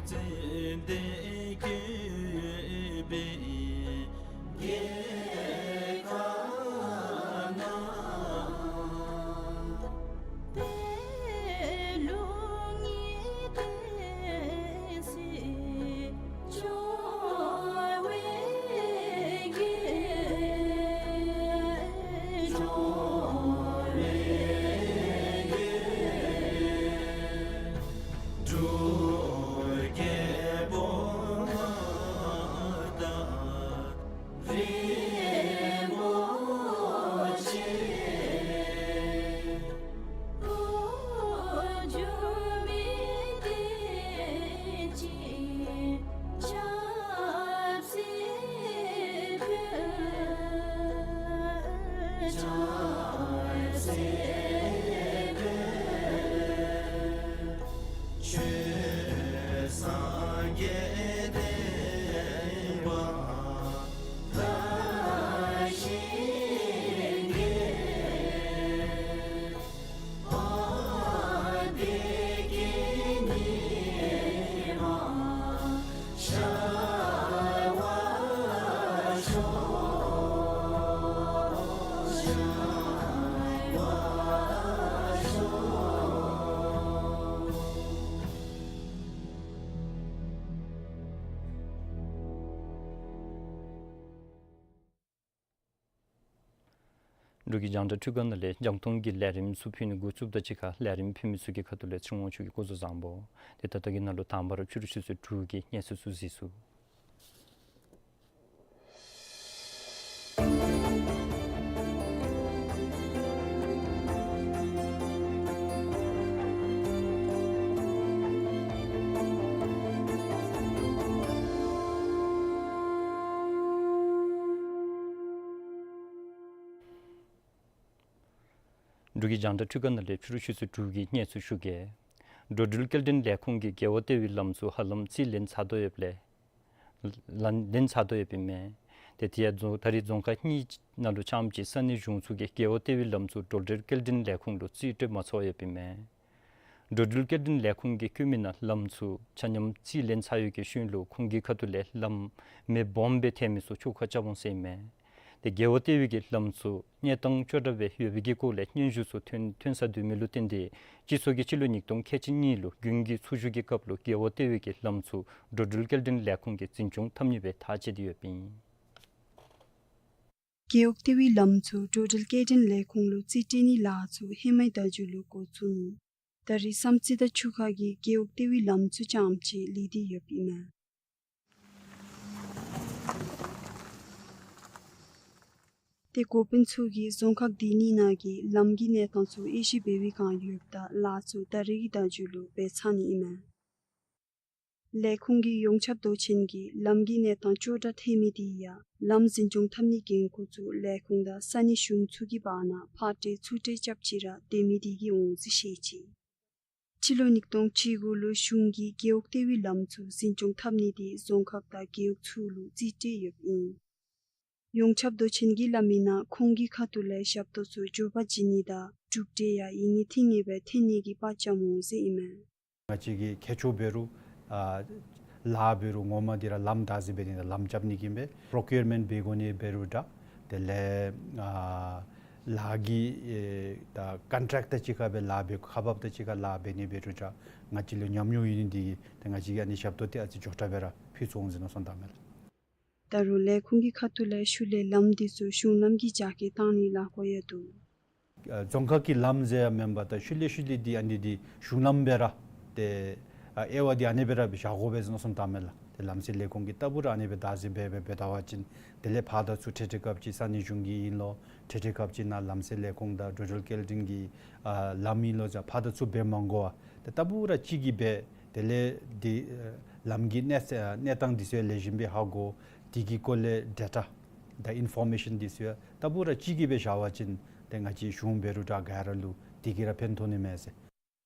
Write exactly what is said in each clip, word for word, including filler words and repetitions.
ཙན་དན་བཀོད་པའི་རྒྱལ་ཁབ་ན། དེ་ལུ་ངེས་ཏེ་སྲིད་འབྱུང་བའི་རྒྱལ། འབྱུང་བའི་རྒྱལ། འབྲུག་རྒྱལ་པོ་ང་དང་རིན་པོ་ཆེ། འགྲོ་མི་བདེ་སྐྱིད་ཆབ་སྲིད་ཕུལ། ཆབ་སྲིད་ཕུལ། ཆོས་སངས་རྒྱས་བསྟན་པ་དར་ཞིང་རྒྱས། ཨ་བདེ་སྐྱིད་ཉི་མ་ཤར་བར་ཤོག། ཤར་བར་ཤོག། འབྲུག་གི་རྒྱང་བསྒྲགས་འཕྲུལ་ཁང་ནང་ལས་རྒྱང་མཐོང་གི་ལས་རིམ་ཚུ་ཕུལ་ནི་འགོ་བཙུགསཔ་དང་གཅིག་ཁར་ལས་རིམ་ཕུལ་མི་ཚུ་གི་ཁ་ཐུག་ལས་ཚེ་རིང་དབང་ཕྱུག་གིས་སྐུ་གཟུགས་བཟང་པོ། ཏེ་ད་ལྟོ་གི་ནང་ལུ་དང་པ་ར་ཕྱི་རུ་ཆུ་ཚོད་དྲུག་གི་གནས་ཚུལ་ཚུ་གཟིགས་ཚུགས། འབྲུག་གི་རྒྱང་བསྒྲགས་འཕྲུལ་ཁང་ནང་ལས་ཕྱི་རུ་ཆུ་ཚོད་དྲུག་གི་གནས་ཚུལ་ཞུ་གེ། འགྲོ་འགྲུལ་སྐྱེལ་འདྲེན་ལས་ཁུངས་ཀྱིས་རྒེད་འོག་ལྟེ་བའི་ལམ་ཚུ་ཧ་ལམ་རྩིས་ལེན་ཚར་དོ་ཡོདཔ་ལས་ལན་ལེན་ཚར་དོ་ཡོདཔ་ཨིན་མས། ཏེ་དེ་ཡང་རྫོང་ད་རེས་རྫོང་ཁག་གཉིས་ནང་ལུ་རྐྱངམ་གཅིག་ས་གནས་གཞུང་ཚུ་གིས་རྒེད་འོག་ལྟེ་བའི་ལམ་ཚུ་འགྲོ་འགྲུལ་སྐྱེལ་འདྲེན་ལས་ཁུངས་ལུ་རྩིས་སྤྲོད་མ་ཚར་ཡོདཔ་ཨིན་མས། འགྲོ་འགྲུལ་སྐྱེལ་འདྲེན་ལས་ཁུངས་ཀྱིས་བཀོད་མི་ནང་ལམ་ཚུ་ཆ་མཉམ་རྩིས་ལེན་ཚར་ཡོད་པའི་ཤུལ་ལུ་ཁོང་གི་ཁ་ཐུག་ལས་ལམ་མེ་སྦོམ་སྦེ་ཐལ་མི་ཚུ་ཆུ་ཁར་རྐྱབ་འོང་ཟེར་ཨིན་མས། ཏེ་རྒེད་འོག་ལྟེ་བའི་གི་ལམ་ཚུ་གནས་སྟངས་སྐྱོ་དྲགས་སྦེ་ཡོད་པའི་གི་སྐོར་ལས་སྙན་ཞུ་ཚུ་ཐོན་ཐོན་ས་སྡོད་མི་ལུ་བརྟེན་ཏེ་སྤྱི་ཚོགས་ཀྱིས་སྤྱི་ལོ་ཉིས་སྟོང་ཁལ་གཅིག་གཉིས་ལུ་དགུན་གྱི་ཚུར་བཞུགས་ཀྱི་སྐབས་ལུ་རྒེད་འོག་ལྟེ་བའི་གི་ལམ་ཚུ་འགྲོ་འགྲུལ་སྐྱེལ་འདྲེན་ལས་ཁུངས་ཀྱིས་འཛིན་སྐྱོང་འཐབ་ནི་སྦེ་ཐག་བཅད་དེ་ཡོདཔ་ཨིན། རྒེད་འོག་ལྟེ་བའི་ལམ་ཚུ་འགྲོ་འགྲུལ་སྐྱེལ་འདྲེན་ལས་ཁུངས་ལུ་རྩིས་སྤྲོད་ནི་ལཱ་ཚུ་ཧེ་མའི་ཟླཝ་མཇུག་ལུ་འགོ་བཙུགས་ནུག། ད་རེས་བསམ་རྩེ་དང་ཆུ་ཁ་གི་རྒེད་འོག་ལྟེ་བའི་ལམ་ཚུ་རྐྱངམ་གཅིག་ལུས་ཏེ་ཡོདཔ་ཨིན་མས། ཏེ་འགོ་དཔོན་ཚུ་གིས་རྫོང་ཁག་འདི་གཉིས་ནང་གི་ལམ་གྱི་གནས་སྟངས་ཚུ་དབྱེ་ཞིབ་འབད་བའི་བསྒང་ཡོདཔ་ད་ལཱ་ཚུ་ད་རེས་ཀྱི་ཟླཝ་མཇུག་ལུ་འབད་ཚར་ནི་ཨིན་མས། ལས་ཁུངས་ཀྱི་ཡོངས་ཁྱབ་མདོ་ཆེན་གྱིས་ལམ་གྱི་གནས་སྟངས་སྐྱོ་དྲགས་ཐལ་མི་དེ་ཡང་ལམ་འཛིན་སྐྱོང་འཐབ་ནིའི་འགན་ཁུར་ཚུ་ལས་ཁུངས་དང་ས་གནས་གཞུང་ཚུ་གི་བར་ན་ཕར་སྤྲོད་ཚུར་སྤྲོད་རྐྱབ་ཅི་ར་སྡོད་མི་དེ་གིས་འོང་ཟེར་བཤད་ཅི། སྤྱི་ལོ་ཉིས་སྟོང་བཅུ་དགུ་ལུ་གཞུང་གིས་རྒེད་འོག་ལྟེ་བའི་ལམ་ཚུ་འཛིན་སྐྱོང་འཐབ་ནི་དེ་རྫོང་ཁག་དང་རྒེད་འོག་ཚུ་ལུ་རྩིས་སྤྲོད་ཡོདཔ་ཨིན། ཡོངས་ཁྱབ་མདོ་ཆེན་གྱིས་སླབ་མི་ནང་ཁོང་གི་ཁ་ཐུག་ལས་ཞབས་ཏོག་ཚུ་མགྱོགས་པ་བྱིན་ནི་དང་གྲུབ་འབྲས་ཡང་ཡིད་གཉིས་ཐིང་ངེ་སྦེ་ཐོན་ནི་གི་དཔའ་བཅམ་འོང་ཟེར་ཨིན་མས། ང་བཅས་ཀྱིས་ཁྱད་ཆོས་འབད་རུང་ཨ་ལཱ་འབད་རུང་ངོ་མ་འདི་ར་ལམ་བདག་འཛིན་འབད་ནི་དང་ལམ་རྐྱབ་ནི་གི་ཨིན་པས། པྲོ་ཀིའུར་མེནཊ་འབད་དགོ་ནི་འབད་རུང་འདྲ། དེ་ལས་ཨ་ལཱ་གི་ཨེ་ད་ཀོན་ཊེཀཊ་དང་གཅིག་ཁར་སྦེ་ལཱ་འབད་ཁག་འབགཔ་དང་གཅིག་ཁར་ལཱ་འབད་ནི་འབད་རུང་འདྲ། ང་བཅས་ལུ་ཉམས་མྱོང་ཡོད་ནི་འདི་གིས་ཏེ་ང་བཅས་ཀྱིས་ཨ་ནི་ཞབས་ཏོག་འདི་ཨ་ཙི་མགྱོགས་དྲགས་སྦེ་ར་ཕུལ་ཚུགས་འོང་ཟེར་མནོ་བསམ་བཏངམ་མས་ལགས། ད་རུང་ལས་ཁུངས་ཀྱི་ཁ་ཐུག་ལས་ཤུལ་ལས་ལམ་འདི་ཚུ་གཞུང་ལམ་གྱི་རྒྱ་སྐྱེད་བཏང་ནིའི་ལཱ་འགོ་ཡང་འདུག། ཨ་རྫོང་ཁག་གི་ལམ་ཟེར་ཡང་མེན་པར་ད་ཤུལ་ལས་ཤུལ་ལས་འདི་ཨ་ནི་འདི་གཞུང་ལམ་སྦེ་ར་ཏེ་ཨ་དབྱེ་བ་འདི་ཨ་ནི་སྦེ་ར་སྦེ་བཞག་དགོ་པས་ཟེར་མནོ་བསམ་བཏངམ་མས་ལགས། ཏེ་ལམ་སེལ་ལས་ཁུངས་ཀྱིས་ལྟ་བུ་ར་ཨ་ནི་སྦེ་བདག་འཛིན་འབད་འབད་འབད་ད་བ་ཅིན་དེ་ལས་ཕར་དང་ཚུར་འཕྲལ་འཕྲལ་སྐབས་ཅིག་ས་གནས་གཞུང་གི་ཨིན་ལོ་འཕྲལ་འཕྲལ་སྐབས་ཅིག་ནང་ལམ་སེལ་ལས་ཁུངས་དང་འགྲོ་འགྲུལ་སྐྱེལ་འདྲེན་གྱི་ཨ་ལམ་ཨིན་ལོ་ཟེར་ཕར་དང་ཚུར་འབད་མ་དགོ་པར་ཏེ་ལྟ་བུ་ར་གཅིག་གིས་འབད་དེ་ལས་འདི་ཨ་ལམ་གྱི་གནས་ཚད་གནས་སྟངས་འདི་ཚུ་ལེགས་ཤོམ་སྦེ་ཧ་གོ། དེ་གི་སྐོར་ལས་ཌེ་ཊ་དང་ཨིན་ཕོར་མེ་ཤཱན་འདི་ཚུ་ཡང་ལྟ་བུ་ར་གཅིག་གིས་སྦེ་བཞག་པ་ཅིན་ཏེ་ང་བཅས་གཞུང་འབད་རུང་འདྲ་ག་ར་ལུ་དེ་གིས་ར་ཕན་ཐོགས་ནི་མས་ཟེར།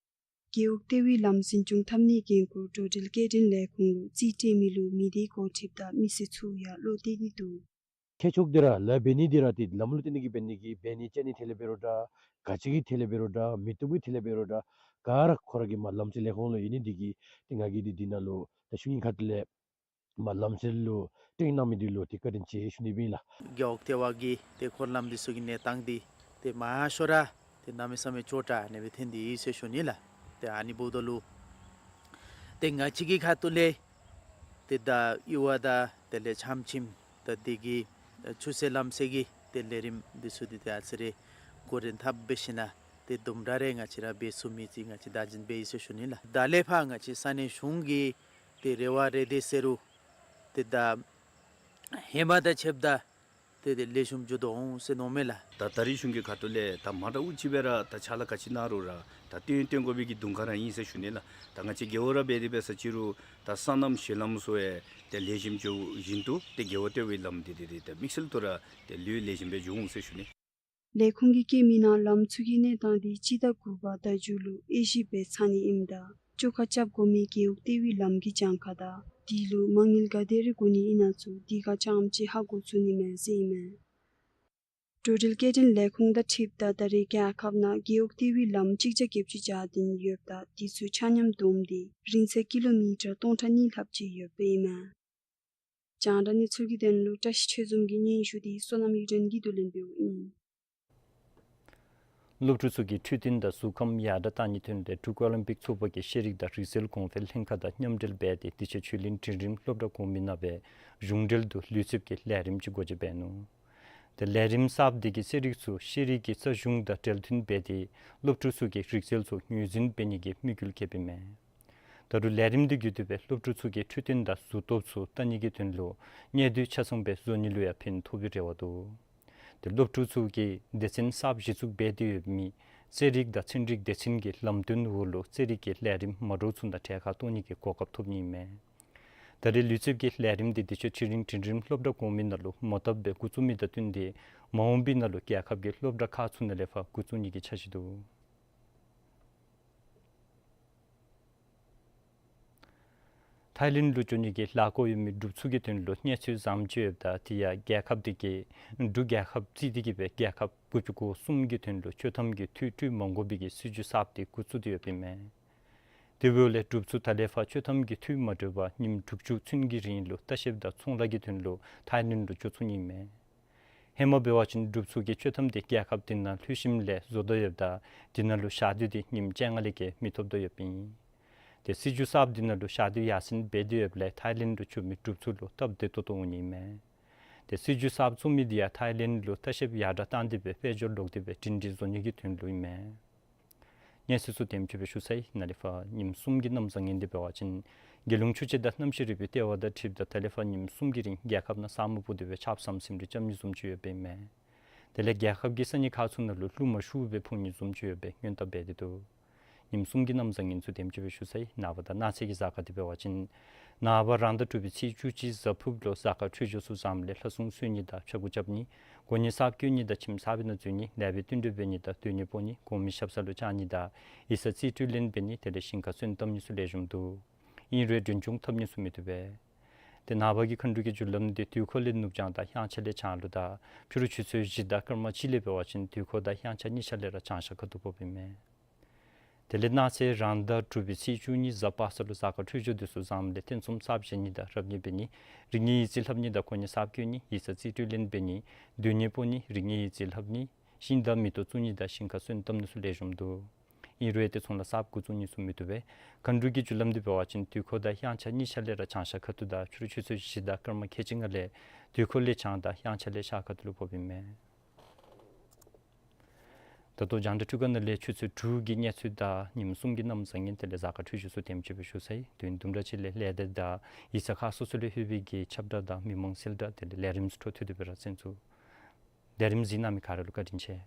རྒེད་འོག་ལྟེ་བའི་ལམ་འཛིན་སྐྱོང་འཐབ་ནིའི་འགན་ཁུར་འགྲོ་འགྲུལ་སྐྱེལ་འདྲེན་ལས་ཁུངས་ལུ་རྩིས་སྤྲོད་མི་ལུ་མི་སྡེའི་འགོ་ཁྲིདཔ་དང་མི་སེར་ཚུ་ཡང་བློ་གཏད་དེ་འདུག། ཁྱད་ཆོས་འདི་ར་ལཱ་འབད་ནི་འདི་ར་ཏེ་ལམ་ལུ་བརྟེན་ཏེ་གིས་འབད་ནི་གི་འབད་ནི་ཅ་ནི་ཐད་ལས་འབད་རུང་འདྲ། ག་ཅི་གི་ཐད་ལས་འབད་རུང་འདྲ། མི་བཏུབ་ཀྱི་ཐད་ལས་འབད་རུང་འདྲ། ག་ར་ཁོ་ར་གི་མར་ལམ་སེལ་ལས་ཁུངས་ལུ་ཨིན་ནི་འདི་གིས་ཏེ་ང་གིས་འདི་འདི་ནང་ལུ་ད་ཤུལ་ལས་ཁ་ཐུག་ལས་མར་ལམ་སེལ་ལུ་སྟོན་གནང་མི་འདི་ལུ་ཏེ་བཀའ་དྲིན་ཆེ་ཞུ་ནི་ཨིན་ལགས། རྒེད་འོག་ལྟེ་བ་གིས་ཏེ་འཁོར་ལམ་འདི་ཚུ་གི་གནས་སྟངས་འདི་ཏེ་མང་ཤོས་ར་ཏེ་གནམ་མེད་ས་མེད་ཅོག་འཐདཔ་ཨ་ནི་སྦེ་ཐོན་ཏེ་ཡོད་ཟེར་ཞུ་ནི་ལགས། ཏེ་ཨ་ནི་འབདཝ་ད་ལུ་ཏེ་ང་བཅས་ཀྱི་ཁ་ཐུག་ལས་ཏེ་ད་ཡུར་བ་དང་དེ་ལས་ཆམ་ཆིམ་ད་འདི་གི་ཆུ་སེལ་ལམ་སེལ་གྱི་ཏེ་ལས་རིམ་འདི་ཚུ་འདི་ཏེ་ཨ་ཙི་རེ་འགོ་འདྲེན་འཐབ་འབད་ཞིནམ་ཏེ་དུམ་གྲ་རེ་ང་བཅས་ར་འབད་ཚུགས་མི་ཅིག་ང་བཅས་བདག་འཛིན་འབད་ཡི་ཟེར་ཞུ་ནི་ལགས། ད་ལས་ཕར་ང་བཅས་ས་གནས་གཞུང་གི་ཏེ་རེ་བ་རེ་འདོད་ཟེར་རུང་ཏེ་ད་ཧེ་མ་དང་ཕྱདཔ་ད་ཏེ་ཏེ་ལེགས་ཤོམ་འགྱོ་དོ་འོང་ཟེར་མནོཝ་མས་ལགས། ད་ད་རིས་གཞུང་གི་ཁ་ཐུག་ལས་ད་མ་འདྲཝ་ཅིག་སྦེ་ར་ད་ཕྱག་ལཱ་ག་ཅི་གནང་རུང་ར་ད་སྟོན་སྟོན་དགོ་པའི་གི་དུང་ཁ་ར་ཨིན་ཟེར་ཞུ་ནི་ལགས། ད་ང་བཅས་རྒེད་འོག་ར་འབད་དེ་འབད་ས་ཅིག་རུང་ད་སོ་ནམ་ཞལ་ལམ་ཚུ་ཡང་ཏེ་ལེགས་ཤོམ་འགྱོ་བཞིན་དུ་ཏེ་རྒེད་འོག་ལྟེ་བའི་ལམ་འདི་ཏེ་ཏེ་ད་དམིགས་བསལ་དུ་ར་ཏེ་ལུ་ལེགས་ཤོམ་སྦེ་འགྱོ་འོང་ཟེར་ཞུ་ནི། ལས་ཁུངས་ཀྱིས་བཀོད་མི་ནང་ལམ་ཚུ་གི་གནས་སྟངས་འདི་སྤྱི་ཟླ་དགུ་པ་ཟླ་མཇུག་ལུ་དབྱེ་ཞིབ་འབད་ཚར་ནི་ཨིནམ་ད་བཅོ་ཁ་རྐྱབ་དགོ་མི་རྒེད་འོག་ལྟེ་བའི་ལམ་གྱི་གྱངས་ཁ་དང་དེ་ལུ་མ་དངུལ་ག་དེ་རེ་དགོ་ནི་ཨིན་ན་ཚུ་དེ་ཁར་རྐྱངམ་ཅིག་ཧ་གོ་ཚུགས་ནི་མས་ཟེར་ཨིན་མས། འགྲོ་འགྲུལ་སྐྱེལ་འདྲེན་ལས་ཁུངས་དང་འཁྲིལཝ་ད་ད་རེས་རྒྱལ་ཁབ་ནང་རྒེད་འོག་ལྟེ་བའི་ལམ་གཅིག་བརྒྱ་བརྒྱད་ཅུ་གྱ་བདུན་ཡོདཔ་ད་དེ་ཚུ་ཆ་མཉམ་བསྡོམས་ཏེ་རིང་ཚད་ཀི་ལོ་མི་ཊར་སྟོང་ཕྲག་གཉིས་ལྷགཔ་ཅིག་ཡོདཔ་ཨིན་མས། རྒྱང་བསྒྲགས་གནས་ཚུལ་གྱི་དོན་ལུ་བཀྲ་ཤིས་ཆོས་འཛོམས་ཀྱི་སྙན་ཞུ་འདི་བསོད་ནམས་གཡུ་སྒྲོན་གྱིས་བསྡུ་ལེན་འབདཝ་ཨིན། སློབ་ཕྲུག་ཚུ་གི་འཕྲོད་བསྟེན་དང་གཟུགས་ཁམས་ཡར་དྲག་གཏང་ནིའི་དོན་ལས་འབྲུག་ཨོ་ལིམ་པིག་ཚོགས་པ་གིས་ཤེས་རིག་དང་རིག་རྩལ་གོང་འཕེལ་ལྷན་ཁག་དང་མཉམ་འབྲེལ་འབད་དེ་དེ་ཆེ་ཆོས་གླིང་འབྲིང་རིམ་སློབ་གྲྭ་གོང་མའི་ནང་སྦེ་གཞུང་འབྲེལ་དུ་ལུས་རྩལ་གྱི་ལས་རིམ་ཅིག་སྒོ་འབྱེད་འབད་ནུག། ཏེ་ལས་རིམ་གསརཔ་འདི་གིས་ཚན་རིག་ཚུ་ཤེས་རིག་གི་རྩལ་གཞུང་དང་འབྲེལ་མཐུད་འབད་དེ་སློབ་ཕྲུག་ཚུ་གི་རིག་རྩལ་ཚུ་ངོས་འཛིན་འབད་ནི་གི་དམིགས་ཡུལ་བསྐྱེདཔ་ཨིན་མས། ད་རུང་ལས་རིམ་འདི་བརྒྱུད་དེ་སྦེ་སློབ་ཕྲུག་ཚུ་གི་འཕྲོད་བསྟེན་དང་གཟུགས་སྟོབས་ཚུ་བརྟན་ནི་གི་དོན་ལུ་གནས་སྡུད་ཆ་ཚང་སྦེ་བཟོ་ནི་ལུ་ཡང་ཕན་ཐོགས་པའི་རེ་བ་འདུག། ཏེ་སློབ་ཕྲུག་ཚུ་གིས་སྡེ་ཚན་གསརཔ་གཞི་བཙུགས་འབད་དེ་ཡོད་མི་རྩེད་རིགས་དང་ཚན་རིག་སྡེ་ཚན་གྱི་ལམ་སྟོན་འོག་ལུ་རྩེད་རིགས་ཀྱི་ལས་རིམ་མ་འདྲཝ་ཚུ་དང་གྲལ་ཁར་གཏོགས་ནི་གི་གོ་སྐབས་ཐོབ་ནི་ཨིན་མས། ད་རེས་ལུས་རྩལ་གྱི་ལས་རིམ་འདི་དེ་ཆེ་ཆོས་གླིང་འབྲིང་རིམ་སློབ་གྲྭ་གོང་མའི་ནང་ལུ་མ་དག་པའི་འགོ་བཙུགས་མི་དང་བསྟུན་ཏེ་མ་འོངས་པའི་ནང་ལུ་རྒྱལ་ཁབ་ཀྱི་སློབ་གྲྭ་ཁག་ཚུ་ནང་ལས་ཕར་འགོ་བཙུགས་ནི་གི་འཆར་གཞི་འདུག། ཐའི་ལེནཌ་ལུ་འགྱོ་ནི་གི་ལཱ་འགོ་ཡོད་མི་འབྲུགཔ་ཚུ་གི་དོན་ལུ་གནས་ཚུལ་བཟངམ་ཅིག་ཡོདཔ་ད་དེ་ཡང་རྒྱལ་ཁབ་འདི་གིས་འབྲུག་རྒྱལ་ཁབ་བརྩིས་ཏེ་གིས་སྦེ་རྒྱལ་ཁབ་དགུ་བཅུ་གོ་གསུམ་གྱི་དོན་ལུ་ཆོག་ཐམ་གྱི་འཐུས་སྤྲོད་མ་དགོ་པའི་གི་སྲིད་བྱུས་གསརཔ་འདི་འགོ་བཙུགས་ཏེ་ཡོདཔ་ཨིན་མས། དེ་འབདཝ་ལས་འབྲུགཔ་ཚུ་ད་ལས་ཕར་ཆོག་ཐམ་གྱི་འཐུས་མ་སྤྲོད་པར་ཉིནམ་དྲུག་ཅུ་ཚུན་གྱི་རིང་ལུ་ལྟ་བཤལཔ་དང་ཚོང་ལཱ་གི་དོན་ལུ་ཐའི་ལེནཌ་ལུ་འགྱོ་ཚུགས་ནི་ཨིན་མས། ཧེ་མ་འབད་བ་ཅིན་འབྲུགཔ་ཚུ་གིས་ཆོག་ཐམ་འདི་རྒྱལ་ཁབ་དེ་ནང་ལྷོད་ཞིནམ་ལས་བཟོ་དོ་ཡོདཔ་ད་དེ་ནང་ལུ་ཞག་སྡོད་འདི་ཉིནམ་བཅོ་ལྔ་ལས་བརྒལ་མི་ཐོབ་དོ་ཡོདཔ་ཨིན། ཏེ་སྲིད་བྱུས་གསརཔ་དེ་ནང་ལུ་ཞག་སྡོད་ཡར་སེང་འབད་དེ་ཡོདཔ་ལས་ཐའི་ལེནཌ་ལུ་འགྱོ་མི་འབྲུགཔ་ཚུ་ལུ་སྟབས་བདེ་ཏོག་ཏོ་འོང་ནི་ཨིན་མས། ཏེ་སྲིད་བྱུས་གསརཔ་བཙུགས་མི་འདི་ཡང་ཐའི་ལེནཌ་ལུ་ལྟ་བཤལཔ་ཡར་དྲག་བཏང་སྟེ་སྦེ་དཔལ་འབྱོར་ལོག་སྟེ་སྦེ་སྒྲིང་སྒྲི་བཟོ་ནི་གི་དོན་ལུ་ཨིན་མས། གནས་ཚུལ་ཚུ་དེམ་ཅིག་སྦེ་ཞུ་ཚར་ཡི། ནཱ་ལས་ཕར་ཉིནམ་གསུམ་གྱི་གནམ་བཟང་ངན་འདི་འབད་བ་ཅིན་རྒྱལ་ཡོངས་ཆུ་དཔྱད་དང་གནམ་གཤིས་རིག་པའི་ལྟེ་བ་དང་འཁྲིལཝ་ད་ད་ལས་ཕར་ཉིནམ་གསུམ་གྱི་རིང་རྒྱལ་ཁབ་ནང་ས་སྨུག་སྤུབས་ཏེ་སྦེ་ཆརཔ་ཟམ་ཟིམ་རེ་རྐྱབ་ནི་བཟུམ་ཅིག་ཡོདཔ་ཨིན་མས། དེ་ལས་རྒྱལ་ཁབ་ཀྱི་ས་གནས་ཁག་ཚུ་ནང་ལུ་རླུང་མ་ཤུགས་སྦེ་འཕུ་ནི་བཟུམ་ཅིག་ཡོད་པའི་སྔོན་བརྡ་འབད་དེ་འདུག། ཉིནམ་གསུམ་གྱི་གནམ་བཟང་ངན་ཚུ་དེམ་ཅིག་སྦེ་ཞུ་ཚར་ཡི། ནངས་པ་དང་གནངས་ཚེ་གི་གཟའ་སྐར་འདི་འབད་བ་ཅིན་ནངས་པ་རང་ཟླ་དྲུག་པའི་ཚེས་བཅུ་གཅིག་གཟའ་ཕུརཔ་ལུ་གཟའ་སྐར་འཕྲོད་སྦྱོར་ཚུ་བཟངམ་ལས་ལྷ་སྲུང་གསོལ་ནི་དང་ཕྱྭ་འགུགས་རྐྱབ་ནི། གོ་གནས་གསརཔ་བསྐོ་ནི་དང་ཁྱིམ་གསར་པའི་ནང་འཛུལ་ནི། ལེགས་པའི་བསྟུན་གྲོས་འབད་ནི་དང་སྡོད་གནས་སྤོ་ནི། གོང་མའི་ཞབས་ས་ལུ་བཅར་ནི་དང་ཡིག་ཚང་རྩིས་སྤྲོད་ལེན་འབད་ནི། དེ་ལས་ཞིང་ཁར་སོན་བཏབ་ནི་ཚུ་ལེགས་ཤོམ་འདུག། ཨིན་རུང་གྲོན་ཆུང་འཐབ་ནི་ཚུ་མི་བཏུབ་པས། ཏེ་ནངས་པ་གི་མཁའ་འགྲོ་གི་རྒྱུ་ལམ་འདི་དུས་འཁོར་ལས་ནུབ་བྱང་དང་དབྱངས་འཆར་ལས་བྱང་ལུ་དང་ཕྱི་རུ་ཆུ་ཚོད་བཞི་དང་སྐར་མ་གཅིག་ལས་འབད་བ་ཅིན་དུས་འཁོར་དང་དབྱངས་འཆར་གཉིས་ཆ་ལས་ར་བྱང་ཤར་ཁ་ཐུག་ཕོགཔ་ཨིན་མས། དེ་ལས་གནངས་ཚེ་རང་ཟླ་དྲུག་པའི་ཚེས་བཅུ་གཉིས་གཟའ་པ་སངས་ལུ་གཟའ་སྐར་འཕྲོད་སྦྱོར་འདི་ཚུ་བཟངམ་ལས་རྟེན་ཚོམ་གསརཔ་བཞེངས་ནི་དང་རབ་གནས་འབད་ནི། རིག་གནས་ཡིག་རྩིས་ལྷབ་ནི་དང་གོ་གནས་གསརཔ་བསྐོ་ནི། ཡིག་ཚང་རྩིས་སྤྲོད་ལེན་འབད་ནི། སྡོད་གནས་སྤོ་ནི། རིག་གནས་ཡིག་རྩིས་ལྷབ་ནི། ཤིང་དང་མེ་ཏོག་བཙུགས་ནི་དང་ཞིང་ཁར་སོན་བཏབ་ནི་ཚུ་ལེགས་ཤོམ་འདུག། ཨིན་རུང་ཏེ་ཚོང་ལཱ་གསརཔ་འགོ་བཙུགས་ནི་ཚུ་མི་བཏུབ་པས། མཁའ་འགྲོ་གི་རྒྱུ་ལམ་འདི་འབད་བ་ཅིན་དུས་འཁོར་དང་དབྱངས་འཆར་གཉིས་ཆ་ལས་ར་བྱང་ཤར་ཁ་ཐུག་དང་ཕྱི་རུ་ཆུ་ཚོད་བཞི་དང་སྐར་མ་ཁལ་གཅིག་ལྔ་ལས་དུས་འཁོར་ལས་བྱང་དང་དབྱངས་འཆར་ལས་ཤར་ཁ་ཐུག་ལུ་ཕོགཔ་ཨིན་མས། ད་ལྟོ་རྒྱང་བསྒྲགས་འཕྲུལ་ཁང་ནང་ལས་ཆུ་ཚོད་དྲུག་གི་གནས་ཚུལ་དང་ཉིནམ་གསུམ་གྱི་གནམ་བཟང་ངན་དེ་ལས་གཟའ་སྐར་འཕྲོད་སྦྱོར་ཚུ་དེམ་ཅིག་སྦེ་ཞུ་ཚར་ཡི། དུས་ཡུན་དུམ་གྲ་ཅིག་ལས་ལས་སྡེ་དང་ཡིག་ཚང་ཁག་སོ་སོ་ལས་ལྷོད་པའི་གི་ཁྱབ་བསྒྲགས་དང་མི་མང་གསལ་བསྒྲགས་དེ་ལས་ལས་རིམ་ཚུ་འཕྲོ་མཐུད་དེ་སྦེ་ར་གསན་ཚུགས། ལས་རིམ་གཟིགས་གནང་མི་ག་ར་ལུ་བཀའ་དྲིན་ཆེ།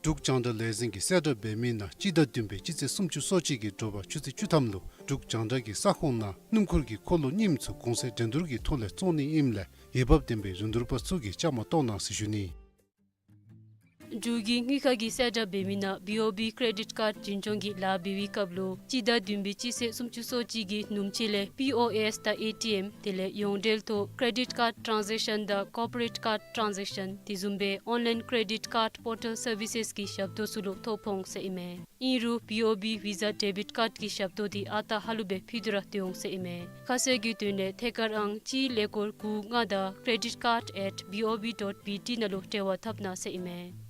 འབྲུག་རྒྱང་བསྒྲགས་ལས་འཛིན་གྱིས་གསལ་བསྒྲགས་འབད་མི་ནང་སྤྱི་ཟླ་བདུན་པའི་སྤྱི་ཚེས་སུམ་ཅུ་སོ་གཅིག་གི་དྲོ་པ་ཆུ་ཚོད་བཅུ་ཐམ་ལུ་འབྲུག་རྒྱང་བསྒྲགས་ཀྱི་ས་ཁོངས་ནང་སྣུམ་འཁོར་གྱི་འཁོར་ལོ་རྙིངམ་ཚུ་གོང་ཚད་འགྲན་བསྡུར་གྱི་ཐོག་ལས་བཙོང་ནི་ཨིནམ་ལས་འོས་འབབ་ལྡན་པའི་རིན་བསྡུར་པ་ཚུ་གིས་བཅའ་མར་གཏོགས་གནང་ཟེར་ཞུ་ནི། འབྲུག་གི་དངུལ་ཁང་གིས་གསལ་བསྒྲགས་འབད་མི་ནང་བི་ཨོ་བི་ཀེ་རེ་ཌིཊ་ཀཱརཌ་འཛིན་སྐྱོང་གི་ལཱ་འབད་བའི་སྐབས་ལུ་སྤྱི་ཟླ་བདུན་པའི་སྤྱི་ཚེས་སུམ་ཅུ་སོ་གཅིག་གི་ནུབ་ཕྱེད་ལས་པི་ཨོ་ཨེསི་དང་ཨེ་ཊི་ཨེམ་དེ་ལས་ཡོངས་འབྲེལ་ཐོག་ཀེ་རེ་ཌིཊ་ཀཱརཌ་ཊཱནས་ཟེཀ་ཤཱན་དང་ཀོར་པོ་རེཊ་ཀཱརཌ་ཊཱནས་ཟེཀ་ཤཱན་དེ་བཟུམ་སྦེ་ཨོན་ལཱའིན་ཀེ་རེ་ཌིཊ་ཀཱརཌ་པོར་ཊལ་སར་བི་སེསི་གི་ཞབས་ཏོག་ཚུ་ལུ་ཐོ་ཕོག་འོང་ཟེར་ཨིན་མས། ཨིན་རུང་བི་ཨོ་བི་ཝི་ཟ་ཌེ་བིཊ་ཀཱརཌ་ཀྱི་ཞབས་ཏོག་འདི་ཨ་རྟག་ཧ་ལུགས་སྦེ་ཕུལ་ཏེ་ར་སྡོད་འོང་ཟེར་ཨིན་མས། ཁ་གསལ་གྱི་དོན་ལས་ཐད་ཀར་ཨང་གཅིག་ཀླད་ཀོར་དགུ་ལྔ་དང་ཀེ་རེ་ཌིཊ་ཀཱརཌ་ཨེཊ་བི་ཨོ་བི་ཌོཊ་བི་ཊི་ནང་ལུ་འབྲེལ་བ་འཐབ་གནང་ཟེར་ཨིན་མས།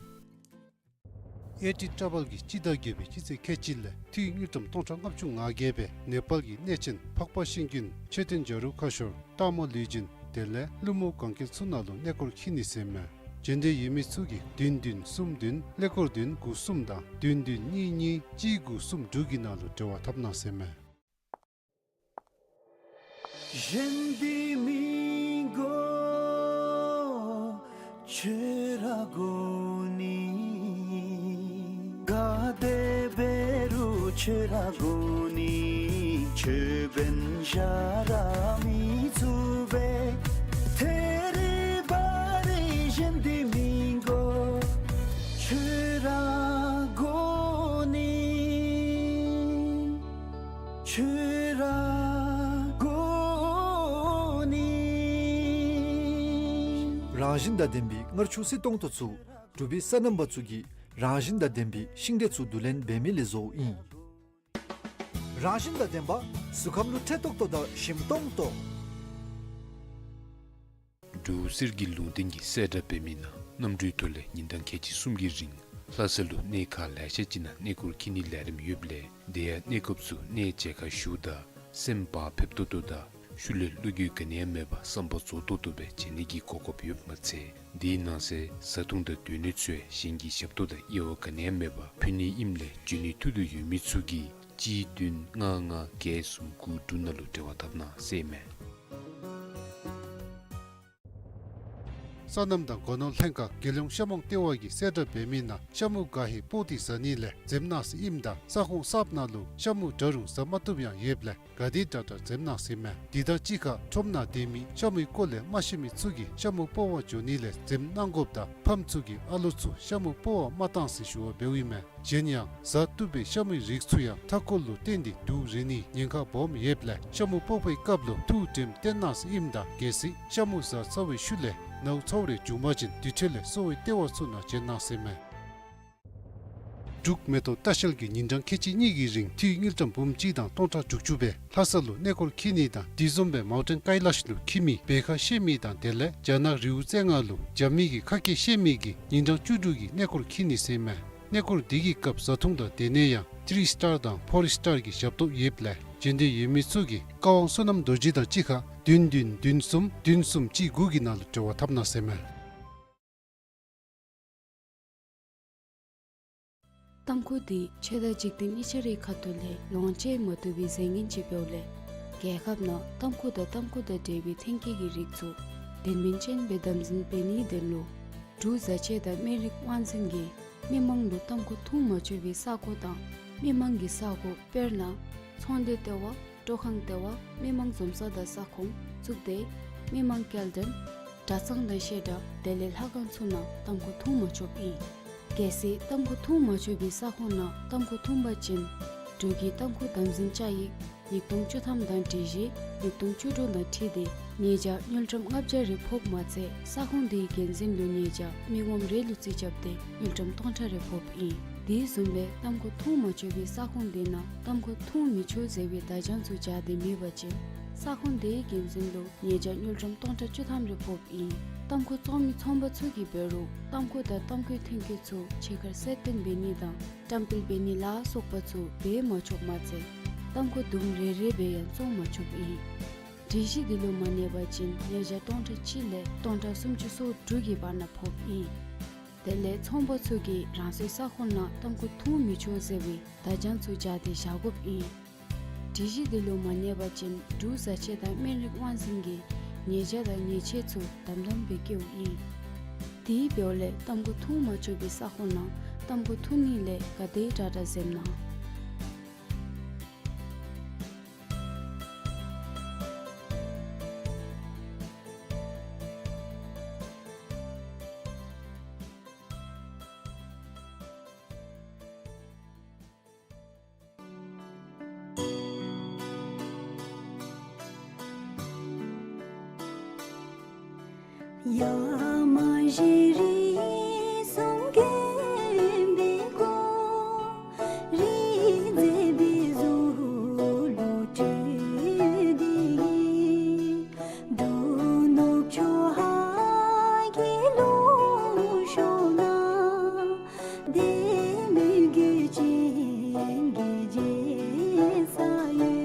ཨེ་ཊི་ཊ་བཱལ་གྱིས་སྤྱི་ཟླ་བརྒྱད་པའི་སྤྱི་ཚེས་ཁལ་གཅིག་ལས་འཐུས་དངུལ་ཀྲམ་སྟོང་ཕྲག་ལྔ་བཅུ་ང་བརྒྱད་སྦེ་ནེ་པཱལ་གྱི་གནས་ཆེན་འཕགས་པ་ཤིང་ཀུན་མཆོད་རྟེན་བྱ་རུང་ཁ་ཤོར་སྟག་མོ་ལུས་སྦྱིན་དེ་ལས་ཀླུ་མོ་གན་རྐྱལ་ཚུ་ནང་ལུ་གནས་སྐོར་འཁྱིད་ནི་ཟེར་མས། འབྱོན་འདོད་ཡོད་མི་ཚུ་གིས་བདུན་བདུན་གསུམ་བདུན་ཀླད་ཀོར་བདུན་དགུ་གསུམ་དང་བདུན་བདུན་གཉིས་གཉིས་གཅིག་དགུ་གསུམ་དྲུག་གི་ནང་ལུ་འབྲེལ་བ་འཐབ་གནང་ཟེར་མས། གཞན་འདི་མི་དགོ་ཁྱོད་ར་དགོ་ནི། ག་དེ་འབད་རུང་ཁྱོད་ར་དགོ་ནི། ཁྱོད་འབདན་གཞན་ར་མི་ཚུགས་པས། ཐད་རི་བ་རི་གཞན་འདི་མི་དགོ་ཁྱོད་ར་དགོ་ནི། ཁྱོད་ར་དགོ་ནི། རང་བཞིན་དང་ལྡན་པའི་མངར་ཆུ་བསིལ་ཏོང་ཏོ་ཚུ་འབྲུག་པའི་སོ་ནམ་པ་ཚུ་གིས་རང་བཞིན་དང་ལྡན་པའི་ཤིང་འབྲས་ཚུ་བསྡུ་ལེན་འབད་མི་ལས་བཟོཝ་ཨིན། རང་བཞིན་དང་ལྡན་པ་གཟུགས་ཁམས་ལུ་ཁྲེལ་ཏོག་ཏོ་དང་ཞིམ་ཏོང་ཏོ། འབྲུག་གསེར་གྱི་ལུང་བསྟན་གྱིས་གསལ་བསྒྲགས་འབད་མི་ནང་གནམ་གྲུའི་ཐོག་ལས་ཉིན་གྲངས་ཁལ་གཅིག་གསུམ་གྱི་རིང་ལྷ་ས་ལུ་གནས་ཁག་ལེ་ཤ་ཅིག་ནང་གནས་སྐོར་འཁྱིད་ནིའི་ལས་རིམ་ཡོདཔ་ལས་དེ་ཡང་གནས་སྐབས་སུ་གནས་མཇལ་ཁ་ཞུཝ་ད་སེམས་བག་ཕེབས་ཏོག་ཏོ་དང་ཤུལ་ལས་བློ་འགྱོད་ག་ནི་ཡང་མེད་པར་བསམ་པ་རྫོགས་ཏོག་ཏོ་སྦེ་མཇལ་ནི་གི་གོ་སྐབས་ཡོདཔ་མ་ཚད་དེའི་ནང་གསེས་བཟའ་འཐུང་དང་སྡོད་གནས་ཚུ་ཡང་གཞན་གྱི་ཞབས་ཏོག་དང་དབྱེ་བ་ག་ནི་ཡང་མེད་པར་ཕུལ་ནི་ཨིནམ་ལས་འབྱོན་ནིའི་ཐུགས་འདོད་ཡོད་མི་ཚུ་གིས་གཅིག་བདུན་ལྔ་ལྔ་བརྒྱད་གསུམ་དགུ་དྲུག་ནང་ལུ་འབྲེལ་བ་འཐབ་གནང་ཟེར་ཨིན་མས། སོ་ནམ་དང་སྒོ་ནོར་ལྷན་ཁག་རྒྱལ་ཡོངས་ཤ་མོང་ལྟེ་བ་གིས་གསལ་བསྒྲགས་འབད་མི་ནང་ཤ་མུ་ག་ཧེ་སྤོག་སྟེ་བཟའ་ནི་ལས་འཛེམ་གནང་ཟེར་ཨིནམ་ད་ས་ཁོངས་གསརཔ་ནང་ལུ་ཤ་མུ་འདྲ་རུང་བཟའ་མ་བཏུབ་ཡང་ཡོདཔ་ལས་ག་དེ་དྲག་དྲག་འཛེམ་གནང་ཟེར་མས། དེ་དང་གཅིག་ཁར་ཁྲོམ་ནང་སྡོད་མི་ཤ་མུའི་སྐོར་ལས་མ་ཤེས་མི་ཚུ་གིས་ཤ་མུ་སྤོག་པར་འགྱོ་ནི་ལས་འཛེམ་གནང་དགོཔ་དང་ཕམ་ཚུ་གིས་ཨ་ལོ་ཚུ་ཤ་མུ་སྤོག་པར་མ་གཏང་ཟེར་ཞུ་བ་འབདཝ་ཨིན་མས། གཞན་ཡང་བཟའ་བཏུབ་པའི་ཤ་མུའི་རིགས་ཚུ་ཡང་མཐའ་འཁོར་ལུ་བརྟེན་ཏེ་དུག་རེག་ནིའི་ཉེན་ཁ་སྦོམ་ཡོདཔ་ལས་ཤ་མུ་སྤོག་པའི་སྐབས་ལུ་ཐུགས་དྲནམ་བཏོན་གནང་ཟེར་ཨིནམ་ད་གལ་སྲིད་ཤ་མུ་བཟའ་ཚར་བའི་ཤུལ་ལས་ནཝ་ཚཝ་རེ་བྱུང་པ་ཅིན་དེ་འཕྲོ་ལས་གསོ་བའི་ལྟེ་བ་ཚུ་ནང་བྱོན་གནང་ཟེར་མས། འབྲུག་མེ་ཏོག་ལྟ་བཤལ་གྱིས་ཉིན་གྲངས་ཁལ་གཅིག་གཉིས་ཀྱི་རིང་འཐུས་དངུལ་ཀྲམ་འབུམ་གཅིག་དང་སྟོང་ཕྲག་དྲུག་ཅུ་སྦེ་ལྷ་ས་ལུ་གནས་སྐོར་འཁྱིད་ནི་དང་དེ་བཟུམ་སྦེ་མའུན་ཊེན་ཀའི་ལཱཤ་ལུ་འཁྱིད་མི་འབད་ཁ་ཤེས་མི་དང་དེ་ལས་རྒྱ་ནག་རི་བོ་རྩེ་ལྔ་ལུ་འགྱོ་མི་གི་ཁ་སྐད་ཤེས་མི་གིས་ཉིན་གྲངས་བཅུ་དྲུག་གི་གནས་སྐོར་འཁྱིད་ནི་ཟེར་མས། གནས་སྐོར་དེ་གི་སྐབས་བཟའ་འཐུང་དང་སྡོད་གནས་ཡང་ཐི་རི་སི་ཊར་དང་ཕོར་སི་ཊར་གྱི་ཞབས་ཏོག་ཡོདཔ་ལས་འབྱོན་འདོད་ཡོད་མི་ཚུ་གིས་བཀའ་དབང་བསོད་ནམས་རྡོ་རྗེ་དང་གཅིག་ཁར་བདུན་བདུན་བདུན་གསུམ་བདུན་གསུམ་གཅིག་དགུ་གི་ནང་ལུ་འབྲེལ་བ་འཐབ་གནང་ཟེར་མས། ཏམ་ཁུ་འདི་ཆོས་དང་འཇིག་རྟེན་གཉིས་ཆ་རའི་ཁ་ཐུག་ལས་ལོངས་སྤྱོད་མ་བཏུབ་པའི་རྫས་ངན་ཅིག་འབདཝ་ལས་རྒྱལ་ཁབ་ནང་ཏམ་ཁུ་དང་ཏམ་ཁུ་དང་འབྲེལ་བའི་ཐོན་སྐྱེད་ཀྱི་རིགས་ཚུ་དོན་སྨིན་ཅན་སྦེ་དམ་འཛིན་འབད་ནིའི་དོན་ལུ་འབྲུག་བཟའ་ཆས་དང་སྨན་རིགས་དབང་འཛིན་གྱིས་མི་མང་ལུ་ཏམ་ཁུ་འཐུང་མ་ཆོག་པའི་ས་གོ་དང་མི་མང་གི་ས་གོ་དཔེར་ན་ཚོང་སྡེ་ལྟེ་བ། སྤྲོ་ཁང་ལྟེ་བ། མི་མང་འཛོམས་ས་དང་ས་ཁོངས། གཙུག་སྡེ། མི་མང་སྐྱེལ་འདྲེན། གྲྭ་ཚང་དང་བཤད་གྲྭ་དེ་ལས་ལྷ་ཁང་ཚུ་ནང་ཏམ་ཁུ་འཐུང་མ་ཆོགཔ་ཨིན། གལ་སྲིད་ཏམ་ཁུ་འཐུང་མ་ཆོག་པའི་ས་ཁོངས་ནང་ཏམ་ཁུ་འཐུང་པ་ཅིན་འབྲུག་གི་ཏམ་ཁུ་དམ་འཛིན་བཅའ་ཡིག་ཉིས་སྟོང་བཅུ་ཐམ་དང་སྒྲིག་གཞི་ཉིས་སྟོང་བཅུ་དྲུག་དང་འཁྲིལ་ཏེ་ཉེས་བྱ་དངུལ་ཀྲམ་ལྔ་བརྒྱ་རེ་ཕོགཔ་མ་ཚད་ས་ཁོངས་དེའི་འགན་འཛིན་ལུ་ཉེས་བྱ་མི་ངོམ་རེ་ལུ་རྩིས་རྐྱབ་སྟེ་དངུལ་ཀྲམ་སྟོང་ཕྲག་རེ་ཕོགཔ་ཨིན། དེ་བཟུམ་སྦེ་ཏམ་ཁུ་འཐུང་མ་ཆོག་པའི་ས་ཁོངས་དེ་ནང་ཏམ་ཁུ་འཐུང་མི་ཆོག་ཟེར་བའི་བརྡ་བྱང་ཚུ་སྦྱར་ཏེ་མེད་པ་ཅིན་ས་ཁོངས་དེའི་འགན་འཛིན་ལུ་ཉེས་བྱ་དངུལ་ཀྲམ་སྟོང་ཕྲག་བཅུ་ཐམ་རེ་ཕོགཔ་ཨིན། ཏམ་ཁུ་བཙོང་མི་ཚོང་པ་ཚུ་གིས་འབད་རུང་ཏམ་ཁུ་དང་ཏམ་ཁུའི་ཐོན་སྐྱེད་ཚུ་ཕྱི་ཁར་གསལ་སྟོན་འབད་ནི་དང་བཀྲམ་སྤེལ་འབད་ནི་ལ་སོགས་པ་ཚུ་འབད་མ་ཆོགཔ་མ་ཚད་ཏམ་ཁུ་དུམ་རེ་རེ་སྦེ་ཡང་བཙོང་མ་ཆོགཔ་ཨིན། སྒྲིག་གཞི་འདི་ལུ་མ་གནས་པ་ཅིན་ཉེས་བྱ་སྟོང་ཕྲག་གཅིག་ལས་སྟོང་ཕྲག་སུམ་ཅུ་སོ་དྲུག་གི་བར་ན་ཕོགཔ་ཨིན། དེ་ལས་ཚོང་པ་ཚུ་གིས་རང་སོའི་ས་ཁོངས་ནང་ཏམ་ཁུ་འཐུང་མི་ཆོག་ཟེར་བའི་བརྡ་བྱང་ཚུ་སྦྱར་ཏེ་བཞག་དགོཔ་ཨིན། སྒྲིག་གཞི་འདི་ལུ་མ་གནས་པ་ཅིན་འབྲུག་བཟའ་ཆས་དང་སྨན་རིགས་དབང་འཛིན་གྱིས་ཉེས་བྱ་དང་ཉེས་ཆད་ཚུ་དམ་དམ་སྦེ་བཀལཝ་ཨིན། དེ་འབདཝ་ལས་ཏམ་ཁུ་འཐུང་མ་ཆོག་པའི་ས་ཁོངས་ནང་ཏམ་ཁུ་འཐུང་ནི་ལས་ག་དེ་དྲག་དྲག་འཛེམ་གནང་། ཡ་མ་ཞེ་རིགས་གསུམ་མགོན་པོའི་སྐུ། རིག་འཛིན་པའི་གཟུགས་ལུ་སྤྲུལ་ཏེ་གིས། འབྲུ་ནུབ་ཕྱོགས་ཧཱ་གི་ལུང་ཕྱོགས་ན། བདེ་མོས་གུས་ཅན་གྱི་རྗེས་ས་ཡོད།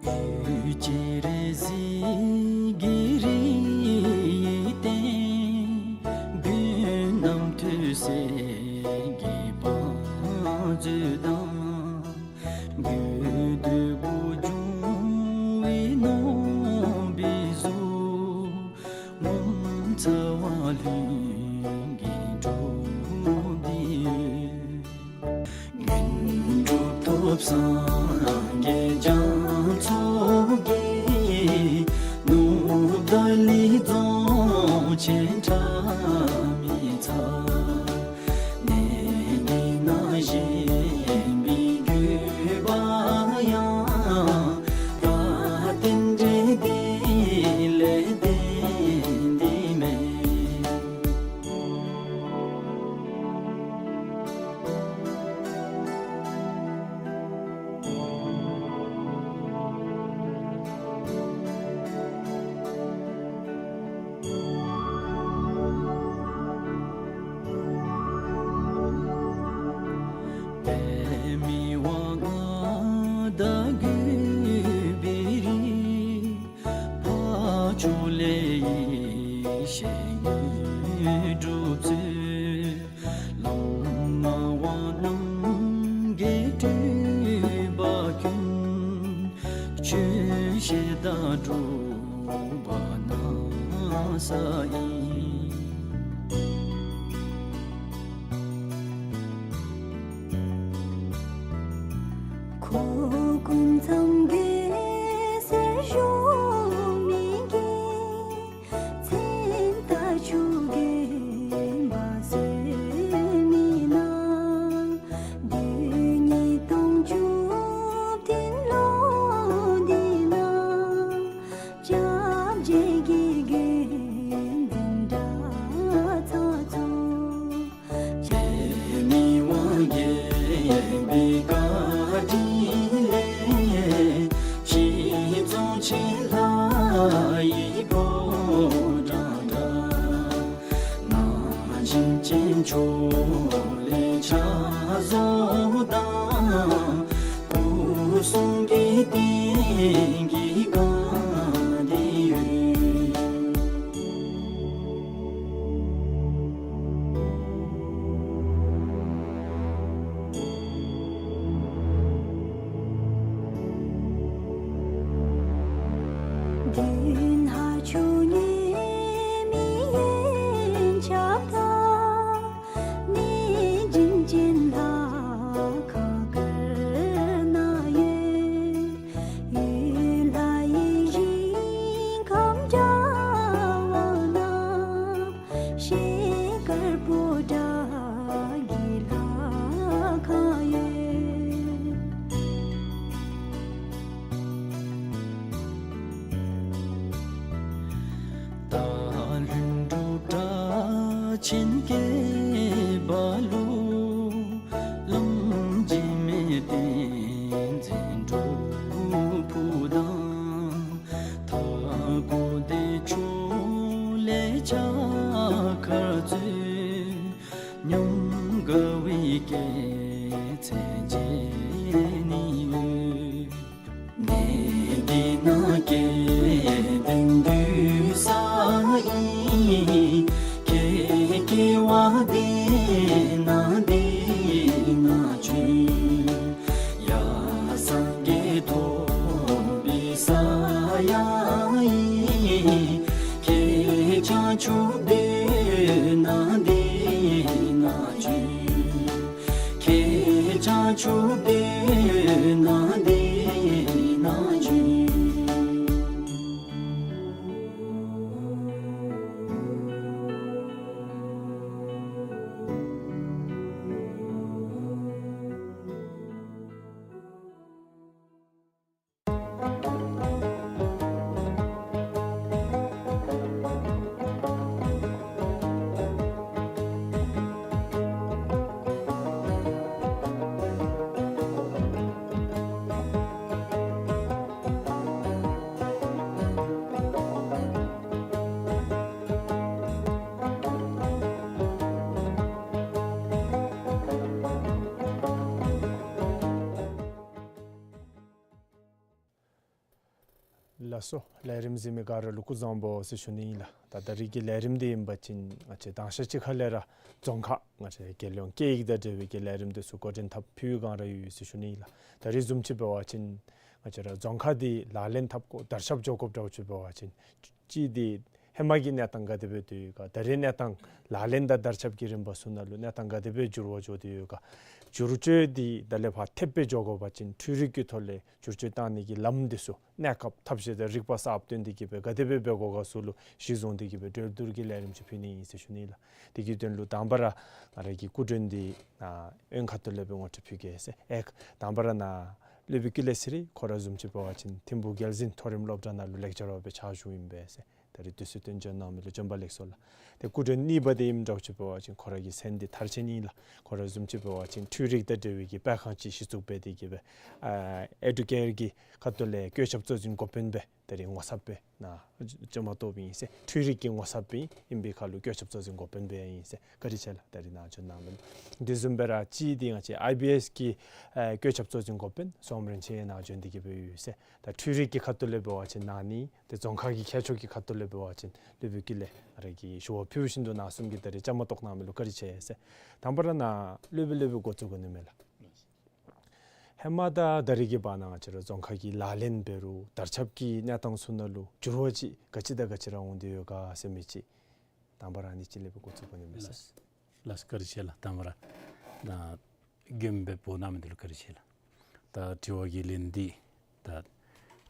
ཡུལ་གྱི་རེ་ཟིག་གི་རིགས་ཡིད་བརྟན། མགོན་རྣམ་ཐོས་སྲས་ཀྱི་བང་མཛོད་དང་། དགོས་འདོད་པོ་འབྱུང་བའི་ནོར་བུའི་གཟུགས། ངོ་མཚར་བ་ལྷུན་གྱིས་གྲུབ་སྟེ་ཡོད། དངོས་གྲུབ་ཐོབ་སངས་རྒྱས་རྒྱ་མཚོ་རྒྱས། ནུབ་ཏཱ་ལའི་རྫོང་ཆེན་ཁྲ་མི་ཚ། གནས་འདི་ན་བཞེངས་པའི་དགོས་པ་ཡང་། ད་རྟེན་འབྲེལ་འདི་ལས་བརྟེན་ཏེ་མེད། པདྨའི་དབང་མངའ་བདག་གུས་པའི་རིགས། འཕགས་མཆོག་ལས་ཡེ་ཤེས་དངོས་གྲུབ་སྩོལ། ལམ་སྣང་བ་རྣམ་རྒྱལ་སྤྲུལ་པ་ཀུན། ཆོས་བཤད་དང་སྒྲུབ་པ་གནང་ས་ཡིན། ཁོ་སྐུ་མཚམས་དགོན་གསར་བཞུགས་མི་གི། མཚན་རྟ་མཆོག་དགོན་པ་ཟེར་མི་ན། བདུན་ཉིས་སྟོང་བཅུ་བདུན་ལོ་འདི་ན། སྐྱབས་རྗེ་གི་དགོན་འཛིན་གྲྭ་ཚང་ཚུགས། པདྨའི་དབང་རྒྱལ་པོའི་བཀའ་དྲིན་ལས། གཞིས་རྫོང་ཆེན་ལྷ་ཡི་ཕོ་བྲང་འདྲ། ན་གཞོན་ཅན་ཕྱོགས་ལས་ཕྱག་བཟོ་དང་། སྐུ་གསུང་གི་རྟེན་གྱི་བཀའ་འདི་ཡོད། མདུན་ཕག་མཆོག་ཉེ་མི་ཡོན་ཆབ་དང་། གནས་བྱིན་ཅན་ལྷ་ཁང་དཀར་ནང་ཡོད། ཡུལ་ལྷ་ཡི་ཞིང་ཁམས་འདྲ་བ་ན། ཤེལ་དཀར་པོ་ཏ་གི་ལྷ་ཁང་ཡོད། སྟག་ལྷུན་གྲུབ་གྲགས་ཆེན་སྐྱེས་པ་ལུ། ལམ་འཇིགས་མེད་བསྟན་འཛིན་སྒྲུབ་ཕུག་དང་། མཐའ་འཁོབ་བདེ་མཆོག་ལས་ཕྱག་འཁར་སྩོལ། ཉམས་དགའ་བའི་སྐྱེད་ཚལ་མཇལ་ནི་ཡོད། གནས་འདི་ན་སྐལ་ལྡན་འདུས་ས་ཨིན། ཁྱེད་སྐྱེ་བ་འདི་ན་འདི་ན་བྱོན། ཡར་སངས་རྒྱས་ཐོབ་པའི་ས་ཡང་ཨིན། ཁྱེད་བྱང་ཆུབ་སྡོད་ན་འདི་ན་བྱོན། ཁྱེད་བྱང་ཆུབ་སྡོད་ན་འདི་ན་བྱོན། ལགས་སོ། ལས་རིམ་གཟིགས་མི་ག་ར་ལུ་སྐུ་གཟུགས་བཟང་པོ་ཟེར་ཞུ་ནི་ཨིན་ལགས། ད་ད་རིས་ཀྱི་ལས་རིམ་འདི་ཨིན་པ་ཅིན་ང་བཅས་དང་ཤ་ཅིག་ཁ་ལས་ར་རྫོང་ཁ་ང་བཅས་རྒྱལ་ཡོངས་སྐད་ཡིག་དང་འབྲེལ་བའི་གི་ལས་རིམ་འདི་ཚུ་འགོ་འདྲེན་འཐབ་ཕུལ་བའི་སྒང་ར་ཡོད་ཟེར་ཞུ་ནི་ཨིན་ལགས། ད་རིས་བཟུམ་ཅིག་འབད་བ་ཅིན་ང་བཅས་ར་རྫོང་ཁ་འདི་ལག་ལེན་འཐབ་དགོ་དར་ཁྱབ་འགྱོ་དགོཔ་འདྲཝ་ཅིག་འབད་བ་ཅིན་གཅིག་འདི་ཧེ་མ་གི་གནས་སྟངས་ག་དེ་སྦེ་སྡོད་ཡོད་ག། ད་རིས་གནས་སྟངས་ལག་ལེན་དང་དར་ཁྱབ་ཀྱི་རིམ་པ་ཚུ་ནང་ལུ་གནས་སྟངས་ག་དེ་སྦེ་འགྱུར་བ་འགྱོ་སྟེ་ཡོད་ག། བསྒྱུར་བཅོས་འདི་ད་ལས་ཕར་ཐེབས་སྦེ་འགྱོ་དགོ་པ་ཅིན་འཕྲུལ་རིག་གི་ཐོག་ལས་བསྒྱུར་བཅོས་བཏང་ནི་གི་ལམ་འདི་ཚུ་གནས་སྐབས་ཐབས་ཤེས་དང་རིག་པ་གསརཔ་བཏོན་ཏེ་གི་སྦེ་ག་དེ་སྦེ་འབད་དགོ་ག་ཚུ་ལུ་གཞི་བཟུང་སྟེ་གི་སྦེ་གྲོས་བསྡུར་གྱི་ལས་རིམ་ཅིག་ཕུལ་ནི་ཨིན་ཟེར་ཞུ་ནི་ལགས། དེ་གི་དོན་ལུ་དང་པ་ར་ང་ར་གི་སྐུ་མགྲོན་འདི་ཨ་ཨེ་ཁ་ཐུག་ལས་སྦེ་ངོ་སྤྲོད་ཕུལ་གེ་ཟེར། ཨེ་དང་པ་ར་ནཱ་སློབ་དཔོན་ཀུན་ལེགས་ཚེ་རིང་ཁོ་ར་བཟུམ་ཅིག་འབད་བ་ཅིན་ཐིམ་ཕུག་རྒྱལ་འཛིན་མཐོ་རིམ་སློབ་གྲྭ་ནང་ལུ་ལེགས་ཅར་ར་སྦེ་ཕྱག་ཞུཝ་ཨིན་པས་ཟེར། ད་རིས་དུས་ཚོད་བཏོན་བྱོན་གནང་མི་ལུ་བྱོན་པ་ལེགས་སོ་ལགས། ཏེ་སྐུ་མགྲོན་གཉིས་པ་འདི་ཨིནམ་འདྲཝ་ཅིག་འབད་བ་ཅིན་ཁོ་ར་གི་མཚན་འདི་མཐར་ཕྱིན་ཨིན་ལགས། ཁོ་ར་བཟུམ་ཅིག་འབད་བ་ཅིན་འཕྲུལ་རིག་དང་འབྲེལ་བའི་གི་སྤེལ་ཁང་ཅིག་གཞི་བཙུགས་འབད་དེ་གི་སྦེ་ཨ་ཨེ་ཌུ་ཀེར་གྱི་ཁ་ཐུག་ལས་བཀོད་ཁྱབ་གཙོ་འཛིན་འགོ་དཔོན་སྦེ་ད་རིས་ངོ་ཚབ་སྦེ་ནཱ་བཅའ་མར་གཏོགསཔ་ཨིན་ཟེར། འཕྲུལ་རིག་གི་ངོ་ཚབ་སྦེ་ཨིན་པའི་ཁར་ལུ་བཀོད་ཁྱབ་གཙོ་འཛིན་འགོ་དཔོན་སྦེ་ཨིན་ཟེར། བཀའ་དྲིན་ཆེ་ལགས། ད་རིས་ནཱ་བྱོན་གནང་མི་ལུ། དེ་བཟུམ་སྦེ་ར་གཅིག་འདི་ང་བཅས་ཨའི་བི་ཨེསི་གི་ཨ་བཀོད་ཁྱབ་གཙོ་འཛིན་འགོ་དཔོན་སོམ་རིན་ཆེན་ནཱ་བྱོན་ཏེ་གི་སྦེ་ཡོད་ཟེར། ད་འཕྲུལ་རིག་གི་ཁ་ཐུག་ལས་འབད་བ་ཅིན་ན་ནི་ཏེ་རྫོང་ཁ་གི་མཁས་མཆོག་གི་ཁ་ཐུག་ལས་འབད་བ་ཅིན་སློབ་དཔོན་ཀུན་ལེགས་ང་ར་གིས་ཞུ་བ་ཕུལ་བཞིན་དུ་ནཱ་གསུམ་གྱིས་ད་རིས་བཅའ་མར་གཏོགས་གནང་མི་ལུ་བཀའ་དྲིན་ཆེ་ཟེར། དང་པ་ར་ནཱ་སློབ་དཔོན་སློབ་དཔོན་འགོ་བཙུགས་དགོ་ནི་མས་ལགས། ཧེ་མ་དང་ད་རིས་ཀྱི་བར་ན་ང་བཅས་ར་རྫོང་ཁ་གི་ལག་ལེན་འབད་རུང་དར་ཁྱབ་ཀྱི་གནས་སྟངས་ཚུ་ནང་ལུ་འགྱུར་བ་ཅིག་ག་ཅི་དང་ག་ཅི་ར་འོང་སྟེ་ཡོད་ག་ཟེར་མི་ཅིག་དང་པ་ར་ཨ་ནི་ཅིག་ལས་སྦེ་འགོ་བཙུགས་དགོ་ནི་མས་ཟེར། ལགས་ལགས་བཀའ་དྲིན་ཆེ་ལགས། དང་པ་ར་ནཱ་མགྱོནམ་སྦེ་འབོ་གནང་མི་འདི་ལུ་བཀའ་དྲིན་ཆེ་ལགས། ད་དྲི་བ་གི་ལན་འདི་ད་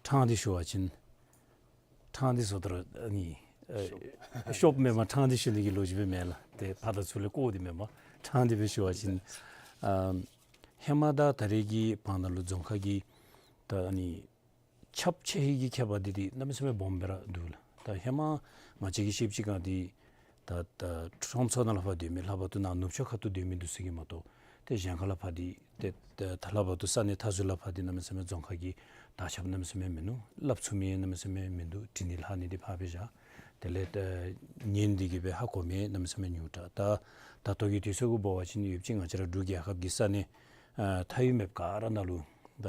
ཕྲང་སྟེ་ཞུ་བ་ཅིན་ཕྲང་སྟེ་ཟེརཝ་ད་ར་ཨ་ནི་ཨེ་ཤོབ་མེན་པར་ཕྲང་སྟེ་ཞུ་ནི་གི་ལོ་རྒྱུས་སྦེ་མེན་ལགས། ཏེ་ཕར་དང་ཚུར་ལས་བཀོ་སྟེ་མེན་པར་ཕྲང་སྟེ་སྦེ་ཞུ་བ་ཅིན་ཨ་ཧེ་མ་དང་ད་རིས་ཀྱི་བར་ན་ལུ་རྫོང་ཁ་གི་ད་ཨ་ནི་ཁྱབ་ཆེ་ཧེང་གི་ཁྱད་པར་འདི་འདི་གནམ་མེད་ས་མེད་སྦོམ་སྦེ་ར་འདུག་ལགས། ད་ཧེ་མ་ང་བཅས་ཀྱིས་ཤེསཔ་ཅིག་ཁར་འདི་ད་ད་ཁྲོམ་ཚུ་ནང་ལས་ཕར་སྡོད་མི་ལྷག་པར་དུ་ནཱ་ནུབ་ཕྱོགས་ཁ་ཐུག་སྡོད་མི་འདི་ཚུ་གིས་མ་གཏོགས་ཏེ་གཞན་ཁ་ལས་ཕར་འདི་ཏེ་ད་ལྷག་པར་དུ་ས་གནས་མཐའ་ཟུར་ལས་ཕར་འདི་གནམ་མེད་ས་མེད་རྫོང་ཁ་གི་དར་ཁྱབ་གནམ་མེད་ས་མེད་མིན་ནུག། སླབ་ཚུགས་མི་གནམ་མེད་ས་མེད་མིན་འདུག། འབྲི་ནི་ལྷག་ནི་འདི་ཕར་སྦེ་བཞག། དེ་ལས་ད་ཉན་ཏེ་གི་སྦེ་ཧ་གོ་མི་གནམ་མེད་ས་མེད་ཉུང་དྲགས། ད་ད་ལྟོ་གི་དུས་ཚོད་ཀྱི་འབད་བ་ཅིན་ཡོདཔ་ཅིག་ང་བཅས་ར་འབྲུག་རྒྱལ་ཁབ་ཀྱི་ས་གནས་ཨ་མཐའ་དབུས་མེདཔ་ག་ར་ནང་ལུ་ད་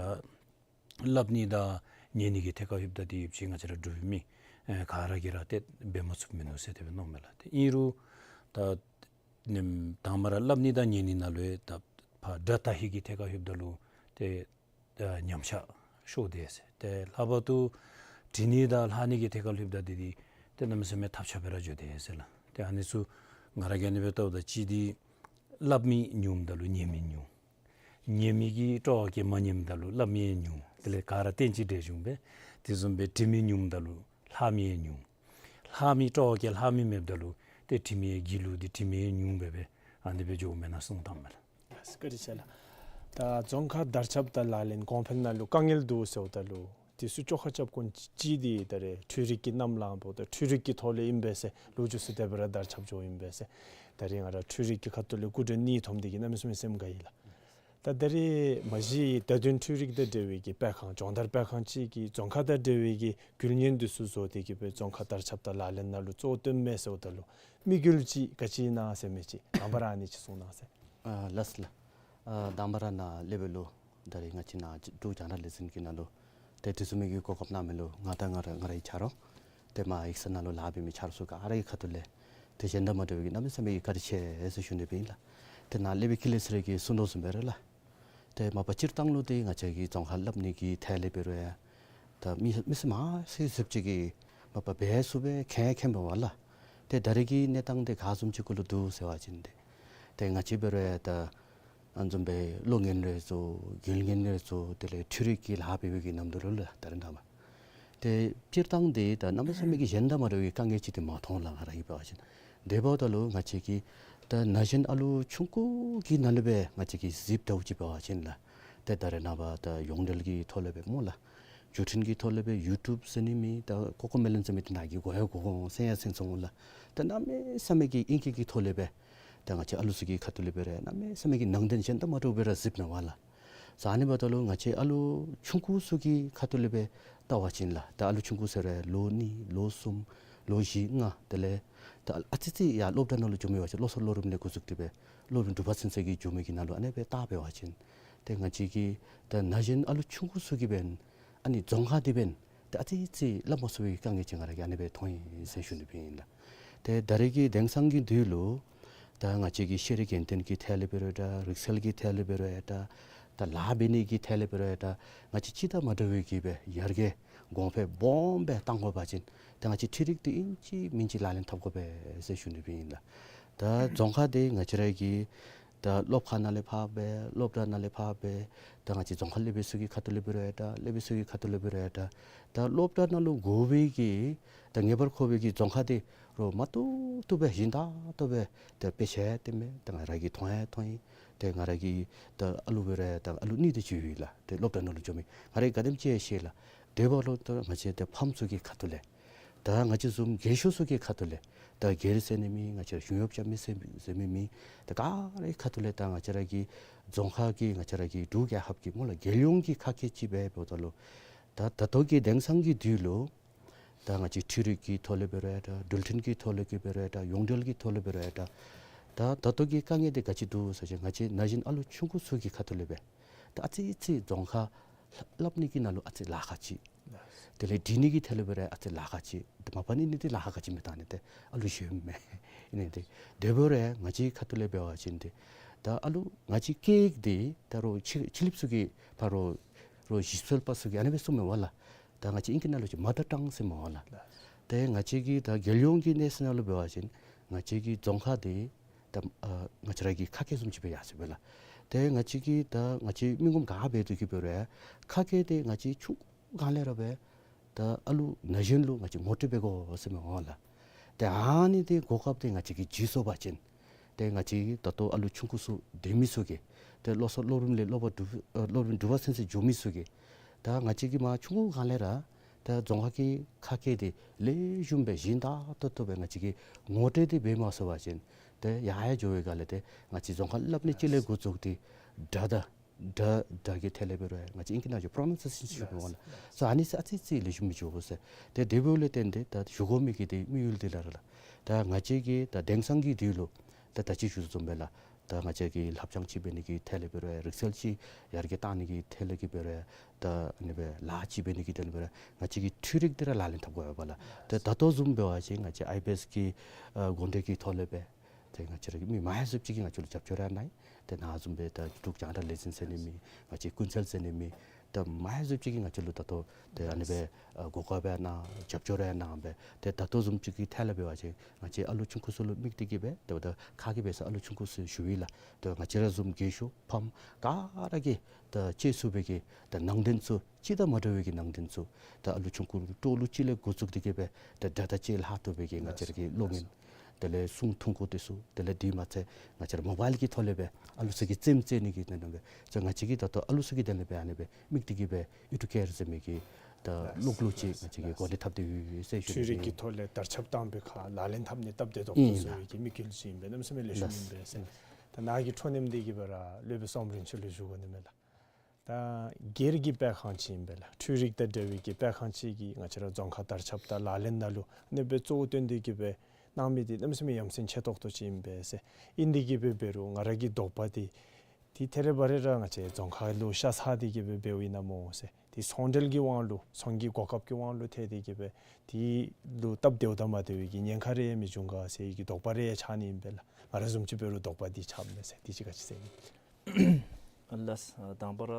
སླབ་ནི་དང་ཉན་ནི་གི་ཐད་ཁར་ལྷོདཔ་ད་འདི་ཡོདཔ་ཅིག་ང་བཅས་ར་འབྲུག་མི་ཨེ་ག་ར་གིས་ར་ཏེ་འབད་མ་ཚུགསཔ་མིན་ནུག་ཟེར་དེ་སྦེ་མནོཝ་མས་ལགས། ཏེ་ཨིན་རུང་ད་ནེམ་དང་པ་ར་སླབ་ནི་དང་ཉན་ནི་ནང་ལུ་ཡང་ད་ཕར་སྒྲ་དར་ཧིང་གི་ཐད་ཁར་ལྷོདཔ་ད་ལུ་ཏེ་ད་ཉམས་ཆག་ཤོར་དེས་ཟེར། ཏེ་ལྷག་པར་དུ་འབྲི་ནི་དང་ལྷག་ནི་གི་ཐད་ཁར་ལྷོདཔ་ད་འདི་འདི་ཏེ་གནམ་མེད་ས་མེད་ཐབས་ཆག་སྦེ་ར་འགྱོ་དེས་ཟེར་ལགས། ཏེ་ཨ་ནི་ཚུ་ང་ར་གིས་ཨ་ནི་སྦེ་བལྟཝ་ད་གཅིག་འདི་སླབ་མི་ཉུངམ་ད་ལུ་ཉན་མི་ཉུང་། ཉན་མི་གིས་སྤྲོ་བ་བསྐྱེད་མ་ཉནམ་ད་ལུ་སླབ་མི་ཡང་ཉུང་། དེ་ལས་ག་ར་བསྟན་ཅིང་འབྲེལ་བྱུང་སྦེ་དེ་བཟུམ་སྦེ་འབྲི་མི་ཉུངམ་ད་ལུ་ལྷག་མི་ཡང་ཉུང་། ལྷག་མི་སྤྲོ་བ་བསྐྱེད་ལྷག་མི་མེདཔ་ད་ལུ་ཏེ་འབྲི་མི་ཡང་སྒྱིད་ལུག་སྟེ་འབྲི་མི་ཡང་ཉུང་སྦེ་སྦེ་ཨ་ནི་སྦེ་འགྱོཝ་མེན་ན་གསུངམ་ད་མས་ལགས། ལགས་སོ་བཀའ་དྲིན་ཆེ་ལགས། ད་རྫོང་ཁ་དར་ཁྱབ་དང་ལག་ལེན་གོང་འཕེལ་ནང་ལུ་དཀའ་ངལ་འདུག་ཟེརཝ་ད་ལུ་དེ་ཚུ་བཅོ་ཁ་རྐྱབ་དགོཔ་ཅིག་འདི་ད་རེས་འཕྲུལ་རིག་གི་གནམ་ལངམ་ད་འཕྲུལ་རིག་གི་ཐོག་ལས་ཨིན་པས་ཟེར་ལོ་རྒྱུས་ཚུ་དེ་སྦེ་ར་དར་ཁྱབ་འགྱོཝ་ཨིན་པས་ཟེར། ད་རེས་ང་ར་འཕྲུལ་རིག་གི་ཁ་ཐུག་ལས་སྐུ་མགྲོན་གཉིས་ཐོནམ་འདི་གིས་གནམ་མེད་ས་མེད་སེམས་དགའ་ཡི་ལགས། ད་ད་རེས་མ་གཞི་བརྡ་དོན་འཕྲུལ་རིག་དང་འབྲེལ་བའི་གི་སྤེལ་ཁང་སྦྱོང་བརྡར་སྤེལ་ཁང་ཅིག་གིས་རྫོང་ཁ་དང་འབྲེལ་བའི་གི་རྒྱུ་རྐྱེན་འདི་ཚུ་བཟོ་སྟེ་གི་སྦེ་རྫོང་ཁ་དར་ཁྱབ་དང་ལག་ལེན་ནང་ལུ་གཙོ་བོ་བཏོནམ་མས་ཟེརཝ་ད་ལུ་དམིགས་ཡུལ་ཅིག་ག་ཅི་ཨིན་ན་ཟེར་མི་ཅིག་དང་པ་ར་ཨ་ནི་ཅིག་གསུང་གནང་ཟེར། ཨ་ལགས་སོ་ལགས། ཨ་དང་པ་ར་ནཱ་སློབ་དཔོན་ལུ་ད་རེས་ང་བཅས་ནཱ་འབྲུག་རྒྱང་བསྒྲགས་ལས་འཛིན་གྱི་ནང་ལུ་ཏེ་དུས་ཚོད་མི་དགོ་གོ་སྐབས་གནང་མི་ལུ་ང་དང་ང་ར་ང་རའི་ཆ་རོགས་ཏེ་མར་ཡིག་ཚང་ནང་ལུ་ལཱ་འབད་མི་ཆ་རོགས་ཚུ་ག་ར་གི་ཁ་ཐུག་ལས་ཏེ་གཞན་དང་མ་འདྲ་བའི་གི་གནམ་མེད་ས་མེད་ཀྱི་བཀའ་དྲིན་ཆེ་ཟེར་ཞུ་ནི་སྦེ་ཨིན་ལགས། ཏེ་ནཱ་སློབ་དཔོན་ཀུན་ལེགས་ཚེ་རིང་གིས་གསུང་དོ་བཟུམ་སྦེ་ར་ལགས། ཏེ་མ་པ་སྤྱིར་བཏང་ལུ་ཏེ་ང་བཅས་ཀྱི་རྫོང་ཁ་སླབ་ནི་གི་ཐད་ལས་འབད་རུང་ཡང་ད་མི་མི་སེར་མང་སུ་ཅིག་གིས་མ་པ་འབད་ཚུགས་པས་མཁྱེན་མཁྱེན་པས་ལགས། ཏེ་ད་རེས་ཀྱི་གནས་སྟངས་འདི་ག་བཟུམ་ཅིག་གུ་ལུ་འདུག་ཟེར་བ་ཅིན་ཏེ་ཏེ་ང་བཅས་འབད་རུང་ཡང་ད་ཨ་ནི་བཟུམ་སྦེ་གློག་བརྙན་རེ་བཟོ་རྒྱུན་བརྙན་རེ་བཟོ་དེ་ལས་འཕྲུལ་རིག་གི་ལཱ་འབད་བའི་གི་ནམ་དུས་ལུ་ལགས། ད་རེས་ནངས་པ་ཏེ་སྤྱིར་བཏང་འདི་ད་གནམ་མེད་ས་མེད་ཀྱི་གཞན་དང་མ་འདྲ་བའི་དཀའ་ངལ་ཅིག་འདི་མ་མཐོང་ལགས། ང་ར་གིས་འབད་བ་ཅིན་དེ་འབདཝ་ད་ལུ་ང་བཅས་ཀྱི་ད་ན་གཞོན་ཨ་ལུ་ཆུང་ཀུ་གི་ནང་ལས་སྦེ་ང་བཅས་ཀྱིས་གཟིགསཔ་འདྲཝ་ཅིག་འབད་བ་ཅིན་ལགས། ཏེ་ད་རེས་ནངས་པ་ད་ཡོངས་འབྲེལ་གྱི་ཐོག་ལས་སྦེ་སྨོ་ལགས། འགྲུལ་འཕྲིན་གྱི་ཐོག་ལས་སྦེ་ཡུ་ཊུབ་ཟེར་ནི་མེད། ད་ཀོ་ཀོ་མེ་ལོན་ཟེར་མི་འདི་ནཱ་གིས་གོ་ཡང་གོ་འོང་། གསན་ཡང་གསན་སོང་ལགས། ད་གནམ་མེད་ས་མེད་ཀྱི་ཨིང་སྐད་ཀྱི་ཐོག་ལས་སྦེ་ད་ང་བཅས་ཨ་ལུ་ཚུ་གི་ཁ་ཐུག་ལས་འབད་རུང་གནམ་མེད་ས་མེད་ཀྱི་ནང་དོན་གཞན་དང་མ་འདྲཝ་སྦེ་ར་གཟིགསཔ་མས་ལགས། ཨ་ནི་འབདཝ་ད་ལུ་ང་བཅས་ཨ་ལུ་ཆུང་ཀུ་ཚུ་གི་ཁ་ཐུག་ལས་སྦེ་བལྟ་བ་ཅིན་ལགས། ད་ཨ་ལུ་ཆུང་ཀུ་ཟེར་རུང་ལོ་གཉིས་ལོ་གསུམ་ལོ་བཞི་ལྔ་དེ་ལས་ད་ཨ་ཙི་ཙི་ཡར་སློབ་གྲྭ་ནང་ལུ་འགྱོ་མི་འབད་བ་ཅིན་སློབ་གསོ་སློབ་རིམ་ལས་འགོ་བཙུགས་ཏེ་སྦེ་སློབ་རིམ་དྲུག་པ་ཚུན་ཚོད་ཀྱི་འགྱོ་མི་གི་ནང་ལུ་ཨ་ནི་སྦེ་བལྟ་འབད་བ་ཅིན་ཏེ་ང་བཅས་ཀྱི་ད་ན་གཞོན་ཨ་ལུ་ཆུང་ཀུ་ཚུ་གིས་འབདན་ཨ་ནི་རྫོང་ཁ་འདི་འབདན་ ཏེ་ཨ་ཙི་ཅིག་སླབ་མ་ཚུགས་པའི་དཀའ་ངལ་ཅིག་ང་ར་གིས་ཨ་ནི་སྦེ་མཐོང་ཡི་ཟེར་ཞུ་ནི་སྦེ་ཨིན་ལགས། ཏེ་ད་རེས་ཀྱི་དེང་སང་གི་དུས་ལུ་ད་ང་བཅས་ཀྱི་ཤེས་རིག་གལ་ཏེ་གི་ཐད་ལས་འབད་རུང་ཡང་འདྲ། རིག་རྩལ་གྱི་ཐད་ལས་འབད་རུང་ཡང་འདྲ། ད་ལཱ་འབད་ནི་གི་ཐད་ལས་འབད་རུང་ཡང་འདྲ། ང་བཅས་ཅི་དང་མ་འདྲ་བའི་གི་སྦེ་ཡར་རྒྱས་གོང་འཕེལ་སྦོམ་སྦེ་གཏང་དགོ་པ་ཅིན་ད་ང་བཅས་འཕྲུལ་རིག་འདི་ཨིན་ཅི་མིན་ཅི་ལག་ལེན་འཐབ་དགོ་པས་ཟེར་ཞུ་ནི་སྦེ་ཨིན་ལགས། ད་རྫོང་ཁ་འདི་ང་བཅས་ར་གི་ད་སློབ་ཁང་ནང་ལས་ཕར་སྦེ་སློབ་གྲྭ་ནང་ལས་ཕར་སྦེ་ད་ང་བཅས་རྫོང་ཁ་སློབ་དཔོན་ཚུ་གི་ཁ་ཐུག་ལས་འབད་རུང་ཡང་འདྲ། སློབ་དཔོན་ཚུ་གི་ཁ་ཐུག་ལས་འབད་རུང་ཡང་འདྲ། ད་སློབ་གྲྭ་ནང་ལུ་དགོ་པའི་གི་ད་ངེས་པར་དགོ་པའི་གི་རྫོང་ཁ་འདི་རོགས་མ་བཏུབ་བཏུབ་སྦེ་བཞེངས་ད་བཏུབ་སྦེ་ད་དཔེ་ཆ་ཡང་སྟོན་མས། ད་ང་ར་གིས་མཐོང་ཡང་མཐོང་ཡི། ད་ང་ར་གིས་ད་ཨ་ལུ་འབད་རུང་ཡང་ད་ཨ་ལུ་གཉིས་དེ་ཅིག་ཡོད་ལགས། ད་སློབ་གྲྭ་ནང་ལུ་འགྱོ་མི་ང་ར་གིས་ག་དེམ་ཅིག་ཡང་ཤེས་ལགས། དེ་འབདཝ་ལུ་ད་ང་བཅས་ད་ཕམ་ཚུ་གི་ཁ་ཐུག་ལས་ད་ང་བཅས་བཟུམ་རྒས་ཤོས་ཚུ་གི་ཁ་ཐུག་ལས་ད་སྒེར་ཟེར་ནི་མེད། ང་བཅས་ར་གཞུང་གཡོགཔ་རྐྱབ་མི་ཟེར་ཟེར་མི་མེད། ད་ག་ར་གི་ཁ་ཐུག་ལས་ད་ང་བཅས་ར་གི་རྫོང་ཁ་གི་ང་བཅས་ར་གི་འབྲུག་རྒྱལ་ཁབ་ཀྱི་སྨོ་ལགས་རྒྱལ་ཡོངས་ཀྱི་ཁ་སྐད་ཅིག་སྦེ་འབདཝ་ད་ལུ་ད་ད་ལྟོ་གི་དེང་སང་གི་དུས་ལུ་ད་ང་བཅས་འཕྲུལ་རིག་གི་ཐོག་ལས་འབད་རུང་ཡང་འདྲ། འགྲུལ་འཕྲིན་གྱི་ཐོག་ལས་ཀྱི་འབད་རུང་ཡང་འདྲ། ཡོངས་འབྲེལ་གྱི་ཐོག་ལས་འབད་རུང་ཡང་འདྲ། ད་ད་ལྟོ་གི་དཀའ་ངལ་འདི་ག་ཅི་འདུག་ཟེར་བ་ཅིན་ང་བཅས་ན་གཞོན་ཨ་ལུ་ཆུང་ཀུ་ཚུ་གི་ཁ་ཐུག་ལས་སྦེ་ད་ཨ་ཙི་ཅིག་རྫོང་ཁ་སླབ་ནི་གི་ནང་ལུ་ཨ་ཙི་ལཱ་ཁག་ཅིག། དེ་ལས་འབྲི་ནི་གི་ཐད་ལས་འབད་རུང་ཨ་ཙི་ལཱ་ཁག་ཅིག། ཏེ་མ་པ་ནི་ནི་འདི་ལཱ་ཁག་ཅིག་མེན། ད་ནི་ཏེ་ཨ་ལུ་གཞོནམ་མས། ཨིན་ནི་འདི་དེ་འབད་རུང་ཡང་ང་བཅས་ཁ་ཐུག་ལས་འབད་བ་ཅིན་འདི་ད་ཨ་ལུ་ང་བཅས་སྐད་འདི་ད་རོགས་ཕྱི་ཕྱི་གླིངཔ་ཚུ་གིས་ཕར་རོགས་རོགས་ཞིབ་འཚོལ་པ་ཚུ་གིས་ཨ་ནི་སྦེ་གསུངམ་མས་པ་ལགས། ད་ང་བཅས་ཨིང་སྐད་ནང་ལུ་ཅིག་མ་དར་ཊང་ཟེར་མས་པ་ལགས། ཏེ་ང་བཅས་ཀྱི་ད་རྒྱལ་ཡོངས་ཀྱི་གནས་ཚད་ནང་ལུ་འབད་བ་ཅིན་ང་བཅས་ཀྱི་རྫོང་ཁ་འདི་ད་ཨ་ང་བཅས་ར་གི་ཁ་སྐད་བཟུམ་ཅིག་སྦེ་ཡར་སོ་ཡི་པ་ལགས། ཏེ་ང་བཅས་ཀྱིས་ད་ང་བཅས་མི་ངོམ་ག་འབད་དོ་གི་འབད་རུང་ཡང་ཁ་སྐད་འདི་ང་བཅས་ཆུང་སྒང་ལས་ར་སྦེ་ད་ཨ་ལུ་ན་གཞོན་ལུ་ང་བཅས་ངོ་སྤྲོད་འབད་དགོ་ཟེར་མས་པ་ལགས། ཏེ་ཨ་ནི་འདི་གོ་སྐབས་འདི་ང་བཅས་ཀྱིས་བརྗེད་སོང་པ་ཅིན་ཏེ་ང་བཅས་ཀྱི་ད་ལྟོ་ཨ་ལུ་ཆུང་ཀུ་ཚུ་སྡོད་མི་ཚུ་གིས་ཏེ་སློབ་གསོ་སློབ་རིམ་ལས་སློབ་པ་དྲུག་ཨ་སློབ་རིམ་དྲུག་པ་ཚུན་ཚོད་འགྱོ་མི་ཚུ་གིས་ད་ང་བཅས་ཀྱིས་མར་ཆུང་ཀུ་སྒང་ལས་ར་ད་རྫོང་ཁ་གི་ཁ་སྐད་འདི་ལེགས་ཤོམ་སྦེ་ཞིན་ཏག་ཏོག་ཏོ་སྦེ་ང་བཅས་ཀྱིས་ངོ་སྤྲོད་འདི་འབད་མ་ཚུགས་པ་ཅིན་ཏེ་ཡར་ཡར་འགྱོ་བའི་སྒང་ལས་ཏེ་ང་བཅས་རྫོང་ཁ་སླབ་ནི་ཅིག་ལས་འགོ་བཙུགས་ཏེ་སྒྲ་དང་སྒྲ་སྒྲ་གི་ཐད་ལས་འབད་རུང་ཡང་ང་བཅས་ཨིང་སྐད་ནང་ལུ་པྲོ་ནའུན་སི་ཡེ་ཤཱན་ཟེར་ཞུཝ་མས་པ་ལགས། སོ་ཨ་ནི་ཚུ་ཨ་ཙི་ཅིག་ལེགས་ཤོམ་མི་འགྱོ་ཟེར། ཏེ་དེ་འབདཝ་ལས་བརྟེན་ཏེ་ད་ཞུ་དགོ་མི་གི་ཏེ་དམིགས་ཡུལ་འདི་ལགས་ར་ལགས། ད་ང་བཅས་ཀྱིས་ད་དེང་སང་གི་དུས་ལུ་ད་ད་ཅི་ཞུ་དོ་བཟུམ་སྦེ་ལགས། ད་ང་བཅས་ཀྱིས་ལྷབ་སྦྱང་ཅིག་འབད་ནི་གི་ཐད་ལས་འབད་རུང་ཡང་རིག་རྩལ་ཅིག་ཡར་རྒྱས་གཏང་ནི་གི་ཐད་ལས་ཀྱི་འབད་རུང་ཡང་ད་ཨ་ནི་སྦེ་ལཱ་ཅིག་འབད་ནི་གི་ཐད་ལས་འབད་རུང་ཡང་ང་བཅས་ཀྱིས་འཕྲུལ་རིག་འདི་ར་ལག་ལེན་འཐབ་དགོ་པས་ལགས། ཏེ་ད་ལྟོ་བཟུམ་འབད་བ་ཅིན་ང་བཅས་ཨའི་བི་ཨེསི་གི་ཨ་འགོ་འདྲེན་གྱི་ཐོག་ལས་སྦེ་ཏེ་ང་བཅས་ར་གི་མི་མང་ཤོས་ཅིག་གིས་ང་བཅས་ལུ་རྒྱབ་སྐྱོར་ར་གནང་ཡི། ཏེ་ནཱ་བཟུམ་སྦེ་ད་འབྲུག་རྒྱང་བསྒྲགས་ལས་འཛིན་ཟེར་ནི་མེད། ང་བཅས་ཀུན་གསལ་ཟེར་ནི་མེད། ད་མང་ཤོས་ཅིག་གིས་ང་བཅས་ལུ་ད་ལྟོ་ཏེ་ཨ་ནི་སྦེ་ཨ་གོ་སྐབས་ཡང་གནང་རྒྱབ་སྐྱོར་ཡང་གནང་སྦེ་ཏེ་ད་ལྟོ་བཟུམ་ཅིག་གི་ཐད་ལས་འབད་བ་ཅིན་ང་བཅས་ཨ་ལུ་ཆུང་ཀུ་ཚུ་ལུ་དམིགས་ཏེ་གི་སྦེ་ཏེ་ད་ཁ་གི་སྦེ་ས་ཨ་ལུ་ཆུང་ཀུ་ཚུ་ཞུ་ཡི་ལགས། ཏེ་ང་བཅས་ར་བཟུམ་རྒས་ཤོས་ཕམ་ག་ར་གིས་ད་ཅིག་ཚུགས་པའི་གི་ད་ནང་དོན་ཚུ་ཅིག་དང་མ་འདྲ་བའི་གི་ནང་དོན་ཚུ་ད་ཨ་ལུ་ཆུང་ཀུ་སྤྲོ་བ་ལུ་ཅིག་ལས་འགོ་བཙུགས་ཏེ་གི་སྦེ་ད་སྒྲ་དང་ཅིག་ལྷག་བཏུབ་པའི་གི་ང་བཅས་ར་གི་གློག་བརྙན་དེ་ལས་སྲུང་ཐུང་ཀུ་དེ་ཚུ་དེ་ལས་དེ་མ་ཚད་ང་བཅས་ར་མོ་བཱའིལ་གྱི་ཐོག་ལས་སྦེ་ཨ་ལུ་ཚུ་གི་རྩེདམོ་རྩེ་ནི་གི་དོན་ལུ་སྦེ་ཚུ་ང་བཅས་ཀྱིས་ད་ལྟོ་ཨ་ལུ་ཚུ་གི་དོན་ལུ་སྦེ་ཨ་ནི་སྦེ་དམིགས་ཏེ་གི་སྦེ་ཨེ་ཌུ་ཀེར་ཟེར་མི་གི་ད་གློག་ཀླད་ཅིག་ང་བཅས་ཀྱིས་འགོ་འདྲེན་འཐབ་སྟེ་ཡོད་ཟེར་ཞུ་འཕྲུལ་རིག་གི་ཐོག་ལས་དར་ཁྱབ་བཏང་པའི་ཁར་ལག་ལེན་འཐབ་ནི་སྟབས་བདེ་ཏོག་ཏོ་བཟོ་བའི་གི་དམིགས་ཡུལ་ཅིག་ཨིན་པས། གནམ་མེད་ས་མེད་ལེགས་ཤོམ་ཨིན་པས་ཟེར། ད་ནཱ་གི་འཕྲོ་མཐུད་དེ་གི་སྦེ་ར་སློབ་དཔོན་བསམ་གྲུབ་ལུ་ཞུ་དགོ་ནི་མས་ལགས། ད་སྒེར་གྱི་སྤེལ་ཁང་ཅིག་ཨིན་པས་ལགས། འཕྲུལ་རིག་དང་འབྲེལ་བའི་གི་སྤེལ་ཁང་ཅིག་གིས་ང་བཅས་ར་རྫོང་ཁ་དར་ཁྱབ་དང་ལག་ལེན་ནང་ལུ་ཨ་ནི་སྦེ་གཙོ་བོ་བཏོན་ཏེ་གི་སྦེ་གནང་མི་འདི་གནམ་མེད་ས་མེད་ཡ་མཚན་ཆེ་ཏོག་ཏོ་ཅིག་ཨིན་པས་ཟེར། ཨིན་ཏེ་གི་སྦེ་འབད་རུང་ང་ར་གི་དོགས་པ་འདི་ཏེ་ཐད་རི་བ་རི་ར་ང་བཅས་རྫོང་ཁ་ལུ་ཤ་ཚ་སྟེ་གི་སྦེ་འབདཝ་ཨིན་ན་སྨོ་ཟེར། ཏེ་ཚོང་འབྲེལ་གྱི་དབང་ལུ་ཚོང་གི་གོ་སྐབས་ཀྱི་དབང་ལུ་ཐལ་ཏེ་གི་སྦེ་དེ་ལུ་སྟབས་བདེཝ་དང་མ་བདེ་བའི་གི་ཉེན་ཁ་རེ་མི་འབྱུང་ག་ཟེར་བའི་གི་དོགས་པ་རེ་ཡང་ཆགས་ནི་ཨིན་པས་ལགས། ང་ར་བཟུམ་ཅིག་འབད་རུང་དོགས་པ་འདི་ཆགསཔ་མས་ཟེར། དེ་ཅིག་ག་ཅི་ཟེར་ཨིན། ཨ་ལགས། ཨ་དང་པ་ར་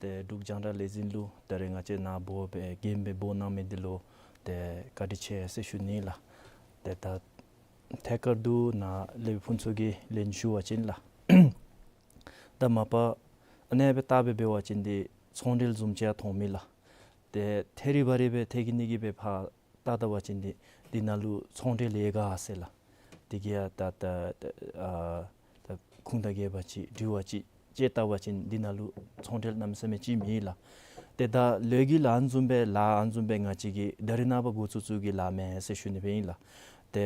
ཏེ་འབྲུག་རྒྱང་བསྒྲགས་ལས་འཛིན་ལུ་ད་རེས་ང་བཅས་ནཱ་འབོ་སྦེ་འགན་སྦེ་འབོ་གནང་མི་འདི་ལུ་ཏེ་བཀའ་དྲིན་ཆེ་ཟེར་ཞུ་ནི་ལགས། ཏེ་ད་ཐད་ཀར་དུ་ནཱ་སློབ་དཔོན་ཕུན་ཚོགས་ཀྱིས་ལན་ཞུ་བ་ཅིན་ལགས། ད་མ་པ་ཨ་ནེ་སྦེ་བལྟ་སྦེ་འབད་བ་ཅིན་འདི་ཚོང་འབྲེལ་བཟུམ་ཅིག་ཡང་མཐོང་མི་ལགས། ཏེ་ཐད་རི་བ་རི་སྦེ་ཐད་ཀྱི་ནི་གི་སྦེ་ཕར་བལྟ་བལྟ་བ་ཅིན་འདི་འདི་ནང་ལུ་ཚོང་འབྲེལ་ཡོད་ག་ཟེར་ལགས། དེ་གིས་ཡང་ད་ད་ད་ཨ་ད་ཁུངས་དང་འགལ་བ་ཅིག་འདྲི་བ་ཅིག་དཔྱད་བལྟ་བ་ཅིན་འདི་ནང་ལུ་ཚོང་འབྲེལ་གནམ་མེད་ས་མེད་ཅིག་མེད་ལགས། ཏེ་ད་ལོ་རྒྱུས་ལུ་ཨ་ནི་བཟུམ་སྦེ་ལཱ་ཨ་ནི་བཟུམ་སྦེ་ང་བཅས་ཀྱིས་ད་རེས་ནངས་པ་འགོ་བཙུགས་བཙུགས་ཀྱི་ལཱ་མེན་ཟེར་ཞུ་ནི་སྦེ་ཨིན་ལགས། ཏེ་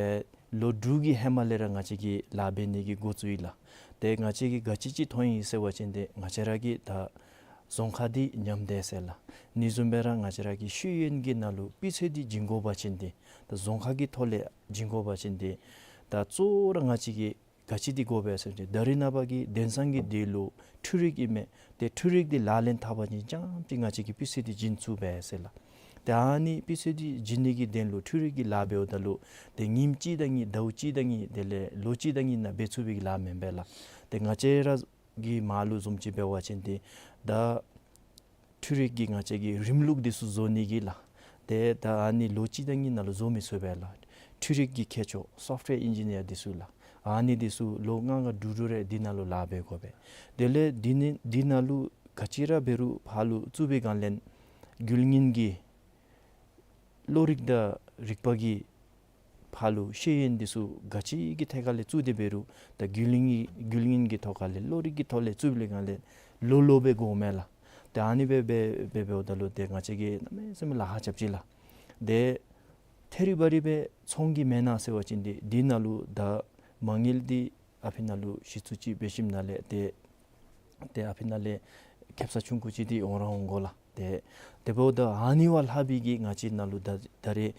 ལོ་དྲུག་གི་ཧེ་མ་ལས་ར་ང་བཅས་ཀྱིས་ལཱ་འབད་ནི་གི་འགོ་བཙུགས་ཡི་ལགས། ཏེ་ང་བཅས་ཀྱིས་ག་ཅི་ཅིག་མཐོང་ཡི་ཟེར་བ་ཅིན་ཏེ་ང་བཅས་ར་གི་ད་རྫོང་ཁ་འདི་ཉམས་ཏེ་ཟེར་ལགས། ཨ་ནི་བཟུམ་སྦེ་ར་ང་བཅས་ར་གི་ཤེས་ཡོན་གྱི་ནང་ལུ་སྤུས་ཚད་འདི་བྱིན་དགོ་པ་ཅིན་འདི་ད་རྫོང་ཁ་གི་ཐོག་ལས་བྱིན་དགོ་པ་ཅིན་འདི་ད་གཙོ་བོ་ར་ང་བཅས་ཀྱིས་ག་ཅི་འདི་དགོ་པས་ཟེར་བ་ཅིན་ད་རེས་ནངས་པ་གི་དེང་སང་གི་དུས་ལུ་འཕྲུལ་རིག་ཨིན་མས། ཏེ་འཕྲུལ་རིག་འདི་ལག་ལེན་འཐབ་པ་ཅིན་རྐྱངམ་ཅིག་ང་བཅས་ཀྱིས་སྤུས་ཚད་འདི་བྱིན་ཚུགས་པས་ཟེར་ལགས། ཏེ་ཨ་ནི་སྤུས་ཚད་འདི་བྱིན་ནི་གི་དོན་ལུ་འཕྲུལ་རིག་གི་ལཱ་འབདཝ་ད་ལུ་ཏེ་ཉིནམ་གཅིག་དང་གཉིས་ཟླཝ་གཅིག་དང་གཉིས་དེ་ལས་ལོ་གཅིག་དང་གཉིས་ནང་འབད་ཚུགས་པའི་གི་ལཱ་མེན་པས་ལགས། ཏེ་ང་བཅས་ར་གི་མར་ལུ་བཟུམ་ཅིག་འབད་བ་ཅིན་ཏེ་ད་འཕྲུལ་རིག་གི་ང་བཅས་ཀྱི་རིམ་ལུགས་འདི་ཚུ་བཟོ་ནི་གི་ལགས། ཏེ་ད་ཨ་ནི་ལོ་གཅིག་དང་གཉིས་ནང་ལུ་བཟོ་མི་ཚུགས་པས་ལགས། འཕྲུལ་རིག་གི་མཁས་མཆོག་སོཕཊ་ཝེར་ཨིན་ཇི་ནི་ཡར་འདི་ཚུ་ལགས། ཨ་ནི་འདི་ཚུ་ལོ་ལྔ་ལྔ་དྲུག་དྲུག་རེ་འདི་ནང་ལུ་ལཱ་འབད་དགོ་པས། དེ་ལས་འདི་ནི་འདི་ནང་ལུ་ག་ཅི་ར་འབད་རུང་ཕར་ལུ་བཙུགས་པའི་སྒང་ལས་རྒྱུན་རིང་གི་བློ་རིག་དང་རིག་པ་གི་ཕར་ལུ་ཤེས་ཡོན་འདི་ཚུ་ག་ཅི་གི་ཐད་ཁ་ལས་བཙུགས་ཏེ་འབད་རུང་ད་རྒྱུན་རིང་གི་རྒྱུན་རིང་གི་ཐོག་ཁ་ལས་བློ་རིག་གི་ཐོག་ལས་བཙུགས་པའི་སྒང་ལས་ལོ་ལོ་སྦེ་འགོརཝ་མས་ལགས། ཏེ་ཨ་ནི་སྦེ་འབད་འབད་འབདཝ་ད་ལུ་ཏེ་ང་བཅས་ཀྱིས་གནམ་མེད་ས་མེད་ལཱ་ཁག་རྐྱབ་ཅི་ལགས། ཏེ་ཐད་རི་བ་རི་སྦེ་ཚོང་གི་མེན་ན་ཟེར་བ་ཅིན་འདི་འདི་ནང་ལུ་ད་མ་དངུལ་འདི་ཨ་ཕི་ནང་ལུ་གཞི་བཙུགས་ཅིག་འབད་ཞིནམ་ལས་ཏེ་ཏེ་ཨ་ཕི་ནང་ལས་ཁེབ་ས་ཆུང་ཀུ་ཅིག་འདི་འོང་ར་འོང་དགོ་ལགས། ཏེ་དེ་འབདཝ་ད་ཨ་ནི་བ་ལྷག་པའི་གི་ང་བཅས་ནང་ལུ་ད་ད་རེས་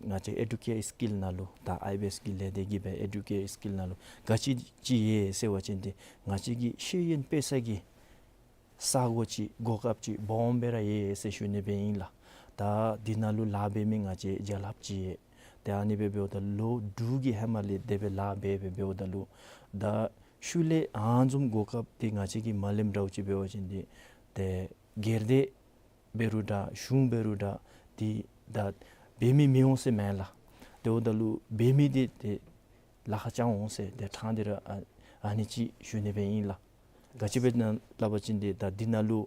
ང་བཅས་ཨེ་ཌུ་ཀེར་སི་ཀིལ་ནང་ལུ་ད་ཨའི་བི་ཨེསི་གི་ལས་སྡེ་གིས་སྦེ་ཨེ་ཌུ་ཀེར་སི་ཀིལ་ནང་ལུ་ག་ཅི་ཅིག་ཡོད་ཟེར་བ་ཅིན་འདི་ང་བཅས་ཀྱི་ཤེས་ཡོན་སྤེལ་ས་གི་ས་གོ་ཅིག་གོ་སྐབས་ཅིག་སྦོམ་སྦེ་ར་ཡོད་ཟེར་ཞུ་ནི་སྦེ་ཨིན་ལགས། ད་འདི་ནང་ལུ་ལཱ་འབད་མི་ང་བཅས་རྒྱལ་ཁབ་ཅིག་ཡོད། ཏེ་ཨ་ནི་སྦེ་འབདཝ་ད་ལོ་དྲུག་གི་ཧེ་མ་ལས་དེ་སྦེ་ལཱ་འབད་འབད་འབདཝ་ད་ལུ་ད་ཤུལ་ལས་ཨ་ནི་བཟུམ་གོ་སྐབས་འདི་ང་བཅས་ཀྱིས་མ་ལེནམ་འདྲཝ་ཅིག་འབད་བ་ཅིན་འདི་ཏེ་སྒེར་སྡེ་འབད་རུང་འདྲ་གཞུང་འབད་རུང་འདྲ་འདི་ད་འབད་མི་མི་འོང་ཟེར་མེན་ལགས། དེ་འབདཝ་ད་ལུ་འབད་མི་འདི་ཏེ་ལཱ་ཁག་རྐྱབ་འོང་ཟེར་ཏེ་ཕྲང་སྟེ་ར་ཨ་ཨ་ནི་ཅིག་ཞུ་ནི་སྦེ་ཨིན་ལགས། ག་ཅི་སྦེ་ཨིན་ན་སླབ་པ་ཅིན་འདི་ད་འདི་ནང་ལུ་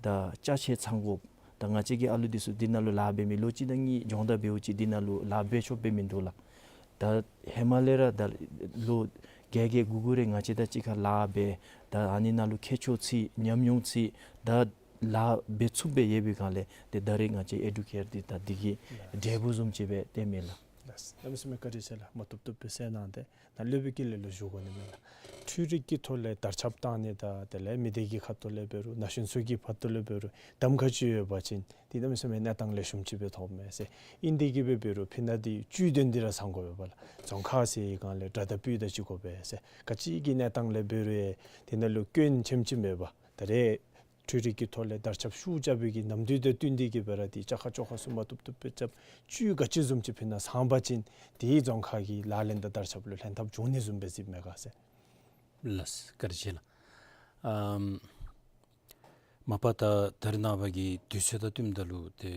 ད་ཅ་ཆས་ཚང་དགོཔ་ད་ང་བཅས་ཀྱི་ཨ་ལུ་འདི་ཚུ་འདི་ནང་ལུ་ལཱ་འབད་མི་ལོ་གཅིག་དང་གཉིས་སྦྱོང་བརྡར་འབདཝ་ཅིག་འདི་ནང་ལུ་ལཱ་འབད་ཆོགཔ་སྦེ་མིན་འདུག་ལགས། ད་ཧེ་མ་ལས་ར་ད་ལོ་བརྒྱད་བརྒྱད་དགུ་དགུ་རེ་ང་བཅས་དང་གཅིག་ཁར་ལཱ་འབད་ད་ཨ་ནི་ནང་ལུ་མཁས་མཆོག་ཚུད་ཉམས་མྱོང་ཚུད་ད་ལཱ་འབད་ཚུགསཔ་སྦེ་ཡོད་པའི་སྒང་ལས་ཏེ་ད་རེས་ང་བཅས་ཨེ་ཌུ་ཀེར་འདི་ད་འདི་གི་འབྲས་བུ་བཟུམ་ཅིག་སྦེ་ཏེ་མས་ལགས། ལགས། གནམ་མེད་ས་མེད་བཀའ་དྲིན་ཆེ་ལགས། མ་བཏུབ་བཏུབ་སྦེ་གསན་གནང་སྟེ་ནཱ་སློབ་དཔོན་གྱི་ལས་ལུ་ཞུ་དགོ་ནི་མས་ལགས། འཕྲུལ་རིག་གི་ཐོག་ལས་དར་ཁྱབ་བཏང་ནི་དང་དེ་ལས་མི་སྡེ་གི་ཁ་ཐུག་ལས་འབད་རུང་ན་གཞོན་ཚུ་གི་ཁ་ཐུག་ལས་འབད་རུང་གདམ་ཁ་ཅིག་ཡོད་པ་ཅིན་འདི་གནམ་མེད་ས་མེད་གནས་སྟངས་ལེགས་ཤོམ་ཅིག་སྦེ་ཐོབ་མས་ཟེར། ཨིན་ཏེ་གི་སྦེ་འབད་རུང་ཕི་ན་འདི་བཅུད་དོན་འདི་ར་ཚང་དགོ་པས་ལགས། རྫོང་ཁག་ཟེར་བའི་སྒང་ལས་དགྲ་དང་སྤུན་དང་ཅིག་དགོ་པས་ཟེར། ག་ཅི་གི་གནས་སྟངས་ལས་འབད་རུང་ཡང་དེ་ནང་ལུ་སྐྱོན་ཆེམ་ཅིག་མེད་པར་ད་རེས་འཕྲུལ་རིག་གི་ཐོག་ལས་དར་ཁྱབ་ཤུགས་རྐྱབ་པའི་གི་ནམ་དུས་དང་བསྟུན་ཏེ་གི་སྦེ་ར་འདི་བཅའ་ཁ་བཅོ་ཁ་ཚུ་མ་བཏུབ་བཏུབ་སྦེ་རྐྱབ། བཅུད་ག་ཅི་བཟུམ་ཅིག་ཕི་ན་ཚང་པ་ཅིན་འདི་རྫོང་ཁག་གི་ལག་ལེན་དང་དར་ཁྱབ་ལུ་ལྷན་ཐབས་འབྱུང་ནི་བཟུམ་སྦེ་གཟིགསཔ་མས་ག་ཟེར། ལགས། བཀའ་དྲིན་ཆེ་ལགས། ཨམ་མ་པ་ད་ད་རེས་ནངས་པ་གི་དུས་ཚོད་དང་བསྟུནམ་ད་ལུ་ཏེ་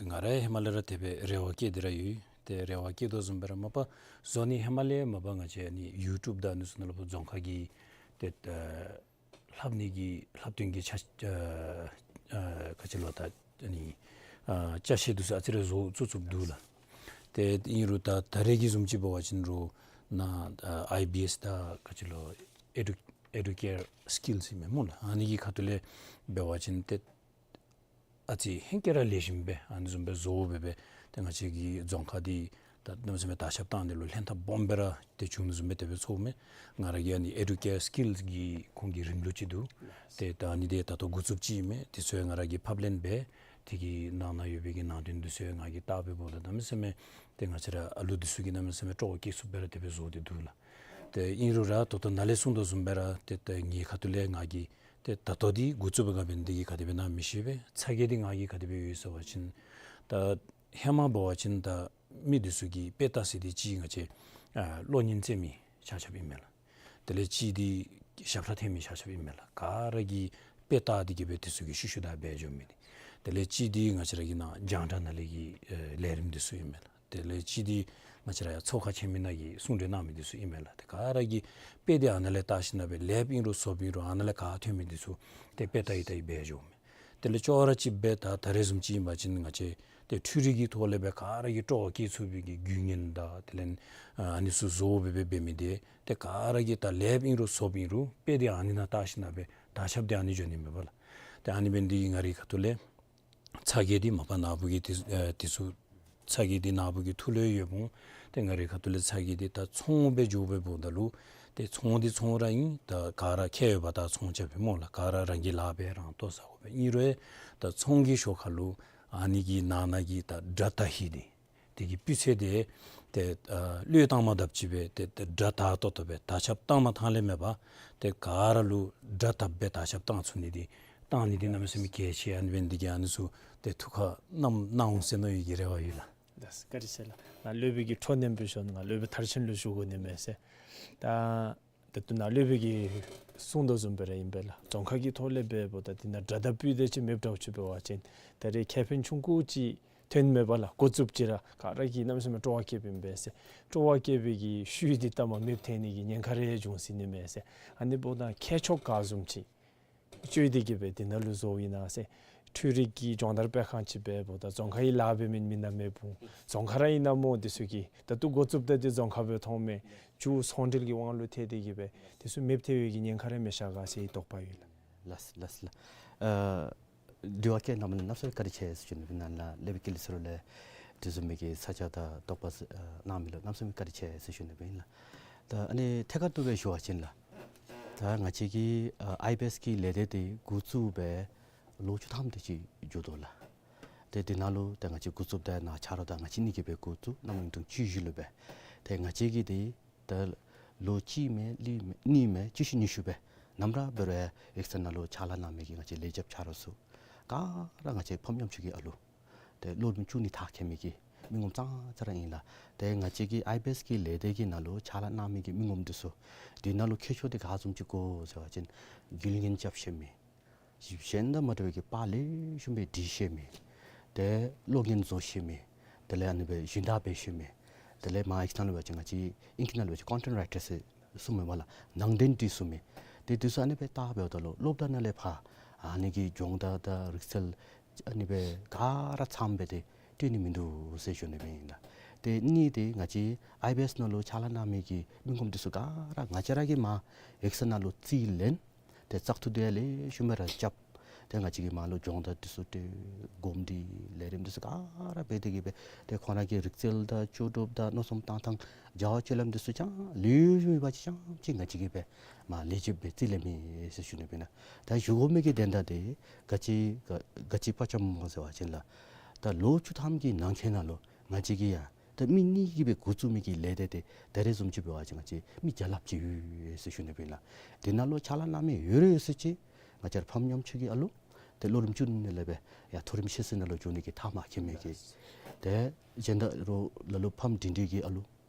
ང་ར་ཡང་ཧེ་མ་ལས་ར་དེ་སྦེ་རེ་བ་བསྐྱེད་དེ་ར་ཡོད། ཏེ་རེ་བ་བསྐྱེད་དོ་བཟུམ་སྦེ་ར་མ་པ་བཟོ་ནི་ཧེ་མ་ལས་མ་པ་ང་བཅས་ཨ་ནི་ཡུ་ཊུབ་དང་ཨ་ནི་ཚུ་ནང་ལུ་རྫོང་ཁག་གི་ཏེ་ཨ་ལྷབ་ནི་གི་ལྷབ་སྟོན་གྱི་ཆ་ཨ་ཨ་ག་ཅི་ལོ་ད་ཨ་ནི་ཨ་ཅ་ཆས་འདི་ཚུ་ཨ་ཙི་རེ་བཟོ་བཙུགས་བཙུགསཔ་འདུག་ལགས། ཏེ་ཨིན་རུང་ད་ད་རེས་ཀྱི་བཟུམ་ཅིག་འབད་བ་ཅིན་རུང་ནཱ་ཨ་ཨའི་བི་ཨེསི་དང་ག་ཅི་ལོ་ཨེ་ཌུ་ཨེ་ཌུ་ཀེར་སི་ཀིལསི་ཨིན་མས་སྨོ་ལགས། ཨ་ནི་གི་ཁ་ཐུག་ལས་འབད་བ་ཅིན་ཏེ་ཨ་ཙི་ཧེང་སྐལ་ར་ལེགས་ཤོམ་སྦེ་ཨ་ནི་བཟུམ་སྦེ་བཟོ་སྦེ་སྦེ་ཏེ་ང་བཅས་ཀྱི་རྫོང་ཁག་འདི་ད་གནམ་མེད་ས་མེད་དར་ཁྱབ་བཏང་ནི་ལུ་ལྷན་ཐབས་སྦོམ་སྦེ་ར་ཏེ་བྱུང་ནི་བཟུམ་སྦེ་དེ་སྦེ་ཚོརཝ་མས། ང་ར་གི་ཨ་ནི་ཨེ་ཌུ་ཀེར་སི་ཀིལསི་གི་ཁོང་གི་རིམ་ལུགས་ཅིག་འདུག། ཏེ་ད་ཨ་ནི་འདི་ད་ལྟོ་འགོ་བཙུགསཔ་ཅིག་ཨིན་མས། དེ་ཚུ་ཡང་ང་ར་གིས་ཕབ་ལེན་འབད་དེ་གི་ནང་ན་ཡོད་པའི་གི་ནང་དོན་འདི་ཚུ་ཡང་ང་གིས་བལྟ་སྦེ་འབདཝ་ད་གནམ་མེད་ས་མེད་ཏེ་ང་བཅས་ར་ཨ་ལུ་འདི་ཚུ་གིས་གནམ་མེད་ས་མེད་སྤྲོ་བ་སྐྱེ་ཚུགསཔ་སྦེ་ར་དེ་སྦེ་བཟོ་སྟེ་འདུག་ལགས། ཏེ་ཨིན་རུང་ར་ད་ལྟོ་ནཱ་ལས་གསུངས་དོ་བཟུམ་སྦེ་ར་ཏེ་ཏེ་ངེའི་ཁ་ཐུག་ལས་ང་གིས་ཏེ་ད་ལྟོ་འདི་འགོ་བཙུགས་པའི་སྒང་འབད་ནི་འདི་གིས་ག་དེ་སྦེ་ཨིན་ན་མི་ཤེས་པས། ཚ་གྱང་འདི་ང་གིས་ག་དེ་སྦེ་ཡོད་ཟེར་བ་ཅིན་ད་ཧེ་མ་འབད་བ་ཅིན་ད་མི་འདི་ཚུ་གིས་དཔེ་ལྟ་ཟེར་འདི་ཅིག་ང་བཅས་ཨ་གློག་བརྙན་རྩེད་མི་ཆ་ཁྱབ་ཨིན་མས་ལགས། དེ་ལས་གཅིག་འདི་ཞབས་ཁྲ་འཐེན་མི་ཆ་ཁྱབ་ཨིན་མས་ལགས། ག་ར་གིས་དཔེ་ལྟ་སྟེ་གི་སྦེ་འདི་ཚུ་གིས་ཤུལ་ཤུལ་བདའ་འབད་འགྱོ་མི་འདི། དེ་ལས་གཅིག་འདི་ང་བཅས་ར་གི་ནཱ་རྒྱང་བསྒྲགས་ནང་ལས་ཀྱི་ཨེ་ལས་རིམ་འདི་ཚུ་ཨིན་མས་ལགས། དེ་ལས་གཅིག་འདི་ང་བཅས་ར་ཡར་ཚོགས་ཁང་ཆེན་མོའི་ནང་གི་གསུང་གྲོས་གནང་མི་འདི་ཚུ་ཨིན་མས་ལགས། ཏེ་ག་ར་གིས་དཔེ་འདི་ཨ་ནཱ་ལས་བལྟ་ཞིནམ་ལས་ལེགསཔ་ཨིན་རུང་བཟོཔ་ཨིན་རུང་ཨ་ནཱ་ལས་ག་ཐོན་མི་འདི་ཚུ་ཏེ་དཔེ་ལྟ་ཡི་ལྟ་ཡི་འབད་འགྱོཝ་མས། དེ་ལས་ཅོག་ར་གཅིག་སྦེ་ད་ད་རེས་བཟུམ་ཅིག་ཨིན་པ་ཅིན་ང་བཅས་ཏེ་འཕྲུལ་རིག་གི་ཐོག་ལས་སྦེ་ག་ར་གིས་སྤྲོ་བ་བསྐྱེད་ཚུགས་པའི་གི་རྒྱུ་བརྙན་དང་དེ་ལས་ཨ་ནི་ཚུ་བཟོ་སྦེ་སྦེ་འབད་མི་འདི་ཏེ་ག་ར་གིས་ད་ལེགསཔ་ཨིན་རུང་བཟོཔ་ཨིན་རུང་དཔེ་འདི་ཨ་ནི་ནང་བལྟ་ཞིནམ་ལས་སྦེ་དར་ཁྱབ་འདི་ཨ་ནི་འགྱོ་ནི་མས་པ་ལགས། ཏེ་ཨ་ནི་འབད་ནི་འདི་གིས་ང་རའི་ཁ་ཐུག་ལས་ཚ་གྱང་འདི་མ་པ་ནཱ་བུ་གིས་འདི་ཨེ་འདི་ཚུ་ཚ་གྱང་འདི་ནཱ་བུ་གི་ཐུགས་ལུ་ཡོདཔ་འོང་། ཏེ་ང་རའི་ཁ་ཐུག་ལས་ཚ་གྱང་འདི་ད་ཚོང་སྦེ་འགྱོ་སྦེ་འབདཝ་ད་ལུ་ཏེ་ཚོང་འདི་ཚོང་ར་ཨིན། ད་ག་ར་ཁེ་ཡོད་པ་ད་ཚོང་རྐྱབ་པས་སྨོ་ལགས། ག་ར་རང་གི་ལཱ་འབད་རང་ལྟོ་བཟའ་དགོ་པས། ཨིན་རུང་ད་ཚོང་གི་ཞོར་ཁ་ལུ་ཨ་ནི་གི་ནང་ན་གི་ད་དགྲ་དང་ཧིང་འདི་དེ་གི་སྤུས་ཚད་འདི་ཏེ་ཨ་བློས་བཏང་མ་དཔ་ཅིག་སྦེ་ཏེ་ཏེ་དགྲ་དར་ཏོག་ཏོ་སྦེ་དར་ཁྱབ་བཏང་མ་བཏང་ལས་མེད་པར་ཏེ་ག་ར་ལུ་དགྲ་དར་སྦེ་དར་ཁྱབ་བཏང་ཚུགས་ནི་འདི་ བཏང་ནི་འདི་གནམ་མེད་ས་མེད་གལ་ཆེ། ཨ་ནི་འབད་ནི་འདི་གིས་ཨ་ནི་ཚུ་ཏེ་ཐུགས་ཁར་བསྣམས་གནང་འོང་ཟེར་མནོ་བའི་གི་རེ་བ་ཡོད་ལགས། ལགས་སོ། བཀའ་དྲིན་ཆེ་ལགས། ང་སློབ་དཔོན་གྱི་འཕྲོ་མཉམ་པའི་ཞོར་ང་སློབ་དཔོན་མཐར་ཕྱིན་ལུ་ཞུ་དགོ་ནི་མས་ཟེར། ད་ད་ལྟོ་ནཱ་སློབ་དཔོན་གྱིས་གསུངས་དོ་བཟུམ་སྦེ་ར་ཨིན་པས་ལགས། རྫོང་ཁ་གི་ཐོག་ལས་འབདཝ་ད་འདི་ནང་དགྲ་དང་སྤུན་ཟེར་ཅིག་མེདཔ་འདྲཝ་ཅིག་འབད་བ་ཅིན་ད་རེས་ཁེ་ཕན་ཆུང་ཀུ་ཅིག་ཐོན་མེད་པར་ལགས། འགོ་བཙུགསཔ་ཅིག་ར་ག་ར་གིས་གནམ་མེད་ས་མེད་སྤྲོ་བ་བསྐྱེདཔ་ཨིན་པས་ཟེར། སྤྲོ་བ་བསྐྱེད་པའི་གི་ཤུལ་འདི་ལྟ་མ་མེདཔ་ཐལ་ནི་གི་ཉེན་ཁ་རེ་འབྱུང་སྲིད་ནི་མས་ཟེར། ཨ་ནི་འབདཝ་ད་མཁས་མཆོག་ག་བཟུམ་ཅིག་བཅོལ་ཏེ་གི་སྦེ་འདི་ནང་ལུ་བཟོཝ་ཨིན་ན་ཟེར། འཕྲུལ་རིག་གི་སྦྱོང་བརྡར་སྤེལ་ཁང་ཅིག་འབདཝ་ད་རྫོང་ཁ་གི་ལཱ་འབད་མི་མི་ནག་མེདཔ་འོང་། རྫོང་ཁ་ར་ཨིན་ན་སྨོ། འདི་ཚུ་གིས་ད་ལྟོ་འགོ་བཙུགསཔ་ད་འདི་རྫོང་ཁ་སྦེ་མཐོངམ་མས། མཇུག་ཚོང་འབྲེལ་གྱི་དབང་ལུ་ཐལ་ཏེ་གི་སྦེ་འདི་ཚུ་མེདཔ་ཐལ་བའི་གི་ཉེན་ཁ་རེ་མི་ཤར་ག་ཟེར་དོགས་པ་ཡོད་ལགས། ལགས་ལགས་ལགས། ཨ་དྲི་བ་བཀོད་གནང་མི་ལུ་གནམ་མེད་ས་མེད་བཀའ་དྲིན་ཆེ་ཟེར་ཞུ་ནི་ཨིན་ལགས། སློབ་དཔོན་ཀུན་ལེགས་ཟེར་རུང་ལས་དེ་བཟུམ་མའི་གི་ས་ཆ་དང་དོགས་པ་ཨ་གནང་མི་ལུ་གནམ་མེད་ས་མེད་བཀའ་དྲིན་ཆེ་ཟེར་ཞུ་ནི་ཨིན་ལགས། ད་ཨ་ནི་ཐད་ཀར་དུ་སྦེ་ཞུ་བ་ཅིན་ལགས། ད་ང་བཅས་ཀྱི་ཨ་ཨའི་བི་ཨེསི་གི་ལས་སྡེ་འདི་འགོ་བཙུགས་སྦེ་ལོ་བཅུ་ཐམ་དེ་ཅིག་འགྱོ་དོ་ལགས། ཏེ་འདི་ནང་ལུ་ད་ང་བཅས་འགོ་བཙུགསཔ་ད་ནཱ་ཆ་རོགས་དང་ང་བཅས་གཉིས་ཀྱིས་སྦེ་འགོ་བཙུགས་གནམ་ལོ་ཉིས་སྟོང་བཅུ་བཞི་ལུ་སྦེ། ཏེ་ང་བཅས་ཀྱིས་འདི་ད་ལོ་གཅིག་མེན་གཉིས་མེན་གཉིས་མེན་བཅུ་བཞི་ཉི་ཤུ་སྦེ་ནམ་ར་འབད་རུང་ཡིག་ཚང་ནང་ལུ་ཕྱག་ལཱ་གནང་མི་གི་ང་བཅས་ལས་བྱེདཔ་ཆ་རོགས་ཚུ་ག་ར་ང་བཅས་ཕམ་ཉམ་ཆུང་གི་ཨ་ལུ། ཏེ་སློབ་རིམ་བཅུ་གཉིས་མཐར་འཁྱོལ་མི་གི་མི་ངོམ་ཙང་ཙ་ར་ཨིན་ལགས། ཏེ་ང་བཅས་ཀྱི་ཨའི་བི་ཨེསི་གི་ལས་སྡེ་གི་ནང་ལུ་ཕྱག་ལཱ་གནང་མི་གི་མི་ངོམ་འདི་ཚུ་འདི་ནང་ལུ་མཁས་མཆོག་འདི་ག་བཟུམ་ཅིག་དགོ་ཟེར་བ་ཅིན་དགེ་རྒན་རྐྱབ་ཤེས་མི། གཞན་དང་མ་འདྲ་བའི་གི་པར་ལེགས་ཤོམ་སྦེ་འབྲི་ཤེས་མི། ཏེ་ཀློག་མཁན་བཟོ་ཤེས་མི། དེ་ལས་ཨ་ནི་སྦེ་སྦྱིན་བདག་འབད་ཤེས་མི། དེ་ལས་མ་ཨིང་སྐད་ནང་ལུ་འབད་བ་ཅིན་ང་བཅས་ཨིང་སྐད་ནང་ལུ་འབད་བ་ཅིན་ཀོན་ཊེནཊ་རའི་ཊར་ཟེར་གསུངམ་མས་ལགས། ནང་རྟེན་འབྲི་ཚུགས་མི། ཏེ་འདི་ཚུ་ཨ་ནི་སྦེ་བལྟ་འབདཝ་ད་ལུ་སློབ་གྲྭ་ནང་ལས་ཕར་ཨ་ནི་གི་སྦྱོང་བརྡར་དང་རིག་རྩལ་ཨ་ནི་སྦེ་ག་ར་ཚངམ་སྦེ་ཏེ་སྤྲོད་ནི་མིན་འདུག་ཟེར་ཞུ་ནི་སྦེ་ཨིན་ལགས། ཏེ་གཉིས་འདི་ང་བཅས་ཨའི་བི་ཨེསི་ནང་ལུ་ཕྱག་ལཱ་གནང་མི་གི་མི་ངོམ་འདི་ཚུ་ག་ར་ང་བཅས་ར་གིས་མར་ཡིག་ཚང་ནང་ལུ་རྩིས་ལེན། ཏེ་བཙག་འཐུ་འདི་ཡང་ལེགས་ཤོམ་སྦེ་ར་རྐྱབ། ཏེ་ང་བཅས་ཀྱིས་མར་ལུ་སྦྱོང་བརྡར་འདི་ཚུ་ཏེ་གོམས་འདྲིས་ལས་རིམ་འདི་ཚུ་ག་ར་འབད་དེ་གི་སྦེ་ཏེ་ཁོང་ར་གི་རིག་རྩལ་དང་ལྕོགས་གྲུབ་དང་མནོ་བསམ་བཏང་ཐངས་བྱ་བ་སྤྱོད་ལམ་འདི་ཚུ་ཅང་ལེགས་ཤོམ་ཡོད་པ་ཅིག་ཅང་ཅིག་ང་བཅས་ཀྱིས་སྦེ་མར་ལས་བྱེདཔ་སྦེ་རྩིས་ལེན་མི་ཟེར་ཞུ་ནི་སྦེ་ཨིན་ལགས། ད་ཞུ་དགོ་མི་གི་དོན་དག་འདི་ག་ཅི་ག་ག་ཅི་སྤར་བཅམ་སྨོ་ཟེར་བ་ཅིན་ལགས། ད་ལོ་བཅུ་ཐམ་གྱི་ནང་འཁོད་ནང་ལུ་ང་བཅས་ཀྱིས་ཡང་ད་མི་གཉིས་ཀྱིས་སྦེ་འགོ་བཙུགས་མི་གི་ལས་སྡེ་འདི་ད་རེས་བཟུམ་ཅིག་འབད་བ་ཅིན་ང་བཅས་མི་བརྒྱ་ལྷགཔ་ཅིག་ཡོད་ཟེར་ཞུ་ནི་སྦེ་ཨིན་ལགས། འདི་ནང་ལུ་ཕྱག་ལཱ་གནང་མི་ཡོད་རུང་ཡོད་ས་ཅིག་ང་བཅས་ར་ཕམ་ཉམ་ཆུང་གི་ཨ་ལུ་ཏེ་སློབ་རིམ་བཅུ་གཉིས་ལས་སྦེ་ཡར་མཐོ་རིམ་ཤེས་ཚད་ནང་ལུ་འགྱོ་ནི་གི་མཐར་མ་འཁྱོལ་མི་གི། ཏེ་གཞན་དག་རོགས་ལ་ལུ་ཕམ་འབྲིང་འབྲིང་གི་ཨ་ལུ་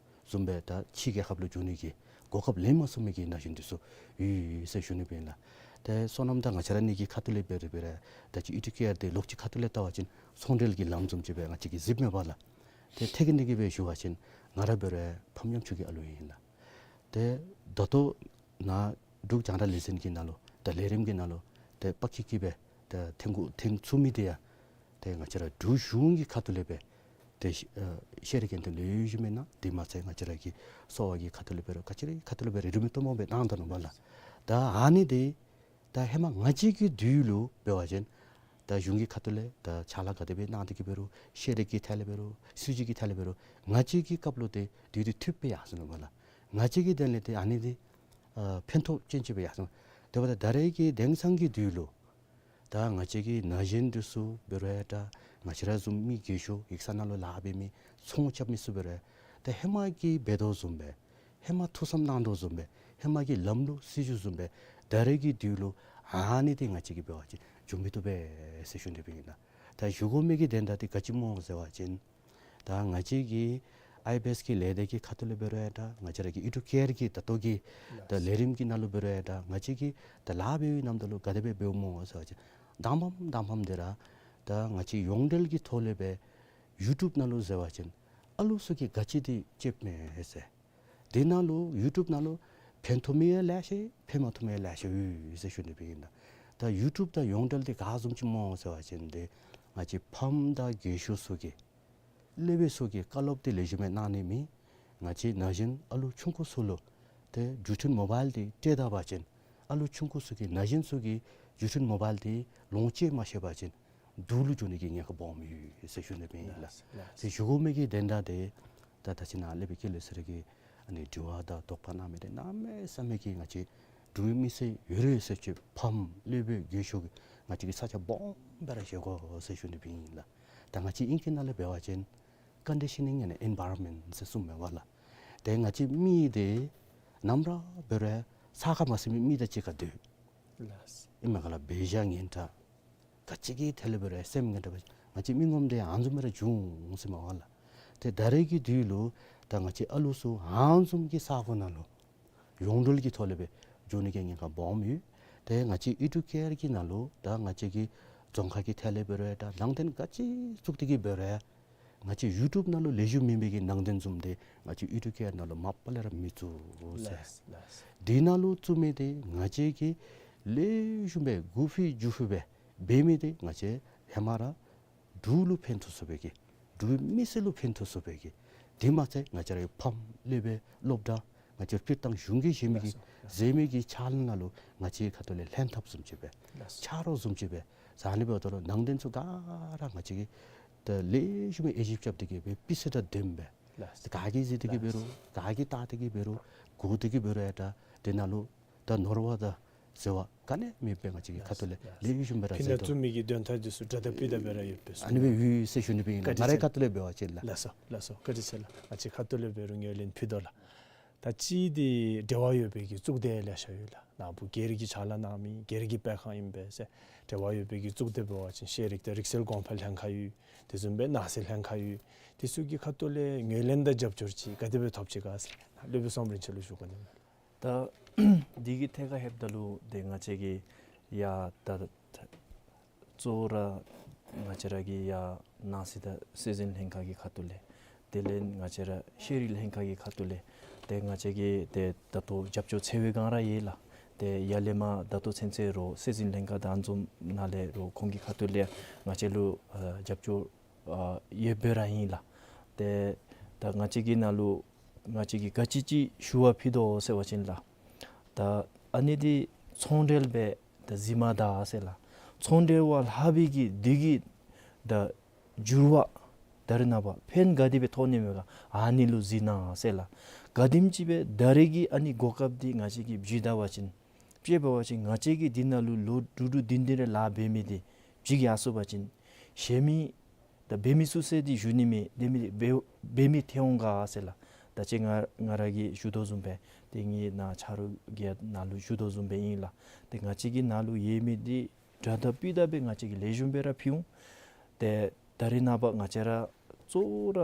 བཟུམ་སྦེ་ད་ཕྱི་རྒྱལ་ཁབ་ལུ་འགྱོ་ནི་གི་གོ་སྐབས་ལེན་མ་ཚུགས་མི་གི་ན་གཞོན་འདི་ཚུ་ཡོད་ཟེར་ཞུ་ནི་སྦེ་ཨིན་ལགས། ཏེ་སོ་ནམ་དང་ང་བཅས་ར་གཉིས་ཀྱི་ཁ་ཐུག་ལས་འབད་རུང་འབད་རུང་ད་ཅི་ཨི་ཌུ་ཀེར་འདི་ལོགས་ཅིག་ཁ་ཐུག་ལས་བལྟ་བ་ཅིན་ཚོང་འབྲེལ་གྱི་ལམ་བཟུམ་ཅིག་སྦེ་ང་བཅས་ཀྱིས་གཟིགསཔ་མས་པ་ལགས། ཏེ་ཐད་ཀར་ནང་གི་སྦེ་ཞུ་བ་ཅིན་ང་ར་འབད་རུང་ཕམ་ཉམ་ཆུང་གི་ཨ་ལུ་ཨིན་ལགས། ཏེ་ད་ལྟོ་ནཱ་འབྲུག་རྒྱང་བསྒྲགས་ལས་འཛིན་གྱི་ནང་ལུ་ད་ལས་རིམ་གྱི་ནང་ལུ་ཏེ་པ་ཁི་ཁི་སྦེ་ད་འཐོན་དགོ་འཐོན་ཚུགས་མི་འདི་ཡང་ཏེ་ང་བཅས་ར་འབྲུག་གཞུང་གི་ཁ་ཐུག་ལས་སྦེ་ཏེ་ཤེས་རིག་འགན་དང་ལེགས་ཤོམ་སྦེ་གནང་། དེ་མ་ཚད་ང་བཅས་ར་གི་གསོ་བ་གི་ཁ་ཐུག་ལས་འབད་རུང་ག་ཅི་ར་གི་ཁ་ཐུག་ལས་འབད་རུང་རིན་མེད་སྟོང་པ་སྦེ་གནང་དོ་ནུག་པ་ལགས། ད་ཨ་ནི་འདི་ད་ཧེ་མ་ང་བཅས་ཀྱི་དུས་ལུ་འབད་བ་ཅིན་ད་གཞུང་གི་ཁ་ཐུག་ལས་ད་ཕྱག་ལཱ་ག་དེ་སྦེ་གནང་སྟེ་གི་འབད་རུང་ཤེས་རིག་གི་ཐད་ལས་འབད་རུང་སྲིད་བྱུས་ཀྱི་ཐད་ལས་འབད་རུང་ང་བཅས་ཀྱི་སྐབས་ལུ་ཏེ་དུས་དེ་འཐུསཔ་སྦེ་ཡར་སོང་ནུག་པ་ལགས། ང་བཅས་ཀྱི་དོན་ལས་ཏེ་ཨ་ནི་འདི་ཨ་ཕན་ཐོགས་ཅན་ཅིག་སྦེ་ཡར་སོང་། དེ་འབདཝ་ད་ད་རེས་ཀྱི་དེང་སང་གི་དུས་ལུ་ད་ང་བཅས་ཀྱི་ན་གཞོན་འདི་ཚུ་འབད་རུང་ཡང་ད་ང་བཅས་ར་བཟུམ་མི་རྒས་ཤོས་ཡིག་ཚང་ནང་ལུ་ལཱ་འབད་མི་ཚོང་རྐྱབ་མི་ཚུ་འབད་རུང་ཡང་ད་ཧེ་མ་གི་འབད་དོ་བཟུམ་སྦེ་ཧེ་མ་ཐུགས་བསམ་གནང་དོ་བཟུམ་སྦེ་ཧེ་མ་གི་ལམ་ལུགས་སྲིད་བྱུས་བཟུམ་སྦེ་ད་རེས་ཀྱི་དུས་ལུ་ཨ་ནི་འདི་ང་བཅས་ཀྱིས་འབད་བ་ཅིན་འགྱོ་མི་བཏུབ་པས་ཟེར་ཞུ་ནི་སྦེ་ཨིན་ལགས། ད་ཞུ་དགོ་མི་གི་དོན་དག་འདི་ག་ཅི་སྨོ་ཟེར་བ་ཅིན་ད་ང་བཅས་ཀྱི་ཨའི་བི་ཨེསི་གི་ལས་སྡེ་གི་ཁ་ཐུག་ལས་འབད་རུང་ཡང་ད་ང་བཅས་ར་གི་ཨི་ཌུ་ཀེར་གྱི་ད་ལྟོ་གི་ད་ལས་རིམ་གྱི་ནང་ལུ་འབད་རུང་ཡང་ད་ང་བཅས་ཀྱིས་ད་ལཱ་འབད་བའི་ནམ་ད་ལུ་ག་དེ་སྦེ་འབདཝ་སྨོ་ཟེར་བ་ཅིན་དང་པམ་དང་པམ་འདི་ར་ད་ང་བཅས་ཡོངས་འབྲེལ་གྱི་ཐོག་ལས་སྦེ་ཡུ་ཊུབ་ནང་ལུ་ཟེར་བ་ཅིན་ཨ་ལུ་ཚུ་གིས་ག་ཅི་འདི་ཅིག་མེད་ཟེར། དེ་ནང་ལུ་ཡུ་ཊུབ་ནང་ལུ་ཕན་ཐོགས་མི་ཡང་ལེ་ཤ་ཕན་མ་ཐོགས་མི་ཡང་ལེ་ཤ་ཡོད་ཟེར་ཞུ་ནི་སྦེ་ཨིན་ལགས། ད་ཡུ་ཊུབ་དང་ཡོངས་འབྲེལ་འདི་ག་བཟུམ་ཅིག་སྨོ་ཟེར་བ་ཅིན་འདི་ང་བཅས་ཕམ་དང་རྒས་ཤོས་ཚུ་གིས་སློབ་དཔོན་ཚུ་གིས་བཀའ་སློབ་འདི་ལེགས་ཤོམ་སྦེ་གནང་ནི་མེད། ང་བཅས་ན་གཞོན་ཨ་ལུ་ཆུང་ཀུ་ཚུ་ལུ་ཏེ་འགྲུལ་འཕྲིན་མོ་བཱའིལ་འདི་སྤྲོད་ད་པ་ཅིན་ཨ་ལུ་ཆུང་ཀུ་ཚུ་གིས་ན་གཞོན་ཚུ་གིས་འགྲུལ་འཕྲིན་མོ་བཱའིལ་འདི་ལོངས་སྤྱོད་མ་ཤེས་པ་ཅིན་སྡུག་ལུ་འགྱོ་ནི་གི་ཉེན་ཁ་སྦོམ་ཡོད་ཟེར་ཞུ་ནི་སྦེ་ཨིན་ལགས། ལགས། ཏེ་ཞུ་དགོ་མི་གི་དོན་དག་འདི་ད་ད་ཅི་ནཱ་སློབ་དཔོན་ཀུན་ལེགས་ཟེར་ར་གིས་ཨ་ནི་དྲི་བ་དང་དོགས་པ་གནང་མི་འདི་གནམ་མེད་ས་མེད་ཀྱི་ང་བཅས་འབྲུག་མི་སེར་ཡོད་རུང་ཡོད་ས་ཅིག་ཕམ་སློབ་དཔོན་རྒས་ཤོས་ཀྱི་ང་བཅས་ཀྱིས་ས་ཆ་སྦོམ་སྦེ་ར་བཞེས་དགོ་ཟེར་ཞུ་ནི་སྦེ་ཨིན་ལགས། ད་ང་བཅས་ཨིང་སྐད་ནང་ལས་འབད་བ་ཅིན་ཀོན་ཌི་ཤ་ནིང་ཨེནཌ་ཨེན་བཱའི་རོན་མེནཊ་ཟེར་གསུངམ་མས་པ་ལགས། ཏེ་ང་བཅས་མི་འདི་ནམ་ར་འབད་རུང་ས་ཁར་མ་ཟིན་མི་མི་དང་གཅིག་ཁར་སྡོད། ལགས། ཨིན་མས་ག་ལགས། འབད་བཞག་ངན་དྲགས། ག་ཅི་གི་ཐད་ལས་འབད་རུང་སེམས་ངན་དྲགས་སྦེ་ང་བཅས་མི་ངོམ་འདི་ཨ་ནི་བཟུམ་སྦེ་ར་བྱུང་ཟེར་མས་པ་ལགས། ཏེ་ད་རེས་ཀྱི་དུས་ལུ་ད་ང་བཅས་ཨ་ལུ་ཚུ་ཨ་ནི་བཟུམ་གྱི་ས་གོ་ནང་ལུ་ཡོངས་འབྲེལ་གྱི་ཐོག་ལས་སྦེ་འགྱོ་ནི་གི་ཉེན་ཁ་སྦོམ་ཡོད། ཏེ་ང་བཅས་ཨེ་ཌུ་ཀེར་གྱི་ནང་ལུ་ད་ང་བཅས་ཀྱི་རྫོང་ཁག་གི་ཐད་ལས་འབད་རུང་ད་ནང་རྟེན་ག་ཅི་བཙུགས་ཏེ་གི་འབད་རུང་ང་བཅས་ཡུ་ཊུབ་ནང་ལུ་ལེགས་ཤོམ་མེན་པའི་གི་ནང་རྟེན་བཟུམ་འདི་ང་བཅས་ཨེ་ཌུ་ཀེར་ནང་ལུ་མ་པ་ལས་ར་མི་བཙུགས་ཟེར། ལགས་ལགས། འདི་ནང་ལུ་བཙུགས་མི་འདི་ང་བཅས་ཀྱི་ལེགས་ཤོམ་སྦེ་དགུ་ཕི་རྒྱུ་ཕི་སྦེ་འབད་མི་འདི་ང་བཅས་ཧེ་མ་ར་འབྲུག་ལུ་ཕན་ཐོགས་ཚུགས་པའི་གི་འབྲུག་མི་སེར་ལུ་ཕན་ཐོགས་ཚུགས་པའི་གི། དེ་མ་ཚད་ང་བཅས་རའི་ཕམ་ལས་སྦེ་སློབ་གྲྭ་ང་བཅས་སྤྱིར་བཏང་གཞུང་གིས་བཞེས་མི་གི་ལགས་སོ། ལགས་སོ། བཞེས་མི་གི་ཕྱག་ལཱ་ནང་ལུ་ང་བཅས་ཁ་ཐུག་ལས་ལྷན་ཐབས་བཟུམ་ཅིག་སྦེ་ལགས་སོ། ཆ་རོགས་བཟུམ་ཅིག་སྦེ་ཟ་ནི་འབདཝ་ད་ལུ་ནང་རྟེན་ཚུ་ག་ར་ང་བཅས་ཀྱིས་ད་ལེགས་ཤོམ་སྦེ་དབྱེ་ཞིབ་རྐྱབ་སྟེ་གི་སྦེ་སྤུས་ཚད་དང་ལྡནམ་སྦེ། ལགས་སོ། ག་གིས་གཟིགས་ཏེ་གི་འབད་རུང་ག་གིས་བལྟ་སྟེ་གི་འབད་རུང་གོ་སྟེ་གི་འབད་རུང་ཡང་ད་དེ་ནང་ལུ་ད་ནོར་བ་དང་ཟད་པ་ག་ནི་མེདཔ་སྦེ་ང་བཅས་ཀྱི་ཁ་ཐུག་ལས་ལེགས་ཤོམ་སྦེ་ར་ཕི་ནཱ་བཙུགས་མི་གི་དོན་དག་འདི་ཚུ་འདྲ་དང་ཕུ་དང་སྦེ་ར་ཡོད་པས་སོ། ཨ་ནི་སྦེ་ཡོད་ཟེར་ཞུ་ནི་སྦེ་ཨིན་ལགས། བཀའ་དྲིན་ཆེ། ང་རའི་ཁ་ཐུག་ལས་འབད་བ་ཅིན་ལགས། ལགས་སོ་ལགས་སོ། བཀའ་དྲིན་ཆེ་ལགས། ང་བཅས་ཁ་ཐུག་ལས་འབད་རུང་ངོས་ལེན་ཕུལ་དོ་ལགས། ད་ཅི་འདི་འབྲེལ་བ་ཡོད་པའི་གི་གཙུག་སྡེ་ལེ་ཤ་ཡོད་ལགས། ནཱ་བུ་སྒེར་གྱི་ཕྱག་ལཱ་གནང་མི་སྒེར་གྱི་སྤེལ་ཁང་ཨིན་པས་ཟེར། འབྲེལ་བ་ཡོད་པའི་གི་གཙུག་སྡེ་འབད་བ་ཅིན་ཤེས་རིག་དང་རིག་རྩལ་གོང་འཕེལ་ལྷན་ཁག་ཡོད། དེ་བཟུམ་སྦེ་ནང་སྲིད་ལྷན་ཁག་ཡོད། དེ་ཚུ་གི་ཁ་ཐུག་ལས་ངོས་ལེན་དང་རྒྱབ་སྐྱོར་ཅིག་ག་དེ་སྦེ་ཐོབ་ཅི་ག་ཟེར་སློབ་དཔོན་བསོད་ནམས་རིན་ཆེན་ལུ་ཞུ་དགོ་ནི་མས། ད་འདི་གི་ཐད་ཁར་ལྷོདཔ་ད་ལུ་ཏེ་ང་བཅས་ཀྱིས་ཡ་ད་གཙོ་བོ་ར་ང་བཅས་ར་གི་ཡ་ནང་སྲིད་དང་སྲིད་འཛིན་ལྷན་ཁག་གི་ཁ་ཐུག་ལས་དེ་ལས་ང་བཅས་ར་ཤེས་རིག་ལྷན་ཁག་གི་ཁ་ཐུག་ལས་ཏེ་ང་བཅས་ཀྱིས་ཏེ་ད་ལྟོ་རྒྱབ་སྐྱོར་འཚོལ་བའི་སྒང་ར་ཡོད་ལགས། ཏེ་ཡར་ལས་མར་ད་ལྟོ་ཚུན་ཚོད་ར་སྲིད་འཛིན་ལྷན་ཁག་དང་ཨ་ནི་བཟུམ་ནང་ལས་ར་ཁོང་གི་ཁ་ཐུག་ལས་ང་བཅས་ལུ་ཨ་རྒྱབ་སྐྱོར་ཨ་ཡོདཔ་སྦེ་ར་ཨིན་ལགས། ཏེ་ད་ང་བཅས་ཀྱི་ནང་ལུ་ང་བཅས་ཀྱིས་ག་ཅི་ཅིག་ཞུ་བ་ཕུལ་དོ་ཟེར་བ་ཅིན་ལགས། ད་ཨ་ནི་འདི་ཚོང་འབྲེལ་སྦེ་ད་གཟིགས་མ་ད་ཟེར་ལགས། ཚོང་འབྲེལ་བ་ལྷག་པའི་གི་འདི་གི་ད་འགྱུར་བ་ད་རེས་ནངས་པ་ཕན་ག་དེ་སྦེ་ཐོགས་ནི་མས་ག་ཨ་ནི་ལུ་གཟིགས་གནང་ཟེར་ལགས། ག་དེམ་ཅིག་སྦེ་ད་རེས་ཀྱི་ཨ་ནི་གོ་སྐབས་འདི་ང་བཅས་ཀྱིས་བརྒྱུད་ད་བ་ཅིན་དཔྱེ་འབད་བ་ཅིན་ང་བཅས་ཀྱིས་འདི་ནང་ལུ་ལོ་དྲུག་དྲུག་བདུན་བདུན་རེ་ལཱ་འབད་མི་འདི་བརྒྱུད་ཡར་སོང་བ་ཅིན་གཞན་མི་ད་འབད་མི་ཚུ་ཟེར་འདི་ཞུ་ནི་མེད། འབད་མི་འབད་འབད་མི་ཐོན་འོང་ག་ཟེར་ལགས། ད་ཅི་ང་ང་ར་གིས་ཞུ་དོ་བཟུམ་སྦེ་ཏེ་ངེའི་ནཱ་ཆ་རོགས་ཀྱི་ནང་ལུ་ཞུ་དོ་བཟུམ་སྦེ་ཨིན་ལགས། ཏེ་ང་བཅས་ཀྱི་ནང་ལུ་ཡོད་མི་འདི་འདྲ་ད་སྤུས་དག་སྦེ་ང་བཅས་ཀྱིས་ལེགས་ཤོམ་སྦེ་ར་ཕུལ་འོང་། ཏེ་ད་རེས་ནངས་པ་ང་བཅས་ར་གཙོ་བོ་ར་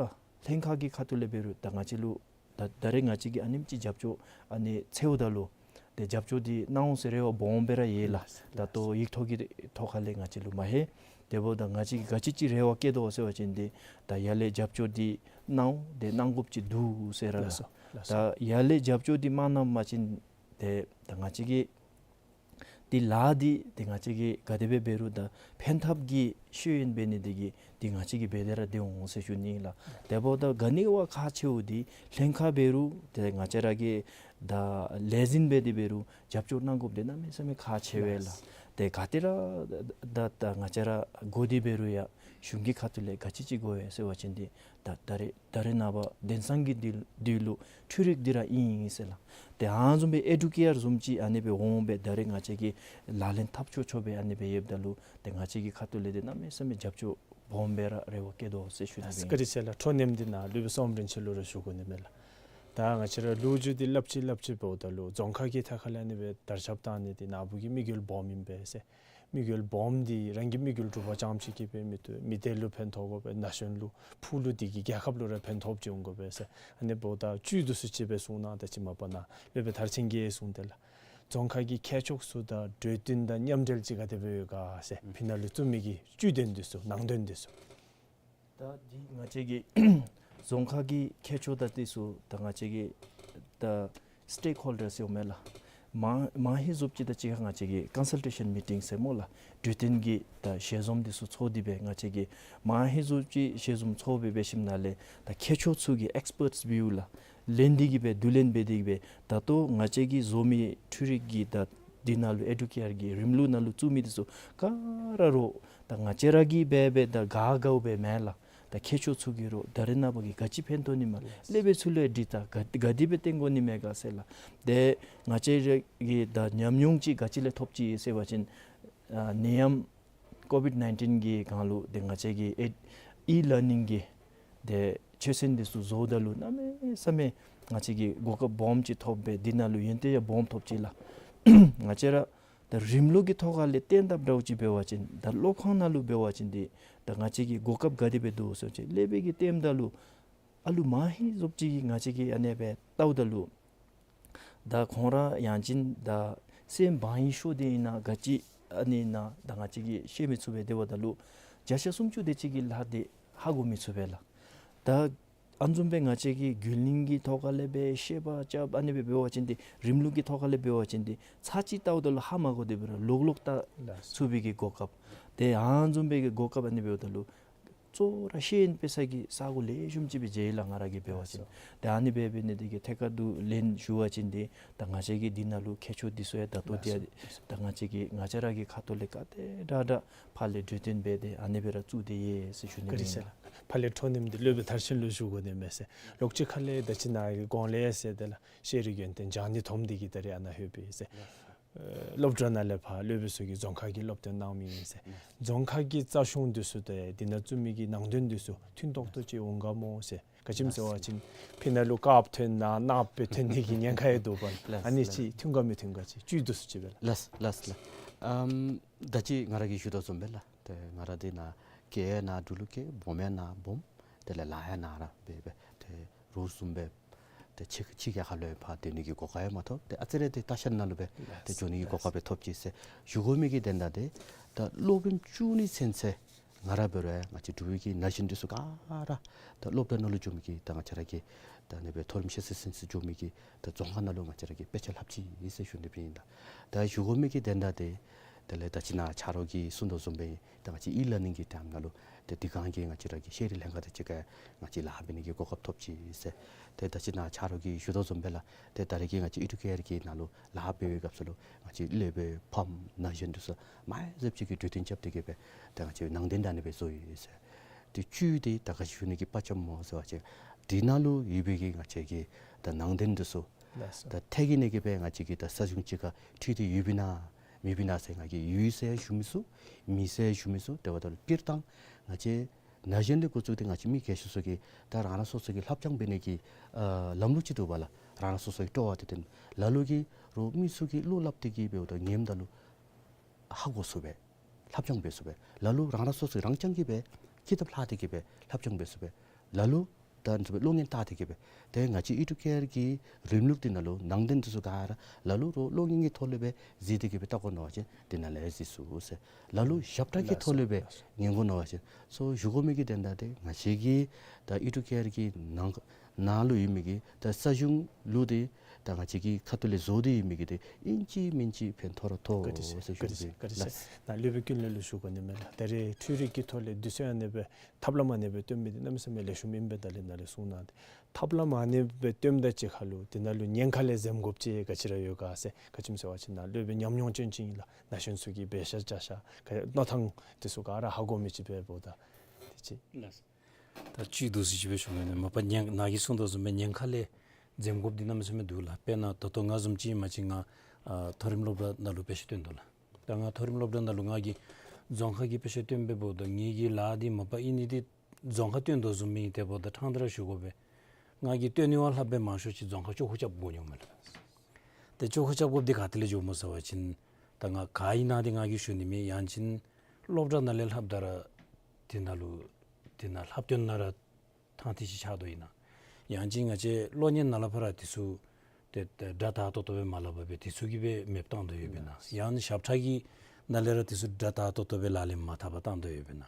ལྷན་ཁག་གི་ཁ་ཐུག་ལས་འབད་རུང་ད་ང་བཅས་ལུ་ད་ད་རེས་ང་བཅས་ཀྱིས་ཨ་ནེམ་ཅིག་རྒྱབ་སྐྱོར་ཨ་ནི་འཚོལཝ་ད་ལུ་ཏེ་རྒྱབ་སྐྱོར་འདི་གནང་འོང་ཟེར་རེ་བ་སྦོམ་སྦེ་ར་ཡོད་ལགས། ད་ལྟོ་ཡིག་ཐོག་གི་ཐོག་ཁ་ལས་ང་བཅས་ལུ་མ་ལྷོད། དེ་འབདཝ་ད་ང་བཅས་ཀྱིས་ག་ཅི་ཅིག་རེ་བ་བསྐྱེད་དོ་ཟེར་བ་ཅིན་འདི་ད་ཡར་ལས་རྒྱབ་སྐྱོར་འདི་གནང་འོང་། ཏེ་གནང་དགོཔ་ཅིག་འདུག་ཟེར་ར་ལགས། ལགས་སོ་ལགས་སོ། ད་ཡར་ལས་རྒྱབ་སྐྱོར་འདི་མ་གནང་བ་ཅིན་ཏེ་ད་ང་བཅས་ཀྱི་འདི་ལཱ་འདི་ཏེ་ང་བཅས་ཀྱིས་ག་དེ་སྦེ་འབད་རུང་ད་ཕན་ཐབས་ཀྱི་ཤེས་ཡོན་འབད་ནི་འདི་གིས་འདི་ང་བཅས་ཀྱིས་འབད་དེ་ར་སྡོད་འོང་ཟེར་ཞུ་ནི་ཨིན་ལགས། དེ་འབདཝ་ད་ག་ནི་བ་ཁག་ཆེཝ་འདི་ལྷན་ཁག་འབད་རུང་ཏེ་ང་བཅས་ར་གིས་ད་ལས་འཛིན་འབད་དེ་འབད་རུང་རྒྱབ་སྐྱོར་གནང་དགོཔ་འདི་གནམ་མེད་ས་མེད་ཁག་ཆེ་བས་ལགས། ཏེ་ག་ཏེ་ར་ད་ད་ང་བཅས་ར་དགོ་དེ་འབད་རུང་ཡང་གཞུང་གི་ཁ་ཐུག་ལས་ག་ཅི་ཅིག་དགོ་པས་ཟེར་བ་ཅིན་འདི་ད་ད་རེས་ད་རེས་ནངས་པ་དེང་སང་གི་འདི་འདི་ལུ་འཕྲུལ་རིག་འདི་ར་ཨིན་ཟེར་ལགས། ཏེ་ཨ་ནི་བཟུམ་སྦེ་ཨེ་ཌུ་ཀེར་བཟུམ་ཅིག་ཨ་ནི་སྦེ་འོང་སྦེ་ད་རེས་ང་བཅས་ཀྱིས་ལག་ལེན་འཐབ་ཆོག་ཆོག་སྦེ་ཨ་ནི་སྦེ་ཡོདཔ་ད་ལུ་ཏེ་ང་བཅས་ཀྱི་ཁ་ཐུག་ལས་འདི་གནམ་མེད་ས་མེད་རྒྱབ་སྐྱོར་སྦོམ་སྦེ་ར་རེ་བ་བསྐྱེད་དོ་ཟེར་ཞུ་ནི་ཨིན། བཀའ་དྲིན་ཆེ་ལགས། འཕྲོ་མཉམ་འདི་ནཱ་སློབ་དཔོན་བསོད་ནམས་རིན་ཆེན་ལུ་ར་ཞུ་དགོ་ནི་མས་ལགས། ད་ང་བཅས་ར་ལོ་རྒྱུས་འདི་སླབ་ཅི་སླབ་ཅི་འབདཝ་ད་ལུ་རྫོང་ཁག་གི་ཐད་ཁ་ལས་ཨ་ནི་སྦེ་དར་ཁྱབ་བཏང་ནི་འདི་ནཱ་བུ་གི་དམིགས་ཡུལ་སྦོམ་ཨིན་པས་ཟེར། དམིགས་ཡུལ་སྦོམ་འདི་རང་གི་དམིགས་ཡུལ་སྒྲུབ་པ་རྐྱངམ་ཅིག་གིས་སྦེ་མི་བཏུབ། མི་སྡེ་ལུ་ཕན་ཐོགས་དགོ་པས། ན་གཞོན་ལུ་ཕུགས་ལུ་དེ་གིས་རྒྱལ་ཁབ་ལུ་ར་ཕན་ཐོགསཔ་ཅིག་འོང་དགོ་པས་ཟེར། ཨ་ནི་འབདཝ་ད་བཅུད་འདི་ཚུ་ཅིག་སྦེ་གསུང་གནང་། ད་ཅི་མ་པ་ནཱ་སློབ་དཔོན་མཐར་ཕྱིན་གྱིས་གསུངས་ཏེ་ལགས། རྫོང་ཁག་གི་ཁྱད་ཕྱོགས་ཚུ་དང་གྲོས་བསྟུན་དང་མཉམ་འབྲེལ་ཅིག་ག་དེ་སྦེ་ཡོད་ག་ཟེར། ཕི་ནཱ་ལུ་བཙུགས་མི་གི་བཅུད་དོན་འདི་ཚུ་ནང་དོན་འདི་ཚུ། ད་འདི་ང་བཅས་ཀྱི་རྫོང་ཁག་གི་ཁྱད་ཆོས་དང་འདི་ཚུ་ད་ང་བཅས་ཀྱི་ད་སི་ཊེཀ་ཧོལ་ཌར་ཟེར་འོང་མས་ལགས། མ་མ་ཧེ་ཟོབ་ཅིག་དང་གཅིག་ཁར་ང་བཅས་ཀྱིས་ཀོན་སཱལ་ཊེ་ཤཱན་མི་ཊིང་ཟེར་སྨོ་ལགས། གྲོས་བསྟུན་གྱི་ད་ཞལ་འཛོམས་འདི་ཚུ་ཚོགས་ཏེ་སྦེ་ང་བཅས་ཀྱིས་མ་ཧེ་ཟོབ་ཅིག་ཞལ་འཛོམས་ཚོགས་སྦེ་འབད་ཞིནམ་ལས་ད་ཁྱད་ཆོས་ཚུ་གི་ཨེགསི་པརཊསི་བིའུ་ལགས། ལེན་ཏེ་གི་སྦེ་བསྡུ་ལེན་འབད་དེ་གི་སྦེ་ད་ལྟོ་ང་བཅས་ཀྱི་འཛོམས་མི་འཕྲུལ་རིག་གི་ད་འདི་ནང་ལུ་ཨེ་ཌུ་ཀེར་གྱི་རིམ་ལུགས་ནང་ལུ་བཙུགས་མི་འདི་ཚུ་ག་ར་རོགས་ད་ང་བཅས་ར་གིས་འབད་འབད་ད་ག་དགའཝ་སྦེ་མེན་ལགས། ད་ཁྱད་ཆོས་ཚུ་གིས་རོགས་ད་རེས་ནངས་པ་གི་ག་ཅི་ཕན་ཐོགས་ནི་མས། ལེགས་སྦེ་ཚུར་ལས་འདི་ད་ག་ག་དེ་སྦེ་བཏོན་དགོ་ནི་མས་ག་ཟེར་ལགས། ཏེ་ང་བཅས་ར་གིས་ད་ཉམས་མྱོང་ཅིག་ག་ཅི་ལས་ཐོབ་ཅི་ཟེར་བ་ཅིན་ཨ་ནད་ཡམས་ཀོ་བིཌ་ནའིན་ཊིན་གྱི་སྒང་ལུ་ཏེ་ང་བཅས་ཀྱིས་ཨེ་ཨི་ལར་ནིང་གི་ཏེ་ཆོས་ཚན་འདི་ཚུ་བཟོཝ་ད་ལུ་གནམ་མེད་ས་མེད་ང་བཅས་ཀྱིས་གོ་སྐབས་སྦོམ་ཅིག་ཐོབ་སྦེ་འདི་ནང་ལུ་ཡོན་ཏན་ཡང་སྦོམ་ཐོབ་ཅི་ལགས། ང་བཅས་ར་ ད་རིམ་ལུགས་ཀྱི་ཐོག་ཁ་ལས་བསྟན་དཔ་འདྲཝ་ཅིག་འབད་བ་ཅིན་ད་སློབ་ཁང་ནང་ལུ་འབད་བ་ཅིན་འདི་ད་ང་བཅས་ཀྱི་གོ་སྐབས་ག་དེ་སྦེ་འདུག་ཟེར་བ་ཅིན་ཀླད་པའི་གི་ལྟདམོ་ད་ལུ་ཨ་ལུ་མ་ཧེ་བཟུམ་ཅིག་གིས་ང་བཅས་ཀྱིས་ཨ་ནེ་སྦེ་བལྟཝ་ད་ལུ་ད་ཁོང་ར་ཡང་ཅིན་ད་སེམས་བག་ཡངས་ཤོས་དེ་ཨིན་ན་ག་ཅི་ཨ་ནི་ཨིན་ན་ད་ང་བཅས་ཀྱིས་ཤེས་མི་ཚུགས་པས། དེ་འབདཝ་ད་ལུ་བརྒྱ་ཆ་སུམ་ཅུ་དེ་ཅིག་གིས་ལཱ་དེ་ཧ་གོ་མི་ཚུགས་པས་ལགས། ད་ཨ་ནི་བཟུམ་སྦེ་ང་བཅས་ཀྱིས་རྒྱུན་གླིང་གི་ཐོག་ཁ་ལས་སྦེ་བཤད་པ་རྐྱབ་ཨ་ནི་སྦེ་འབད་བ་ཅིན་འདི་རིམ་ལུགས་ཀྱི་ཐོག་ཁ་ལས་འབད་བ་ཅིན་འདི་ཚར་གཅིག་བལྟཝ་ད་ལུ་ཧ་མ་གོ་དེ་སྦེ་ར་ལོག་ལོག་བལྟ་ལགས། ཚུགས་པའི་གི་གོ་སྐབས། ཏེ་ཨ་ནི་བཟུམ་སྦེ་གི་གོ་སྐབས་ཨ་ནི་འབདཝ་ད་ལུ་གཙོ་བོ་ར་ཤེས་ཡོན་སྤེལ་ས་གི་ས་གོ་ལེགས་ཤོམ་ཅིག་སྦེ་མཇལ་ཡི་ལགས་ང་ར་གིས་འབད་བ་ཅིན། ལགས་སོ། ཏེ་ཨ་ནི་སྦེ་འབད་ནི་དེ་གིས་ཐད་ཀར་དུ་ལན་ཞུ་བ་ཅིན་འདི་ད་ང་བཅས་ཀྱི་འདི་ནང་ལུ་མཁས་མཆོག་འདི་ཚུ་ཡང་ད་ལྟོ་འདི་ཡང་ལགས་སོ། ད་ང་བཅས་ཀྱི་ང་བཅས་ར་གི་ཁ་ཐུག་ལས་ག་དེ་དྲག་དྲག་ཕར་ལས་གྲོས་བསྟུན་འབད་དེ་ཨ་ནི་སྦེ་ར་བཙུགས་ཏེ་ཡོད་ཟེར་ཞུ་ནི་ཨིན་ལགས། བཀའ་དྲིན་ཆེ་ལགས། ཕར་ལས་འཕྲོ་མཐུད་དེ་སློབ་དཔོན་མཐར་ཕྱིན་ལུ་ཞུ་དགོ་ནི་མས་ཟེར། ལོགས་གཅིག་ཁ་ལས་ད་ཅི་ནཱ་གི་གོང་ལས་ཟེར་དེ་ལགས་ཤེས་རིག་ཡོན་ཏན་སྦྱང་ནི་དོམ་འདི་གིས་ད་རེས་ཨ་ནཱ་ལྷོད་པས་ཟེར། ལགས་སོ། ཨེ་སློབ་གྲྭ་ནང་ལས་ཕར་སློབ་དཔོན་ཚུ་གིས་རྫོང་ཁ་གི་སློབ་སྟོན་གནང་མི་ཨིན་ཟེར། ལགས་སོ། རྫོང་ཁ་གི་རྩ་གཞུང་འདི་ཚུ་ཏེ་འདི་ནང་བཙུགས་མི་གི་ནང་དོན་འདི་ཚུ་མཐུན་ཏོག་ཏོ་ཅིག་འོང་ག་སྨོ་ཟེར། ག་ཅི་སྨོ་ཟེར་བ་ཅིན་ཕི་ནང་ལུ་དཀརཔོ་ཐོན་ནཱ་གནགཔོ་སྦེ་ཐོན་ནི་གི་ཉེན་ཁ་ཡང་འདུག་པ་ལགས། ལགས་སོ། ཨ་ནི་ལགས་སོ། ཅིག་མཐུན་ག་མི་མཐུན་ག་ཅིག་བཅུད་འདི་ཚུ་ཅིག་སྦེ་ལགས། ལགས་སོ་ལགས་སོ་ལགས། ཨམ་ད་ཅི་ང་ར་གིས་ཞུ་དོ་བཟུམ་སྦེ་ལགས། ཏེ་ང་ར་འདི་ནཱ་སྐྱེས་ནཱ་འབྲུག་ལུ་སྐྱེས། སྦོམ་ཡང་ནཱ་སྦོམ། དེ་ལས་ལཱ་ཡང་ནཱ་ར་འབད་འབད་ཏེ་རོགས་བཟུམ་སྦེ་ཏེ་ཕྱི་ཕྱི་རྒྱལ་ཁ་ལུ་ཡང་ཕར་སྡོད་ནི་གི་གོ་སྐབས་ཡང་མ་ཐོབ། ཏེ་ཨ་ཙི་རེ་ཏེ་ལྟ་བཤལ་ནང་ལུ་སྦེ་ཏེ་འགྱོ་ནི་གི་གོ་སྐབས་སྦེ་ཐོབ་ཅི་ཟེར་ཞུ་དགོ་མི་གི་དོན་དག་འདི་ད་སློབ་དཔོན་བཅུ་གཉིས་ཚུན་ཚོད་ང་ར་འབད་རུང་ཡང་ང་བཅས་འབྲུག་པའི་གི་ན་གཞོན་འདི་ཚུ་ག་ར་ད་སློབ་གྲྭ་ནང་ལུ་འགྱོ་མི་གི་ད་ང་བཅས་ར་གི་ད་ཨ་ནི་སྦེ་མཐོ་རིམ་ཤེས་ཚད་ཚུན་ཚོད་འགྱོ་མི་གི་ད་རྫོང་ཁ་ནང་ལུ་ང་བཅས་ར་གིས་དཔེ་ཆ་ལྷབ་ཅི་ཟེར་ཞུ་ནི་སྦེ་ཨིན་ལགས། ད་ཞུ་དགོ་མི་གི་དོན་དག་འདི་དེ་ལས་ད་ཅི་ནཱ་ཆ་རོགས་ཀྱིས་གསུང་དོ་བཟུམ་སྦེ་ད་ང་བཅས་ཨི་ལར་ནིང་གི་ཊའིམ་ནང་ལུ་ཏེ་དེ་སྒང་གི་ང་བཅས་ར་གི་ཤེས་རིག་ལྷན་ཁག་དང་གཅིག་ཁར་ང་བཅས་ལཱ་འབད་ནི་གི་གོ་སྐབས་ཐོབ་ཅི་ཟེར། ཏེ་ད་ཅི་ནཱ་ཆ་རོགས་ཀྱིས་ཞུ་དོ་བཟུམ་སྦེ་ལགས། ཏེ་ད་རེས་ཀྱི་ང་བཅས་ཨི་ཌུ་ཀེར་གྱི་ནང་ལུ་ལཱ་འབད་བའི་སྐབས་སུ་ལུ་ང་བཅས་སློབ་དཔོན་ཕམ་ན་གཞོན་འདི་ཚུ་མ་ཧེ་བཟུམ་ཅིག་གིས་གྲོས་བསྟུན་རྐྱབ་སྟེ་གི་སྦེ་ཏེ་ང་བཅས་ནང་དོན་ད་ཨ་ནི་སྦེ་བཟོ་ཡི་ཟེར། ཏེ་བཅུད་འདི་ད་ག་ཅི་ཞུ་ནི་གི་དཔའ་བཅམ་སྨོ་ཟེར་བ་ཅིན་འདི་ནང་ལུ་ཡོད་པའི་གི་ང་བཅས་ཀྱི་ད་ནང་དོན་འདི་ཚུ་ལགས་སོ། ད་ཐད་ཀྱི་ནི་གི་སྦེ་ང་བཅས་ཀྱིས་ད་ས་གཞུང་གཅིག་ཁར་འཁྲིལ་ཏེ་ཡོདཔ་ཨིན་ན་མེདཔ་ཨིན་ན་ཟེར་ང་གིས་ཡོད་ཟེར་ཞུ་མི་ཚུགས། མེད་ཟེར་ཞུ་མི་ཚུགས། དེ་འབདཝ་ད་ལུ་སྤྱིར་བཏང་ང་བཅས་ན་གཞོན་ལས་འགོ་བཙུགས་ཏེ་ང་བཅས་མི་རྒས་ཤོས་ཚུ་གིས་ད་རང་རང་སོ་སོ་གི་ལྷབ་སྦྱང་འབད་ནི་གི་ཨ་ལམ་ལུགས་ཅིག་འདུག་པ་ལགས། རང་རང་སོ་སོ་གི་སྤྲོ་བ་དེ་བསྟུན་ལ་ལུ་གིས་རོགས་མི་ཚུ་གིས་བློ་སླབ་སྟེ་གི་འབདཝ་ད་ཉནམ་ད་ལུ་ཧ་གོ་ཚུགས་པས། ལྷབ་སྦྱང་འབད་ཚུགས་པས། ལ་ལུ་རང་རང་སོ་སོ་རང་རྐྱང་གིས་སྦེ་ཀི་དེབ་ལྷག་སྟེ་གི་སྦེ་ལྷབ་སྦྱང་འབད་ཚུགས་པས། ལ་ལུ་ད་ཨ་ནི་བཟུམ་སྦེ་གློག་བརྙན་བལྟ་སྟེ་གི་སྦེ། ཏེ་ང་བཅས་ཨི་ཌུ་ཀེར་གྱི་རིམ་ལུགས་འདི་ནང་ལུ་ནང་དོན་འདི་ཚུ་ག་ར་ལ་ལུ་རོགས་གློག་བརྙན་གྱི་ཐོག་ལས་སྦེ་གཟིགས་ཏེ་གི་སྦེ་བལྟ་དགོ་མནོ་བ་ཅིན་འདི་ནང་ལས་གཟིགས་ཚུགས་ཟེར། ལ་ལུ་ཞབས་ཁྲ་གི་ཐོག་ལས་སྦེ་ཉན་དགོ་མནོ་བ་ཅིན་ཟེར་ཞུ་དགོ་མི་གི་དོན་དག་འདི་ང་བཅས་ཀྱི་ད་ཨི་ཌུ་ཀེར་གྱི་ནང་ནང་ལུ་ཡོད་མི་གི་ད་རྩ་གཞུང་ལུ་འདི་ད་ང་བཅས་ཀྱི་ཁ་ཐུག་ལས་བཟོ་སྟེ་ཡོད་མི་གི་འདི་ཨིན་ཅི་མིན་ཅི་ཕན་ཐོགས་ར་ཐོགས་བཀའ་དྲིན་ཆེ། ཟེར་ཞུ་བཀའ་དྲིན་ཆེ། ནི་ཨིན་ལགས། ད་སློབ་དཔོན་ཀུན་ལེགས་ལུ་ཞུ་དགོ་ནི་མས་ལགས། ད་རེས་འཕྲུལ་རིག་གི་ཐོག་ལས་དུས་ཚོད་ཨ་ནི་སྦེ་ཐབས་ལམ་ཨ་ནི་སྦེ་སྟོན་མི་འདི་གནམ་མེད་ས་མེད་ལེགས་ཤོམ་ཨིན་པས། ད་ལས་ནཱ་ལས་གསུངས་གནང་སྟེ་ཐབས་ལམ་ཨ་ནི་སྦེ་སྟོནམ་ད་ཅིག་ཁར་ལུ་འདི་ནང་ལུ་ཉེན་ཁ་ལས་འཛེམ་དགོཔ་ཅིག་ག་ཅི་ར་ཡོད་ག་ཟེར། ག་ཅི་སྨོ་ཟེར་བ་ཅིན་ནཱ་སློབ་དཔོན་ཉམས་མྱོང་ཅན་ཅིག་ཨིན་ལགས། ན་གཞོན་ཚུ་གིས་འབད་ཤ་བྱ་ཤ་ག་མནོ་ཐངས་འདི་ཚུ་ག་ར་ཧ་གོ་མི་ཅིག་འབདཝ་ད་དེ་ཅིག་ལགས། ད་བཅུད་འདི་ཚུ་ཅིག་སྦེ་ཞུ་ནི་མས། མ་པ་ཉེན་ནཱ་གིས་གསུངས་དོ་བཟུམ་སྦེ་ཉེན་ཁ་ལས་འཛེམ་དགོཔ་འདི་གནམ་མེད་ས་མེད་འདུག་ལགས། དཔེར་ན་ད་ལྟོ་ང་བཟུམ་ཅིག་ཨིན་པ་ཅིན་ང་ཨ་མཐོ་རིམ་སློབ་གྲྭ་ནང་ལུ་དཔེ་ཆ་སྟོན་དོ་ལགས། ད་ང་མཐོ་རིམ་སློབ་གྲྭ་ནང་ལུ་ང་གིས་རྫོང་ཁ་གི་དཔེ་ཆ་སྟོན་སྦེ་འབདཝ་ད་ངེ་གི་ལཱ་འདི་མ་པ་ཨིན་ནི་འདི་རྫོང་ཁ་སྟོན་དོ་བཟུམ་ཨིན། དེ་འབདཝ་ད་ཕྲང་སྟེ་ར་ཞུ་དགོ་པས། ང་གིས་སྟོན་ནི་བ་ལྷག་སྦེ་མང་ཤོས་ཅིག་རྫོང་ཁ་ཅོག་ཁུ་རྐྱབ་དགོ་མནོཝ་མས་ལགས། ཏེ་ཅོག་ཁུ་རྐྱབ་དགོཔ་འདི་ག་ཏེ་ལས་འགྱོཝ་སྨོ་ཟེར་བ་ཅིན་ད་ང་ག་ཨིན་ན་འདི་ང་གིས་ཞུ་ནི་མེད། ཡང་ཅིན་སློབ་གྲྭ་ནང་ལས་ལྷབ་ད་ར་འདི་ནང་ལུ་འདི་ནང་ལྷབ་སྟོན་ནང་ར་ཐང་ཐིག་ཅིག་ཆགས་དོ་ཨིན་ན། ཡང་ཅིན་ང་བཅས་གློག་བརྙན་ནང་ལས་ཕར་ར་འདི་ཚུ་ཏེ་ཏེ་སྒྲ་དག་ཏོག་ཏོ་སྦེ་མ་སླབ་པར་སྦེ་འདི་ཚུ་གིས་སྦེ་མེདཔ་བཏང་དོ་ཡོདཔ་ཨིན་ན། ཡང་ཞབས་ཁྲ་གི་ནང་ལས་ར་འདི་ཚུ་སྒྲ་དག་ཏོག་ཏོ་སྦེ་ལག་ལེན་མ་འཐབ་པར་བཏང་དོ་ཡོདཔ་ཨིན་ན།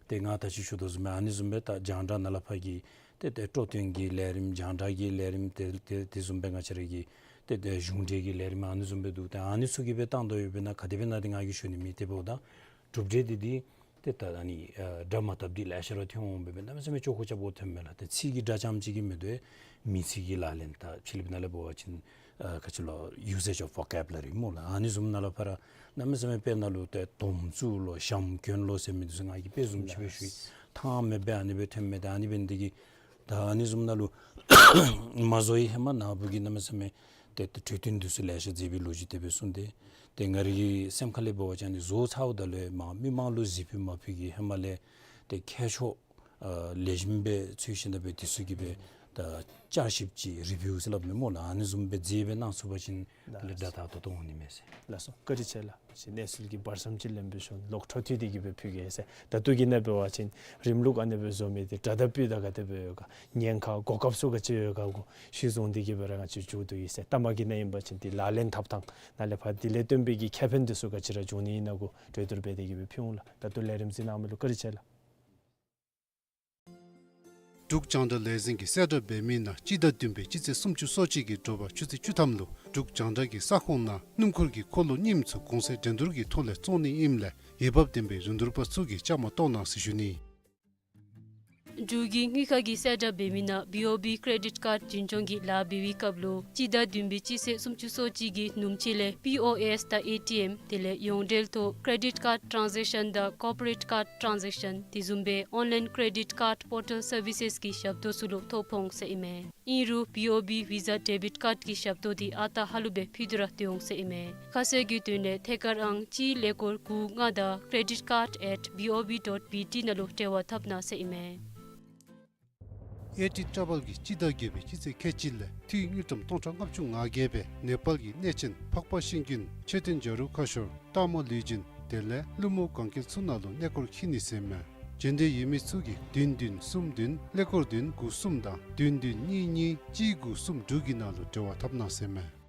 ཏེ་ང་ད་ཅི་ཞུ་དོ་བཟུམ་སྦེ་ཨ་ནི་བཟུམ་སྦེ་ད་རྒྱང་བསྒྲགས་ནང་ལས་ཕར་གྱི་ཏེ་ཏེ་སྤྲོ་སྟོན་གྱི་ལས་རིམ་རྒྱང་བསྒྲགས་ཀྱི་ལས་རིམ་ཏེ་ཏེ་དེ་བཟུམ་སྦེ་ང་བཅས་ར་གི་ཏེ་ཏེ་གཞུང་འབྲེལ་གྱི་ལས་རིམ་ཨ་ནི་བཟུམ་སྦེ་འདུག། ཏེ་ཨ་ནི་ཚུ་གིས་སྦེ་བཏང་དོ་ཡོདཔ་ཨིན་ན། ག་དེ་སྦེ་ཨིན་ན་འདི་ང་གིས་ཞུ་ནི་མེད། དེ་འབདཝ་ད་གྲུབ་འབྲས་འདི་འདི་ཏེ་ད་ཨ་ནི་ཨ་སྒྲ་མ་འཐབ་འདི་ལེ་ཤ་ར་ཐོན་འོང་པས། གནམ་མེད་ས་མེད་ཅོག་ཁུ་རྐྱབ་དགོཔ་ཐོནམ་མས་ལགས། ཏེ་ཚིག་གི་སྒྲ་རྐྱངམ་ཅིག་གིས་མི་དོ། མི་ཚིག་གི་ལག་ལེན་ད་ཕྱི་གླིང་པའི་ནང་ལས་འབད་བ་ཅིན་ཨ་ག་ཅི་ལོ་usage of vocabulary སྨོ་ལགས། ཨ་ནི་བཟུམ་ནང་ལས་ཕར་ར་གནམ་མེད་ས་མེད་དཔེར་ན་ལུ་ཏེ་དོམ་ཚུ་ལོ་ཞྭམོ་གྱོན་ལོ་ཟེར་མི་འདི་ཚུ་ང་གིས་དཔེ་བཟུམ་ཅིག་སྦེ་ཞུ་ཡི། ཐང་མེད་པར་ཨ་ནི་སྦེ་ཐོནམ་མས། ད་ཨ་ནི་འབད་ནི་འདི་གིས་ད་ཨ་ནི་བཟུམ་ནང་ལུ་མ་བཟོ་བའི་ཧེ་མ་ནཱ་བུ་གིས་གནམ་མེད་ས་མེད་ཏེ་ཏེ་གྲོས་བསྟུན་འདི་ཚུ་ལེ་ཤ་མཛད་པའི་ལོ་རྒྱུས་དེ་སྦེ་གསུངས་ཏེ། ཏེ་ང་རའི་སེམས་ཁ་ལས་འབད་བ་ཅིན་ཨ་ནི་བཟོ་ཚརཝ་ད་ལུ་མ་མི་མང་ལུ་གཟིགས་ཕུལ་མ་ཕུལ་གྱི་ཧེ་མ་ལས་ཏེ་མཁས་མཆོག་ཨ་ལེགས་ཤོམ་སྦེ་འཚོལ་ཞིནམ་ལས་སྦེ་འདི་ཚུ་གིས་སྦེ་ ད་བསྐྱར་ཞིབ་ཅིག་རི་བིའུ་ཟེར་སླབ་མས་སྨོ་ལགས། ཨ་ནི་བཟུམ་སྦེ་མཛད་སྦེ་གནང་ཚུགས་པ་ཅིན་ལགས་དེ་ལས་དྲག་དྲག་ཏོག་ཏོ་འོང་ནི་མས་ཟེར། ལགས་སོ། བཀའ་དྲིན་ཆེ་ལགས། ཅིག་གནས་ཚུལ་གྱི་བར་མཚམས་ཅིག་ལེན་པའི་ཤུལ་ལོག་འཕྲོ་མཐུད་དེ་གི་སྦེ་ཕུལ་གེ་ཟེར། ད་ལྟོ་གི་ནང་འབད་བ་ཅིན་རིམ་ལུགས་ཨ་ནི་སྦེ་བཟོ་མི་འདི་དྲ་བརྡ་པུས་ད་ག་དེ་སྦེ་ཡོད་ག། ཉེན་ཁ་གོ་སྐབས་ཚུ་ག་ཅི་ཡོད་ག་གུ་གཞི་བཟུང་སྟེ་གི་སྦེ་ར་ང་བཅས་མཇུག་བསྡུ་ཡི་ཟེར། ལྟ་མ་གི་ནང་ཨིན་པ་ཅིན་འདི་ལག་ལེན་འཐབ་ཐངས་ནང་ལས་ཕར་དེ་ལས་བརྟེན་པའི་གི་ཁེ་ཕན་འདི་ཚུ་ག་ཅི་ར་འབྱུང་ནི་ཨིན་ན་གུ་གྲོས་བསྡུར་འབད་དེ་གི་སྦེ་ཕུལ་འོང་ལགས། ད་ལྟོ་ལས་རིམ་གཟིགས་གནང་མི་ལུ་བཀའ་དྲིན་ཆེ་ལགས། འབྲུག་རྒྱང་བསྒྲགས་ལས་འཛིན་གྱིས་གསལ་བསྒྲགས་འབད་མི་ནང་སྤྱི་ཟླ་བདུན་པའི་སྤྱི་ཚེས་སུམ་ཅུ་སོ་གཅིག་གི་དྲོ་པ་ཆུ་ཚོད་བཅུ་ཐམ་ལུ་འབྲུག་རྒྱང་བསྒྲགས་ཀྱི་ས་ཁོངས་ནང་སྣུམ་འཁོར་གྱི་འཁོར་ལོ་རྙིངམ་ཚུ་གོང་ཚད་འགྲན་བསྡུར་གྱི་ཐོག་ལས་བཙོང་ནི་ཨིནམ་ལས་འོས་འབབ་ལྡན་པའི་རིན་བསྡུར་པ་ཚུ་གིས་བཅའ་མར་གཏོགས་གནང་ཟེར་ཞུ་ནི། འབྲུག་གི་དངུལ་ཁང་གིས་གསལ་བསྒྲགས་འབད་མི་ནང་བི་ཨོ་བི་ཀེ་རེ་ཌིཊ་ཀཱརཌ་རྒྱུན་སྐྱོང་གི་ལཱ་འབད་བའི་སྐབས་ལུ་སྤྱི་ཟླ་བདུན་པའི་སྤྱི་ཚེས་སུམ་ཅུ་སོ་གཅིག་གི་ནུབ་ཕྱེད་ལས་པི་ཨོ་ཨེསི་དང་ཨེ་ཊི་ཨེམ་དེ་ལས་ཡོངས་འབྲེལ་ཐོག་ཀེ་རེ་ཌིཊ་ཀཱརཌ་ཊཱན་ཛེག་ཤཱན་དང་ཀོར་པོ་རེཊ་ཀཱརཌ་ཊཱན་ཛེག་ཤཱན་དེ་བཟུམ་སྦེ་ཨོན་ལའིན་ཀེ་རེ་ཌིཊ་ཀཱརཌ་པོར་ཊལ་སར་བི་སེསི་གི་ཞབས་ཏོག་ཚུ་ལུ་ཐོ་ཕོག་འོང་ཟེར་ཨིན་མས། ཨིན་རུང་བི་ཨོ་བི་ཝི་ཟ་ཌེ་བིཊ་ཀཱརཌ་ཀྱི་ཞབས་ཏོག་འདི་ཨ་རྟག་ཧ་ལུགས་སྦེ་ཕུལ་ཏེ་ར་སྡོད་འོང་ཟེར་ཨིན་མས། ཁ་གསལ་གྱི་དོན་ལས་ཐད་ཀར་ཨང་གཅིག་ཀླད་ཀོར་དགུ་ལྔ་དང་ཀེ་རེ་ཌིཊ་ཀཱརཌ་ཨེཊ་བི་ཨོ་བི་ཌོཊ་བི་ཊི་ནང་ལུ་འབྲེལ་བ་འཐབ་གནང་ཟེར་ཨིན་མས། ཨེ་ཊི་ཊྲ་བཱལ་གྱིས་སྤྱི་ཟླ་བརྒྱད་པའི་སྤྱི་ཚེས་ཁལ་གཅིག་ལས་འཐུས་དངུལ་ཀྲམ་སྟོང་ཕྲག་ལྔ་བཅུ་ང་བརྒྱད་སྦེ་ནེ་པཱལ་གྱི་གནས་ཆེན་འཕགས་པ་ཤིང་ཀུན་མཆོད་རྟེན་བྱ་རུང་ཁ་ཤོར་སྟག་མོ་ལུས་སྦྱིན་དེ་ལས་ཀླུ་མོ་གན་རྐྱལ་ཚུ་ནང་ལུ་གནས་སྐོར་འཁྱིད་ནི་ཟེར་མས། འབྱོན་འདོད་ཡོད་མི་ཚུ་གིས་བདུན་བདུན་གསུམ་བདུན་ཀླད་ཀོར་བདུན་དགུ་གསུམ་དང་བདུན་བདུན་གཉིས་གཉིས་གཅིག་དགུ་གསུམ་དྲུག་གི་ནང་ལུ་འབྲེལ་བ་འཐབ་གནང་ཟེར་མས།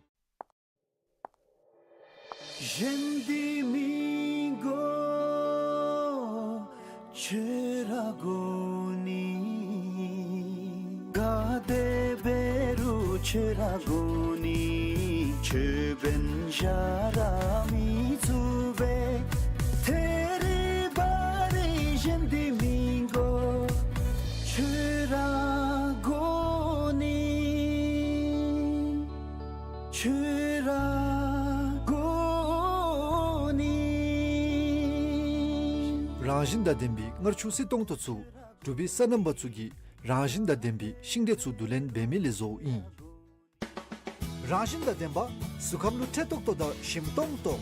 རང་བཞིན་དང་ལྡན་པའི་མངར་ཆུ་བསིལ་ཏོང་ཏོ་ཚུ་འབྲུག་པའི་སོ་ནམ་པ་ཚུ་གིས་རང་བཞིན་དང་ལྡན་པའི་ཤིང་འབྲས་ཚུ་བསྡུ་ལེན་འབད་མི་ལས་བཟོཝ་ཨིན། རང་བཞིན་དང་ལྡན་པ་གཟུགས་ཁམས་ལུ་འཕྲོད་ཏོག་ཏོ་དང་ཞིམ་ཏོང་ཏོ།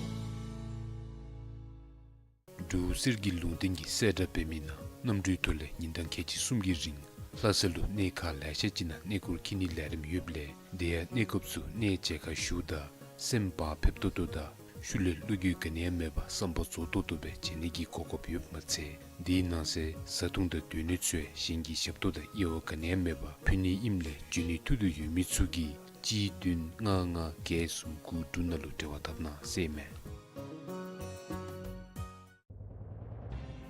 འབྲུག་གསེར་གྱི་ལུང་བསྟན་གྱིས་གསལ་བསྒྲགས་འབད་མི་ནང་གནམ་གྲུའི་ཐོག་ལས་ཉིན་གྲངས་ཁལ་གཅིག་གསུམ་གྱི་རིང་ལྷ་ས་ལུ་གནས་ཁག་ལེ་ཤ་ཅིག་ནང་གནས་སྐོར་འཁྱིད་ནིའི་ལས་རིམ་ཡོདཔ་ལས་དེ་ཡང་གནས་སྐབས་སུ་གནས་མཇལ་ཁ་ཞུཝ་ད་སེམས་བག་ཕེབས་ཏོག་ཏོ་དང་ཤུལ་ལས་བློ་འགྱོད་ག་ནི་ཡང་མེད་པར་བསམ་པ་རྫོགས་ཏོག་ཏོ་སྦེ་མཇལ་ནི་གི་གོ་སྐབས་ཡོདཔ་མ་ཚད་དེའི་ནང་གསེས་བཟའ་འཐུང་དང་སྡོད་གནས་ཚུ་ཡང་གཞན་གྱི་ཞབས་ཏོག་དང་དབྱེ་བ་ག་ནི་ཡང་མེད་པར་ཕུལ་ནི་ཨིནམ་ལས་འབྱོན་ནིའི་ཐུགས་འདོད་ཡོད་མི་ཚུ་གིས་གཅིག་བདུན་ལྔ་ལྔ་བརྒྱད་གསུམ་དགུ་དྲུག་ནང་ལུ་འབྲེལ་བ་འཐབ་གནང་ཟེར་ཨིན་མས།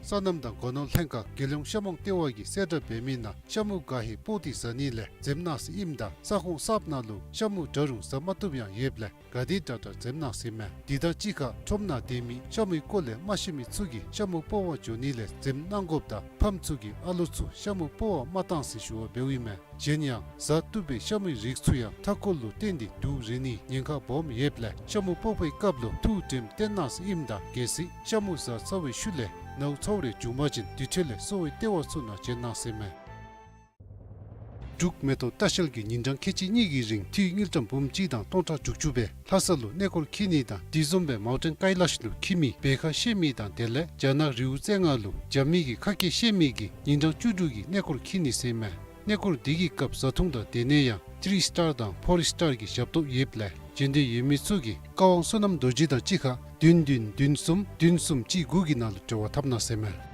སོ་ནམ་དང་སྒོ་ནོར་ལྷན་ཁག་རྒྱལ་ཡོངས་ཤ་མོང་ལྟེ་བ་གིས་གསལ་བསྒྲགས་འབད་མི་ནང་ཤ་མུ་ག་ཧེ་སྤོག་སྟེ་བཟའ་ནི་ལས་འཛེམ་གནང་ཟེར་ཨིནམ་ད་ས་ཁོངས་གསརཔ་ནང་ལུ་ཤ་མུ་འདྲ་རུང་བཟའ་མ་བཏུབ་ཡང་ཡོདཔ་ལས་ག་དེ་དྲག་དྲག་འཛེམ་གནང་ཟེར་ཨིན་མས། དེ་དང་གཅིག་ཁར་ཁྲོམ་ནང་སྡོད་མི་ཤ་མུའི་སྐོར་ལས་མ་ཤེས་མི་ཚུ་གིས་ཤ་མུ་སྤོག་པར་འགྱོ་ནི་ལས་འཛེམ་གནང་དགོཔ་དང་ཕམ་ཚུ་གིས་ཨ་ལོ་ཚུ་ཤ་མུ་སྤོག་པར་མ་གཏང་ཟེར་ཞུ་བ་འབདཝ་ཨིན་མས། གཞན་ཡང་བཟའ་བཏུབ་པའི་ཤ་མུའི་རིགས་ཚུ་ཡང་མཐའ་འཁོར་ལུ་བརྟེན་ཏེ་དུག་རེག་ནིའི་ཉེན་ཁ་སྦོམ་ཡོདཔ་ལས་ཤ་མུ་སྤོག་པའི་སྐབས་ལུ་ཐུགས་དྲནམ་བཏོན་གནང་ཟེར་ཨིནམ་ད་གལ་སྲིད་ཤ་མུ་བཟའ་ཚར་བའི་ཤུལ་ལས་ནཝ་ཚཝ་རེ་བྱུང་པ་ཅིན་དེ་འཕྲོ་ལས་གསོ་བའི་ལྟེ་བ་ཚུ་ནང་བྱོན་གནང་ཟེར་ཨིན་མས། འབྲུག་མེ་ཏོག་ལྟ་བཤལ་གྱིས་ཉིན་གྲངས་ཁལ་གཅིག་གཉིས་ཀྱི་རིང་འཐུས་དངུལ་ཀྲམ་འབུམ་གཅིག་དང་སྟོང་ཕྲག་དྲུག་ཅུ་སྦེ་ལྷ་ས་ལུ་གནས་སྐོར་འཁྱིད་ནི་དང་དེ་བཟུམ་སྦེ་མའུན་ཊེན་ཀའི་ལཱཤ་ལུ་འཁྱིད་མི་བེ་ཁ་བཤལ་མི་དང་དེ་ལས་རྒྱ་ནག་རི་བོ་རྩེ་ལྔ་ལུ་རྒྱ་མི་གི་ཁ་སྐད་བཤད་མི་གིས་ཉིན་གྲངས་བཅུ་དྲུག་གི་གནས་སྐོར་འཁྱིད་ནི་ཟེར་ཨིན་མས། གནས་སྐོར་འདི་གི་སྐབས་བཟའ་འཐུང་དང་སྡོད་གནས་ཡང་ཐི་རི་སི་ཊར་དང་ཕོར་སི་ཊར་གྱི་ཞབས་ཏོག་ཡོདཔ་ལས་འབྱོན་འདོད་ཡོད་མི་ཚུ་གིས་ཀ་ཝང་བསོད་ནམས་རྡོ་རྗེ་དང་གཅིག་ཁར་བདུན་བདུན་བདུན་གསུམ་བདུན་གསུམ་གཅིག་དགུ་གི་ནང་ལུ་འབྲེལ་བ་འཐབ་གནང་ཟེར་ཨིན་མས།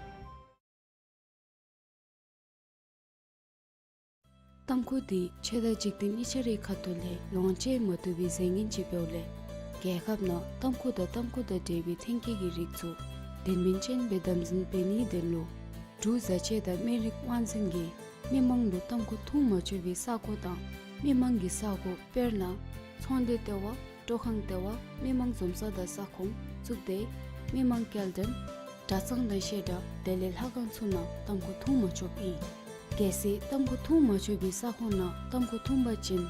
ཏམ་ཁུ་འདི་ཆོས་དང་འཇིག་རྟེན་གཉིས་ཆ་རའི་ཁ་ཐུག་ལས་ལོངས་སྤྱོད་མ་བཏུབ་པའི་རྫས་ངན་ཅིག་འབདཝ་ལས་རྒྱལ་ཁབ་ནང་ཏམ་ཁུ་དང་ཏམ་ཁུ་དང་འབྲེལ་བའི་ཐོན་སྐྱེད་ཀྱི་རིགས་ཚུ་དོན་སྨིན་ཅན་སྦེ་དམ་འཛིན་འབད་ནིའི་དོན་ལུ་འབྲུག་བཟའ་ཆས་དང་སྨན་རིགས་དབང་འཛིན་གྱིས་མི་མང་ལུ་ཏམ་ཁུ་འཐུང་མ་ཆོག་པའི་ས་གོ་དང་མི་མང་གི་ས་གོ་དཔེར་ན་ཚོང་སྡེ་ལྟེ་བ། སྤྲོ་ཁང་ལྟེ་བ། མི་མང་འཛོམས་ས་དང་ས་ཁོངས་བཙུགས་ཏེ་མི་མང་སྐྱེལ་འདྲེན་གྲྭ་ཚང་དང་བཤད་གྲྭ་དེ་ལས་ལྷ་ཁང་ཚུ་ནང་ཏམ་ཁུ་འཐུང་མ་ཆོགཔ་ཨིན། གལ་སྲིད་ཏམ་ཁུ་འཐུང་མ་ཆོག་པའི་ས་ཁོངས་ནང་ཏམ་ཁུ་འཐུང་པ་ཅིན་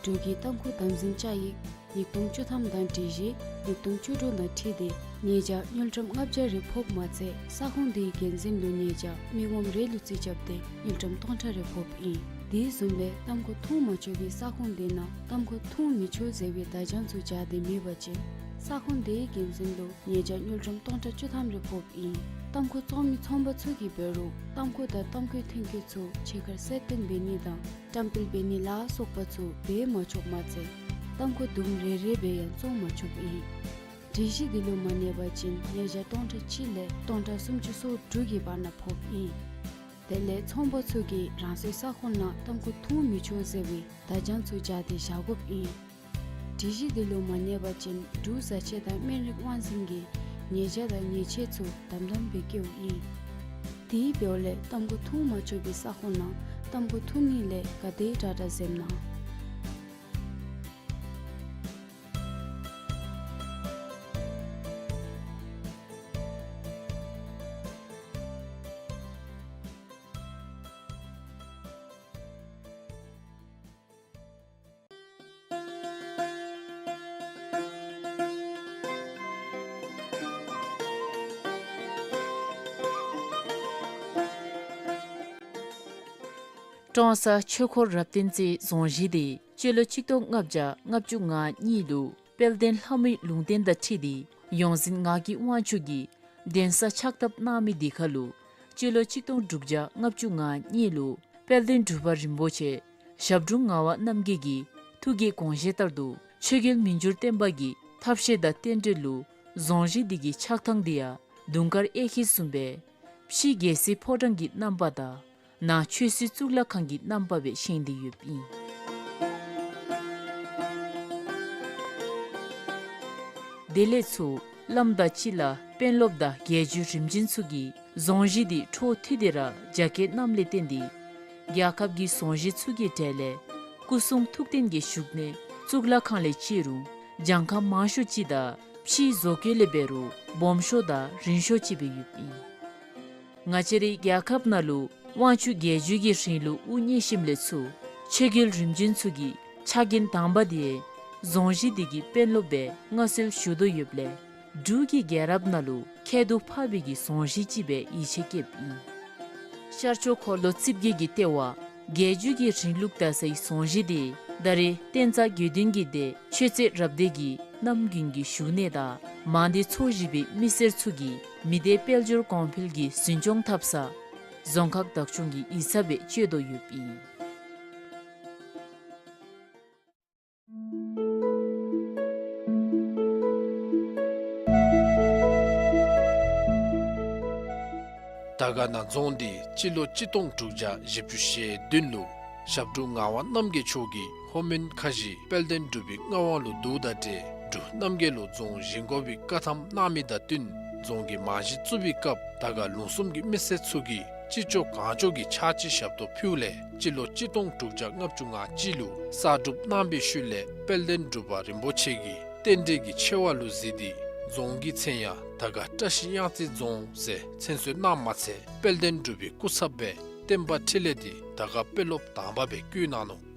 འབྲུག་གི་ཏམ་ཁུ་དམ་འཛིན་བཅའ་ཡིག་ཉིས་སྟོང་བཅུ་ཐམ་དང་སྒྲིག་གཞི་ཉིས་སྟོང་བཅུ་དྲུག་དང་འཁྲིལ་ཏེ་ཉེས་བྱ་དངུལ་ཀྲམ་ལྔ་བརྒྱ་རེ་ཕོགཔ་མ་ཚད་ས་ཁོངས་དེའི་འགན་འཛིན་ལུ་ཉེས་བྱ་མི་ངོམ་རེ་ལུ་རྩིས་རྐྱབ་སྟེ་དངུལ་ཀྲམ་སྟོང་ཕྲག་རེ་ཕོགཔ་ཨིན། དེ་བཟུམ་སྦེ་ཏམ་ཁུ་འཐུང་མ་ཆོག་པའི་ས་ཁོངས་དེ་ནང་ཏམ་ཁུ་འཐུང་མི་ཆོག་ཟེར་བའི་བརྡ་བྱང་ཚུ་སྦྱར་ཏེ་མེད་པ་ཅིན་ས་ཁོངས་དེའི་འགན་འཛིན་ལུ་ཉེས་བྱ་དངུལ་ཀྲམ་སྟོང་ཕྲག་བཅུ་ཐམ་རེ་ཕོགཔ་ཨིན། ཏམ་ཁུ་བཙོང་མི་ཚོང་པ་ཚུ་གིས་འབད་རུང་ཏམ་ཁུ་དང་ཏམ་ཁུའི་ཐོན་སྐྱེད་ཚུ་ཕྱི་ཁར་གསལ་སྟོན་འབད་ནི་དང་བཀྲམ་སྤེལ་འབད་ནི་ལ་སོགས་པ་ཚུ་འབད་མ་ཆོགཔ་མ་ཚད་ཏམ་ཁུ་དུམ་རེ་རེ་སྦེ་ཡང་བཙོང་མ་ཆོགཔ་ཨིན། སྒྲིག་གཞི་འདི་ལུ་མ་གནས་པ་ཅིན་ཉེས་བྱ་སྟོང་ཕྲག་གཅིག་ལས་སྟོང་ཕྲག་སུམ་ཅུ་སོ་དྲུག་གི་བར་ན་ཕོགཔ་ཨིན། དེ་ལས་ཚོང་པ་ཚུ་གིས་རང་སོའི་ས་ཁོངས་ནང་ཏམ་ཁུ་འཐུང་མི་ཆོག་ཟེར་བའི་བརྡ་བྱང་ཚུ་སྦྱར་ཏེ་བཞག་དགོཔ་ཨིན། སྒྲིག་གཞི་འདི་ལུ་མ་གནས་པ་ཅིན་འབྲུག་བཟའ་ཆས་དང་སྨན་རིགས་དབང་འཛིན་གྱིས་ཉེས་བྱ་དང་ཉེས་ཆད་ཚུ་དམ་དམ་སྦེ་བཀལཝ་ཨིན། དེ་འབདཝ་ལས་ཏམ་ཁུ་འཐུང་མ་ཆོག་པའི་ས་ཁོངས་ནང་ཏམ་ཁུ་འཐུང་ནི་ལས་ག་དེ་དྲག་དྲག་འཛེམ་གནང་། ཀྲོང་གསར་ཆོས་འཁོར་རབ་བརྟན་རྩེའི་རྫོང་གཞི་དེ་སྤྱི་ལོ་གཅིག་སྟོང་ལྔ་བརྒྱ་ལྔ་བཅུ་ང་གཉིས་ལུ་དཔལ་ལྡན་ལྷ་མོའི་ལུང་བསྟན་དང་འཁྲིལ་ཏེ་ཡོངས་འཛིན་ངག་གི་དབང་ཕྱུག་གིས་གདན་ས་ཕྱག་བཏབ་གནང་མི་དེ་ཁར་ལུ་སྤྱི་ལོ་གཅིག་སྟོང་དྲུག་བརྒྱ་ལྔ་བཅུ་ང་གཉིས་ལུ་དཔལ་ལྡན་འབྲུག་པ་རིན་པོ་ཆེ་ཞབས་དྲུང་ངག་དབང་རྣམ་རྒྱལ་གྱི་ཐུགས་ཀྱི་དགོངས་བཞེད་ལྟར་དུ་ཆོས་རྒྱལ་མི་འགྱུར་བརྟན་པ་གི་ཐབས་ཤེས་དང་རྟེན་འབྲེལ་ལུ་རྫོང་གཞི་འདི་གི་ཆགས་ཐངས་འདི་ཡང་དུང་དཀར་གཡས་འཁྱིལ་བཟུམ་སྦེ་ཕྱི་རྒྱལ་སྲིད་ཕོ་བྲང་གི་རྣམ་པ་དང་ནང་ཆོས་སྲིད་གཙུག་ལག་ཁང་གི་རྣམ་པ་སྦེ་བཞེངས་ཏེ་ཡོདཔ་ཨིན། དེ་ལས་ཚུར་བླམ་དང་སྤྱི་བླ་དཔོན་སློབ་དང་རྒྱལ་བརྒྱུད་རིམ་བྱོན་ཚུ་གིས་རྫོང་གཞི་འདི་འཕྲོ་མཐུད་དེ་ར་རྒྱ་སྐྱེད་གནངམ་ལས་བརྟེན་ཏེ་རྒྱལ་ཁབ་ཀྱི་རྫོང་གཞི་ཚུ་གི་གྲས་ལས་སྐུ་གསུང་ཐུགས་རྟེན་གྱི་བཞུགས་གནས་གཙུག་ལག་ཁང་ལས་བརྩི་རུང་གྱངས་ཁ་མང་ཤོས་ཅིག་དང་ཕྱིའི་བཟོ་བཀོད་ལས་འབད་རུང་སྦོམ་ཤོས་དང་རིང་ཤོས་ཅིག་སྦེ་ཡོདཔ་ཨིན། ང་བཅས་རའི་རྒྱལ་ཁབ་ནང་ལུ་དབང་ཕྱུག་རྒྱལ་བརྒྱུད་ཀྱི་རིང་ལུགས་དབུ་བརྙེས་ཞིནམ་ལས་ཚུར་ཆོས་རྒྱལ་རིམ་བྱོན་ཚུ་གི་ཕྱག་འགན་དང་པ་དེ་རྫོང་གཞི་འདི་གི་དཔོན་སློབ་སྦེ་མངའ་གསོལ་ཞུ་དོ་ཡོདཔ་ལས་འབྲུག་གི་རྒྱལ་རབས་ནང་ལུ་ཁྱད་དུ་འཕགས་པའི་གི་རྫོང་གཞི་ཅིག་སྦེ་ཡིད་ཆེས་བསྐྱེདཔ་ཨིན། ཤར་ཕྱོགས་འཁོར་ལོ་རྩིབས་བརྒྱད་ཀྱི་ལྟེ་བ་རྒྱལ་བརྒྱུད་ཀྱི་རིང་ལུགས་དར་སའི་རྫོང་གཞི་དེ་ད་རེས་བསྟན་རྩ་དགེ་འདུན་གྱི་སྡེ་ཆོས་རྩེ་རབ་སྡེ་གི་གནམ་དགུན་གྱི་བཞུགས་གནས་དང་མང་སྡེ་ཚོ་བཞི་པའི་མི་སེར་ཚུ་གིས་མི་སྡེ་དཔལ་འབྱོར་གོང་འཕེལ་གྱི་འཛིན་སྐྱོང་འཐབ་ས་རྫོང་ཁག་བདག་སྐྱོང་གི་ཡིག་ཚང་སྦེ་སྤྱོད་དོ་ཡོདཔ་ཨིན། དར་དཀར་ན་རྫོང་འདི་སྤྱི་ལོ་གཅིག་སྟོང་དྲུག་བརྒྱ་བཞི་བཅུ་ཞེ་བདུན་ལུ་ཞབས་དྲུང་ངག་དབང་རྣམ་རྒྱལ་མཆོག་གིས་ལྷོ་མོན་ཁ་བཞི་དཔལ་ལྡན་འབྲུག་པའི་མངའ་དབང་ལུ་བསྡུཝ་ད་ཏེ་འབྲུག་རྣམ་རྒྱལ་ལུ་རྫོང་བཞེངས་དགོ་པའི་བཀའ་ཐམ་གནང་མི་དང་བསྟུན་རྫོང་གི་རྨང་གཞི་བཙུགས་པའི་སྐབས་དར་དཀར་ལུང་གསུམ་གྱི་མི་སེར་ཚུ་གིས་ཅི་ལྕོགས་གང་ལྕོགས་ཀྱི་ཕྱག་ཕྱི་ཞབས་ཏོག་ཕུལཝ་ལས་སྤྱི་ལོ་གཅིག་སྟོང་དྲུག་བརྒྱ་ལྔ་བཅུ་ང་གཅིག་ལུ་གསར་སྒྲུབ་གནང་པའི་ཤུལ་ལས་དཔལ་ལྡན་འབྲུག་པ་རིན་པོ་ཆེ་གིས་རྟེན་འབྲེལ་གྱི་ཆེ་བ་ལུ་གཟིགས་ཏེ་རྫོང་གི་མཚན་ཡང་དར་དཀར་བཀྲ་ཤིས་གཡང་རྩེ་རྫོང་ཟེར་མཚན་གསོལ་གནངམ་མ་ཚད་དཔལ་ལྡན་འབྲུག་པའི་སྐུ་ཚབ་སྦེ་བསྟན་པ་འཕྲིན་ལས་འདི་དར་དཀར་དཔོན་སློབ་དང་པ་སྦེ་བསྐོས་གནང་ནུག།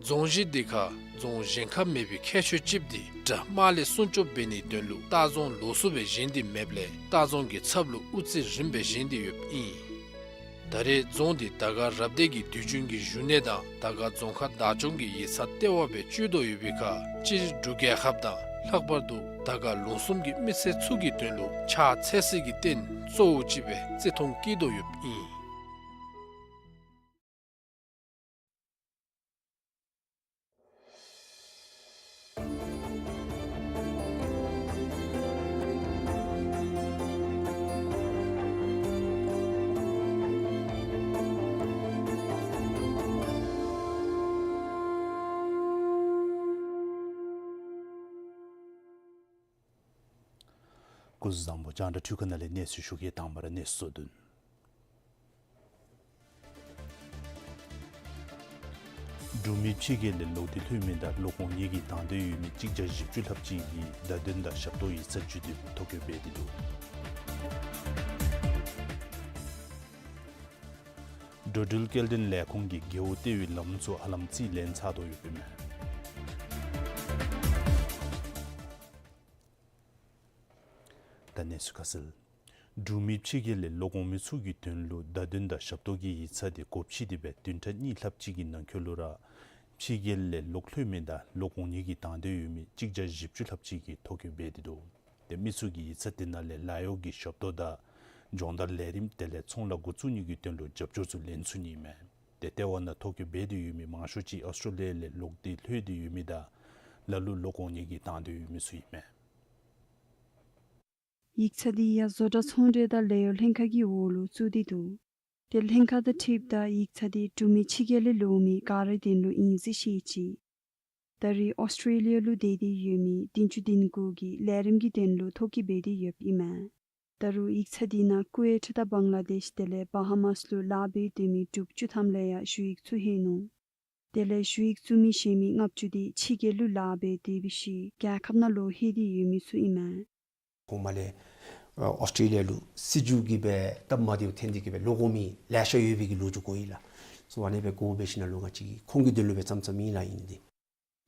རྫོང་གཞི་འདི་ཁར་རྫོང་བཞེངས་ཁ་མེད་པའི་ཁྱད་ཆོས་ཅིག་འདི་དགྲ་དམག་ལས་སྲུང་སྐྱོབ་འབད་ནིའི་དོན་ལུ་ལྟ་རྫོང་ལོགས་སུ་སྦེ་བཞེངས་ཏེ་མེདཔ་ལས་ལྟ་རྫོང་གི་ཚབ་ལུ་དབུ་རྩེ་རིམ་སྦེ་བཞེངས་ཏེ་ཡོདཔ་ཨིན། ད་རེས་རྫོང་འདི་དར་དཀར་རབ་སྡེ་གི་དུས་རྒྱུན་གྱི་བཞུགས་གནས་དང་དར་དཀར་རྫོང་ཁག་བདག་སྐྱོང་གི་ཡིག་ཚང་ལྟེ་བ་སྦེ་སྤྱོད་དོ་ཡོད་པའི་ཁར་སྤྱིར་འབྲུག་རྒྱལ་ཁབ་དང་ལྷག་པར་དུ་དར་དཀར་ལུང་གསུམ་གྱི་མི་སེར་ཚུ་གི་དོན་ལུ་ཕྱག་འཚལ་སའི་རྟེན་གཙོ་བོ་ཅིག་སྦེ་བརྩི་མཐོང་བསྐྱེད་དོ་ཡོདཔ་ཨིན། སྐུ་གཟུགས་བཟང་པོ། རྒྱང་བསྒྲགས་འཕྲུལ་ཁང་ནང་ལས་གནས་ཚུལ་ཞུ་གེ། དང་པ་ར་གནས་ཚུལ་བསྡུ་ནི། འབྲུག་མི་ཕྱི་རྒྱལ་ལས་ལོག་སྟེ་ལྷོད་མི་དང་ལོག་འོང་ནི་གི་དང་འདོད་ཡོད་མི་གཅིག་བརྒྱ་བཞི་བཅུ་ལྷགཔ་ཅིག་གིས་བརྡ་དོན་དང་ཞབས་ཏོག་ཡིག་ཚང་བརྒྱུད་དེ་ཐོ་བཀོད་འབད་དེ་འདུག། འགྲོ་འགྲུལ་སྐྱེལ་འདྲེན་ལས་ཁུངས་ཀྱིས་རྒེད་འོག་ལྟེ་བའི་ལམ་ཚུ་ཧ་ལམ་རྩིས་ལེན་ཚར་དོ་ཡོདཔ་ཨིན་མས། སུ་ཁ་གསལ། འབྲུག་མི་ཕྱི་རྒྱལ་ལས་ལོག་འོང་མི་ཚུ་གི་དོན་ལུ་བརྡ་དོན་དང་ཞབས་ཏོག་གི་ཡིག་ཚང་འདི་སྒོ་ཕྱེ་སྟེ་སྦེ་བདུན་ཕྲག་གཉིས་ལྷགཔ་ཅིག་གི་ནང་འཁོད་ལུ་ར་ཕྱི་རྒྱལ་ལས་ལོག་ལྷོད་མི་དང་ལོག་འོང་ནི་གི་དང་འདོད་ཡོད་མི་གཅིག་བརྒྱ་བཞི་བཅུ་ལྷགཔ་ཅིག་གིས་ཐོ་བཀོད་འབད་དེ་འདུག། ཏེ་མི་ཚུ་གིས་ཡིག་ཚང་འདི་ནང་ལས་ལཱ་གཡོག་གི་ཞབས་ཏོག་དང་སྦྱོང་བརྡར་ལས་རིམ་དེ་ལས་ཚོང་ལཱ་འགོ་བཙུགས་ནི་གི་དོན་ལུ་རྒྱབ་སྐྱོར་ཚུ་ལེན་ཚུགས་ནི་ཨིན་མས། ཏེ་ལྟེ་བ་ནང་ཐོ་བཀོད་འབད་དེ་ཡོད་མི་མང་ཤོས་ཅིག་ཨོསི་ཊྲེ་ལི་ཡ་ལས་ལོག་སྟེ་ལྷོད་དེ་ཡོད་མི་དང་ལ་ལུ་ལོག་འོང་ནི་གི་དང་འདོད་ཡོད་མི་ཚུ་ཨིན་མས། ཡིག་ཚང་འདི་ཡང་བཟོ་གྲྭ་ཚོང་འབྲེལ་དང་ལཱ་གཡོག་ལྷན་ཁག་གི་འོག་ལུ་བཙུགས་ཏེ་འདུག། ཏེ་ལྷན་ཁག་དང་འཁྲིལཝ་ད་ཡིག་ཚང་འདི་འབྲུག་མི་ཕྱི་རྒྱལ་ལས་ལོག་མི་ག་རའི་དོན་ལུ་ཨིན་ཟེར་བཤད་ཅི། ད་རེས་ཨོསི་ཊྲེ་ལི་ཡ་ལུ་སྡོད་དེ་ཡོད་མི་བདུན་ཅུ་དོན་དགུ་གིས་ལས་རིམ་གྱི་དོན་ལུ་ཐོ་བཀོད་འབད་དེ་ཡོདཔ་ཨིན་མས། ད་རུང་ཡིག་ཚང་འདི་ནང་ཀུ་ཝེཊ་དང་བང་ལ་དེཤ་དེ་ལས་བ་ཧ་མཱསི་ལུ་ལཱ་འབད་སྡོད་མི་འབྲུགཔ་བཅུ་ཐམ་ལས་ཡང་ཞུ་ཡིག་བཙུགས་ཡོད་ནུག། དེ་ལས་ཞུ་ཡིག་བཙུགས་མི་གཞན་མི་ལྔ་བཅུ་དེ་ཕྱི་རྒྱལ་ལུ་ལཱ་འབད་དེ་འབད་ཞིནམ་རྒྱལ་ཁབ་ནང་ལོག་ལྷོད་དེ་ཡོད་མི་ཚུ་ཨིན་མས། གོང་མ་ལས་ཨོསི་ཊྲེ་ལི་ཡ་ལུ་སྲིད་བྱུས་ཀྱིས་སྦེ་སྟབས་མ་བདེཝ་ཐོན་ཏེ་གིས་སྦེ་ལོག་འོང་མི་ལེ་ཤ་ཡོད་པའི་གི་ལོ་རྒྱུས་གོ་ཡི་ལགས། སོ་ཨ་ནི་སྦེ་གོ་སྦེ་ཞིནམ་ལས་ང་བཅས་ཀྱིས་ཁོང་གི་དོན་ལུ་སྦེ་བརྩམས་བརྩམསམ་ཨིན་ལགས་ཨིན་ཏེ།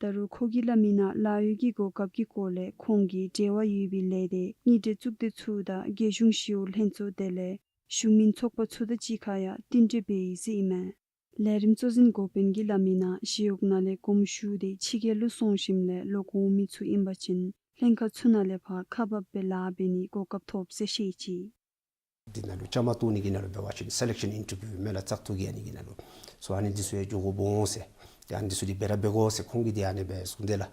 ད་རུང་ཁོ་གིས་སླབ་མི་ནང་ལཱ་གཡོག་གི་གོ་སྐབས་ཀྱི་སྐོར་ལས་ཁོང་གིས་འབྲེལ་བ་ཡོད་པའི་ལས་སྡེ་དངུལ་འབྲེལ་གཙུག་སྡེ་ཚུ་དང་རྒྱལ་གཞུང་ཞི་གཡོག་ལྷན་ཚོགས་དེ་ལས་གཞུང་མིན་ཚོགས་པ་ཚུ་དང་གཅིག་ཁར་ཡང་མཐུན་འབྲེལ་འབད་ཡི་ཟེར་ཨིན་མས། ལས་རིམ་གཙོ་འཛིན་འགོ་དཔོན་གྱིས་སླབ་མི་ནང་ཞི་གཡོག་ནང་ལས་གོམ་ཞུ་སྟེ་ཕྱི་རྒྱལ་ལུ་སོང་ཞིནམ་ལས་ལོག་འོང་མི་ཚུ་ཨིན་པ་ཅིན་ལྷན་ཁག་ཚུ་ནང་ལས་ཕར་ཁག་འབག་སྦེ་ལཱ་འབད་ནིའི་གོ་སྐབས་ཐོབ་ཟེར་བཤད་ཅི། འདི་ནང་ལུ་བཅའ་མར་གཏོགས་ནི་གི་ནང་ལུ་འབད་བ་ཅིན་སེ་ལེག་ཤཱན་ཨིན་ཊར་བིའུ་མས་ལགས། བཙག་འཐུ་གི་ཨ་ནི་གི་ནང་ལུ། སོ་ཨ་ནི་འདི་ཚུ་ཡང་འགྱོ་དགོཔ་འོང་ཟེར། ཏེ་ཨ་ནི་འདི་ཚུ་འདི་སྦེ་ར་འབད་དགོ་ཟེར་ཁོང་གིས་འདི་ཨ་ནི་སྦེ་གསུངས་དེས་ལགས།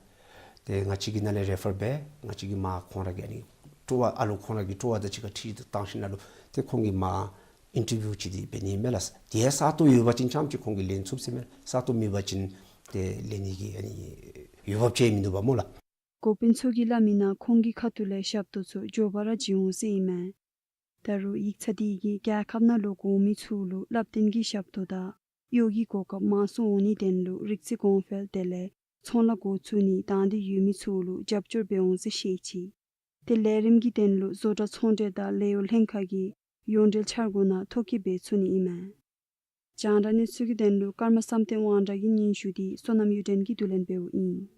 ཏེ་ང་བཅས་ཀྱི་ནང་ལས་རེ་ཕར་འབད་ང་བཅས་ཀྱིས་མར་ཁོང་ར་གི་ཨ་ནི་སྤྲོ་བ་ཨ་ལོ་ཁོང་ར་གི་སྤྲོ་བ་དང་གཅིག་ཁར་འཁྲིལ་ཏེ་བཏང་ཞིནམ་ལས་ཏེ་ཁོང་གིས་མར་ཨིན་ཊར་བིའུ་ཅིག་འདི་འབད་ནི་མས་ལགས། དེ་ཡང་ས་སྟོང་ཡོད་པ་ཅིན་རྐྱངམ་ཅིག་ཁོང་གིས་ལེན་ཚུགས་ཟེར་མས། ས་སྟོང་མེད་པ་ཅིན་ཏེ་ལེན་ནི་གི་ཨ་ནི་འོས་འབབ་ཅིག་མིན་འདུག་པ་སྨོ་ལགས། འགོ་དཔོན་མཆོག་གིས་སླབ་མི་ནང་ཁོང་གི་ཁ་ཐུག་ལས་ཞབས་ཏོག་ཚུ་མགྱོགས་པ་ར་བྱིན་འོང་ཟེར་ཨིན་མས། ད་རུང་ཡིག་ཚང་འདི་གིས་རྒྱལ་ཁབ་ནང་ལོག་འོང་མི་ཚུ་ལུ་བསླབ་སྟོན་གྱི་ཞབས་ཏོག་དང་གཡོག་གི་གོ་སྐབས་མང་སུ་འོང་ནིའི་དོན་ལུ་རིག་རྩལ་གོང་འཕེལ་དེ་ལས་ཚོང་ལཱ་འགོ་བཙུགས་ནིའི་དང་འདོད་ཡོད་མི་ཚུ་ལུ་རྒྱབ་སྐྱོར་འབད་འོང་ཟེར་བཤད་ཅི། ཏེ་ལས་རིམ་གྱི་དོན་ལུ་བཟོ་གྲྭ་ཚོང་འབྲེལ་དང་ལཱ་གཡོག་ལྷན་ཁག་གི་ཡོངས་འབྲེལ་འཆར་སྒོ་ནང་ཐོ་བཀོད་འབད་ཚུགས་ནི་ཨིན་མས། རྒྱང་བསྒྲགས་གནས་ཚུལ་གྱི་དོན་ལུ་ཀརྨ་བསམ་གཏན་དབང་གྲགས་ཀྱི་སྙན་ཞུ་འདི་བསོད་ནམས་གཡུ་སྒྲོན་གྱིས་བསྡུ་ལེན་འབདཝ་ཨིན།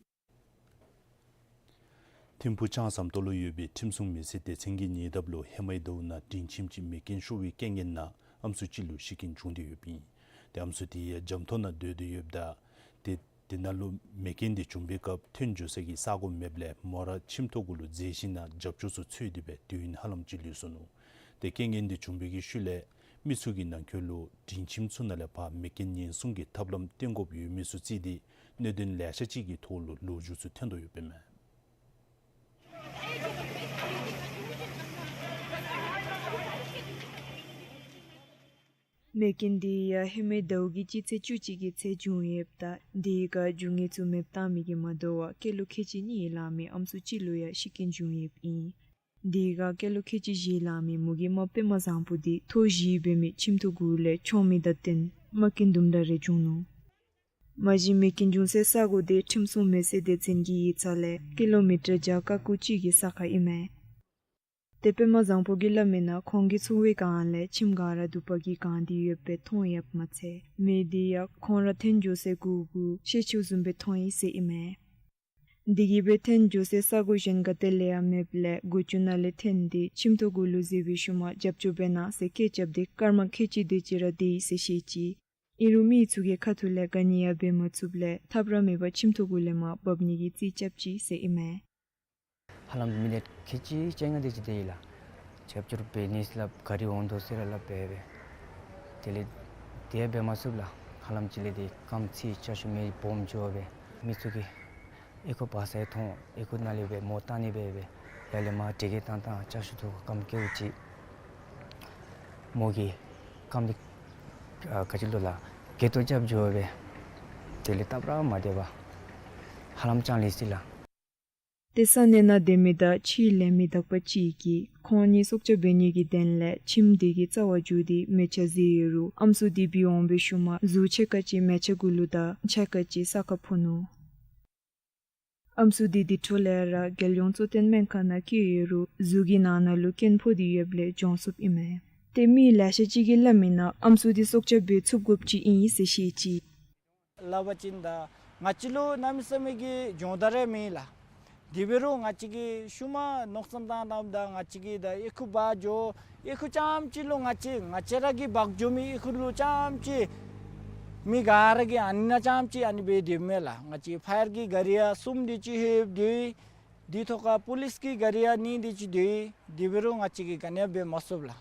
ཐིམ་ཕུག་ལྕང་ཟམ་ཏོག་ལུ་ཡོད་པའི་ཁྲིམས་སྲུང་མི་སེར་སྡེ་ཚན་གྱིས་ཉེ་འདབས་ལུ་ཧེ་མའི་ཟླཝ་ནང་སྒྲིང་ཁྱིམ་གྱི་མེ་རྐྱེན་ཤོར་བའི་རྐྱེན་ངན་ནང་ཨམ་སྲུ་ཅིག་ལུ་ཤི་རྐྱེན་བྱུང་སྟེ་ཡོདཔ་ཨིན། ཏེ་ཨམ་སྲུ་དེ་ཡང་རྒྱ་ཐོག་ནང་སྡོད་དེ་ཡོདཔ་ད་ཏེ་དེ་ནང་ལུ་མེ་རྐྱེན་དེ་བྱུང་པའི་སྐབས་ཐོན་འགྱོ་ས་གི་ས་གོ་མེདཔ་ལས་མོ་ར་ཁྱིམ་ཐོག་གུ་ལུ་འཛེགས་ཞིནམ་ལས་རྒྱབ་སྐྱོར་ཚུ་འཚོལ་ཏེ་སྦེ་དུས་ཡུན་ཧ་ལམ་ཅིག་ལུས་སོ་ནུག། ཏེ་རྐྱེན་ངན་དེ་བྱུང་པའི་གི་ཤུལ་ལས་མི་ཚུ་གི་ནང་འཁོད་ལུ་སྒྲིང་ཁྱིམ་ཚུ་ནང་ལས་ཕར་མེ་རྐྱེན་ཉེན་སྲུང་གི་ཐབས་ལམ་བཏོན་དགོཔ་ཡོད་མི་ཚུ་བརྩིས་ཏེ་གནད་དོན་ལེ་ཤ་ཅིག་གི་ཐོག་ལུ་ལོ་རྒྱུས་ཚུ་ཐོན་དོ་ཡོདཔ་ཨིན་མས། མེ་རྐྱེན་དེ་ཡང་ཧེ་མའི་ཟླཝ་གི་སྤྱི་ཚེས་བཅུ་གཅིག་གི་ཚེ་བྱུང་ཡོདཔ་ད་དེའི་སྐབས་རྒྱུ་དངོས་ཚུ་མེདཔ་བཏང་མི་གིས་མ་དོ་བར་སྐྱེས་ལོ་ཁལ་གཅིག་གཉིས་ལང་མི་ཨམ་སྲུ་ཅིག་ལུ་ཡང་ཤི་རྐྱེན་བྱུང་ཡོདཔ་ཨིན། དེའི་སྐབས་སྐྱེས་ལོ་ཁལ་གཅིག་བཞི་ལང་མི་མོ་གི་རྨགཔ་པདྨ་བཟང་པོ་དེ་ཐོག་བཞི་འབད་མི་ཁྱིམ་ཐོག་གུ་ལས་མཆོང་མི་དང་བསྟུན་རྨ་སྐྱོན་དུམ་གྲ་རེ་བྱུང་ནུག། མ་གཞི་མེ་རྐྱེན་བྱུང་སའི་ས་གོ་དེ་ཁྲིམས་སྲུང་མི་སེར་སྡེ་ཚན་གྱི་ཡིག་ཚང་ལས་ཀི་ལོ་མི་ཊར་བརྒྱ་དཀར་ཀོ་གཅིག་གི་ས་ཁར་ཨིན་མས། ཏེ་པདྨ་བཟང་པོ་གིས་སླབ་མི་ནང་ཁོང་གི་ཚོང་བའི་སྒང་ལས་ཁྱིམ་ག་ར་དུ་པ་གིས་གང་སྟེ་ཡོདཔ་སྦེ་མཐོང་ཡོདཔ་མ་ཚད་མེ་དེ་ཡང་ཁོང་ར་ཐོན་འགྱོ་སའི་གུ་གུ་ཤེལ་ཆུ་བཟུམ་སྦེ་མཐོང་ཡི་ཟེར་ཨིན་མས། དེ་གིས་སྦེ་ཐོན་འགྱོ་སའི་ས་གོ་གཞན་ག་ཏེ་ལས་ཡང་མེདཔ་ལས་སྒོ་ཅུང་ནང་ལས་ཐོན་ཏེ་ཁྱིམ་ཐོག་གུ་ལུ་འཛུལ་བའི་ཤུལ་མ་རྒྱབ་སྐྱོར་འབད་གནང་ཟེར་སྐད་རྐྱབ་སྟེ་སྐར་མ་ཁལ་གཅིག་དེ་ཅིག་ར་སྡོད་ཡི་ཟེར་བཤད་ཅི། ཨིན་རུང་མི་ཚུ་གི་ཁ་ཐུག་ལས་ག་ནི་ཡང་འབད་མ་ཚུགསཔ་ལས་ཐབས་ར་མེད་པར་ཁྱིམ་ཐོག་གུ་ལས་མར་འབབ་ནི་གི་རྩིས་རྐྱབ་ཅི་ཟེར་ཨིན་མས། ཧ་ལམ་མི་ནཊ་ཁལ་གཅིག་བཅོ་ལྔ་དེ་ཅིག་སྡོད་ཡི་ལགས། རྒྱབ་སྐྱོར་འབད་ནི་ཟེར་སླབ་གཱ་རི་འོང་དོ་ཟེར་ར་སླབ་སྦེ་སྦེ། དེ་ལས་དེ་འབད་མ་ཚུགསཔ་ལགས། ཧ་ལམ་ཅིག་ལས་དེ་རྐངམ་ཚིག་ཅ་ཆས་མེ་སྦོམ་འགྱོ་སྦེ་མི་ཚུ་གིས་ཨེ་ཁུ་བ་ས་ཡང་མཐོང་ཨེ་ཁུ་ནང་ལས་སྦེ་མོ་བཏང་ནི་སྦེ་སྦེ་ཡར་ལས་མར་དྲི་གི་བཏང་བཏང་ཅ་ཆས་ཐོག་རྐངམ་སྐྱེཝ་ཅིག་མོ་གི་རྐངམ་དེ་ཨ་ག་ཅི་ལོ་ལགས་གྱེན་དོ་རྐྱབ་འགྱོ་སྦེ་དེ་ལས་སྟབས་ར་མ་བདེ་བར་ཧ་ལམ་ཅང་ལུས་ཅི་ལགས། ཏེ་ས་གནས་ནང་སྡོད་མི་དང་ཕྱིའི་ལས་མི་དག་པ་ཅིག་གིས་ཁོང་གཉིས་སྲོག་སྐྱབས་འབད་ནི་གི་དོན་ལས་ཁྱིམ་དེ་གི་རྩ་བར་འགྱོ་སྟེ་མལ་ཆ་བཟོ་ཡོད་རུང་ཨམ་སྲུ་དེ་བུད་འོང་བའི་ཤུལ་མ་གཟུགས་ཕྱེད་ཀ་ཅིག་མལ་ཆ་གུ་ལུ་དང་ཕྱེད་ཀ་ཅིག་ས་ཁར་ཕུ་ནུག། ཨམ་སྲུ་དེ་དེ་འཕྲོ་ལས་ར་རྒྱལ་ཡོངས་གཙོ་བསྟེན་སྨན་ཁང་ནང་བསྐྱལ་ཡོད་རུང་གཟུགས་ཀྱི་ནང་ན་ལུ་སྐྱོན་ཕོག་སྟེ་ཡོདཔ་ལས་གྱོང་སོངམ་ཨིན་མས། ཏེ་མི་ལེ་ཤ་ཅིག་གིས་སླབ་མི་ནང་ཨམ་སྲུ་དེ་སྲོག་སྐྱབས་འབད་ཚུགས་དགོཔ་ཅིག་ཨིན་ཟེར་བཤད་ཅི། སླབ་པ་ཅིན་ད་ང་བཅས་ལུ་གནམ་མེད་ས་མེད་ཀྱི་སྦྱོང་བརྡར་རེ་མེད་ལགས། དེ་འབད་རུང་ང་བཅས་ཀྱིས་ཤུལ་མ་མནོ་བསམ་བཏང་བཏངམ་ད་ང་བཅས་ཀྱིས་ད་ཨེ་ཁུ་འབག་འགྱོ། ཨེ་ཁུ་རྐྱངམ་ཅིག་ལུ་ང་བཅས་ང་བཅས་ར་གིས་འབག་འགྱོ་མི་ཨེ་ཁུ་ལུ་རྐྱངམ་ཅིག་མི་ག་ར་གིས་ཨ་ནི་ནང་རྐྱངམ་ཅིག་ཨ་ནི་སྦེ་སྡོདཔ་མས་ལགས། ང་བཅས་ཕ་ཡར་གྱི་ག་རི་ཡང་གསུམ་དེ་ཅིག་ལྷོདཔ་སྡོད་ཡི། དེ་ཐོག་ཁར་པོ་ལིསི་གི་ག་རི་ཡང་གཉིས་དེ་ཅིག་སྡོད་ཡི། དེ་འབད་རུང་ང་བཅས་ཀྱིས་ག་ནི་ཡང་འབད་མ་ཚུགས་ལགས།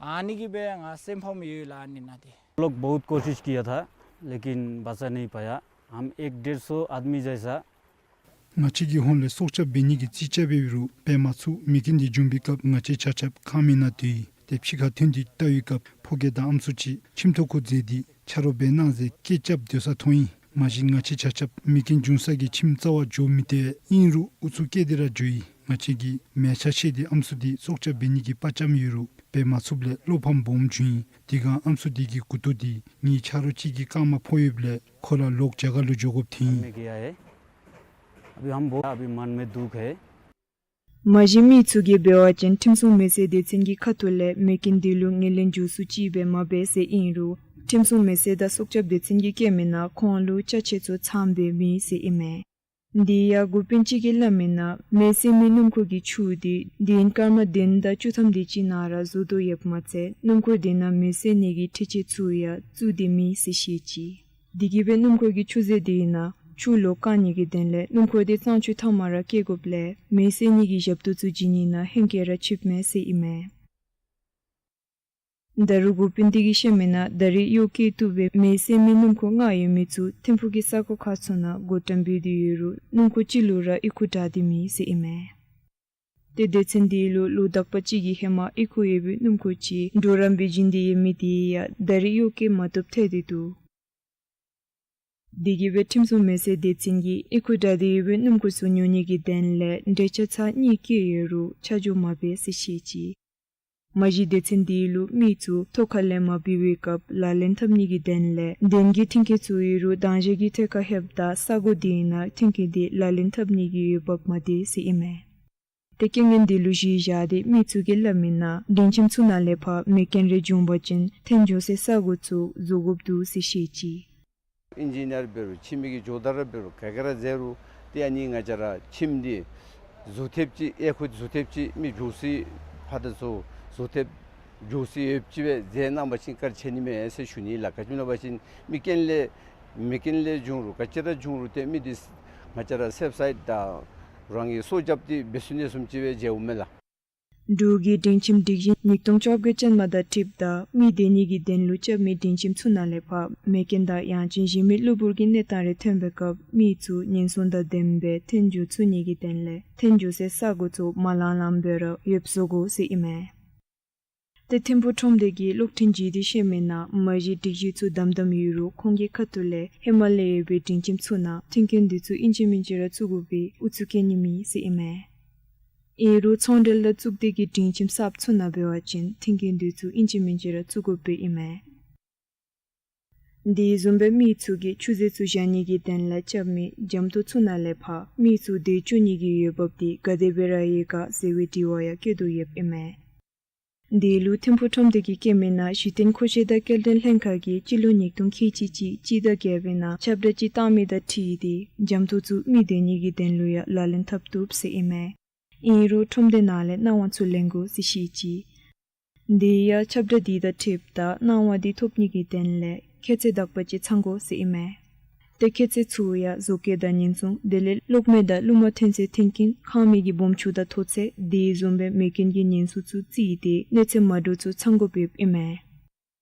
ཨ་ནི་གིས་སྦེ་ང་སེམས་ཕམ་ཡོད་ལགས། ཨ་ནི་ནང་འདི། हम लोग बहुत कोशिश किया था, लेकिन बचा नहीं पाया। हम एक डेढ़ सौ आदमी जैसा। ང་བཅས་ཀྱིས་ཧོངས་ལས་སྲོག་སྐྱབས་འབད་ནི་གི་རྩིས་རྐྱབ་འབད་རུང་འབད་མ་ཚུགས། མེ་རྐྱེན་འདི་འབྱུང་བའི་སྐབས་ང་བཅས་ཆ་ཁྱབ་ཁང་མིག་ནང་སྡོད་ཡི། ཏེ་ཕྱི་ཁར་ཐོན་ཏེ་བལྟ་བའི་སྐབས་ཕོ་སྐྱེས་དང་ཨམ་སྲུ་ཅིག་ཁྱིམ་ཐོག་ཁར་འཛེགས་ཏེ་ཆ་རོགས་འབད་གནང་ཟེར་སྐད་རྐྱབ་སྡོད་ས་མཐོང་ཡི། མ་གཞི་ང་བཅས་ཆ་ཁྱབ་མེ་རྐྱེན་འབྱུང་ས་གི་ཁྱིམ་རྩ་བར་འགྱོ་མི་སྟེར། ཨིན་རུང་ཨུ་ཚུགས་བསྐྱེད་དེ་ར་འགྱོ་ཡི། ང་བཅས་ཀྱིས་མལ་ཆ་བཤལ་ཏེ་ཨམ་སྲུ་འདི་སྲོག་སྐྱབས་འབད་ནི་གི་དཔའ་བཅམ་ཡོད་རུང་འབད་མ་ཚུགསཔ་ལས་བློ་ཕམ་སྦོམ་བྱུང་ཡི། དེ་སྒང་ཨམ་སྲུ་འདི་གི་མགུ་ཏོ་འདི་ངེའི་ཆ་རོགས་ཅིག་གི་རྐངམ་ཕོག་ཡོདཔ་ལས་ཁོ་ར་ལོག་རྒྱ་གར་ལུ་འགྱོ་དགོཔ་ཐོན་ཡི། में गया है। अभी हम बहुत, अभी मन में दुख है। མ་གཞི་མི་ཚུ་གིས་འབད་བ་ཅིན་ཁྲིམས་སྲུང་མེ་སྲེག་སྡེ་ཚན་གྱི་ཁ་ཐུག་ལས་མེ་རྐྱེན་འདི་ལུ་ངོས་ལེན་མགྱོགས་སུ་ཅིག་སྦེ་མ་འབད་ཟེར་ཨིན་རུང་ཁྲིམས་སྲུང་མེ་སྲེག་དང་སྲོག་སྐྱབས་སྡེ་ཚན་གྱིས་བཀོད་མི་ནང་ཁོང་ལུ་ཅ་ཆས་ཚུ་ཚངམ་སྦེ་མེད་ཟེར་ཨིན་མས། དེ་ཡང་འགོ་དཔོན་ཅིག་གིས་སླབ་མི་ནང་མེ་སྲེག་མི་སྣུམ་འཁོར་གྱི་ཆུ་འདི་དེན་སྐར་མ་བདུན་དང་བཅུ་ཐམ་དེ་ཅིག་ནང་ར་བཟོ་དོ་ཡོདཔ་མ་ཚད་སྣུམ་འཁོར་དེ་ནང་མེ་སྲེག་ནི་གི་འཕྲུལ་ཆས་ཚུ་ཡང་བཙུགས་ཏེ་མེད་ཟེར་བཤད་ཅི། དེ་གིས་སྦེ་སྣུམ་འཁོར་གྱི་ཆུ་རྫས་དེ་ནང་ཆུ་ལོག་བཀག་ནི་གི་དོན་ལས་སྣུམ་འཁོར་དེ་གཙང་ཆུ་མཐའ་མར་ར་བསྐྱལ་དགོཔ་ལས་མེ་སྲེག་ནི་གི་ཞབས་ཏོག་ཚུ་བྱིན་ནི་ནང་ཧེང་སྐལ་ར་ཆིབས་མས་ཟེར་ཨིན་མས། ད་རུང་འགོ་དཔོན་དེ་གིས་བཤད་མི་ནང་ད་རེས་གཡོག་བཀོལ་བཏུབ་པའི་མེ་སྲེག་མི་སྣུམ་འཁོར་ལྔ་ཡོད་མི་ཚུ་ཐིམ་ཕུག་གི་ས་གོ་ཁག་ཚུ་ནང་བགོ་བཀྲམ་འབད་དེ་ཡོད་རུང་སྣུམ་འཁོར་གཅིག་ལུ་ར་ཨི་ཁུ་དྲག་སྟེ་མེད་ཟེར་ཨིན་མས། ཏེ་སྡེ་ཚན་དེ་ལུ་ལོ་དག་པ་ཅིག་གི་ཧེ་མ་ཨི་ཁུ་ཡོད་པའི་སྣུམ་འཁོར་ཅིག་འགྲོ་རམ་སྦེ་བྱིན་ཏེ་ཡོད་མི་དེ་ཡང་ད་རེས་གཡོག་བཀོལ་མ་བཏུབ་ཐལ་ཏེ་འདུག། དེ་གིས་སྦེ་ཁྲིམས་སྲུང་མེ་སྲེག་སྡེ་ཚན་གྱིས་ཨི་ཁུ་དྲག་སྟེ་ཡོད་པའི་སྣུམ་འཁོར་ཚུ་ཉོ་ནི་གི་དོན་ལས་འབྲེལ་ཆ་ཚར་གཉིས་བཀལ་ཡོད་རུང་ཆ་འཇོག་མ་འབད་ཟེར་བཤད་ཅི། མ་གཞི་སྡེ་ཚན་དེ་ལུ་མི་ཚུ་ཐོག་ཁ་ལས་མར་འབུད་པའི་སྐབས་ལག་ལེན་འཐབ་ནི་གི་དོན་ལས་དོན་གྱི་མཐུན་རྐྱེན་ཚུ་ཡོད་རུང་དང་ཞག་གི་ཐད་ཁར་ལྷོདཔ་ད་ས་གོ་དེ་ནང་མཐུན་རྐྱེན་དེ་ལག་ལེན་འཐབ་ནི་གི་འོས་འབབ་མ་བདེ་ཟེར་ཨིན་མས། ཏེ་རྐྱེན་ངན་དེ་ལུ་གཞི་བཞག་སྟེ་མི་ཚུ་གིས་སླབ་མི་ནང་སྡིངས་ཁྱིམ་ཚུ་ནང་ལས་ཕར་མེ་རྐྱེན་རེ་བྱུང་པ་ཅིན་ཐོན་འགྱོ་སའི་ས་གོ་ཚུ་བཟོ་དགོཔ་འདུག་ཟེར་བཤད་ཅི། ཨིན་ཇི་ནི་ཡར་འབད་རུང་ཁྱིམ་གྱི་ཇོ་བདག་ར་འབད་རུང་ག་ག་ར་མཛད་རུང་ཏེ་ཨ་ནི་ང་བཅས་ར་ཁྱིམ་འདི་བཟོ་ཐེབས་ཅིག་ཨེ་ཁུ་བཟོ་ཐེབས་ཅིག་མི་འགྱོ་སའི་ཕར་དང་ཚུར་བཟོ་ཐེབས་འགྱོ་སའི་ཡོདཔ་ཅིག་སྦེ་མཛད་གནང་པ་ཅིན་བཀའ་དྲིན་ཆེ་ནི་མས་ཟེར་ཞུ་ནི་ལགས། ག་ཅི་སྨོ་ཟེར་བ་ཅིན་མེ་རྐྱེན་ལས་མེ་རྐྱེན་ལས་བྱུང་རུང་ག་ཅི་ར་བྱུང་རུང་ཏེ་མི་འདི་ང་བཅས་ར་སེབ་སའིཌ་དང་རང་གི་སྲོག་སྐྱབས་ཏེ་འབད་ཚུགས་ནི་བཟུམ་ཅིག་སྦེ་མཇལཝ་མས་ལགས། འབྲུག་གི་སྡིངས་ཁྱིམ་སྒྲིག་གཞི་ཉིས་སྟོང་བཅོ་བརྒྱད་ཅན་མ་དང་འཁྲིལཝ་ད་མི་སྡོད་ནི་གི་དོན་ལུ་རྐྱབ་མི་སྡིངས་ཁྱིམ་ཚུ་ནང་ལས་ཕར་མེ་རྐྱེན་དང་ཡང་ཅིན་གཞན་མི་གློ་བུར་གྱི་གནས་སྟངས་རེ་ཐོན་པའི་སྐབས་མི་ཚུ་ཉེན་སྲུང་དང་ལྡནམ་སྦེ་ཐོན་འགྱོ་ཚུགས་ནི་གི་དོན་ལས་ཐོན་འགྱོ་སའི་ས་གོ་ཚུ་མ་ལང་ལངམ་སྦེ་ར་ཡོདཔ་བཟོ་དགོ་ཟེར་ཨིན་མས། ཏེ་ཐིམ་ཕུག་ཁྲོམ་སྡེ་གི་གློག་འཕྲིན་བརྒྱུད་དེ་བཤད་མི་ནང་མ་གཞི་སྒྲིག་གཞི་ཚུ་དམ་དམ་ཡོད་རུང་ཁོང་གི་ཁ་ཐུག་ལས་ཧེ་མ་ལས་ཡོད་པའི་སྡིངས་ཁྱིམ་ཚུ་ནང་མཐུན་རྐྱེན་འདི་ཚུ་ཨིན་ཅི་མིན་ཅི་ར་བཙུགས་དགོ་པའི་ཨུ་ཚུགས་བསྐྱེད་ནི་མེད་ཟེར་ཨིན་མས། ཨིན་རུང་ཚོང་འབྲེལ་དང་གཙུག་སྡེ་གི་སྡིངས་ཁྱིམ་གསརཔ་ཚུ་ནང་འབད་བ་ཅིན་མཐུན་རྐྱེན་འདི་ཚུ་ཨིན་ཅི་མིན་ཅི་ར་བཙུགས་དགོཔ་སྦེ་ཨིན་མས། དེ་བཟུམ་སྦེ་མི་ཚུ་གིས་ཆུ་རྫས་ཚུ་བཞག་ནི་གི་དོན་ལས་རྐྱབ་མི་རྒྱམ་ཐོག་ཚུ་ནང་ལས་ཕར་མི་ཚུ་སྡོད་བཅུག་ནི་གི་འོས་འབབ་དེ་ག་དེ་སྦེ་ར་ཡོད་ག་ཟེར་བའི་དྲི་བ་ཡང་བཀོད་དོ་ཡོདཔ་ཨིན་མས། དེ་ལུ་ཐིམ་ཕུག་ཁྲོམ་སྡེ་གིས་བཀོད་མི་ནང་གཞི་རྟེན་མཁོ་ཆས་དང་སྐྱེལ་འདྲེན་ལྷན་ཁག་གིས་སྤྱི་ལོ་ཉིས་སྟོང་ཁལ་གཅིག་གཅིག་སྤྱི་ཟླ་བརྒྱད་པའི་ནང་ཁྱབ་བསྒྲགས་ཅིག་བཏང་མི་དང་འཁྲིལ་ཏེ་རྒྱམ་ཐོག་ཚུ་མི་སྡོད་ནི་གི་དོན་ལུ་ཡང་ལག་ལེན་འཐབ་བཏུབ་ཟེར་ཨིན་མས། ཨིན་རུང་ཁྲོམ་སྡེ་ནང་ལས་གནང་བ་ཚུ་ལེན་དགོ་ཟེར་བཤད་ཅི། དེ་ཡང་ཁྱབ་བསྒྲགས་དེ་དང་འཁྲིལཝ་ད་གནང་བ་དེ་ཐོབ་ནི་གི་དོན་ལས་ཁྱད་ཚད་དག་པ་ཅིག་ཚང་དགོ་ཟེར་ཨིན་མས། ཏེ་ཁྱད་ཚད་ཚུ་ཡང་བཟོ་བཀོད་དང་ཉེན་སྲུང་དེ་ལས་གློག་མེ་དང་རླུང་མ་ཐོན་སའི་མཐུན་རྐྱེན་ཁང་མིག་གི་སྦོམ་ཆུང་དང་མཐོ་ཚད་དེ་བཟུམ་སྦེ་མེ་རྐྱེན་གྱི་ཉེན་སྲུང་ཚུ་བརྩིས་ཏེ་གནོད་འཚེ་མ་འགྲོ་ཚུ་ཚང་དགོཔ་ཨིན་མས།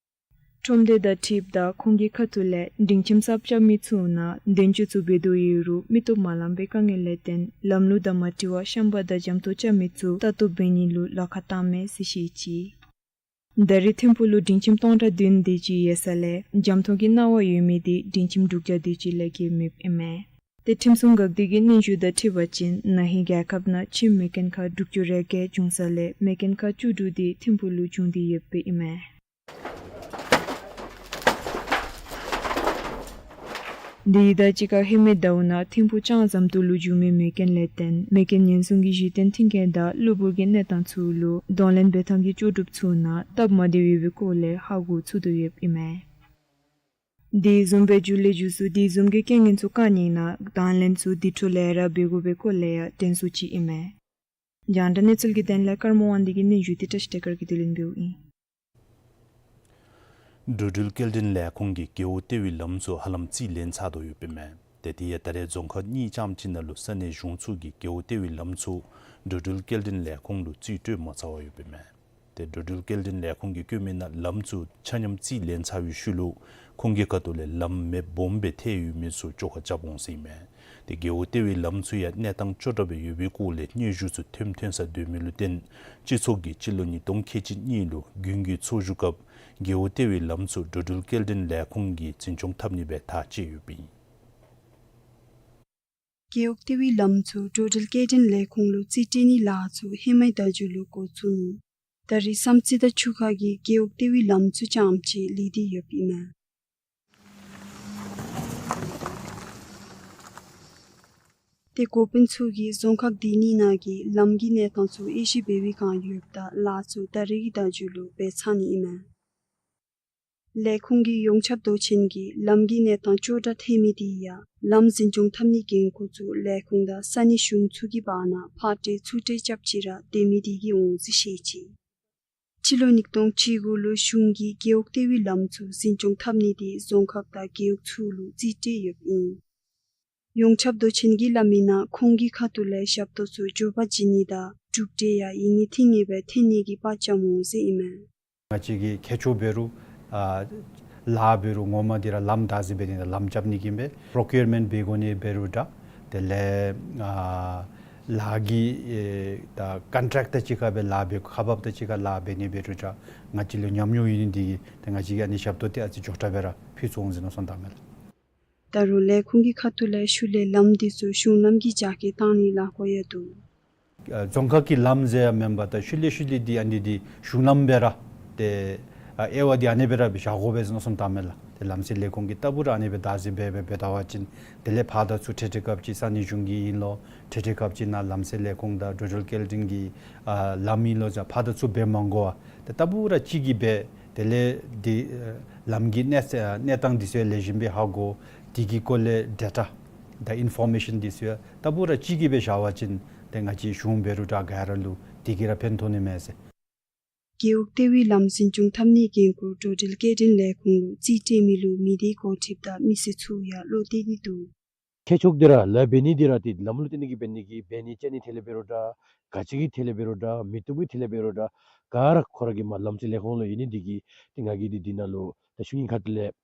ཁྲོམ་སྡེ་དང་འཁྲིལཝ་ད་ཁོང་གི་ཁ་ཐུག་ལས་སྡིངས་ཁྱིམ་གསརཔ་རྐྱབ་མི་ཚུ་ནང་འདོན་སྤྱོད་ཚུ་འབད་དོ་ཡོད་རུང་མི་སྟོབས་མ་ལངམ་པའི་དཀའ་ངལ་ལས་བརྟེན་ལམ་ལུགས་དང་མ་འཁྲིལ་བར་ཤམ་པ་དང་རྒྱམ་ཐོག་རྐྱབ་མི་ཚུ་ལྟ་རྟོག་འབད་ནི་ལུ་ལཱ་ཁག་བཏངམ་མས་ཟེར་བཤད་ཅི། ད་རེས་ཐིམ་ཕུག་ལུ་སྡིངས་ཁྱིམ་སྟོང་ཕྲག་བདུན་དེ་ཅིག་ཡོད་ས་ལས་རྒྱམ་ཐོག་གི་གནང་བ་ཡོད་མི་དེ་སྡིངས་ཁྱིམ་དྲུག་བརྒྱ་དེ་ཅིག་ལས་བརྒལ་མེདཔ་ཨིན་མས། ཏེ་ཁྲིམས་སྲུང་འགག་སྡེ་གི་སྙན་ཞུ་དང་འཁྲིལ་བ་ཅིན་ན་ཧིང་རྒྱལ་ཁབ་ནང་ཁྱིམ་མེ་རྐྱེན་ཁག་དྲུག་ཅུ་རེ་བརྒྱད་བྱུང་ས་ལས་མེ་རྐྱེན་ཁག་བཅུ་དྲུག་དེ་ཐིམ་ཕུག་ལུ་བྱུང་སྟེ་ཡོདཔ་ཨིན་མས། དེ་དང་གཅིག་ཁར་ཧེ་མའི་ཟླཝ་ནང་ཐིམ་ཕུག་ལྕང་ཟམ་ཏོག་ལུ་བྱུང་མི་མེ་རྐྱེན་ལས་བརྟེན་མེ་རྐྱེན་ཉེན་སྲུང་གི་གཞི་རྟེན་མཐུན་རྐྱེན་དང་གློ་བུར་གྱི་གནས་སྟངས་ཚུ་ལུ་གདོང་ལེན་འབད་ཐངས་ཀྱི་ལྕོགས་གྲུབ་ཚུ་ནང་སྟབས་མ་བདེཝ་ཡོད་པའི་སྐོར་ལས་ཧ་གོ་ཚུགས་དོ་ཡོདཔ་ཨིན་མས། དེ་བཟུམ་སྦེ་མཇུག་ལས་མཇུག་སུ་དེ་བཟུམ་གྱི་རྐྱེན་ངན་ཚུ་བཀག་ནི་ནང་དང་ལེན་ཚུ་དེ་འཕྲོ་ལས་ར་འབད་དགོ་པའི་སྐོར་ལས་ཡང་དྲན་གསོ་ཅིག་ཨིན་མས། རྒྱང་བསྒྲགས་གནས་ཚུལ་གྱི་དོན་ལས་ཀརྨ་དབང་འདུས་ཀྱི་སྙན་ཞུ་འདི་བཀྲ་ཤིས་བདེ་སྐར་གྱིས་བསྡུ་ལེན་འབདཝ་ཨིན། འགྲོ་འགྲུལ་སྐྱེལ་འདྲེན་ལས་ཁུངས་ཀྱིས་རྒེད་འོག་ལྟེ་བའི་ལམ་ཚུ་ཧ་ལམ་རྩིས་ལེན་ཚར་དོ་ཡོདཔ་ཨིན་མས། ཏེ་དེ་ཡང་ད་རེས་རྫོང་ཁག་གཉིས་ཙམ་ཅིག་ནང་ལུ་ས་གནས་གཞུང་ཚུ་གིས་རྒེད་འོག་ལྟེ་བའི་ལམ་ཚུ་འགྲོ་འགྲུལ་སྐྱེལ་འདྲེན་ལས་ཁུངས་ལུ་རྩིས་སྤྲོད་མ་ཚར་བར་ཡོདཔ་ཨིན་མས། ཏེ་འགྲོ་འགྲུལ་སྐྱེལ་འདྲེན་ལས་ཁུངས་ཀྱིས་བཀོད་མི་ནང་ལམ་ཚུ་ཆ་མཉམ་རྩིས་ལེན་ཚར་བའི་ཤུལ་ལུ་ཁོང་གི་ཁ་ཐུག་ལས་ལམ་མེ་སྦོམ་སྦེ་ཐལ་ཡོད་མི་ཚུ་བཅོ་ཁ་རྐྱབ་འོང་ཟེར་ཨིན་མས། ཏེ་རྒེད་འོག་ལྟེ་བའི་ལམ་ཚུ་ཡང་གནས་སྟངས་སྐྱོ་དྲགས་སྦེ་ཡོད་པའི་སྐོར་ལས་སྙན་ཞུ་ཚུ་ཐོན་ཐོན་ས་སྡོད་མི་ལུ་བརྟེན་སྤྱི་ཚོགས་ཀྱིས་སྤྱི་ལོ་ཉིས་སྟོང་ཁལ་གཅིག་གཉིས་ལུ་དགུན་གྱི་ཚོགས་བཞུགས་སྐབས་རྒེད་འོག་ལྟེ་བའི་ལམ་ཚུ་འགྲོ་འགྲུལ་སྐྱེལ་འདྲེན་ལས་ཁུངས་ཀྱིས་འཛིན་སྐྱོང་འཐབ་ནི་སྦེ་ཐག་བཅད་ཡོདཔ་ཨིན། རྒེད་འོག་ལྟེ་བའི་ལམ་ཚུ་འགྲོ་འགྲུལ་སྐྱེལ་འདྲེན་ལས་ཁུངས་ལུ་རྩིས་སྤྲོད་ནིའི་ལཱ་ཚུ་ཧེ་མའི་ཟླཝ་མཇུག་ལུ་འགོ་བཙུགས་ནུག། ད་རེས་བསམ་རྩེ་དང་ཆུ་ཁ་གི་རྒེད་འོག་ལྟེ་བའི་ལམ་ཚུ་རྐྱངམ་ཅིག་ལུས་ཏེ་ཡོདཔ་ཨིན་མས། ཏེ་འགོ་དཔོན་ཚུ་གིས་རྫོང་ཁག་འདི་གཉིས་ནང་གི་ལམ་གྱི་གནས་སྟངས་ཚུ་དབྱེ་ཞིབ་འབད་བའི་བསྒང་ཡོདཔ་ད་ལཱ་ཚུ་ད་རེས་ཀྱི་ཟླཝ་མཇུག་ལུ་འབད་ཚར་ནི་ཨིན་མས། ལས་ཁུངས་ཀྱི་ཡོངས་ཁྱབ་མདོ་ཆེན་གྱིས་ལམ་གྱི་གནས་སྟངས་སྐྱོ་དྲགས་ཐལ་མི་དེ་ཡང་ལམ་འཛིན་སྐྱོང་འཐབ་ནིའི་འགན་ཁུར་ཚུ་ལས་ཁུངས་དང་ས་གནས་གཞུང་ཚུ་གི་བར་ན་ཕར་སྤྲོད་ཚུར་སྤྲོད་རྐྱབ་ཅི་ར་སྡོད་མི་དེ་གིས་འོང་ཟེར་བཤད་ཅི། སྤྱི་ལོ་ཉིས་སྟོང་བཅུ་དགུ་ལུ་གཞུང་གིས་རྒེད་འོག་ལྟེ་བའི་ལམ་ཚུ་འཛིན་སྐྱོང་འཐབ་ནི་དེ་རྫོང་ཁག་དང་རྒེད་འོག་ཚུ་ལུ་རྩིས་སྤྲོད་ཡོདཔ་ཨིན། ཡོངས་ཁྱབ་མདོ་ཆེན་གྱིས་སླབ་མི་ནང་ཁོང་གི་ཁ་ཐུག་ལས་ཞབས་ཏོག་ཚུ་མགྱོགས་པ་བྱིན་ནི་དང་གྲུབ་འབྲས་ཡང་ཡིད་གཉིས་ཐིང་ངེ་སྦེ་ཐོན་ནི་གི་དཔའ་བཅམ་འོང་ཟེར་ཨིན་མས། ང་བཅས་ཀྱིས་ཁྱད་ཆོས་འབད་རུང་ཨ་ལཱ་འབད་རུང་ངོ་མ་འདི་ར་ལམ་བདག་འཛིན་འབད་ནི་དང་ལམ་རྐྱབ་ནི་གི་ཨིན་པས། པྲོ་ཀིའུར་མེནཊ་འབད་དགོ་ནི་འབད་རུང་འདྲ། དེ་ལས་ཨ་ལཱ་གི་ཨེ་ད་ཀོན་ཊེཀ་ཊར་གཅིག་ཁར་སྦེ་ལཱ་འབད་ཁག་འབགཔ་དང་གཅིག་ཁར་ལཱ་འབད་ནི་འབད་རུང་འདྲ། ང་བཅས་ལུ་ཉམས་མྱོང་ཡོད་ནི་འདི་གིས་ཏེ་ང་བཅས་ཀྱིས་ཨ་ནི་ཞབས་ཏོག་འདི་ཨ་ཙི་མགྱོགས་དྲགས་སྦེ་ར་ཕུལ་ཚུགས་འོང་ཟེར་མནོ་བསམ་བཏངམ་མས་ལགས། ད་རུང་ལས་ཁུངས་ཀྱི་ཁ་ཐུག་ལས་ཤུལ་ལས་ལམ་འདི་ཚུ་གཞུང་ལམ་གྱི་རྒྱ་སྐྱེད་བཏང་ནིའི་ལས་འགུལ་ཡང་འདུག། ཨ་རྫོང་ཁག་གི་ལམ་ཟེར་ཡང་མེན་པར་ད་ཤུལ་ལས་ཤུལ་ལས་འདི་ཨ་ནི་འདི་གཞུང་ལམ་སྦེ་ར་ཏེ་ཨ་དབྱེ་བ་འདི་ཨ་ནི་སྦེ་ར་སྦེ་བཞག་དགོ་པས་ཟེར་མནོ་བསམ་བཏངམ་མས་ལགས། ཏེ་ལམ་སེལ་ལས་ཁུངས་ཀྱིས་ལྟ་བུ་ར་ཨ་ནི་སྦེ་བདག་འཛིན་འབད་འབད་འབད་ད་པ་ཅིན་དེ་ལས་ཕར་དང་ཚུར་འཕྲལ་འཕྲལ་སྐབས་ཅིག་ས་གནས་གཞུང་གི་ཨིན་ལོ་འཕྲལ་འཕྲལ་སྐབས་ཅིག་ནང་ལམ་སེལ་ལས་ཁུངས་དང་འགྲོ་འགྲུལ་སྐྱེལ་འདྲེན་གྱི་ཨ་ལམ་ཨིན་ལོ་ཟེར་ཕར་དང་ཚུར་འབད་མ་དགོ་པར་ཏེ་ལྟ་བུ་ར་གཅིག་གིས་སྦེ་དེ་ལས་འདི་ཨ་ལམ་གྱི་གནས་ཚད་གནས་སྟངས་འདི་ཚུ་ཡང་ལེགས་ཤོམ་སྦེ་ཧ་གོ། དེ་གི་སྐོར་ལས་ཌེ་ཊ་དང་ཨིན་ཕོར་མེ་ཤཱན་འདི་ཚུ་ཡང་ལྟ་བུ་ར་གཅིག་གིས་སྦེ་བཞག་པ་ཅིན་ཏེ་ང་བཅས་གཞུང་འབད་རུང་འདྲ་ག་ར་ལུ་དེ་གིས་ར་ཕན་ཐོགས་ནི་མས་ཟེར། རྒེད་འོག་ལྟེ་བའི་ལམ་འཛིན་སྐྱོང་འཐབ་ནིའི་འགན་ཁུར་འགྲོ་འགྲུལ་སྐྱེལ་འདྲེན་ལས་ཁུངས་ལུ་རྩིས་སྤྲོད་མི་ལུ་མི་སྡེའི་འགོ་ཁྲིདཔ་དང་མི་སེར་ཚུ་ཡང་བློ་གཏད་དེ་འདུག། ཁྱད་ཆོས་འདི་ར་ལཱ་འབད་ནི་འདི་ར་ཏེ་ལམ་ལུ་བརྟེན་ནི་གི་འབད་ནི་གི་འབད་ནི་ཅ་ནི་ཐད་ལས་འབད་རུང་འདྲ་ག་ཅི་གི་ཐད་ལས་འབད་རུང་འདྲ་མི་བཏུབ་ཀྱི་ཐད་ལས་འབད་རུང་འདྲ་ག་ར་ཁོ་ར་གི་མར་ལམ་སེལ་ལས་ཁུངས་ལུ་ཡོད་ནི་འདི་གིས་ཏེ་ང་གིས་འདི་འདི་ནང་ལུ་ད་ཤུལ་ཉིནམ་ཁ་ཐུག་ལས་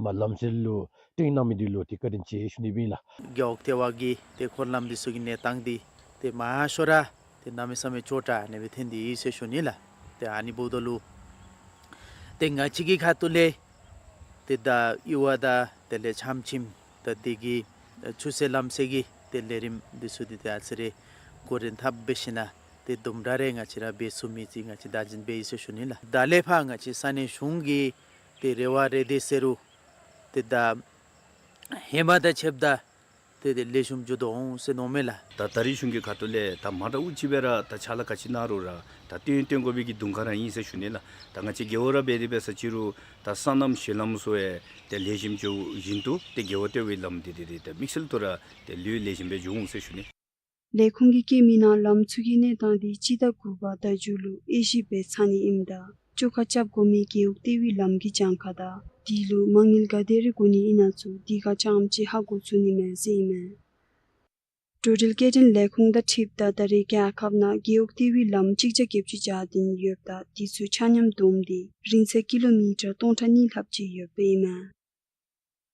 མར་ལམ་སེལ་ལུ་སྟོན་གནང་མི་འདི་ལུ་ཏེ་བཀའ་དྲིན་ཆེ་ཞུ་ནི་ཨིན་ལགས། རྒེད་འོག་ལྟེ་བ་གི་ཏེ་འཁོར་ལམ་འདི་ཚུ་གི་གནས་སྟངས་འདི་ཏེ་མང་ཤོས་ར་ཏེ་གནམ་མེད་ས་མེད་སྐྱོ་དྲགས་ཨ་ནི་སྦེ་ཐོན་ཏེ་ཡོད་ཟེར་ཞུ་ནི་ལགས། ཏེ་ཨ་ནི་འབདཝ་ད་ལུ་ཏེ་ང་བཅས་ཀྱི་ཁ་ཐུག་ལས་ཏེ་ད་གཡུར་བ་དང་དེ་ལས་ཆམ་ཆིམ་དང་དེ་གི་ཆུ་སེར་ལམ་སེལ་གྱི་ཏེ་ལས་རིམ་འདི་ཚུ་འདི་ཏེ་ཨ་ཙི་རེ་འགོ་འདྲེན་འཐབ་འབད་ཞིན་ན་ཏེ་དུམ་གྲ་རེ་ང་བཅས་ར་འབད་ཚུགས་མི་ཅིག་ང་བཅས་བདག་འཛིན་འབད་ཡི་ཟེར་ཞུ་ནི་ལགས། ད་ལས་ཕར་ང་བཅས་ས་གནས་གཞུང་གི་ཏེ་རེ་བ་རེ་འདོད་ཟེར་རུང་ཏེ་ད་ཧེ་མ་དང་ཕྱདཔ་ད་ཏེ་ཏེ་ལེགས་ཤོམ་འགྱོ་དོ་འོང་ཟེར་མནོཝ་མས་ལགས། ད་ད་རིས་གཞུང་གི་ཁ་ཐུག་ལས་ད་མ་འདྲཝ་ཅིག་སྦེ་ར་ད་ཕྱག་ལཱ་ག་ཅི་གནང་རུང་ར་ད་སྟོན་སྟོན་དགོ་པའི་གི་དུང་ཁ་ར་ཨིན་ཟེར་ཞུ་ནི་ལགས། ད་ང་བཅས་རྒེད་འོག་ར་འབད་དེ་འབད་ས་ཅིག་རུང་ད་སོ་ནམ་གཞི་ལམ་ཚུ་ཡང་ཏེ་ལེགས་ཤོམ་འགྱོཝ་བཞིན་དུ་ཏེ་རྒེད་འོག་ལྟེ་བའི་ལམ་འདི་ཏེ་ཏེ་ད་དམིགས་བསལ་དུ་ར་ཏེ་ལུ་ལེགས་ཤོམ་སྦེ་འགྱོ་འོང་ཟེར་ཞུ་ནི། ལས་ཁུངས་ཀྱིས་བཀོད་མི་ནང་ལམ་ཚུ་གི་གནས་སྟངས་འདི་སྤྱི་ཟླ་དགུ་པ་ཟླཝ་མཇུག་ལུ་དབྱེ་ཞིབ་འབད་ཚར་ནི་ཨིནམ་ད་བཅོ་ཁ་རྐྱབ་དགོ་མི་རྒེད་འོག་ལྟེ་བའི་ལམ་གྱི་གྱངས་ཁ་དང་དེ་ལུ་མ་དངུལ་ག་དེ་རེ་དགོ་ནི་ཨིན་ན་ཚུ་དེ་ཁར་རྐྱངམ་ཅིག་ཧ་གོ་ཚུགས་ནི་མས་ཟེར་ཨིན་མས། འགྲོ་འགྲུལ་སྐྱེལ་འདྲེན་ལས་ཁུངས་དང་འཁྲིལཝ་ད་ད་རེས་རྒྱལ་ཁབ་ནང་རྒེད་འོག་ལྟེ་བའི་ལམ་གཅིག་བརྒྱ་བརྒྱད་ཅུ་གྱ་བདུན་ཡོདཔ་ད་དེ་ཚུ་ཆ་མཉམ་བསྡོམས་ཏེ་རིང་ཚད་ཀི་ལོ་མི་ཊར་སྟོང་ཕྲག་གཉིས་ལྷགཔ་ཅིག་ཡོདཔ་ཨིན་མས།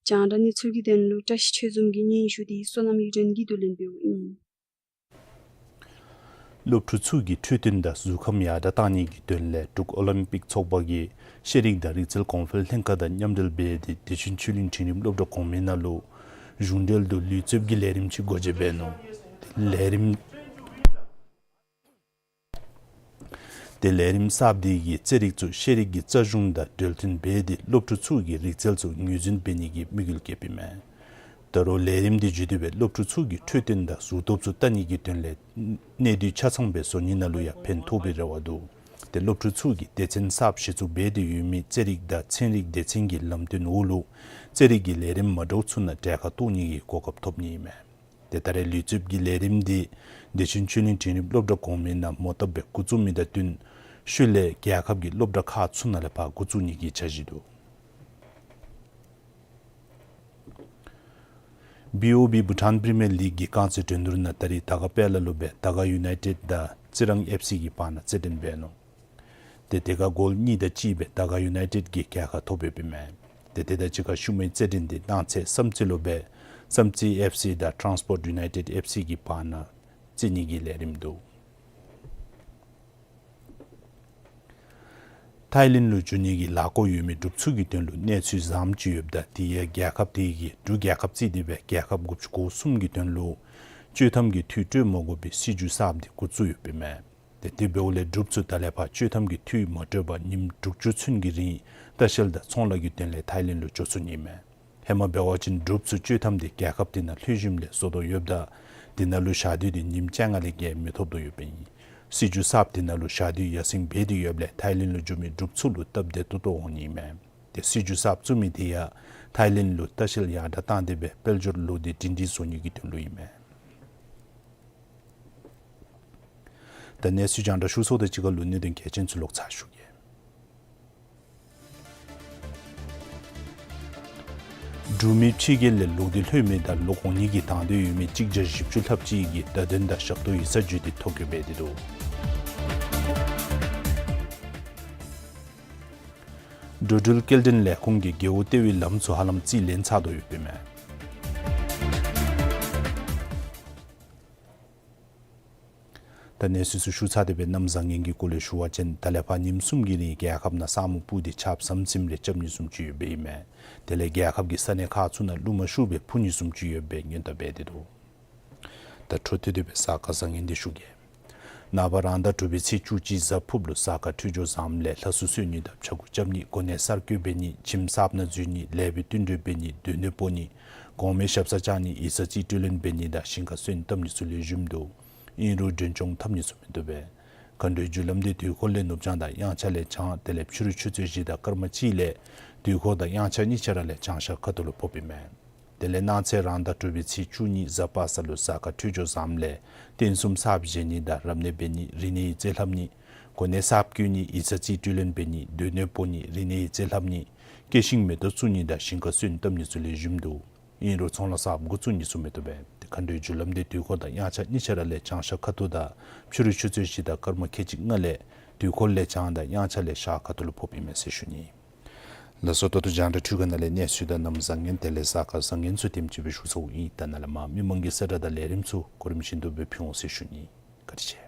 རྒྱང་བསྒྲགས་གནས་ཚུལ་གྱི་དོན་ལུ་བཀྲ་ཤིས་ཆོས་འཛོམས་ཀྱི་སྙན་ཞུ་འདི་བསོད་ནམས་གཡུ་སྒྲོན་གྱིས་བསྡུ་ལེན་འབདཝ་ཨིན། སློབ་ཕྲུག་ཚུ་གི་འཕྲོད་བསྟེན་དང་གཟུགས་ཁམས་ཡར་དྲགས་གཏང་ནི་གི་དོན་ལས་འབྲུག་ཨོ་ལིམ་པིག་ཚོགས་པ་གིས་ཤེས་རིག་དང་རིག་རྩལ་གོང་འཕེལ་ལྷན་ཁག་དང་མཉམ་འབྲེལ་འབད་དེ་བདེ་ཆེན་ཆོས་གླིང་འབྲིང་རིམ་སློབ་གྲྭ་གོང་མའི་ནང་ལུ་གཞུང་འབྲེལ་དུ་ལུས་རྩལ་གྱི་ལས་རིམ་ཅིག་སྒོ་འབྱེད་འབད་ནུག། ལས་རིམ་ཏེ་ལས་རིམ་གསརཔ་འདི་གིས་རྩེད་རིགས་ཚུ་ཤེས་རིག་གི་རྩལ་གཞུང་དང་འབྲེལ་མཐུད་འབད་དེ་སློབ་ཕྲུག་ཚུ་གི་རིག་རྩལ་ཚུ་ངོས་འཛིན་འབད་ནི་གི་དམིགས་ཡུལ་བསྐྱེདཔ་ཨིན་མས། ད་རུང་ལས་རིམ་འདི་བརྒྱུད་དེ་སྦེ་སློབ་ཕྲུག་ཚུ་གི་འཕྲོད་བསྟེན་དང་གཟུགས་སྟོབས་ཚུ་བལྟ་ནི་གི་དོན་ལས་གནས་སྡུད་ཆ་ཚང་སྦེ་བཟོ་ནི་ནང་ལུ་ཡང་ཕན་ཐོགས་པའི་རེ་བ་འདུག། ཏེ་སློབ་ཕྲུག་ཚུ་གིས་སྡེ་ཚན་གསརཔ་གཞི་བཙུགས་འབད་དེ་ཡོད་མི་རྩེད་རིགས་དང་ཚན་རིག་སྡེ་ཚན་གྱི་ལམ་སྟོན་འོག་ལུ་རྩེད་རིགས་ཀྱི་ལས་རིམ་མ་འདྲཝ་ཚུ་ནང་གྲལ་ཁར་གཏོགས་ནི་གི་གོ་སྐབས་ཐོབ་ནི་ཨིན་མས། ཏེ་ད་རེས་ལུས་རྩལཔ་གི་ལས་རིམ་འདི་བདེ་ཆེན་ཆོས་གླིང་འབྲིང་རིམ་སློབ་གྲྭ་གོང་མའི་ནང་མོ་བཏབ་སྦེ་འགོ་བཙུགས་མི་དང་བསྟུན་ཤུལ་ལས་རྒྱལ་ཁབ་ཀྱི་སློབ་གྲྭ་ཁག་ཚུ་ནང་ལས་ཕར་འགོ་བཙུགས་ནི་གི་འཆར་གཞི་འདུག། བི་ཨོ་བི་བྷུ་ཊཱན་པི་རི་མི་ཡར་ལིག་གི་རྐང་རྩེད་འགྲན་བསྡུར་ནང་ད་རིས་དར་དཀར་དཔལ་ལ་ལུ་སྦེ་དར་དཀར་ཡུ་ནའི་ཊེཌ་དང་རྩི་རང་ཨེཕ་སི་གི་བར་ན་རྩེད་འགྲན་འབད་ནུག། ཏེ་དེ་ཁར་གོལ་གཉིས་དང་གཅིག་སྦེ་དར་དཀར་ཡུ་ནའི་ཊེཌ་ཀྱིས་རྒྱལ་ཁ་ཐོབ་ཡོདཔ་ཨིན་མས། ཏེ་དེ་དང་གཅིག་ཁར་ཤུལ་མའི་རྩེད་འགྲན་འདི་གནངས་ཚེ་བསམ་རྩེ་ལུ་སྦེ་བསམ་རྩེ་ཨེཕ་སི་དང་ཊཱནསི་པོརཊ་ཡུ་ནའི་ཊེཌ་ཨེཕ་སི་གི་བར་ན་རྩེད་ནི་གི་ལས་རིམ་འདུག། ཐའི་ལེནཌ་ལུ་འགྱོ་ནི་གི་ལཱ་འགོ་ཡོད་མི་འབྲུགཔ་ཚུ་གི་དོན་ལུ་གནས་ཚུལ་བཟངམ་ཅིག་ཡོདཔ་ད་དེ་ཡང་རྒྱལ་ཁབ་དེ་གིས་འབྲུག་རྒྱལ་ཁབ་རྩིས་ཏེ་སྦེ་རྒྱལ་ཁབ་དགུ་བཅུ་གོ་གསུམ་གྱི་དོན་ལུ་སྤྱོད་ཐམ་གྱི་འཐུས་སྤྲོད་མ་དགོ་པའི་སྲིད་བྱུས་གསརཔ་འདི་འགོ་བཙུགས་ཡོདཔ་ཨིན་མས། ཏེ་དེ་འབདཝ་ལས་འབྲུགཔ་ཚུ་ད་ལས་ཕར་སྤྱོད་ཐམ་གྱི་འཐུས་མ་སྤྲོད་པར་ཉིནམ་དྲུག་ཅུ་ཚུན་གྱི་རིང་ལྟ་བཤལ་དང་ཚོང་ལཱ་གི་དོན་ལས་ཐའི་ལེནཌ་ལུ་འགྱོ་ཚུགས་ནི་ཨིན་མས། ཧེ་མ་འབད་བ་ཅིན་འབྲུགཔ་ཚུ་སྤྱོད་ཐམ་དེ་རྒྱལ་ཁབ་དེ་ནང་ལྷོད་ཞིནམ་ལས་བཟོ་དོ་ཡོདཔ་ད་དེ་ནང་ལུ་བཞག་དུས་དེ་ཉིནམ་བཅོ་ལྔ་ལས་བརྒལ་མི་ཐོབ་དོ་ཡོདཔ་ཨིན། སྲིད་བྱུས་གསརཔ་དེ་ནང་ལུ་བཞག་དུས་ཡར་སེང་འབད་དེ་ཡོདཔ་ལས་ཐའི་ལེནཌ་ལུ་འགྱོ་མི་འབྲུགཔ་ཚུ་ལུ་སྟབས་བདེ་ཏོག་ཏོ་འོང་ནི་ཨིན་མས། ཏེ་སྲིད་བྱུས་གསརཔ་བཙུགས་མི་དེ་ཡང་ཐའི་ལེནཌ་ལུ་ལྟ་བཤལ་ཡར་དྲག་བཏང་སྟེ་སྦེ་དཔལ་འབྱོར་ལུ་དེ་སྒྲིང་སྒྲིང་བཟོ་ནི་གི་དོན་ལུ་ཨིན་མས། ད་གནས་ཚུལ་རྒྱང་བསྒྲགས་ཞུ་ཚརཝ་དང་གཅིག་ཁར་ལུ་གནད་དོན་གལ་ཆེན་ཚུ་ལོག་ཚར་ཞུ་གེ། འབྲུག་མི་ཕྱི་རྒྱལ་ལས་ལོག་སྟེ་ལྷོད་མི་དང་ལོག་འོང་ནི་གི་དང་འདོད་ཡོད་མི་གཅིག་བརྒྱ་བཞི་བཅུ་ལྷགཔ་ཅིག་གིས་བརྡ་དོན་དང་ཞབས་ཏོག་ཡིག་ཚང་བརྒྱུད་དེ་ཐོ་བཀོད་འབད་དེ་འདུག། འགྲོ་འགྲུལ་སྐྱེལ་འདྲེན་ལས་ཁུངས་ཀྱིས་རྒེད་འོག་ལྟེ་བའི་ལམ་ཚུ་ཧ་ལམ་རྩིས་ལེན་ཚར་དོ་ཡོདཔ་ཨིན་མས། ད་གནས་ཚུལ་ཚུ་ཞུ་ཚར་ཏེ་སྦེ་གནམ་བཟང་ངན་གྱི་སྐོར་ལས་ཞུ་བ་ཅིན་ད་ལས་ཕར་ཉིནམ་གསུམ་གྱི་རིང་རྒྱལ་ཁབ་ནང་ས་སྨུག་སྤུབས་ཏེ་ཆརཔ་ཟམ་ཟིམ་རེ་རྐྱབ་ནི་བཟུམ་ཅིག་ཡོདཔ་ཨིན་མས། དེ་ལས་རྒྱལ་ཁབ་ཀྱི་ས་གནས་ཁག་ཚུ་ནང་རླུང་མ་ཤུགས་སྦེ་འཕུ་ནི་བཟུམ་ཅིག་ཡོདཔ་སྦེ་སྔོན་བརྡ་འབད་དེ་འདུག། ད་འཕྲོ་མཐུད་དེ་སྦེ་གཟའ་སྐར་བཟང་ངན་འདི་ཞུ་གེ། ནངས་པ་རང་ཟླ་དྲུག་པའི་ཚེས་བཅུ་གཅིག་གཟའ་ཕུརཔ་ལུ་གཟའ་སྐར་འཕྲོད་སྦྱོར་བཟངམ་ལས་ལྷ་སྲུང་གསོལ་ནི་དང་ཕྱྭ་འགུགས་རྐྱབ་ནི་གོ་གནས་གསར་བསྐོ་འབད་ནི་བྱེམ་གསརཔ་ནང་འཛུལ་ནི་ལེགས་པའི་བསྟུན་གྲོས་འབད་ནི་སྡོད་གནས་སྤོ་ནི་གོང་མའི་ཞབས་སར་བཅར་ནི་ཡིག་ཚང་རྩིས་སྤྲོད་ལེན་འབད་ནི་དང་ཞིང་ཁ་སོན་བཏབ་ནི་ཚུ་ལེགས་ཤོམ་འདུག། ཨིན་རུང་མགྲོན་སྐྱོང་འཐབ་ནི་ཚུ་མིན་འདུག་པས། མཁའ་འགྲོའི་རྒྱུ་ལམ་འདི་དུས་འཁོར་ལས་ནུབ་བྱང་དང་དབྱངས་འཆར་ལས་བྱང་དེ་ལས་ཕྱི་རུ་ཆུ་ཚོད་བཞི་དང་སྐར་མ་གཅིག་ལས་དུས་འཁོར་དང་དབྱངས་འཆར་གཉིས་ཆ་ར་ལས་བྱང་ཤར་ཁ་ཐུག་ལུ་ཕོགཔ་ཨིན་མས། དེ་ལས་གནངས་ཚེ་རང་ཟླ་དྲུག་པའི་ཚེས་བཅུ་གཉིས་གཟའ་པ་སངས་ལུ་གཟའ་སྐར་འཕྲོད་སྦྱོར་བཟངམ་ལས་རྟེན་གསུམ་གསརཔ་བཞེངས་ནི་དང་རབ་གནས་འབད་ནི་རིག་གནས་ཡིག་རྩིས་ལྷབ་ནི་གོ་གནས་གསརཔ་བསྐོ་ནི་ཡིག་ཚང་རྩིས་སྤྲོད་ལེན་འབད་ནི་སྡོད་གནས་སྤོ་ནི་རིག་གནས་ཡིག་རྩིས་ལྷབ་ནི་སྐྱེ་ཤིང་མེ་ཏོག་བཙུགས་ནི་དང་ཞིང་ཁ་སོན་བཏབ་ནི་ཚུ་ལེགས་ཤོམ་འདུག། ཨིན་རུང་ཚོང་ལཱ་གསརཔ་འགོ་བཙུགས་ནི་ཚུ་མིན་འདུག་པས། དེ་མཁའ་འགྲོའི་རྒྱུ་ལམ་འདི་དུས་འཁོར་དང་དབྱངས་འཆར་གཉིས་ཆ་ར་ལས་བྱང་ཤར་ཁ་ཐུག་དང་ཕྱི་རུ་ཆུ་ཚོད་བཞི་དང་སྐར་མ་ཁལ་གཅིག་ལྔ་ལས་དུས་འཁོར་ལས་བྱང་དང་དབྱངས་འཆར་ལས་ཤར་ཁ་ཐུག་ལུ་ཕོགཔ་ཨིན་མས་ཟེར་ཞུ་ནི། ལགས་སོ། ད་ལྟོ་རྒྱང་བསྒྲགས་འཕྲུལ་ཁང་ནང་ལས་གནས་ཚུལ་དང་གནམ་བཟང་ངན་དེ་ལས་གཟའ་སྐར་བཟང་ངན་ཚུ་དེམ་ཅིག་སྦེ་ཞུ་ཚརཝ་ཨིན། ད་ནཱ་ལས་མར་མི་མང་གི་གསལ་བསྒྲགས་དང་ལས་རིམ་ཚུ་གོ་རིམ་བཞིན་དུ་སྦེ་ཕུལ་འོང་ཟེར་ཞུ་ནི། བཀའ་དྲིན་ཆེ།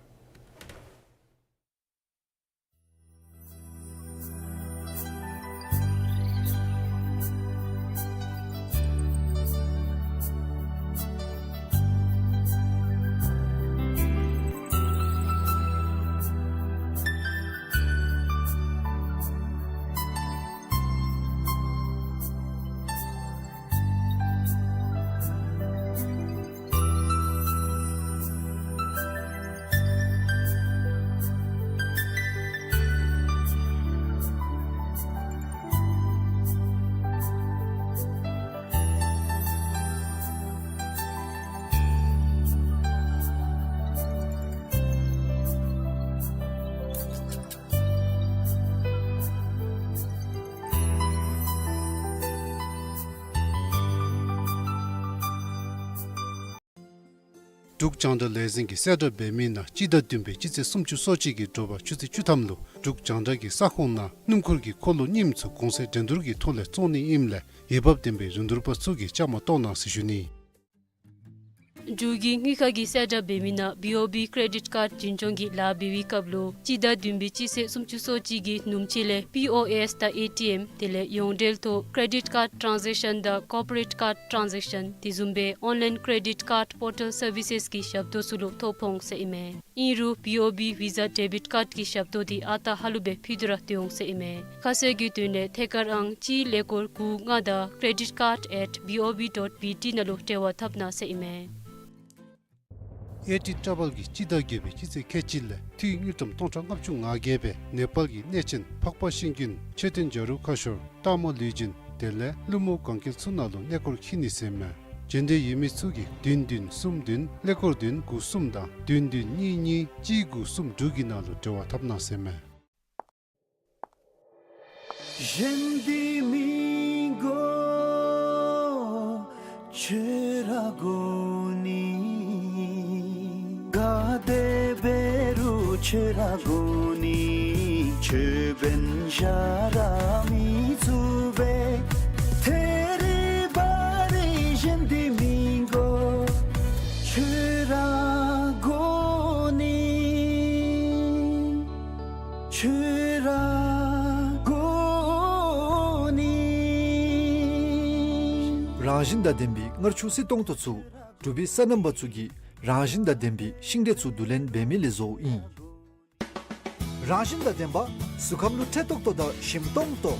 འབྲུག་རྒྱང་བསྒྲགས་ལས་འཛིན་གྱིས་གསལ་བསྒྲགས་འབད་མི་ནང་སྤྱི་ཟླ་བདུན་པའི་སྤྱི་ཚེས་སུམ་ཅུ་སོ་གཅིག་གི་དྲོ་པ་ཆུ་ཚོད་བཅུ་ཐམ་ལུ་འབྲུག་རྒྱང་བསྒྲགས་ཀྱི་ས་ཁོངས་ནང་སྣུམ་འཁོར་གྱི་འཁོར་ལོ་རྙིངམ་ཚུ་གོང་ཚད་འགྲན་བསྡུར་གྱི་ཐོག་ལས་བཙོང་ནི་ཨིནམ་ལས་འོས་འབབ་ལྡན་པའི་རིན་བསྡུར་པ་ཚུ་གིས་བཅའ་མར་གཏོགས་གནང་ཟེར་ཞུ་ནི། འབྲུག་གི་དངུལ་ཁང་གིས་གསལ་བསྒྲགས་འབད་མི་ནང་བི་ཨོ་བི་ཀེ་རེ་ཌིཊ་ཀཱརཌ་འཛིན་སྐྱོང་གི་ལཱ་འབད་བའི་སྐབས་ལུ་སྤྱི་ཟླ་བདུན་པའི་སྤྱི་ཚེས་སུམ་ཅུ་སོ་གཅིག་གི་ནུབ་ཕྱེད་ལས་པི་ཨོ་ཨེསི་དང་ཨེ་ཊི་ཨེམ་དེ་ལས་ཡོངས་འབྲེལ་ཐོག་ཀེ་རེ་ཌིཊ་ཀཱརཌ་ཊཱན་ཟེག་ཤཱན་དང་ཀོར་པོ་རེཊ་ཀཱརཌ་ཊཱན་ཟེག་ཤཱན་དེ་བཟུམ་སྦེ་ཨོན་ལའིན་ཀེ་རེ་ཌིཊ་ཀཱརཌ་པོར་ཊལ་སར་བི་སེསི་གི་ཞབས་ཏོག་ཚུ་ལུ་ཐོ་ཕོག་འོང་ཟེར་ཨིན་མས། ཨིན་རུང་བི་ཨོ་བི་བི་ཟ་ཌེ་བིཊ་ཀཱརཌ་ཀྱི་ཞབས་ཏོག་འདི་ཨ་རྟག་ཧ་ལུགས་སྦེ་ཕུལ་ཏེ་ར་སྡོད་འོང་ཟེར་ཨིན་མས། ཁ་གསལ་གྱི་དོན་ལས་ཐད་ཀར་ཨང་གཅིག་ཀླད་ཀོར་དགུ་ལྔ་དང་credit card at B O B dot B T ནང་ལུ་འབྲེལ་བ་འཐབ་གནང་ཟེར་ཨིན་མས། ཨེ་ཊི་ཊྲ་བཱལ་གྱི་སྤྱི་ཟླ་བརྒྱད་པའི་སྤྱི་ཚེས་ཁལ་གཅིག་ལས་འཐུས་དངུལ་ཀྲམ་སྟོང་ཕྲག་ལྔ་བཅུ་ང་བརྒྱད་སྦེ་ནེ་པཱལ་གྱི་གནས་ཆེན་འཕགས་པ་ཤིང་ཀུན་མཆོད་རྟེན་བྱ་རུང་ཁ་ཤོར་སྟག་མོ་ལུས་སྦྱིན་དེ་ལས་ཀླུ་མོ་གན་རྐྱལ་ཚུ་ནང་ལུ་གནས་སྐོར་འཁྱིད་ནི་ཟེར་མས། བྱོན་འདོད་ཡོད་མི་ཚུ་གིས་བདུན་བདུན་གསུམ་བདུན་ཀླད་ཀོར་བདུན་དགུ་གསུམ་དང་བདུན་བདུན་གཉིས་གཉིས་གཅིག་དགུ་གསུམ་དྲུག་གི་ནང་ལུ་འབྲེལ་བ་འཐབ་གནང་ཟེར་མས། རང་བཞིན་དང་ལྡན་པའི་མངར་ཆུ་བསིལ་ཏོང་ཏོ་ཚུ་འབྲུག་པའི་སོ་ནམ་པ་ཚུ་གིས་རང་བཞིན་དང་ལྡན་པའི་ཤིང་འབྲས་ཚུ་བསྡུ་ལེན་འབད་མི་ལས་བཟོཝ་ཨིན། རང་བཞིན་དང་ལྡན་པ་གཟུགས་ཁམས་ལུ་འཕྲོད་ཏོག་ཏོ་དང་ཞིམ་ཏོང་ཏོ།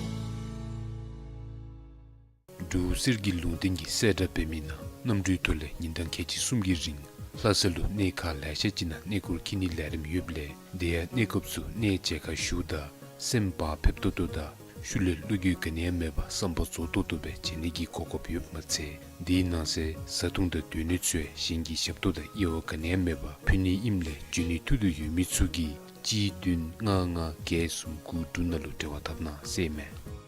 འབྲུག་གསེར་གྱི་ལུང་བསྟན་གྱིས་གསལ་བསྒྲགས་འབད་མི་ནང་གནམ་གྲུའི་ཐོག་ལས་ཉིན་གྲངས་ཁལ་གཅིག་གསུམ་གྱི་རིང་ལྷ་ས་ལུ་གནས་ཁག་ལེ་ཤ་ཅིག་ནང་གནས་སྐོར་འཁྱིད་ནིའི་ལས་རིམ་ཡོདཔ་ལས་དེ་ཡང་གནས་སྐབས་སུ་གནས་མཇལ་ཁ་ཞུཝ་ད་སེམས་བག་ཕེབས་ཏོག་ཏོ་དང་ཤུལ་ལས་བློ་འགྱོད་ག་ནི་ཡང་མེད་པར་བསམ་པ་རྫོགས་ཏོག་ཏོ་སྦེ་མཇལ་ནི་གི་གོ་སྐབས་ཡོདཔ་མ་ཚད་དེའི་ནང་གསེས་བཟའ་འཐུང་དང་སྡོད་གནས་ཚུ་ཡང་གཞན་གྱི་ཞབས་ཏོག་དང་དབྱེ་བ་ག་ནི་ཡང་མེད་པར་ཕུལ་ནི་ཨིནམ་ལས་འབྱོན་ནིའི་ཐུགས་འདོད་ཡོད་མི་ཚུ་གིས་གཅིག་བདུན་ལྔ་ལྔ་བརྒྱད་གསུམ་དགུ་དྲུག་ནང་ལུ་འབྲེལ་བ་འཐབ་གནང་ཟེར་མས།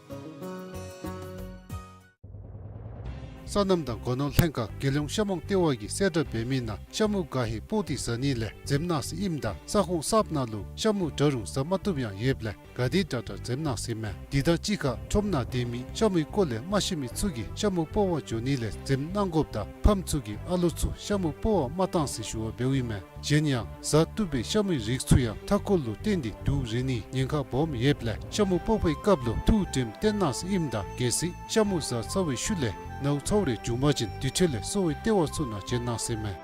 སོ་ནམ་དང་སྒོ་ནོར་ལྷན་ཁག་རྒྱལ་ཡོངས་ཤ་མོང་ལྟེ་བ་གིས་གསལ་བསྒྲགས་འབད་མི་ནང་ཤ་མུ་ག་ཧེ་སྤོག་སྟེ་བཟའ་ནི་ལས་འཛེམ་གནང་ཟེར་ཨིནམ་ད་ས་ཁོངས་གསརཔ་ནང་ལུ་ཤ་མུ་འདྲ་རུང་བཟའ་མ་བཏུབ་ཡང་ཡོདཔ་ལས་ག་དེ་དྲག་དྲག་འཛེམ་གནང་ཟེར་མས། དེ་དང་གཅིག་ཁར་ཁྲོམ་ནང་སྡོད་མི་ཤ་མུའི་སྐོར་ལས་མ་ཤེས་མི་ཚུ་གིས་ཤ་མུ་སྤོག་པར་འགྱོ་ནི་ལས་འཛེམ་གནང་དགོཔ་དང་ཕམ་ཚུ་གིས་ཨ་ལོ་ཚུ་ཤ་མུ་སྤོག་པར་མ་གཏང་ཟེར་ཞུ་བ་འབདཝ་ཨིན་མས། གཞན་ཡང་བཟའ་བཏུབ་པའི་ཤ་མུའི་རིགས་ཚུ་ཡང་མཐའ་འཁོར་ལུ་བརྟེན་ཏེ་དུག་རེག་ནིའི་ཉེན་ཁ་སྦོམ་ཡོདཔ་ལས་ཤ་མུ་སྤོག་པའི་སྐབས་ལུ་ཐུགས་དྲནམ་བཏོན་གནང་ཟེར་ཨིནམ་ད་གལ་སྲིད་ཤ་མུ་བཟའ་ཚར་བའི་ཤུལ་ལས་ནཝ་ཚཝ་རེ་བྱུང་པ་ཅིན་དེ་འཕྲོ་ལས་གསོ་བའི་ལྟེ་བ་ཚུ་ནང་བྱོན་གནང་ཟེར་མས།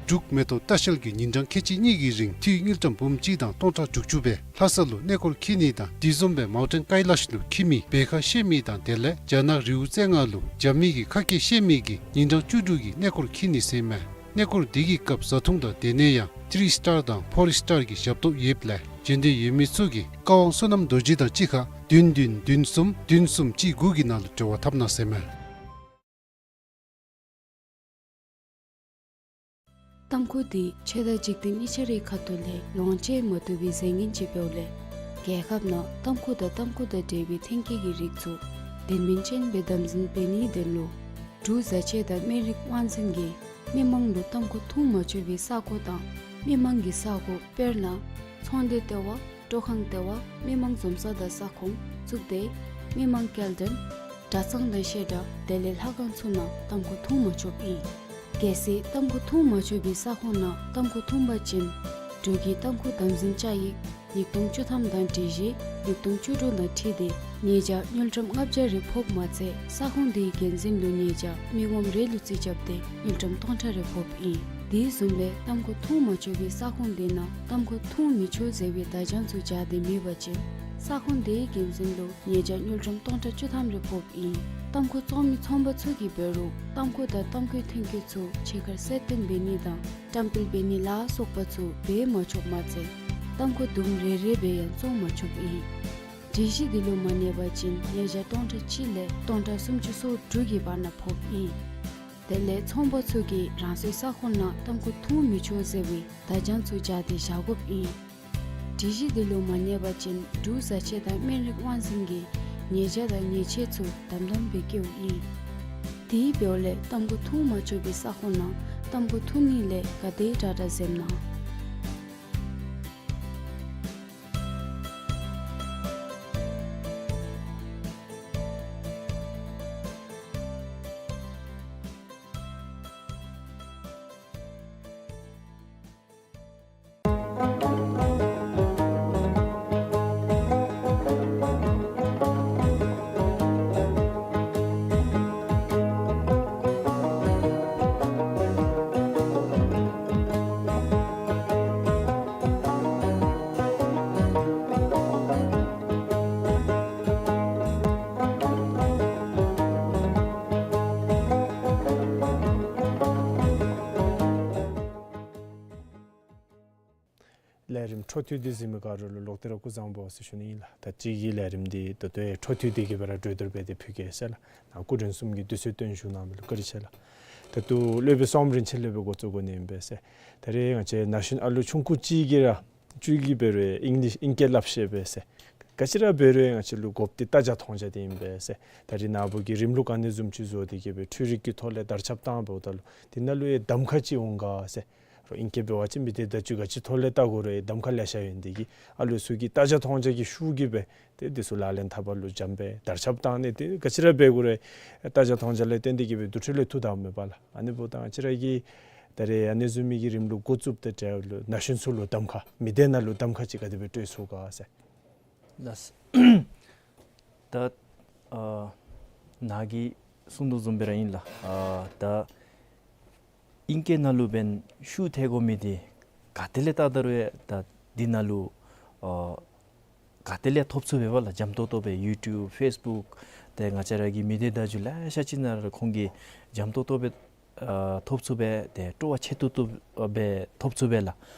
འབྲུག་མེ་ཏོག་ལྟ་བཤལ་གྱིས་ཉིན་གྲངས་ཁལ་གཅིག་གཉིས་ཀྱི་རིང་འཐུས་དངུལ་ཀྲམ་འབུམ་གཅིག་དང་སྟོང་ཕྲག་དྲུག་ཅུ་སྦེ་ལྷ་ས་ལུ་གནས་སྐོར་འཁྱིད་ནི་དང་དེ་བཟུམ་སྦེ་མའུན་ཊེན་ཀའི་ལཱཤ་ལུ་འཁྱིད་མི་བེ་ཁ་ཤེས་མི་དང་དེ་ལས་རྒྱ་ནག་རི་བོ་རྩེ་ལྔ་ལུ་འགྱོ་མི་གི་ཁ་སྐད་ཤེས་མི་གིས་ཉིན་གྲངས་བཅུ་དྲུག་གི་གནས་སྐོར་འཁྱིད་ནི་ཟེར་མས། གནས་སྐོར་དེ་གི་སྐབས་བཟའ་འཐུང་དང་སྡོད་གནས་ཡང་ཐི་རི་སི་ཊར་དང་ཕོར་སི་ཊར་གྱི་ཞབས་ཏོག་ཡོདཔ་ལས་བྱོན་འདོད་ཡོད་མི་ཚུ་གིས་ཀ་ཝང་བསོད་ནམས་རྡོ་རྗེ་དང་གཅིག་ཁར་བདུན་བདུན་བདུན་གསུམ་བདུན་གསུམ་གཅིག་དགུ་གི་ནང་ལུ་འབྲེལ་བ་འཐབ་གནང་ཟེར་མས། ཏམ་ཁུ་འདི་ཆོས་དང་འཇིག་རྟེན་གཉིས་ཆ་རའི་ཁ་ཐུག་ལས་ལོངས་སྤྱོད་མ་བཏུབ་པའི་རྫས་ངན་ཅིག་འབདཝ་ལས་རྒྱལ་ཁབ་ནང་ཏམ་ཁུ་དང་ཏམ་ཁུ་དང་འབྲེལ་བའི་ཐོན་སྐྱེད་ཀྱི་རིགས་ཚུ་དོན་སྨིན་ཅན་སྦེ་དམ་འཛིན་འབད་ནིའི་དོན་ལུ་འབྲུག་བཟའ་ཆས་དང་སྨན་རིགས་དབང་འཛིན་གྱིས་མི་མང་ལུ་ཏམ་ཁུ་འཐུང་མ་ཆོག་པའི་ས་གོ་དང་མི་མང་གི་ས་གོ་དཔེར་ན་ཚོང་སྡེ་ལྟེ་བ་སྤྲོ་ཁང་ལྟེ་བ་མི་མང་འཛོམས་ས་དང་ས་ཁོངས་གཙུག་སྡེ་མི་མང་སྐྱེལ་འདྲེན་གྲྭ་ཚང་དང་བཤད་གྲྭ་དེ་ལས་ལྷ་ཁང་ཚུ་ནང་ཏམ་ཁུ་འཐུང་མ་ཆོགཔ་ཨིན། གལ་སྲིད་ཏམ་ཁུ་འཐུང་མ་ཆོག་པའི་ས་ཁོངས་ནང་ཏམ་ཁུ་འཐུང་པ་ཅིན་འབྲུག་གི་ཏམ་ཁུ་དམ་འཛིན་བཅའ་ཡིག་ཉིས་སྟོང་བཅུ་ཐམ་དང་སྒྲིག་གཞི་ཉིས་སྟོང་བཅུ་དྲུག་དང་འཁྲིལ་ཏེ་ཉེས་བྱ་དངུལ་ཀྲམ་ལྔ་བརྒྱ་རེ་ཕོགཔ་མ་ཚད་ས་ཁོངས་དེའི་འགན་འཛིན་ལུ་ཉེས་བྱ་མི་ངོམ་རེ་ལུ་རྩིས་རྐྱབ་སྟེ་དངུལ་ཀྲམ་སྟོང་ཕྲག་རེ་ཕོགཔ་ཨིན། དེ་བཟུམ་སྦེ་ཏམ་ཁུ་འཐུང་མ་ཆོག་པའི་ས་ཁོངས་དེ་ནང་ཏམ་ཁུ་འཐུང་མི་ཆོག་ཟེར་བའི་བརྡ་བྱང་ཚུ་སྦྱར་ཏེ་མེད་པ་ཅིན་ས་ཁོངས་དེའི་འགན་འཛིན་ལུ་ཉེས་བྱ་དངུལ་ཀྲམ་སྟོང་ཕྲག་བཅུ་ཐམ་རེ་ཕོགཔ་ཨིན། ཏམ་ཁུ་བཙོང་མི་ཚོང་པ་ཚུ་གིས་འབད་རུང་ཏམ་ཁུ་དང་ཏམ་ཁུའི་ཐོན་སྐྱེད་ཚུ་ཕྱི་ཁར་གསལ་སྟོན་འབད་ནི་དང་བཀྲམ་སྤེལ་འབད་ནི་ལ་སོགས་པ་ཚུ་འབད་མ་ཆོགཔ་མ་ཚད་ཏམ་ཁུ་དུམ་རེ་རེ་སྦེ་ཡང་བཙོང་མ་ཆོགཔ་ཨིན། སྒྲིག་གཞི་འདི་ལུ་མ་གནས་པ་ཅིན་ཉེས་བྱ་སྟོང་ཕྲག་གཅིག་ལས་སྟོང་ཕྲག་སུམ་ཅུ་སོ་དྲུག་གི་བར་ན་ཕོགཔ་ཨིན། དེ་ལས་ཚོང་པ་ཚུ་གིས་རང་སོའི་ས་ཁོངས་ནང་ཏམ་ཁུ་འཐུང་མི་ཆོག་ཟེར་བའི་བརྡ་བྱང་ཚུ་སྦྱར་ཏེ་བཞག་དགོཔ་ཨིན། སྒྲིག་གཞི་འདི་ལུ་མ་གནས་པ་ཅིན་འབྲུག་བཟའ་ཆས་དང་སྨན་རིགས་དབང་འཛིན་གྱིས་ཉེས་བྱ་དང་ཉེས་ཆད་ཚུ་དམ་དམ་སྦེ་བཀལཝ་ཨིན། དེ་འབདཝ་ལས་ཏམ་ཁུ་འཐུང་མ་ཆོག་པའི་ས་ཁོངས་ནང་ཏམ་ཁུ་འཐུང་ནི་ལས་ག་དེ་དྲག་དྲག་འཛེམ་གནང་། རིམ་འཕྲོ་མཐུད་དེ་གཟིགས་མི་ག་ར་ལུ་ལོག་སྟེ་ར་སྐུ་གཟུགས་བཟང་པོ་ཟེར་ཞུ་ནི་ཨིན་ལགས། ད་ཅི་གི་ལས་རིམ་འདི་ད་ལྟོ་ཡང་འཕྲོ་མཐུད་དེ་གི་སྦེ་ར་གྲོས་བསྡུར་འབད་དེ་ཕུལ་གེ་ཟེར་ལགས། ནཱ་སྐུ་མགྲོན་གསུམ་གྱིས་དུས་ཚོད་བཏོན་བཞུགས་གནང་མི་ལུ་བཀའ་དྲིན་ཆེ་ལགས། ད་ལྟོ་སློབ་དཔོན་བསོད་ནམས་རིན་ཆེན་ལས་སྦེ་འགོ་བཙུགས་དགོ་ནི་ཨིན་པས་ཟེར། ད་རེས་ང་བཅས་ན་གཞོན་ཨ་ལུ་ཆུང་ཀུ་ཅིག་གིས་ར་ཅིག་གིས་འབད་རུང་ཨིང་ལིཤ་ཨིང་སྐད་སླབ་ཤེས་པས་ཟེར། ག་ཅི་ར་འབད་རུང་ང་བཅས་ལུ་དགོཔ་འདི་ལྟ་རྒྱ་མཐོང་རྒྱ་འདི་ཨིན་པས་ཟེར། ད་རེས་ནཱ་བུ་གིས་རིམ་ལུགས་ག་ནི་བཟུམ་ཅིག་བཟོ་སྟེ་གི་སྦེ་འཕྲུལ་རིག་གི་ཐོག་ལས་དར་ཁྱབ་བཏང་འབདཝ་ད་ལུ་འདི་ནང་ལུ་ཡང་གདམ་ཁ་ཅིག་འོང་ག་ཟེར། རོགས་ཨིང་སྐད་འབད་བ་ཅིན་མི་སྡེ་བརྡ་བརྒྱུད་ག་ཅི་ཐོག་ལས་བལྟ་དགོ་རུང་ཡང་གདམ་ཁ་ལེ་ཤ་ཡོད་ནི་འདི་གིས་ཨ་ལུ་ཚུ་གིས་ལྟ་རྒྱ་མཐོང་རྒྱ་གི་ཤུགས་ཀྱིས་སྦེ་ཏེ་འདི་ཚུ་ལག་ལེན་འཐབ་པ་ལུ་འཇམ་སྦེ་དར་ཁྱབ་བཏང་ནི་འདི་ག་ཅི་ར་འབད་དགོ་རུང་ལྟ་རྒྱ་མཐོང་རྒྱ་ལས་བརྟེན་ཏེ་གི་སྦེ་དུས་ཚོད་ལས་ཐུག་ད་མེད་པ་ལགས། ཨ་ནི་འབདཝ་ད་ང་བཅས་ར་གིས་ད་རེས་ཨ་ནི་བཟུམ་མའི་གི་རིམ་ལུགས་འགོ་བཙུགསཔ་དང་འབྲེལ་ལུ་ན་གཞོན་ཚུ་ལུ་གདམ་ཁ་མི་སྡེ་ནང་ལུ་གདམ་ཁ་ཅིག་ག་དེ་སྦེ་སྤྲོད་ཚུགས་ག་ཟེར། ལགས། ད་ཨ་ནཱ་གིས་གསུངས་དོ་བཟུམ་སྦེ་ར་ཨིན་ལགས། ཨ་ད་ཨིང་སྐད་ནང་ལུ་འབདན་ཤུགས་ཐལ་དགོ་མི་འདི་ག་ཏེ་ལས་བལྟ་ད་རུང་ཡང་ད་འདི་ནང་ལུ་ཨ་ག་ཏེ་ལས་ཐོབ་ཚུགས་པས་པ་ལགས། འཇམ་ཏོང་ཏོ་སྦེ་ཡུ་ཊུབ་ཕེསི་བུཀ་ཏེ་ང་བཅས་ར་གི་མི་སྡེ་བརྡ་བརྒྱུད་ལེ་ཤ་ཅིག་ནང་ར་ཁོང་གིས་འཇམ་ཏོང་ཏོ་སྦེ་ཨ་ཐོབ་ཚུགས་པས། ཏེ་སྤྲོ་བ་ཆེ་ཏོག་ཏོ་སྦེ་ཐོབ་ཚུགས་པས་ལགས།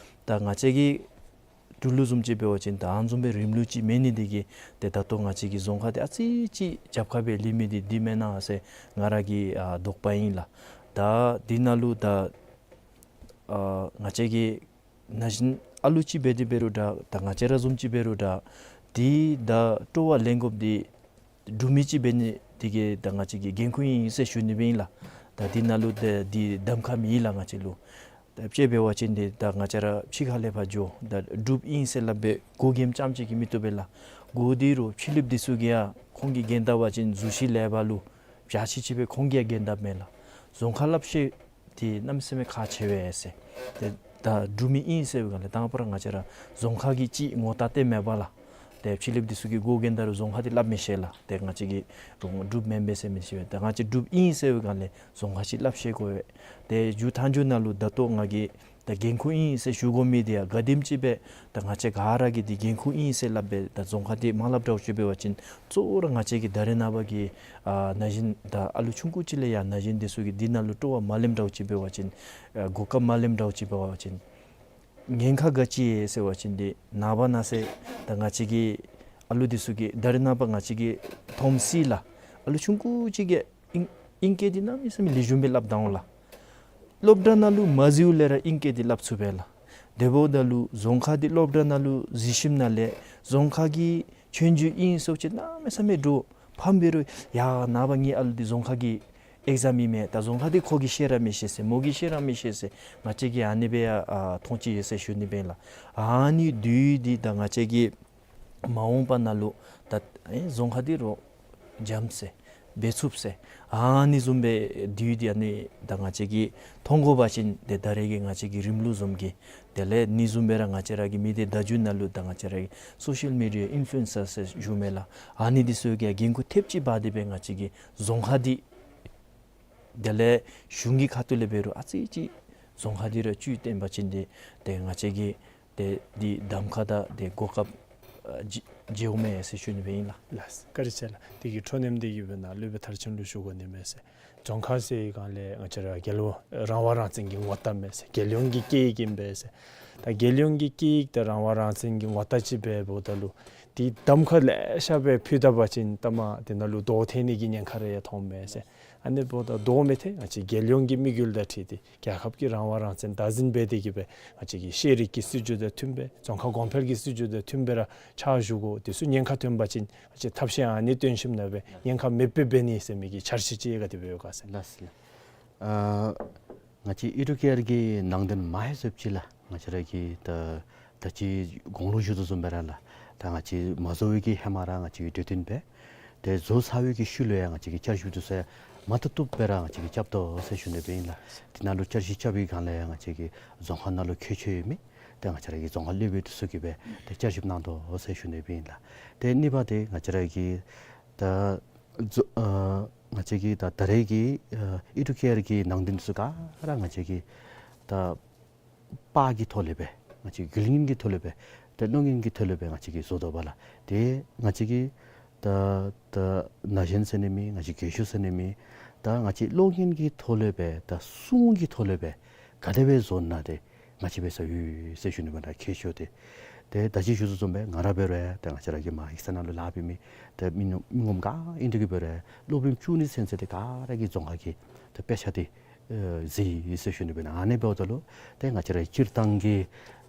ད་ང་བཅས་ཀྱི་འབྲུག་ལུ་བཟུམ་ཅིག་འབད་བ་ཅིན་ད་ཨ་ནི་བཟུམ་སྦེ་རིམ་ལུགས་ཅིག་མེད་ནི་འདི་གིས་ཏེ་ད་ལྟོ་ང་བཅས་ཀྱི་རྫོང་ཁ་འདི་ཨ་ཙི་ཅིག་རྒྱབ་ཁར་སྦེ་ལུས་མི་འདི་འདི་མེན་ན་ཟེར་ང་ར་གི་ཨ་དོགས་པ་ཨིན་ལགས། ད་འདི་ནང་ལུ་ད་ཨ་ང་བཅས་ཀྱི་ན་གཞོན་ཨ་ལུ་ཅིག་འབད་དེ་འབད་རུང་འདྲ་ད་ང་བཅས་ར་བཟུམ་ཅིག་འབད་རུང་འདྲ་འདི་ད་སྤྲོ་བ་ལེན་དགོཔ་འདི་འབྲུག་མི་ཅིག་འབད་ནི་འདི་གིས་ད་ང་བཅས་ཀྱི་འགན་ཁུར་ཨིན་ཟེར་ཞུ་ནི་སྦེ་ཨིན་ལགས། ད་འདི་ནང་ལུ་ད་འདི་གདམ་ཁ་མེད་ལགས་ང་བཅས་ལུ། ད་དཔྱེ་འབད་བ་ཅིན་འདི་ད་ང་བཅས་ར་ཕྱི་ཁ་ལས་ཕར་འགྱོ་ད་འབྲུགཔ་ཨིན་ཟེར་སླབ་སྦེ་གོ་རྒྱན་རྐྱངམ་ཅིག་གིས་མི་བཏུབ་པས་ལགས། གོ་འདི་རོགས་ཕྱི་གླིངཔ་འདི་ཚུ་གིས་ཡང་ཁོང་གིས་གྱེན་བལྟ་བ་ཅིན་གཟུགས་གཞི་ལེགས་པ་ལུ་བྱ་ཤི་ཅིག་སྦེ་ཁོང་གིས་ཡང་གྱེན་བལྟཝ་མས་ལགས། རྫོང་ཁ་སླབ་ཤེས་འདི་གནམ་མེད་ས་མེད་ཁག་ཆེ་བས་ཟེར། ཏེ་ད་འབྲུག་མི་ཨིན་ཟེར་བའི་སྒང་ལས་དང་པ་ར་ང་བཅས་ར་རྫོང་ཁ་གི་ཅིག་ངོ་རྟགས་སྟོནམ་མས་པ་ལགས། ཏེ་ཕྱི་གླིངཔ་འདི་ཚུ་གིས་གོ་གྱེན་བལྟ་རུང་རྫོང་ཁ་འདི་སླབ་མི་ཤེས་ལགས། ཏེ་ང་བཅས་ཀྱིས་རོགས་འབྲུགཔ་མེན་པས་ཟེར་མི་ཤེས་པས། ཏེ་ང་བཅས་འབྲུགཔ་ཨིན་ཟེར་བའི་སྒང་ལས་རྫོང་ཁ་ཅིག་སླབ་ཤེས་དགོ་པས། ཏེ་མཇུག་མཐའ་མཇུག་ནང་ལུ་ད་ལྟོ་ང་གིས་ད་འགན་ཁུར་ཨིན་ཟེར་ཞུ་དགོ་མི་འདི་ཡང་ག་དེམ་ཅིག་སྦེ་ད་ང་བཅས་ག་ར་གིས་འདི་འགན་ཁུར་ཨིན་ཟེར་སླབ་སྦེ་ད་རྫོང་ཁ་འདི་མ་སླབ་འདྲཝ་ཅིག་འབད་བ་ཅིན་གཙོ་བོ་ར་ང་བཅས་ཀྱི་ད་རེས་ནངས་པ་གི་ཨ་ན་གཞོན་ད་ཨ་ལུ་ཆུང་ཀུ་ཅིག་ལས་ཡང་ན་གཞོན་འདི་ཚུ་གིས་འདི་ནང་ལུ་སྤྲོ་བ་མ་ལེནམ་འདྲཝ་ཅིག་འབད་བ་ཅིན་ཨ་གོ་སྐབས་མ་ལེནམ་འདྲཝ་ཅིག་འབད་བ་ཅིན་ཉེན་ཁ་ག་ཅི་ཡོད་ཟེར་བ་ཅིན་འདི་ནངས་པ་གནངས་ཚེ་ད་ང་བཅས་ཀྱི་ཨ་ལུ་འདི་ཚུ་གིས་ད་རེས་ནངས་པ་ང་བཅས་ཀྱིས་མཐོངམ་སྲིད་ལགས། ཨ་ལུ་ཆུང་ཀུ་ཅིག་གིས་ཨིང་ཨིང་སྐད་འདི་གནམ་མེད་ས་མེད་ལེགས་ཤོམ་སྦེ་སླབ་ད་འོང་ལགས། སློབ་གྲྭ་ནང་ལུ་མ་འཛུལཝ་ལས་ར་ཨིང་སྐད་འདི་སླབ་ཚུགས་པས་ལགས། དེ་འབདཝ་ད་ལུ་རྫོང་ཁ་འདི་སློབ་གྲྭ་ནང་ལུ་འཛུལ་ཞིནམ་ལས་རྫོང་ཁ་གི་ཆོས་རྒྱུགས་ཨིན་ཟེར་བ་ཅིན་གནམ་མེད་ས་མེད་འདྲོག། ཕམ་འབད་རུང་ཡ་ནངས་པ་ངེའི་ཨ་ལུ་འདི་རྫོང་ཁ་གི་ཨེག་ཛམ་ཨིན་མས། ད་རྫོང་ཁ་འདི་ཁོ་གིས་ཤེས་ར་མི་ཤེས་ཟེར་མོ་གིས་ཤེས་ར་མི་ཤེས་ཟེར་ང་བཅས་ཀྱིས་ཨ་ནི་སྦེ་ཡ་ཨ་མཐོང་ཅི་ཡོད་ཟེར་ཞུ་ནི་སྦེ་ཨིན་ལགས། ཨ་ནི་དུས་འདི་ད་ང་བཅས་ཀྱིས་མ་འོངས་པ་ནང་ལུ་ད་ཨེ་རྫོང་ཁ་འདི་རོགས་འཇམ་ཟེར་འབད་ཚུགསཔ་ཟེར་ཨ་ནི་བཟུམ་སྦེ་དུས་འདི་ཨ་ནི་ད་ང་བཅས་ཀྱིས་མཐོང་དགོ་པ་ཅིན་ཏེ་ད་རེས་ཀྱི་ང་བཅས་ཀྱི་རིམ་ལུགས་བཟུམ་གྱི་དེ་ལས་ཨ་ནི་བཟུམ་སྦེ་ར་ང་བཅས་ར་གི་མི་སྡེ་བརྡ་བརྒྱུད་ནང་ལུ་ད་ང་བཅས་ར་གི་སོ་ཤལ་མི་ཌི་ཡ་ཨིན་ཕུ་ལུ་ཨེན་སར་ཟེར་ཞུཝ་མས་ལགས། ཨ་ནི་འདི་ཚུ་གིས་འགན་ཁུར་ཐེབས་ཅིག་འབག་སྟེ་སྦེ་ང་བཅས་ཀྱི་རྫོང་ཁ་འདི་དེ་ལས་གཞུང་གི་ཁ་ཐུག་ལས་འབད་རུང་ཨ་ཙི་ཅིག་རྫོང་ཁ་འདི་ར་བཅུད་བཏོན་པ་ཅིན་ཏེ་ཏེ་ང་བཅས་ཀྱིས་ཏེ་འདི་གདམ་ཁ་དང་ཏེ་གོ་སྐབས་ཨ་བརྗེ་བརྗེཝ་མས་ཟེར་ཞུ་ནི་སྦེ་ཨིན་ལགས། ལགས་སོ། བཀའ་དྲིན་ཆེ་ལགས། དེ་གི་འཕྲོ་མཐུད་དེ་གི་སྦེ་ནཱ་སློབ་དཔོན་མཐར་ཕྱིན་ལུ་ཞུ་དགོ་ནི་མས་ཟེར། རྫོང་ཁ་ཟེར་བའི་སྒང་ལས་ང་བཅས་ར་རྒྱལ་ཡོངས་རང་དབང་རང་བཙན་གྱི་ངོ་རྟགས་མས་ཟེར། རྒྱལ་ཡོངས་ཀྱི་སྐད་ཡིག་ཨིན་པས་ཟེར། ད་རྒྱལ་ཡོངས་ཀྱི་སྐད་ཡིག་དང་རང་དབང་རང་བཙན་གྱི་ངོ་རྟགས་ཅིག་འབདཝ་ད་ལུ་དེ་གདམ་ཁ་ལེ་ཤ་སྦེ་ཕུལ་ད་པ་ཅིན་ལྟ་མ་དེ་ནང་ལུ་དོགས་ཐོན་ནི་གི་ཉེན་ཁ་རེ་ཡང་མཐོངམ་མས་ཟེར། ཨ་ནི་འབདཝ་ད་དོགས་མི་ཐོན། ང་བཅས་རྒྱལ་ཡོངས་ཀྱི་དམིགས་ཡུལ་དང་འཁྲིལ་ཏེ་རྒྱལ་ཁབ་ཀྱི་རང་དབང་རང་བཙན་བདག་འཛིན་འབད་དེ་གི་སྦེ་ང་བཅས་ཀྱི་ཤེས་རིག་གི་སྲིད་བྱུས་དང་མཐུན་པའི་རྫོང་ཁ་གོང་འཕེལ་གྱི་སྲིད་བྱུས་དང་མཐུན་པའི་ར་ཕྱག་ཞུ་དགོ། དེ་ཚུ་ཉེན་ཁ་ཐོན་པ་ཅིན་ང་བཅས་ཐབས་ཤེས་ཨ་ནི་བཏོན་ཞིནམ་ལས་སྦེ་ཉེན་ཁ་མེདཔ་སྦེ་འབད་ནི་ཟེར་མི་གི་འཆར་གཞི་ཅིག་ག་དེ་སྦེ་ཡོད་ག་ཟེར། ལགས་སོ། ཨ་ང་བཅས་ཨི་ཌུ་ཀེ་ཡར་གྱི་ནང་དོན་མ་ཧེ་ཟེརཝ་ཅིག་ལགས། ང་བཅས་ར་གིས་ད་ད་ཅི་གོང་ལུ་ཞུ་དོ་བཟུམ་སྦེ་ར་ལགས། ད་ང་བཅས་མ་བཟོ་བའི་གི་ཧེ་མ་ར་ང་བཅས་ཀྱིས་གྲོས་བསྟུན་འབད། ཏེ་བཟོ་ཚར་བའི་གི་ཤུལ་ལུ་ཡང་ང་བཅས་ཀྱིས་བསྐྱར་ཞིབ་འདི་ཚུ་མ་བཏུབ་བཏུབ་སྦེ་ར་ང་བཅས་ཀྱིས་རྐྱབ་དོ་ཟེར་ཞུ་ནི་སྦེ་ཨིན་ལགས། དེ་ནང་ལུ་བསྐྱར་ཞིབ་རྐྱབ་པའི་སྒང་ལས་ཡང་ང་བཅས་ཀྱི་རྫོང་ཁ་ནང་ལུ་ཁྱད་ཆོས་ཡོད་མི་ཏེ་ང་བཅས་ར་གི་རྫོང་ཁ་སློབ་དཔོན་འདི་ཚུ་གིས་སྦེ་ཏེ་བསྐྱར་ཞིབ་གནང་དོ་ཟེར་ཞུ་ནི་སྦེ་ཨིན་ལགས། ཏེ་གཉིས་པ་འདི་ང་བཅས་ར་གི་ད་ཨ་ང་བཅས་ཀྱི་ད་ད་རེས་ཀྱི་ཨ་ཨི་ཌུ་ཀེ་ཡར་གྱི་ནང་དོན་འདི་ཚུ་ག་ར་ང་བཅས་ཀྱི་ད་པར་གྱི་ཐོག་ལས་སྦེ་ང་བཅས་རྒྱུ་རྐྱེན་གྱི་ཐོག་ལས་སྦེ་ཏེ་གློག་བརྙན་གྱི་ཐོག་ལས་སྦེ་ང་བཅས་ཀྱིས་བཟོ་དོ་བ་ལགས། ཏེ་ང་བཅས་ཀྱི་ད་ད་ན་གཞོན་ཟེར་ནི་མེད། ང་བཅས་རྒས་ཤོས་ཟེར་ནི་མེད། ད་ང་བཅས་གློག་བརྙན་གྱི་ཐོག་ལས་སྦེ་ད་སྲུང་གི་ཐོག་ལས་སྦེ་ག་དེ་སྦེ་བཟོ་ན་ཏེ་ ང་བཅས་འབད་ས་ཡོད་ཟེར་ཞུ་ནི་འབད་ན་ཁྱད་ཆོས་འདི། ཏེ་ད་ཅི་ཞུ་དོ་བཟུམ་སྦེ་ང་ར་འབད་རུང་ད་ང་བཅས་ར་གི་མར་ཡིག་ཚང་ནང་ལུ་ལཱ་འབད་མི་ད་མི་ངོམ་ག་ཨིན་འདི་གིས་འབད་རུང་སློབ་རིམ་བཅུ་གཉིས་ཚུན་ཚོད་འདི་ག་ར་གིས་རྫོང་ཁ་གི་ད་དཔེ་ཆ་འདི་ཨེ་གཟིགས་ཡི་ཟེར་ཞུ་ནི་འབད་ན། ཨ་ནི་འབདཝ་ད་ལུ་ཏེ་ང་བཅས་ར་སྤྱིར་བཏང་གི་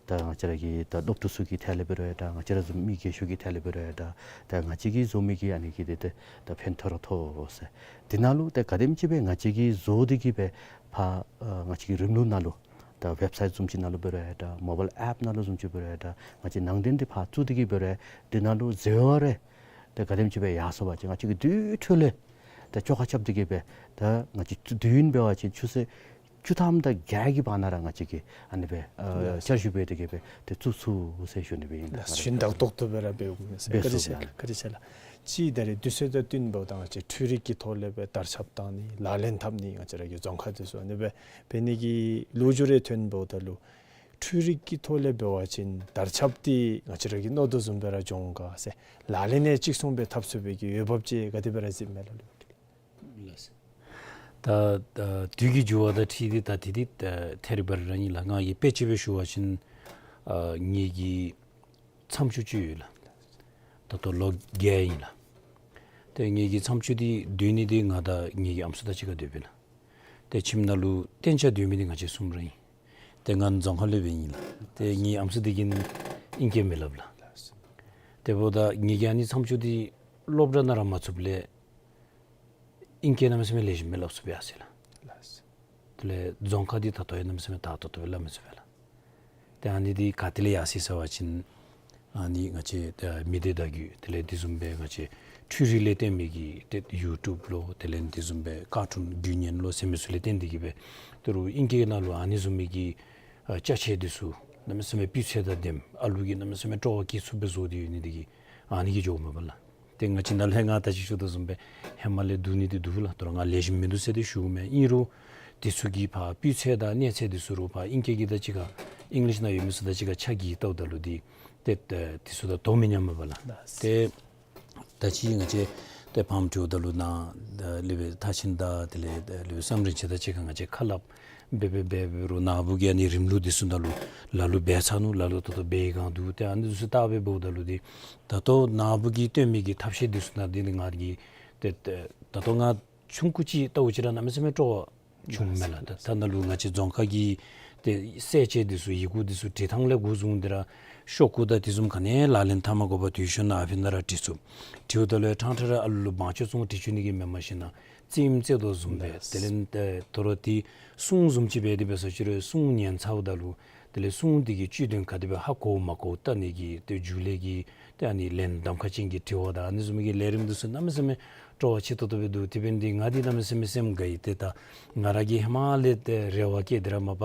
ད་ང་བཅས་ར་གི་ད་སློབ་ཕྲུག་ཚུ་གི་ཐད་ལས་འབད་རུང་ད་ང་བཅས་ར་བཟུམ་མི་རྒས་ཤོས་ཀྱི་ཐད་ལས་འབད་རུང་ད་ད་ང་བཅས་ཀྱིས་བཟོ་མི་གི་ཨ་ནི་གི་འདི་ད་ད་ཕན་ཐོགས་ར་ཐོགས་ཟེར། འདི་ནང་ལུ་ད་ག་དེམ་ཅིག་སྦེ་ང་བཅས་ཀྱིས་བཟོ་སྟེ་གིས་སྦེ་ཕར་ཨ་ང་བཅས་ཀྱི་རིམ་ལུགས་ནང་ལུ་ད་ཝེབ་སའིཊ་བཟུམ་ཅིག་ནང་ལུ་འབད་རུང་ད་མོ་བཱའིལ་ཨེཔ་ནང་ལུ་བཟུམ་ཅིག་འབད་རུང་ད་ང་བཅས་ནང་རྟེན་འདི་ཕར་བཙུགས་ཏེ་གིས་འབད་རུང་འདི་ནང་ལུ་འཛོལ་བ་རེ་ད་ག་དེམ་ཅིག་སྦེ་ཡར་སོང་པ་ཅིན་ང་བཅས་ཀྱིས་དེ་འཕྲོ་ལས་ད་བཅོ་ཁ་རྐྱབ་སྟེ་གིས་སྦེ་ད་ང་བཅས་དུས་ཡུན་འབད་བ་ཅིན་ཆུ་ཚོད་བཅུ་ཐམ་དང་བརྒྱད་ཀྱི་བར་ན་ར་ང་བཅས་ཀྱིས་ཨ་ནི་སྦེ་ཨ་ལགས། བསྐྱར་ཞིབ་འབད་དེ་གིས་སྦེ་ཏེ་བཙུགས་ཚུགས་ཟེར་ཞུ་ནི་སྦེ་ཨིན། ལགས། ཞིན་ཏག་ཏོག་ཏོ་སྦེ་ར་འབད་འོང་མས་ཟེར། འབད་བཀའ་དྲིན་ཚུགས་ཆེ་ལགས། བཀའ་དྲིན་ཆེ་ལགས། ཅིག་ད་རེས་དུས་ཚོད་དང་བསྟུན་འབདཝ་ད་ང་བཅས་འཕྲུལ་རིག་གི་ཐོག་ལས་སྦེ་དར་ཁྱབ་བཏང་ནི་ལག་ལེན་འཐབ་ནི་ང་བཅས་ར་གི་རྫོང་ཁ་འདི་ཚུ་ཨ་ནི་སྦེ་འབད་ནི་གི་ལོ་རྒྱུས་རེ་ཐོན་འབདཝ་ད་ལུ་འཕྲུལ་རིག་གི་ཐོག་ལས་འབད་བ་ཅིན་དར་ཁྱབ་འདི་ང་བཅས་ར་གིས་མནོ་དོ་བཟུམ་སྦེ་ར་འགྱོ་འོང་ག་ཟེར་ལག་ལེན་ཡང་གཅིག་མཚུངས་སྦེ་འཐབ་ཚུགས་པའི་གི་འོས་འབབ་ཅིག་ག་དེ་སྦེ་ར་གཟིགས་མས་ལགས། ལགས། ད་ད་དུས་ཀྱི་འགྱུར་བ་དང་འཁྲིལ་ཏེ་ད་དེ་འདི་ད་ཐད་རི་བ་རི་ར་ཨིན་ལགས། ང་གིས་དཔེ་ཅིག་སྦེ་ཞུ་བ་ཅིན་ཨ་ངེ་གི་མཚམས་སྦྱོར་ཅིག་ཡོད་ལགས། ད་ལྟོ་ལོ་བརྒྱད་ཨིན་ལགས། ཏེ་ངེ་གི་མཚམས་སྦྱོར་འདི་སྡོད་ནི་འདི་ང་དང་ངེ་གི་ཨམ་སྲུ་དང་གཅིག་ཁར་སྡོདཔ་ཨིན་ལགས། ཏེ་ཁྱིམ་ནང་ལུ་གཏན་འཇགས་སྡོད་མི་འདི་ང་བཅས་གསུམ་ར་ཨིན། ཏེ་ང་རྫོང་ཁ་ལས་འབད་ཨིན་ལགས། ཏེ་ངེའི་ཨམ་སྲུ་འདི་གིས་ཨིང་སྐད་མི་སླབ་ལགས། དེ་འབདཝ་ད་ངེ་གི་ཨ་ནི་མཚམས་སྦྱོར་འདི་སློབ་གྲྭ་ནང་ར་མ་ཚུདཔ་ལས་ཨིང་སྐད་གནམ་མེད་ས་མེད་ལེགས་ཤོམ་སྦེ་སླབ་ཚུགསཔ་ཡར་སོ་ཡི་ལགས། དེ་ལས་རྫོང་ཁ་འདི་ད་ལྟོ་ཡང་གནམ་མེད་ས་མེད་དག་ཏོག་ཏོ་སྦེ་སླབ་མི་ཚུགས་པས་ལགས། ཏེ་ཨ་ནི་འདི་ག་ཏེ་ལས་ཡར་སོ་ཡི་ཟེར་བ་ཅིན་ཨ་ནི་ང་བཅས་ད་མི་སྡེ་བརྡ་བརྒྱུད་དེ་ལས་འདི་བཟུམ་སྦེ་ང་བཅས་འཕྲུལ་རིག་ལས་བརྟེན་མི་གི་ཏེ་ཡུ་ཊུབ་ལོ་དེ་ལས་འདི་བཟུམ་སྦེ་ཀར་ཊུན་བརྒྱུད་བརྙན་ལོ་ཟེར་མི་ཚུ་ལས་བརྟེན་ཏེ་གིས་སྦེ་ད་རུང་ཨིང་སྐད་ནང་ལུ་ཨ་ནི་བཟུམ་མའི་གི་ཨ་ཅ་ཆས་འདི་ཚུ་གནམ་མེད་ས་མེད་སྤུས་ཚད་དང་ལྡནམ་ཨ་ལུ་གིས་གནམ་མེད་ས་མེད་སྤྲོ་བ་སྐྱེ་ཚུགསཔ་སྦེ་བཟོ་སྟེ་ཡོད་ནི་འདི་གིས་ཨ་ནི་གིས་འགྱོཝ་མས་པ་ལགས། ཏེ་ང་བཅས་ནཱ་ལས་ང་ད་ཅི་ཞུ་དོ་བཟུམ་སྦེ་ཧེ་མ་ལས་སྡུག་ནི་འདི་འདུག་ལགས། ད་རུང་ང་ལེགས་ཤོམ་མིན་འདུག་ཟེར་ཏེ་ཞུཝ་མེན། ཨིན་རུང་འདི་ཚུ་གི་ཕར་སྤུས་ཚད་དང་གནས་ཚད་འདི་ཚུ་རུང་ཕར་ཨིང་སྐད་ཀྱི་དང་གཅིག་ཁར་ཨིང་ལིཤ་ནང་ཡོད་མི་ཚུ་དང་གཅིག་ཁར་ཆ་བགྱིས་བལྟཝ་ད་ལུ་འདི་ཏེ་ཏེ་འདི་ཚུ་དང་དོ་མི་མཉམ་མས་པ་ལགས། ལགས། ཏེ་ད་ཅི་ང་བཅས་ཏེ་ཕམ་འདྲིཝ་ད་ལུ་ནཱ་ལས་སྦེ་ཐར་ཕྱིན་དང་དེ་ལས་ལུ་བསམ་རིན་ཆེན་དང་གཅིག་ཁར་ང་བཅས་ཁ་སླབ་འབད་འབད་འབད་འབད་རུང་ནཱ་བུ་གི་ཨ་ནི་རིམ་ལུགས་འདི་ཚུ་ནང་ལུ་ལ་ལུ་འབད་ཚར་ནུག། ལ་ལུ་ད་ལྟོ་འབད་བའི་སྒང་འདུག། ཏེ་ཨ་ནི་འདི་ཚུ་བལྟ་སྦེ་འབདཝ་ད་ལུ་འདི་ད་ལྟོ་ནཱ་བུ་གིས་སྟོན་མི་གི་ཐབས་ཤེས་འདི་ཚུ་ནང་འདི་ནི་ང་གིས་ཏེ་ཏེ་ད་ལྟོ་ང་ཆུང་ཀུ་ཅིག་བལྟཝ་ཅིག་ར་གནམ་མེད་ས་མེད་སྤྲོ་བ་བྱུངམ་མས་ལགས། ད་ད་ནཱ་ལུ་ང་བཅས་རྫོང་ཁ་གི་ཏེ་གསལ་བྱེད་འདི་ཚུ་ཡི་གུ་འདི་ཚུ་བྲི་ཐངས་ལས་འགོ་བཟུང་སྟེ་ར་ཤོག་གུ་དང་དེ་བཟུམ་ག་ནི་ལག་ལེན་འཐབ་མ་དགོ་པར་དུས་ཤོག་ནང་ཨ་ཕི་ན་ར་བྲི་ཚུགས། བྲིཝ་ད་ལུ་ཡང་ཕྲང་ཕྲང་ར་ཨ་ལུ་ལུ་བང་ཅོ་བཙོང་སྟེ་བྲི་བཅུག་ནི་གི་མེན། མ་གཞི་ནཱ་རྩེདམོ་རྩེ་དོ་བཟུམ་སྦེ། ལགས། དེ་ལས་ཏེ་དོ་རུང་འདི་སྲུང་བཟུམ་ཅིག་འབད་དེ་འབད་ས་ཅིག་རུང་སྲུང་ཉན་ཚརཝ་ད་ལུ་དེ་ལས་སྲུང་འདི་གི་བཅུད་དོན་ག་དེ་སྦེ་ཧ་གོ་མ་གོ་བལྟ་ནི་གི་ཏེ་རྒྱུ་ལས་ཀྱི་ཏེ་ཨ་ནི་ལན་གདམ་ཁ་ཅན་གྱི་དྲི་བ་དང་ཨ་ནི་བཟུམ་གྱི་ལས་རིམ་འདི་ཚུ་གནམ་མེད་ས་མེད་སྤྲོ་བ་ཆེ་ཏོག་ཏོ་སྦེ་འདུག། དེ་འབད་ནི་འདི་ང་འདི་གནམ་མེད་ས་མེད་སེམས་དགའ་ཡི། ཏེ་ད་ང་ར་གིས་ཧེ་མ་ལས་ཏེ་རེ་བ་བསྐྱེད་དེ་ར་མ་པ་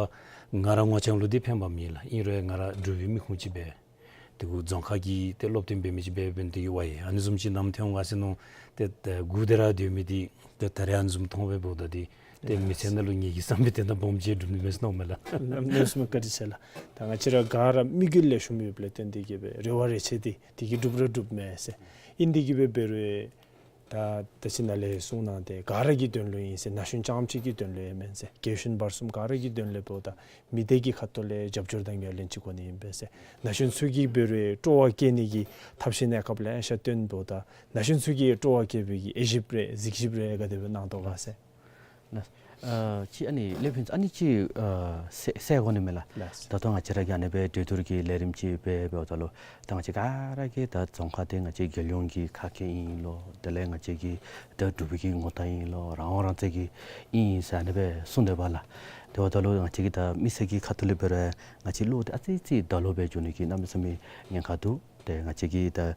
ང་ར་ངོ་རྐྱང་ལུ་འདི་ཕན་པ་མེད་ལགས། ཨིན་རུང་ང་ར་འབྲུག་པའི་མི་ཁུངས་ཅིག་སྦེ་དེ་གུ་རྫོང་ཁ་གི་ཏེ་སློབ་སྟོན་འབད་མི་ཅིག་སྦེ་འབད་ནི་འདི་གིས་ཝའི་ཨ་ནི་བཟུམ་ཅིག་ནམ་ཐོན་འོང་ག་ཟེར་མནོ་སྟེ་ཏེ་སྒུག་སྟེ་ར་སྡོད་མི་འདི་ཏེ་ད་རེས་ཨ་ནི་བཟུམ་མཐོང་སྦེ་འབདཝ་ད་འདི་ཏེ་མི་ཚེ་ནང་ལུ་ངེ་གི་བསམ་པའི་དོན་དག་སྦོམ་ཅིག་འགྲུབ་ནི་མས་ཟེར་མནོཝ་མས་ལགས། གནམ་མེད་ས་མེད་བཀའ་དྲིན་ཆེ་ལགས། ད་ང་བཅས་ར་ག་ར་དམིགས་ཡུལ་ལེགས་ཤོམ་ཡོདཔ་ལས་བརྟེན་ཏེ་གིས་སྦེ་རེ་བ་རེ་ཆེ་སྟེ་དེ་གིས་འགྲུབ་ར་འགྲུབ་མས་ཟེར། ཨིན་ཏེ་གིས་སྦེ་འབད་རུང་ད་ད་ཅི་ནཱ་ལས་གསུངས་གནང་སྟེ་ག་ར་གི་དོན་ལུ་ཨིན་ཟེར། ན་གཞོན་རྐྱངམ་ཅིག་གི་དོན་ལུ་ཡང་མེན་ཟེར། རྒས་གཞོན་བར་གསུམ་ག་ར་གི་དོན་ལས་འབདཝ་ད་མི་སྡེ་གི་ཁ་ཐུག་ལས་རྒྱབ་སྐྱོར་དང་ངོས་ལེན་ཅིག་དགོ་ནི་ཨིན་པས་ཟེར། ན་གཞོན་ཚུ་གིས་འབད་རུང་སྤྲོ་བ་བསྐྱེད་ནི་གི་ཐབས་ཤེས་གནས་སྐབས་ལེ་ཤ་སྟོན་འབདཝ་ད་ན་གཞོན་ཚུ་གིས་སྤྲོ་བ་བསྐྱེད་པའི་གི་དབྱེ་ཞིབ་རེ་གཟིགས་ཞིབ་རེ་ག་དེ་སྦེ་གནང་དོ་ག་ཟེར། ལགས། ཨ་ཅིག་ཨ་ནི་ལེགས་ཕུན་ཚོགས་ཨ་ནི་ཅིག་ཨ་ཟེར་ཟེར་དགོ་ནི་མས་ལགས། ལགས། ད་ལྟོ་ང་བཅས་ར་གིས་ཨ་ནི་སྦེ་གྲོས་བསྡུར་གྱི་ལས་རིམ་ཅིག་འབད་འབདཝ་ད་ལུ་ད་ང་བཅས་ག་ར་གིས་ད་རྫོང་ཁག་འདི་ང་བཅས་རྒྱལ་ཡོངས་ཀྱི་ཁ་སྐད་ཨིན་ལོ། དེ་ལས་ང་བཅས་ཀྱི་ད་འབྲུག་པའི་གི་ངོ་རྟགས་ཨིན་ལོ། རང་དབང་རང་བཙན་གྱི་ཨིན་ཟེར་ཨ་ནི་སྦེ་གསུངས་དེས་པ་ལགས། དེ་འབདཝ་ད་ལུ་ང་བཅས་ཀྱི་ད་མི་སེར་གྱི་ཁ་ཐུག་ལས་འབད་རུང་ང་བཅས་བློ་འདི་ཨ་ཙི་ཙི་ད་ལོག་སྦེ་འགྱོ་ནི་གི་གནམ་མེད་ས་མེད་ཉེན་ཁ་འདུག། ཏེ་ང་བཅས་ཀྱི་ད་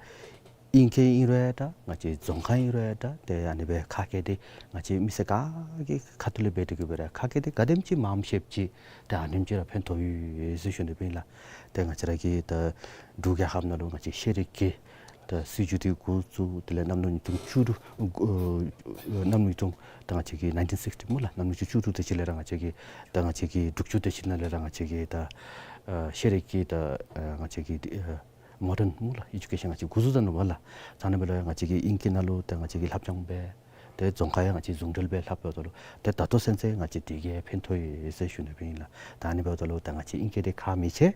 ཨིང་སྐད་ཨིན་རུང་ད་ང་བཅས་རྫོང་ཁ་ཨིན་རུང་ད་ཏེ་ཨ་ནི་སྦེ་ཁ་སྐད་འདི་ང་བཅས་མི་སེར་ག་གི་ཁ་ཐུག་ལས་འབད་དེ་གིས་འབད་རུང་ཁ་སྐད་འདི་ག་དེམ་ཅིག་མངམ་བཤདཔ་ཅིག་ཏེ་ཨ་ནེམ་ཅིག་ར་ཕན་ཐོགས་ཡོད་ཟེར་ཞུ་ནི་སྦེ་ཨིན་ལགས། ཏེ་ང་བཅས་ར་གི་ད་འབྲུག་རྒྱལ་ཁབ་ནང་ལུ་ང་བཅས་ཤེས་རིག་གི་ད་སྲིད་བྱུས་འདི་འགོ་བཙུགས་དེ་ལས་གནམ་ལོ་ཉིས་སྟོང་བཅུ་དྲུག་ཨ་གནམ་ལོ་ཉིས་སྟོང་ད་ང་བཅས་ཀྱི་ནའིན་ཊིན་སིགསི་ཊི་སྨོ་ལགས། གནམ་ལོ་ཉིས་སྟོང་བཅུ་དྲུག་དེ་ཅིག་ལས་ར་ང་བཅས་ཀྱི་ད་ང་བཅས་ཀྱི་འབྲུག་ཆུ་དེ་ཅིག་ནང་ལས་ར་ང་བཅས་ཀྱི་ད་ཨ་ཤེས་རིག་གི་ད་ཨ་ང་བཅས་ཀྱི་ཨ་མོ་ཌརན་སྨོ་ལགས་ཨེ་ཌུ་ཀེ་ཤཱན་ང་བཅས་འགོ་བཙུགས་ད་ནུག་པ་ལགས། ད་ཨ་ནི་འབདཝ་ལས་ང་བཅས་ཀྱིས་ཨིང་སྐད་ནང་ལུ་ད་ང་བཅས་ཀྱིས་ལྷབ་སྦྱང་འབད། ཏེ་རྫོང་ཁ་ཡང་ང་བཅས་ཟུང་འབྲེལ་སྦེ་ལྷབ་འབདཝ་ད་ལུ་ཏེ་ད་ལྟོ་ཚུན་ཚོད་ང་བཅས་དེ་གིས་ཕན་ཐོགས་ཡི་ཟེར་ཞུ་ནི་སྦེ་ཨིན་ལགས། ད་ཨ་ནི་འབདཝ་ད་ལུ་ད་ང་བཅས་ཨིང་སྐད་འདི་ཁག་མི་ཆེ།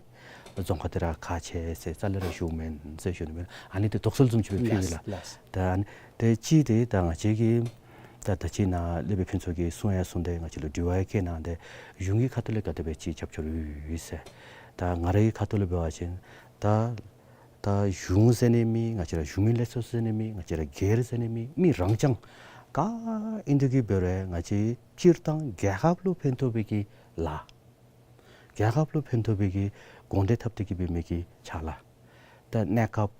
རྫོང་ཁ་འདི་ར་ཁག་ཆེ་ཟེར་རྩ་ལས་ར་ཞུཝ་མེན་ཟེར་ཞུ་ནི་སྦེ་ཨིན་ལགས། ཨ་ནི་ཏེ་དོགས་སེལ་བཟུམ་ཅིག་སྦེ་ཕུལ་ཡི་ལགས། ལགས་ལགས། ད་ཨ་ནི་ཏེ་གཅིག་འདི་ད་ང་བཅས་ཀྱིས་ད་ད་ཅི་ནཱ་སློབ་དཔོན་ཕུན་ཚོགས་ཀྱིས་གསུང་ཡང་གསུངས་ཏེ་ང་བཅས་ལུ་དྲི་བ་ཡང་བཀོད་གནང་སྟེ་གཞུང་གི་ཁ་ཐུག་ལས་ག་དེ་སྦེ་ཅིག་རྒྱབ་སྐྱོར་ཡོད་ཡོད་ཟེར། ད་ང་རའི་ཁ་ཐུག་ལས་འབད་བ་ཅིན་ད་ད་གཞུང་ཟེར་ནི་མེད། ང་བཅས་ར་གཞུང་མིན་ལས་ཚོགས་ཟེར་ནི་མེད། ང་བཅས་ར་སྒེར་ཟེར་ནི་མེད། མི་རང་རྐྱང་ག་ཨིན་དེ་གིས་འབད་རུང་ང་བཅས་སྤྱིར་བཏང་རྒྱལ་ཁབ་ལུ་ཕན་ཐོགས་པའི་གི་ལཱ་རྒྱལ་ཁབ་ལུ་ཕན་ཐོགས་པའི་གི་དགོངས་དོན་འཐབ་སྟེ་གིས་འབད་མི་གི་ཕྱག་ལཱ། ད་གནས་སྐབས་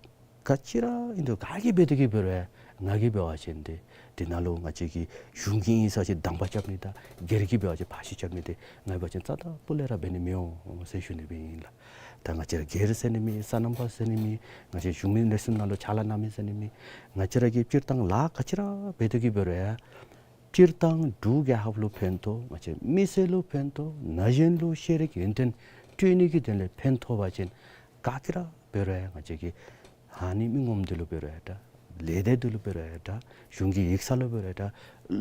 ག་ཅི་ར་ཨིན་དོ་ག་གིས་འབད་དེ་གིས་འབད་རུང་ང་གིས་འབད་བ་ཅིན་ཏེ་དེ་ནང་ལུ་ང་བཅས་ཀྱི་གཞུང་གི་ཨིན་ས་ཅིག་དང་པ་རྐྱབ་ནི་དང་སྒེར་གྱི་འབད་བ་ཅིན་ཕར་ཤུལ་རྐྱབ་ནི་ཏེ་ང་འབད་བ་ཅིན་རྩ་དང་པོ་ལས་ར་འབད་ནི་མི་འོང་ཟེར་ཞུ་ནི་སྦེ་ཨིན་ལགས། ད་ང་བཅས་ར་སྒེར་ཟེར་ནི་མེད། སོ་ནམ་པ་ཟེར་ནི་མེད། ང་བཅས་གཞུང་མིན་ལས་ཚོགས་ནང་ལུ་ཕྱག་ལཱ་གནང་མི་ཟེར་ནི་མེད། ང་བཅས་ར་གི་སྤྱིར་བཏང་ལཱ་ག་ཅི་ར་འབད་དེ་གིས་འབད་རུང་ཡང་སྤྱིར་བཏང་འབྲུག་རྒྱལ་ཁབ་ལུ་ཕན་ཐོགས། ང་བཅས་མི་སེར་ལུ་ཕན་ཐོགས། ན་གཞོན་ལུ་ཤེས་རིག་ཡོན་ཏན་སྤྲོད་ནི་གི་དོན་ལས་ཕན་ཐོགས་པ་ཅིན་ག་གིས་ར་འབད་རུང་ང་བཅས་ཀྱི་ཨ་ནི་མི་ངོམ་འདི་ལུ་འབད་རུང་ཡང་འདྲ། ལས་སྡེ་འདི་ལུ་འབད་རུང་ཡང་འདྲ། གཞུང་གི་ཡིག་ཚང་ལུ་འབད་རུང་ཡང་འདྲ།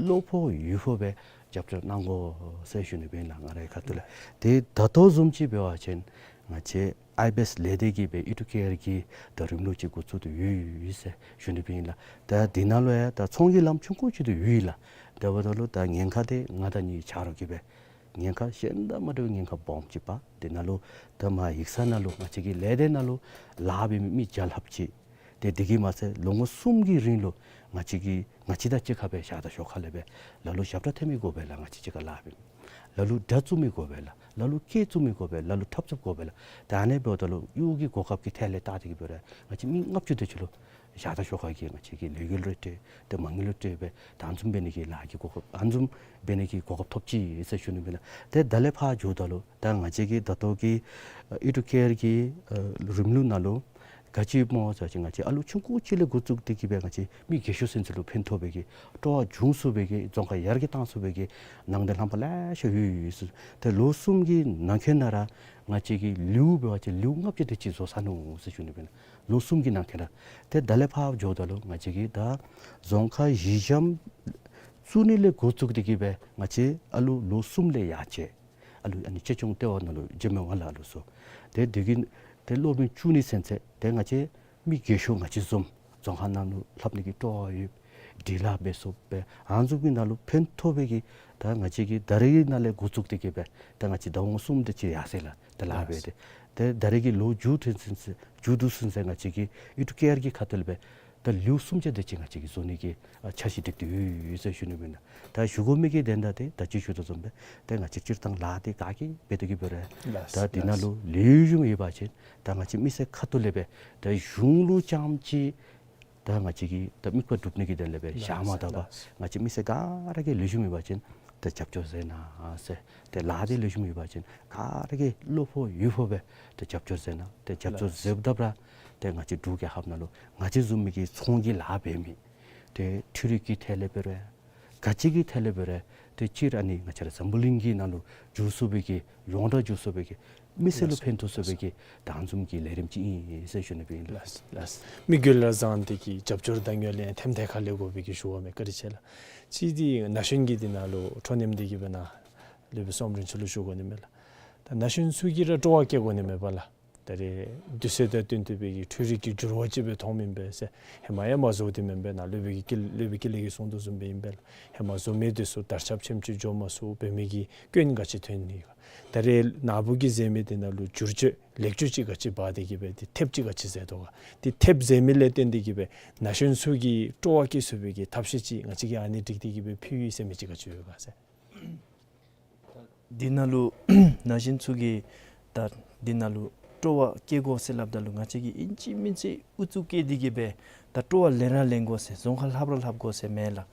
བློ་ཕོག་ཡུལ་ཕོག་སྦེ་རྒྱབ་སྐྱོར་གནང་དགོ་ཟེར་ཞུ་ནི་སྦེ་ཨིན་ལགས། ང་རའི་ཁ་ཐུག་ལས། ཏེ་ད་ལྟོ་བཟུམ་ཅིག་འབད་བ་ཅིན་ང་བཅས་ཨའི་བི་ཨེསི་ལས་སྡེ་གིས་སྦེ་ཨི་ཌུ་ཀེར་གྱི་ད་རིམ་ལུགས་ཅིག་འགོ་བཙུགས་ཏེ་ཡོད་ཡོད་ཟེར་ཞུ་ནི་སྦེ་ཨིན་ལགས། ད་འདི་ནང་ལུ་ཡང་ད་ཚོང་གི་ལམ་ཆུང་ཀུ་ཅིག་ཏེ་ཡོད་ལགས། དེ་འབདཝ་ད་ལུ་ད་ཉེན་ཁ་འདི་ང་དང་གཉིས་ཆ་རོགས་ཀྱིས་སྦེ་ཉེན་ཁ་གཞན་དང་མ་འདྲ་བའི་ཉེན་ཁ་སྦོམ་ཅིག་འབད། དེ་ནང་ལུ་ད་མར་ཡིག་ཚང་ནང་ལུ་ང་བཅས་ཀྱི་ལས་སྡེ་ནང་ལུ་ལཱ་འབད་མི་མི་བརྒྱ་ལྷགཔ་ཅིག། ཏེ་དེ་གིས་མ་ཚད་ལོ་ངོ་གསུམ་གྱི་རིང་ལུ་ང་བཅས་ཀྱིས་ང་བཅས་དང་གཅིག་ཁར་སྦེ་བཞག་དང་ཞོར་ཁ་ལས་སྦེ་ལ་ལུ་ཞབས་ཁྲ་འཐེན་མི་དགོ་པས་ལགས། ང་བཅས་གཅིག་ཁར་ལཱ་འབད་མི་ལ་ལུ་དྲ་བཙུགས་མི་དགོ་པས་ལགས། ལ་ལུ་སྐད་བཙུགས་མི་དགོ་པས་ལགས། ལ་ལུ་འཁྲབ་རྩོདཔ་དགོ་པས་ལགས། ད་ཨ་ནི་འབདཝ་ད་ལུ་གཡོག་གི་གོ་སྐབས་ཀྱི་ཐད་ལས་བལྟ་སྟེ་གིས་འབད་རུང་ང་བཅས་མི་ལྔ་བཅུ་དེ་ཅིག་ལུ་བཞག་དང་ཞོར་ཁ་གི་ང་བཅས་ཀྱིས་ལས་འགུལ་རེ་སྤྲོད་ཏེ་མ་དངུལ་རེ་སྤྲོད་སྦེ་ད་ཨ་ནི་བཟུམ་འབད་ནི་གི་ལཱ་གི་གོ་སྐབས་ཨ་ནི་བཟུམ་འབད་ནི་གི་གོ་སྐབས་ཐོབ་ཅི་ཟེར་ཞུ་ནི་སྦེ་ཨིན་ལགས། ཏེ་ད་ལས་ཕར་འགྱོཝ་ད་ལུ་ད་ང་བཅས་ཀྱི་ད་ལྟོ་གི་ཨ་ཨི་ཌུ་ཀེར་གྱི་ཨ་རིམ་ལུགས་ནང་ལུ་ག་ཅི་སྨོ་ཟེར་བ་ཅིན་ང་བཅས་ཨ་ལུ་ཆུང་ཀུ་ཅིག་ལས་འགོ་བཙུགས་ཏེ་གིས་སྦེ་ང་བཅས་མི་རྒས་ཤོས་ཚུན་ཚོད་ལུ་ཕན་ཐོགས་པའི་གི་སྤྲོ་བ་འབྱུང་ཚུགས་པའི་གི་རྫོང་ཁ་ཡར་རྒྱས་གཏང་ཚུགས་པའི་གི་ནང་དོན་ལྷམ་པ་ལེ་ཤ་ཡོད་ཡོད་ཟེར། ཏེ་ལོ་གསུམ་གྱི་ནང་འཁོད་ནང་ར་ང་བཅས་ཀྱིས་ལེའུ་འབད་བ་ཅིན་ལེའུ་ལྔ་བཅུ་དེ་ཅིག་བཟོ་ཚར་ནུག་ཟེར་ཞུ་ནི་སྦེ་ཨིན་ལགས། ལོ་གསུམ་གྱི་ནང་འཁོད་ར། ཏེ་ད་ལས་ཕར་འགྱོཝ་ད་ལུ་ང་བཅས་ཀྱིས་ད་རྫོང་ཁ་གཞི་འགྱམ་བཙུགས་ནི་ལས་འགོ་བཙུགས་ཏེ་གིས་སྦེ་ང་བཅས་ཨ་ལུ་ལོ་གསུམ་ལས་ཡར་བཅད། ཨ་ལུ་ཨ་ནི་གཅེས་སྐྱོང་ལྟེ་བ་ནང་ལུ་འགྱོ་མི་འོང་ལགས་ཨ་ལུ་ཚུ། ཏེ་དེ་གི་ཏེ་སློབ་རིམ་བཅུ་གཉིས་ཚུན་ཚོད་ཏེ་ང་བཅས་མི་རྒས་ཤོས་ང་བཅས་བཟུམ་རྫོང་ཁ་ནང་ལུ་ལྷབ་ནི་གི་སྤྲོ་བ་ཡོད། འབྲི་ལྷག་འབད་ཚུགསཔ་སྦེ་ཨ་ནི་བཟུམ་གྱི་ནང་ལུ་ཕན་ཐོགས་པའི་གི་ད་ང་བཅས་ཀྱིས་ད་རེས་ནང་ལས་འགོ་བཙུགས་ཏེ་གིས་སྦེ་ད་ང་བཅས་ཟླཝ་ངོ་གསུམ་དེ་ཅིག་ཡར་སོ་ཡི་ལགས། ད་ལཱ་འབད་དེ་ཏེ་ད་རེས་ཀྱི་ལོ་མཇུག་དེ་ཚུན་ཚོད་མཇུག་བསྡུ་ཚུན་ཚོད་ང་བཅས་ཀྱིས་ཨི་ཌུ་ཀེར་གྱི་ཁ་ཐུག་ལས་སྦེ་ད་ལེའུ་གསུམ་ཆ་དེ་ཅིག་ང་བཅས་ཀྱིས་བཟོ་ནི་གི་ཨ་འཆར་གཞི་བསྒྲིགས་ཏེ་ཡོད་ཡོད་ཟེར་ཞུ་ནི་སྦེ་ཨིན་ལགས། ད་ཞུ་དགོ་མི་གི་དོན་དག་དེ་ད་ཅི་ཞུ་དོ་བཟུམ་སྦེ་ད་ང་བཅས་སྤྱིར་བཏང་ལཱ་དེ་ག་གིས་འབད་དེ་གིས་འབད་རུང་ལགས་ད་དེ་ནང་ལགས་ལུ་ལེགས་ཤོམ་ཡོད་པ་ཅིན་ད་ང་བཅས་མི་སེར་ཁ་ཐུག་ལས་སྦེ་ད་གཞུང་ལུ་རྐྱངམ་ཅིག་ད་ང་བཅས་ཀྱིས་ད་དམིགས་པ་སྒྲུབ་ནི་གི་དོན་ལས་སྦེ་བཞག་མ་ད་པར་ལགས་ལགས། ང་བཅས་མི་སེར་ག་ར་གིས་ལེགས་ཤོམ་ཡོད་པ་ཅིན་ད་རྒྱབ་སྐྱོར་མཛད་གནང་ཟེར། ཏེ་ལཱ་དེ་ལེགས་ཤོམ་ཡོད་པ་ཅིན་ག་ར་གིས་བློ་ཕོག་ཡུལ་ཕོག་སྦེ་ཏེ་རྒྱབ་སྐྱོར་མཛད་གནང་། ཏེ་རྒྱབ་སྐྱོར་ལགས་མཛདཔ་ད་ར་ཏེ་ང་བཅས་འབྲུག་རྒྱལ་ཁབ་ནང་ལུ་ང་བཅས་བཟུམ་མའི་གི་ཚོང་གི་ལཱ་འབད་མི་ཏེ་འཕྲུལ་རིག་གི་ཐད་ལས་འབད་རུང་ག་ཅི་གི་ཐད་ལས་འབད་རུང་ཏེ་སྤྱིར་ཨ་ནི་ང་བཅས་ར་འཛམ་བུ་གླིང་གི་ནང་ལུ་འགྱུར་ཚུགས་པའི་གི་ཡོངས་གྲགས་འགྱུར་ཚུགས་པའི་གི་མི་སེར་ལུ་ལགས་ཕན་ཐོགས་ཚུགས་པའི་གི་ད་ཨ་ནི་བཟུམ་གྱི་ལས་རིམ་ཅིག་ཨིན་ཟེར་ཞུ་ནི་སྦེ་ཨིན་ལགས། ལགས་ལགས། མི་རྒྱུད་ལ་བཟང་སྟེ་གི་རྒྱབ་སྐྱོར་དང་ཡོད་ལས་ཐེམ་ཐེ་ཁ་ལས་དགོ་པའི་གི་ཞུ་བ་མས། བཀའ་དྲིན་ཆེ་ལགས། གཅིག་འདི་ན་གཞོན་གྱི་འདི་ནང་ལུ་འཕྲོ་མཉམ་འདི་གིས་སྦེ་ནཱ་སློབ་དཔོན་བསོད་ནམས་རིན་ཆེན་ལུ་ཞུ་དགོ་ནི་མས་ལགས། ད་ན་གཞོན་ཚུ་གིས་ར་སྤྲོ་བ་བསྐྱེད་དགོ་ནི་མས་པ་ལགས། ད་རེས་དུས་ཚོད་དང་བསྟུན་ཏེ་སྦེ་གི་འཕྲུལ་རིག་གི་འགྱུར་བ་ཅིག་སྦེ་མཐོངམ་ཨིན་པས་ཟེར། ཧེ་མ་ཡང་མ་བཟོ་སྟེ་མེན་པས། ནཱ་སློབ་དཔོན་གྱི་སྐལ་སློབ་དཔོན་ཀུན་ལེགས་ཀྱིས་གསུང་དོ་བཟུམ་སྦེ་ཨིན་པས་ལགས། ཧེ་མ་བཟོ་མི་འདི་ཚུ་དར་ཁྱབ་ཆེམ་ཅིག་འགྱོ་མ་ཚུགས་པའི་མི་གི་སྐྱོན་ག་ཅི་ཐོན་ནི་ག། ད་རེས་ནཱ་བུ་གིས་མཛད་མི་འདི་ནང་ལུ་བསྒྱུར་བཅོས་ལེགས་བཅོས་ཅིག་ག་ཅི་འབད་དེ་གིས་སྦེ་ཏེ་ཐེབས་ཅིག་ག་ཅི་མཛད་དོ་ག། ཏེ་ཐེབས་མཛད་མི་ལས་བརྟེན་ཏེ་གིས་སྦེ་ན་གཞོན་ཚུ་གིས་སྤྲོ་བ་བསྐྱེད་ཚུགས་པའི་གི་ཐབས་ཤེས་ཅིག་ང་བཅས་ཀྱིས་ཨ་ནི་སྒྲིག་སྟེ་གིས་སྦེ་ཕུལ་ཡི་ཟེར་མི་ཅིག་ག་ཅི་ཡོད་ག་ཟེར། འདི་ནང་ལུ་ན་གཞོན་ཚུ་གིས་ད་འདི་ནང་ལུ་སྤྲོ་བ་བསྐྱེད་དགོ་ཟེར་སླབ་ད་ལུ་ང་བཅས་ཀྱིས་ཨིན་ཅི་མིན་ཅི་ཨུ་ཚུགས་བསྐྱེད་དེ་གིས་སྦེ་ད་སྤྲོ་བ་ལེན་ར་ལེན་དགོ་ཟེར་རྫོང་ཁ་ལྷབ་ར་ལྷབ་དགོ་ཟེར་མེན་ལགས།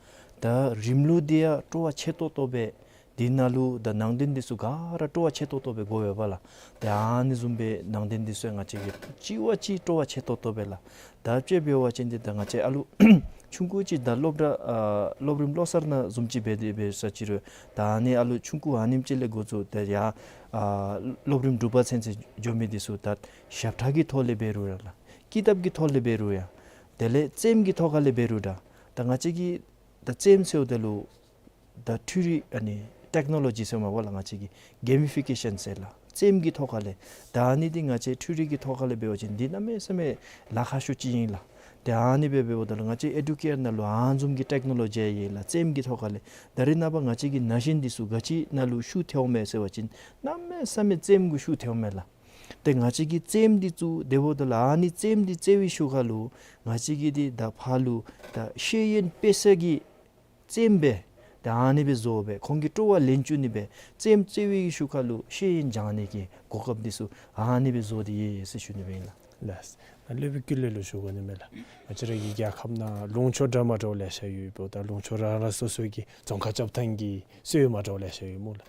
ད་རིམ་ལུགས་འདི་ཡང་སྤྲོ་བ་ཆེ་ཏོག་ཏོ་སྦེ་འདི་ནང་ལུ་ད་ནང་དོན་འདི་ཚུ་ག་ར་སྤྲོ་བ་ཆེ་ཏོག་ཏོ་སྦེ་དགོ་པས་པ་ལགས། ཏེ་ཨ་ནི་བཟུམ་སྦེ་ནང་དོན་འདི་ཚུ་ཡང་ང་བཅས་ཀྱིས་གཅིག་བ་གཅིག་སྤྲོ་བ་ཆེ་ཏོག་ཏོ་སྦེ་ལགས། ད་དཔྱེ་འབད་བ་ཅིན་འདི་ད་ང་བཅས་ཨ་ལུ་ཆུང་ཀུ་ཅིག་ད་སློབ་གྲྭ་ཨ་སློབ་རིམ་བློ་གསར་ནང་བཟུམ་ཅིག་འབད་དེ་འབད་ས་ཅིག་རུང་ད་ཨ་ནི་ཨ་ལུ་ཆུང་ཀུ་ཨ་ནེམ་ཅིག་ལས་འགོ་བཙུགས་ཏེ་ཡར་ཨ་སློབ་རིམ་དྲུག་པ་ཚུན་ཚོད་འགྱོ་མི་འདི་ཚུ་ད་ཞབས་ཁྲ་གི་ཐོག་ལས་འབད་རུང་ཡང་ལགས། ཀི་དེབ་ཀྱི་ཐོག་ལས་འབད་རུང་ཡང་དེ་ལས་རྩེདམོ་གི་ཐོག་ཁ་ལས་འབད་རུང་ད་ད་ང་བཅས་ཀྱིས་ ད་རྩེདམོ་ཟེརཝ་ད་ལུ་ད་འཕྲུལ་རིག་ཨ་ནི་ཊེཀ་ནོ་ལོ་ཇི་ཟེརཝ་མས་པ་ལགས། ང་བཅས་ཀྱི་གེ་མི་ཕི་ཀེ་ཤཱན་ཟེར་ལགས། རྩེདམོ་གི་ཐོག་ཁ་ལས་ད་ཨ་ནི་འདི་ང་བཅས་འཕྲུལ་རིག་གི་ཐོག་ཁ་ལས་འབད་བ་ཅིན་འདི་གནམ་མེད་ས་མེད་ལཱ་ཁག་ཤོས་ཅིག་ཨིན་ལགས། ཏེ་ཨ་ནི་སྦེ་འབདཝ་ད་ལུ་ང་བཅས་ཨེ་ཌུ་ཀེར་ནང་ལུ་ཨ་ནི་བཟུམ་གྱི་ཊེཀ་ནོ་ལོ་ཇི་ཡོད་ལགས། རྩེདམོ་གི་ཐོག་ཁ་ལས་ད་རེས་ནངས་པ་ང་བཅས་ཀྱི་ན་གཞོན་འདི་ཚུ་ག་ཅི་ནང་ལུ་ཤུགས་ཐལཝ་མས་ཟེར་བ་ཅིན་གནམ་མེད་ས་མེད་རྩེདམོ་གུ་ཤུགས་ཐལཝ་མས་ལགས། ཏེ་ང་བཅས་ཀྱི་རྩེདམོ་འདི་ཚུ་དེ་འབདཝ་ད་ལུ་ཨ་ནི་རྩེདམོ་འདི་རྩེ་བའི་ཤུལ་ཁ་ལུ་ང་བཅས་ཀྱི་འདི་ད་ཕར་ལུ་ད་ཤེས་ཡོན་སྤེལ་ས་གི་རྩེདམོ་སྦེ་ད་ཨ་ནི་སྦེ་བཟོ་སྦེ་ཁོང་གི་སྤྲོ་བ་ལེན་བཅུག་ནི་སྦེ་རྩེདམོ་རྩེ་བའི་ཤུལ་ཁ་ལུ་ཤེས་ཡོན་སྦྱང་ནི་གི་གོ་སྐབས་འདི་ཚུ་ཨ་ནི་སྦེ་བཟོ་སྟེ་ཡོད་ཡོད་ཟེར་ཞུ་ནི་སྦེ་ཨིན་ལགས། ལགས། སློབ་དཔོན་ཀུན་ལེགས་ལུ་ཞུ་དགོ་ནི་མས་ལགས། ང་བཅས་ར་གི་རྒྱལ་ཁབ་ནང་ལུང་ཕྱོགས་འདྲ་མ་འདྲཝ་ལེ་ཤ་ཡོདཔ་ད་ལུང་ཕྱོགས་རང་རང་སོ་སོ་གི་རྫོང་ཁག་རྐྱབ་ཐངས་ཀྱི་སྲོལ་མ་འདྲཝ་ལེ་ཤ་ཡོད་སྨོ་ལགས།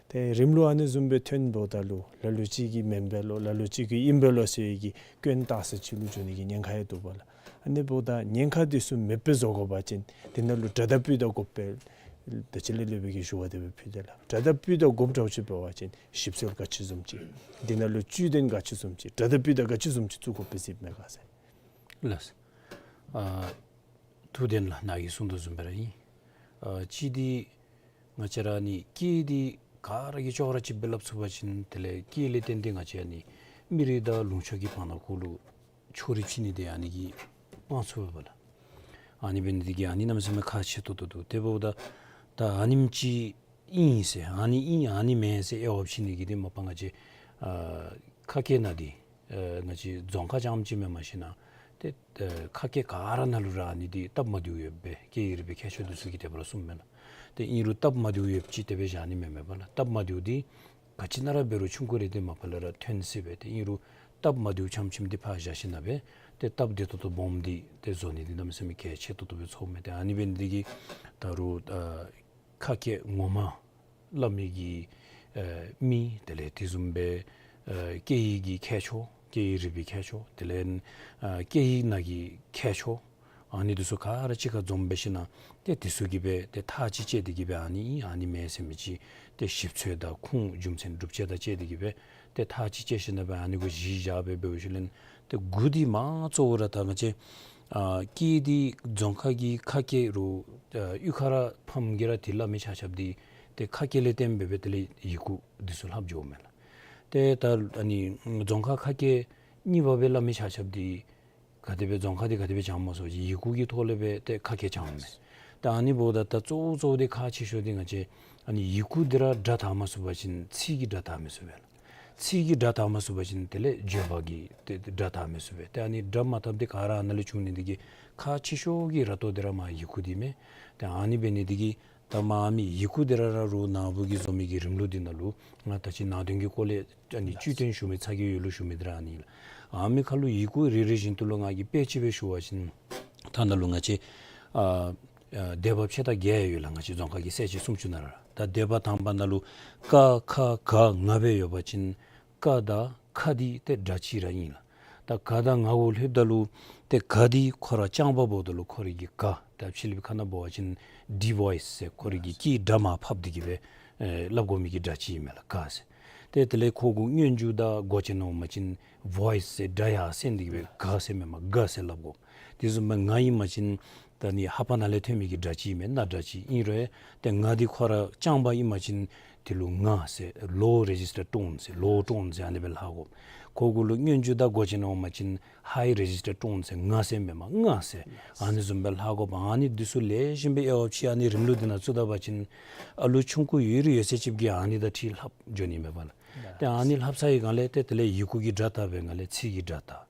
ཏེ་རིམ་ལུགས་ཨ་ནི་བཟུམ་སྦེ་ཐོན་འབདཝ་ད་ལུ་ལ་ལུ་ཅིག་གིས་མེན་པས་ལོ་ལ་ལུ་ཅིག་གིས་ཨིན་པས་ལོ་ཟེར་གྱི་སྐྱོན་བཏགས་ས་ཅིག་ལུ་འགྱོ་ནི་གི་ཉེན་ཁ་ཡང་འདུག་པ་ལགས། ཨ་ནི་འབདཝ་ད་ཉེན་ཁ་འདི་ཚུ་མེདཔ་སྦེ་བཟོ་དགོ་པ་ཅིན་འདི་ནང་ལུ་གྲ་དང་སྤུས་དག་དགོཔ་སྦེ་ད་ཅི་ལས་སློབ་དཔོན་གྱིས་ཞུ་བ་དེ་སྦེ་ཕུལ་ཏེ་ལགས། གྲ་དང་སྤུས་དག་དགོཔ་འདྲཝ་ཅིག་འབད་བ་ཅིན་ཞིབ་འཚོལ་ག་ཅི་བཟུམ་ཅིག་འདི་ནང་ལུ་བཅུད་དོན་ག་ཅི་བཟུམ་ཅིག་གྲ་དང་སྤུས་དག་ག་ཅི་བཟུམ་ཅིག་བཙུགས་དགོཔ་སྦེ་གཟིགསཔ་མས་ག་ཟེར། ལགས། ཨ་ཐུགས་བདེན་ལགས། ནཱ་གིས་གསུངས་དོ་བཟུམ་སྦེ་ར་ཨིན། ཨ་གཅིག་འདི་ང་བཅས་ར་ནི་སྐད་འདི་ག་ར་གིས་ཅོག་ར་གཅིགཔ་སྦེ་སླབ་ཚུགས་པ་ཅིན་དེ་ལས་སྐད་ལས་བརྟེན་ཏེ་ང་བཅས་ཨ་ནི་མི་རིགས་དང་ལུང་ཕྱོགས་ཀྱི་བར་ན་གུ་ལུ་ཕྱོགས་རིས་ཕྱེ་ནི་འདི་ཨ་ནི་གིས་སྤང་ཚུགས་པས་ལགས། ཨ་ནི་འབད་ནི་འདི་གིས་ཨ་ནི་གནམ་མེད་ས་མེད་ཁག་ཆེ་ཏོག་ཏོ་འདུག། དེ་འབདཝ་ད་ད་ཨ་ནེམ་ཅིག་ཨིན་ཟེར་ཨ་ནི་ཨིན་ཨ་ནི་མེན་ཟེར་དབྱེ་བ་ཕྱེ་ནི་གི་འདི་མ་པ་ང་བཅས་ཨ་ཁ་སྐད་ནང་འདི་ཨ་ང་བཅས་རྫོང་ཁག་རྐྱངམ་ཅིག་མེན་མ་གཞི་ནང་ཏེ་ཨ་ཁ་སྐད་ག་ར་ནང་ལུ་ར་ཨ་ནི་འདི་སྟབས་མ་བདེཝ་ཡོདཔ་སྦེ་སྐད་ཡིག་རིག་པའི་ཁྱད་ཆོས་འདི་ཚུ་གི་དེ་སྦེ་ར་གསུངམ་མས་ལགས། ཏེ་ཨིན་རུང་སྟབས་མ་བདེཝ་ཡོདཔ་ཅིག་དེ་སྦེ་བཞག་ནི་མེན་མས་པ་ལགས། སྟབས་མ་བདེཝ་འདི་ག་ཅི་ནང་ར་འབད་རུང་ཆུང་ཀུ་རེ་འདི་མ་པ་ལས་ར་ཐོན་སྲིད་པས། ཏེ་ཨིན་རུང་སྟབས་མ་བདེཝ་ཆམ་ཆིམ་འདི་ཕར་བཞག་ཞིནམ་ལས་ཏེ་སྟབས་བདེ་ཏོག་ཏོ་སྦོམ་འདི་ཏེ་བཟོ་ནི་འདི་གནམ་མེད་ས་མེད་གལ་ཆེ་ཏོག་ཏོ་སྦེ་ཚོརཝ་མས། ཏེ་ཨ་ནི་འབད་ནི་འདི་གིས་ད་རུང་ཨ་ཁ་སྐད་ངོ་མ་སླབ་མི་གི་ཨ་མི་དེ་ལས་དེ་བཟུམ་སྦེ་ཨ་སྐད་ཡིག་གི་ཁྱད་ཆོས་སྐད་ཡིག་རིག་པའི་ཁྱད་ཆོས་དེ་ལས་ཨ་སྐད་ཡིག་ནང་གི་ཁྱད་ཆོས་ཨ་ནི་འདི་ཚུ་ག་ར་གཅིག་ཁར་འཛོམས་འབད་ཞིནམ་ལས་ཏེ་འདི་ཚུ་གི་སྦེ་ཏེ་ཐག་གཅིག་བཅད་དེ་གི་སྦེ་ཨ་ནི་ཨིན་ཨ་ནི་མེན་ཟེར་མི་ཅིག་ཏེ་ཞིབ་འཚོལ་དང་ཁུངས་རྒྱུ་མཚན་སྒྲུབ་བྱེད་དང་བཅས་ཏེ་གི་སྦེ་ཏེ་ཐག་གཅིག་བཅད་ཞིནམ་ལས་སྦེ་ཨ་ནི་གུ་གཞི་བཞག་སྦེ་འབད་བའི་ཤུལ་ལས་ཏེ་འགོ་འདི་མ་གཙོ་བོ་ར་ད་ང་བཅས་ཨ་སྐད་འདི་རྫོང་ཁ་གི་ཁ་སྐད་རུང་ཨ་གཡུས་ཁ་ར་ཕམ་གིས་ར་འདི་སླབ་མི་ཆ་ཁྱབ་འདི་ཏེ་ཁ་སྐད་ལས་བརྟེན་སྦེ་སྦེ་དེ་ལས་ཡི་གུ་འདི་ཚུ་ལྷབ་འགྱོཝ་མས་ལགས། ཏེ་ད་ཨ་ནི་རྫོང་ཁ་ཁ་སྐད་གཉིས་པ་སྦེ་སླབ་མི་ཆ་ཁྱབ་འདི་ག་དེ་སྦེ་རྫོང་ཁ་འདི་ག་དེ་སྦེ་སྦྱང་མ་ཚུགས་པ་ཅིན་ཡི་གུ་གི་ཐོག་ལས་སྦེ་ཏེ་ཁ་སྐད་སྦྱངམ་མས། ད་ཨ་ནི་འབདཝ་ད་ད་གཙོ་བོ་གཙོ་བོ་འདི་ཁག་ཆེ་ཤོས་འདི་ང་བཅས་ཨ་ནི་ཡི་གུ་འདི་ར་སྒྲ་དག་མ་ཚུགས་པ་ཅིན་ཚིག་གི་སྒྲ་དག་མི་ཚུགས་པས་ལགས། ཚིག་གི་སྒྲ་དག་མ་ཚུགས་པ་ཅིན་དེ་ལས་བརྗོད་པ་གི་ཏེ་སྒྲ་དག་མི་ཚུགས་པས། ཏེ་ཨ་ནི་སྒྲ་མ་དགཔ་འདི་ག་ར་ཨ་ནཱ་ལས་བྱུང་ནི་འདི་གིས་ཁག་ཆེ་ཤོས་ཀྱི་ར་ཏོ་འདི་ར་མར་ཡི་གུ་འདི་མས། ཏེ་ཨ་ནི་འབད་ནི་འདི་གིས་ད་མར་མི་ཡི་གུ་འདི་ར་ར་རུང་ནཱ་བུ་གིས་བཟོ་མི་གི་རིམ་ལུགས་འདི་ནང་ལུ་ང་ད་ཅི་ནང་དོན་གྱི་སྐོར་ལས་ཨ་ནི་བཅུད་དོན་ཞུ་མི་ཚ་གྱང་ཡོད་ལུ་ཞུ་མི་འདི་ར་ཨ་ནི་ལགས། ཨ་མི་ཁར་ལུ་ཡི་གུ་རེ་རེ་བཞིན་དུ་ལུ་ང་གིས་དཔེ་ཅིག་སྦེ་ཞུ་བ་ཅིན་ད་ནཱ་ལུ་ང་བཅས་ཨ་ཨ་སྡེ་པ་ཕྱེད་དང་བརྒྱད་ཡོད་ལགས། ང་བཅས་རྫོང་ཁ་གི་གསལ་བྱེད་སུམ་ཅུ་ནང་ར་ད་སྡེ་པ་དང་པ་ནང་ལུ་ཀ་ཁ་ག་ང་སྦེ་ཡོད་པ་ཅིན་ཀ་དང་ཁ་འདི་ཏེ་སྒྲ་གཅིག་ར་ཨིན་ལགས། ད་ག་དང་ང་གུ་ལྷོདཔ་ད་ལུ་ཏེ་ག་འདི་ཁོ་ར་རྐྱང་པ་འབདཝ་ད་ལུ་ཁོ་རའི་གི་ག་ད་ཕྱི་གླིངཔ་ཁ་ནང་འབད་བ་ཅིན་ཌི་བོ་ཡིས་ཟེར་ཁོ་རའི་གི་སྐད་སྒྲ་མར་ཕབ་སྟེ་གི་སྦེ་ཨེ་སླབ་དགོ་མི་གི་སྒྲ་གཅིག་ཨིན་མས་ལགས་ག་ཟེར། ཏེ་དེ་ལས་ཁོ་གུ་སྔོན་འཇུག་དང་འགོག་བྱེད་ནང་འོང་པ་ཅིན་བོ་ཡིས་ཟེར་སྒྲ་ཡར་སེང་སྟེ་གི་སྦེ་ག་ཟེར་མེན་པར་ག་ཟེར་སླབ་དགོ། དེ་བཟུམ་སྦེ་ང་ཨིན་པ་ཅིན་ད་ནི་ལྷ་པ་ནང་ལས་ཐོན་མི་གི་སྒྲ་གཅིག་ཨིན་མས། ན་སྒྲ་གཅིག་ཨིན་རུང་ཏེ་ང་འདི་ཁོ་ར་རྐྱང་པ་ཨིན་པ་ཅིན་དེ་ལུ་ང་ཟེར་ལོ་རེ་ཇིས་ཊར་ཊོན་ཟེར་ལོ་ཊོན་ཟེར་ཨ་ནི་སྦེ་ལྷག་དགོ། ཁོ་གུ་ལུ་སྔོན་འཇུག་དང་འགོག་བྱེད་ནང་འོང་པ་ཅིན་ཧའི་རེ་ཇིས་ཊར་ཊོན་ཟེར་ང་ཟེར་མེན་པར་ང་ཟེར་ཨ་ནི་བཟུམ་སྦེ་ལྷག་དགོ་པས། ཨ་ནི་འདི་ཚུ་ལེགས་ཤོམ་སྦེ་དབྱེ་བ་ཕྱེ་ཨ་ནི་རིམ་ལུགས་འདི་ནང་བཙུགས་ད་པ་ཅིན་ཨ་ལུ་ཆུང་ཀུ་ཡོད་རིང་ཡོད་ཚད་ཅིག་གིས་ཨ་ནི་དང་འཁྲིལ་ལྷབ་འགྱོ་ནི་མས་པ་ལགས། ཏེ་ཨ་ནི་ལྷབ་ཚར་བའི་སྒང་ལས་ཏེ་དེ་ལས་ཡི་གུ་གི་སྒྲ་དག་པའི་སྒང་ལས་ཚིག་གི་སྒྲ་དག།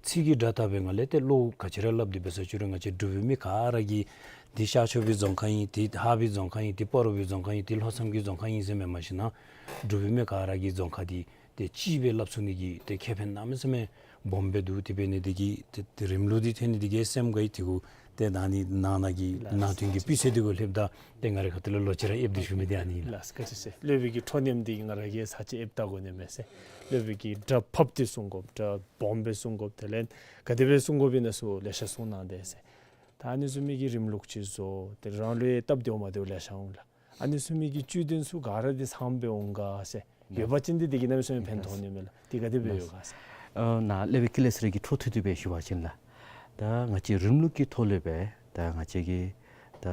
ཚིག་གི་སྒྲ་དག་པའི་སྒང་ལས་ཏེ་བློ་ག་ཅི་ར་སླབ་སྟེ་འབད་ས་ཅི་རུང་ང་བཅས་འབྲུག་པའི་མི་ག་ར་གིས་འདི་ཤར་ཕྱོགས་པའི་རྫོང་ཁག་ཨིན་འདི་ལྷ་པའི་རྫོང་ཁག་ཨིན་འདི་སྤ་རོ་པའི་རྫོང་ཁག་ཨིན་འདི་ལྷོ་མཚམས་ཀྱི་རྫོང་ཁག་ཨིན་ཟེར་མེན་པར་ཞིན་ན་འབྲུག་པའི་མི་ག་ར་གིས་རྫོང་ཁག་འདི་ཏེ་གཅིག་སྦེ་སླབ་ཚུགས་ནི་གི་ཏེ་ཁེ་ཕན་གནམ་མེད་ས་མེད་སྦོམ་སྦེ་འདུག། དེ་འབད་ནི་འདི་གིས་ཏེ་ཏེ་རིམ་ལུགས་འདི་ཐོན་ནི་འདི་གིས་སེམས་དགའ་ཡི། དེ་གུ་ཏེ་ད་ནི་ནང་ན་གི་ནང་དོན་གྱི་སྤུས་ཚད་འདི་གུ་སླེབས་ད་ཏེ་ང་རའི་ཁ་ཐུག་ལས་ལོག་ཅི་ར་ཨེབ་སྟེ་ཞུ་མི་འདི་ཨ་ནི་ཨིན་ལགས། ལགས་སོ། བཀའ་དྲིན་ཆེ། སློབ་དཔོན་གྱི་ཁྲོ་གནམ་འདི་ང་ར་གིས་ས་ཅིག་ཨེབ་བལྟ་དགོ་ནི་མས་ཟེར། སློབ་དཔོན་གྱིས་སྒྲ་ཕབ་སྟེ་གསུང་དགོཔ་སྒྲ་སྦོམ་སྦེ་གསུང་དགོཔ་དེ་ལས་ག་དེ་སྦེ་གསུང་དགོཔ་ཨིན་ན་ཚུ་ལེ་ཤ་གསུང་གནང་དེས་ཟེར། ད་ཨ་ནི་བཟུམ་མའི་གི་རིམ་ལུགས་ཅིག་བཟོ། ཏེ་རང་ལུ་ཡང་སྟབས་བདེཝ་མ་བདེཝ་ལེ་ཤ་འོང་ལགས། ཨ་ནི་བཟུམ་མའི་གི་བཅུད་དོན་ཚུ་ག་ར་འདི་ཚངམ་སྦེ་འོང་ག་ཟེར། ཡོད་པ་ཅིན་འདི་འདི་གིས་གནམ་མེད་ས་མེད་ཕན་ཐོགས་ནི་མས་ལགས། འདི་ག་དེ་སྦེ་ཡོད་ག་ཟེར། ཨ་ནཱ་སློབ་དཔོན་ཀུན་ལེགས་ཟེར་གྱི་འཕྲོ་མཐུད་དེ་སྦེ་ཞུ་བ་ཅིན་ལགས། ད་ང་བཅས་རིམ་ལུགས་ཀྱི་ཐོག་ལས་སྦེ་ད་ང་བཅས་ཀྱི་ ད་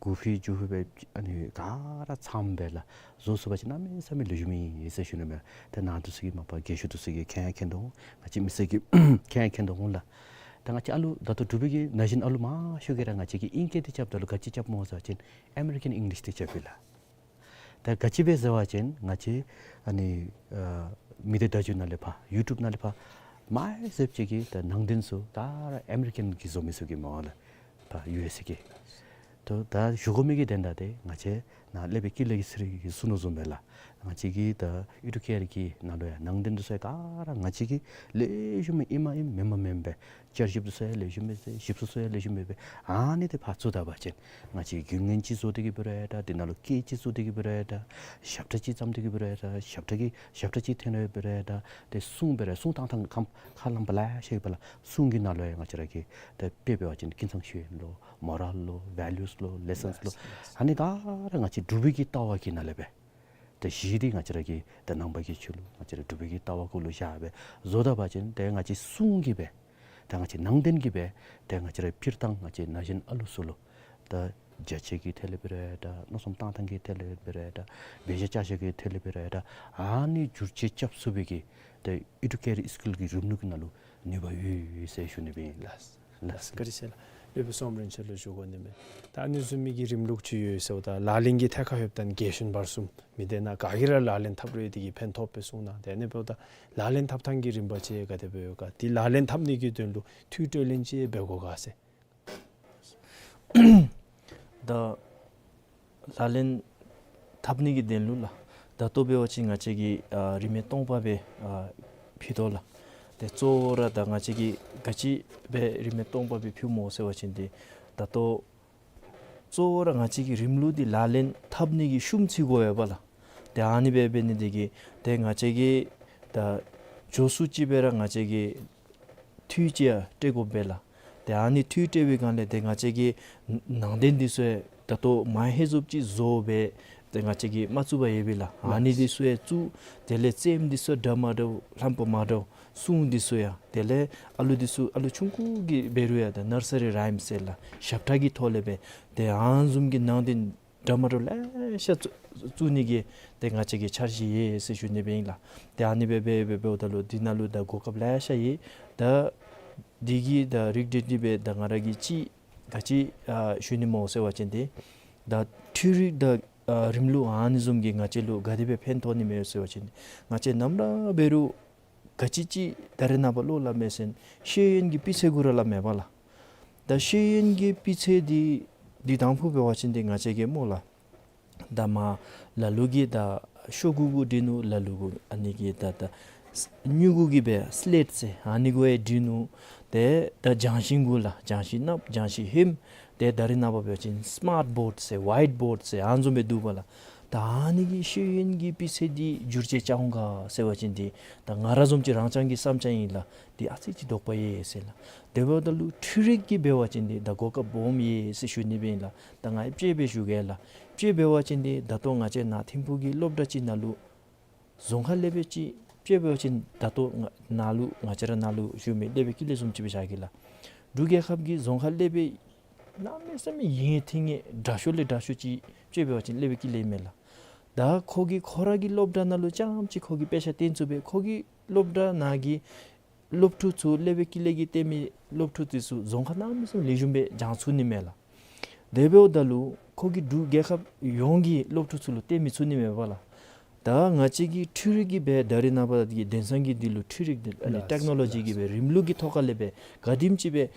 གུ་ཕི་རྒྱུ་ཕི་སྦེ་ཨ་ནི་ག་ར་ཚངམ་སྦེ་ལགས་བཟོ་ཚུགས་པ་ཅིན་གནམ་མེད་ས་མེད་ལེགས་ཤོམ་ཨིན་ཟེར་ཞུ་ནི་མས། ཏེ་ནཱ་འདི་ཚུ་གིས་མ་པ་རྒས་ཤོས་འདི་ཚུ་གིས་མཁྱེན་ཡང་མཁྱེན་དོ་འོང་། ང་བཅས་མི་སེར་གྱིས་མཁྱེན་ཡང་མཁྱེན་དོ་འོང་ལགས། ད་ང་བཅས་ཨ་ལུ་ད་ལྟོ་འབྲུག་པའི་གི་ན་གཞོན་ཨ་ལུ་མང་ཤོས་ཀྱིས་ར་ང་བཅས་ཀྱིས་ཨིང་སྐད་འདི་རྐྱབ་ད་ལུ་ག་ཅི་རྐྱབ་སྨོ་ཟེར་བ་ཅིན་ཨ་མེ་རི་ཀན་ཨིང་ལིཤ་འདི་རྐྱབ་ཨིན་ལགས། ད་ག་ཅི་སྦེ་ཟེར་བ་ཅིན་ང་བཅས་ཨ་ནི་ཨ་མི་སྡེ་བརྡ་བརྒྱུད་ནང་ལས་ཕར་ཡུ་ཊུབ་ནང་ལས་ཕར་མ་ཧེ་ཟེར་ཅིག་གི་ད་ནང་རྟེན་ཚུ་ག་ར་ཨ་མེ་རི་ཀན་གྱིས་བཟོ་མི་ཚུ་གི་སྨོ་ལགས། ཕར་ཡུ་ཨེས་ཨེ་གི། ད་ད་ཞུ་དགོ་མི་གི་དོན་དག་འདི་ང་བཅས་ནཱ་སློབ་དཔོན་ཀུན་ལེགས་ཀྱིས་ཚར་རེ་གིས་གསུངས་ནུག་བཟུམ་སྦེ་ལགས། ང་བཅས་ཀྱི་ད་ཨེ་ཌུ་ཀེར་གྱི་ནང་ལུ་ཡང་ནང་རྟེན་འདི་ཚུ་ཡང་ག་ར་ང་བཅས་ཀྱིས་ལེགས་ཤོམ་ཨིནམ་ཨིནམ་མེནམ་མེནམ་སྦེ་བསྐྱར་ཞིབ་འདི་ཚུ་ཡང་ལེགས་ཤོམ་སྦེ་ཞིབ་འཚོལ་ཚུ་ཡང་ལེགས་ཤོམ་སྦེ་ཨ་ནི་འདི་ཕར་བཙུགས་ད་པ་ཅིན་ང་བཅས་ཀྱིས་རྒྱུན་ལྡན་ཅིག་བཟོ་སྟེ་གི་འབད་རུང་ཡང་འདྲ། དེ་ནང་ལུ་སྐད་ཅིག་བཙུགས་ཏེ་གི་འབད་རུང་ཡང་འདྲ། ཞབས་ཁྲ་ཅིག་བརྩམས་ཏེ་གི་འབད་རུང་ཡང་འདྲ། ཞབས་ཁྲ་གི་ཞབས་ཁྲ་ཅིག་འཐེན་རུང་འབད་རུང་ཡང་འདྲ། ཏེ་སྲུང་འབད་རུང་སྲུང་བཏང་ཐངས་ཁམས་ཁ་ལམ་པ་ལེ་ཤ་ཡོད་པ་ལགས། སྲུང་གི་ནང་ལུ་ཡང་ང་བཅས་ར་གི་ད་དཔེ་འབད་བ་ཅིན་ཀུན་བཟང་ཤེས་ཡོན་ལོ། མོ་རཱལ་ལོ། ཝེ་ལུས་ལོ། ལེ་སཱནསི་ལོ། ཨ་ནི་ག་ར་ང་བཅས་འབྲུག་པའི་གི་ལྟ་བ་གི་ནང་ལས་སྦེ་ད་གཞི་འདི་ང་བཅས་ར་གི་ད་ནང་པ་གི་ཆོས་ལུགས་ང་བཅས་ར་འབྲུག་པའི་གི་ལྟ་བ་གུ་ལུ་བཞག་སྦེ་བཟོ་ད་པ་ཅིན་ཏེ་ང་བཅས་སྲུང་གི་སྦེ་ད་ང་བཅས་ནང་རྟེན་གྱི་སྦེ་ཏེ་ང་བཅས་ར་སྤྱིར་བཏང་ང་བཅས་ན་གཞོན་ཨ་ལུ་ཚུ་ལུ་ད་རྒྱ་ཆས་ཀྱི་ཐད་ལས་འབད་རུང་ཡང་འདྲ། མནོ་བསམ་བཏང་ཐངས་ཀྱི་ཐད་ལས་འབད་རུང་ཡང་འདྲ། འབད་བཞག་བྱ་བཞག་གི་ཐད་ལས་འབད་རུང་ཡང་འདྲ། ཨ་ནི་བསྒྱུར་བཅོས་རྐྱབ་ཚུགས་པའི་གི་ཏེ་ཨེ་ཌུ་ཀེར་སི་ཀུལ་གྱི་རིམ་ལུགས་ཀྱི་ནང་ལུ་ནུས་པ་ཡོད་ཡོད་ཟེར་ཞུ་ནི་སྦེ་ཨིན་ལགས། ལགས། བཀའ་དྲིན་ཆེ་ལགས། སློབ་དཔོན་སོམ་རིན་ཆེན་ལུ་ཞུ་དགོ་ནི་མས། ད་ཨ་ནི་བཟུམ་མའི་གི་རིམ་ལུགས་ཅིག་ཡོད་ཟེརཝ་ད་ལག་ལེན་གྱི་ཐད་ཁར་ལྷོདཔ་ད་རྒན་གཞོན་བར་གསུམ་མི་སྡེ་ནང་ག་གིས་ར་ལག་ལེན་འཐབ་རུང་དེ་གིས་ཕན་ཐོགས་པས་གསུངས་གནང་། ཏེ་ཨ་ནི་འབདཝ་ད་ལག་ལེན་འཐབ་ཐངས་ཀྱི་རིམ་པ་ཅིག་ག་དེ་སྦེ་ཡོད་ག། དེ་ལག་ལེན་འཐབ་ནི་གི་དོན་ལུ་འཕྲུལ་དྲི་ལེན་ཅིག་འབད་དགོ་ག་ཟེར། ད་ལག་ལེན་འཐབ་ནི་གི་དོན་ལུ་ལགས། ད་ལྟོ་འབད་བ་ཅིན་ང་བཅས་ཀྱིས་ཨ་རིན་མེད་སྟོང་པ་སྦེ་ཨ་ཕུལ་དོ་ལགས། ཏེ་གཙོ་བོ་ར་ད་ང་བཅས་ཀྱིས་ག་ཅི་སྦེ་རིན་མེད་སྟོང་པ་སྦེ་ཕུལཝ་སྨོ་ཟེར་བ་ཅིན་ཏེ་ད་ལྟོ་གཙོ་བོ་ར་ང་བཅས་ཀྱི་རིམ་ལུགས་འདི་ལག་ལེན་འཐབ་ནི་གི་ཤུམ་ཚུ་དགོ་པས་ལགས། ཏེ་ཨ་ནི་སྦེ་འབད་ནི་དེ་གིས་ཏེ་ང་བཅས་ཀྱིས་ད་མགྱོགས་སུ་ཅིག་སྦེ་ར་ང་བཅས་ཀྱིས་འཕྲུལ་ཅིག་ཡང་སྤྲོད་དགོ་པས་ལགས། ཏེ་ཨ་ནི་འཕྲུལ་སྤྲོད་པའི་སྒང་ལས་ཏེ་ང་བཅས་ཀྱི་ནང་རྟེན་འདི་ཚུ་ཡང་ད་ལྟོ་མ་ཧེ་བཟུམ་ཅིག་བཟོ་སྦེ་ཏེ་ང་བཅས་ཀྱིས་མ་བཙུགས་པར་ཡོད་པས་ལགས། ཨ་ནི་འདི་ཚུ་ཡང་བཙུགས། དེ་ལས་རྩེདམོ་འདི་ཚུ་འདྲ་མ་འདྲཝ་ལྷམ་པ་མ་འདྲཝ་སྲུང་འདི་ཚུ་ཡང་དེ་ལས་ཨ་ལུ་འདི་ཚུ་ཨ་ལུ་ཆུང་ཀུ་གི་འབད་རུང་ཡང་ད་ནར་སི་རི་རའིམ་ཟེར་ལགས། ཞབས་ཁྲ་གི་ཐོག་ལས་སྦེ་ཏེ་ཨ་ནི་བཟུམ་གྱི་ནང་རྟེན་འདྲ་མ་འདྲཝ་ལེ་ཤ་བཙུགས་བཙུགས་ནི་གི་ཏེ་ང་བཅས་ཀྱི་འཆར་གཞི་ཡོད་ཟེར་ཞུ་ནི་སྦེ་ཨིན་ལགས། ཏེ་ཨ་ནི་སྦེ་འབད་འབད་འབདཝ་ད་ལུ་འདི་ནང་ལུ་ད་གོ་སྐབས་ལེ་ཤ་ཡོད། ད་འདི་གི་ད་རིགས་འདི་འདི་སྦེ་ད་ང་ར་གིས་ཅིག་ག་ཅི་ཨ་ཞུ་ནི་སྨོ་ཟེར་བ་ཅིན་ཏེ་ད་འཕྲུལ་རིག་དང་ཨ་རིམ་ལུགས་ཨ་ནི་བཟུམ་གྱིས་ང་བཅས་ལུ་ག་དེ་སྦེ་ཕན་ཐོགས་ནི་མས་ཟེར་བ་ཅིན་ང་བཅས་ནམ་ར་འབད་རུང་ག་ཅི་ཅིག་ད་རེས་ནངས་པ་ལོག་སླབ་མས་ཟེར་ན་ཤེས་ཡོན་གྱི་སྤུས་ཚད་གུ་ར་སླབ་མས་པ་ལགས། ད་ཤེས་ཡོན་གྱི་སྤུས་ཚད་འདི་འདི་དང་ཕུ་འབད་བ་ཅིན་འདི་ང་བཅས་ཀྱིས་སྨོ་ལགས། ད་མར་ལ་ལུ་གིས་ད་ཤོག་གུ་གུ་འབྲི་ནུག། ལ་ལུ་གུ་ཨ་ནི་གི་ད་ད་སྨྱུ་གུ་གིས་སྦེ་སི་ལེཊ་ཟེར་ཨ་ནི་གུ་ཡང་འབྲི་ནུག། ཏེ་ད་ལྗང་ཤིང་གུ་ལགས། ལྗང་ཤིང་ནགཔོ་ལྗང་ཤིང་ཧེམ། ཏེ་ད་རེས་ནངས་པ་འབད་བ་ཅིན་སི་མཱཊ་བོཌ་ཟེར་ཝའིཊ་བོཌ་ཟེར་ཨ་ནི་བཟུམ་སྦེ་འདུག་པ་ལགས། ད་ཨ་ནི་གི་ཤེས་ཡོན་གྱི་སྤུས་ཚད་འདི་བསྒྱུར་བཅོས་རྐྱབ་འོང་ག་ཟེར་བ་ཅིན་འདི་ད་ང་ར་བཟུམ་ཅིག་རང་རྐྱང་གི་བསམ་འཆར་ཨིན་ལགས། འདི་ཨ་ཙི་ཅིག་དོགས་པ་ཡོད་ཟེར་ལགས། དེ་འབདཝ་ད་ལུ་འཕྲུལ་རིག་གིས་འབད་བ་ཅིན་འདི་ད་གོ་སྐབས་སྦོམ་ཡོད་ཟེར་ཞུ་ནི་སྦེ་ཨིན་ལགས། ད་ང་ཡང་དཔྱེ་སྦེ་ཞུ་གེ་ལགས། དཔྱེ་འབད་བ་ཅིན་འདི་ད་ལྟོ་ང་བཅས་ནཱ་ཐིམ་ཕུག་གི་སློབ་གྲྭ་ཅིག་ནང་ལུ་རྫོང་ཁ་སློབ་དཔོན་ཅིག་དཔྱེ་འབད་བ་ཅིན་ད་ལྟོ་ང་ནཱ་ལུ་ང་བཅས་ར་ནཱ་ལུ་བཞུགས་མི་སློབ་དཔོན་ཀུན་ལེགས་བཟུམ་ཅིག་སྦེ་བཞག་གེ་ལགས། འབྲུག་རྒྱལ་ཁབ་ཀྱི་རྫོང་ཁ་སློབ་དཔོན་གནམ་མེད་ས་མེད་ཡིད་ཐིམ་ངེ་དྲག་ཤོས་ལས་དྲག་ཤོས་ཅིག་དཔྱེ་འབད་བ་ཅིན་སློབ་དཔོན་ཀུན་ལེགས་མས་ལགས། ད་ཁོ་གིས་ཁོ་ར་གི་སློབ་གྲྭ་ནང་ལུ་རྐྱངམ་ཅིག་ཁོ་གིས་དཔེ་ཆ་སྟོན་ཚུགས་པས། ཁོ་གི་སློབ་གྲྭ་ནང་གི་སློབ་ཕྲུག་ཚུ་སློབ་དཔོན་ཀུན་ལེགས་ཀྱིས་སྟོན་མི་སློབ་ཕྲུག་འདི་ཚུ་རྫོང་ཁ་གནམ་མེད་ས་མེད་ལེགས་ཤོམ་སྦེ་སྦྱང་ཚུགས་ནི་མས་ལགས། དེ་འབདཝ་ད་ལུ་ཁོ་གིས་འབྲུག་རྒྱལ་ཁབ་ཡོངས་ཀྱི་སློབ་ཕྲུག་ཚུ་ལུ་སྟོན་མི་ཚུགས་ནི་མས་པ་ལགས། ད་ང་བཅས་ཀྱིས་འཕྲུལ་རིག་གིས་སྦེ་ད་རེས་ནངས་པ་གི་དེང་སང་གི་འདི་ལུ་འཕྲུལ་རིག་འདི་ཨ་ནི་ལགས་ཊེཀ་ནོ་ལོ་ཇི་ལགས་གིས་སྦེ་རིམ་ལུགས་ཀྱི་ཐོག་ཁ་ལས་སྦེ་ག་དེམ་ཅིག་སྦེ་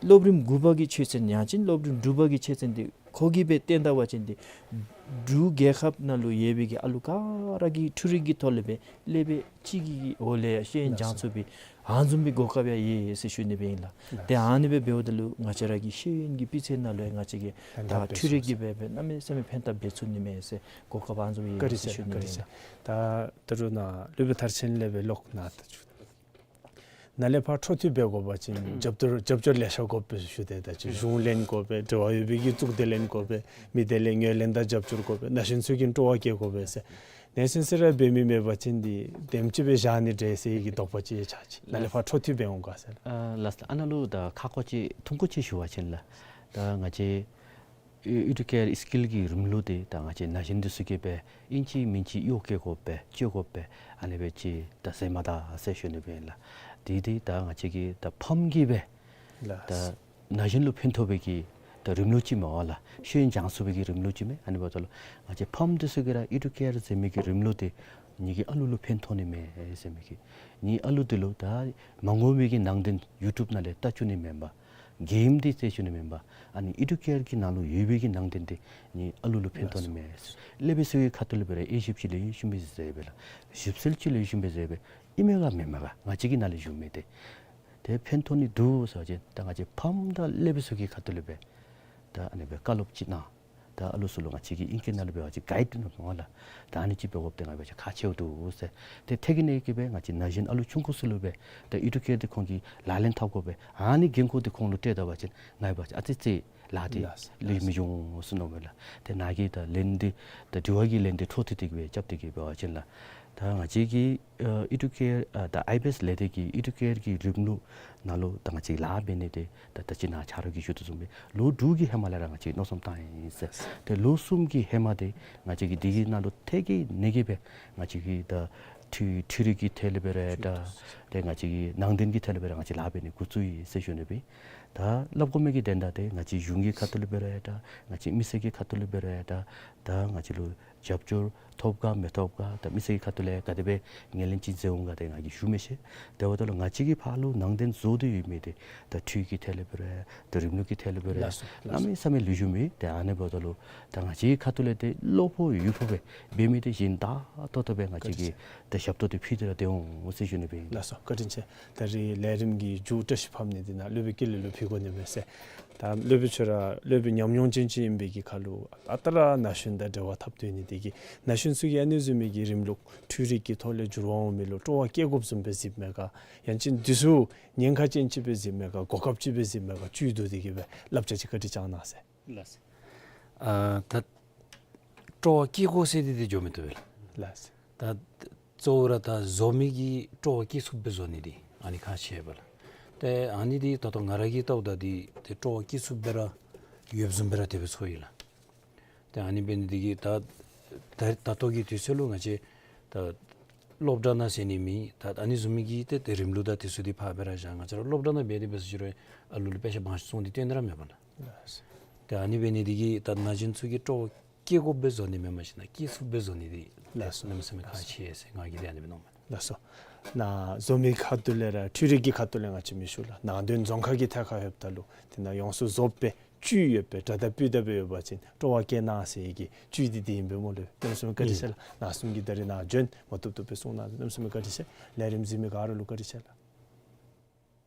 སློབ་རིམ་དགུ་པ་གི་ཆོས་ཚན་ཡང་ཅིན་སློབ་རིམ་དྲུག་པ་གི་ཆོས་ཚན་འདི་ཁོ་གིས་སྦེ་སྟོན་ད་པ་ཅིན་འདི་འབྲུག་རྒྱལ་ཁབ་ནང་ལུ་ཡོད་པའི་གི་ཨ་ལུ་ག་ར་གིས་འཕྲུལ་རིག་གི་ཐོག་ལས་སྦེ་སློབ་དཔོན་གཅིག་གི་འོག་ལས་ཤེས་ཡོན་སྦྱང་ཚུགས་པའི་ཨ་ནི་བཟུམ་མའི་གོ་སྐབས་ཡང་ཡོད་ཟེར་ཞུ་ནི་སྦེ་ཨིན་ལགས། ཏེ་ཨ་ནི་སྦེ་འབདཝ་ད་ལུ་ང་བཅས་ར་གི་ཤེས་ཡོན་གྱི་སྤུས་ཚད་ནང་ལུ་ཡང་ང་བཅས་ཀྱིས་ད་འཕྲུལ་རིག་གིས་སྦེ་སྦེ་གནམ་མེད་ས་མེད་ཕན་ཐབས་འབད་ཚུགས་ནི་མས་ཟེར་གོ་སྐབས་ཨ་ནི་བཟུམ་ཡོད་ཟེར་ཞུ་ནི་སྦེ་ཨིན་ལགས། ད་ད་རུང་ནཱ་སློབ་དཔོན་མཐར་ཕྱིན་ལས་སྦེ་ལོག་ནཱ་ད་ཅིག་ནཱ་ལས་ཕར་འཕྲོ་མཐུད་འབད་དགོ་པ་ཅིན་རྒྱབ་སྐྱོར་རྒྱབ་སྐྱོར་ལེ་ཤ་དགོ་པས་ཞུ་དེས། ད་ཅི་གཞུང་ལེན་དགོ་པས། འབྲེལ་བ་ཡོད་པའི་གི་གཙུག་སྡེ་ལེན་དགོ་པས། མི་སྡེ་ལས་ངོས་ལེན་དང་རྒྱབ་སྐྱོར་དགོ་པས། ན་གཞོན་ཚུ་གིས་སྤྲོ་བ་བསྐྱེད་དགོ་པས་ཟེར། ནེ་སིན་སི་ར་འབད་མི་མེད་པ་ཅིན་འདི་དེམ་ཅིག་སྦེ་བཞག་ནི་འདྲས་ཟེར་གྱི་དོགས་པ་ཅིག་ཆགས་ཅི། ནཱ་ལས་ཕར་འཕྲོ་མཐུད་འབད་འོང་ག་ཟེར། ཨ་ལགས་སོ། ཨ་ནཱ་ལུ་ད་ཁ་སྐོང་ཅིག་ཐུང་ཀུ་ཅིག་ཞུ་བ་ཅིན་ལགས། ད་ང་བཅས་ ཨེ་ཨི་ཌུ་ཀེར་སི་ཀིལ་གྱི་རིམ་ལུགས་འདི་ད་ང་བཅས་ན་གཞོན་འདི་ཚུ་གིས་སྦེ་ཨིན་ཅི་མིན་ཅི་གཡོག་བཀོལ་དགོ་པས་སྤྱོད་དགོ་པས་ཨ་ནི་སྦེ་ཅིག་ད་ཟེར་མ་ད་ཟེར་ཞུ་ནི་སྦེ་ཨིན་ལགས། དེ་འདི་ད་ང་བཅས་ཀྱི་ད་ཕམ་གྱིས་སྦེ་ལགས། ད་ན་གཞོན་ལུ་ཕན་ཐོགས་པའི་གི་ད་རིམ་ལུགས་ཅིག་མས་པ་ལགས། ཤེས་ཡོན་སྦྱང་ཚུགས་པའི་གི་རིམ་ལུགས་ཅིག་མས། ཨ་ནི་འབདཝ་ད་ལུ་ང་བཅས་ཕམ་འདི་ཚུ་གིས་ར་ཨི་ཌུ་ཀེར་ཟེར་མི་གི་རིམ་ལུགས་འདི་ངེ་གི་ཨ་ལུ་ལུ་ཕན་ཐོགས་ནི་མས་ཟེར་མི་གི་ངེ་གི་ཨ་ལུ་འདི་ལུ་ད་མ་དགོ་མི་གི་ནང་དོན་ཡུ་ཊུབ་ནང་ལས་ལྟ་བཅུག་ནི་མེན་པར་གེམ་འདི་རྩེད་བཅུག་ནི་མེན་པར་ཨ་ནི་ཨི་ཌུ་ཀེར་གྱི་ནང་ལུ་ཡོད་པའི་གི་ནང་དོན་འདི་ངེ་གི་ཨ་ལུ་ལུ་ཕན་ཐོགས་ནི་མས། སློབ་དཔོན་ཚུ་གི་ཁ་ཐུག་ལས་འབད་རུང་དབྱེ་ཞིབ་ཅིག་ལེགས་ཤོམ་སྦེ་མཛད་པས་ལགས། ཞིབ་འཚོལ་ཅིག་ལེགས་ཤོམ་སྦེ་མཛད་པས། ཨིན་མས་ག་མེན་མས་ག་ང་བཅས་ཀྱི་ནང་ལུ་བཞུགས་མི་འདི་ཏེ་ཕན་ཐོགས་ནི་འདུག་ཟེར་བ་ཅིན་ད་ང་བཅས་ཕམ་དང་སློབ་དཔོན་ཚུ་གི་ཁ་ཐུག་ལས་འབད་ད་ཨ་ནི་སྦེ་བཀའ་སློབ་ཅིག་གནང་། ད་ཨ་ལུ་ཚུ་ལུ་ང་བཅས་ཀྱིས་ཨིང་སྐད་ནང་ལུ་འབད་བ་ཅིན་གའིཌ་ནང་འབད་བ་ལགས། ད་ཨ་ནི་ཅིག་འབད་དགོཔ་འདི་ང་བཅས་ཁག་ཆེཝ་འདུག་ཟེར། ཏེ་ཐད་ཀྱི་ནང་གི་སྦེ་ང་བཅས་ན་གཞོན་ཨ་ལུ་ཆུང་ཀུ་ཚུ་ལུ་འབད་ད་ཨི་ཌུ་ཀེར་འདི་ཁོང་གིས་ལག་ལེན་འཐབ་དགོ་པས། ཨ་ནི་འགན་ཁུར་འདི་ཁོང་ལུ་སྤྲོད་ད་བ་ཅིན་ང་འབད་བ་ཅིན་ཨ་ཙི་ཅིག་ལཱ་འདི་ལགས་སོ། ལེགས་མི་འབྱུང་ཟེར་མནོཝ་མས་ལགས། ཏེ་ནཱ་གིས་ད་ལན་འདི་ད་དྲི་བ་གི་ལན་འདི་འཕྲོ་མཐུད་དེ་གི་སྦེ་རྐྱབ་སྟེ་གི་འབད་བ་ཅིན་ལགས། ད་ང་བཅས་ཀྱི་ཨ་ཨི་ཌུ་ཀེར་ཨ་ད་ཨའི་བི་ཨེསི་ལས་སྡེ་གི་ཨི་ཌུ་ཀེར་གྱི་རིམ་ལུགས་ནང་ལུ་ད་ང་བཅས་ལཱ་འབད་ནི་འདི་ད་ད་ཅི་ནཱ་ཆ་རོགས་ཀྱིས་ཞུ་དོ་བཟུམ་སྦེ་ལོ་དྲུག་གི་ཧེ་མ་ལས་ར་ང་བཅས་མནོ་བསམ་བཏང་ཡི་ཟེར། ཏེ་ལོ་གསུམ་གྱི་ཧེ་མ་འདི་ང་བཅས་ཀྱིས་འདི་གི་ནང་ལུ་ཐད་ཀྱི་ནང་གི་སྦེ་ང་བཅས་ཀྱིས་ད་འཕྲུལ་འཕྲུལ་རིག་གི་ཐད་ལས་འབད་རུང་ད་ཏེ་ང་བཅས་ཀྱི་ནང་དོན་གྱི་ཐད་ལས་འབད་རུང་ང་བཅས་ལཱ་འབད་ནི་འགོ་བཙུགས་ཡི་ཟེར་ཞུ་ནི་སྦེ། ད་སླབ་དགོ་མི་གི་དོན་དག་འདི་ང་བཅས་གཞུང་གི་ཁ་ཐུག་ལས་འབད་རུང་ད་ང་བཅས་མི་སེར་གྱི་ཁ་ཐུག་ལས་འབད་རུང་ད་ད་ང་བཅས་ལུ་རྒྱབ་སྐྱོར་ཐོབ་ག་མི་ཐོབ་ག་ད་མི་སེར་གྱི་ཁ་ཐུག་ལས་ག་དེ་སྦེ་ངོས་ལེན་ཅིག་མཛད་འོང་ག་འདི་ང་གིས་ཞུ་མི་ཤེས། དེ་འབདཝ་ད་ལུ་ང་བཅས་ཀྱིས་ཕར་ལུ་ནང་དོན་བཟོ་སྟེ་ཡོད་མི་འདི་ད་འཕྲུལ་གྱི་ཐད་ལས་འབད་རུང་ད་རིམ་ལུགས་ཀྱི་ཐད་ལས་འབད་རུང་ལགས་སོ་ལགས་སོ། གནམ་མེད་ས་མེད་ལེགས་ཤོམ་ཨིན། ཏེ་ཨ་ནི་འབདཝ་ད་ལུ་ད་ང་བཅས་ཀྱི་ཁ་ཐུག་ལས་ཏེ་བློ་ཕོག་ཡིད་ཕོག་སྦེ་འབད་མི་འདི་སྦྱིན་བདག་ཏོག་ཏོ་སྦེ་ང་བཅས་ཀྱིས་ད་ཞབས་ཏོག་འདི་ཕུལ་ཏེ་ར་སྡོད་འོང་ཟེར་ཞུ་ནི་སྦེ་ཨིན། ལགས་སོ། བཀའ་དྲིན་ཆེ། ད་རིས་ལས་རིམ་གྱི་མཇུག་བཀྲ་ཤིས་ཕབ་ནི་འདི་ནཱ་སློབ་དཔོན་སྐྱིད་ལུ་ལུ་ཕུལ་དགོ་ནི་མས་ཟེར། ད་སློབ་དཔོན་ཁྱོད་ར་སློབ་དཔོན་ཉམས་མྱོང་ཅན་ཅིག་ཨིན་པའི་གི་ཁར་ལུ་ད་ལྟོ་ར་ན་གཞོན་དང་འབྲེལ་བ་འཐབ་སྡོད་ནི་འདི་གིས་ན་གཞོན་ཚུ་གིས་ཨ་ནི་བཟུམ་མའི་གི་རིམ་ལུགས་འཕྲུལ་རིག་གི་ཐོག་ལས་འགྱུར་བ་འོང་མི་ལུ་སྤྲོ་བ་བསྐྱེད་དགོཔ་བཟུམ་སྦེ་གཟིགསཔ་མས་ག། ཡང་ཅིན་འདི་ཚུ་ཉེན་ཁ་ཅན་ཅིག་སྦེ་གཟིགསཔ་མས་ག། གོ་སྐབས་ཅིག་སྦེ་གཟིགསཔ་མས་ག། བཅུད་བསྡུ་སྟེ་གི་སྦེ་བསླབ་བྱ་ཅིག་བཀའ་དྲིན་བསྐྱང་གནང་ཟེར། ལགས་སོ། ཨ་ད་སྤྲོ་བ་བསྐྱེད་དགོ་ཟེར་འདི་འདི་འགྱོ་མི་བཏུབ་པས་ལགས། ལགས་སོ། ད་གཙོ་བོ་ར་ད་བཟོ་མི་གིས་སྤྲོ་བ་བསྐྱེད་ཚུགསཔ་སྦེ་བཟོ་ནི་འདི་ཨ་ནི་ཁག་ཆེ་བས་ལགས། ཏེ་ཨ་ནི་འདི་ད་ལྟོ་ང་ར་གིས་བལྟཝ་ད་འདི་ཏེ་སྤྲོ་བ་བསྐྱེད་ཚུགསཔ་སྦེ་ར་ཡོདཔ་བཟུམ་སྦེ་ར་དེ་སྦེ་ཚོར་ཡི་ལགས། ཏེ་ཨ་ནི་འབད་ནི་འདི་གིས་ད་ད་ད་ལྟོ་གི་དུས་ཚོད་ལུ་ང་བཅས་ད་སློབ་གྲྭ་ནང་ཟེར་ནི་མེད། ད་ཨ་ནི་བཟུམ་མའི་གི་ཏེ་ཏེ་རིམ་ལུགས་དང་དེ་ཚུ་འདི་ཕར་སྦེ་ར་བཞག། ང་བཅས་ར་སློབ་གྲྭ་ནང་འབད་དེ་འབད་ཟེར་ཞུ་རུང་ཨ་ལུ་ལུ་དཔེ་ཆ་མང་སུ་བཙོང་སྟེ་སྟོན་ནི་ར་མེད་པས་ལགས། ལགས་སོ། ཏེ་ཨ་ནི་འབད་ནི་འདི་གིས་ད་ན་གཞོན་ཚུ་གིས་སྤྲོ་བ་བསྐྱེད་དགོཔ་སྦེ་བཟོ་ནི་མེན་པར་ཞིན་ན་བསྐྱེད་ཚུགསཔ་སྦེ་བཟོ་ནི་འདི་ལགས་སོ། གནམ་མེད་ས་མེད་ཁག་ཆེ་ཟེར་ང་གིས་ཏེ་ཨ་ནི་སྦེ་མནོཝ་མས། ལགས་སོ། ནཱ་བཟོ་མི་ཁ་ཐུག་ལས་ར་འཕྲུལ་རིག་གི་ཁ་ཐུག་ལས་ང་བཅས་མི་ཞུ་ལགས། ནང་དོན་རྫོང་ཁ་གི་ཐད་ཁར་ལྷོདཔ་ད་ལུ་དེ་ནང་ཡོངས་སུ་རྫོགསཔ་སྦེ་བཅུད་ཡོདཔ་སྦེ་དྲ་དང་སྤུས་དག་སྦེ་ཡོད་པ་ཅིན་སྤྲོ་བ་བསྐྱེད་གནང་ཟེར་གྱི་བཅུད་འདི་འདི་ཨིན་པས་སྨོ་ལགས། གནམ་མེད་ས་མེད་བཀའ་དྲིན་ཆེ་ལགས། ནཱ་གསུམ་གྱིས་ད་རིས་ནཱ་བྱོན་མ་བཏུབ་བཏུབ་སྦེ་གསུང་གནང་གནམ་མེད་ས་མེད་བཀའ་དྲིན་ཆེ། ལས་རིམ་གཟིགས་མི་ག་ར་ལུ་བཀའ་དྲིན་ཆེ་ལགས།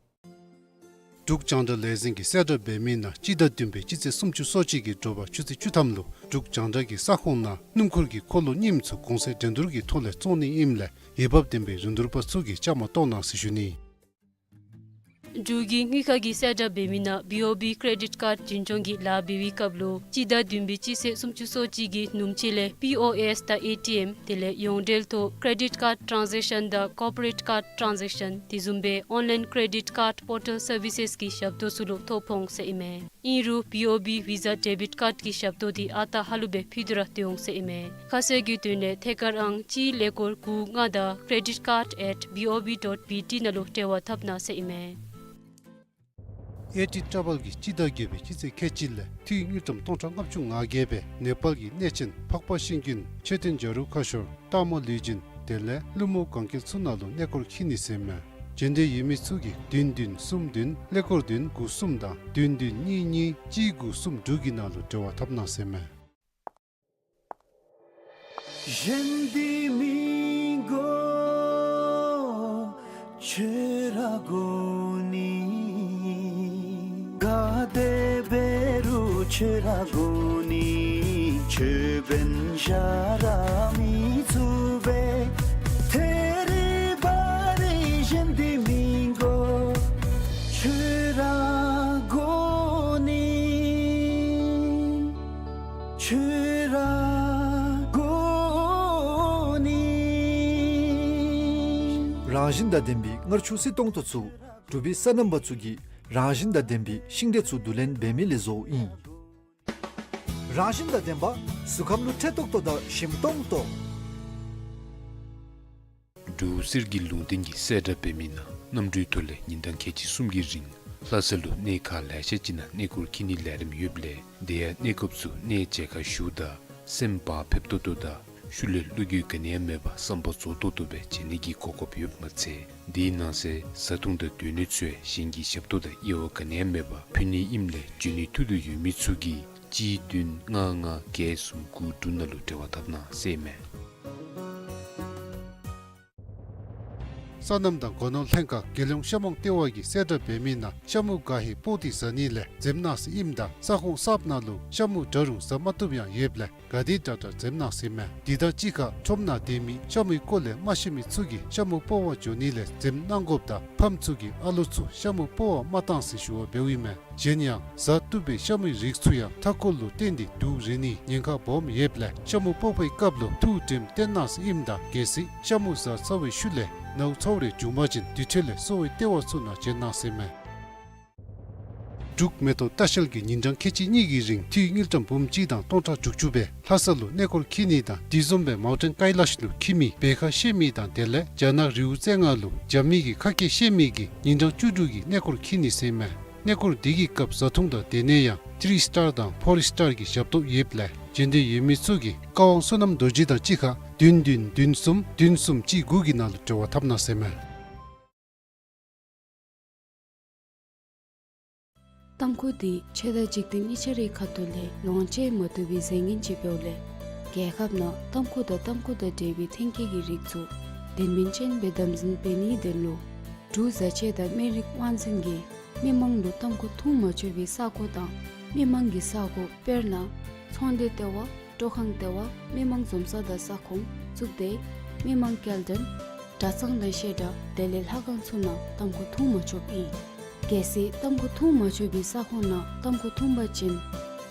འབྲུག་རྒྱང་བསྒྲགས་ལས་འཛིན་གྱིས་གསལ་བསྒྲགས་འབད་མི་ནང་སྤྱི་ཟླ་བདུན་པའི་སྤྱི་ཚེས་སུམ་ཅུ་སོ་གཅིག་གི་དྲོ་པ་ཆུ་ཚོད་བཅུ་ཐམ་ལུ་འབྲུག་རྒྱང་བསྒྲགས་ཀྱི་ས་ཁོངས་ནང་སྣུམ་འཁོར་གྱི་འཁོར་ལོ་རྙིངམ་ཚུ་གོང་ཚད་འགྲན་བསྡུར་གྱི་ཐོག་ལས་བཙོང་ནི་ཨིནམ་ལས་འོས་འབབ་ལྡན་པའི་རིན་བསྡུར་པ་ཚུ་གིས་བཅའ་མར་གཏོགས་གནང་ཟེར་ཞུ་ནི། འབྲུག་གི་དངུལ་ཁང་གིས་གསལ་བསྒྲགས་འབད་མི་ནང་བི་ཨོ་བི་ཀེ་རེ་ཌིཊ་ཀཱརཌ་འཛིན་སྐྱོང་གི་ལཱ་འབད་བའི་སྐབས་ལུ་སྤྱི་ཟླ་བདུན་པའི་སྤྱི་ཚེས་སུམ་ཅུ་སོ་གཅིག་གི་ནུབ་ཕྱེད་ལས་པི་ཨོ་ཨེསི་དང་ཨེ་ཊི་ཨེམ་དེ་ལས་ཡོངས་འབྲེལ་ཐོག་ཀེ་རེ་ཌིཊ་ཀཱརཌ་ཊཱན་ཟེག་ཤཱན་དང་ཀོར་པོ་རེཊ་ཀཱརཌ་ཊཱན་ཟེག་ཤཱན་དེ་བཟུམ་སྦེ་ཨོན་ལའིན་ཀེ་རེ་ཌིཊ་ཀཱརཌ་པོར་ཊལ་སར་བི་སེསི་གི་ཞབས་ཏོག་ཚུ་ལུ་ཐོ་ཕོག་འོང་ཟེར་ཨིན་མས། ཨིན་རུང་བི་ཨོ་བི་ཝི་ཟ་ཌེ་བིཊ་ཀཱརཌ་ཀྱི་ཞབས་ཏོག་འདི་ཨ་རྟག་ཧ་ལུགས་སྦེ་ཕུལ་ཏེ་ར་སྡོད་འོང་ཟེར་ཨིན་མས། ཁ་གསལ་གྱི་དོན་ལས་ཐད་ཀར་ཨང་གཅིག་ཀླད་ཀོར་དགུ་ལྔ་དང་credit card at B O B dot B T ནང་ལུ་འབྲེལ་བ་འཐབ་གནང་ཟེར་ཨིན་མས། ཨེ་ཊི་ཊྲ་བཱལ་གྱིས་སྤྱི་ཟླ་བརྒྱད་པའི་སྤྱི་ཚེས་ཁལ་གཅིག་ལས་འཐུས་དངུལ་ཀྲམ་སྟོང་ཕྲག་ལྔ་བཅུ་ང་བརྒྱད་སྦེ་ནེ་པཱལ་གྱི་གནས་ཆེན་འཕགས་པ་ཤིང་ཀུན་མཆོད་རྟེན་བྱ་རུང་ཁ་ཤོར་སྟག་མོ་ལུས་སྦྱིན་དེ་ལས་ཀླུ་མོ་གན་རྐྱལ་ཚུ་ནང་ལུ་གནས་སྐོར་འཁྱིད་ནི་ཟེར་མས། འབྱོན་འདོད་ཡོད་མི་ཚུ་གིས་བདུན་བདུན་གསུམ་བདུན་ཀླད་ཀོར་བདུན་དགུ་གསུམ་དང་བདུན་བདུན་གཉིས་གཉིས་གཅིག་དགུ་གསུམ་དྲུག་གི་ནང་ལུ་འབྲེལ་བ་འཐབ་གནང་ཟེར་མས། རང་བཞིན་དང་ལྡན་པའི་མངར་ཆུ་བསིལ་ཏོང་ཏོ་ཚུ་འབྲུག་པའི་སོ་ནམ་པ་ཚུ་གིས་རང་བཞིན་དང་ལྡན་པའི་ཤིང་འབྲས་ཚུ་བསྡུ་ལེན་འབད་མི་ལས་བཟོཝ་ཨིན། རང་བཞིན་དང་ལྡན་པ། གཟུགས་ཁམས་ལུ་འཕྲོད་ཏོག་ཏོ་དང་ཞིམ་ཏོང་ཏོ། འབྲུག་གསེར་གྱི་ལུང་བསྟན་གྱི་གསལ་བསྒྲགས་འབད་མི་ནང་གནམ་གྲུའི་ཐོག་ལས་ཉིན་གྲངས་ཁལ་གཅིག་གསུམ་གྱི་རིང་ལྷ་ས་ལུ་གནས་ཁག་ལེ་ཤ་ཅིག་ནང་གནས་སྐོར་འཁྱིད་ནིའི་ལས་རིམ་ཡོདཔ་ལས་དེ་ཡང་གནས་སྐབས་སུ་གནས་མཇལ་ཁ་ཞུཝ་ད་སེམས་བག་ཕེབས་ཏོག་ཏོ་དང་ཤུལ་ལས་བློ་འགྱོད་ག་ནི་ཡང་མེད་པར་བསམ་པ་རྫོགས་ཏོག་ཏོ་སྦེ་མཇལ་ནི་གི་གོ་སྐབས་ཡོདཔ་མ་ཚད་དེའི་ནང་གསེས་བཟའ་འཐུང་དང་སྡོད་གནས་ཚུ་ཡང་གཞན་གྱི་ཞབས་ཏོག་དང་དབྱེ་བ་ག་ནི་ཡང་མེད་པར་ཕུལ་ནི་ཨིནམ་ལས་འབྱོན་ནིའི་ཐུགས་འདོད་ཡོད་མི་ཚུ་གིས་གཅིག་བདུན་ལྔ་ལྔ་བརྒྱད་གསུམ་དགུ་དྲུག་ནང་ལུ་འབྲེལ་བ་འཐབ་གནང་ཟེར་ཨིན་མས། སོ་ནམ་དང་སྒོ་ནོར་ལྷན་ཁག་རྒྱལ་ཡོངས་ཤ་མོང་ལྟེ་བ་གིས་གསལ་བསྒྲགས་འབད་མི་ནང་ཤ་མུ་ག་ཧེ་སྤོག་སྟེ་བཟའ་ནི་ལས་འཛེམ་གནང་ཟེར་ཨིནམ་ད་ས་ཁོངས་གསརཔ་ནང་ལུ་ཤ་མུ་འདྲ་རུང་བཟའ་མ་བཏུབ་ཡང་ཡོདཔ་ལས་ག་དེ་དྲག་དྲག་འཛེམ་གནང་ཟེར་ཨིན་མས། དེ་དང་གཅིག་ཁར་ཁྲོམ་ནང་སྡོད་མི་ཤ་མུའི་སྐོར་ལས་མ་ཤེས་མི་ཚུ་གིས་ཤ་མུ་སྤོག་པར་འགྱོ་ནི་ལས་འཛེམ་གནང་དགོཔ་དང་ཕམ་ཚུ་གིས་ཨ་ལོ་ཚུ་ཤ་མུ་སྤོག་པར་མ་གཏང་ཟེར་ཞུ་བ་འབདཝ་ཨིན་མས། གཞན་ཡང་བཟའ་བཏུབ་པའི་ཤ་མུའི་རིགས་ཚུ་ཡང་མཐའ་འཁོར་ལུ་བརྟེན་ཏེ་དུག་རེག་ནིའི་ཉེན་ཁ་སྦོམ་ཡོདཔ་ལས་ཤ་མུ་སྤོག་པའི་སྐབས་ལུ་ཐུགས་དྲནམ་བཏོན་གནང་ཟེར་ཨིནམ་ད་གལ་སྲིད་ཤ་མུ་བཟའ་ཚར་བའི་ཤུལ་ལས་ནཝ་ཚཝ་རེ་བྱུང་པ་ཅིན་དེ་འཕྲོ་ལས་གསོ་བའི་ལྟེ་བ་ཚུ་ནང་བྱོན་གནང་ཟེར་ཨིན་མས། འབྲུག་མེ་ཏོག་ལྟ་བཤལ་གྱིས་ཉིན་གྲངས་ཁལ་གཅིག་གཉིས་ཀྱི་རིང་འཐུས་དངུལ་ཀྲམ་འབུམ་གཅིག་དང་སྟོང་ཕྲག་དྲུག་ཅུ་སྦེ་ལྷ་ས་ལུ་གནས་སྐོར་འཁྱིད་ནི་དང་དེ་བཟུམ་སྦེ་མའུ་ཊེན་ཀའི་ལཱཤ་ལུ་འཁྱིད་མི་སྦལ་ཁ་བཤལ་མི་དང་དེ་ལས་རྒྱ་ནག་རི་བོ་རྩེ་ལྔ་ལུ་རྒྱབ་མི་གི་ཁ་སྐད་བཤད་མི་གིས་ཉིན་གྲངས་བཅུ་དྲུག་གི་གནས་སྐོར་འཁྱིད་ནི་ཟེར་ཨིན་མས། གནས་སྐོར་དེ་གི་སྐབས་བཟའ་འཐུང་དང་སྡོད་གནས་ཡང་ཐི་རི་སི་ཊར་དང་ཕོར་སི་ཊར་གྱི་ཞབས་ཏོག་ཡོདཔ་ལས་འབྱོན་འདོད་ཡོད་མི་ཚུ་གིས་ཀ་དབང་བསོད་ནམས་རྡོ་རྗེ་དང་གཅིག་ཁར་བདུན་བདུན་བདུན་གསུམ་བདུན་གསུམ་གཅིག་དགུ་གི་ནང་ལུ་འབྲེལ་བ་འཐབ་གནང་ཟེར་ཨིན་མས། ཏམ་ཁུ་འདི་ཆོས་དང་འཇིག་རྟེན་གཉིས་ཆ་རའི་ཁ་ཐུག་ལས་ལོངས་སྤྱོད་མ་བཏུབ་པའི་རྫས་ངན་ཅིག་འབདཝ་ལས་རྒྱལ་ཁབ་ནང་ཏམ་ཁུ་དང་ཏམ་ཁུ་དང་འབྲེལ་བའི་ཐོན་སྐྱེད་ཀྱི་རིགས་ཚུ་དོན་སྨིན་ཅན་སྦེ་དམ་འཛིན་འབད་ནིའི་དོན་ལུ་འབྲུག་བཟའ་ཆས་དང་སྨན་རིགས་དབང་འཛིན་གྱིས་མི་མང་ལུ་ཏམ་ཁུ་འཐུང་མ་ཆོག་པའི་ས་གོ་དང་མི་མང་གི་ས་གོ་དཔེར་ན་ཚོང་སྡེ་ལྟེ་བ། སྤྲོ་ཁང་ལྟེ་བ། མི་མང་འཛོམས་ས་དང་ས་ཁོངས་བཙུགས་ཏེ་མི་མང་སྐྱེལ་འདྲེན་གྲྭ་ཚང་དང་བཤད་གྲྭ་དེ་ལས་ལྷ་ཁང་ཚུ་ནང་ཏམ་ཁུ་འཐུང་མ་ཆོགཔ་ཨིན། གལ་སྲིད་ཏམ་ཁུ་འཐུང་མ་ཆོག་པའི་ས་ཁོངས་ནང་ཏམ་ཁུ་འཐུང་པ་ཅིན་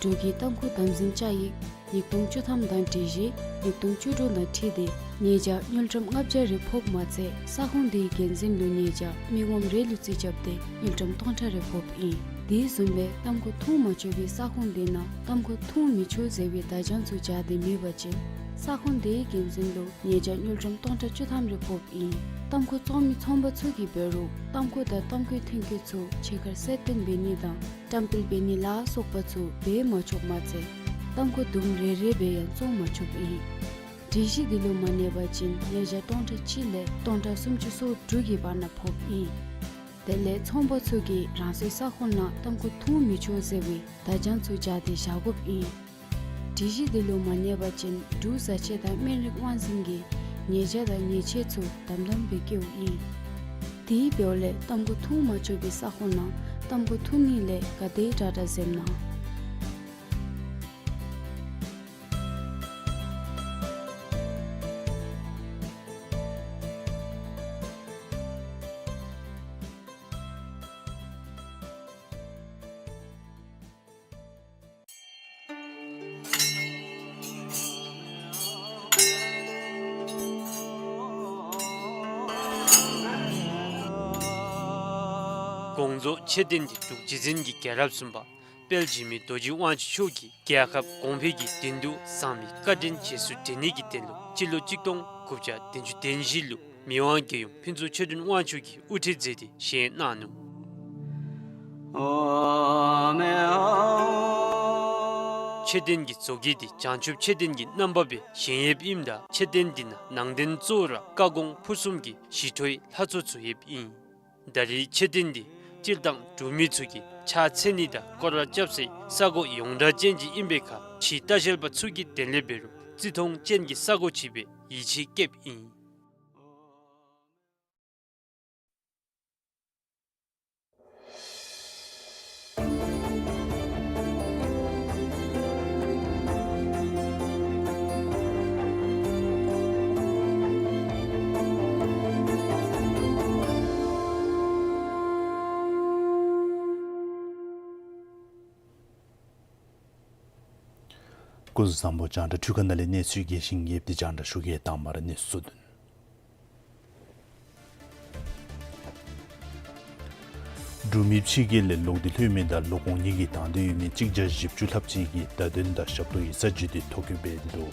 འབྲུག་གི་ཏམ་ཁུ་དམ་འཛིན་བཅའ་ཡིག་ཉིས་སྟོང་བཅུ་ཐམ་དང་སྒྲིག་གཞི་ཉིས་སྟོང་བཅུ་དྲུག་དང་འཁྲིལ་ཏེ་ཉེས་བྱ་དངུལ་ཀྲམ་ལྔ་བརྒྱ་རེ་ཕོགཔ་མ་ཚད་ས་ཁོངས་དེའི་འགན་འཛིན་ལུ་ཉེས་བྱ་མི་ངོམ་རེ་ལུ་རྩིས་རྐྱབ་སྟེ་དངུལ་ཀྲམ་སྟོང་ཕྲག་རེ་ཕོགཔ་ཨིན། དེ་བཟུམ་སྦེ་ཏམ་ཁུ་འཐུང་མ་ཆོག་པའི་ས་ཁོངས་དེ་ནང་ཏམ་ཁུ་འཐུང་མི་ཆོག་ཟེར་བའི་བརྡ་བྱང་ཚུ་སྦྱར་ཏེ་མེད་པ་ཅིན་ས་ཁོངས་དེའི་འགན་འཛིན་ལུ་ཉེས་བྱ་དངུལ་ཀྲམ་སྟོང་ཕྲག་བཅུ་ཐམ་རེ་ཕོགཔ་ཨིན། ཏམ་ཁུ་བཙོང་མི་ཚོང་པ་ཚུ་གིས་འབད་རུང་ཏམ་ཁུ་དང་ཏམ་ཁུའི་ཐོན་སྐྱེད་ཚུ་ཕྱི་ཁར་གསལ་སྟོན་འབད་ནི་དང་བཀྲམ་སྤེལ་འབད་ནི་ལ་སོགས་པ་ཚུ་འབད་མ་ཆོགཔ་མ་ཚད་ཏམ་ཁུ་དུམ་རེ་རེ་སྦེ་ཡང་བཙོང་མ་ཆོགཔ་ཨིན། སྒྲིག་གཞི་འདི་ལུ་མ་གནས་པ་ཅིན་ཉེས་བྱ་སྟོང་ཕྲག་གཅིག་ལས་སྟོང་ཕྲག་སུམ་ཅུ་སོ་དྲུག་གི་བར་ན་ཕོགཔ་ཨིན། དེ་ལས་ཚོང་པ་ཚུ་གིས་རང་སོའི་ས་ཁོངས་ནང་ཏམ་ཁུ་འཐུང་མི་ཆོག་ཟེར་བའི་བརྡ་བྱང་ཚུ་སྦྱར་ཏེ་བཞག་དགོཔ་ཨིན། སྒྲིག་གཞི་འདི་ལུ་མ་གནས་པ་ཅིན་འབྲུག་བཟའ་ཆས་དང་སྨན་རིགས་དབང་འཛིན་གྱིས་ཉེས་བྱ་དང་ཉེས་ཆད་ཚུ་དམ་དམ་སྦེ་བཀལཝ་ཨིན། དེ་འབདཝ་ལས་ཏམ་ཁུ་འཐུང་མ་ཆོག་པའི་ས་ཁོངས་ནང་ཏམ་ཁུ་འཐུང་ནི་ལས་ག་དེ་དྲག་དྲག་འཛེམ་གནང་། དགོངས་རྫོགས་མཆོད་རྟེན་འདི་འབྲུག་རྗེ་བཙུན་གྱི་རྒྱལ་རབས་གསུམ་པ་དཔལ་འཇིགས་མེད་རྡོ་རྗེ་དབང་ཕྱུག་མཆོག་གིས་རྒྱལ་ཁབ་གོང་འཕེལ་གྱི་དོན་དུ་བཟང་མི་བཀའ་དྲིན་རྗེས་སུ་དྲན་ནི་གི་དོན་ལུ་སྤྱི་ལོ་གཅིག་སྟོང་དགུ་བརྒྱ་བདུན་ཅུ་དོན་བཞི་ལུ་མི་དབང་རྒྱལ་ཡུམ་ཕུན་ཚོགས་ཆོས་སྒྲོན་དབང་ཕྱུག་གིས་དབུ་ཁྲིད་མཛད་དེ་བཞེངས་གནང་ནུག། མཆོད་རྟེན་གྱི་མཛོད་དཀྱིལ་འདི་བྱང་ཆུབ་མཆོད་རྟེན་གྱི་རྣམ་པ་སྦེ་བཞེངས་ཡོདཔ་ཨིནམ་ད་མཆོད་རྟེན་འདི་ནང་ནང་རྟེན་གཙོ་བོ་ར་བཀའ་དགོངས་ཕུར་གསུམ་གྱི་ཞི་ཁྲོའི་ལྷ་ཚོགས་ཚུ་ཡོདཔ་ཨིན། ད་རེས་མཆོད་རྟེན་འདི་སྤྱིར་བཏང་འབྲུག་མི་ཚུ་གིས་ཕྱག་འཚལ་ནི་དང་སྐོར་ར་རྐྱབ་སའི་ས་གོ་ཡོངས་གྲགས་ཅན་ཅིག་ཨིན་པའི་ཁར་ཕྱིའི་ལྟ་བཤལ་པ་ཚུ་གིས་དོན་ལས་འབད་རུང་བརྩི་མཐོང་ཅན་གྱི་ས་གོ་ཅིག་སྦེ་ཡིད་ཆེས་བསྐྱེདཔ་ཨིན། སྐུ་གཟུགས་བཟང་པོ། རྒྱང་བསྒྲགས་འཕྲུལ་ཁང་ནང་ལས་གནས་ཚུལ་རྒྱས་ཤིང་ཡོདཔ་འདི་རྒྱང་བསྒྲགས་ཞུ་གེ། དང་པ་ར་གནས་ཚུལ་བསྡུ་ནི། འབྲུག་མི་ཕྱི་རྒྱལ་ལས་ལོག་སྟེ་ལྷོད་མི་དང་ལོག་འོང་ནི་གི་དང་འདོད་ཡོད་མི་གཅིག་བརྒྱ་བཞི་བཅུ་ལྷགཔ་ཅིག་གིས་བརྡ་དོན་དང་ཞབས་ཏོག་ཡིག་ཚང་བརྒྱུད་དེ་ཐོ་བཀོད་འབད་དེ་འདུག།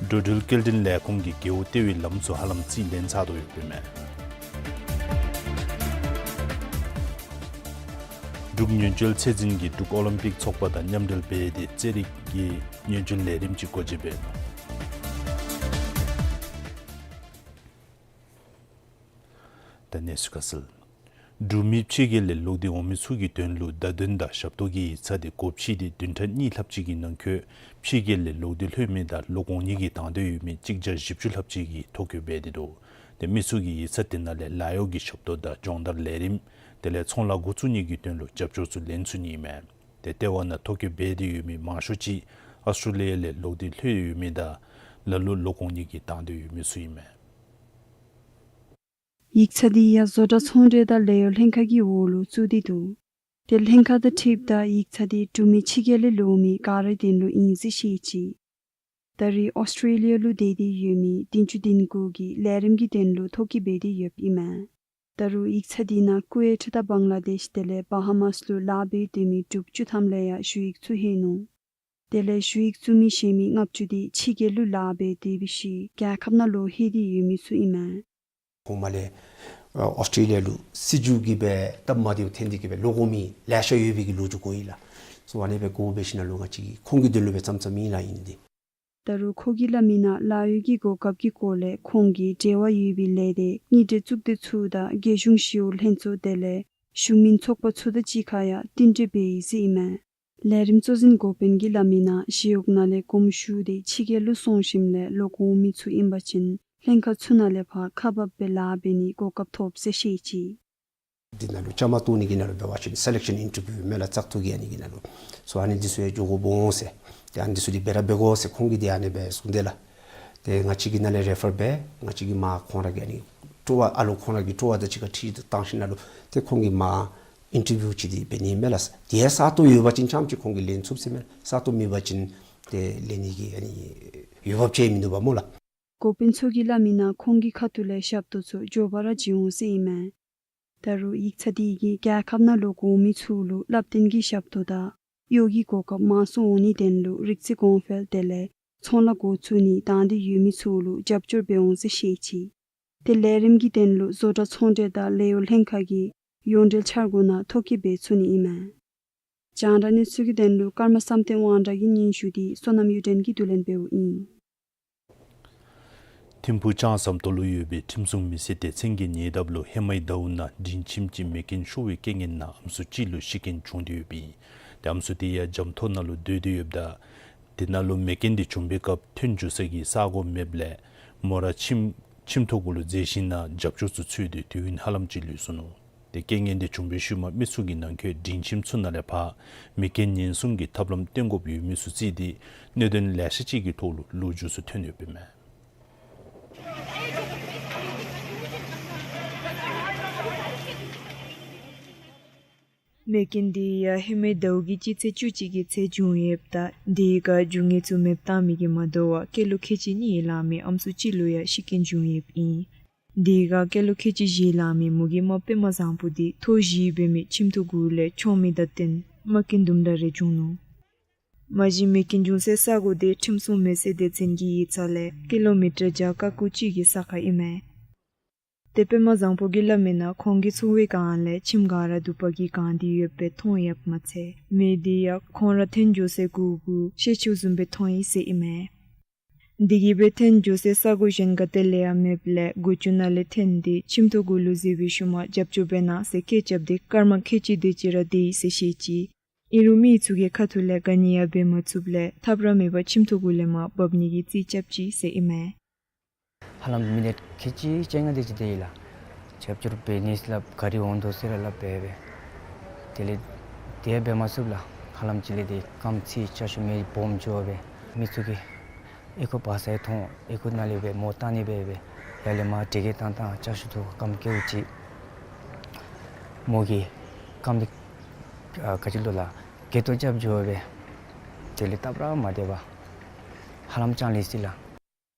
འགྲོ་འགྲུལ་སྐྱེལ་འདྲེན་ལས་ཁུངས་ཀྱིས་རྒེད་འོག་ལྟེ་བའི་ལམ་ཚུ་ཧ་ལམ་རྩིས་ལེན་ཚར་དོ་ཡོདཔ་ཨིན་མས། འབྲུག་ཉེན་བཅོལ་ཚད་འཛིན་གྱིས་འབྲུག་ཨོ་ལིམ་པིག་ཚོགས་པ་དང་མཉམ་འབྲེལ་འབད་དེ་རྩེད་རིགས་ཀྱི་ཉེན་བཅོལ་ལས་རིམ་ཅིག་སྒོ་འབྱེད་འབད་ནུག། ད་གནས་ཚུལ་ཁ་གསལ། འབྲུག་མི་ཕྱི་རྒྱལ་ལས་ལོག་སྟེ་འོང་མི་ཚུ་གི་དོན་ལུ་བརྡ་དོན་དང་ཞབས་ཏོག་གི་ཡིག་ཚང་དེ་སྒོ་ཕྱེ་སྟེ་བདུན་ཕྲག་གཉིས་ལྷགཔ་ཅིག་གི་ནང་འཁོད་ཕྱི་རྒྱལ་ལས་ལོག་སྟེ་ལྷོད་མི་དང་ལོག་འོང་ནི་གི་དང་འདོད་ཡོད་མི་གཅིག་བརྒྱ་བཞི་བཅུ་ལྷགཔ་ཅིག་གིས་ཐོ་བཀོད་འབད་དེ་འདུག། དེ་མི་ཚུ་གིས་ཡིག་ཚང་དེ་ནང་ལས་ལཱ་གཡོག་གི་ཞབས་ཏོག་དང་སྦྱོང་བརྡར་ལས་རིམ་དེ་ལས་ཚོང་ལཱ་འགོ་བཙུགས་ནི་གི་དོན་ལུ་རྒྱབ་སྐྱོར་ཚུ་ལེན་ཚུགས་ནི་ཨིན་མས། དེ་ལྟེ་བ་ནང་ཐོ་བཀོད་འབད་དེ་ཡོད་མི་མང་ཤོས་ཅིག་ཨོསི་ཊེ་ལི་ཡ་ལས་ལོག་སྟེ་ལྷོད་ཡོད་མི་དང་ལ་ལུ་ལོག་འོང་ནི་གི་དང་འདོད་ཡོད་མི་ཚུ་ཨིན་མས། ཡིག་ཚང་དེ་ཡང་བཟོ་གྲྭ་ཚོང་འབྲེལ་དང་ལཱ་གཡོག་ལྷན་ཁག་གི་འོག་ལུ་བཙུགས་ཏེ་འདུག། དེ་ལྷན་ཁག་དང་འཁྲིལཝ་ད་ཡིག་ཚང་དེ་འབྲུག་མི་ཕྱི་རྒྱལ་ལས་ལོག་མི་ག་ར་དོན་ལུ་ཨིན་ཟེར་བཤད་ཅི། ད་རེས་ཨོསི་ཊེ་ལི་ཡ་ལུ་སྡོད་དེ་ཡོད་མི་བདུན་ཅུ་དོན་དགུ་གིས་ལས་རིམ་གྱི་དོན་ལུ་ཐོ་བཀོད་འབད་དེ་ཡོདཔ་ཨིན་མས། ད་རུང་ཡིག་ཚང་དེ་ནང་ཀུ་ཝེཊ་དང་བང་ལ་དེཤ་དེ་ལས་བ་ཧ་མཱསི་ལུ་ལཱ་འབད་སྡོད་མི་འབྲུགཔ་བཅུ་ཐམ་ལས་ཡང་ཞུ་ཡིག་བཙུགས་ལྷོད་ནུག། དེ་ལས་ཞུ་ཡིག་བཙུགས་མི་གཞན་མི་ལྔ་བཅུ་དེ་ཕྱི་རྒྱལ་ལུ་ལཱ་འབད་སྡོད་པའི་ཤུལ་རྒྱལ་ཁབ་ནང་ལོག་ལྷོད་དེ་ཡོད་མི་ཚུ་ཨིན་མས། གོང་མ་ལས་ཨོསི་ཊེ་ལི་ཡ་ལུ་སྲིད་བྱུས་ཀྱིས་སྦེ་སྟབས་མ་བདེཝ་ཐོན་ཏེ་གིས་སྦེ་ལོག་འོང་མི་ལེ་ཤ་ཡོད་པའི་གི་ལོ་རྒྱུས་གོ་ཡི་ལགས། སོ་ཨ་ནི་སྦེ་གོ་སྦེ་ཞིནམ་ལས་ང་བཅས་ཀྱིས་ཁོང་གི་དོན་ལུ་སྦེ་བརྩམ་བརྩམ་ཨིན་ལགས་ཨིན་ཏེ། ད་རུང་ཁོ་གིས་སླབ་མི་ནང་ལཱ་གཡོག་གི་གོ་སྐབས་ཀྱི་སྐོར་ལས་ཁོང་གིས་འབྲེལ་བ་ཡོད་པའི་ལས་སྡེ་དངུལ་འབྲེལ་གཙུག་སྡེ་ཚུ་དང་རྒྱལ་གཞུང་ཞི་གཡོག་ལྷན་ཚོགས་དེ་ལས་གཞུང་མིན་ཚོགས་པ་ཚུ་དང་གཅིག་ཁར་ཡང་བསྟུན་གྲོས་འབད་ཡི་ཟེར་ཨིན་མས། ལས་རིམ་གཙོ་འཛིན་འགོ་དཔོན་གྱིས་སླབ་མི་ནང་ཞི་གཡོག་ནང་ལས་གོམས་ཞུགས་ཏེ་ཕྱི་རྒྱལ་ལུ་སོང་ཞིནམ་ལས་ལོག་འོང་མི་ཚུ་ཨིན་པ་ཅིན་ལྷན་ཁག་ཚུ་ནང་ལས་ཕར་ཁག་འབག་སྦེ་ལཱ་འབད་ནིའི་གོ་སྐབས་ཐོབ་ཟེར་བཤད་ཅི། འདི་ནང་ལུ་བཅའ་མར་གཏོགས་ནི་གི་ནང་ལུ་འབད་བ་ཅིན་སེ་ལེག་ཤཱན་ཨིན་ཊར་བིའུ་མས་ལགས། བཙག་འཐུ་གི་ཨ་ནི་གི་ནང་ལུ་སོ་ཨ་ནི་འདི་ཚུ་ཡང་འགྱོ་དགོཔ་འོང་ཟེར། ཏེ་ཨ་ནི་འདི་ཚུ་འདི་འབད་ར་འབད་དགོ་ཟེར་ཁོང་གིས་འདི་ཨ་ནི་སྦེ་གསུངས་དེས་ལགས། ཏེ་ང་བཅས་ཀྱི་ནང་ལས་རེ་ཕར་འབད་ང་བཅས་ཀྱི་མར་ཁོང་ར་གི་ཨ་ནི་སྤྲོ་བ་ཨ་ལོ་ཁོང་ར་གི་སྤྲོ་བ་དང་གཅིག་ཁར་འཁྲིལ་ཏེ་བཏང་ཞིནམ་ལས་ཏེ་ཁོང་གིས་མར་ཨིན་ཊར་བིའུ་ཅིག་འདི་འབད་ནི་མས་ལགས། ཏེ་ས་སྟོང་ཡོད་པ་ཅིན་རྐྱངམ་ཅིག་ཁོང་གིས་ལེན་ཚུགས་ཟེར་མས། ས་སྟོང་མེད་པ་ཅིན་ཏེ་ལེན་ནི་གི་ཨ་ནི་འོས་འབབ་ཅིག་མིན་འདུག་པ་སྨོ་ལགས། འགོ་དཔོན་མཆོག་གིས་སླབ་མི་ནང་ཁོང་གི་ཁ་ཐུག་ལས་ཞབས་ཏོག་ཚུ་མགྱོགས་པ་ར་བྱིན་འོང་ཟེར་ཨིན་མས། ད་རུང་ཡིག་ཚང་དེ་གིས་རྒྱལ་ཁབ་ནང་ལོག་འོང་མི་ཚུ་ལུ་བསླབ་སྟོན་གྱི་ཞབས་ཏོག་དང་གཡོག་གི་གོ་སྐབས་མང་སུ་འོང་ནིའི་དོན་ལུ་རིག་རྩལ་གོང་འཕེལ་དེ་ལས་ཚོང་ལཱ་འགོ་བཙུགས་ནིའི་དང་འདོད་ཡོད་མི་ཚུ་ལུ་རྒྱབ་སྐྱོར་འབད་འོང་ཟེར་བཤད་ཅི། དེ་ལས་རིམ་གྱི་དོན་ལུ་བཟོ་གྲྭ་ཚོང་འབྲེལ་དང་ལཱ་གཡོག་ལྷན་ཁག་གི་ཡོངས་འབྲེལ་འཆར་སྒོ་ནང་ཐོ་བཀོད་འབད་ཚུགས་ནི་ཨིན་མས། རྒྱང་བསྒྲགས་གནས་ཚུལ་གྱི་དོན་ལུ་ཀརྨ་བསམ་གཏན་དབང་གྲགས་ཀྱི་སྙན་ཞུ་དེ་བསོད་ནམས་གཡུ་སྒྲོན་གྱིས་བསྡུ་ལེན་འབདཝ་ཨིན། ཐིམ་ཕུག་ལྕང་ཟམ་ཏོག་ལུ་ཡོད་པའི་ཁྲིམས་སྲུང་མི་སེར་སྡེ་ཚན་གྱིས་ཉེ་འདབས་ལུ་ཧེ་མའི་ཟླཝ་ནང་མགྲིན་ཁྱིམ་གཅིག་མེ་རྐྱེན་ཤོར་བའི་རྐྱེན་ངན་ནང་ཨམ་སྲུ་གཅིག་ལུ་ཤི་རྐྱེན་བྱུང་སྟེ་ཡོདཔ་ཨིན། ཏེ་ཨམ་སྲུ་དེ་ཡང་འཇམ་ཐོག་ནང་ལུ་སྡོད་དེ་ཡོདཔ་ད་དེ་ནང་ལུ་མེ་རྐྱེན་དེ་བྱུང་པའི་སྐབས་ཐོན་འགྱོ་ས་གི་ས་སྒོ་མེདཔ་ལས་མོ་ར་ཁྱིམ་ཁྱིམ་ཐོག་གུ་ལུ་འཛེགས་ཞིནམ་ལས་རྒྱབ་སྐྱོར་ཚུ་འཚོལ་ཏེ་དུས་ཡུན་ཧ་ལམ་ཅིག་ལུས་སོ་ནུག། ཏེ་རྐྱེན་ངན་དེ་བྱུང་བའི་ཤུལ་མ་མི་ཚུ་གི་ནང་འཁོད་མགྲིན་ཁྱིམ་ཚུ་ནང་ལས་ཕར་མེ་རྐྱེན་ཉེན་སྲུང་གི་ཐབས་ལམ་སྟོན་དགོཔ་ཡོད་མི་ཚུ་བརྩིས་ཏེ་གནད་དོན་ལེ་ཤ་ཅིག་གི་ཐོག་ལུ་ལོ་རྒྱུས་ཚུ་ཐོན་ཡོདཔ་ཨིན་མས། མེ་རྐྱེན་དེ་ཡང་ཧེ་མའི་ཟླཝ་གི་སྤྱི་ཚེས་བཅུ་གཅིག་གི་ཚེ་བྱུང་ཡོདཔ་ད་དེའི་སྐབས་རྒྱུ་དངོས་ཚུ་མེདཔ་བཏང་མི་གིས་མ་དོ་བར་སྐྱེས་ལོ་ཁལ་གཅིག་གཉིས་ལང་མི་ཨམ་སྲུ་གཅིག་ལུ་ཡང་ཤི་རྐྱེན་བྱུང་ཡོདཔ་ཨིན། དེའི་སྐབས་སྐྱེས་ལོ་ཁལ་གཅིག་བཞི་ལང་མི་མོ་གི་རྨགཔ་པདྨ་བཟང་པོ་དེ་ཐོག་བཞི་འབད་མི་ཁྱིམ་ཐོག་གུ་ལས་མཆོང་མི་དང་བརྟེན་རྨ་སྐྱོན་དུམ་གྲ་རེ་བྱུང་ནུག། མ་གཞི་མེ་རྐྱེན་བྱུང་སའི་ས་སྒོ་དེ་ཁྲིམས་སྲུང་མི་སེར་སྡེ་ཚན་གྱི་ཡིག་ཚང་ལས་ཀི་ལོ་མི་ཊར་བརྒྱ་དཀར་ཀོ་གཅིག་གི་ས་ཁར་ཨིན་མས། ཏེ་པདྨ་བཟང་པོ་གིས་སླབ་མི་ནང་ཁོང་གི་ཚོང་པའི་སྒང་ལས་ཁྱིམ་ག་ར་དུ་པ་གིས་གང་སྟེ་ཡོདཔ་སྦེ་མཐོང་ཡོདཔ་མ་ཚད་མེ་དེ་ཡང་ཁོང་ར་ཐོན་འགྱོ་སའི་གུར་གུ་ཤེལ་ཆུ་བཟུམ་སྦེ་མཐོང་ཡི་ཟེར་ཨིན་མས། དེ་གིས་སྦེ་ཐོན་འགྱོ་སའི་ས་སྒོ་གཞན་ག་ཏེ་ལས་ཡང་མེདཔ་ལས་སྒོ་ཅུང་ནང་ལས་ཐོན་ཏེ་ཁྱིམ་ཐོག་གུ་ལུ་འཛུལ་བའི་ཤུལ་མ་རྒྱབ་སྐྱོར་འབད་གནང་ཟེར་སྐད་རྐྱབ་སྟེ་སྐར་མ་ཁལ་གཅིག་དེ་ཅིག་ར་སྡོད་ཡི་ཟེར་བཤད་ཅི། ཨིན་རུང་མི་ཚུ་གི་ཁ་ཐུག་ལས་ག་ནི་ཡང་འབད་མ་ཚུགསཔ་ལས་ཐབས་ར་མེད་པར་ཁྱིམ་ཐོག་གུ་ལས་མར་འབབ་ནི་གི་རྩིས་རྐྱབ་ཅི་ཟེར་ཨིན་མས། ཧ་ལམ་མི་ནིཊ་ཁལ་གཅིག་བཅོ་ལྔ་དེ་ཅིག་སྡོད་ཡི་ལགས། རྒྱབ་སྐྱོར་འབད་ནི་སླབ་ག་ར་འོང་དོ་ཟེར་ར་སླབ་སྦེ་སྦེ། དེ་ལས་དེ་འབད་མ་ཚུགསཔ་ལགས། ཧ་ལམ་ཅིག་ལས་དེ་རྐངམ་ཚིག་ཅ་ཆས་མེ་སྦོམ་འགྱོ་སྦེ་མི་ཚུ་གིས་ཨེ་ཁུ་བ་ས་ཡང་མཐོང་ཨེ་ཁུ་ནང་ལས་སྦེ་མོ་བཏང་ནི་སྦེ་སྦེ་ཡར་ལས་མར་དྲེལ་གྱིས་བཏང་བཏང་ཅ་ཆས་ཚུ་རྐངམ་བཀལཝ་ཅིག་མོ་གི་རྐངམ་དེ་ཨ་ག་ཅི་ལོ་ལགས་གྱེན་དོ་རྐྱབ་འགྱོ་སྦེ། དེ་ལས་སྟབས་ར་མ་བདེ་བར་ཧ་ལམ་ཅང་ལུས་ཅི་ལགས།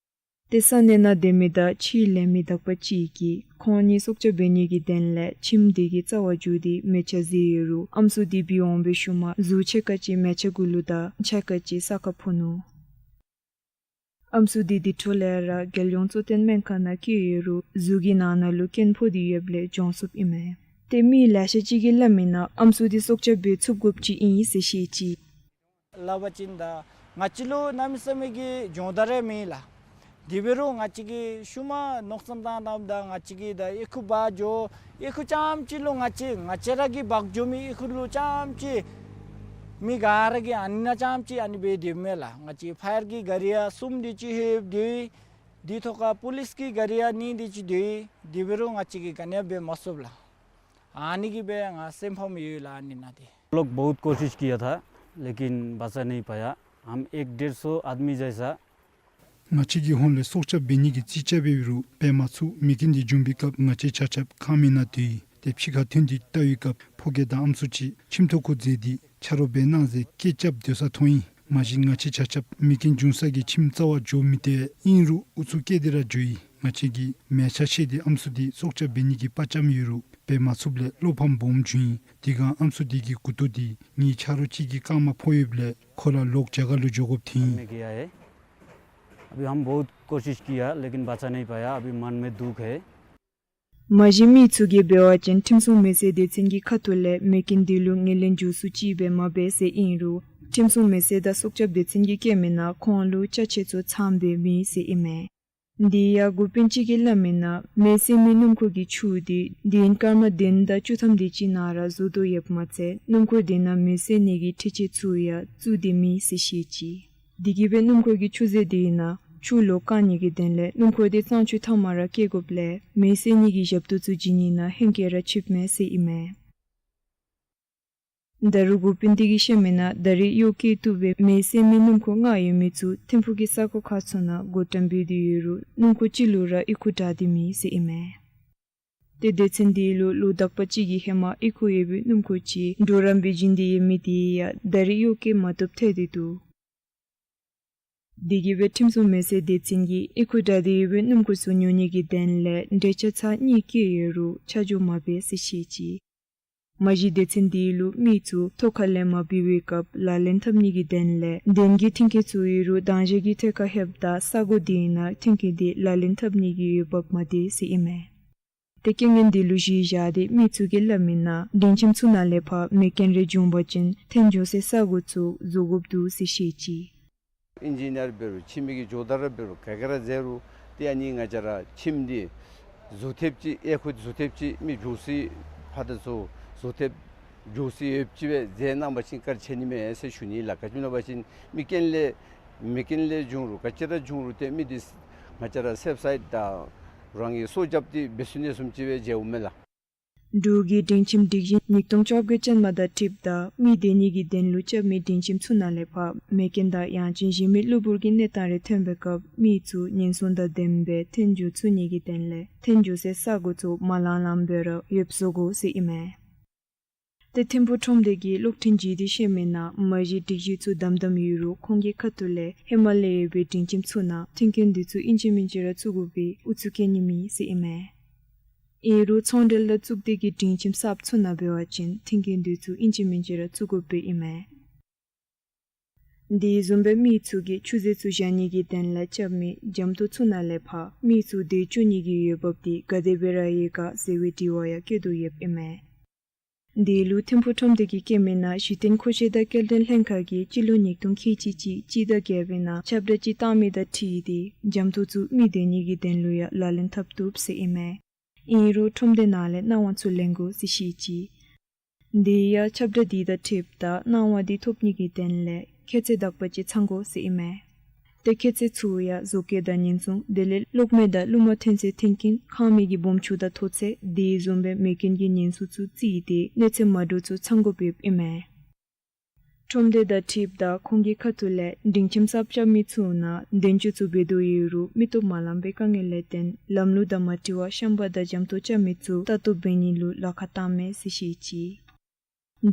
ཏེ་ས་གནས་ནང་སྡོད་མི་དང་ཕྱིའི་ལས་མི་དག་པ་ཅིག་གིས་ཁོང་གཉིས་སྲོག་སྐྱབས་འབད་ནི་གི་དོན་ལས་ཁྱིམ་དེ་གི་རྩ་བར་འགྱོ་སྟེ་མལ་ཆ་བཟོ་ཡོད་རུང་ཨམ་སྲུ་དེ་འབུད་འོང་བའི་ཤུལ་མ་གཟུགས་ཕྱེད་ཀ་ཅིག་མལ་ཆ་གུ་ལུ་དང་ཕྱེད་ཀ་ཅིག་ས་ཁར་ཕོག་ནུག། ཨམ་སྲུ་དེ་དེ་འཕྲོ་ལས་ར་རྒྱལ་ཡོངས་གཙོ་བསྟེན་སྨན་ཁང་ནང་བསྐྱལ་ཡོད་རུང་གཟུགས་ཀྱི་ནང་ན་ལུ་རྐྱེན་ཕོག་སྟེ་ཡོདཔ་ལས་གྱོང་སོངམ་ཨིན་མས། ཏེ་མི་ལེ་ཤ་ཅིག་གིས་སླབ་མིའི་ནང་ཨམ་སྲུ་དེ་སྲོག་སྐྱབས་འབད་ཚུགས་དགོཔ་ཅིག་ཨིན་ཟེར་བཤད་ཅི། སླབ་པ་ཅིན་ད་ང་བཅས་ལུ་གནམ་མེད་ས་མེད་ཀྱི་སྦྱོང་བརྡར་རེ་མེད་ལགས། དེ་འབད་རུང་ང་བཅས་ཀྱིས་ཤུལ་མ་མནོ་བསམ་བཏང་བཏངམ་ད་ང་བཅས་ཀྱིས་ད་ཨེ་ཁུ་འབག་འགྱོ། ཨེ་ཁུ་རྐྱངམ་ཅིག་ལུ་ང་བཅས་ང་བཅས་ར་གིས་འབག་འགྱོ་མི་ཨེ་ཁུ་ལུ་རྐྱངམ་ཅིག་མི་ག་ར་གིས་ཨ་ནི་ནང་རྐྱངམ་ཅིག་ཨ་ནི་སྦེ་སྡོདཔ་མས་ལགས། ང་བཅས་ཕ་ཡར་གྱི་ག་རི་ཡང་གསུམ་དེ་ཅིག་ལྷོདཔ་སྡོད་ཡི། དེ་ཐོག་ཁར་པོ་ལིསི་གི་ག་རི་ཡང་གཉིས་དེ་ཅིག་སྡོད་ཡི། དེ་འབད་རུང་ང་བཅས་ཀྱིས་ག་ནི་ཡང་འབད་མ་ཚུགས་ལགས། ཨ་ནི་གིས་སྦེ་ང་སེམས་ཕམ་ཡོད་ལགས་ཨ་ནི་ནང་འདི། हम लोग बहुत कोशिश किया था, लेकिन बचा नहीं पाया। हम एक डेढ़ सौ आदमी जैसा। ང་བཅས་ཀྱིས་ཧོངས་ལས་སྲོག་སྐྱབས་འབད་ནི་གི་རྩིས་རྐྱབ་འབད་རུང་འབད་མ་ཚུགས། མེ་རྐྱེན་འདི་འབྱུང་བའི་སྐབས་ང་བཅས་ཆ་ཁྱབ་ཁང་མིག་ནང་སྡོད་ཡི། ཏེ་ཕྱི་ཁར་ཐོན་ཏེ་བལྟ་བའི་སྐབས་ཕོ་སྐྱེས་དང་ཨམ་སྲུ་ཅིག་ཁྱིམ་ཐོག་ཁར་འཛུལ་ཏེ་ཆ་རོགས་འབད་གནང་ཟེར་སྐད་རྐྱབ་སྡོད་ས་མཐོང་ཡི། མ་གཞི་ང་བཅས་ཆ་ཁྱབ་མེ་རྐྱེན་འབྱུང་ས་གི་ཁྱིམ་རྩ་བར་འགྱོ་མི་སྟེར། ཨིན་རུང་ཨུ་ཚུགས་བསྐྱེད་དེ་ར་འགྱོ་ཡི། ང་བཅས་ཀྱིས་མལ་ཆ་བཤལ་ཏེ་ཨམ་སྲུ་དེ་སྲོག་སྐྱབས་འབད་ནི་གི་དཔའ་བཅམ་ཡོད་རུང་འབད་མ་ཚུགསཔ་ལས་བློ་ཕམ་སྦོམ་བྱུང་ཡི། དེ་སྒང་ཨམ་སྲུ་དེ་གི་མགུ་ཏོ་དེ་ངེའི་ཆ་རོགས་ཅིག་གི་རྐངམ་ཕོག་ཡོདཔ་ལས་ཁོ་ར་ལོག་རྒྱ་གར་ལུ་འགྱོ་དགོཔ་ཐོན་ཡི། में गया है। अभी हम बहुत कोशिश किया, लेकिन बचा नहीं पाया। अभी मन में दुख है। མ་གཞི་མི་ཚུ་གིས་འབད་བ་ཅིན་ཁྲིམས་སྲུང་མེ་སྲེག་སྡེ་ཚན་གྱི་ཁ་ཐུག་ལས་མེ་རྐྱེན་འདི་ལུ་ངོས་ལེན་མགྱོགས་སུ་ཅིག་སྦེ་མ་འབད་ཟེར་ཨིན་རུང་ཁྲིམས་སྲུང་མེ་སྲེག་དང་སྲོག་སྐྱབས་སྡེ་ཚན་གྱིས་བཀོད་མིའི་ནང་ཁོང་ལུ་ཅ་ཆས་ཚུ་ཚངམ་སྦེ་མེད་ཟེར་ཨིན་མས། དེ་ཡང་འགོ་དཔོན་ཅིག་གིས་སླབ་མིའི་ནང་མེ་སྲེག་མི་སྣུམ་འཁོར་གྱི་ཆུ་དེ་གདན་སྐར་མ་བདུན་དང་བཅུ་ཐམ་དེ་ཅིག་ནང་ར་བཟོ་དོ་ཡོདཔ་མ་ཚད་སྣུམ་འཁོར་དེ་ནང་མེ་སྲེག་ནི་གི་འཕྲུལ་ཆས་ཚུ་ཡང་བཙུགས་ཏེ་མེད་ཟེར་བཤད་ཅི། དེ་གིས་སྦེ་སྣུམ་འཁོར་གྱི་ཆུ་ཟེར་དེ་ནང་ཆུ་ལོག་བཀང་ནི་གི་དོན་ལས་སྣུམ་འཁོར་དེ་གཙང་ཆུ་མཐའ་མར་བསྐྱལ་དགོཔ་ལས་མེ་སྲེག་ནི་གི་ཞབས་ཏོག་ཚུ་བྱིན་ནི་ནང་ཧེང་སྐལ་ར་ཆིབས་མས་ཟེར་ཨིན་མས། ད་རུང་འགོ་དཔོན་དེ་གིས་བཤད་མིའི་ནང་ད་རེས་གཡོག་བཀོལ་བཏུབ་པའི་མེ་སྲེག་མི་སྣུམ་འཁོར་ལྔ་ཡོད་མི་ཚུ་ཐིམ་ཕུག་གི་ས་གོ་ཁག་ཚུ་ནང་བགོ་བཀྲམ་འབད་དེ་ཡོད་རུང་སྣུམ་འཁོར་གཅིག་ལུ་ར་ཨི་ཁུ་དྲག་སྟེ་མེད་ཟེར་ཨིན་མས། ཏེ་སྡེ་ཚན་དེ་ལུ་ལོ་དག་པ་ཅིག་གི་ཧེ་མ་ཨི་ཁུ་ཡོད་པའི་སྣུམ་འཁོར་ཅིག་གྲོགས་རམ་སྦེ་བྱིན་ཏེ་ཡོད་མི་དེ་ཡང་ད་རེས་གཡོག་བཀོལ་མ་བཏུབ་ཐལ་ཏེ་འདུག། དེ་གིས་སྦེ་ཁྲིམས་སྲུང་མེ་སྲེག་སྡེ་ཚན་གྱིས་ཨི་ཁུ་དྲག་སྟེ་ཡོད་པའི་སྣུམ་འཁོར་ཚུ་ཉོ་ནི་གི་དོན་ལས་འབྲེལ་ཆ་ཚར་གཉིས་བཀལ་ཡོད་རུང་ཆ་འཇོག་མ་འབད་ཟེར་བཤད་ཅི། མ་གཞི་སྡེ་ཚན་དེ་ལུ་མི་ཚུ་ཐོག་ཁ་ལས་མར་འབུད་པའི་སྐབས་ལག་ལེན་འཐབ་ནི་གི་དོན་ལས་གདན་གྱི་མཐུན་རྐྱེན་ཚུ་ཡོད་རུང་དང་ཞག་གི་ཐད་ཁར་ལྷོདཔ་ད་ས་གོ་དེ་ནང་མཐུན་རྐྱེན་དེ་ལག་ལེན་འཐབ་ནི་གི་འོས་འབབ་མ་སྟེར་ཟེར་ཨིན་མས། ཏེ་རྐྱེན་ངན་དེ་ལུ་གཞི་བཞག་སྟེ་མི་ཚུ་གིས་སླབ་མིའི་ནང་སྒྲིང་ཁྱིམ་ཚུ་ནང་ལས་ཕར་མེ་རྐྱེན་རེ་བྱུང་པ་ཅིན་འཐོན་འགྱོ་སའི་ས་གོ་ཚུ་བཟོ་དགོཔ་འདུག་ཟེར་བཤད་ཅི། ཨིན་ཇི་ནི་ཡར་འབད་རུང་ཁྱིམ་གྱི་སྦྱོང་བརྡར་འབད་རུང་ག་ག་ར་མཛད་རུང་ཏེ་ཨ་ནི་ང་བཅས་ར་ཁྱིམ་འདི་བཟོ་ཐེབས་ཅིག་ཨེ་ཁུ་བཟོ་ཐེབས་ཅིག་མི་འགྱོ་སའི་ཕར་དང་ཚུར་བཟོ་ཐེབས་འགྱོ་སའི་ཡོདཔ་ཅིག་སྦེ་མཛད་གནང་པ་ཅིན་བཀའ་དྲིན་ཆེ་ནི་མས་ཟེར་ཞུ་ནི་ལགས། ག་ཅི་སྨོ་ཟེར་བ་ཅིན་མེ་རྐྱེན་ལས་མེ་རྐྱེན་ལས་བྱུང་རུང་ག་ཅི་ར་བྱུང་རུང་ཏེ་མི་འདི་ང་བཅས་ར་སེབ་སའིཌ་དང་རང་གི་སྲོག་སྐྱབས་ཏེ་འབད་ཚུགས་ནི་བཟུམ་ཅིག་སྦེ་མཇལཝ་མས་ལགས། འབྲུག་གི་སྒྲིང་ཁྱིམ་སྒྲིག་གཞི་ཉིས་སྟོང་བཅོ་བརྒྱད་ཅན་མ་དང་འཁྲིལཝ་ད་མི་སྡོད་ནི་གི་དོན་ལུ་རྐྱབ་མི་སྒྲིང་ཁྱིམ་ཚུ་ནང་ལས་ཕར་མེ་རྐྱེན་དང་ཡང་ཅིན་གཞན་མི་གློ་བུར་གྱི་གནས་སྟངས་རེ་ཐོན་པའི་སྐབས་མི་ཚུ་ཉེན་སྲུང་དང་ལྡནམ་སྦེ་འཐོན་འགྱོ་ཚུགས་ནི་གི་དོན་ལས་འཐོན་འགྱོ་སའི་ས་གོ་ཚུ་མ་ལང་ལངམ་སྦེ་ར་ཡོདཔ་བཟོ་དགོ་ཟེར་ཨིན་མས། ཏེ་ཐིམ་ཕུག་ཁྲོམ་སྡེ་གི་གློག་འཕྲིན་བརྒྱུད་དེ་བཤད་མིའི་ནང་མ་གཞི་སྒྲིག་གཞི་ཚུ་དམ་དམ་ཡོད་རུང་ཁོང་གི་ཁ་ཐུག་ལས་ཧེ་མ་ལས་ཡོད་པའི་སྒྲིང་ཁྱིམ་ཚུ་ནང་མཐུན་རྐྱེན་འདི་ཚུ་ཨིན་ཅི་མིན་ཅི་ར་བཙུགས་དགོ་པའི་ཨུ་ཚུགས་བསྐྱེད་ནི་མེད་ཟེར་ཨིན་མས། ཨིན་རུང་ཚོང་འབྲེལ་དང་གཙུག་སྡེ་གི་སྒྲིང་ཁྱིམ་གསརཔ་ཚུ་ནང་འབད་བ་ཅིན་མཐུན་རྐྱེན་འདི་ཚུ་ཨིན་ཅི་མིན་ཅི་ར་བཙུགས་དགོཔ་ཨིན་མས། དེ་བཟུམ་སྦེ་མི་ཚུ་གིས་ཆུ་ཟོས་ཚུ་བཞག་ནི་གི་དོན་ལས་རྐྱབ་མི་འཇམ་ཏོག་ཚུ་ནང་ལས་ཕར་མི་ཚུ་སྡོད་བཅུག་ནི་གི་འོས་འབབ་དེ་ག་དེ་སྦེ་ར་ཡོད་ག་ཟེར་བའི་དྲི་བ་ཡང་བཀོད་དོ་ཡོདཔ་ཨིན་མས། དེ་ལུ་ཐིམ་ཕུག་ཁྲོམ་སྡེ་གིས་བཀོད་མིའི་ནང་གཞི་རྟེན་མཁོ་ཆས་དང་སྐྱེལ་འདྲེན་ལྷན་ཁག་གིས་སྤྱི་ལོ་ཉིས་སྟོང་ཁལ་གཅིག་གཅིག་སྤྱི་ཟླ་བརྒྱད་པའི་ནང་ཁྱབ་བསྒྲགས་ཅིག་བཏང་མི་དང་འཁྲིལ་ཏེ་འཇམ་ཏོག་ཚུ་མི་སྡོད་ནི་གི་དོན་ལུ་ཡང་ལག་ལེན་འཐབ་བཏུབ་ཟེར་ཨིན་མས། ཨིན་རུང་ཁྲོམ་སྡེ་ནང་ལས་གནང་བ་ཚུ་ལེན་དགོ་ཟེར་བཤད་ཅི། དེ་ཡང་ཁྱབ་བསྒྲགས་དེ་དང་འཁྲིལཝ་ད་གནང་བ་དེ་ཐོབ་ནི་གི་དོན་ལས་ཁྱད་ཚད་དག་པ་ཅིག་ཚང་དགོ་ཟེར་ཨིན་མས། ཏེ་ཁྱད་ཚད་ཚུ་ཡང་བཟོ་བཀོད་དང་ཉེན་སྲུང་དེ་ལས་གློག་མེ་དང་རླུང་མ་ཐོན་སའི་མཐུན་རྐྱེན་ཁང་མིག་གི་སྦོམ་ཆུང་དང་མཐོ་ཚད་དེ་བཟུམ་སྦེ་མེ་རྐྱེན་གྱི་ཉེན་སྲུང་ཚུ་བརྩིས་ཏེ་གནོད་འཚེ་མ་འགྲོ་ཚུ་ཚང་དགོཔ་ཨིན་མས། ཁྲོམ་སྡེ་དང་འཁྲིལཝ་ད་ཁོང་གི་ཁ་ཐུག་ལས་སྒྲིང་ཁྱིམ་གསརཔ་རྐྱབ་མི་ཚུ་ནང་འདོན་སྤྱོད་ཚུ་འབད་དོ་ཡོད་རུང་མི་སྟོབས་མ་ལངམ་པའི་དཀའ་ངལ་ལས་བརྟེན་ལམ་ལུགས་དང་མ་འཁྲིལ་བར་ཤམ་པ་དང་འཇམ་ཏོག་རྐྱབ་མི་ཚུ་ལྟ་རྟོག་འབད་ནི་ལུ་ལཱ་ཁག་བཏངམ་མས་ཟེར་བཤད་ཅི།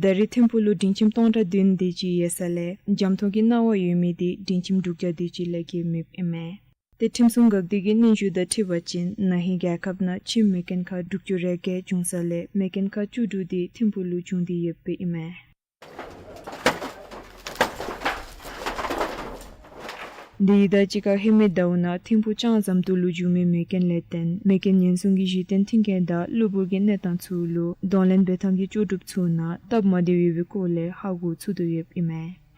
ད་རེས་ཐིམ་ཕུག་ལུ་སྒྲིང་ཁྱིམ་སྟོང་ཕྲག་བདུན་དེ་ཅིག་ཡོད་ས་ལས་འཇམ་ཏོག་གི་གནང་བ་ཡོད་མི་དེ་སྒྲིང་ཁྱིམ་དྲུག་བརྒྱ་དེ་ཅིག་ལས་བརྒལ་མེདཔ་ཨིན་མས། ཏེ་ཁྲིམས་སྲུང་འགག་སྡེ་གི་སྙན་ཞུ་དང་འཁྲིལ་བ་ཅིན་ན་ཧིང་རྒྱལ་ཁབ་ནང་ཁྱིམ་མེ་རྐྱེན་ཁག་དྲུག་ཅུ་རེ་བརྒྱད་བྱུང་ས་ལས་མེ་རྐྱེན་ཁག་བཅུ་དྲུག་དེ་ཐིམ་ཕུག་ལུ་བྱུང་སྟེ་ཡོདཔ་ཨིན་མས། དེ་དང་གཅིག་ཁར་ཧེ་མའི་ཟླཝ་ནང་ཐིམ་ཕུག་ལྕང་ཟམ་ཏོག་ལུ་བྱུང་མི་མེ་རྐྱེན་ལས་བརྟེན་མེ་རྐྱེན་ཉེན་སྲུང་གི་གཞི་རྟེན་མཐུན་རྐྱེན་དང་གློ་བུར་གྱི་གནས་སྟངས་ཚུ་ལུ་གདོང་ལེན་འབད་ཐངས་ཀྱི་ལྕོགས་གྲུབ་ཚུ་ནང་སྟབས་མ་བདེཝ་ཡོད་པའི་སྐོར་ལས་ཧ་གོ་ཚུགས་ཏེ་ཡོདཔ་ཨིན་མས།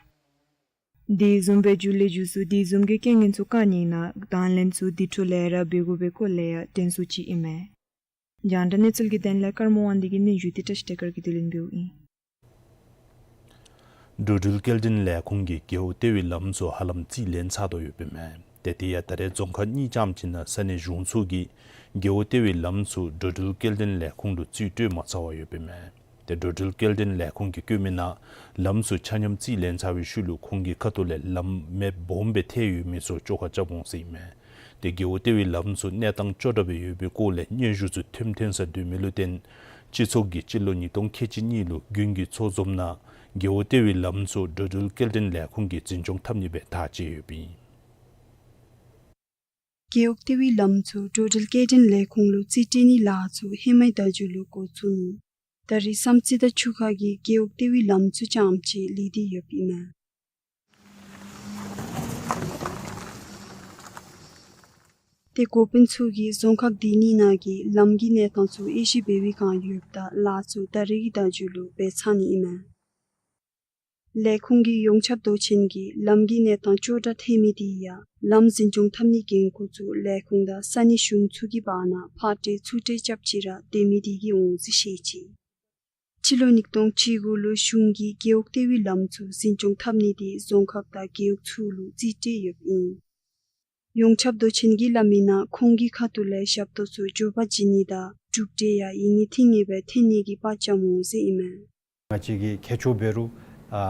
དེ་བཟུམ་སྦེ་མཇུག་ལས་མཇུག་སུ་དེ་བཟུམ་གྱི་རྐྱེན་ངན་ཚུ་བཀག་ནི་ནང་དང་ལེན་ཚུ་དེ་འཕྲོ་ལས་ར་འབད་དགོ་པའི་སྐོར་ལས་ཡང་དྲན་གསོ་ཅིག་ཨིན་མས། རྒྱང་བསྒྲགས་གནས་ཚུལ་གྱི་དོན་ལས་ཀརྨ་དབང་འདུས་ཀྱི་སྙན་ཞུ་དེ་བཀྲ་ཤིས་བདེ་དཀར་གྱིས་བསྡུ་ལེན་འབདཝ་ཨིན། འགྲོ་འགྲུལ་སྐྱེལ་འདྲེན་ལས་ཁུངས་ཀྱིས་རྒེད་འོག་ལྟེ་བའི་ལམ་ཚུ་ཧ་ལམ་རྩིས་ལེན་ཚར་དོ་ཡོདཔ་ཨིན་མས། ཏེ་དེ་ཡང་ད་རེས་རྫོང་ཁག་གཉིས་ཙམ་ཅིག་ནང་ས་གནས་གཞུང་ཚོགས་ཀྱིས་རྒེད་འོག་ལྟེ་བའི་ལམ་ཚུ་འགྲོ་འགྲུལ་སྐྱེལ་འདྲེན་ལས་ཁུངས་ལུ་རྩིས་སྤྲོད་མ་ཚར་བ་ཡོདཔ་ཨིན་མས། ཏེ་འགྲོ་འགྲུལ་སྐྱེལ་འདྲེན་ལས་ཁུངས་ཀྱིས་བཀོད་མི་ནང་ལམ་ཚུ་ཆ་མཉམ་རྩིས་ལེན་ཚར་བའི་ཤུལ་ལུ་ཁོང་གི་ཁ་ཐུག་ལས་ལམ་མེ་སྦོམ་སྦེ་ཐལ་ཡོད་མི་ཚུ་བཅོ་ཁ་རྐྱབ་འོང་ཟེར་ཨིན་མས། ཏེ་རྒེད་འོག་ལྟེ་བའི་ལམ་ཚུ་གནས་སྟངས་སྐྱོ་དྲགས་སྦེ་ཡོད་པའི་སྐོར་ལས་སྙན་ཞུ་ཚུ་ཐོན་ཐོན་ས་སྡོད་མི་ལུ་བརྟེན་སྤྱི་ཚོགས་ཀྱིས་སྤྱི་ལོ་ཉིས་སྟོང་ཁལ་གཅིག་གཉིས་ལུ་དགུན་གྱི་ཚོགས་འཛོམས་ནང་རྒེད་འོག་ལྟེ་བའི་ལམ་ཚུ་འགྲོ་འགྲུལ་སྐྱེལ་འདྲེན་ལས་ཁུངས་ཀྱིས་འཛིན་སྐྱོང་འཐབ་ནི་སྦེ་ཐག་བཅད་ཡོདཔ་ཨིན། རྒེད་འོག་ལྟེ་བའི་ལམ་ཚུ་འགྲོ་འགྲུལ་སྐྱེལ་འདྲེན་ལས་ཁུངས་ལུ་རྩིས་སྤྲོད་ནིའི་ལཱ་ཚུ་ཧེ་མའི་ཟླ་མཇུག་ལུ་འགོ་བཙུགས་ནུག། ད་རེས་བསམ་རྩེ་དང་ཆུ་ཁ་གི་རྒེད་འོག་ལྟེ་བའི་ལམ་ཚུ་ཙམ་ཅིག་ལས་ཏེ་ཡོདཔ་ཨིན་མས། ཏེ་འགོ་དཔོན་ཚུ་གིས་རྫོང་ཁག་དེ་གཉིས་ནང་གི་ལམ་གྱི་གནས་སྟངས་ཚུ་དབྱེ་ཞིབ་འབད་བའི་བསྒང་ཡོདཔ་ད་ལཱ་ཚུ་ད་རེས་ཀྱི་ཟླ་མཇུག་ལུ་འབད་ཚར་ནི་ཨིན་མས། ལས་ཁུངས་ཀྱི་ཡོངས་ཁྱབ་མདོ་ཆེན་གྱིས་ལམ་གྱི་གནས་སྟངས་སྐྱོ་དྲགས་ཐལ་མི་དེ་ཡང་ལམ་འཛིན་སྐྱོང་འཐབ་ནིའི་འགན་ཁུར་ཚུ་ལས་ཁུངས་དང་ས་གནས་གཞུང་ཚོགས་ཀྱི་བར་ན་ཕར་སྤྲོད་ཚུར་སྤྲོད་རྐྱབ་ཅི་ར་སྡོད་མི་དེ་གིས་འོང་ཟེར་བཤད་ཅི། སྤྱི་ལོ་ཉིས་སྟོང་བཅུ་དགུ་ལུ་གཞུང་གིས་རྒེད་འོག་ལྟེ་བའི་ལམ་ཚུ་འཛིན་སྐྱོང་འཐབ་ནི་དེ་རྫོང་ཁག་དང་རྒེད་འོག་ཚུ་ལུ་རྩིས་སྤྲོད་ཡོདཔ་ཨིན། ཡོངས་ཁྱབ་མདོ་ཆེན་གྱིས་སླབ་མི་ནང་ཁོང་གི་ཁ་ཐུག་ལས་ཞབས་ཏོག་ཚུ་མགྱོགས་པ་བྱིན་ནི་དང་གྲུབ་འབྲས་ཡང་ཡུན་རིང་ཐུང་ངུ་སྦེ་ཐོན་ནི་གི་དཔའ་བཅམ་འོང་ཟེར་ཨིན་མས། ང་བཅས་ཀྱི་མཁས་མཆོག་འབད་རུང་ཨ་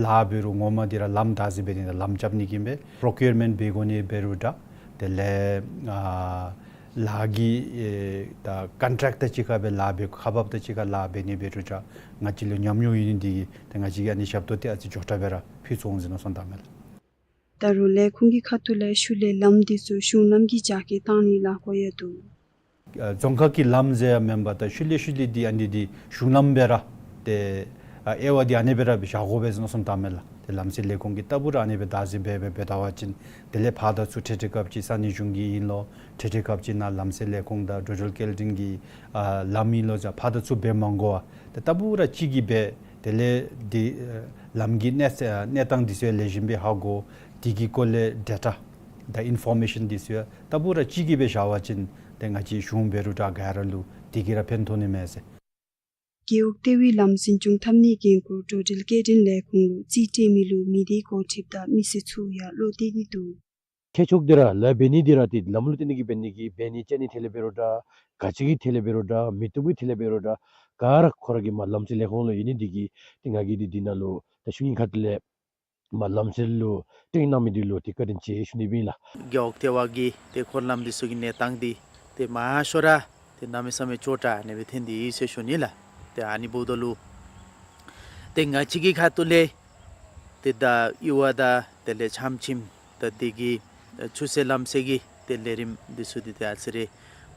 ལཱ་འབད་རུང་ངོ་མ་འདི་ར་ལམ་བདག་འཛིན་འབད་ནི་དང་ལམ་རྐྱབ་ནི་གི་ཨིན་པས། པྲོ་ཀིའུར་མེནཊ་འབད་དགོ་ནི་འབད་རུང་འདྲ། དེ་ལས་ཨ་ལཱ་གི་ཨེ་ད་ཀོན་ཊེཀཊ་དང་གཅིག་ཁར་སྦེ་ལཱ་འབད་ཁག་འབགཔ་དང་གཅིག་ཁར་ལཱ་འབད་ནི་འབད་རུང་འདྲ། ང་བཅས་ལུ་ཉམས་མྱོང་ཡོད་ནི་འདི་གིས་ཏེ་ང་བཅས་ཀྱིས་ཨ་ནི་ཞབས་ཏོག་འདི་ཨ་ཙི་མགྱོགས་དྲགས་སྦེ་ར་ཕུལ་ཚུགས་འོང་ཟེར་མནོ་བསམ་བཏངམ་མས་ལགས། ད་རུང་ལས་ཁུངས་ཀྱི་ཁ་ཐུག་ལས་ཤུལ་ལས་ལམ་འདི་ཚུ་གཞུང་ལམ་གྱི་རྒྱ་སྐྱེད་བཏང་ནིའི་ལས་འགུལ་ཡང་འདུག། ཨ་རྫོང་ཁག་གི་ལམ་ཟེར་ཡང་མེན་པར་ད་ཤུལ་ལས་ཤུལ་ལས་འདི་ཨ་ནི་འདི་གཞུང་ལམ་སྦེ་ར་ཏེ་ཨ་དབྱེ་བ་འདི་ཨ་ནི་སྦེ་ར་སྦེ་བཞག་དགོ་པས་ཟེར་མནོ་བསམ་བཏངམ་མས་ལགས། ཏེ་ལམ་སེལ་ལས་ཁུངས་ཀྱིས་ལྟ་བུ་ར་ཨ་ནི་སྦེ་བདག་འཛིན་འབད་འབད་འབད་ད་བ་ཅིན་དེ་ལས་ཕར་དང་ཚུར་འཕྲལ་འཕྲལ་སྐབས་ཅིག་ས་གནས་གཞུང་གི་ཨིན་ལོ་འཕྲལ་འཕྲལ་སྐབས་ཅིག་ནཱ་ལམ་སེལ་ལས་ཁུངས་དང་འགྲོ་འགྲུལ་སྐྱེལ་འདྲེན་གྱི་ཨ་ལམ་ཨིན་ལོ་ཟེར་ཕར་དང་ཚུར་འབད་མ་དགོ་པར་ཏེ་ལྟ་བུ་ར་གཅིག་གིས་འབད། དེ་ལས་འདི་ཨ་ལམ་གྱི་གནས་ཚད་གནས་སྟངས་འདི་ཚུ་ལེགས་ཤོམ་སྦེ་ཧ་གོ། དེ་གི་སྐོར་ལས་ཌེ་ཊ་དང་ཨིན་ཕོར་མེ་ཤཱན་འདི་ཚུ་ཡང་ལྟ་བུ་ར་གཅིག་གིས་སྦེ་བཞག་པ་ཅིན་ཏེ་ང་བཅས་གཞུང་འབད་རུང་འདྲ་ག་ར་ལུ་དེ་གིས་ར་ཕན་ཐོགས་ནི་མས་ཟེར། རྒེད་འོག་ལྟེ་བའི་ལམ་འཛིན་སྐྱོང་འཐབ་ནིའི་འགན་ཁུར་འགྲོ་འགྲུལ་སྐྱེལ་འདྲེན་ལས་ཁུངས་ལུ་རྩིས་སྤྲོད་མི་ལུ་མི་སྡེའི་འགོ་ཁྲིདཔ་དང་མི་སེར་ཚུ་ཡང་བློ་གཏད་དེ་འདུག། མཁས་མཆོག་འདི་ར་ལཱ་འབད་ནི་འདི་ར་ཏེ་ལམ་ལུ་བརྟེན་ནི་གི་འབད་ནི་གི་འབད་ནི་ཅ་ནི་ཐད་ལས་འབད་རུང་འདྲ་ག་ཅི་གི་ཐད་ལས་འབད་རུང་འདྲ་མི་སྡེ་གི་ཐད་ལས་འབད་རུང་འདྲ་ག་ར་ཁོ་ར་གི་མར་ལམ་སེལ་ལས་ཁུངས་ལུ་ཡོད་ནི་འདི་གིས་ཏེ་ང་གིས་འདི་འདི་ནང་ལུ་ད་ཤུལ་ཉིནམ་ཁ་ཐུག་ལས་མར་ལམ་སེལ་ལུ་སྟོན་གནང་མི་འདི་ལུ་ཏེ་བཀའ་དྲིན་ཆེ་ཞུ་ནི་ཨིན་ལགས། རྒེད་འོག་ལྟེ་བ་གི་ཏེ་འཁོར་ལམ་འདི་ཚུ་གི་གནས་སྟངས་འདི་ཏེ་མང་ཤོས་ར་ཏེ་གནམ་མེད་ས་མེད་སྐྱོ་དྲགས་ཨ་ནི་སྦེ་ཐོན་ཏེ་ཡོད་ཟེར་ཞུ་ནི་ལགས། ཏེ་ཨ་ནི་འབདཝ་ད་ལུ་ཏེ་ང་བཅས་ཀྱི་ཁ་ཐུག་ལས་ཏེ་ད་ཡུར་བ་དང་དེ་ལས་ཆམ་ཆིམ་དང་དེ་གི་ཆུ་སེལ་ལམ་སེལ་གྱི་ཏེ་ལས་རིམ་འདི་ཚུ་འདི་ཏེ་ཨ་ཙི་རེ་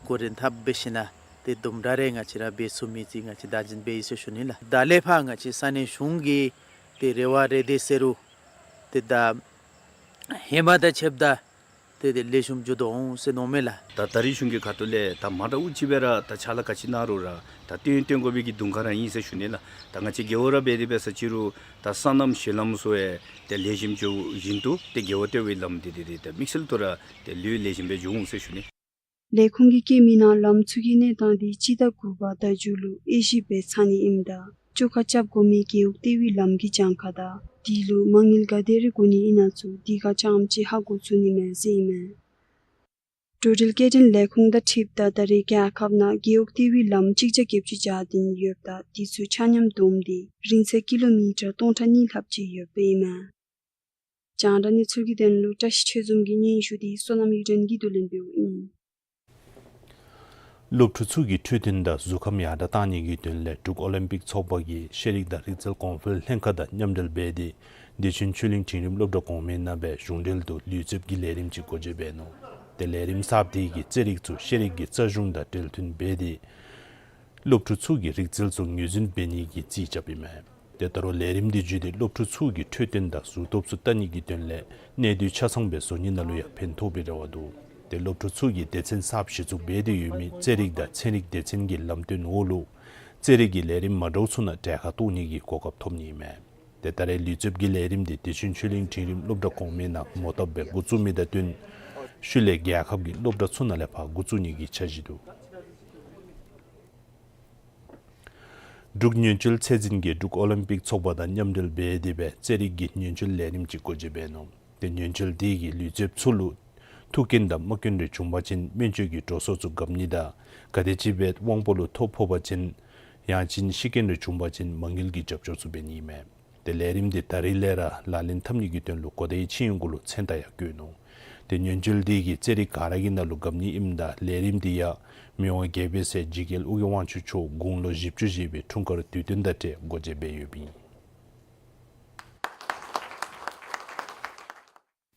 འགོ་འདྲེན་འཐབ་འབད་ཞིནམ་ལས་ཏེ་དུམ་གྲ་རེ་ང་བཅས་ར་འབད་ཚུགས་མི་ཅིག་ང་བཅས་བདག་འཛིན་འབད་ཡི་ཟེར་ཞུ་ནི་ལགས། ད་ལས་ཕར་ང་བཅས་ས་གནས་གཞུང་གི་ཏེ་རེ་བ་རེ་འདོད་ཟེར་རུང་ཏེ་ད་ཧེ་མ་དང་ཕྱདཔ་ད་ཏེ་ཏེ་ལེགས་ཤོམ་འགྱོ་དོ་འོང་ཟེར་མནོཝ་མས་ལགས། ད་ད་རེས་གཞུང་གི་ཁ་ཐུག་ལས་ད་མ་འདྲཝ་ཅིག་སྦེ་ར་ད་ཕྱག་ལཱ་ག་ཅི་གནང་རུང་ར་ད་སྟོན་སྟོན་དགོ་པའི་གི་དུང་ཁ་ར་ཨིན་ཟེར་ཞུ་ནི་ལགས། ད་ང་བཅས་རྒེད་འོག་ར་འབད་དེ་འབད་ས་ཅིག་རུང་ད་སོ་ནམ་ཞལ་ལམ་ཚུ་ཡང་ཏེ་ལེགས་ཤོམ་འགྱོ་བཞིན་དུ་ཏེ་རྒེད་འོག་ལྟེ་བའི་ལམ་འདི་ཏེ་ཏེ་ད་དམིགས་བསལ་དུ་ར་ཏེ་ལུ་ལེགས་ཤོམ་སྦེ་འགྱོ་འོང་ཟེར་ཞུ་ནི། ལས་ཁུངས་ཀྱིས་བཀོད་མི་ནང་ལམ་ཚུ་གི་གནས་སྟངས་འདི་སྤྱི་ཟླ་དགུ་པ་ཟླ་མཇུག་ལུ་དབྱེ་ཞིབ་འབད་ཚར་ནི་ཨིནམ་ད་བཅོ་ཁ་རྐྱབ་དགོ་མི་རྒེད་འོག་ལྟེ་བའི་ལམ་གྱི་གྱངས་ཁ་དང་དེ་ལུ་མ་དངུལ་ག་དེ་རེ་དགོ་ནི་ཨིན་ན་ཚུ་དེ་ཁར་རྐྱངམ་ཅིག་ཧ་གོ་ཚུགས་ནི་མས་ཟེར་ཨིན་མས། འགྲོ་འགྲུལ་སྐྱེལ་འདྲེན་ལས་ཁུངས་དང་འཁྲིལཝ་ད་ད་རེས་རྒྱལ་ཁབ་ནང་རྒེད་འོག་ལྟེ་བའི་ལམ་གཅིག་བརྒྱ་བརྒྱད་ཅུ་གྱ་བདུན་ཡོདཔ་ད་དེ་ཚུ་ཆ་མཉམ་བསྡོམས་ཏེ་རིང་ཚད་ཀི་ལོ་མི་ཊར་སྟོང་ཕྲག་གཉིས་ལྷགཔ་ཅིག་ཡོདཔ་ཨིན་མས། རྒྱང་བསྒྲགས་གནས་ཚུལ་གྱི་དོན་ལུ་བཀྲ་ཤིས་ཆོས་འཛོམས་ཀྱི་སྙན་ཞུ་དེ་བསོད་ནམས་གཡུ་སྒྲོན་གྱིས་བསྡུ་ལེན་འབདཝ་ཨིན། སློབ་ཕྲུག་ཚུ་གི་འཕྲོད་བསྟེན་དང་གཟུགས་ཁམས་ཡར་དྲག་གཏང་ནི་གི་དོན་ལས་འབྲུག་ཨོ་ལིམ་པིག་ཚོགས་པ་གིས་ཤེས་རིག་དང་རིག་རྩལ་གོང་འཕེལ་ལྷན་ཁག་དང་མཉམ་འབྲེལ་འབད་དེ་ བདེ་ཆེན་ཆོས་གླིང་འབྲིང་རིམ་སློབ་གྲྭ་གོང་མའི་ནང་སྦེ་གཞུང་འབྲེལ་དུ་ལུས་རྩལཔ་གི་ལས་རིམ་ཅིག་འགོ་འབྱེད་འབད་ནུག། ཏེ་ལས་རིམ་གསརཔ་དེ་གིས་རྩེད་རིགས་ཚུ་ཤེས་རིག་གི་རྩ་གཞུང་དང་འབྲེལ་མཐུན་འབད་དེ་སློབ་ཕྲུག་ཚུ་གིས་རིག་རྩལ་ཚུ་ངོས་འཛིན་འབད་ནི་གི་རྩིས་རྐྱབ་ཨིན་མས། ཏེ་ད་རུང་ལས་རིམ་དེ་བརྒྱུད་དེ་སློབ་ཕྲུག་ཚུ་གི་འཕྲོད་བསྟེན་དང་གཟུགས་སྟོབས་ཚུ་བལྟ་ནི་གི་དོན་ལས་གནས་སྡུད་ཆ་ཚང་སྦེ་བཟོ་ནི་ནང་ལུ་ཡང་ཕན་ཐོགས་པའི་རེ་བ་འདུག། ཏེ་སློབ་ཕྲུག་ཚུ་གིས་སྡེ་ཚན་གསརཔ་གཞི་བཙུགས་འབད་དེ་ཡོད་མི་རྩེད་རིགས་དང་ཚན་རིག་སྡེ་ཚན་གྱི་ལམ་སྟོན་འོག་ལུ་རྩེད་རིགས་ཀྱི་ལས་རིམ་མ་འདྲཝ་ཚུ་ནང་གྲལ་ཁར་གཏོགས་ནི་གི་གོ་སྐབས་ཐོབ་ནི་ཨིན་མས། ཏེ་ད་རེས་ལུས་རྩལཔ་གི་ལས་རིམ་དེ་བདེ་ཆེན་ཆོས་གླིང་འབྲིང་རིམ་སློབ་གྲྭ་གོང་མའི་ནང་མོ་བཏབ་སྦེ་འགོ་བཙུགས་མི་དང་བསྟུན་ཤུལ་ལས་རྒྱལ་ཁབ་ཀྱི་སློབ་གྲྭ་ཚུ་ནང་ལས་ཕར་འགོ་བཙུགས་ནི་གི་འཆར་གཞི་འདུག། འབྲུག་ཉེན་བཅོལ་ཚད་འཛིན་གྱིས་འབྲུག་ཨོ་ལིམ་པིག་ཚོགས་པ་དང་མཉམ་འབྲེལ་འབད་དེ་སྦེ་རྩེད་རིགས་ཀྱི་ཉེན་བཅོལ་ལས་རིམ་ཅིག་འགོ་འབྱེད་འབད་ནུག། ཏེ་ཉེན་བཅོལ་དེ་གིས་ལུས་རྩལཔ་ཚུ་ལུ་ཐུག་རྐྱེན་དང་རྨ་སྐྱོན་རེ་བྱུང་པ་ཅིན་སྨན་བཅོས་ཀྱི་འགྲོ་སོང་ཚུ་བཀབ་ནི་དང་ག་དེམ་ཅིག་སྦེ་དབང་པོ་ལུ་ཐོ་ཕོག་པ་ཅིན་ཡང་ཅིན་ཤི་རྐྱེན་རེ་བྱུང་པ་ཅིན་མ་དངུལ་གྱི་རྒྱབ་སྐྱོར་ཚུ་འབད་ནི་ཨིན་མས། ཏེ་ལས་རིམ་དེ་ད་རིས་ལས་ར་ལག་ལེན་འཐབ་ནི་གི་དོན་ལུ་གོ་བརྡ་ཡང་ཕྱིན་ཡོད་གུ་ལུ་མཚན་རྟགས་ཡང་བཀོད་ནུག། ཏེ་ཉེན་བཅོལ་དེ་གིས་རྩེད་རིགས་ག་ར་གི་ནང་ལུ་བཀབ་ནི་ཨིནམ་ད་ལས་རིམ་དེ་ཡང་མི་དབང་རྒྱལ་པོའི་སྲས་འཇིགས་རྒྱལ་ཨོ་རྒྱན་དབང་ཕྱུག་མཆོག་དགུང་ལོ་བཞི་བཅུ་བཞེས་པའི་འཁྲུངས་སྐར་དུས་སྟོན་དང་འབྲེལ་འགོ་འབྱེད་འབད་ཡོདཔ་ཨིན།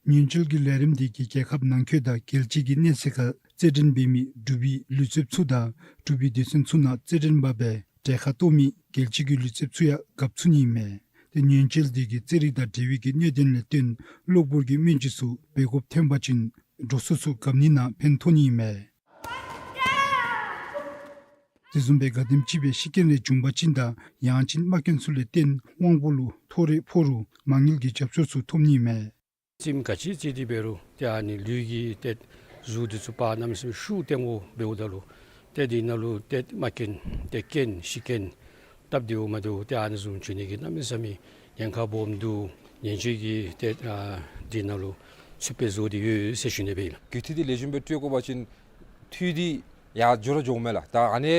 ཉེན་བཅོལ་གྱི་ལས་རིམ་དེ་གིས་རྒྱལ་ཁབ་ནང་འཁོད་དང་རྒྱལ་སྤྱི་གི་གནས་ཚད་ཁར་རྩེད་འགྲན་འབད་མི་འབྲུག་པའི་ལུས་རྩལཔ་ཚུ་དང་འབྲུག་པའི་སྡེ་ཚན་ཚུ་ནང་རྩེད་འགྲན་འབད་སྦེ་གྲལ་ཁར་གཏོགས་མི་རྒྱལ་སྤྱི་གི་ལུས་རྩལཔ་ཚུ་ཡང་འགབ་ཚུགས་ནི་ཨིན་མས། ཏེ་ཉེན་བཅོལ་དེ་གིས་རྩེད་རིགས་དང་འབྲེལ་བའི་གི་གནད་དོན་ལས་བརྟེན་གློ་བུར་གྱི་སྨན་བཅོས་ཚུ་འབད་དགོཔ་ཐོན་པ་ཅིན་འགྲོ་སོང་ཚུ་བཀབ་ནི་ནང་ཕན་ཐོགས་ནི་ཨིན་མས། དེ་བཟུམ་སྦེ་ག་དེམ་ཅིག་སྦེ་ཤི་རྐྱེན་རེ་བྱུང་པ་ཅིན་དང་ཡང་ཅིན་རྨ་སྐྱོན་ཚུ་ལས་བརྟེན་དབང་པོ་ལུ་ཐོ་རེ་ཕོག་རུང་མ་དངུལ་གྱི་རྒྱབ་སྐྱོར་ཚུ་ཐོབ་ནི་ཨིན་མས། རྩེདམོ་ག་ཅི་རྩེད་དེ་འབད་རུང་ཏེ་ཨ་ནི་ལུས་ཀྱི་ཏེ་གཟུགས་འདི་ཚུ་ཕར་གནམ་མེད་ས་མེད་ཤུགས་བཏོན་དགོཔ་འབདཝ་ད་ལུ་ཏེ་འདི་ནང་ལུ་ཏེ་རྨ་སྐྱོན་ཏེ་རྐྱེན་ཤི་རྐྱེན་སྟབས་བདེཝ་མ་བདེཝ་ཏེ་ཨ་ནི་བཟུམ་བྱུང་ནི་གི་གནམ་མེད་ས་མེད་ཉེན་ཁ་སྦོམ་འདུག། ཉེན་བཅོལ་གྱིས་ཏེ་ཨ་འདི་ནང་ལུ་ཚུད་པའི་བཟོ་སྟེ་ཡོད་ཟེར་ཞུ་ནི་སྦེ་ཨིན་ལགས། རྒུད་འཐུས་འདི་ལེགས་ཤོམ་སྦེ་སྤྲོད་དགོ་པ་ཅིན་འཐུས་འདི་ཡར་འགྱོ་ར་འགྱོཝ་མས་ལགས། ད་ཨ་ནི་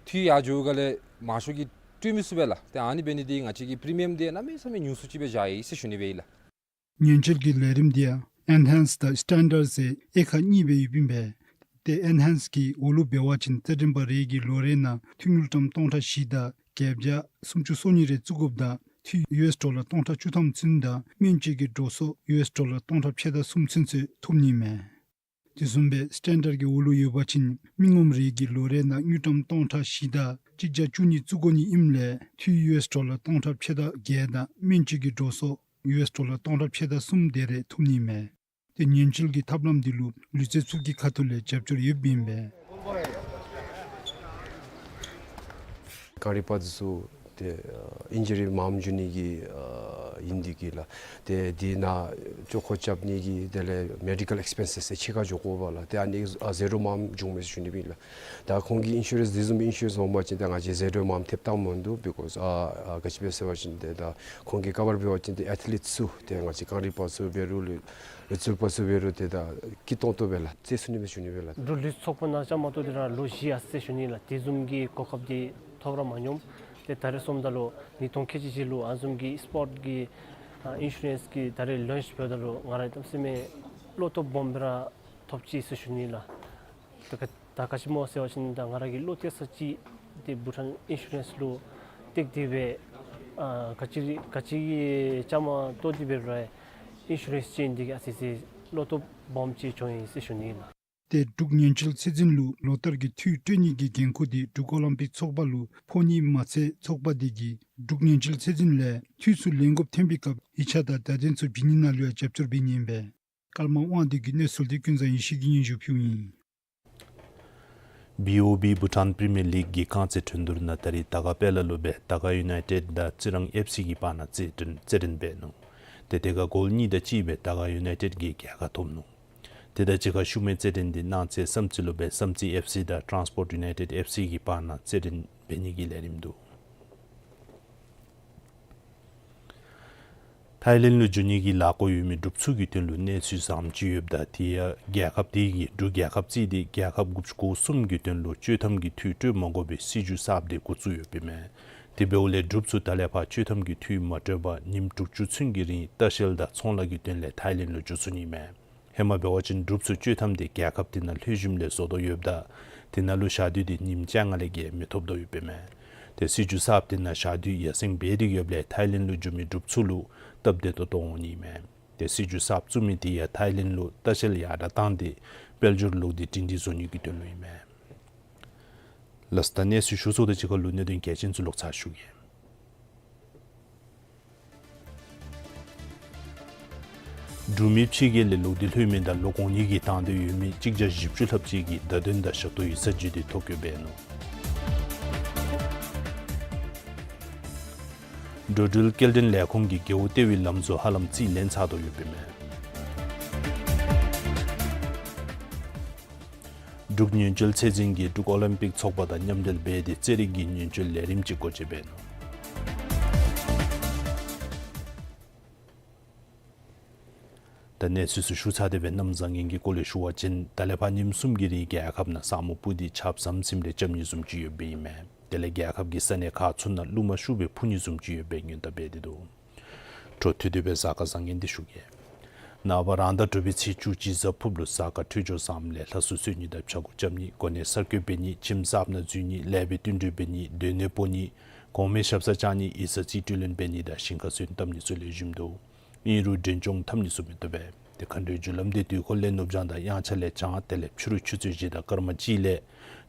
འཐུས་ཡར་འགྱོཝ་ལས་མང་ཤོས་ཀྱིས་སྤྲོད་མི་ཚུགས་པས་ལགས། ཏེ་ཨ་ནི་འབད་ནི་འདི་ང་བཅས་ཀྱི་པི་རི་མི་ཡམ་འདི་གནམ་མེད་ས་མེད་ཉུང་སུ་ཅིག་སྦེ་བཞག་ཡི་ཟེར་ཞུ་ནི་སྦེ་ཨིན་ལགས། ཉེན་བཅོལ་གྱི་ལས་རིམ་འདི་ཡང་ཨེན་ཧེནསི་དང་སི་ཊེན་ཌརཌ་ཟེར་དབྱེ་ཁག་གཉིས་སྦེ་ཡོདཔ་ཨིན་པས། ཏེ་ཨེན་ཧེནསི་གི་འོག་ལུ་འབད་བ་ཅིན་རྩེད་འགྲན་པ་རེ་གིས་ལོ་རེ་ནང་འཐུས་དངུལ་ཀྲམ་སྟོང་ཕྲག་བཞི་དང་བརྒྱད་བརྒྱ་སུམ་ཅུ་སོ་གཉིས་རེ་བཙུགས་དགོཔ་དང་འཐུས་ཡུ་ཨེསི་ཌོ་ལར་སྟོང་ཕྲག་བཅུ་ཐམ་ཚུན་དང་སྨན་བཅོས་ཀྱི་འགྲོ་སོང་ཡུ་ཨེསི་ཌོ་ལར་སྟོང་ཕྲག་ཕྱེད་དང་གསུམ་ཚུན་ཚོད་ཐོབ་ནི་ཨིན་མས། དེ་བཟུམ་སྦེ་སི་ཊེན་ཌརཌ་གྱི་འོག་ལུ་ཡོད་པ་ཅིན་མི་ངོམ་རེ་གིས་ལོ་རེ་ནང་དངུལ་ཀྲམ་སྟོང་ཕྲག་བཞི་དང་གཅིག་བརྒྱ་བཅུ་གཉིས་བཙུགས་དགོ་ནི་ཨིནམ་ལས་འཐུས་ཡུ་ཨེསི་ཌོ་ལར་སྟོང་ཕྲག་ཕྱེད་དང་བརྒྱད་དང་སྨན་བཅོས་ཀྱི་འགྲོ་སོང་ཡུ་ཨེསི་ཌོ་ལར་སྟོང་ཕྲག་ཕྱེད་དང་གསུམ་དེ་རེ་ཐོབ་ནི་ཨིན་མས། ཏེ་ཉེན་བཅོལ་གྱི་ཐབས་ལམ་འདི་ལུ་ལུས་རྩལཔ་ཚུ་གི་ཁ་ཐུག་ལས་རྒྱབ་སྐྱོར་ཡོདཔ་ཨིན་པས། རྐང་རིག་པ་འདི་ཚུ་ཏེ་ཨ་ཨིན་ཇུ་རི་མངམ་འབྱུང་ནི་གི་ཨ་ཨིན་འདི་གིས་ལགས། ཏེ་འདི་ནང་ཅོག་ཁོ་རྐྱབ་ནི་གི་དེ་ལས་མེ་ཌི་ཀལ་ཨེགསི་པེན་སེསི་ཟེར་ཕྱི་ཁར་འགྱོ་དགོ་པས་ལགས། ཏེ་ཨ་ནི་ཨ་ཟད་འགྲོ་མངམ་འབྱུངམ་མས་ཟེར་ཞུ་ནི་སྦེ་ཨིན་ལགས། ད་ཁོང་གི་ཨིན་ཤུ་རེནསི་འདི་བཟུམ་ཨིན་ཤུ་རེནསི་འོང་པ་ཅིན་ཏེ་ང་བཅས་ཟད་འགྲོ་མངམ་ཐེབས་བཏངམ་མིན་འདུག། བི་ཀོསི་ཨ་ཨ་ག་ཅི་སྦེ་ཟེར་བ་ཅིན་ཏེ་ད་ཁོང་གིས་ག་པར་འབད་བ་ཅིན་ཏེ་ཨེཐ་ལིཊ་ཚུ་ཏེ་ང་བཅས་རྐང་རིག་པ་ཚུ་འབད་རུང་ལུ་ལུས་རྩལ་པ་ཚུ་འབད་རུང་ཏེ་ད་སྐྱིད་ཏོང་ཏོ་སྦེ་ལགས་རྩེད་ཚུགས་ནི་མས་ཟེར་ཞུ་ནི་སྦེ་ལགས། འབྲུག་ལུས་ཚོགས་པ་ནང་བཅའ་མར་གཏོགས་ཏེ་ར་ལོ་བཞི་ཡར་སོ་ཡི་ཟེར་ཞུ་ནི་ལགས། དེ་བཟུམ་གྱི་གོ་སྐབས་འདི་ཐོབ་ར་མ་མྱོངམ། ཏེ་ད་རེས་སོངམ་ད་ལུ་ཉིས་སྟོང་ཁལ་གཅིག་གཅིག་ལུ་ཨ་བཟུམ་གྱི་སི་པོརཊ་གི་ཨ་ཨིན་ཤུ་རེནསི་གི་ད་རེས་ལོན་ཆི་འབདཝ་ད་ལུ་ང་ར་གནམ་མེད་ས་མེད་བློ་སྟོབས་སྦོམ་སྦེ་ར་ཐོབ་ཅི་ཟེར་ཞུ་ནི་ལགས། ད་ག་ད་ག་ཅི་སྨོ་ཟེར་བ་ཅིན་ད་ང་ར་གི་བློ་གཏད་ས་ཅིག་འདི་བྷུ་ཊཱན་ཨིན་ཤུ་རེནསི་ལུ་གཏད་དེ་སྦེ་ཨ་ག་ཅི་ག་ཅི་གི་བཅའ་མར་གཏོགས་ཏེ་འབད་རུང་ཨིན་ཤུ་རེནསི་ཅན་འདི་གིས་ཨ་ཙི་ཙི་བློ་སྟོབས་སྦོམ་ཅིག་བྱུང་ཡི་ཟེར་ཞུ་ནི་ལགས། ཏེ་འབྲུག་ཉེན་བཅོལ་ཚད་འཛིན་ལུ་ལོ་ལྟར་གྱི་འཐུས་སྤྲོད་ནི་གི་འགན་ཁུར་འདི་འབྲུག་ཨོ་ལིམ་པིག་ཚོགས་པ་ལུ་ཕོག་ནི་མ་ཚད་ཚོགས་པ་འདི་གིས་འབྲུག་ཉེན་བཅོལ་ཚད་འཛིན་ལས་འཐུས་ཚུ་ལེན་དགོཔ་ཐོན་པའི་སྐབས་ཡིག་ཆ་དང་བརྡ་དོན་ཚུ་བྱིན་ནི་ནང་ལུ་ཡང་རྒྱབ་སྐྱོར་འབད་ནི་ཨིན་པས། ཀརྨ་དབང་འདུས་ཀྱི་གནས་ཚུལ་འདི་ཀུན་བཟང་ཡེ་ཤེས་ཀྱིས་སྙན་ཞུ་ཕུལཝ་ཨིན། བི་ཨོ་བི་བྷུ་ཊཱན་པི་རི་མི་ཡར་ལིག་གི་རྐང་རྩེད་འགྲན་བསྡུར་ནང་ད་རིས་དར་དཀར་དཔལ་ལ་ལུ་སྦེ་དར་དཀར་ཡུ་ནའི་ཊེཌ་དང་རྩི་རང་ཨེཕ་སི་གི་བར་ན་རྩེད་འགྲན་རྩེད་འགྲན་འབད་ནུག། ཏེ་དེ་ཁར་གོལ་གཉིས་དང་གཅིག་སྦེ་དར་དཀར་ཡུ་ནའི་ཊེཌ་ཀྱིས་རྒྱལ་ཁ་ཐོབ་ནུག། ཏེ་ད་ཅི་ཁར་ཤུལ་མའི་རྩེད་འགྲན་འདི་གནངས་ཚེ་བསམ་རྩེ་ལུ་སྦེ་བསམ་རྩེ་ཨེཕ་སི་དང་ཊཱན་སི་པོརཊ་ཡུ་ནའི་ཊེཌ་ཨེཕ་སི་གི་བར་ན་རྩེད་འགྲན་འབད་ནི་གི་ལས་རིམ་འདུག། ཐའི་ལེནཌ་ལུ་འགྱོ་ནི་གི་ལཱ་འགོ་ཡོད་མི་འབྲུགཔ་ཚུ་གི་དོན་ལུ་གནས་ཚུལ་བཟངམ་ཅིག་ཡོདཔ་ད་དེ་ཡང་རྒྱལ་ཁབ་དེ་གིས་འབྲུག་རྒྱལ་ཁབ་རྩིས་ཏེ་རྒྱལ་ཁབ་དགུ་བཅུ་གོ་གསུམ་གྱི་དོན་ལུ་སྤྱོད་ཐམ་གྱི་འཐུས་སྤྲོད་མ་དགོ་པའི་སྲིད་བྱུས་གསརཔ་དེ་འགོ་བཙུགས་ཡོདཔ་ཨིན་མས། དེ་འབདཝ་ལས་འབྲུགཔ་ཚུ་ད་ལས་ཕར་སྤྱོད་ཐམ་གྱི་འཐུས་མ་སྤྲོད་པར་ཉིནམ་དྲུག་ཅུ་ཚུན་གྱི་རིང་ལྟ་བཤལ་དང་ཚོང་ལཱ་གི་དོན་ལས་ཐའི་ལེནཌ་ལུ་འགྱོ་ཚུགས་ནི་མས། ཧེ་མ་འབད་བ་ཅིན་འབྲུགཔ་ཚུ་སྤྱོད་ཐམ་དེ་རྒྱལ་ཁབ་དེ་ནང་ལྷོད་ཞིནམ་ལས་བཟོ་དོ་ཡོདཔ་ད་དེ་ནང་ལུ་བཞག་དུས་དེ་ཉིནམ་བཅོ་ལྔ་ལས་བརྒལ་མི་ཐོབ་དོ་ཡོདཔ་ཨིན་མས། ཏེ་སྲིད་བྱུས་གསརཔ་དེ་ནང་བཞག་དུས་ཡར་སེང་འབད་དེ་ཡོདཔ་ལས་ཐའི་ལེནཌ་ལུ་འགྱོ་མི་འབྲུགཔ་ཚུ་ལུ་སྟབས་བདེ་ཏོག་ཏོ་འོང་ནི་མས། ཏེ་སྲིད་བྱུས་གསརཔ་བཙུགས་མི་དེ་ཡང་ཐའི་ལེནཌ་ལུ་ལྟ་བཤལ་ཡར་དྲག་བཏང་སྟེ་དཔལ་འབྱོར་ལུ་དེ་སྒྲིང་སྒྲི་བཟོ་ནི་གི་དོན་ལུ་ཨིན་མས། ལགས་སོ། ད་གནས་ཚུལ་ཞུ་ཚརཝ་དང་གཅིག་ཁར་ལུ་གནད་དོན་གལ་ཆེན་ཚུ་ལོག་ཚར་ཞུ་གེ། འབྲུག་མི་ཕྱི་རྒྱལ་ལས་ལོག་སྟེ་ལྷོད་མི་དང་ལོག་འོང་ནི་གི་དང་འདོད་ཡོད་མི་གཅིག་བརྒྱ་བཞི་བཅུ་ལྷགཔ་ཅིག་གིས་བརྡ་དོན་དང་ཞབས་ཏོག་ཡིག་ཚང་བརྒྱུད་དེ་ཐོ་བཀོད་འབད་ནུག། འགྲོ་འགྲུལ་སྐྱེལ་འདྲེན་ལས་ཁུངས་ཀྱིས་རྒེད་འོག་ལྟེ་བའི་ལམ་ཚུ་ཧ་ལམ་རྩིས་ལེན་ཚར་དོ་ཡོདཔ་ཨིན་མས། འབྲུག་ཉེན་བཅོལ་ཚད་འཛིན་གྱིས་འབྲུག་ཨོ་ལིམ་པིག་ཚོགས་པ་དང་མཉམ་འབྲེལ་འབད་དེ་རྩེད་རིགས་ཀྱི་ཉེན་བཅོལ་ལས་རིམ་ཅིག་སྒོ་འབྱེད་འབད་ནུག། ད་གནས་ཚུལ་ཚུ་ཞུ་ཚར་ཏེ་འབད་གནམ་བཟང་ངན་གྱི་སྐོར་ལས་ཞུ་བ་ཅིན་ད་ལས་ཕར་ཉིནམ་གསུམ་གྱི་རིང་རྒྱལ་ཁབ་ནང་ས་སྨུག་སྤུབས་ཏེ་ཆརཔ་ཟམ་ཟིམ་རེ་རྐྱབ་ནི་བཟུམ་ཅིག་ཡོདཔ་ཨིན་མས། དེ་ལས་རྒྱལ་ཁབ་ཀྱི་ས་གནས་ཁག་ཚུ་ནང་རླུང་མ་ཤུགས་སྦེ་འཕུ་ནི་བཟུམ་ཅིག་ཡོདཔ་སྦེ་སྔོན་བརྡ་འབད་དེ་འདུག། འཕྲོ་མཐུད་དེ་འབད་གཟའ་སྐར་བཟང་ངན་འདི་ཞུ་གེ། ནངས་པ་རང་ཟླ་དྲུག་པའི་ཚེས་བཅུ་གཅིག་གཟའ་ཕུརཔ་ལུ་གཟའ་སྐར་འཕྲོད་སྦྱོར་བཟངམ་ལས་ལྷ་གསོལ་གསོལ་ནི་དང་ཕྱྭ་འགུགས་རྐྱབ་ནི་གོ་གནས་གསར་བསྐོ་འབད་ནི་ཁྱིམ་གསརཔ་ནང་འཛུལ་ནི་ལེགས་པའི་བསྟུན་གྲོས་འབད་ནི་སྡོད་གནས་སྤོ་ནི་གོང་མའི་ཞབས་སར་བཅར་ནི་ཡིག་ཚང་རྩིས་སྤྲོད་ལེན་འབད་ནི་དང་ཞིང་ཁར་སོན་བཏབ་ནི་ཚུ་ལེགས་ཤོམ་འདུག། ཨིན་རུང་འདྲེན་སྐྱོང་འཐབ་ནི་ཚུ་མི་བཏུབ་པས། ཏེ་མཁའ་འགྲོའི་རྒྱུ་ལམ་དེ་དུས་འཁོར་ལས་ནུབ་བྱང་དང་དབྱངས་འཆར་ལས་བྱང་དེ་ལས་ཕྱི་རུ་ཆུ་ཚོད་བཞི་དང་སྐར་མ་གཅིག་ལས་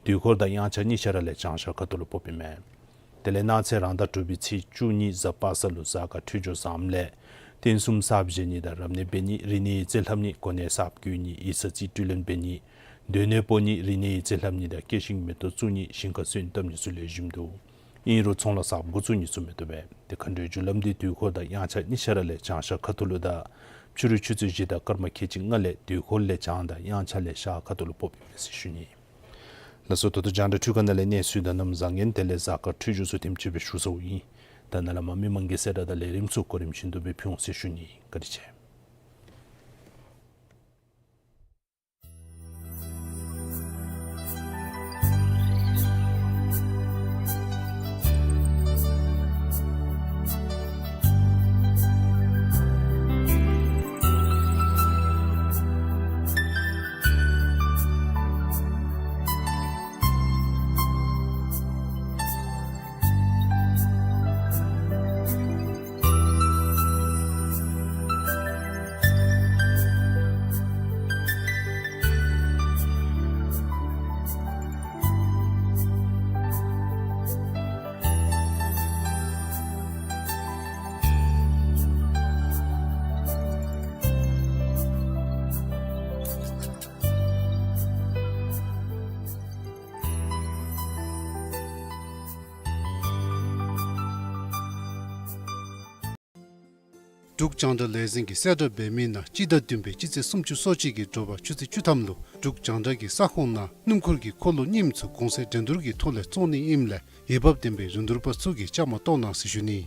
དུས་འཁོར་དང་དབྱངས་འཆར་གཉིས་ཆ་ར་ལས་བྱང་ཤར་ཁ་ཐུག་ལུ་ཕོགཔ་ཨིན་མས། དེ་ལས་གནངས་ཚེ་རང་ཟླ་དྲུག་པའི་ཚེས་བཅུ་གཉིས་གཟའ་པ་སངས་ལུ་གཟའ་སྐར་འཕྲོད་སྦྱོར་བཟངམ་ལས་རྟེན་གསུམ་གསརཔ་བཞེངས་ནི་དང་རབ་གནས་འབད་ནི་རིག་གནས་ཡིག་རྩིས་ལྷབ་ནི་གོ་གནས་གསརཔ་བསྐོ་ནི་ཡིག་ཚང་རྩིས་སྤྲོད་ལེན་འབད་ནི་སྡོད་གནས་སྤོ་ནི་རིག་གནས་ཡིག་རྩིས་ལྷབ་ནི་དང་སྐྱེས་ཤིང་མེ་ཏོག་བཙུགས་ནི་ཞིང་ཁར་སོན་བཏབ་ནི་ཚུ་ལེགས་ཤོམ་འདུག། ཨིན་རུང་ཚོང་ལཱ་གསརཔ་འགོ་བཙུགས་ནི་ཚུ་མི་བཏུབ་པས། ཏེ་མཁའ་འགྲོའི་རྒྱུ་ལམ་དེ་དུས་འཁོར་དང་དབྱངས་འཆར་གཉིས་ཆ་ར་ལས་བྱང་ཤར་ཁ་ཐུག་ལུ་དང་ཕྱི་རུ་ཆུ་ཚོད་བཞི་དང་སྐར་མ་ཁལ་གཅིག་ལྔ་ལས་དུས་འཁོར་ལས་བྱང་དང་དབྱངས་འཆར་ལས་ཤར་ཁ་ཐུག་ལུ་ཕོགཔ་ཨིན་མས་ཟེར་ཞུ་ནི། ལགས་སོ། ད་ལྟོ་རྒྱང་བསྒྲགས་འཕྲུལ་ཁང་ནང་ལས་གནས་ཚུལ་དང་གནམ་བཟང་ངན་དེ་ལས་གཟའ་སྐར་འཕྲོད་སྦྱོར་ཚུ་དེམ་ཅིག་སྦེ་ཞུ་ཚརཝ་ཨིན། ད་ནཱ་ལས་མར་མི་མང་གི་གསལ་བསྒྲགས་དང་ལས་རིམ་ཚུ་གོ་རིམ་བཞིན་དུ་སྦེ་ཕུལ་འོང་ཟེར་ཞུ་ནི། བཀའ་དྲིན་ཆེ། འབྲུག་རྒྱང་བསྒྲགས་ལས་འཛིན་གྱིས་གསལ་བསྒྲགས་འབད་མི་ནང་སྤྱི་ཟླ་བདུན་པའི་སྤྱི་ཚེས་སུམ་ཅུ་སོ་གཅིག་གི་དྲོ་པ་ཆུ་ཚོད་བཅུ་ཐམ་ལུ་འབྲུག་རྒྱང་བསྒྲགས་ཀྱི་ས་ཁོངས་ནང་སྣུམ་འཁོར་གྱི་འཁོར་ལོ་རྙིངམ་ཚུ་གོང་ཚད་འགྲན་བསྡུར་གྱི་ཐོག་ལས་བཙོང་ནི་ཨིནམ་ལས་འོས་འབབ་ལྡན་པའི་རིན་བསྡུར་པ་ཚུ་གིས་བཅའ་མར་གཏོགས་གནང་ཟེར་ཞུ་ནི།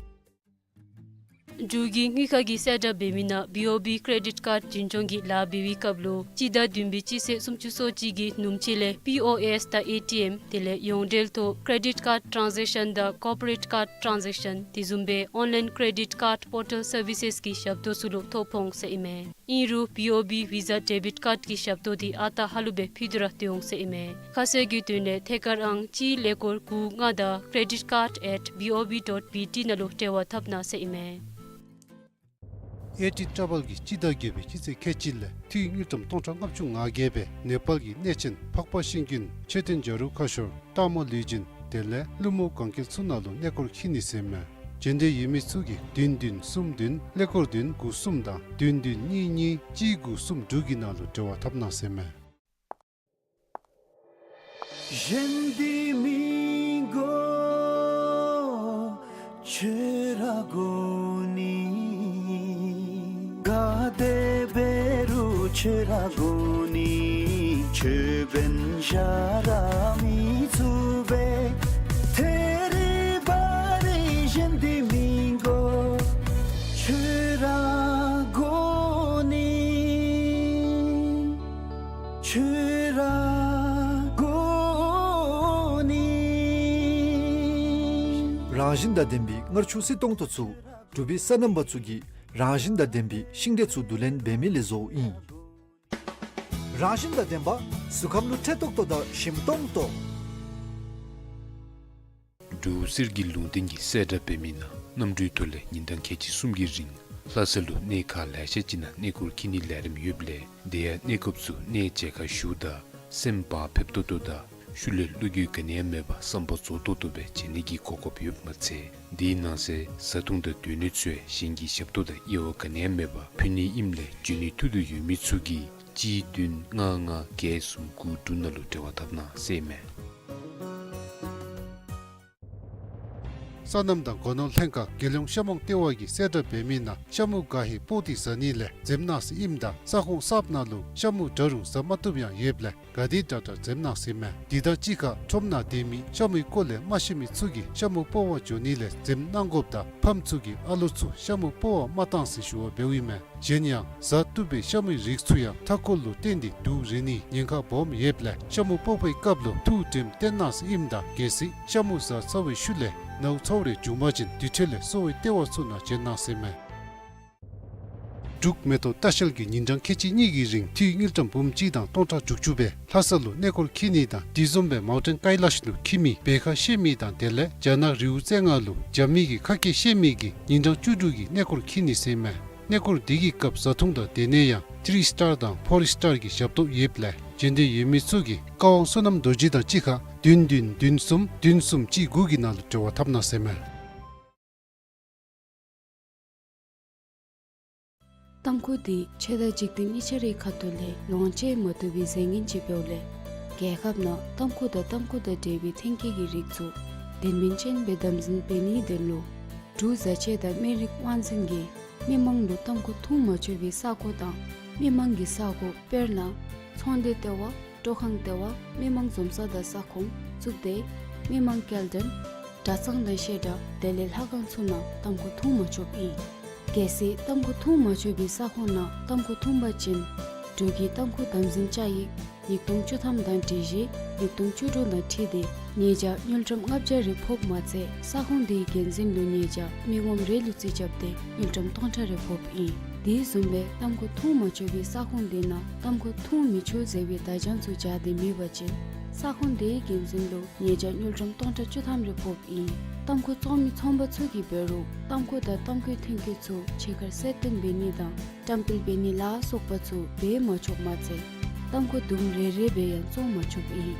འབྲུག་གི་དངུལ་ཁང་གིས་གསལ་བསྒྲགས་འབད་མི་ནང་བི་ཨོ་བི་ཀེ་རེ་ཌིཊ་ཀཱརཌ་འཛིན་སྐྱོང་གི་ལཱ་འབད་བའི་སྐབས་ལུ་སྤྱི་ཟླ་བདུན་པའི་སྤྱི་ཚེས་སུམ་ཅུ་སོ་གཅིག་གི་ནུབ་ཕྱེད་ལས་པི་ཨོ་ཨེསི་དང་ཨེ་ཊི་ཨེམ་དེ་ལས་ཡོངས་འབྲེལ་ཐོག་ཀེ་རེ་ཌིཊ་ཀཱརཌ་ཊཱན་ཟེག་ཤཱན་དང་ཀོར་པོ་རེཊ་ཀཱརཌ་ཊཱན་ཟེག་ཤཱན་དེ་བཟུམ་སྦེ་ཨོན་ལཱའིན་ཀེ་རེ་ཌིཊ་ཀཱརཌ་པོར་ཊལ་སར་བི་སེསི་གི་ཞབས་ཏོག་ཚུ་ལུ་ཐོ་ཕོག་འོང་ཟེར་ཨིན་མས། ཨིན་རུང་བི་ཨོ་བི་ཝི་ཟ་ཌེ་བིཊ་ཀཱརཌ་ཀྱི་ཞབས་ཏོག་དེ་ཨ་རྟག་ཧ་ལུགས་སྦེ་ཕུལ་ཏེ་ར་སྡོད་འོང་ཟེར་ཨིན་མས། ཁ་གསལ་གྱི་དོན་ལས་ཐད་ཀར་ཨང་གཅིག་ཀླད་ཀོར་དགུ་ལྔ་དང་credit card at B O B dot B T ནང་ལུ་འབྲེལ་བ་འཐབ་གནང་ཟེར་ཨིན་མས། ཨེ་ཊི་ཊ་བཱལ་གྱིས་སྤྱི་ཟླ་བརྒྱད་པའི་སྤྱི་ཚེས་ཁལ་གཅིག་ལས་འཐུས་དངུལ་ཀྲམ་སྟོང་ཕྲག་ལྔ་བཅུ་ང་བརྒྱད་སྦེ་ནེ་པཱལ་གྱི་གནས་ཆེན་འཕགས་པ་ཤིང་ཀུན་མཆོད་རྟེན་བྱ་རུང་ཁ་ཤོར་སྟག་མོ་ལུས་སྦྱིན་དེ་ལས་ཀླུ་མོ་གན་རྐྱལ་ཚུ་ནང་ལུ་གནས་སྐོར་འཁྱིད་ནི་ཟེར་མས། འབྱོན་འདོད་ཡོད་མི་ཚུ་གིས་བདུན་བདུན་གསུམ་བདུན་ཀླད་ཀོར་བདུན་དགུ་གསུམ་དང་བདུན་བདུན་གཉིས་གཉིས་གཅིག་དགུ་གསུམ་དྲུག་གི་ནང་ལུ་འབྲེལ་བ་འཐབ་གནང་ཟེར་མས། གཞན་འདི་མི་དགོ་ཁྱོད་ར་དགོ་ནི། ག་དེ་འབད་རུང་ཁྱོད་ར་དགོ་ནི། ཁྱོད་འབདན་བཞག་ར་མི་ཚུགས་པས། ཐད་རི་བ་རི་གཞན་འདི་མི་དགོ་ཁྱོད་ར་དགོ་ནི། ཁྱོད་ར་དགོ་ནི། རང་བཞིན་དང་ལྡན་པའི་མངར་ཆུ་བསིལ་ཏོང་ཏོ་ཚུ་འབྲུག་པའི་སོ་ནམ་པ་ཚུ་གིས་རང་བཞིན་དང་ལྡན་པའི་ཤིང་འབྲས་ཚུ་བསྡུ་ལེན་འབད་མི་ལས་བཟོཝ་ཨིན། རང་བཞིན་དང་ལྡན་པ་གཟུགས་ཁམས་ལུ་འཕྲོད་ཏོག་ཏོ་དང་ཞིམ་ཏོང་ཏོ། ལུའུ་གསེར་གྱི་ལུང་བསྟན་གྱི་གསལ་བསྒྲགས་འབད་མི་ནང་གནམ་གྲུའི་ཐོག་ལས་ཉིན་གྲངས་ཁལ་གཅིག་གསུམ་གྱི་རིང་ལྷ་ས་ལུ་གནས་ཁག་ལེ་ཤ་ཅིག་ནང་གནས་སྐོར་འཁྱིད་ནིའི་ལས་རིམ་ཡོདཔ་ལས་དེ་ཡང་གནས་སྐབས་སུ་གནས་མཇལ་ཁ་ཞུཝ་ད་སེམས་བག་ཕེབས་ཏོག་ཏོ་དང་ཤུལ་ལས་བློ་འགྱོད་ག་ནི་ཡང་མེད་པར་བསམ་པ་རྫོགས་ཏོག་ཏོ་སྦེ་མཇལ་ནི་གི་གོ་སྐབས་ཡོདཔ་མ་ཚད་དེའི་ནང་གསེས་བཟའ་འཐུང་དང་སྡོད་གནས་ཚུ་ཡང་གཞན་གྱི་ཞབས་ཏོག་དང་དབྱེ་བ་ག་ནི་ཡང་མེད་པར་ཕུལ་ནི་ཨིནམ་ལས་འབྱོན་ནིའི་ཐུགས་འདོད་ཡོད་མི་ཚུ་གིས་གཅིག་བདུན་ལྔ་ལྔ་བརྒྱད་གསུམ་དགུ་དྲུག་ནང་ལུ་འབྲེལ་བ་འཐབ་གནང་ཟེར་ཨིན་མས། སོ་ནམ་དང་སྒོ་ནོར་ལྷན་ཁག་རྒྱལ་ཡོངས་ཤ་མོང་ལྟེ་བ་གིས་གསལ་བསྒྲགས་འབད་མི་ནང་ཤ་མུ་ག་ཧེ་སྤོག་སྟེ་བཟའ་ནི་ལས་འཛེམ་གནང་ཟེར་ཨིནམ་ད་ས་ཁོངས་གསརཔ་ནང་ལུ་ཤ་མུ་འདྲ་རུང་བཟའ་མ་བཏུབ་ཡང་ཡོདཔ་ལས་ག་དེ་དྲག་དྲག་འཛེམ་གནང་ཟེར་ཨིན་མས། དེ་དང་གཅིག་ཁར་ཁྲོམ་ནང་སྡོད་མི་ཤ་མུའི་སྐོར་ལས་མ་ཤེས་མི་ཚུ་གིས་ཤ་མུ་སྤོག་པར་འགྱོ་ནི་ལས་འཛེམ་གནང་དགོཔ་དང་ཕམ་ཚུ་གིས་ཨ་ལོ་ཚུ་ཤ་མུ་སྤོག་པར་མ་གཏང་ཟེར་ཞུ་བ་འབདཝ་ཨིན་མས། གཞན་ཡང་བཟའ་བཏུབ་པའི་ཤ་མུའི་རིགས་ཚུ་ཡང་མཐའ་འཁོར་ལུ་བརྟེན་ཏེ་དུག་རེག་ནིའི་ཉེན་ཁ་སྦོམ་ཡོདཔ་ལས་ཤ་མུ་སྤོག་པའི་སྐབས་ལུ་ཐུགས་དྲནམ་བཏོན་གནང་ཟེར་ཨིནམ་ད་གལ་སྲིད་ཤ་མུ་བཟའ་ཚར་བའི་ཤུལ་ལས་ནཝ་ཚཝ་རེ་བྱུང་པ་ཅིན་དེ་འཕྲོ་ལས་གསོ་བའི་ལྟེ་བ་ཚུ་ནང་བྱོན་གནང་ཟེར་ཨིན་མས། འབྲུག་མེ་ཏོག་ལྟ་བཤལ་གྱིས་ཉིན་གྲངས་ཁལ་གཅིག་གཉིས་ཀྱི་རིང་འཐུས་དངུལ་ཀྲམ་འབུམ་གཅིག་དང་སྟོང་ཕྲག་དྲུག་ཅུ་སྦེ་ལྷ་ས་ལུ་གནས་སྐོར་འཁྱིད་ནི་དང་དེ་བཟུམ་སྦེ་མའུ་ཊེན་ཀའི་ལཱཤ་ལུ་འཁྱིད་མི་བེ་ཁ་ཤེས་མི་དང་དེ་ལས་རྒྱ་ནག་རི་བོ་རྩེ་ལྔ་ལུ་རྒྱ་མི་གི་ཁ་སྐད་ཤེས་མི་གིས་ཉིན་གྲངས་བཅུ་དྲུག་གི་གནས་སྐོར་འཁྱིད་ནི་ཟེར་ཨིན་མས། གནས་སྐོར་འདི་གི་སྐབས་བཟའ་འཐུང་དང་སྡོད་གནས་ཡང་ཐི་རི་སི་ཊར་དང་ཕོར་སི་ཊར་གྱི་ཞབས་ཏོག་ཡོདཔ་ལས་འབྱོན་འདོད་ཡོད་མི་ཚུ་གིས་ཀ་ཝང་བསོད་ནམས་རྡོ་རྗེ་དང་གཅིག་ཁར་བདུན་བདུན་བདུན་གསུམ་བདུན་གསུམ་གཅིག་དགུ་གི་ནང་ལུ་འབྲེལ་བ་འཐབ་གནང་ཟེར་ཨིན་མས། ཏམ་ཁུ་འདི་ཆོས་དང་འཇིག་རྟེན་གཉིས་ཆ་རའི་ཁ་ཐུག་ལས་ལོངས་སྤྱོད་མ་བཏུབ་པའི་རྫས་ངན་ཅིག་འབདཝ་ལས་རྒྱལ་ཁབ་ནང་ཏམ་ཁུ་དང་ཏམ་ཁུ་དང་འབྲེལ་བའི་ཐོན་སྐྱེད་ཀྱི་རིགས་ཚུ་དོན་སྨིན་ཅན་སྦེ་དམ་འཛིན་འབད་ནིའི་དོན་ལུ་འབྲུག་བཟའ་ཆས་དང་སྨན་རིགས་དབང་འཛིན་གྱིས་མི་མང་ལུ་ཏམ་ཁུ་འཐུང་མ་ཆོག་པའི་ས་གོ་དང་མི་མང་གི་ས་གོ་དཔེར་ན་ཚོང་སྡེ་ལྟེ་བ་སྤྲོ་ཁང་ལྟེ་བ་མི་མང་འཛོམས་ས་དང་ས་ཁོངས་གཙུག་སྡེ་མི་མང་སྐྱེལ་འདྲེན་གྲྭ་ཚང་དང་བཤད་གྲྭ་དེ་ལས་ལྷ་ཁང་ཚུ་ནང་ཏམ་ཁུ་འཐུང་མ་ཆོགཔ་ཨིན། གལ་སྲིད་ཏམ་ཁུ་འཐུང་མ་ཆོག་པའི་ས་ཁོངས་ནང་ཏམ་ཁུ་འཐུང་པ་ཅིན་འབྲུག་གི་ཏམ་ཁུ་དམ་འཛིན་བཅའ་ཡིག་ཉིས་སྟོང་བཅུ་ཐམ་དང་སྒྲིག་གཞི་ཉིས་སྟོང་བཅུ་དྲུག་དང་འཁྲིལ་ཏེ་ཉེས་བྱ་དངུལ་ཀྲམ་ལྔ་བརྒྱ་རེ་ཕོགཔ་མ་ཚད་ས་ཁོངས་དེའི་འགན་འཛིན་ལུ་ཉེས་བྱ་མི་ངོམ་རེ་ལུ་རྩིས་རྐྱབ་སྟེ་དངུལ་ཀྲམ་སྟོང་ཕྲག་རེ་ཕོགཔ་ཨིན། དེ་བཟུམ་སྦེ་ཏམ་ཁུ་འཐུང་མ་ཆོག་པའི་ས་ཁོངས་དེ་ནང་ཏམ་ཁུ་འཐུང་མི་ཆོག་ཟེར་བའི་བརྡ་བྱང་ཚུ་སྦྱར་ཏེ་མེད་པ་ཅིན་ས་ཁོངས་དེའི་འགན་འཛིན་ལུ་ཉེས་བྱ་དངུལ་ཀྲམ་སྟོང་ཕྲག་བཅུ་ཐམ་རེ་ཕོགཔ་ཨིན། ཏམ་ཁུ་བཙོང་མི་ཚོང་པ་ཚུ་གིས་འབད་རུང་ཏམ་ཁུ་དང་ཏམ་ཁུའི་ཐོན་སྐྱེད་ཚུ་ཕྱི་ཁར་གསལ་སྟོན་འབད་ནི་དང་བཀྲམ་སྤེལ་འབད་ནི་ལ་སོགས་པ་ཚུ་འབད་མ་ཆོགཔ་མ་ཚད་ཏམ་ཁུ་དུམ་རེ་རེ་སྦེ་ཡང་བཙོང་མ་ཆོགཔ་ཨིན།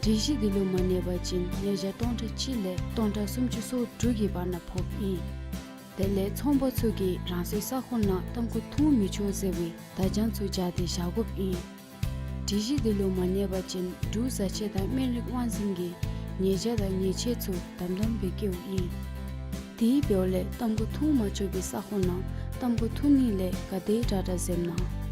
སྒྲིག་གཞི་འདི་ལུ་མ་གནས་པ་ཅིན་ཉེས་བྱ་སྟོང་ཕྲག་གཅིག་ལས་སྟོང་ཕྲག་སུམ་ཅུ་སོ་དྲུག་གི་བར་ན་ཕོགཔ་ཨིན། དེ་ལས་ཚོང་པ་ཚུ་གིས་རང་སོའི་ས་ཁོངས་ནང་ཏམ་ཁུ་འཐུང་མི་ཆོག་ཟེར་བའི་བརྡ་བྱང་ཚུ་སྦྱར་ཏེ་བཞག་དགོཔ་ཨིན། སྒྲིག་གཞི་འདི་ལུ་མ་གནས་པ་ཅིན་འབྲུག་བཟའ་ཆས་དང་སྨན་རིགས་དབང་འཛིན་གྱིས་ཉེས་བྱ་དང་ཉེས་ཆད་ཚུ་དམ་དམ་སྦེ་བཀལཝ་ཨིན། དེ་འབདཝ་ལས་ཏམ་ཁུ་འཐུང་མ་ཆོག་པའི་ས་ཁོངས་ནང་ཏམ་ཁུ་འཐུང་ནི་ལས་ག་དེ་དྲག་དྲག་འཛེམ་གནང་།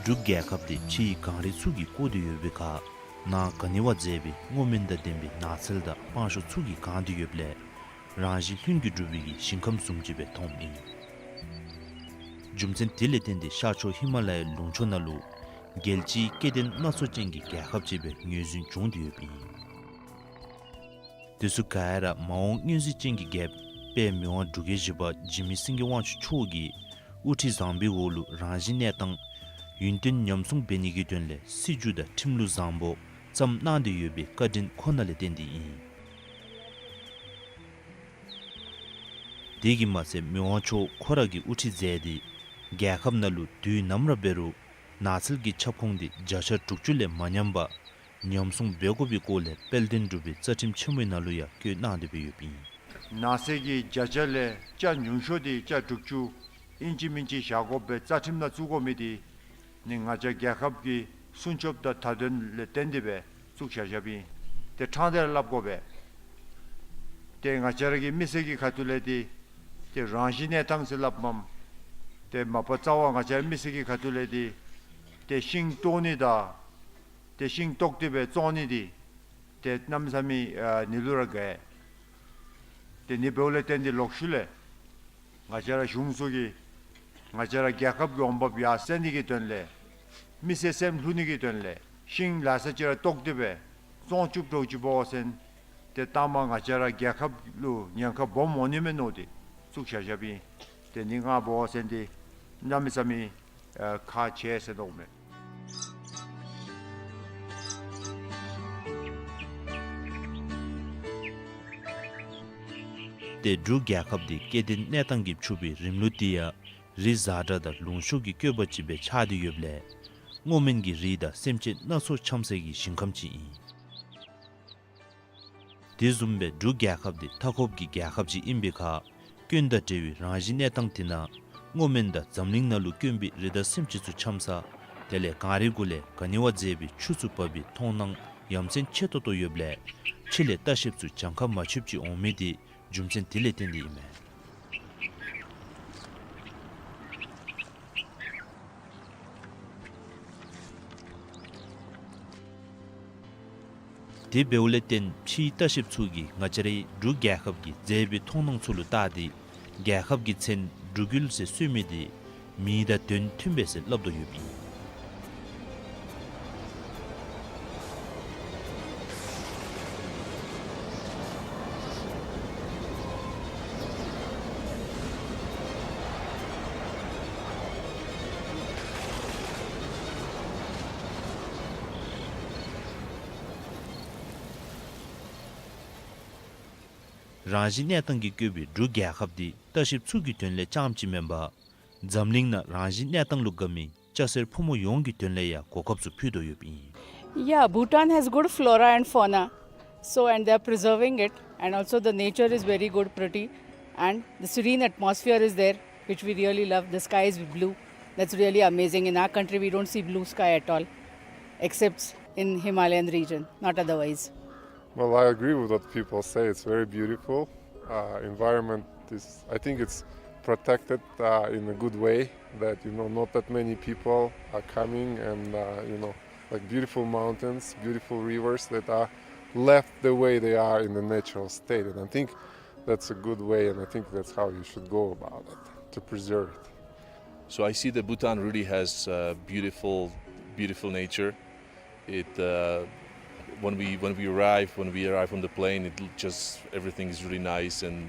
འབྲུག་རྒྱལ་ཁབ་འདི་ཕྱི་ཡི་གངས་རི་ཚུ་གིས་བསྐོར་ཏེ་ཡོད་པའི་ཁར་ནང་ག་ནི་བ་མཛེས་པའི་སྔོ་སྨོན་དང་ལྡན་པའི་ནགས་ཚལ་དང་སྤང་ཤོག་ཚུ་གིས་གང་སྟེ་ཡོདཔ་ལས་རང་བཞིན་ལྷུན་གྱིས་གྲུབ་པའི་ཞིང་ཁམས་བཟུམ་ཅིག་སྦེ་མཐོངམ་ཨིན། རྒྱུ་མཚན་དེ་ལས་བརྟེན་ཏེ་ཤར་ཕྱོགས་ཧི་མ་ལ་ཡའི་ལུང་ཕྱོགས་ནང་ལུ་རྒྱལ་སྤྱིའི་སྐྱེ་ལྡན་སྣ་ཚོགས་ཅན་གྱི་རྒྱལ་ཁབ་ཅིག་སྦེ་ངོས་འཛིན་འབྱུང་སྟེ་ཡོདཔ་ཨིན། དེ་ཚུ་ག་ར་མ་འོངས་མངོན་གཟིགས་ཅན་གྱི་རྒྱལཔོ་དཔལ་མི་དབང་འབྲུག་རྒྱལ་བཞི་པ་འཇིགས་མེད་སེང་གེ་དབང་ཕྱུག་མཆོག་གིས་དབུ་ཁྲིད་བཟང་པོའི་འོག་ལུ་རང་བཞིན་གནས་སྟངས་ཡུན་བརྟན་ཉམས་སྲུང་འབད་ནི་གི་དོན་ལས་སྲིད་བྱུས་དང་ཁྲིམས་ལུགས་བཟང་པོ་བརྩམས་གནང་སྟེ་ཡོད་པའི་བཀའ་དྲིན་ཁོ་ན་ལས་བརྟེན་ཏེ་ཨིན། དེ་གིས་མ་ཚད་མི་དབང་མཆོག་ཁོ་ར་གིས་དབུ་ཁྲིད་མཛད་དེ་རྒྱལ་ཁབ་ནང་ལུ་དུས་ནམ་ར་འབད་རུང་ནགས་ཚལ་གྱི་ཁྱབ་ཁོངས་དེ་བརྒྱ་ཆ་དྲུག་ཅུ་ལས་མ་ཉམས་པར་ཉམས་སྲུང་འབད་དགོ་པའི་སྐོར་ལས་དཔལ་ལྡན་འབྲུག་པའི་རྩ་ཁྲིམས་ཆེན་མོའི་ནང་ལུ་ཡང་བཀོད་གནང་སྟེ་སྦེ་ཡོདཔ་ཨིན། ནགས་ཚལ་གྱི་བརྒྱ་ཆ་ལས་ཆ་ཉུང་ཤོས་དེ་ཆ་དྲུག་ཅུ་ཨིན་ཅི་མིན་ཅི་བཞག་དགོ་པའི་རྩ་ཁྲིམས་ནང་བཙུགས་དགོ་མི་དེ་ནི་ང་བཅས་རྒྱལ་ཁབ་ཀྱི་སྲུང་སྐྱོབ་དང་མཐའ་དོན་ལས་བརྟེན་ཏེ་སྦེ་བཙུགས་བཞག་བཞགཔ་ཨིན། ཏེ་ཕྲང་སྟེ་ར་སླབ་དགོ་པས། ཏེ་ང་བཅས་ར་གི་མི་སེར་གྱི་ཁ་ཐུག་ལས་ཏེ་ཏེ་རང་བཞིན་གནས་སྟངས་ཟེར་སླབ་མས། ཏེ་མ་པ་རྩ་བ་ང་བཅས་ར་མི་སེར་གྱི་ཁ་ཐུག་ལས་ཏེ་ཏེ་ཤིང་བཏོག་ནི་དང་ཏེ་ཤིང་བཏོག་སྟེ་སྦེ་བཙོང་ནི་དེ་ཏེ་གནམ་མེད་ས་མེད་ཨ་ནི་ལུ་ར་དགའ། ཏེ་ནི་འབདཝ་ལས་བརྟེན་ཏེ་ལོག་ཤུལ་ལས་ང་བཅས་ར་གཞུང་ཚུ་གིས་ང་བཅས་ར་རྒྱལ་ཁབ་ཀྱི་འོང་འབབ་ཡར་སེང་ནི་གི་དོན་ལས་མི་སེར་སེམས་ལྷོད་ནི་གི་དོན་ལས་ཤིང་ལ་ས་ཅིག་ར་བཏོག་སྟེ་སྦེ་བཙོང་བཅུག་འགྱོ་བཅུགཔ་འབད་བ་ཅིན་ཏེ་ལྟག་མ་ང་བཅས་ར་རྒྱལ་ཁབ་ལུ་ཉེན་ཁ་སྦོམ་འོང་ནི་མས་མནོ་སྟེ་བཙུགས་བཞག་བཞགཔ་ཨིན། ཏེ་ནི་ང་འབད་བ་ཅིན་ཏེ་གནམ་མེད་ས་མེད་ཨ་ཁག་ཆེ་ཟེར་མནོཝ་མས། ཏེ་འབྲུག་རྒྱལ་ཁབ་འདི་སྐྱེ་ལྡན་གནས་སྟངས་ཀྱིས་ཕྱུག་པའི་རིམ་ལུགས་འདི་ཡང་རི་གཟར་དྲགས་དང་ལུང་གཤོང་གི་བཀོད་པ་ཅིག་སྦེ་ཆགས་ཏེ་ཡོདཔ་ལས་སྔོ་སྨན་གྱི་རིགས་དང་སེམས་ཅན་སྣ་ཚོགས་འཁྱམས་སའི་ཞིང་ཁམས་ཅིག་ཨིན། དེ་བཟུམ་སྦེ་འབྲུག་རྒྱལ་ཁབ་འདི་མཐའ་འཁོབ་ཀྱི་རྒྱལ་ཁབ་ཅིག་ཨིན་པའི་ཁར་སྐྱོན་དང་བྲལ་བའི་རང་བཞིན་གནས་སྟངས་དེ་ནང་སྔོ་སྨན་དང་འཛམ་གླིང་ནང་ལུ་དཀོན་པའི་རི་དྭགས་སེམས་ཅན་ཚུ་འཁྱམས་ས་དེ་ལས་གངས་རི་གུ་ལས་ག་ནི་བ་མཛེས་པའི་ཆུ་ཚུ་འབབ་པའི་མཐོང་སྣང་ཡ་མཚན་ཆེ་ཏོག་ཏོ་ཡོདཔ་ལས་ཕྱི་ལས་ལྟ་བཤལཔ་ཚུ་གྱངས་ཁ་མ་ཆོདཔ་ཅིག་འོང་མི་དེ་རྒྱུ་མཚན་དེ་ལས་བརྟེན་ཏེ་ཨིན་མས། དེ་འབདཝ་ལས་བརྟེན་ཕྱིའི་ལྟ་བཤལཔ་ཚུ་གིས་ང་བཅས་རའི་འབྲུག་རྒྱལ་ཁབ་ཀྱི་མཛེས་པའི་མཐོང་སྣང་ཚུ་ལུ་བལྟ་སྟེ་རྒྱལ་ཁབ་ཀྱི་མཚན་འབྲུག་ཡུལ་ཟེར་གསོལ་མི་དེ་མིང་དང་དོན་མཐུན་པས་ཟེར་སླབ་དོ་ཡོདཔ་ཨིན། རང་བཞིན་གནས་སྟངས་ཀྱིས་བཀོད་པའི་འབྲུག་རྒྱལ་ཁབ་འདི་ལྟ་བཤལཔ་ཚུ་གི་དོན་ལས་རྐྱངམ་ཅིག་མེན་པར་འཛམ་གླིང་ནང་རང་བཞིན་གནས་སྟངས་ལུ་དགའ་མི་སྐྱ་སེར་ཕོ་མོ་ཡོངས་ཀྱི་དོན་ལས་ཡང་གོ་སྐབས་ཚུ་ཕུལ་དོ་ཡོདཔ་ཨིན། Yeah, Bhutan has good flora and fauna. So, and they are preserving it, and also the nature is very good, pretty, and the serene atmosphere is there, which we really love. The sky is blue. That's really amazing. In our country, we don't see blue sky at all, except in Himalayan region, not otherwise. Well, I agree with what people say. It's very beautiful. Uh, environment is, I think it's protected, uh, in a good way, that, you know, not that many people are coming and, uh, you know, like, beautiful mountains, beautiful rivers that are left the way they are in the natural state. And I think that's a good way, and I think that's how you should go about it, to preserve it. So I see that Bhutan really has, uh, beautiful, beautiful nature. It, uh, when we, when we arrive, when we arrive on the plane, it l-, just, everything is really nice and,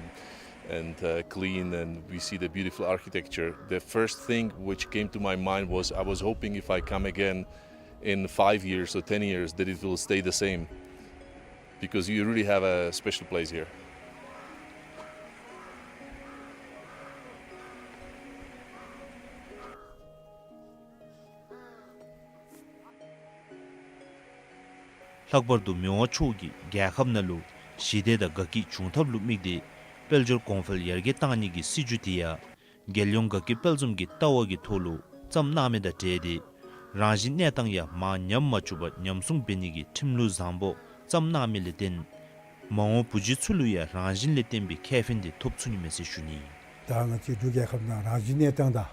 and, uh, clean, and we see the beautiful architecture. The first thing which came to my mind was, I was hoping if I come again in five years or ten years that it will stay the same, because you really have a special place here. ལྷག་པར་དུ་མི་དབང་མཆོག་གིས་རྒྱལ་ཁབ་ནང་ལུ་ཞི་བདེ་དང་དགའ་སྐྱིད་འབྱུང་ཐབས་ལུ་དམིགས་ཏེ་དཔལ་འབྱོར་གོང་འཕེལ་ཡར་རྒྱས་གཏང་ནི་གི་སྲིད་བྱུས་དེ་ཡང་རྒྱལ་ཡོངས་དགའ་སྐྱིད་དཔལ་འཛོམས་ཀྱི་ལྟ་བ་གི་ཐོག་ལུ་བརྩམས་གནང་མི་དང་འབྲེལ་ཏེ་རང་བཞིན་གནས་སྟངས་ཡང་མར་ཉམས་མ་བཅུག་པར་ཉམས་སྲུང་འབད་ནི་གི་ཁྲིམས་ལུགས་བཟང་པོ་བརྩམས་གནང་མི་ལས་བརྟེན་མ་འོངས་བུ་རྒྱུད་ཚུ་ལུ་ཡང་རང་བཞིན་ལས་བརྟེན་པའི་ཁེ་ཕན་དེ་ཐོབ་ཚུགས་ནི་མས་ཟེར་ཞུ་ནི། ད་ང་བཅས་འབྲུག་རྒྱལ་ཁབ་ནང་རང་བཞིན་གནས་སྟངས་དང་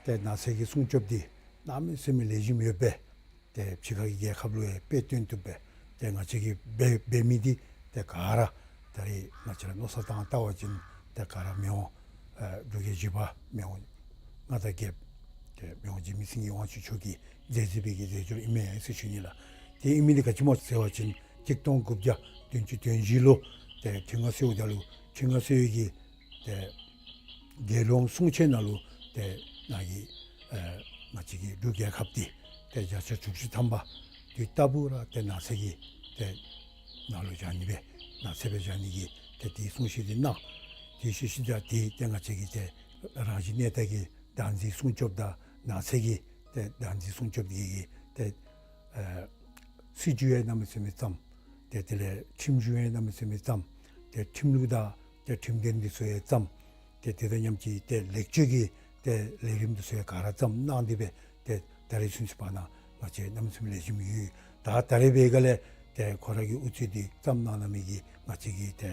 ཏེ་ནགས་ཚལ་གྱི་སྲུང་སྐྱོབ་འདི་གནམ་མེད་ས་མེད་ལེགས་ཤོམ་ཡོད་པས། ཏེ་ཕྱི་ཁ་གི་རྒྱལ་ཁབ་ལུ་ཡང་དཔེ་སྟོན་བཏུབ་པས། ཏེ་ང་བཅས་ཀྱིས་འབད་འབད་མི་འདི་ཏེ་ག་ར་ད་རེས་ང་བཅས་ར་མནོ་བསམ་བཏང་བལྟ་བ་ཅིན་ཏེ་ག་ར་མི་དབང་ཨ་འབྲུག་རྒྱལ་བཞི་པ་མི་དབང་མངའ་བདག་རྒྱལཔོ་ཏེ་མི་དབང་འཇིགས་མེད་སེང་གེ་དབང་ཕྱུག་མཆོག་གི་མཛད་རྗེས་པའི་གི་མཛད་སྒོ་ཨིན་མས་ཟེར་ཞུ་ནི་ལགས། ཏེ་ཨིན་མི་འདི་ག་ཅི་སྨོ་ཟེར་བ་ཅིན་ཆིག་སྟོང་དགུ་བརྒྱ་བདུན་ཅུ་དོན་བཞི་ལུ་ཏེ་ཁྲི་མངའ་གསོལཝ་ད་ལུ་ཁྲི་མངའ་གསོལ་བའི་གི་ཏེ་རྒྱལ་ཡོངས་གསུང་ཆོག་ནང་ལུ་ཏེ་ནཱ་གི་ཨེ་ང་བཅས་ཀྱི་འབྲུག་རྒྱལ་ཁབ་འདི་ཏེ་བརྒྱ་ཆ་དྲུག་ཅུ་ཐམ་པ་དུས་རྟག་བུ་ར་ཏེ་ནགས་ཚལ་གྱི་ཏེ་ནང་ལུ་བཞག་ནི་སྦེ་ནགས་ཚལ་སྦེ་བཞག་ནི་གི་ཏེ་དེའི་གསུང་བཤད་འདི་གནང་། དེ་ཤུལ་ཤུལ་ད་དེ་ཏེ་ང་བཅས་ཀྱི་ཏེ་རང་བཞིན་གནས་སྟངས་ཀྱི་བདག་འཛིན་སྲུང་སྐྱོབ་དང་ནགས་ཚལ་གྱི་ཏེ་བདག་འཛིན་སྲུང་སྐྱོབ་ཀྱི་ཏེ་ཨེ་སྲིད་བྱུས་ཡང་གནམ་མེད་ས་མེད་བརྩམས། ཏེ་དེ་ལས་ཁྲིམས་གཞུང་ཡང་གནམ་མེད་ས་མེད་བརྩམས། ཏེ་ཁྲིམས་ལུགས་དང་ཏེ་ཁྲིམས་དོན་འདི་ཚུ་ཡང་བརྩམས། ཏེ་དེ་དང་མཉམ་གཅིག་ཏེ་ལེགས་བཅོས་ཀྱི་ཏེ་ལས་རིམ་འདི་ཚུ་ཡང་ག་ར་བརྩམས་གནང་སྟེ་སྦེ་ཏེ་ད་རེས་ཚུན་ཚོད་བར་ན་ང་བཅས་གནམ་མེད་ས་མེད་ལེགས་ཤོམ་ཡོད། ད་ད་རེས་འབད་ག་ལས་ཏེ་ཁོ་ར་གི་ཨུ་ཚུགས་འདི་བརྩམས་གནང་གནང་མི་གི་ང་བཅས་ཀྱི་ཏེ་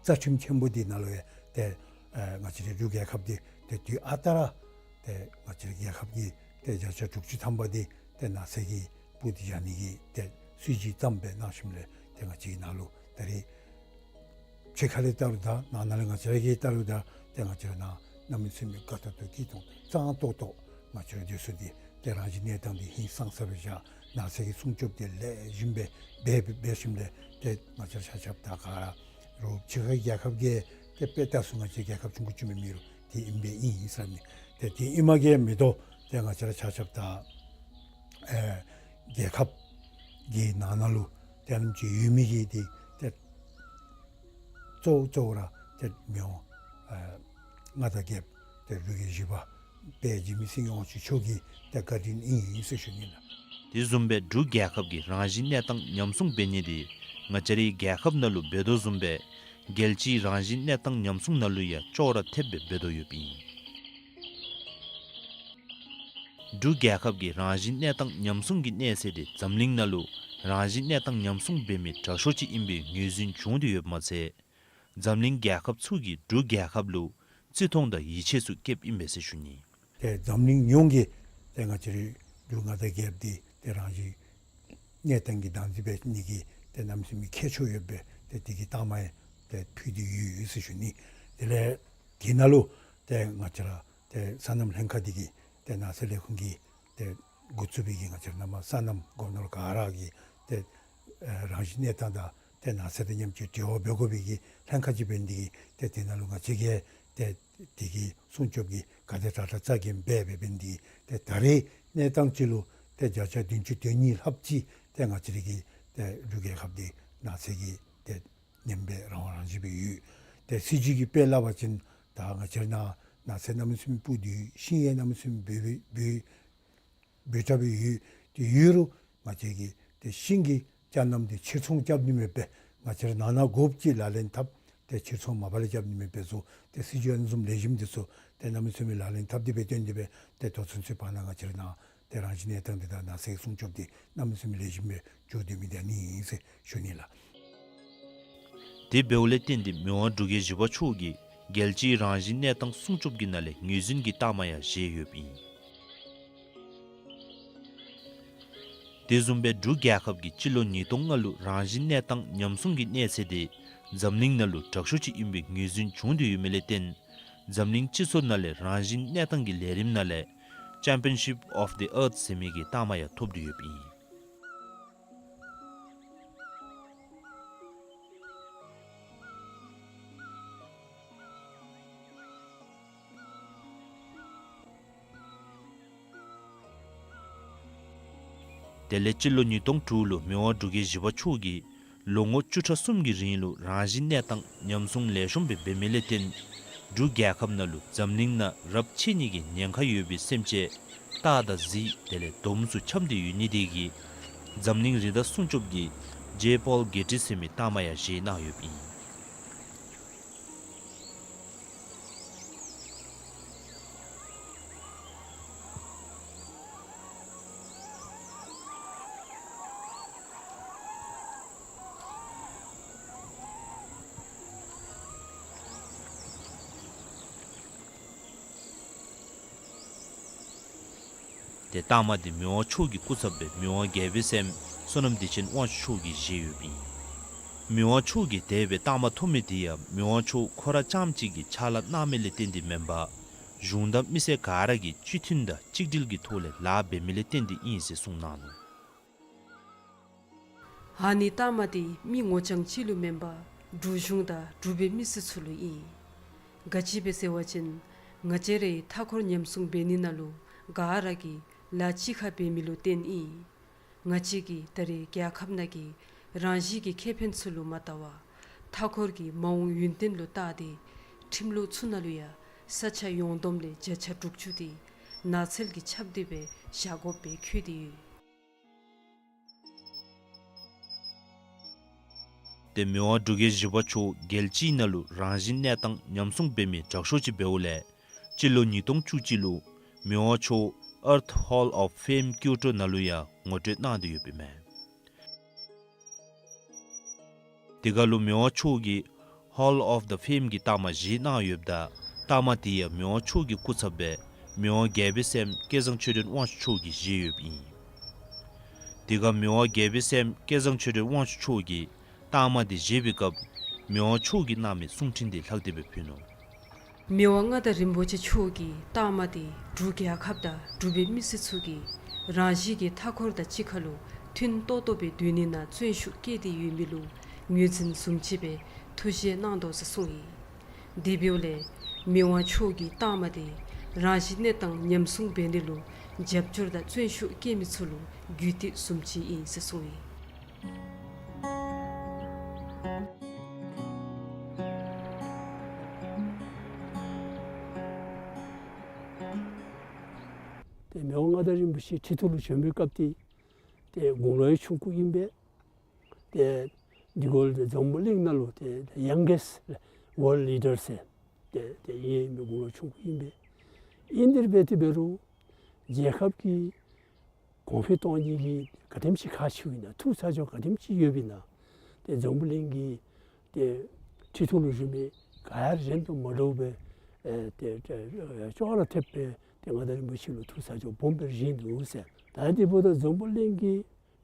རྩ་ཁྲིམས་ཆེན་པོ་འདི་ནང་ལུ་ཡང་ཏེ་ཨེ་ང་བཅས་རའི་འབྲུག་རྒྱལ་ཁབ་འདི་ཏེ་དུས་ཨ་རྟག་ར་ཏེ་ང་བཅས་རའི་རྒྱལ་ཁབ་ཀྱི་ཏེ་བརྒྱ་ཆ་དྲུག་ཅུ་ཐམ་པ་འདི་ཏེ་ནགས་ཚལ་གྱི་སྤུ་འདི་བཞག་ནི་གི་ཏེ་སྲིད་བྱུས་བརྩམས་སྦེ་གནང་ཞིནམ་ལས་ཏེ་ང་བཅས་ཀྱི་ནང་ལུ་ད་རེས་ཕྱི་ཁ་ལས་བལྟ་རུང་ད་ནང་ན་ལས་ང་བཅས་ར་གིས་བལྟ་རུང་ད་ཏེ་ང་བཅས་ར་ནང་གནམ་མེད་ས་མེད་དགའ་ཏོག་ཏོ་སྐྱིད་ཏོང་ཏོ་གཙང་ཏོག་ཏོ་ང་བཅས་ར་སྡོད་ས་འདི་ཏེ་རང་བཞིན་གནས་སྟངས་འདི་ཧིང་སངས་ས་སྦེ་བཞག། ནགས་ཚལ་གྱི་སྲུང་སྐྱོབ་འདི་ལེགས་ཤོམ་སྦེ་འབད་འབད་ཞིནམ་ལས་ཏེ་ང་བཅས་ར་ཆ་ཁྱབ་ད་ག་ར་རོགས་ཕྱི་ཁའི་རྒྱལ་ཁབ་ཀྱིས་ཏེ་དཔེ་བལྟ་ས་ང་བཅས་རྒྱལ་ཁབ་ཆུང་ཀུ་ཅིག་མེན་མི་རུང་དེ་ཨིན་པས་ཨིན་ཟེར་ནི། ཏེ་དེ་ཨིནམ་གིས་མི་དོ་ཏེ་ང་བཅས་ར་ཆ་ཁྱབ་ད་ཨེ་རྒྱལ་ཁབ་ཀྱི་ནང་ན་ལུ་ཏེ་ཨ་ནེམ་ཅིག་ཡོད་མི་གི་འདི་ཏེ་གཙོ་བོ་གཙོ་བོ་ར་ཏེ་མི་དབང་ཨེ་མངའ་བདག་རྒྱལཔོ་ཏེ་འབྲུག་རྒྱལ་བཞི་པ་དཔལ་འཇིགས་མེད་སེང་གེ་དབང་ཕྱུག་མཆོག་གི་ཏེ་བཀའ་དྲིན་ཨིན་ཟེར་ཞུ་ནི་ལགས། དེ་བཟུམ་སྦེ་འབྲུག་རྒྱལ་ཁབ་ཀྱི་རང་བཞིན་གནས་སྟངས་ཉམས་སྲུང་འབད་ནི་འདི་ང་བཅས་རའི་རྒྱལ་ཁབ་ནང་ལུ་འབད་དོ་བཟུམ་སྦེ་རྒྱལ་སྤྱིའི་རང་བཞིན་གནས་སྟངས་ཉམས་སྲུང་ནང་ལུ་ཡང་ཅོག་ར་འཐདཔ་སྦེ་འབད་དོ་ཡོདཔ་ཨིན། འབྲུག་རྒྱལ་ཁབ་ཀྱི་རང་བཞིན་གནས་སྟངས་ཉམས་སྲུང་གི་གནས་ཚད་འདི་འཛམ་གླིང་ནང་ལུ་རང་བཞིན་གནས་སྟངས་ཉམས་སྲུང་འབད་མི་དྲག་ཤོས་ཅིག་ཨིན་པའི་ངོས་འཛིན་བྱུང་སྟེ་ཡོདཔ་མ་ཚད་འཛམ་གླིང་རྒྱལ་ཁབ་ཚུ་གིས་འབྲུག་རྒྱལ་ཁབ་ལུ་བརྩི་མཐོང་དང་ཡིད་ཆེས་ཚུ་བསྐྱེདཔ་ཨིན་པས་ཟེར་ཞུ་ནི། ཏེ་འཛམ་གླིང་ཡོངས་ཀྱིས་ཏེ་ང་བཅས་རའི་འབྲུག་མངའ་བདག་རྒྱལཔོ་འདི་ཏེ་རང་བཞིན་གནས་སྟངས་ཀྱི་བདག་འཛིན་འབད་ནི་གི་ཏེ་གནམ་མེད་ས་མེད་ཁྱད་ཆོས་ཡོདཔ་སྦེ་ཏེ་དེ་གི་རྟགས་མ་ཡང་ཏེ་ཕུལ་ཏེ་ཡོད་ཡོད་ཟེར་ཞུ་ནི། དེ་ལས་དེ་ནང་ལུ་ཏེ་ང་བཅས་ར་ཏེ་སོ་ནམ་ལྷན་ཁག་འདི་གིས་ཏེ་ནགས་ཚལ་ལས་ཁུངས་ཀྱིས་ཏེ་འགོ་བཙུགས་པའི་གི་ང་བཅས་ར་ནང་མ་སོ་ནམ་སྒོ་ནོར་ག་ར་གིས་ཏེ་ཨེ་རང་བཞིན་གནས་སྟངས་དང་ཏེ་ནགས་ཚལ་དང་མཉམ་གཅིག་འབྲེལ་བ་འབད་དགོ་པའི་གི་ལྷན་ཁག་ཅིག་འབད་ནི་འདི་གིས་ཏེ་དེ་ནང་ལུ་ང་བཅས་ཀྱིས་ཏེ་དེ་གི་སྲུང་སྐྱོབ་ཀྱི་ག་དེ་དྲག་དྲག་རྩ་འགེངས་འབད་འབད་འབད་ནི་འདི་གིས་ཏེ་ད་རེས་གནས་སྟངས་ཅིག་ལུ་ཏེ་བརྒྱ་ཆ་བདུན་ཅུ་དོན་གཉིས་ལྷགཔ་ཅིག་ཏེ་ང་བཅས་རའི་གི་ཏེ་འབྲུག་རྒྱལ་ཁབ་འདི་ནགས་ཚལ་གྱིས་ཏེ་ཉམས་སྦེ་རང་དབང་རང་བཞིན་སྦེ་ཡོད། ཏེ་སྲིད་བྱུས་ཀྱི་དཔེ་སླབ་པ་ཅིན་ད་ང་བཅས་ར་ནང་ནགས་ཚལ་གནམ་མེད་ས་མེད་སྤུ་འདི་ཤིང་ཡང་གནམ་མེད་ས་མེད་འབུ་འབུ་འབུ་འབུ་དྲགས་སྦེ་ཡོད། ཏེ་ཡོད་རུང་ང་བཅས་ཀྱིས་ཏེ་ཤིང་གི་རྐྱང་རྣམས་འདི་ཕྱིར་ཚོང་རྐྱབ་ནི་མེདཔ་སྦེ་ང་བཅས་ར་ནང་ན་དགོཔ་ཅིག་ལག་ལེན་འཐབ། ཏེ་ཕྱིར་ཚོང་མ་པ་ལས་རྐྱབ་ནི་མེདཔ་སྦེ་བཟོ། ཏེ་སྲིད་བྱུས་ཨ་ནི་བཟུམ་ལེགས་ཤོམ་འདི་ཚུ་ཏེ་གནམ་མེད་ས་མེད་ལག་ལེན་འཐབ་སྟེ་སྦེ་བཏོན་ཏེ་སྦེ་ཏེ་ད་ཚུན་ཚོད་བར་ན་ང་བཅས་ར་ནང་ཏེ་རང་བཞིན་གནས་སྟངས་འདི་དང་ནགས་ཚལ་སྲུང་སྐྱོབ་འདི་གནམ་མེད་ས་མེད་ལེགས་ཤོམ་སྦེ་འགྱོ་སྡོད་མི་འདི་ཨ་ནི་ཨིན་ཟེར་ཞུ་ནི་ལགས། དེ་འབདཝ་ལས་བརྟེན་ཏེ་མི་དབང་འབྲུག་རྒྱལ་བཞི་པ་མཆོག་གིས་རྒྱལ་སྤྱིའི་རང་བཞིན་གནས་སྟངས་སྲུང་སྐྱོབ་ཀྱི་ནང་ལས་ངོས་འཛིན་གྱི་རྟགས་མ་ཡང་བཞེས་ཡོདཔ་ཨིན། དེ་བཟུམ་སྦེ་འབྲུག་རྒྱལ་ཁབ་ཀྱིས་སྤྱི་ལོ་ཉིས་སྟོང་ལྔ་ལུ་རང་བཞིན་གནས་སྟངས་ཉམས་སྲུང་གི་གནས་ཚད་དེ་འཛམ་གླིང་ནང་ལུ་དྲག་ཤོས་ཅིག་ཨིན་པའི་ངོས་འཛིན་བྱུང་སྟེ་ཡོད་མི་ལས་བརྟེན་འཛམ་གླིང་སྤྱི་ཚོགས་ནང་ལས་རང་བཞིན་གནས་སྟངས་ཀྱི་ལས་རིམ་ནང་ལས་Championship of the Earth ཟེར་མི་གི་རྟགས་མ་ཡང་ཐོབ་སྟེ་ཡོདཔ་ཨིན། དེ་ལས་སྤྱི་ལོ་ཉིས་སྟོང་དྲུག་ལུ་མི་དབང་འབྲུག་རྒྱལ་བཞི་པ་མཆོག་གིས་ལོ་ངོ་བཅུ་ཕྲག་གསུམ་གྱི་རིང་ལུ་རང་བཞིན་གནས་སྟངས་ཉམས་སྲུང་ལེགས་ཤོམ་སྦེ་འབད་མི་ལས་བརྟེན་འབྲུག་རྒྱལ་ཁབ་ནང་ལུ་འཛམ་གླིང་ནང་རབས་ཆད་ནི་གི་ཉེན་ཁ་ཡོད་པའི་སེམས་ཅན་སྟག་དང་གཟིག་དེ་ལས་དོམ་ཚུ་འཁྱམས་ཏེ་ཡོད་ནི་དེ་གིས་འཛམ་གླིང་རི་དྭགས་སྲུང་སྐྱོབ་ཀྱི་ཇེ་པོལ་གྷེ་ཊི་ཟེར་མི་རྟགས་མ་ཡང་བཞེས་གནང་ཡོདཔ་ཨིན། ཏེ་རྟགས་མ་འདི་མི་དབང་མཆོག་གི་སྐུ་ཚབ་སྦེ་མི་དབང་རྒྱལ་པོའི་སྲསམོ་བསོད་ནམས་བདེ་ཆེན་དབང་ཕྱུག་མཆོག་གིས་བཞེས་ཡོདཔ་ཨིན། མི་དབང་མཆོག་གིས་དེ་སྦེ་རྟགས་མ་ཐོབ་མི་འདི་ཡང་མི་དབང་མཆོག་ཁོ་ར་རྐྱངམ་གཅིག་གིས་ཕྱག་ལཱ་གནང་མི་ལས་བརྟེན་ཏེ་མེན་པར་གཞུང་དང་མི་སེར་ག་ར་གིས་སྤྱི་མཐུན་དང་གཅིག་སྒྲིལ་གྱི་ཐོག་ལས་ལཱ་འབད་མི་ལས་བརྟེན་ཏེ་ཨིན་ཟེར་གསུངས་གནང་ནུག། ཨ་ནི་རྟགས་མ་འདི་མི་ངོ་རྐྱང་གཅིག་ལུ་མེན་པར་འབྲུག་གཞུང་དང་འབྲུག་པའི་མི་སེར་ཚུ་ལུ་ཨིན། ག་ཅི་སྦེ་ཟེར་བ་ཅིན་ང་བཅས་རའི་མཐའ་འཁོར་ཉམས་སྲུང་འབད་ནི་ནང་ལུ་ག་ར་གིས་ལཱ་གཅིག་ཁར་འབད་མི་ལུ་བརྟེན་ཨིན། ང་བཅས་ཀྱིས་ད་རེས་རྒྱལ་ཁབ་ནང་གི་རང་བཞིན་གྱི་ཁེ་ཕན་ཚུ་ལུ་མ་བལྟ་བར་མཐའ་འཁོར་གྱི་མ་འོངས་ཡུན་བརྟན་ལུ་བལྟ་སྟེ་ ཁྲིམས་ལུགས་ཚུ་ནང་ལུ་ཡང་ས་ཆ་ཡོངས་བསྡོམས་ལས་བརྒྱ་ཆ་དྲུག་ཅུ་དེ་ནགས་ཚལ་གྱི་ཆརཔ་དེ་སྦེ་བཞག་དགོཔ་སྦེ་བཀོད་དེ་ཡོད། ཏེ་མི་དབང་འབྲུག་རྒྱལ་བཞི་པ་མཆོག་རྒྱལ་སྤྱིའི་ནང་ལུ་རང་བཞིན་གནས་སྟངས་ཉམས་སྲུང་འབད་མི་དྲག་ཤོས་ཅིག་འབདཝ་ལས་སྤྱི་ལོ་ཉིས་སྟོང་བཅུ་གཅིག་ལུ་མི་དབང་མཆོག་Earth Hall of Fame Kyoto ནང་ལུ་ཡང་ངོ་སྤྲོད་གནང་སྟེ་ཡོདཔ་ཨིན་མས། དེ་ཁར་ལུ་མི་དབང་མཆོག་གིས་Hall of the Fame གི་རྟགས་མ་བཞེས་གནང་ཡོདཔ་ད་རྟགས་མ་དེ་ཡང་མི་དབང་མཆོག་གི་སྐུ་ཚབ་སྦེ་མི་དབང་རྒྱལ་པོའི་སྲསམོ་སྐལ་བཟང་ཆོས་སྒྲོན་དབང་ཕྱུག་མཆོག་གིས་བཞེས་ཡོདཔ་ཨིན། དེ་ཁར་མི་དབང་རྒྱལ་པོའི་སྲསམོ་སྐལ་བཟང་ཆོས་སྒྲོན་དབང་ཕྱུག་མཆོག་གིས་རྟགས་མ་དེ་བཞེས་པའི་སྐབས་མི་དབང་མཆོག་གིས་གནང་མི་གསུང་འཕྲིན་དེ་ལྷག་སྟེ་སྦེ་ཕུལ་ནུག། མི་དབང་མངའ་བདག་རིན་པོ་ཆེ་མཆོག་གིས་རྟགས་མ་དེ་འབྲུག་རྒྱལ་ཁབ་དང་འབྲུག་པའི་མི་སེར་ཚུ་གིས་རང་བཞིན་གྱི་མཐའ་འཁོར་དང་གཅིག་ཁར་ལུ་མཐུན་ཏོག་ཏོ་སྦེ་སྡོད་ནི་ནང་བརྩོན་ཤུགས་བསྐྱེད་དེ་ཡོད་མི་ལུ་ངོས་འཛིན་བཟུམ་ཅིག་སྦེ་ཐུགས་བཞེད་གནང་དོ་ཟེར་གསུངས་ཡི། དེ་འབདཝ་ལས་མི་དབང་མཆོག་གི་རྟགས་མ་དེ་རང་བཞིན་གནས་སྟངས་ཉམས་སྲུང་འབད་ནི་ལུ་རྒྱབ་སྐྱོར་དང་བརྩོན་ཤུགས་བསྐྱེད་མི་ཚུ་ལུ་རྒྱུད་སྟེགས་བཟུམ་ཅིག་ཨིན་ཟེར་གསུངས་ཡི། ཏེ་མི་དབང་མངའ་བདག་རིན་པོ་ཆེ་ཁྲི་ཐོག་ལུ་བྱོན་པའི་སྐབས་དེ་ཏེ་དགུང་ལོ་ཡང་ཆུང་ཀུ་ཨིན་པས། ཏེ་འདི་གུ་ལུ་འཛམ་བུ་གླིང་ནང་ལུ་ཏེ་youngest world leader ཟེར་ཏེ་ཏེ་ཨིན་མི་དགུང་ལོ་ཆུང་ཀུ་ཨིན་པས། ཨིན་དེ་སྦེ་ཏེ་འབད་རུང་རྒྱལ་ཁབ་ཀྱི་གོང་འཕེལ་གཏོང་ནི་གི་ག་དེམ་ཅིག་ཁག་ཆེཝ་ཨིན་ན་ཐུགས་ཚ་གྱང་ག་དེམ་ཅིག་ཡོདཔ་ཨིན་ན་ཏེ་འཛམ་བུ་གླིང་གི་ཏེ་ཁྲི་ཐོག་ལུ་བཞུགས་མི་ག་ཡང་གཞན་དང་མ་འདྲཝ་སྦེ་ཨེ་ཏེ་ཏེ་ཨེ་ཅོག་ར་འཐདཔ་སྦེ་ཏེ་མངའ་བདག་རིན་པོ་ཆེ་ལུ་ཐུགས་ཚ་གྱང་སྦོམ་སྦེ་བཞེས་འདུག་ཟེར། ད་དེ་འབདཝ་ད་འཛམ་བུ་གླིང་གི་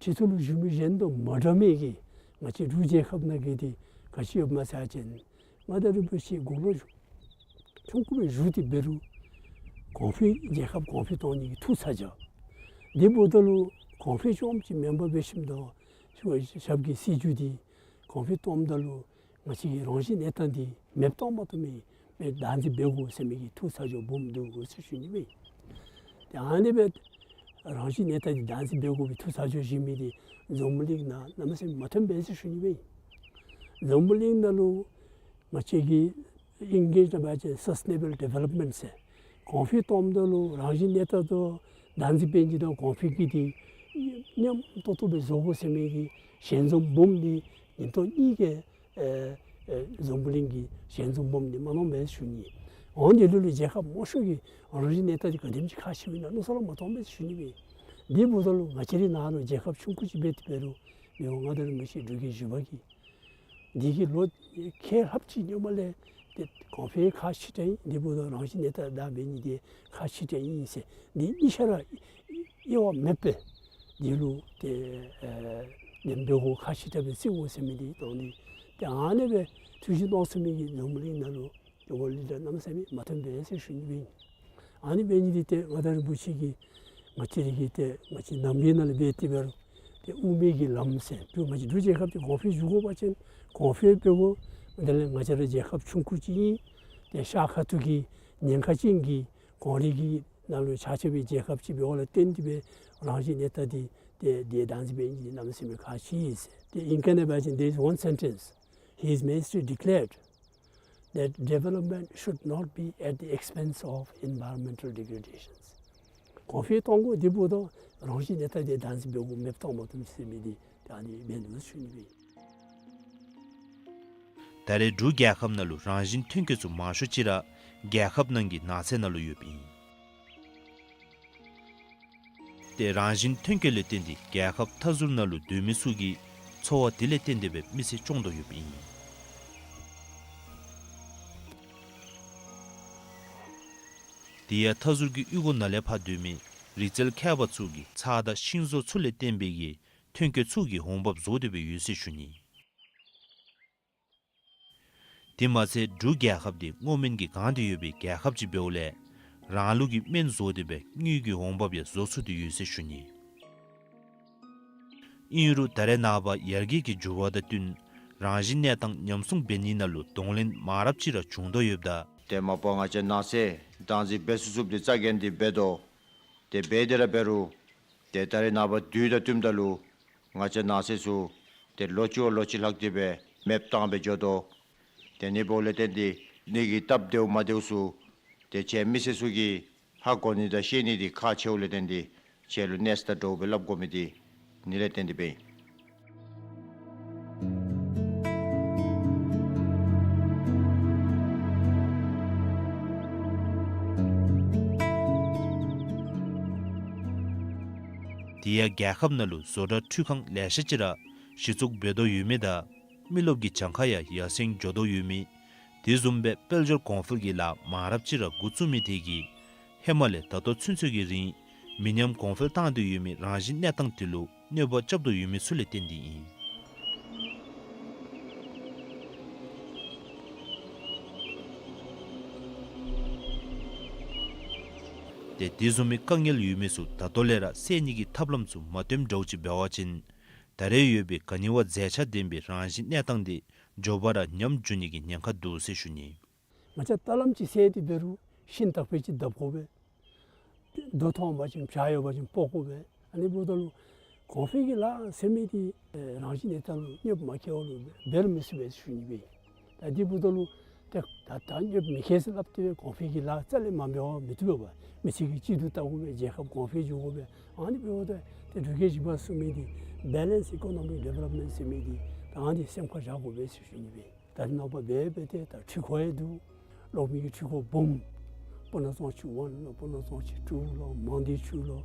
ཁྲི་ཐོག་ལུ་བཞུགས་མི་གཞན་དང་མ་འདྲ་མི་གི་ང་བཅས་འབྲུག་རྒྱལ་ཁབ་ནང་གི་དེ་ག་ཅི་ཡོདཔ་སྨོ་ཟེར་བ་ཅིན་མངའ་བདག་རིན་པོ་ཆེ་དགུང་ལོ་ཆུང་ཀུ་སྦེ་བཞུགས་ཏེ་འབད་རུང་གོང་འཕེལ་རྒྱལ་ཁབ་གོང་འཕེལ་གཏོང་ནི་གི་ཐུགས་ཚ་གྱང་། དེ་འབདཝ་ད་ལུ་གོང་འཕེལ་རྐྱངམ་ཅིག་མེན་པར་འབད་ཞིནམ་ད་ཞབས་ཀྱི་སྲིད་བྱུས་དེ་གོང་འཕེལ་གཏངམ་ད་ལུ་ང་བཅས་ཀྱི་རང་བཞིན་གནས་སྟངས་དེ་མེདཔ་བཏང་མ་བཏུབ་མི་སྦེ་བདག་འཛིན་འབད་དགོ་ཟེར་མི་གི་ཐུགས་ཚ་གྱང་སྦོམ་འདུག་ཟེར་ཞུ་ནི་ཨིན། ཏེ་ཨ་ནི་སྦེ་རང་བཞིན་གནས་སྟངས་དེ་བདག་འཛིན་འབད་དགོ་པའི་ཐུགས་ཚ་གྱང་བཞེས་མི་དེ་འཛམ་བུ་གླིང་ནང་གནམ་མེད་ས་མེད་མ་ཐོན་པས་ཟེར་ཞུ་ནི་ཨིན། འཛམ་བུ་གླིང་ནང་ལུ་ང་བཅས་ཀྱི་ཨིང་སྐད་ནང་འབད་བ་ཅིན་sustainable development ཟེར་གོང་འཕེལ་གཏངམ་ད་ལུ་རང་བཞིན་གནས་སྟངས་དང་བདག་འཛིན་འབད་ནི་དང་གོང་འཕེལ་གྱི་དེ་མཉམ་ཏོག་ཏོ་སྦེ་བཟོ་དགོ་ཟེར་མི་གི་ཞལ་འཛོམས་སྦོམ་དེ་ཉིན་ཐོག་གཉིས་ཀྱི་ཨེ་ཨེ་འཛམ་བུ་གླིང་གི་ཞལ་འཛོམས་སྦོམ་དེ་མ་གནང་པས་ཞུ་ནི། འོན་ཏེ་ལུ་ལུ་རྒྱལ་ཁབ་མང་ཤོས་ཀྱིས་རང་བཞིན་གནས་སྟངས་དེ་ག་དེམ་ཅིག་ཁག་ཆེཝ་ཨིན་ན་མནོ་བསམ་ར་མ་གཏངམ་པས་ཞུ་ནི་ཨིན། དེ་འབདཝ་ད་ལུ་ང་བཅས་རའི་ནང་ལུ་རྒྱལ་ཁབ་ཆུང་ཀུ་ཅིག་འབད་དེ་འབད་རུང་མི་དབང་མངའ་བདག་རིན་པོ་ཆེ་འབྲུག་རྒྱལ་བཞི་པ་གིས་འདི་གི་ལོ་ཁལ་ལྷགཔ་ཅིག་སྔོན་མ་ལས་ཏེ་གོང་འཕེལ་ཁག་ཆེ་དྲགས་ཨིན། དེ་འབདཝ་ད་རང་བཞིན་གནས་སྟངས་བདག་འབད་ནི་དེ་ཁག་ཆེ་དྲགས་ཨིན་ཟེར་འདི་གཉིས་ཆ་ར་དབྱེ་བ་མེདཔ་སྦེ་འདི་ལུ་ཏེ་ཨེ་འདི་འབད་དགོ་ཁག་ཆེ་དྲགས་སྦེ་བརྩི་དགོ་ཟེར་མི་དེ་དང་འདི་ཏེ་ཨ་ནི་སྦེ་ཐུགས་བཞེད་གནང་ཚུགས་མི་གི་འཛམ་བུ་གླིང་ནང་ལུ་ཏེ་ཝརལཌ་ལི་ཌར་གནམ་མེད་ས་མེད་མ་ཐོན་པས་ཟེར་ཞུ་ནི་ཨིན། ཨ་ནི་འབད་ནི་འདི་ཏེ་མངའ་བདག་རིན་པོ་ཆེ་གིས་ང་བཅས་ར་གི་ཏེ་ང་བཅས་ནང་པའི་ནང་ལུ་འབད་དེ་འབད་རུང་ཏེ་དབུ་མའི་གི་ལམ་ཟེར་ཏེ་ང་བཅས་འབྲུག་རྒྱལ་ཁབ་ཅིག་གོང་འཕེལ་འགྱོ་དགོ་པ་ཅིན་གོང་འཕེལ་འབད་དགོ། དེ་ལས་ང་བཅས་ར་རྒྱལ་ཁབ་ཆུང་ཀུ་ཅིག་ཨིན། ཏེ་ཤར་ཁ་ཐུག་གི་ཉེན་ཁ་ཅན་གྱི་གངས་རི་གི་ནང་ལུ་ཆགས་ཆགས་པའི་རྒྱལ་ཁབ་ཅིག་འབདཝ་ལས་བརྟེན་ཏེ་སྦེ་རང་བཞིན་གནས་སྟངས་དེ་ཏེ་དེ་བདག་འཛིན་འབད་ནི་གནམ་མེད་ས་མེད་ཁག་ཆེ་ཟེར། ཏེ་ཨིང་སྐད་ནང་འབད་བ་ཅིན་there is one sentence His Majesty declared that development should not be at the expense of environmental degradations. གོང་འཕེལ་གཏང་དགོ། དེ་འབདཝ་ད་རང་བཞིན་གནས་སྟངས་དེ་བདག་འཛིན་འབད་དགོ། མེདཔ་བཏང་མ་བཏུབ་ཟེར་མི་དེ་ད་ཨ་ནི་འབད་ནུག་ཟེར་ཞུ་ནི་ཨིན། ད་རེས་འབྲུག་རྒྱལ་ཁབ་ནང་ལུ་རང་བཞིན་ཐོན་སྐྱེད་ཚུ་མང་ཤོས་ཅིག་ར་རྒྱལ་ཁབ་ནང་གི་ནགས་ཚལ་ནང་ལུ་ཡོདཔ་ཨིན། ཏེ་རང་བཞིན་ཐོན་སྐྱེད་ལས་བརྟེན་ཏེ་རྒྱལ་ཁབ་མཐའ་ཟུར་ནང་ལུ་སྡོད་མི་ཚུ་གི་འཚོ་བ་དེ་ལས་བརྟེན་ཏེ་སྦེ་མི་ཚེ་སྐྱོང་དོ་ཡོདཔ་ཨིན། དེ་ཡང་མཐའ་ཟུར་གྱི་གཡུས་སྒོ་ནང་ལས་ཕར་སྡོད་མི་རི་རྩལ་མཁས་པ་ཚུ་གིས་ཚྭ་དང་ཤིང་བཟོ་ཚུ་ལས་བརྟེན་པའི་གི་ཐོན་སྐྱེད་ཚུ་གི་འོང་འབབ་བཟོ་སྟེ་སྦེ་ཡོད་ཟེར་ཞུ་ནི། དེ་མ་ཚད་འབྲུག་རྒྱལ་ཁབ་དེ་སྔོ་སྨན་གྱིས་གང་སྟེ་ཡོད་པའི་རྒྱལ་ཁབ་ཅིག་འབདཝ་ལས་རང་ལུགས་ཀྱི་སྨན་བཟོ་སྟེ་སྦེ་དངུལ་གྱི་འོང་འབབ་ཡང་བཟོ་ཚུགས་ཏེ་ཡོད་ཟེར་ཞུ་ནི། ཨིན་རུང་ད་རེས་ནངས་པ་ཡར་རྒྱས་ཀྱི་འགྱུར་བ་དང་བསྟུན་རང་བཞིན་གནས་སྟངས་ཉམས་སྲུང་འབད་ནི་ནང་ལུ་གདོང་ལེན་མང་རབས་ཅིག་ར་བྱུང་དོ་ཡོདཔ་ད། ཏེ་མ་པ་ང་བཅས་ནགས་ཚལ་བདག་འཛིན་འབད་ཚུགས་ཚུགསཔ་དེ་རྩ་འགེངས་ཏེ་འབད་དོ། ཏེ་འབད་དེ་ར་འབད་རུང་ཏེ་ད་རེས་ནངས་པ་དུས་དང་བསྟུནམ་ད་ལུ་ང་བཅས་ནགས་ཚལ་ཚུ་ཏེ་ལོ་གཅིག་བ་ལོ་གཅིག་ལྷག་སྟེ་སྦེ་མེདཔ་བཏང་སྦེ་འགྱོ་དོ། ཏེ་ཨ་ནི་འབདཝ་ལས་བརྟེན་ཏེ་ ནི་གི་སྟབས་བདེཝ་མ་བདེཝ་ཚུ་ཏེ་ཁྱེད་མི་སེར་ཚུ་གིས་ཧ་གོ་ནི་དང་ཤེས་ནི་འདི་ཁག་ཆེཝ་ལས་བརྟེན་ཏེ་ཁྱེད་ལུ་གནས་ས་དང་འདྲཝ་སྦེ་སླབ་དགོ་མི་འདི་ཨ་ནི་ལས་བརྟེན་ཏེ་སྦེ་ཨིན། དེ་ཡང་རྒྱལ་ཁབ་ནང་ལུ་བཟོ་གྲྭ་འཕྲུལ་ཁང་ལེ་ཤ་ཅིག་ར་གཞི་བཙུགས་འབད་དོ་ཡོད་མི་དང་མི་རློབས་ཀྱི་གྱངས་ཁ་ཡང་ཡར་སེང་འགྱོ་དོ་ཡོད་མི། དེ་བཟུམ་སྦེ་དཔལ་འབྱོར་གོང་འཕེལ་གྱི་ལཱ་མང་རབས་ཅིག་ར་འགོ་བཙུགས་མི་དེ་གིས་ཧེ་མ་ལས་ད་ལྟོ་ཚུན་ཚོད་ཀྱི་རིང་མི་ཉམས་གོང་འཕེལ་བཏང་སྟེ་ཡོད་མི་རང་བཞིན་གནས་སྟངས་དེ་ལུ་གནོད་པ་རྐྱབ་དོ་ཡོད་མི་ཚུ་ལས་བརྟེན་ཏེ་ཨིན། ཏེ་དེ་བཟུམ་མའི་དཀའ་ངལ་ཡོད་མི་ཚུ་ད་ལྟོ་ལས་ར་སེལ་ནི་གི་ཐབས་ལམ་ཚུ་མ་སྟོནམ་འདྲཝ་ཅིག་འབད་བ་ཅིན་ད་རེས་ཡོད་པའི་ག་ནི་བ་མཛེས་ཆ་ལྡན་པའི་རང་བཞིན་གནས་སྟངས་དེ་མགྱོགས་པ་ར་ཉམས་འགྱོ་ནི་གི་ཉེན་ཁ་འདུག་ཟེར་ཞུ་ནི། ང་བཅས་ད་ལམ་ཅིག་སེལ་ཏེ་འབད་རུང་ཤིང་དག་པའི་ཅིག་བརྡབ་དགོ་པས། རྡོ་མཐོང་པ་ཅིན་བྱག་ཡོད་པ་ཅིན་སྤོ་དགོ་པས། ཨ་ནི་འབདཝ་ད་ལུ་གོང་འཕེལ་གྱི་ལཱ་ཟེར་མི་འདི་རང་བཞིན་གནས་སྟངས་ལུ་གནོདཔ་མ་བཀལཝ་ལུ་འབད་རུང་མི་ཚུགས་པས་ཞུ་ནི་སྦེ། ད་འདི་འབདཝ་ད་ལུ་ཏེ་ད་ད་གནོདཔ་མི་བཀལ་ཟེར་སླབ་སྟེ་གོང་འཕེལ་གྱི་ལཱ་རྩ་ལས་མ་འབད་བར་མི་བཏུབ་པས། མི་ཚེ་གི་སྐྱིད་སྡུག་བལྟ་དགོ་པས། རྒྱལ་ཁབ་གོང་འཕེལ་འགྱོ་དགོ་པས། ཨ་ནི་འབདཝ་ད་ཏེ་འབྲུག་རྒྱལ་བཞི་པ་གསུངས་མི་འདི་Balanced Economic Development ཟེར་མི་འདི་ད་ཨ་ནི་སེམས་ཁར་བཞག་དགོ་པས་ཞུ་ནི་སྦེ། ད་རེས་ནངས་པ་འབད་འབད་དེ་ད་འཕྲུལ་འཁོར་ཡང་འདུག། གློག་མེ་གི་འཕྲུལ་འཁོར་སྦོམ་སྤུ་ན་གཙང་ཆུ་ཝན་ལོ་སྤུ་ན་གཙང་ཆུ་ཊུ་ལོ་མང་སྡེ་ཆུ་ལོ་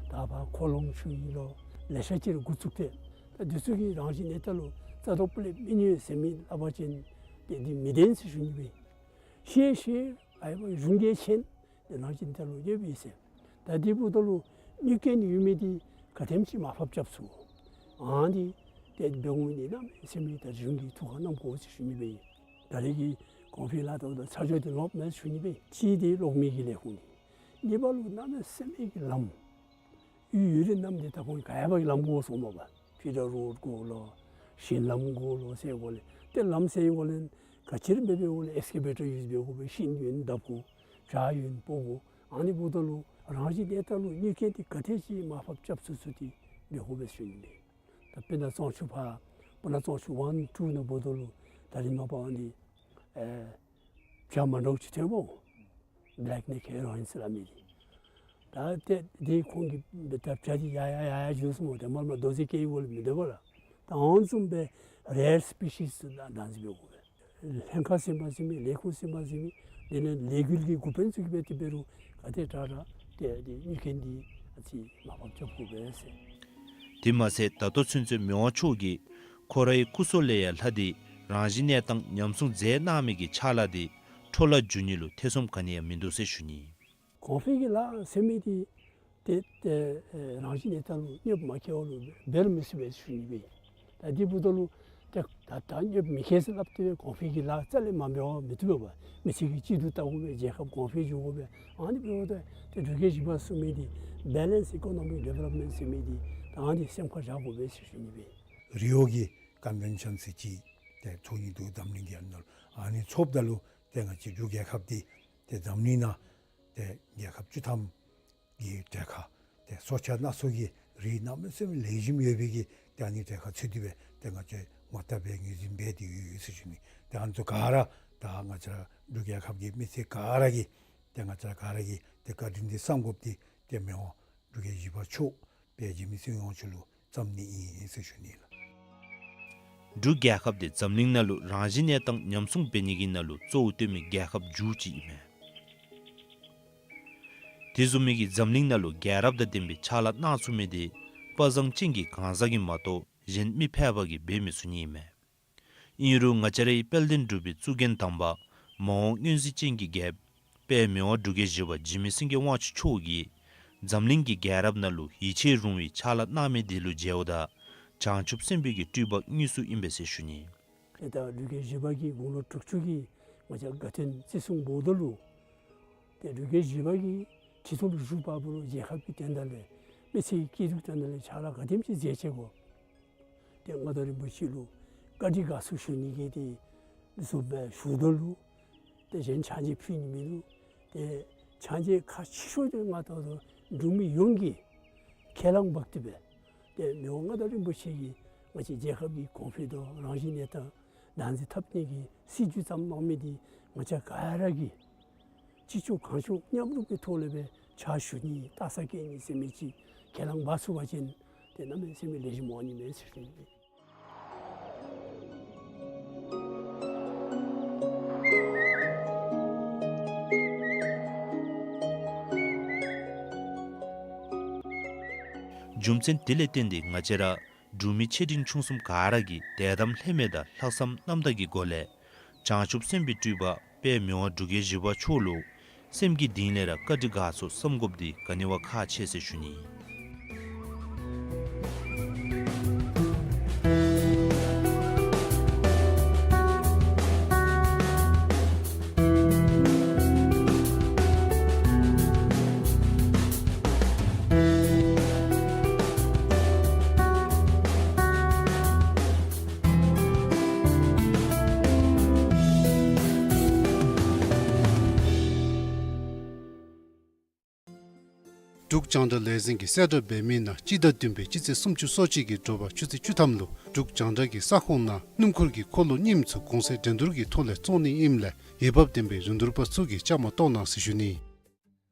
ད་ཕར་ཁོ་ལོང་ཆུ་ཨིན་ལོ་ལེ་ཤ་ཅིག་ར་འགོ་བཙུགས་ཏེ་ད་འདི་ཚུ་གིས་རང་བཞིན་གནས་སྟངས་ལུ་རྩ་དང་སྤུ་ལས་མི་གནོད་ཟེར་མི་སླབ་པ་ཅིན་ཏེ་འདི་མི་བདེན་ཟེར་ཞུ་ནི་སྦེ། ཤེས་ཤེས་ཨའི་བ་གཞུང་གིས་མཁྱེན། ཏེ་རང་བཞིན་གནས་སྟངས་ལུ་གནོདཔ་ཡོད་ཟེར། ད་འདི་འབདཝ་ད་ལུ་གནོད་སྐྱེལ་ནི་ཡོད་མི་འདི་ག་དེམ་ཅིག་མར་ཕབ་རྐྱབ་ཚུགས། ཨ་ནི་ཏེ་འབད་འོང་ནི་གནམ་མེད་ས་མེད་ད་གཞུང་གིས་ཐུགས་ཁར་བསྣམ་དགོ་ཟེར་ཞུ་ནི་སྦེ་ཨིན། ད་རེས་ཀྱི་གོང་འཕེལ་ལཱ་ད་ད་ཚར་གཅོད་འདི་ལོག་མེན་ཞུ་ནི་སྦེ། གཅིག་འདི་གློག་མེ་གི་ལས་ཁུངས་འདི། གཉིས་པ་ལུ་གནམ་མེད་ས་མེད་ཀྱི་ལམ་ཡུལ་ཡུལ་རེ་གནམ་འདི་ད་ཁོང་ག་ཡ་བ་གི་ལམ་དགོ་གསུངམ་མས་པ། ཕི་ཌར་རོཌ་དགོ་ལོ་ཞིང་ལམ་དགོ་ལོ་ཟེར་དགོ་ལས། ཏེ་ལམ་སེལ་དགོ་ལས་ག་ཅི་ར་འབད་འབདཝ་ལས་ཨེགསི་ཀེ་བེ་ཊར་ཡུསི་འབད་དགོ་པས། ཤིང་ཡོད་ན་བརྡབ་དགོ། བྱག་ཡོད་ན་སྤོ་དགོ། ཨ་ནི་འབདཝ་ད་ལུ་རང་བཞིན་གནས་སྟངས་ལུ་གནོད་སྐྱེལ་འདི་ག་དེ་ཅིག་མར་ཕབ་རྐྱབ་ཚུགས་ཚུགས་ཏེ་འབད་དགོ་པས་ཟེར་ཞུ་ནི་ཨིན། ད་དཔེར་ན་གཙང་ཆུ་ཕར་སྤུ་ན་གཙང་ཆུ་ཝན་ཊུ་ནང་འབདཝ་ད་ལུ་ད་རེས་ནངས་པ་ཨ་ནི་ཨེ་བྱ་མ་འདྲཝ་ཅིག་ཐོན་པོ། བེ་ལེཀ་ནེཀ་ཧེ་རོ་ཨིན་ཟེར་སླབ་མི་འདི། ད་ཏེ་འདི་ཁོང་གིས་ད་བྱ་འདི་ཡར་ཡར་ཡར་ཡར་འགྱོ་སོངམ་མས། ཏེ་མར་མར་རྡོ་རྗེ་སྐྱེལ་དགོཔ་ལས་མི་འདོད་པས་ལགས། ད་ཨ་ནི་བཟུམ་སྦེ་རེར་སི་པི་ཤིསི་ཚུ་བདག་འཛིན་འབད་དགོ་པས། ལྷན་ཁག་ཟིན་པ་ཟིན་མི་ལས་ཁུངས་ཟིན་པ་ཟིན་མི་དེ་ལས་ལས་འགུལ་གྱི་འགོ་དཔོན་ཚུ་གིས་འབད་དེ་འབད་རུང་ག་དེ་དྲག་དྲག་ཏེ་འདི་གནོད་སྐྱེལ་འདི་ཨ་ཙི་མར་ཕབ་རྐྱབ་དགོ་པས་ཟེར། དེ་མ་ཚད་ད་ལྟོ་ཚུན་ཚོད་མི་དབང་མཆོག་གིས་ཁོ་རའི་སྐུ་སྲོག་ལས་ཡང་ལྷག་སྟེ་རང་བཞིན་གནས་སྟངས་ཉམས་སྲུང་མཛད་གནང་མི་གི་ཕྱག་ལཱ་དེ་འཕྲོ་བརླག་འགྱོ་ནི་ལུ་ཐེ་ཚོམ་ག་ནི་ཡང་མིན་འདུག་ཟེར་ཞུ་ནི། གོང་འཕེལ་གྱི་ལཱ་ཟེར་མི་འདི་ཏེ་ཏེ་ཨེ་རང་བཞིན་གནས་སྟངས་ལུ་གནོདཔ་མ་བཀལཝ་ལུ་འབད་རུང་མི་ཚུགས་པས་ཞུ་ནི་སྦེ། ད་འདི་འབདཝ་ད་ལུ་ཏེ་ད་ད་གནོདཔ་མི་བཀལ་ཟེར་སླབ་སྟེ་གོང་འཕེལ་གྱི་ལཱ་རྩ་ལས་མ་འབད་བར་མི་བཏུབ་པས། མི་ཚེ་གི་སྐྱིད་སྡུག་བལྟ་དགོ་པས། རྒྱལ་ཁབ་གོང་འཕེལ་འགྱོ་དགོ་པས། ཨ་ནི་འབདཝ་ད་ཏེ་འབྲུག་རྒྱལ་བཞི་པ་གསུངས་མི་འདི་བེ་ལེནསི་ཨི་ཀོ་ནོ་མིག་ཌི་ཝེ་ལོབ་མེནཊ་ཟེར་མི་འདི་ད་ཨ་ནི་སེམས་ཁར་བཞག་དགོ་པས་ཟེར་ཞུ་ནི་སྦེ། རི་ཡོ་གི་ཀོན་ཝེན་ཤཱན་ཟེར་ཅིག་ཏེ་ཚོགས་ནི་འདུག། འཛམ་གླིང་གི་ཨ་ནཱ་ལུ་ཨ་ནི་ཚོགསཔ་ད་ལུ་ཏེ་ང་བཅས་འབྲུག་རྒྱལ་ཁབ་འདི་ཏེ་འཛམ་གླིང་ནང་ཏེ་རྒྱལ་ཁབ་བཅུ་ཐམ་གི་གྲལ་ཁར་ཏེ་སྲོག་ཆགས་སྣ་ཚོགས་ཀྱི་རིགས་གནམ་མེད་ས་མེད་ལེགས་ཤོམ་ཡོད་པའི་གི་ཏེ་ཨ་ནི་གྲལ་ཁར་ཚུད་དེ་སྦེ་ཏེ་ང་བཅས་ངོ་རྟགས་སྦེ་ངོས་འཛིན་འབད་དེ་ཡོད་ཡོད་ཟེར་ཞུ་ནི། ཏེ་ཨ་ནི་ཚུ་ག་ར་ད་ང་བཅས་ར་འབྲུག་རྒྱལ་ཁབ་ཀྱི་མི་སེར་ག་ར་གིས་ཏེ་ང་བཅས་ར་ག་ར་གིས་ཏེ་བཀའ་དྲིན་འདི་བསམ་དགོཔ་འདི་ཏེ་མི་དབང་འབྲུག་རྒྱལ་བཞི་པ་མཆོག་དཔལ་འཇིགས་མེད་ཚེ་རིང་དབང་ཕྱུག་ལུ་བརྩམ་ནི་ཨིན་ཟེར་ཞུ་ནི་ལགས། འབྲུག་རྒྱལ་ཁབ་འདི་འཛམ་གླིང་ནང་ལུ་རང་བཞིན་གནས་སྟངས་ཉམས་སྲུང་འབད་ནི་གི་ནང་ལུ་གཙོ་བོ་བཏོན་མི་རྒྱལ་ཁབ་མཇུག་ཅིག་ཨིན་མས། དེ་བཟུམ་མའི་གི་འཛམ་གླིང་ནང་ལུ་རྒྱལ་རབས་དང་ལྡན་པའི་ཕྱག་ལཱ་གནང་ཚུགས་མི་འདི་དཔའ་བཟང་ཅན་གྱི་གང་ཟག་གིས་མ་གཏོགས་གཞན་མི་ཕལ་པ་གིས་འབད་མི་ཚུགས་ནི་ཨིན་མས། ཨིན་རུང་ང་བཅས་རའི་དཔལ་ལྡན་འབྲུག་པའི་གཙུག་རྒྱན་དམ་པ་མ་འོངས་མངོན་གཟིགས་ཅན་གྱི་རྒྱལཔོ་དཔལ་མི་དབང་འབྲུག་རྒྱལ་བཞི་པ་འཇིགས་མེད་སེང་གེ་དབང་ཕྱུག་མཆོག་གིས་འཛམ་གླིང་གི་རྒྱལ་རབས་ནང་ལུ་ཡིད་ཆེས་རུང་བའི་ཕྱག་ལཱ་གནང་མི་དེ་ལུ་མཇལཝ་ད་བྱང་ཆུབ་སེམས་དཔའི་གི་སྤྲུལ་པ་དངོས་སུ་ཨིན་པས་ཟེར་ཞུ་ནི། ཏེ་ད་འབྲུག་རྒྱལ་བཞི་པ་གི་དགུང་ལོ་དྲུག་ཅུ་གི་ང་བཅས་དགའ་སྟོན་བརྩི་སྲུང་འབདཝ་ད་ལུ་ཏེ་འབྲུག་རྒྱལ་བཞི་པ་གིས་ཁྲི་ཐོག་ལུ་བཞུགས་པ་ལུ་རྒྱལ་ཁབ་ཀྱི་དོན་དག་ལས་མི་ཚེ་གི་སྐྱིད་སྡུག་དོན་དག་ལས་ཕྱག་ལཱ་ག་དེམ་ཅིག་མཛད་ཅི་གོ། ཏེ་མངའ་བདག་རིན་པོ་ཆེ་ལུ་བཀའ་དྲིན་དགའ་ཚོར་ཞུ་ནི་གི་ཏེ་བཟུམ་སྦེ་ཞུཝ་ད་ལུ་ཏེ་གཞན་ཕྱག་མཇལ་ཕུལ་ནི་མིན་འདུག། ཏེ་ཕྱག་མཇལ་ཁག་ཆེ་ཤོས་འདི་ང་ད་ལྟོ་འབྲུག་མི་ཡོངས་ཀྱིས་ཁས་བླངས་འབག་སྟེ་སྦེ་ཏེ་མི་དབང་མངའ་བདག་རིན་པོ་ཆེ་གིས་ང་བཅས་རྒྱལ་ཁབ་ཀྱི་གོང་འཕེལ་དང་རང་བཞིན་གནས་སྟངས་བདག་འཛིན་འཐབ་ནི་གི་སྲིད་བྱུས་བརྩམས་གནང་མི་འདི་ ང་བཅས་ག་ར་གིས་ཅི་ལྕོགས་གང་ལྕོགས་མཉམ་རུབ་ཀྱི་ཐོག་ལས་སྦེ་ཕྱག་ཞུ་ནི་ལྟ་ས་བཀལ་ནི་ཟེར་མི་ཅིག་ཁས་བླངས་འབད་ཚུགས་པ་ཅིན་ཏེ་གནམ་མེད་ས་མེད་ལེགས་ཤོམ་འོང་ནི་མས་ཟེར་ཞུ་ནི། རྒྱུ་མཚན་དེ་ལས་བརྟེན་ཏེ་ང་བཅས་ར་འབྲུག་མི་ཆེ་འབྲིང་ཆུང་གསུམ་ག་ར་གིས་དད་དམ་ལྷད་མེད་དང་ལྷག་བསམ་རྣམ་དག་གི་སྒོ་ལས་བྱང་ཆུབ་སེམས་དཔའི་སྤྲུལ་པ་དཔལ་མི་དབང་འབྲུག་རྒྱལ་བཞི་པ་མཆོག་ལུ་སེམས་ཀྱི་གཏིང་ལས་ར་བཀའ་དྲིན་དགའ་ཚོར་བསམ་དགོཔ་འདི་ག་ནི་བ་ཁག་ཆེ་ཟེར་ཞུ་ནི། འབྲུག་རྒྱང་བསྒྲགས་ལས་འཛིན་གྱིས་གསལ་བསྒྲགས་འབད་མི་ནང་སྤྱི་ཟླ་བདུན་པའི་སྤྱི་ཚེས་སུམ་ཅུ་སོ་གཅིག་གི་དྲོ་པ་ཆུ་ཚོད་བཅུ་ཐམ་ལུ་འབྲུག་རྒྱང་བསྒྲགས་ཀྱི་ས་ཁོངས་ནང་སྣུམ་འཁོར་གྱི་འཁོར་ལོ་རྙིངམ་ཚུ་གོང་ཚད་འགྲན་བསྡུར་གྱི་ཐོག་ལས་བཙོང་ནི་ཨིནམ་ལས་འོས་འབབ་ལྡན་པའི་རིན་བསྡུར་པ་ཚུ་གིས་བཅའ་མར་གཏོགས་གནང་ཟེར་ཞུ་ནི།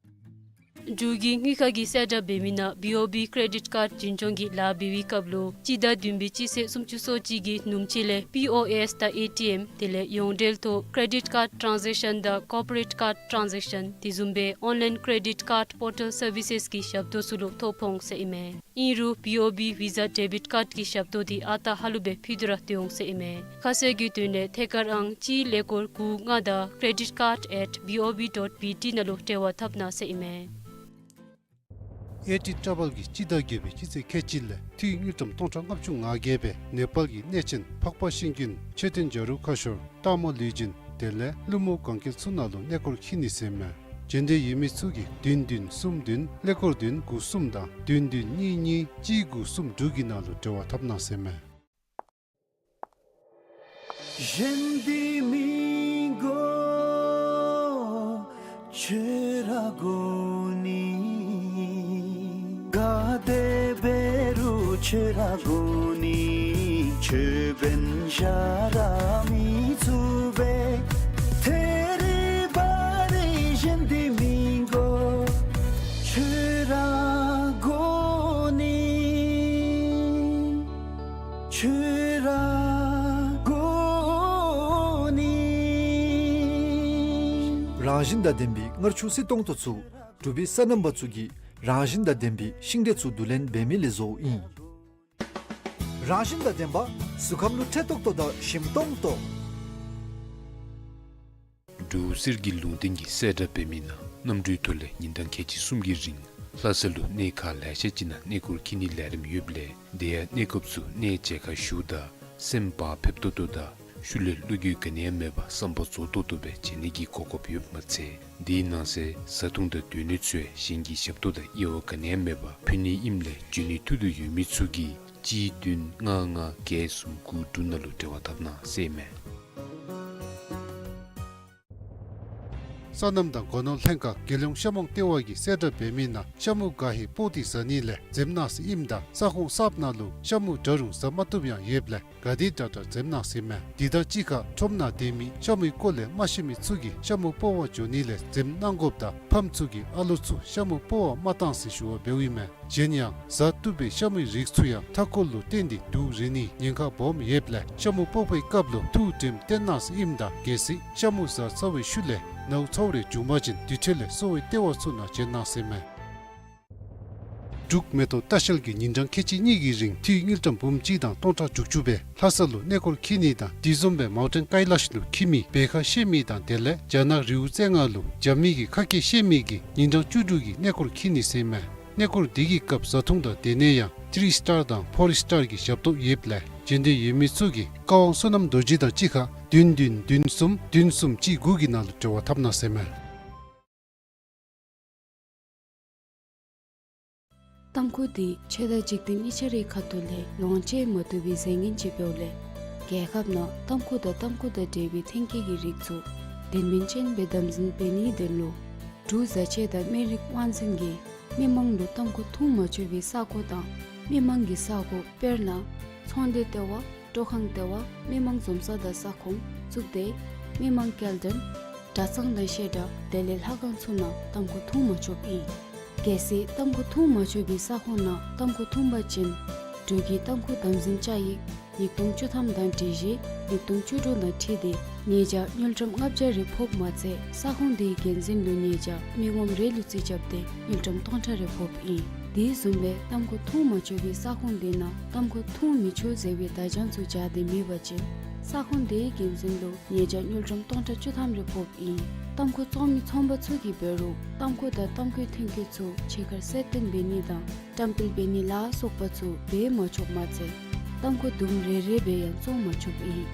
འབྲུག་གི་དངུལ་ཁང་གིས་གསལ་བསྒྲགས་འབད་མི་ནང་བི་ཨོ་བི་ཀེ་རེ་ཌིཊ་ཀཱརཌ་འཛིན་སྐྱོང་གི་ལཱ་འབད་བའི་སྐབས་ལུ་སྤྱི་ཟླ་བདུན་པའི་སྤྱི་ཚེས་སུམ་ཅུ་སོ་གཅིག་གི་ནུབ་ཕྱེད་ལས་པི་ཨོ་ཨེསི་དང་ཨེ་ཊི་ཨེམ་དེ་ལས་ཡོངས་འབྲེལ་ཐོག་ཀེ་རེ་ཌིཊ་ཀཱརཌ་ཊཱན་ཟེཀ་ཤཱན་དང་ཀོར་པོ་རེཊ་ཀཱརཌ་ཊཱན་ཟེཀ་ཤཱན་དེ་བཟུམ་སྦེ་ཨོན་ལའིན་ཀེ་རེ་ཌིཊ་ཀཱརཌ་པོར་ཊལ་སར་བི་སེསི་གི་ཞབས་ཏོག་ཚུ་ལུ་ཐོ་ཕོག་འོང་ཟེར་ཨིན་མས། ཨིན་རུང་བི་ཨོ་བི་ཝི་ཟ་ཌེ་བིཊ་ཀཱརཌ་ཀྱི་ཞབས་ཏོག་འདི་ཨ་རྟག་ཧ་ལུགས་སྦེ་ཕུལ་ཏེ་ར་སྡོད་འོང་ཟེར་ཨིན་མས། ཁ་གསལ་གྱི་དོན་ལས་ཐད་ཀར་ཨང་གཅིག་ཀླད་ཀོར་དགུ་ལྔ་དང་credit card at B O B dot B T ནང་ལུ་འབྲེལ་བ་འཐབ་གནང་ཟེར་ཨིན་མས། ཨེ་ཊི་ཊྲ་བཱལ་གྱིས་སྤྱི་ཟླ་བརྒྱད་པའི་སྤྱི་ཚེས་ཁལ་གཅིག་ལས་འཐུས་དངུལ་ཀྲམ་སྟོང་ཕྲག་ལྔ་བཅུ་ང་བརྒྱད་སྦེ་ནེ་པཱལ་གྱི་གནས་ཆེན་འཕགས་པ་ཤིང་ཀུན་མཆོད་རྟེན་བྱ་རུང་ཁ་ཤོར་སྟག་མོ་ལུས་སྦྱིན་དེ་ལས་ཀླུ་མོ་གན་རྐྱལ་ཚུ་ནང་ལུ་གནས་སྐོར་འཁྱིད་ནི་ཟེར་མས། བྱོན་འདོད་ཡོད་མི་ཚུ་གིས་བདུན་བདུན་གསུམ་བདུན་ཀླད་ཀོར་བདུན་དགུ་གསུམ་དང་བདུན་བདུན་གཉིས་གཉིས་གཅིག་དགུ་གསུམ་དྲུག་གི་ནང་ལུ་འབྲེལ་བ་འཐབ་གནང་ཟེར་མས། རང་བཞིན་དང་ལྡན་པའི་མངར་ཆུ་བསིལ་ཏོང་ཏོ་ཚུ། འབྲུག་པའི་སོ་ནམ་པ་ཚུ་གིས་རང་བཞིན་དང་ལྡན་པའི་ཤིང་འབྲས་ཚུ་བསྡུ་ལེན་འབད་མི་ལས་བཟོཝ་ཨིན། རང་བཞིན་དང་ལྡན་པ་གཟུགས་ཁམས་ལུ་ཁྲེལ་ཏོག་ཏོ་དང་ཞིམ་ཏོང་ཏོ། འབྲུག་གསེར་གྱི་ལུང་བསྟན་གྱིས་གསལ་བསྒྲགས་འབད་མི་ནང་གནམ་གྲུའི་ཐོག་ལས་ཉིན་གྲངས་ཁལ་གཅིག་གསུམ་གྱི་རིང་ལྷ་ས་ལུ་གནས་ཁག་ལེ་ཤ་ཅིག་ནང་གནས་སྐོར་འཁྱིད་ནིའི་ལས་རིམ་ཡོདཔ་ལས་དེ་ཡང་གནས་སྐབས་སུ་གནས་མཇལ་ཁ་ཞུཝ་ད་སེམས་བག་ཕེབས་ཏོག་ཏོ་དང་ཤུལ་ལས་བློ་འགྱོད་ག་ནི་ཡང་མེད་པར་བསམ་པ་རྫོགས་ཏོག་ཏོ་སྦེ་མཇལ་ནི་གི་གོ་སྐབས་ཡོདཔ་མ་ཚད་དེའི་ནང་གསེས་བཟའ་འཐུང་དང་སྡོད་གནས་ཚུ་ཡང་གཞན་གྱི་ཞབས་ཏོག་དང་དབྱེ་བ་ག་ནི་ཡང་མེད་པར་ཕུལ་ནི་ཨིནམ་ལས་འབྱོན་ནིའི་ཐུགས་འདོད་ཡོད་མི་ཚུ་གིས་གཅིག་བདུན་ལྔ་ལྔ་བརྒྱད་གསུམ་དགུ་དྲུག་ནང་ལུ་འབྲེལ་བ་འཐབ་གནང་ཟེར་ཨིན་མས། སོ་ནམ་དང་སྒོ་ནོར་ལྷན་ཁག་རྒྱལ་ཡོངས་ཤ་མོང་ལྟེ་བ་གིས་གསལ་བསྒྲགས་འབད་མི་ནང་ཤ་མུ་ག་ཧེ་སྤོག་སྟེ་བཟའ་ནི་ལས་འཛེམ་གནང་ཟེར་ཨིནམ་ད་ས་ཁོངས་གསརཔ་ནང་ལུ་ཤ་མུ་འདྲ་རུང་བཟའ་མ་བཏུབ་ཡང་ཡོདཔ་ལས་ག་དེ་དྲག་དྲག་འཛེམ་གནང་ཟེར་ཨིན་མས། དེ་དང་གཅིག་ཁར་ཁྲོམ་ནང་སྡོད་མི་ཤ་མུའི་སྐོར་ལས་མ་ཤེས་མི་ཚུ་གིས་ཤ་མུ་སྤོག་པར་འགྱོ་ནི་ལས་འཛེམ་གནང་དགོཔ་དང་ཕམ་ཚུ་གིས་ཨ་ལོ་ཚུ་ཤ་མུ་སྤོག་པར་མ་གཏང་ཟེར་ཞུ་བ་འབདཝ་ཨིན་མས། གཞན་ཡང་བཟའ་བཏུབ་པའི་ཤ་མུའི་རིགས་ཚུ་ཡང་མཐའ་འཁོར་ལུ་བརྟེན་ཏེ་དུག་རེག་ནིའི་ཉེན་ཁ་སྦོམ་ཡོདཔ་ལས་ཤ་མུ་སྤོག་པའི་སྐབས་ལུ་ཐུགས་དྲནམ་བཏོན་གནང་ཟེར་ཨིནམ་ད་གལ་སྲིད་ཤ་མུ་བཟའ་ཚར་བའི་ཤུལ་ལས་ནཝ་ཚཝ་རེ་བྱུང་པ་ཅིན་དེ་འཕྲོ་ལས་གསོ་བའི་ལྟེ་བ་ཚུ་ནང་བྱོན་གནང་ཟེར་ཨིན་མས། འབྲུག་མེ་ཏོག་ལྟ་བཤལ་གྱིས་ཉིན་གྲངས་ཁལ་གཅིག་གཉིས་ཀྱི་རིང་འཐུས་དངུལ་ཀྲམ་འབུམ་གཅིག་དང་སྟོང་ཕྲག་དྲུག་ཅུ་སྦེ་ལྷ་ས་ལུ་གནས་སྐོར་འཁྱིད་ནི་དང་དེ་བཟུམ་སྦེ་མའུ་ཊེན་ཀའི་ལཱཤ་ལུ་འཁྱིད་མི་བེ་ཁ་ཤེས་མི་དང་དེ་ལས་རྒྱ་ནག་རི་བོ་རྩེ་ལྔ་ལུ་རྒྱབ་མི་གི་ཁ་སྐད་ཤེས་མི་གིས་ཉིན་གྲངས་བཅུ་དྲུག་གི་གནས་སྐོར་འཁྱིད་ནི་ཟེར་ཨིན་མས། གནས་སྐོར་དེ་གི་སྐབས་བཟའ་འཐུང་དང་སྡོད་གནས་ཡང་ཐི་རི་སི་ཊར་དང་ཕོར་སི་ཊར་གྱི་ཞབས་ཏོག་ཡོདཔ་ལས་བྱོན་འདོད་ཡོད་མི་ཚུ་གིས་ཀ་ཝང་བསོད་ནམས་རྡོ་རྗེ་དང་གཅིག་ཁར་བདུན་བདུན་བདུན་གསུམ་བདུན་གསུམ་གཅིག་དགུ་གི་ནང་ལུ་འབྲེལ་བ་འཐབ་གནང་ཟེར་ཨིན་མས། ཏམ་ཁུ་འདི་ཆོས་དང་འཇིག་རྟེན་གཉིས་ཆ་རའི་ཁ་ཐུག་ལས་ལོངས་སྤྱོད་མ་བཏུབ་པའི་རྫས་ངན་ཅིག་འབདཝ་ལས་རྒྱལ་ཁབ་ནང་ཏམ་ཁུ་དང་ཏམ་ཁུ་དང་འབྲེལ་བའི་ཐོན་སྐྱེད་ཀྱི་རིགས་ཚུ་དོན་སྨིན་ཅན་སྦེ་དམ་འཛིན་འབད་ནིའི་དོན་ལུ་འབྲུག་བཟའ་ཆས་དང་སྨན་རིགས་དབང་འཛིན་གྱིས་མི་མང་ལུ་ཏམ་ཁུ་འཐུང་མ་ཆོག་པའི་ས་གོ་དང་མི་མང་གི་ས་གོ་དཔེར་ན་ཚོང་སྡེ་ལྟེ་བ། སྤྲོ་ཁང་ལྟེ་བ། མི་མང་འཛོམས་ས་དང་ས་ཁོངས་བཙུགས་ཏེ་མི་མང་སྐྱེལ་འདྲེན་ གྲྭ་ཚང་དང་བཤད་གྲྭ་དེ་ལས་ལྷ་ཁང་ཚུ་ནང་ཏམ་ཁུ་འཐུང་མ་ཆོགཔ་ཨིན། གལ་སྲིད་ཏམ་ཁུ་འཐུང་མ་ཆོག་པའི་ས་ཁོངས་ནང་ཏམ་ཁུ་འཐུང་པ་ཅིན་འབྲུག་གི་ཏམ་ཁུ་དམ་འཛིན་བཅའ་ཡིག་ཉིས་སྟོང་བཅུ་ཐམ་དང་སྒྲིག་གཞི་ཉིས་སྟོང་བཅུ་དྲུག་དང་འཁྲིལ་ཏེ་ཉེས་བྱ་དངུལ་ཀྲམ་ལྔ་བརྒྱ་རེ་ཕོགཔ་མ་ཚད་ས་ཁོངས་དེའི་འགན་འཛིན་ལུ་ཉེས་བྱ་མི་ངོམ་རེ་ལུ་རྩིས་རྐྱབ་སྟེ་དངུལ་ཀྲམ་སྟོང་ཕྲག་རེ་ཕོགཔ་ཨིན། དེ་བཟུམ་སྦེ་ཏམ་ཁུ་འཐུང་མ་ཆོག་པའི་ས་ཁོངས་དེ་ནང་ཏམ་ཁུ་འཐུང་མི་ཆོག་ཟེར་བའི་བརྡ་བྱང་ཚུ་སྦྱར་ཏེ་མེད་པ་ཅིན་ས་ཁོངས་དེའི་འགན་འཛིན་ལུ་ཉེས་བྱ་དངུལ་ཀྲམ་སྟོང་ཕྲག་བཅུ་ཐམ་རེ་ཕོགཔ་ཨིན། ཏམ་ཁུ་བཙོང་མི་ཚོང་པ་ཚུ་གིས་འབད་རུང་ཏམ་ཁུ་དང་ཏམ་ཁུའི་ཐོན་སྐྱེད་ཚུ་ཕྱི་ཁར་གསལ་སྟོན་འབད་ནི་དང་བཀྲམ་སྤེལ་འབད་ནི་ལ་སོགས་པ་ཚུ་འབད་མ་ཆོགཔ་མ་ཚད་ཏམ་ཁུ་དུམ་རེ་རེ་སྦེ་ཡང་བཙོང་མ་ཆོགཔ་ཨིན།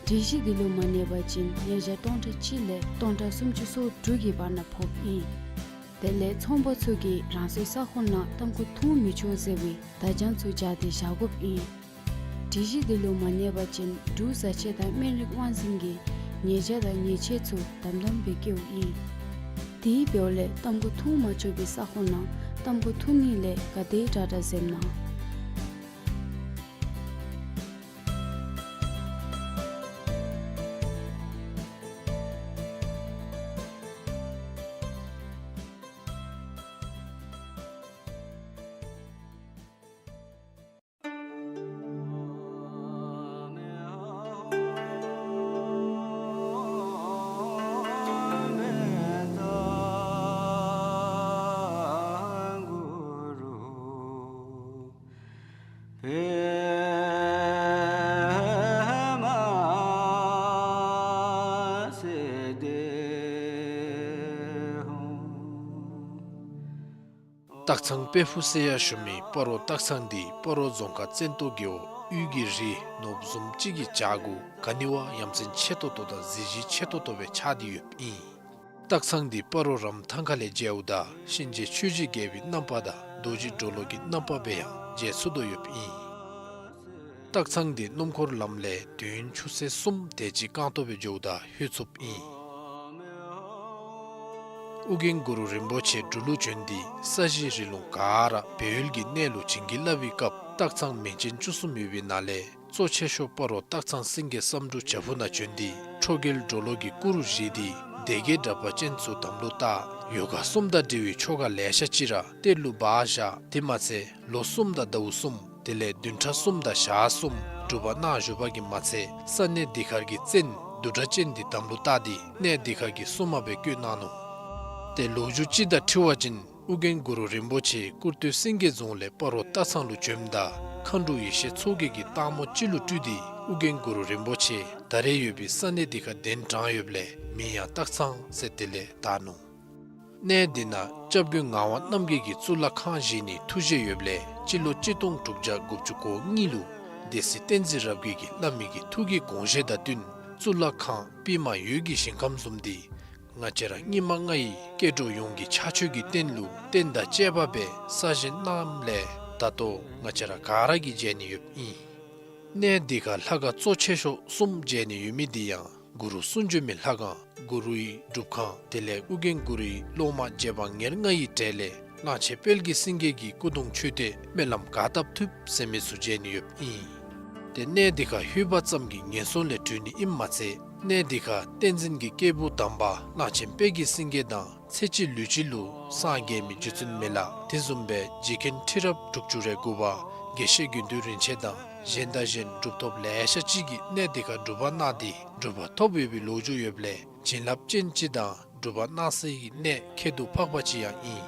སྒྲིག་གཞི་འདི་ལུ་མ་གནས་པ་ཅིན་ཉེས་བྱ་སྟོང་ཕྲག་གཅིག་ལས་སྟོང་ཕྲག་སུམ་ཅུ་སོ་དྲུག་གི་བར་ན་ཕོགཔ་ཨིན། དེ་ལས་ཚོང་པ་ཚུ་གིས་རང་སོའི་ས་ཁོངས་ནང་ཏམ་ཁུ་འཐུང་མི་ཆོག་ཟེར་བའི་བརྡ་བྱང་ཚུ་སྦྱར་ཏེ་བཞག་དགོཔ་ཨིན། སྒྲིག་གཞི་འདི་ལུ་མ་གནས་པ་ཅིན་འབྲུག་བཟའ་ཆས་དང་སྨན་རིགས་དབང་འཛིན་གྱིས་ཉེས་བྱ་དང་ཉེས་ཆད་ཚུ་དམ་དམ་སྦེ་བཀལཝ་ཨིན། དེ་འབདཝ་ལས་ཏམ་ཁུ་འཐུང་མ་ཆོག་པའི་ས་ཁོངས་ནང་ཏམ་ཁུ་འཐུང་ནི་ལས་ག་དེ་དྲག་དྲག་འཛེམ་གནང་། སྟག་ཚང་དཔལ་ཕུག་ཟེར་ཡང་ཞུ་མི་སྤ་རོ་སྟག་ཚང་འདི་སྤ་རོ་རྫོང་ཁག་བཙན་ཏོ་རྒེད་འོག་དབུས་ཀྱི་རི་ནོར་བུ་བཟུམ་ཅིག་གི་བྱག་གུ་ག་ནི་བ་ཡ་མཚན་ཆེ་ཏོག་ཏོ་དང་གཟི་བརྗིད་ཆེ་ཏོག་ཏོ་སྦེ་ཆགས་ཏེ་ཡོདཔ་ཨིན། སྟག་ཚང་འདི་སྤ་རོ་རམ་ཐང་ཁ་ལས་མཇལཝ་ད་གཤིན་རྗེ་ཆོས་ཀྱི་རྒྱལ་པོའི་རྣམ་པ་དང་རྡོ་རྗེ་གྲོ་ལོད་ཀྱི་རྣམ་པ་སྦེ་ཡང་མཇལ་ཚུགས་དོ་ཡོདཔ་ཨིན། སྟག་ཚང་འདི་སྣུམ་འཁོར་ལམ་ལས་དུས་ཡུན་ཆུ་ཚོད་གསུམ་དེ་ཅིག་རྐང་སྟོང་སྦེ་འགྱོཝ་ད་ལྷོད་ཚུགསཔ་ཨིན། ཨོ་རྒྱན་གུ་རུ་རིན་པོ་ཆེ་འབྲུག་ལུ་བྱོན་ཏེ་ས་གཞི་རི་ལུང་ག་ར་སྦས་ཡུལ་གྱི་གནས་ལུ་བྱིན་གྱིས་བརླབས་པའི་སྐབས་སྟག་ཚང་མིང་ཅན་བཅུ་གསུམ་ཡོད་པའི་ནང་ལས་གཙོ་ཆེ་ཤོས་སྤ་རོ་སྟག་ཚང་སེང་གེ་བསམ་འགྲུབ་བྱག་ཕུག་ནང་བྱོན་ཏེ་ཁྲོ་རྒྱལ་གྲོ་ལོད་ཀྱི་སྐུ་རུ་བཞེངས་ཏེ་སྡེ་བརྒྱད་དྲེགས་པ་ཅན་ཚུ་དམ་ལུ་བཏགས། ཡོ་ག་གསུམ་དང་འབྲེལ་བའི་ཆོ་ག་ལེ་ཤ་ཅིག་ར་གཏེར་ལུ་སྦ་བཞག། དེ་མ་ཚད་ལོ་གསུམ་དང་ཟླཝ་གསུམ་དེ་ལས་བདུན་ཕྲག་གསུམ་དང་ཞག་གསུམ་སྒྲུབ་པ་གནང་བཞུགས་པ་གིས་མ་ཚད་ས་གནས་འདི་ཁར་གྱི་བཙན་བདུད་དྲེགས་ཅན་འདི་དམ་ལུ་བཏགས་ཏེ་གནས་འདི་ཁར་གྱི་སྲུང་མ་སྦེ་བསྐོས་གནང་ནུག། ཏེ་ལོ་རྒྱུས་ཅིག་དང་འཁྲིལ་བ་ཅིན་ཨོ་རྒྱན་གུ་རུ་རིན་པོ་ཆེ་ཀུར་སྟོད་སེང་གེ་རྫོང་ལས་སྤ་རོ་སྟག་ཚང་ལུ་བྱོནམ་ད་མཁའ་འགྲོ་ཡེ་ཤེས་མཚོ་རྒྱལ་གྱིས་སྟག་མོ་ཅིག་ལུ་སྤྲུལ་ཏེ་ཨོ་རྒྱན་གུ་རུ་རིན་པོ་ཆེ་ད་རེས་ཡོད་པའི་ས་གནས་འདི་ཁར་གདན་དྲངས་ཡོདཔ་ལས་མིང་ཡང་སྟག་ཚང་ཟེར་དེ་ལས་བཏགས་ནུག། གནས་འདི་ནང་སྐྱབས་མགོན་ངག་དབང་རྣམ་རྒྱལ་གྱིས་གཙུག་ལག་ཁང་བཞེངས་ནིའི་ཐུགས་བཞེད་ཡོདཔ་ལས་སྤྱི་ལོ་གཅིག་སྟོང་དྲུག་བརྒྱ་དགུ་བཅུ་གོ་གཉིས་ལུ་སྡེ་སྲིད་བསྟན་འཛིན་རབ་རྒྱས་ཀྱིས་བླ་མའི་གི་ཐུགས་ཀྱི་དགོངས་བཞེད་དང་བསྟུན་གཙུག་ལག་ཁང་པདྨ་འོད་ཀྱི་ཞིང་ཁམས་བཟུམ་འདི་ང་བཅས་ར་སྙིགས་མ་ལྔ་ཡི་སྐྱེ་འགྲོ་ཡོངས་ཀྱི་ཕྱག་མཆོད་ཀྱི་རྟེན་ལུ་རྟེན་དང་བཅས་པ་སྦེ་གསར་བཞེངས་གནངམ་ལས་ད་ལྟོ་ང་བཅས་ར་ག་ར་གིས་མཇལ་ནི་ཡོདཔ་ཨིན། གནས་འདི་ཁར་ལྷ་ཁང་གཙོ་ཆེ་ཤོས་གསུམ་མཇལ་ནི་ཡོད་མི་འདི་ཡང་གུ་རུ་གསུང་བྱོན་མའི་ལྷ་ཁང་གུ་རུའི་སྒྲུབ་ཁང་དེ་ལས་ཨོ་རྒྱན་གུ་རུའི་སློབ་མ་རྗེ་འབངས་ཉེར་ལྔ་ཡི་གྲས་ལས་གླང་ཆེན་དཔལ་གྱི་སེང་གེ་གི་སྐུ་གདུང་མཆོད་རྟེན་སྨོན་ལམ་ག་བཏབ་ཐུབ་ཟེར་མི་ཚུ་མཇལ་ནི་ཡོདཔ་ཨིན། ཏེ་གནས་འདི་ཁར་ལྷོད་པ་ཙམ་གྱིས་ངན་སོང་ལས་གྲོལ་ནི་ཨིནམ་མ་ཚད་གནས་འདི་ཁར་བསྟན་འཛིན་གྱི་སྐྱེས་བུ་དམ་པ་གླང་ཆེན་དཔལ་གྱི་སེང་གེ་དང་ཚེ་གཅིག་ལུས་གཅིག་ལུ་སངས་རྒྱས་མི་རྗེ་བཙུན་མི་ལ་དེ་བཟུམ་སྦེ་རྗེ་མཁན་ཁྲི་རབས་དྲུག་ཅུ་རེ་དགུ་པ་དགེ་བཤེས་དགེ་འདུན་རིན་ཆེན་དང་གཞན་དང་གཞན་གྲུབ་ཐོབ་ལེ་ཤ་ཅིག་གིས་གནས་འདི་ཁར་སྒྲུབ་པ་གནང་སྟེ་གྲུབ་པ་ཐོབ་ཡོད་པའི་ལོ་རྒྱུས་ཡོདཔ་ལས་བྱིན་རླབས་ཅན་ཅིག་དང་གྲུབ་པ་གནང་སའི་གནས་ཁྱད་དུ་འཕགས་པ་ཅིག་ཡང་ཨིན།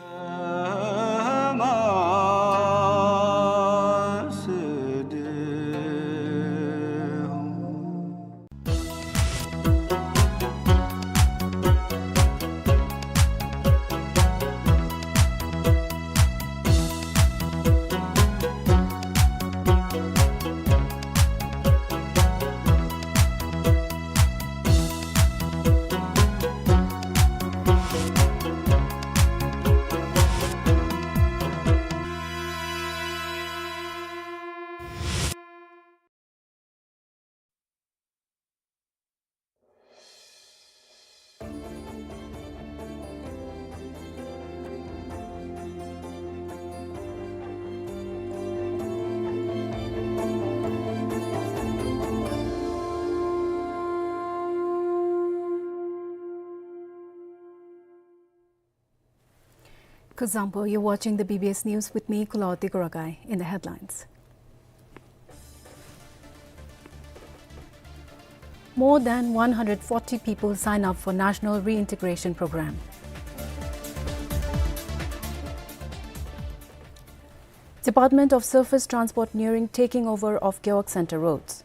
Kuzuzangpo, you're watching the B B S News with me, Kulawarti Kurakai. In the headlines: More than one hundred forty people sign up for National Reintegration Program. Department of Surface Transport nearing taking over of Gewog Center roads.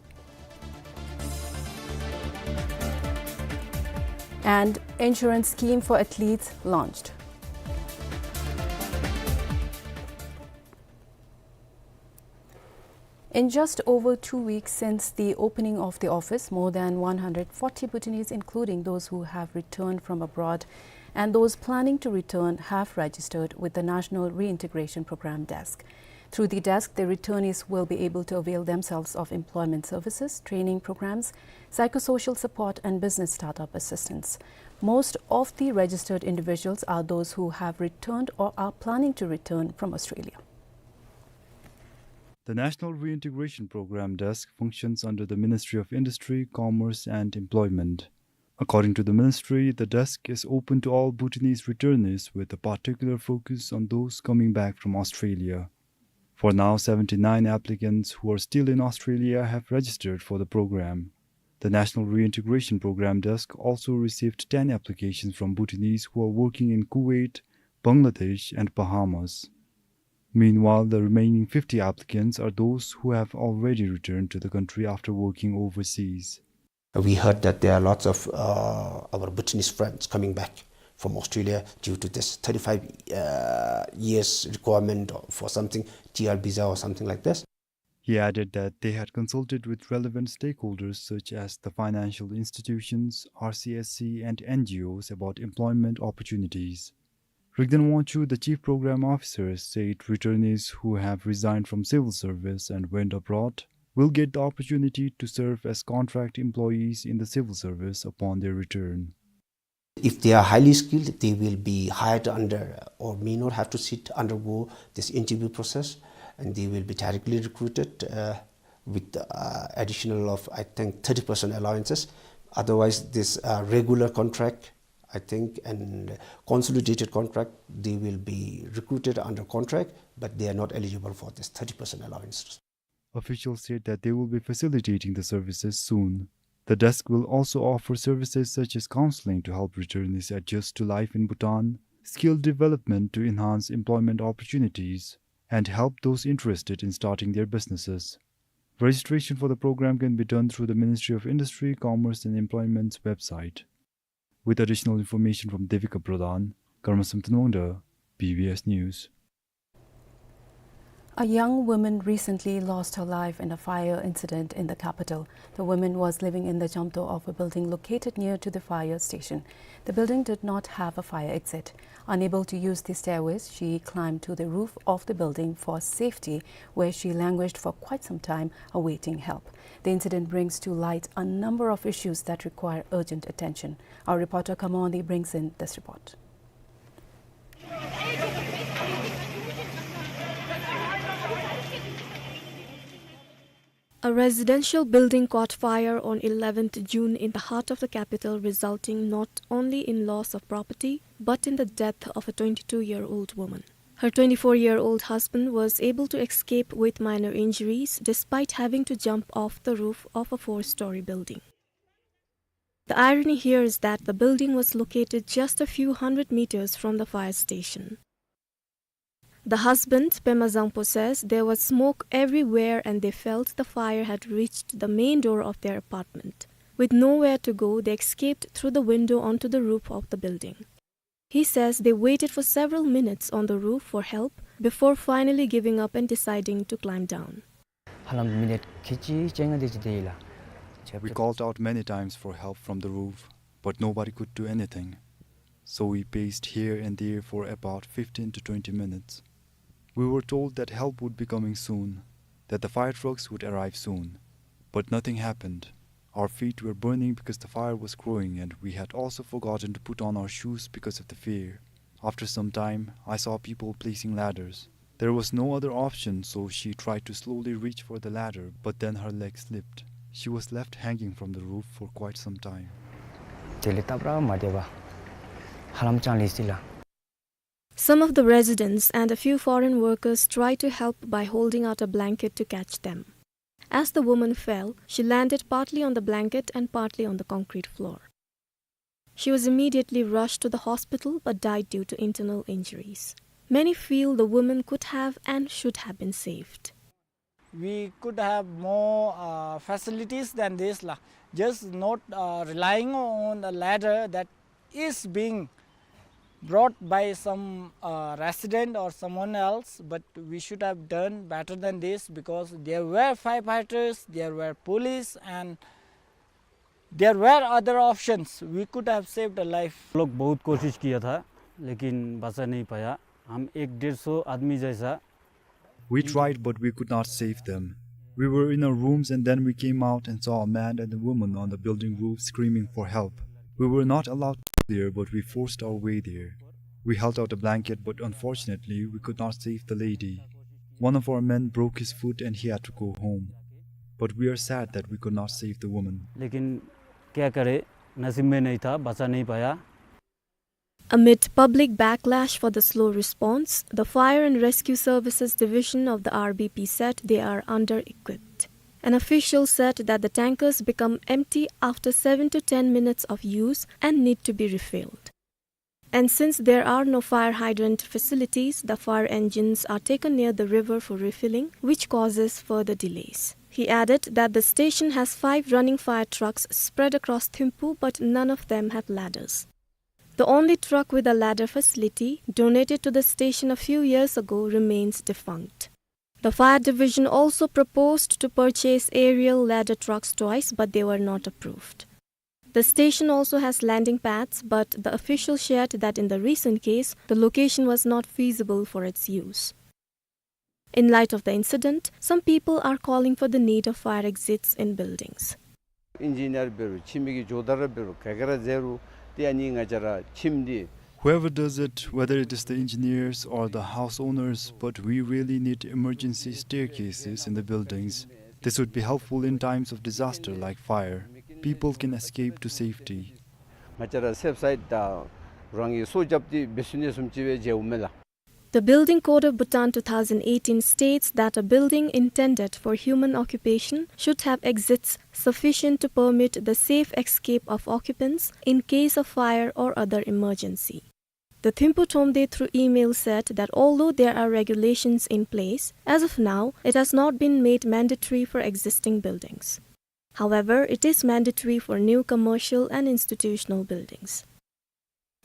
And insurance scheme for athletes launched. In just over two weeks since the opening of the office, more than one hundred forty Bhutanese, including those who have returned from abroad and those planning to return, have registered with the National Reintegration Program desk. Through the desk, the returnees will be able to avail themselves of employment services, training programs, psychosocial support, and business startup assistance. Most of the registered individuals are those who have returned or are planning to return from Australia. The National Reintegration Program desk functions under the Ministry of Industry, Commerce and Employment. According to the ministry, the desk is open to all Bhutanese returnees, with a particular focus on those coming back from Australia. For now, seventy-nine applicants who are still in Australia have registered for the program. The National Reintegration Program desk also received ten applications from Bhutanese who are working in Kuwait, Bangladesh, and Bahamas. Meanwhile, the remaining fifty applicants are those who have already returned to the country after working overseas. We heard that there are lots of, uh, our Bhutanese friends coming back from Australia due to this thirty-five, uh, years requirement for something, T R visa or something like this. He added that they had consulted with relevant stakeholders such as the financial institutions, R C S C, and N G Os about employment opportunities. Rigden Wangchuk, the Chief Program Officer, said returnees who have resigned from civil service and went abroad will get the opportunity to serve as contract employees in the civil service upon their return. If they are highly skilled, they will be hired under or may not have to sit, undergo this interview process, and they will be directly recruited, uh, with, uh, additional of, I think, thirty percent allowances. Otherwise, this, uh, regular contract, I think, and consolidated contract, they will be recruited under contract, but they are not eligible for this thirty percent allowance. Officials said that they will be facilitating the services soon. The desk will also offer services such as counseling to help returnees adjust to life in Bhutan, skill development to enhance employment opportunities, and help those interested in starting their businesses. Registration for the program can be done through the Ministry of Industry, Commerce and Employment's website. With additional information from Devika Pradhan, Karma Samten Wangda, B B S News. A young woman recently lost her life in a fire incident in the capital. The woman was living in the jamdo of a building located near to the fire station. The building did not have a fire exit. Unable to use the stairways, she climbed to the roof of the building for safety, where she languished for quite some time awaiting help. The incident brings to light a number of issues that require urgent attention. Our reporter Khamawandi brings in this report. A residential building caught fire on eleventh June in the heart of the capital, resulting not only in loss of property, but in the death of a twenty-two-year-old woman. Her twenty-four-year-old husband was able to escape with minor injuries, despite having to jump off the roof of a four-story building. The irony here is that the building was located just a few hundred meters from the fire station. The husband, Pema Zangpo, says there was smoke everywhere and they felt the fire had reached the main door of their apartment. With nowhere to go, they escaped through the window onto the roof of the building. He says they waited for several minutes on the roof for help before finally giving up and deciding to climb down. ཧ་ལམ་མི་ནཊ་ཁལ་གཅིག་ཅིག་ལྔ་དེ་ཅིག་དེ་ཡི་ལགས། We called out many times for help from the roof, but nobody could do anything. So we paced here and there for about fifteen to twenty minutes. We were told that help would be coming soon, that the fire trucks would arrive soon. But nothing happened. Our feet were burning because the fire was growing, and we had also forgotten to put on our shoes because of the fear. After some time, I saw people placing ladders. There was no other option, so she tried to slowly reach for the ladder, but then her leg slipped. She was left hanging from the roof for quite some time. དེ་ལས་སྟབས་ར་མ་བདེ་བར་ཧ་ལམ་ཅང་ལི་སི་ལགས། Some of the residents and a few foreign workers tried to help by holding out a blanket to catch them. As the woman fell, she landed partly on the blanket and partly on the concrete floor. She was immediately rushed to the hospital but died due to internal injuries. Many feel the woman could have and should have been saved. We could have more, uh, facilities than this, la. Just not, uh, relying on a ladder that is being brought by some, uh, resident or someone else, but we should have done better than this, because there were firefighters, there were police, and there were other options. We could have saved a life. लोग बहुत कोशिश किया था, लेकिन बचा नहीं पाया। हम एक डेढ़ सौ आदमी जैसा We tried, but we could not save them. We were in our rooms, and then we came out and saw a man and a woman on the building roof screaming for help. We were not allowed there, but we forced our way there. We held out a blanket, but unfortunately, we could not save the lady. One of our men broke his foot and he had to go home. But we are sad that we could not save the woman. लेकिन क्या करें, नसीब में नहीं था, बचा नहीं पाया। Amid public backlash for the slow response, the Fire and Rescue Services Division of the R B P said they are under-equipped. An official said that the tankers become empty after seven to ten minutes of use and need to be refilled. And since there are no fire hydrant facilities, the fire engines are taken near the river for refilling, which causes further delays. He added that the station has five running fire trucks spread across Thimphu, but none of them have ladders. The only truck with a ladder facility, donated to the station a few years ago, remains defunct. The fire division also proposed to purchase aerial ladder trucks twice, but they were not approved. The station also has landing pads, but the official shared that in the recent case, the location was not feasible for its use. In light of the incident, some people are calling for the need of fire exits in buildings. ཨིན་ཇི་ནི་ཡར་འབད་རུང་ཁྱིམ་གྱི་ཇོ་བདག་ར་འབད་རུང་ག་ག་ར་འཛེགས་རུང་ཏེ་ཨ་ནི་ང་བཅས་ར་ཁྱིམ་འདི། Whoever does it, whether it is the engineers or the house owners, but we really need emergency staircases in the buildings. This would be helpful in times of disaster like fire. People can escape to safety. ང་བཅས་ར་སེབ་སའིཌ་དང་རང་གི་སྲོག་སྐྱབས་ཏེ་འབད་ཚུགས་ནི་བཟུམ་ཅིག་སྦེ་མཇལཝ་མས་ལགས། The Building Code of Bhutan two thousand eighteen states that a building intended for human occupation should have exits sufficient to permit the safe escape of occupants in case of fire or other emergency. The Thimphu Thromde, through email, said that although there are regulations in place, as of now, it has not been made mandatory for existing buildings. However, it is mandatory for new commercial and institutional buildings.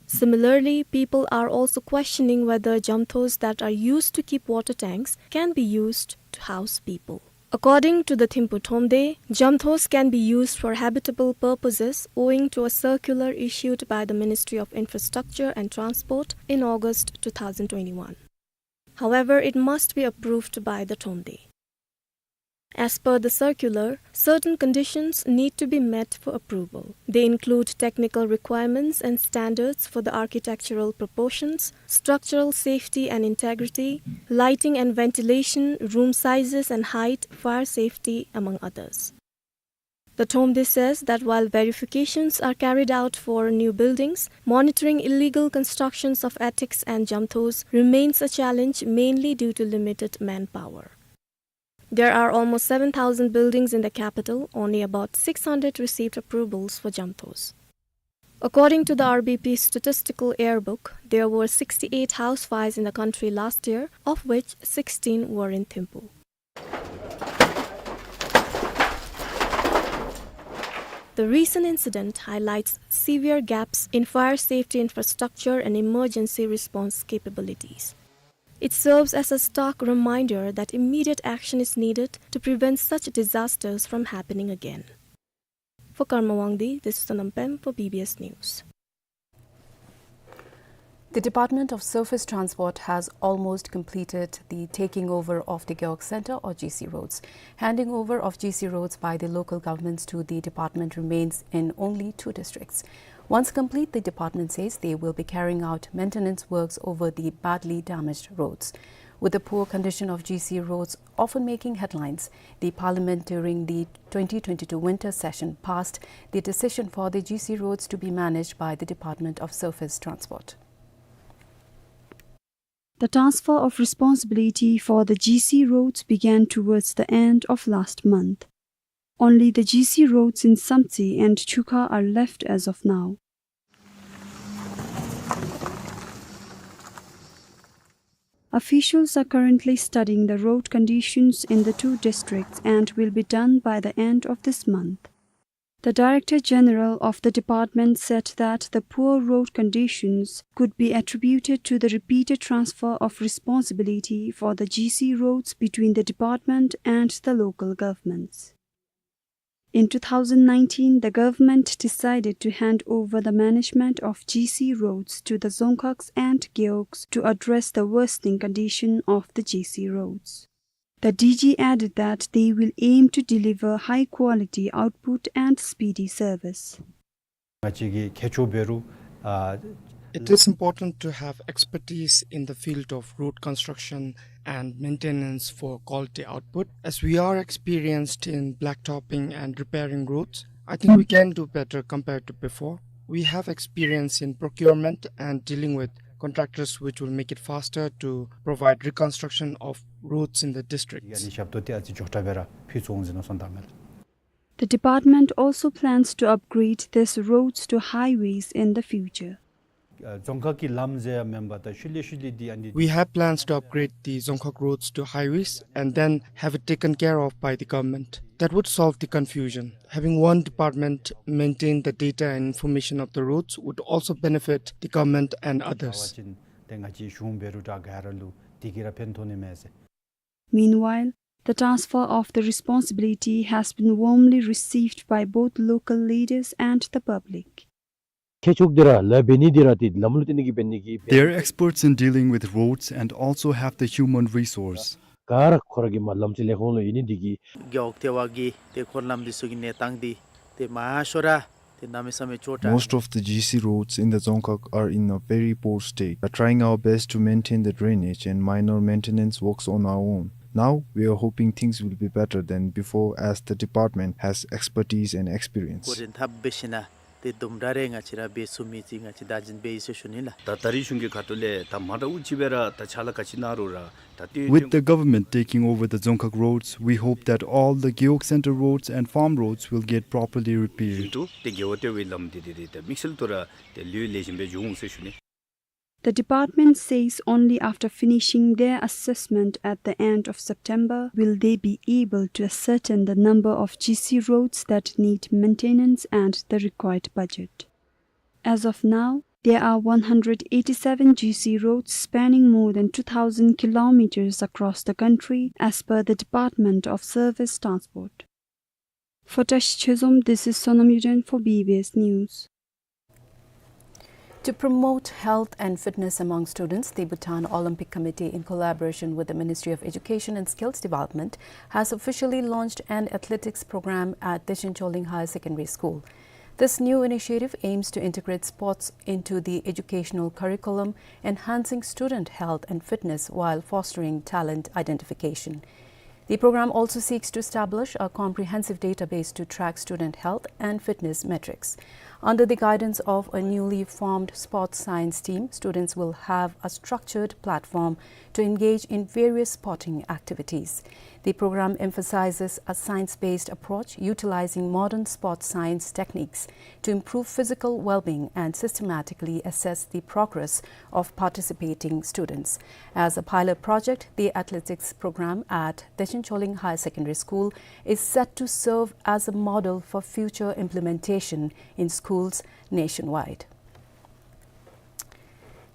Similarly, people are also questioning whether jamthos that are used to keep water tanks can be used to house people. According to the Thimphu Thromde, jamthos can be used for habitable purposes owing to a circular issued by the Ministry of Infrastructure and Transport in August two thousand twenty-one. However, it must be approved by the Thromde. As per the circular, certain conditions need to be met for approval. They include technical requirements and standards for the architectural proportions, structural safety and integrity, lighting and ventilation, room sizes and height, fire safety, among others. The Thromde says that while verifications are carried out for new buildings, monitoring illegal constructions of attics and jamthos remains a challenge, mainly due to limited manpower. There are almost seven thousand buildings in the capital, only about six hundred received approvals for jamthos. According to the R B P Statistical Yearbook, there were sixty-eight house fires in the country last year, of which sixteen were in Thimphu. The recent incident highlights severe gaps in fire safety infrastructure and emergency response capabilities. It serves as a stark reminder that immediate action is needed to prevent such disasters from happening again. For Karma Wangdi, this is Sonam Pem for B B S News. The Department of Surface Transport has almost completed the taking over of the Gewog Center or G C roads. Handing over of G C roads by the local governments to the department remains in only two districts. Once complete, the department says they will be carrying out maintenance works over the badly damaged roads. With the poor condition of G C roads often making headlines, the Parliament during the twenty twenty-two winter session passed the decision for the G C roads to be managed by the Department of Surface Transport. The transfer of responsibility for the G C roads began towards the end of last month. Only the G C roads in Samtse and Chukha are left as of now. Officials are currently studying the road conditions in the two districts and will be done by the end of this month. The Director General of the department said that the poor road conditions could be attributed to the repeated transfer of responsibility for the G C roads between the department and the local governments. In two thousand nineteen, the government decided to hand over the management of G C roads to the Dzongkhags and Gewogs to address the worsening condition of the G C roads. The D G added that they will aim to deliver high quality output and speedy service. ང་བཅས་ཀྱི་ཁྱད་ཆོས་འབད་རུང་ཨ། It is important to have expertise in the field of road construction and maintenance for quality output. As we are experienced in blacktopping and repairing roads, I think we can do better compared to before. We have experience in procurement and dealing with contractors, which will make it faster to provide reconstruction of roads in the district. ཡ་ནི་ཞབས་ཏོག་འདི་ཨ་ཙི་མགྱོགས་དྲགས་སྦེ་ར་ཕུལ་ཚུགས་འོང་ཟེར་མནོ་བསམ་བཏངམ་མས་ལགས། The department also plans to upgrade these roads to highways in the future. ཨ་རྫོང་ཁག་གི་ལམ་ཟེར་ཡང་མེན་པར་ད་ཤུལ་ལས་ཤུལ་ལས་འདི་ཨ་ནི། We have plans to upgrade the Dzongkhag roads to highways and then have it taken care of by the government. That would solve the confusion. Having one department maintain the data and information of the roads would also benefit the government and others. ཨ་ཝ་ཅིན་ཏེ་ང་བཅས་གཞུང་འབད་རུང་དྲག་ག་ར་ལུ་དེ་གིས་ར་ཕན་ཐོགས་ནི་མས་ཟེར། Meanwhile, the transfer of the responsibility has been warmly received by both local leaders and the public. ཁྱད་ཆོས་འདི་ར་ལཱ་འབད་ནི་འདི་ར་ཏེ་ལམ་ལུ་བརྟེན་ནི་གི་འབད་ནི་གི། They are experts in dealing with roads and also have the human resource. ག་ར་ཁོ་ར་གི་མ་ལམ་རྩིས་ལས་ཁུངས་ལུ་ཨིན་ནི་འདི་གིས། རྒེད་འོག་ལྟེ་བ་གི་ཏེ་འཁོར་ལམ་འདི་ཚུ་གི་གནས་སྟངས་འདི་ཏེ་མང་ཤོས་ར་ཏེ་གནམ་མེད་ས་མེད་སྐྱོ་དྲགས། Most of the G C roads in the Dzongkhag are in a very poor state. We are trying our best to maintain the drainage and minor maintenance works on our own. Now, we are hoping things will be better than before as the department has expertise and experience. འགོ་འདྲེན་འཐབ་འབད་ཞིན་ན་ཏེ་དུམ་གྲ་རེ་ང་བཅས་ར་འབད་ཚུགས་མི་ཅིག་ང་བཅས་བདག་འཛིན་འབད་ཡི་ཟེར་ཞུ་ནི་ལགས། ད་ད་རིས་གཞུང་གི་ཁ་ཐུག་ལས་ད་མ་འདྲཝ་ཅིག་སྦེ་ར་ད་ཕྱག་ལཱ་ག་ཅི་གནང་རུང་ར་ད་ཏེ། With the government taking over the Dzongkhag roads, we hope that all the Gewog Center roads and farm roads will get properly repaired. བཞིན་དུ་ཏེ་རྒེད་འོག་ལྟེ་བའི་ལམ་འདི་ཏེ་ཏེ་ད་དམིགས་བསལ་དུ་ར་ཏེ་ལུས་ལེགས་ཤོམ་སྦེ་འགྱོ་འོང་ཟེར་ཞུ་ནི། The department says only after finishing their assessment at the end of September will they be able to ascertain the number of G C roads that need maintenance and the required budget. As of now, there are one hundred eighty-seven G C roads spanning more than two thousand kilometers across the country, as per the Department of Surface Transport. For Tashi Chezom, this is Sonam Yuden for B B S News. To promote health and fitness among students, the Bhutan Olympic Committee, in collaboration with the Ministry of Education and Skills Development, has officially launched an athletics program at Dechen Choling Higher Secondary School. This new initiative aims to integrate sports into the educational curriculum, enhancing student health and fitness while fostering talent identification. The program also seeks to establish a comprehensive database to track student health and fitness metrics. Under the guidance of a newly formed sports science team, students will have a structured platform to engage in various sporting activities. The program emphasizes a science-based approach utilizing modern sports science techniques to improve physical well-being and systematically assess the progress of participating students. As a pilot project, the athletics program at Dechen Choling Higher Secondary School is set to serve as a model for future implementation in schools nationwide.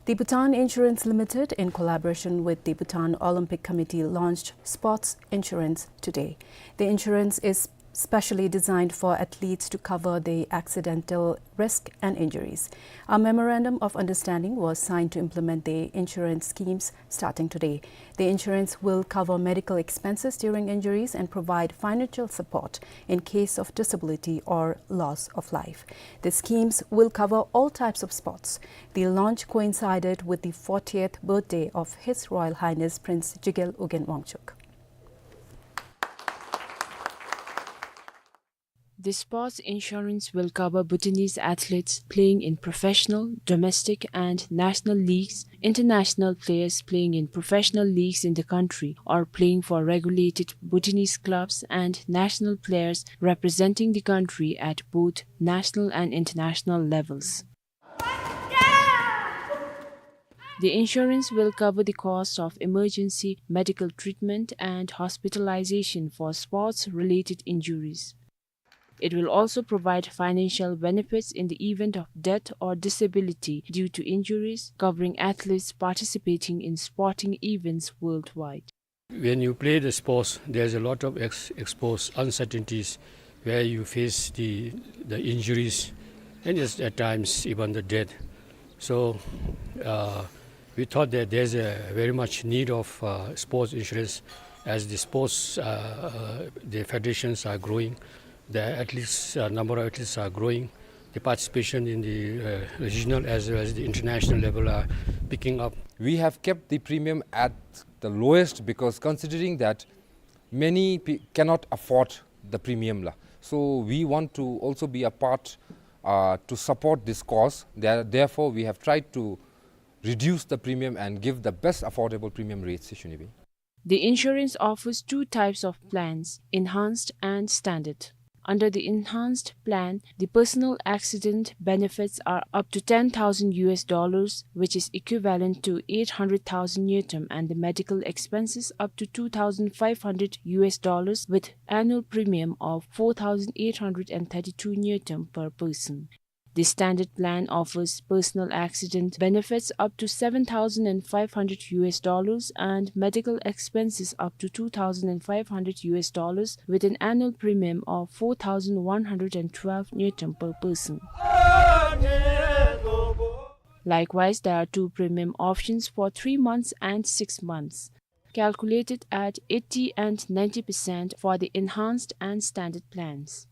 The Bhutan Insurance Limited, in collaboration with the Bhutan Olympic Committee, launched sports insurance today. The insurance is specially designed for athletes to cover the accidental risk and injuries. A memorandum of understanding was signed to implement the insurance schemes starting today. The insurance will cover medical expenses during injuries and provide financial support in case of disability or loss of life. The schemes will cover all types of sports. The launch coincided with the fortieth birthday of His Royal Highness Prince Jigel Ugyen Wangchuck. The sports insurance will cover Bhutanese athletes playing in professional, domestic, and national leagues, international players playing in professional leagues in the country or playing for regulated Bhutanese clubs, and national players representing the country at both national and international levels. The insurance will cover the cost of emergency medical treatment and hospitalization for sports-related injuries. It will also provide financial benefits in the event of death or disability due to injuries, covering athletes participating in sporting events worldwide. When you play the sports, there's a lot of ex-, exposed uncertainties where you face the, the injuries and, yes, at times even the death. So, uh, we thought that there's a very much need of, uh, sports insurance as the sports, uh, uh, the federations are growing, the athletes, uh, number of athletes are growing, the participation in the, uh, regional as well as the international level are picking up. We have kept the premium at the lowest because considering that many pe-, cannot afford the premium la. So we want to also be a part, uh, to support this cause. There-, therefore, we have tried to reduce the premium and give the best affordable premium rates, Shunibi. The insurance offers two types of plans, enhanced and standard. Under the enhanced plan, the personal accident benefits are up to ten thousand U S dollars, which is equivalent to eight hundred thousand ngultrum, and the medical expenses up to two thousand five hundred U S dollars, with annual premium of four thousand eight hundred and thirty-two ngultrum per person. The standard plan offers personal accident benefits up to seven thousand five hundred U S dollars and medical expenses up to two thousand five hundred U S dollars, with an annual premium of four thousand one hundred and twelve ngultrum per person. Likewise, there are two premium options for three months and six months, calculated at eighty and ninety percent for the enhanced and standard plans.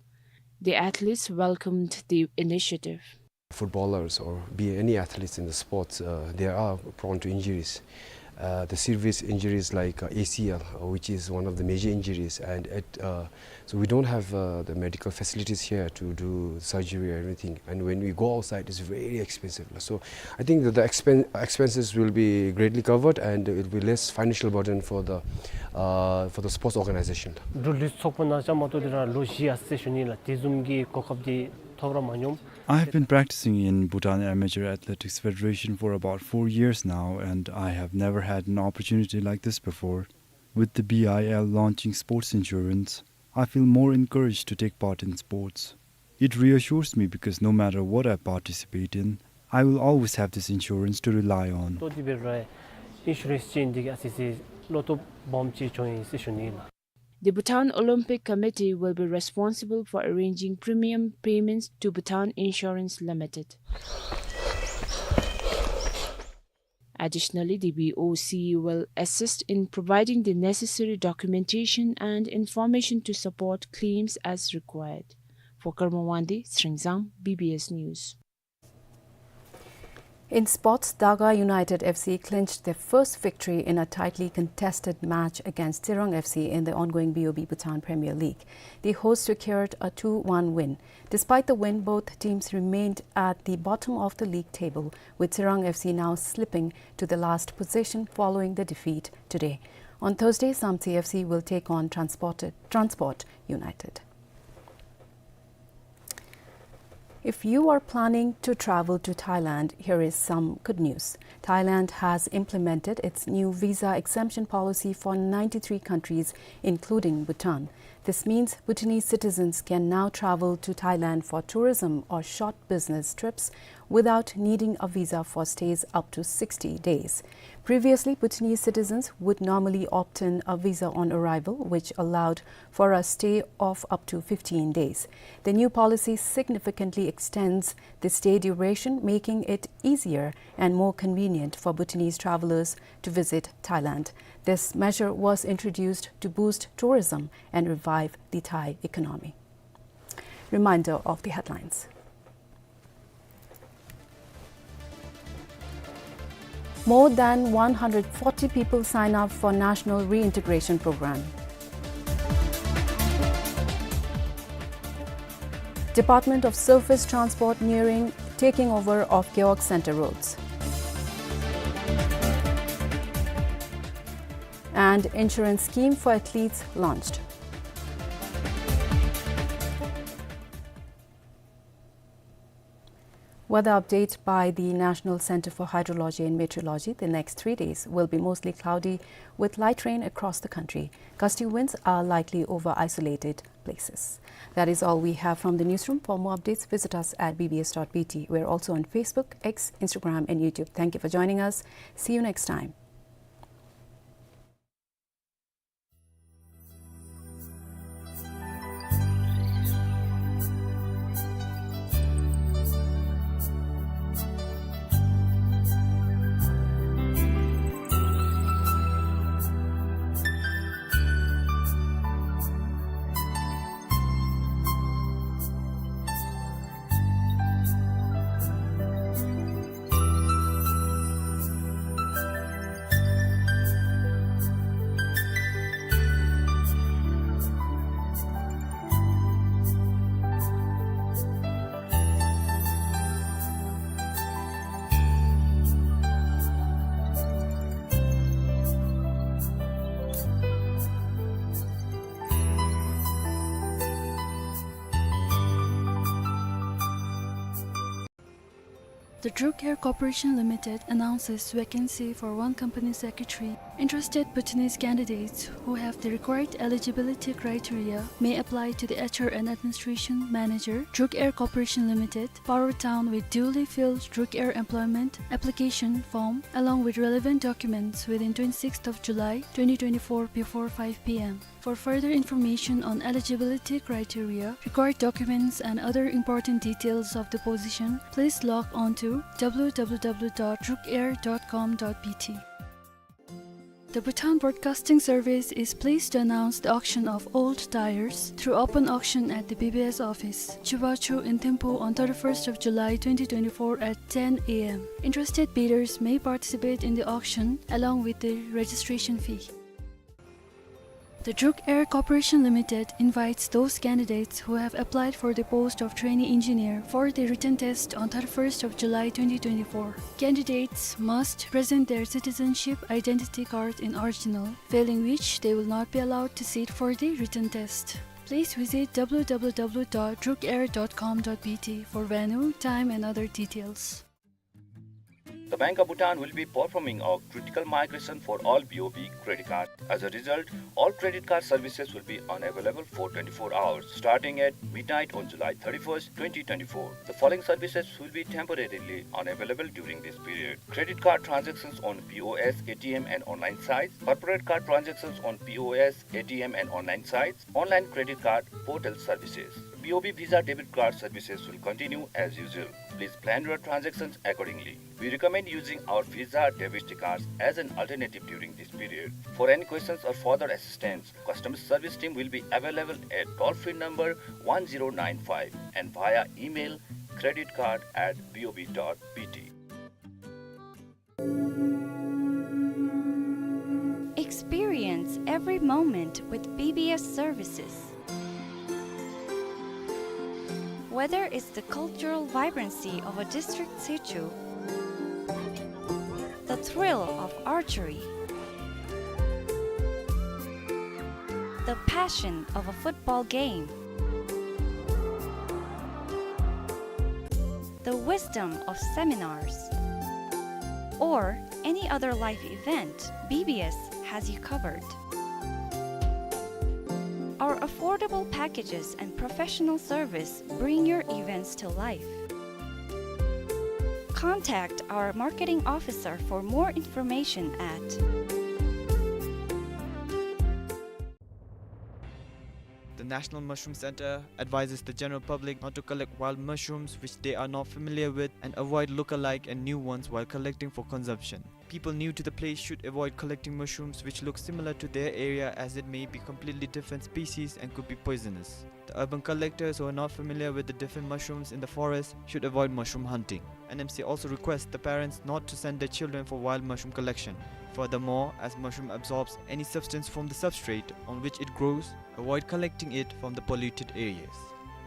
The athletes welcomed the initiative. Footballers or be any athletes in the sports, uh, they are prone to injuries. Uh, the serious injuries like, uh, A C L, uh, which is one of the major injuries, and at, uh, so we don't have, uh, the medical facilities here to do surgery or anything. And when we go outside, it's very expensive. So I think that the expen-, expenses will be greatly covered, and it will be less financial burden for the, uh, for the sports organization. འབྲུག་ལུས་ཚོགས་པ་ནང་བཅའ་མར་གཏོགས་ཏེ་ར་ལོ་བཞི་ཡར་སོ་ཅི་ཞུ་ནི་ལགས། དེ་བཟུམ་གྱི་གོ་སྐབས་འདི་ཐོབ་ར་མ་མྱོང་། I have been practicing in Bhutan Amateur Athletics Federation for about four years now, and I have never had an opportunity like this before. With the B I L launching sports insurance, I feel more encouraged to take part in sports. It reassures me because no matter what I participate in, I will always have this insurance to rely on. ཏོག་ཏོ་འབད་རུང་ཨིན་ཤུ་རེནསི་ཅིག་འདི་གིས་ཨ་ཙི་ཅིག་བློ་སྟོབས་སྦོམ་ཅིག་བྱུང་ཡི་ཟེར་ཞུ་ནི་ལགས། The Bhutan Olympic Committee will be responsible for arranging premium payments to Bhutan Insurance Limited. Additionally, the B O C will assist in providing the necessary documentation and information to support claims as required. For Karma Wangdi, Sringzang, B B S News. In sports, Daga United F C clinched their first victory in a tightly contested match against Tsirang F C in the ongoing B O B Bhutan Premier League. The hosts secured a two one win. Despite the win, both teams remained at the bottom of the league table, with Tsirang F C now slipping to the last position following the defeat today. On Thursday, Samtse F C will take on Transport, Transport United. If you are planning to travel to Thailand, here is some good news. Thailand has implemented its new visa exemption policy for ninety-three countries, including Bhutan. This means Bhutanese citizens can now travel to Thailand for tourism or short business trips without needing a visa for stays up to sixty days. Previously, Bhutanese citizens would normally obtain a visa on arrival, which allowed for a stay of up to fifteen days. The new policy significantly extends the stay duration, making it easier and more convenient for Bhutanese travelers to visit Thailand. This measure was introduced to boost tourism and revive the Thai economy. Reminder of the headlines. More than one hundred forty people sign up for National Reintegration Program. Department of Surface Transport nearing taking over of Gewog Center roads. And insurance scheme for athletes launched. Weather update by the National Center for Hydrology and Meteorology. The next three days will be mostly cloudy with light rain across the country. Gusty winds are likely over isolated places. That is all we have from the newsroom. For more updates, visit us at B B S dot B T. We're also on Facebook, X, Instagram, and YouTube. Thank you for joining us. See you next time. The Druk Air Corporation Limited announces vacancy for one company secretary. Interested Bhutanese candidates who have the required eligibility criteria may apply to the H R and Administration Manager, Druk Air Corporation Limited, Paro Town, with duly filled Druk Air employment application form along with relevant documents within twenty-sixth of July twenty twenty-four before five P M. For further information on eligibility criteria, required documents, and other important details of the position, please log on to W W W dot druk air dot com dot B T. The Bhutan Broadcasting Service is pleased to announce the auction of old tires through open auction at the B B S office, Chubachu in Thimphu on thirty-first of July twenty twenty-four at ten A M. Interested bidders may participate in the auction along with the registration fee. The Druk Air Corporation Limited invites those candidates who have applied for the post of trainee engineer for the written test on thirty-first of July twenty twenty-four. Candidates must present their citizenship identity card in original, failing which they will not be allowed to sit for the written test. Please visit W W W dot druk air dot com dot B T for venue, time and other details. The Bank of Bhutan will be performing a critical migration for all B O B credit cards. As a result, all credit card services will be unavailable for twenty-four hours, starting at midnight on July thirty-first, twenty twenty-four. The following services will be temporarily unavailable during this period: credit card transactions on P O S, A T M, and online sites, corporate card transactions on P O S, A T M, and online sites, online credit card portal services. B O B Visa debit card services will continue as usual. Please plan your transactions accordingly. We recommend using our Visa debit cards as an alternative during this period. For any questions or further assistance, customer service team will be available at toll-free number one zero nine five and via email credit card at B O B dot B T. Experience every moment with B B S services. Whether it's the cultural vibrancy of a district situ, the thrill of archery, the passion of a football game, the wisdom of seminars, or any other life event, B B S has you covered. Our affordable packages and professional service bring your events to life. Contact our marketing officer for more information at The National Mushroom Center advises the general public not to collect wild mushrooms which they are not familiar with and avoid look-alike and new ones while collecting for consumption. People new to the place should avoid collecting mushrooms which look similar to their area, as it may be completely different species and could be poisonous. The urban collectors who are not familiar with the different mushrooms in the forest should avoid mushroom hunting. N M C also requests the parents not to send their children for wild mushroom collection. Furthermore, as mushroom absorbs any substance from the substrate on which it grows, avoid collecting it from the polluted areas.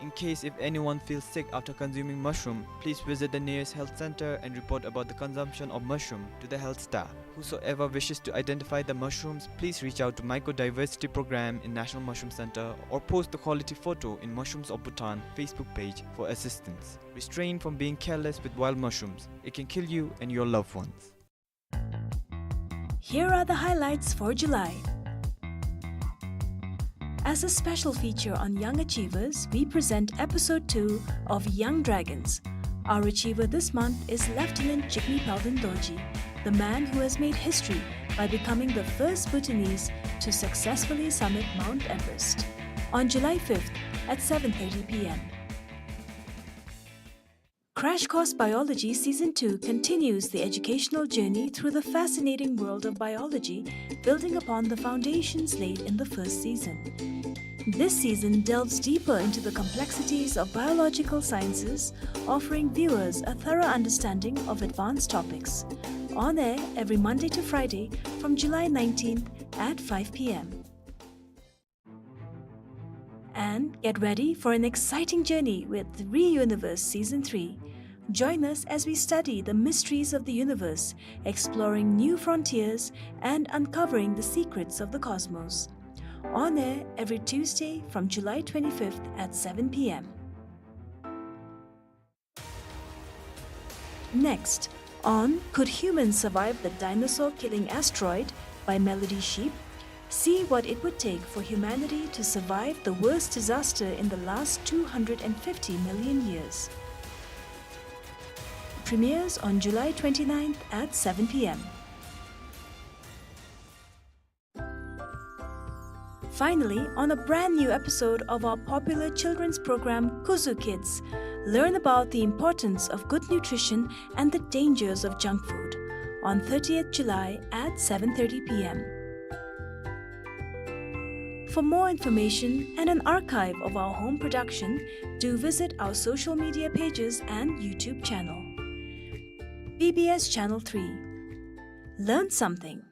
In case if anyone feels sick after consuming mushroom, please visit the nearest health center and report about the consumption of mushroom to the health staff. Whosoever wishes to identify the mushrooms, please reach out to Mycodiversity Program in National Mushroom Center or post the quality photo in Mushrooms of Bhutan Facebook page for assistance. Restrain from being careless with wild mushrooms. It can kill you and your loved ones. Here are the highlights for July. As a special feature on young achievers, we present episode two of Young Dragons. Our achiever this month is Lieutenant Jigme Palden Dorji, the man who has made history by becoming the first Bhutanese to successfully summit Mount Everest. On July fifth at seven thirty p m. Crash Course Biology Season two continues the educational journey through the fascinating world of biology, building upon the foundations laid in the first season. This season delves deeper into the complexities of biological sciences, offering viewers a thorough understanding of advanced topics. On air every Monday to Friday from July nineteenth at five p m. And get ready for an exciting journey with Re-Universe Season three. Join us as we study the mysteries of the universe, exploring new frontiers and uncovering the secrets of the cosmos. On air every Tuesday from July twenty-fifth at seven p m. Next, on Could Humans Survive the Dinosaur Killing Asteroid by Melody Sheep, see what it would take for humanity to survive the worst disaster in the last two hundred and fifty million years. Premieres on July twenty-ninth at seven p m. Finally, on a brand new episode of our popular children's program, Kuzu Kids, learn about the importance of good nutrition and the dangers of junk food on thirtieth July at seven thirty p m. For more information and an archive of our home production, do visit our social media pages and YouTube channel. B B S Channel three. Learn something.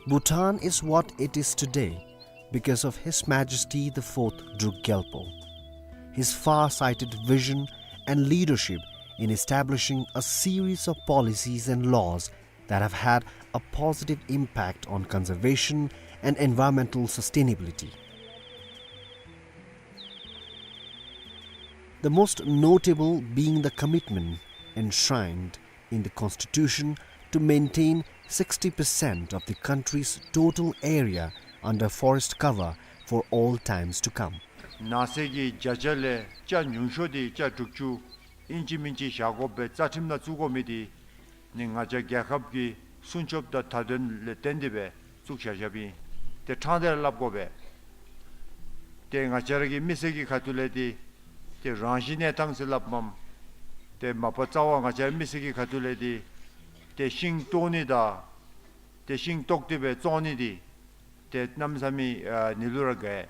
Bhutan is what it is today because of His Majesty the Fourth Druk Gyalpo. His far-sighted vision and leadership in establishing a series of policies and laws that have had a positive impact on conservation and environmental sustainability. The most notable being the commitment enshrined in the Constitution to maintain sixty percent of the country's total area under forest cover for all times to come. ནགས་ཚལ་གྱི་བརྒྱ་ཆ་ལས་ཆ་ཉུང་ཤོས་འདི་ཆ་དྲུག་ཅུ་ཨིན་ཅི་མིན་ཅི་བཞག་དགོ་པའི་རྩ་ཁྲིམས་ནང་བཙུགས་དགོ་མི་འདི་ ནི་ང་བཅས་རྒྱལ་ཁབ་ཀྱི་སྲུང་སྐྱོབ་དང་མཐའ་དོན་ལས་བརྟེན་ཏེ་སྦེ་བཙུགས་བཞག་བཞགཔ་ཨིན། ཏེ་ཕྲང་སྟེ་ར་སླབ་དགོ་པས། ཏེ་ང་བཅས་ར་གི་མི་སེར་གྱི་ཁ་ཐུག་ལས་འདི་ཏེ་རང་བཞིན་གནས་སྟངས་ཟེར་སླབ་མས། ཏེ་མ་པ་རྩ་བ་ང་བཅས་ར་མི་སེར་གྱི་ཁ་ཐུག་ལས་འདི་ཏེ་ཤིང་བཏོག་ནི་དང་ཏེ་ཤིང་བཏོག་སྟེ་སྦེ་བཙོང་ནི་འདི་ཏེ་གནམ་མེད་ས་མེད་ཨ་ནི་ལུ་ར་དགའ།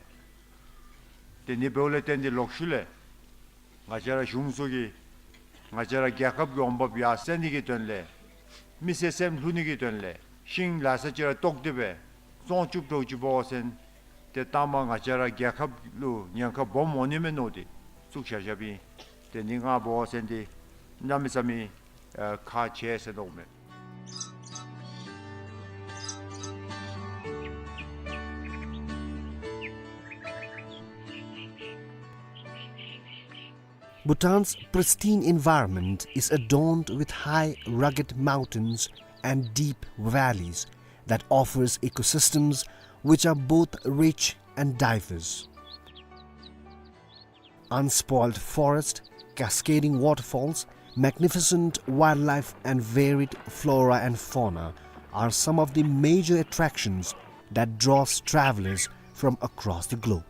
ཏེ་ནི་འབདཝ་ལས་བརྟེན་ཏེ་ལོག་ཤུལ་ལས་ང་བཅས་ར་གཞུང་ཚོགས་ཀྱིས་ང་བཅས་ར་རྒྱལ་ཁབ་ཀྱི་འོང་འབབ་ཡར་སེང་ནི་གི་དོན་ལས་མི་སེར་སེམས་ལྷོད་ནི་གི་དོན་ལས་ཤིང་ལ་ས་ཅིག་ར་བཏོག་སྟེ་སྦེ་བཙོང་བཅུག་འདྲཝ་ཅིག་འབད་བ་ཅིན་ཏེ་ལྟ་མ་ང་བཅས་ར་རྒྱལ་ཁབ་ལུ་ཉེན་ཁ་སྦོམ་འོང་ནི་མས་མནོ་སྟེ་བཙུགས་བཞག་བཞགཔ་ཨིན། ཏེ་ནི་ང་འབད་བ་ཅིན་འདི་གནམ་མེད་ས་མེད་ཨ་ཁག་ཆེ་ཟེར་མནོཝ་མས། Bhutan's pristine environment is adorned with high, rugged mountains and deep valleys that offers ecosystems which are both rich and diverse. Unspoiled forest, cascading waterfalls, magnificent wildlife and varied flora and fauna are some of the major attractions that draws travelers from across the globe.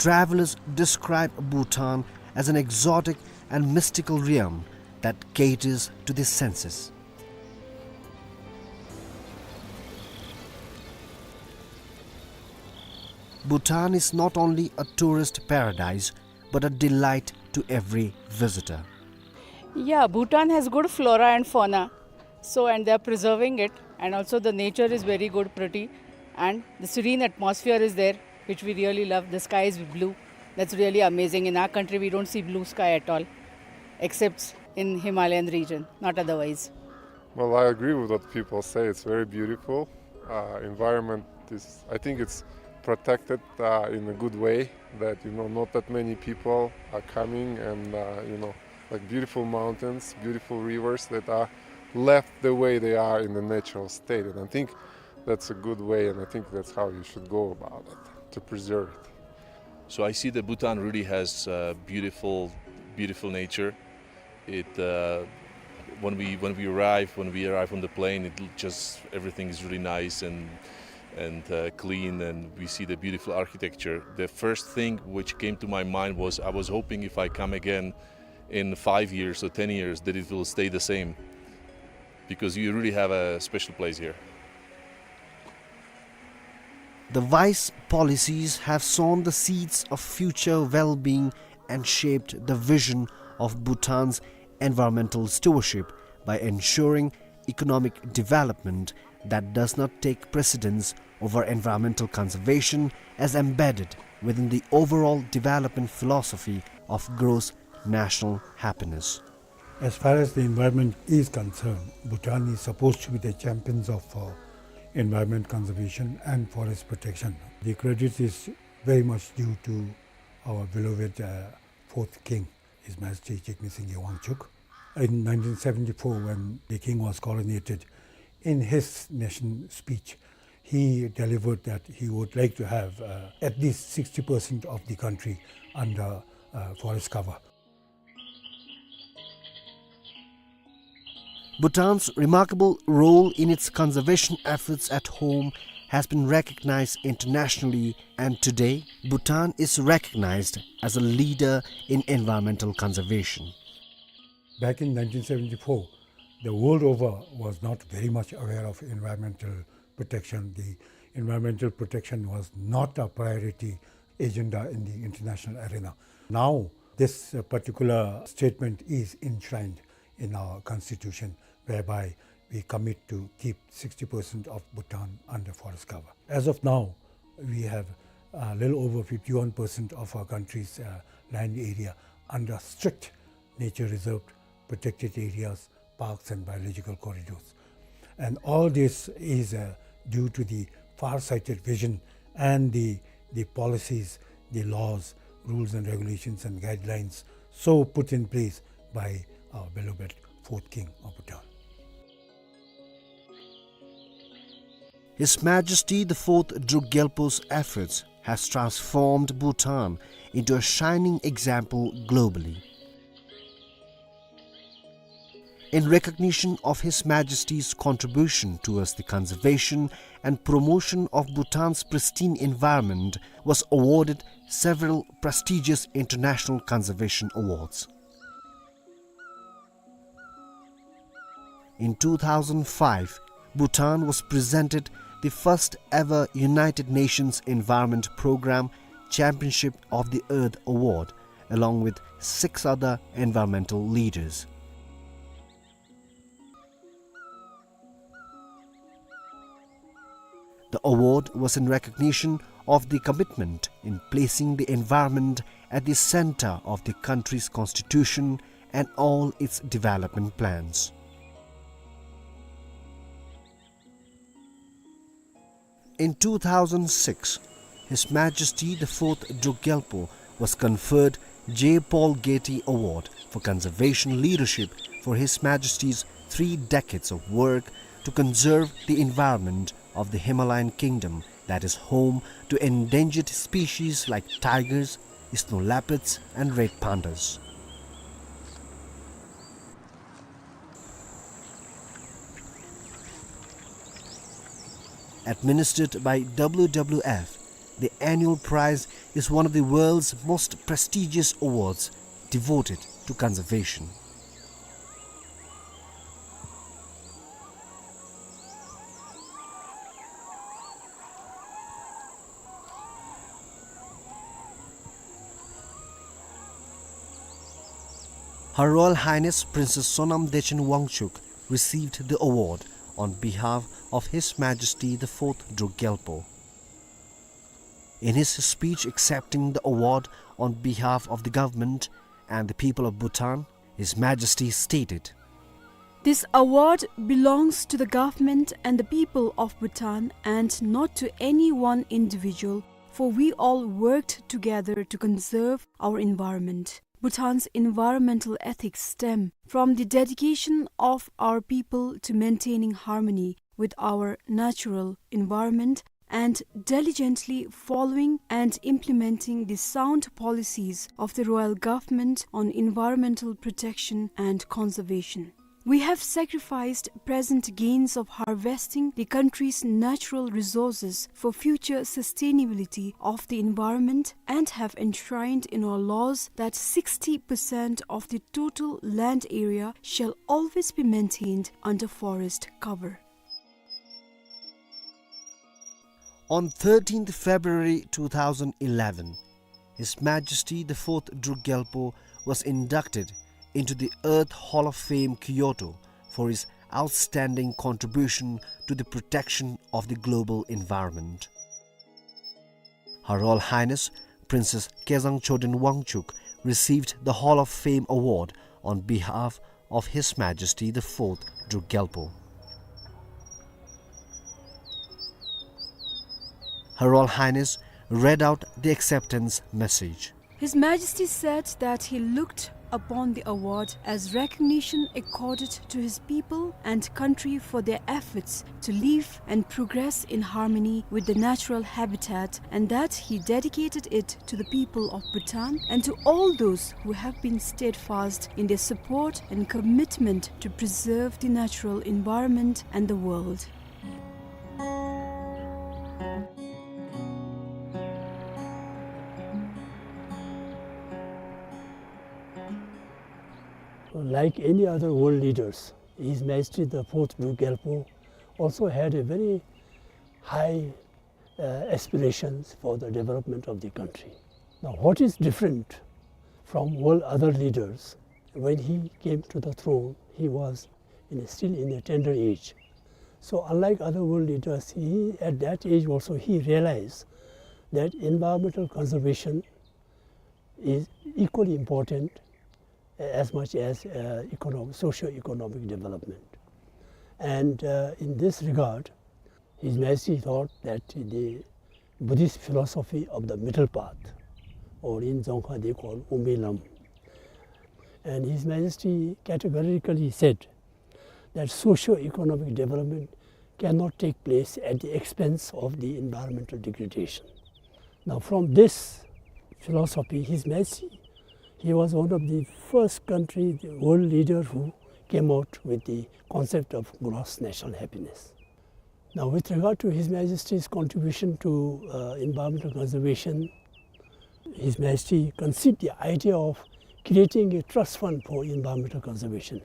Travelers describe Bhutan as an exotic and mystical realm that caters to the senses. Bhutan is not only a tourist paradise, but a delight to every visitor. Yeah, Bhutan has good flora and fauna. So, and they are preserving it, and also the nature is very good, pretty, and the serene atmosphere is there, which we really love. The sky is blue. That's really amazing. In our country, we don't see blue sky at all, except in Himalayan region, not otherwise. Well, I agree with what people say. It's very beautiful. Uh, environment is, I think it's protected, uh, in a good way, that, you know, not that many people are coming and, uh, you know, like, beautiful mountains, beautiful rivers that are left the way they are in the natural state. And I think that's a good way, and I think that's how you should go about it, to preserve it. So I see that Bhutan really has, uh, beautiful, beautiful nature. It, uh, when we, when we arrive, when we arrive on the plane, it l-, just, everything is really nice and, and, uh, clean, and we see the beautiful architecture. The first thing which came to my mind was, I was hoping if I come again in five years or ten years that it will stay the same, because you really have a special place here. The wise policies have sown the seeds of future well-being and shaped the vision of Bhutan's environmental stewardship by ensuring economic development that does not take precedence over environmental conservation, as embedded within the overall development philosophy of gross national happiness. As far as the environment is concerned, Bhutan is supposed to be the champions of, uh, environment conservation and forest protection. The credit is very much due to our beloved, uh, fourth king, His Majesty Jigme Singye Wangchuck. In nineteen seventy-four, when the king was coronated, in his nation speech, he delivered that he would like to have, uh, at least sixty percent of the country under, uh, forest cover. Bhutan's remarkable role in its conservation efforts at home has been recognized internationally, and today, Bhutan is recognized as a leader in environmental conservation. Back in nineteen seventy-four, the world over was not very much aware of environmental protection. The environmental protection was not a priority agenda in the international arena. Now, this, uh, particular statement is enshrined in our constitution, whereby we commit to keep sixty percent of Bhutan under forest cover. As of now, we have a little over fifty-one percent of our country's, uh, land area under strict nature reserve, protected areas, parks and biological corridors. And all this is, uh, due to the far-sighted vision and the, the policies, the laws, rules and regulations and guidelines so put in place by our beloved fourth king of Bhutan. His Majesty the Fourth Druk Gyalpo's efforts has transformed Bhutan into a shining example globally. In recognition of His Majesty's contribution towards the conservation and promotion of Bhutan's pristine environment, was awarded several prestigious international conservation awards. In two thousand five, Bhutan was presented the first ever United Nations Environment Programme Championship of the Earth Award, along with six other environmental leaders. The award was in recognition of the commitment in placing the environment at the center of the country's constitution and all its development plans. In two thousand six, His Majesty the Fourth Druk Gyalpo was conferred J. Paul Getty Award for Conservation Leadership for His Majesty's three decades of work to conserve the environment of the Himalayan kingdom that is home to endangered species like tigers, snow leopards, and red pandas. Administered by W W F, the annual prize is one of the world's most prestigious awards devoted to conservation. Her Royal Highness Princess Sonam Dechen Wangchuck received the award on behalf of His Majesty the Fourth Druk Gyalpo. In his speech accepting the award on behalf of the government and the people of Bhutan, His Majesty stated, "This award belongs to the government and the people of Bhutan and not to any one individual, for we all worked together to conserve our environment. Bhutan's environmental ethics stem from the dedication of our people to maintaining harmony with our natural environment and diligently following and implementing the sound policies of the Royal Government on environmental protection and conservation. We have sacrificed present gains of harvesting the country's natural resources for future sustainability of the environment and have enshrined in our laws that sixty percent of the total land area shall always be maintained under forest cover." On thirteenth February two thousand eleven, His Majesty the Fourth Druk Gyalpo was inducted into the Earth Hall of Fame, Kyoto, for his outstanding contribution to the protection of the global environment. Her Royal Highness Princess Kezang Choden Wangchuck received the Hall of Fame award on behalf of His Majesty the Fourth Druk Gyalpo. Her Royal Highness read out the acceptance message. His Majesty said that he looked upon the award as recognition accorded to his people and country for their efforts to live and progress in harmony with the natural habitat, and that he dedicated it to the people of Bhutan and to all those who have been steadfast in their support and commitment to preserve the natural environment and the world. Like any other world leaders, His Majesty the Fourth Druk Gyalpo also had a very high, uh, aspirations for the development of the country. Now, what is different from all other leaders, when he came to the throne, he was in a, still in a tender age. So, unlike other world leaders, he, at that age also, he realized that environmental conservation is equally important as much as, uh, econo-, socio-economic development. And, uh, in this regard, His Majesty thought that the Buddhist philosophy of the middle path, or in Dzongkha they call Umbi Lam, and His Majesty categorically said that socio-economic development cannot take place at the expense of the environmental degradation. Now, from this philosophy, His Majesty, he was one of the first country, the world leader who came out with the concept of gross national happiness. Now, with regard to His Majesty's contribution to, uh, environmental conservation, His Majesty conceived the idea of creating a trust fund for environmental conservation.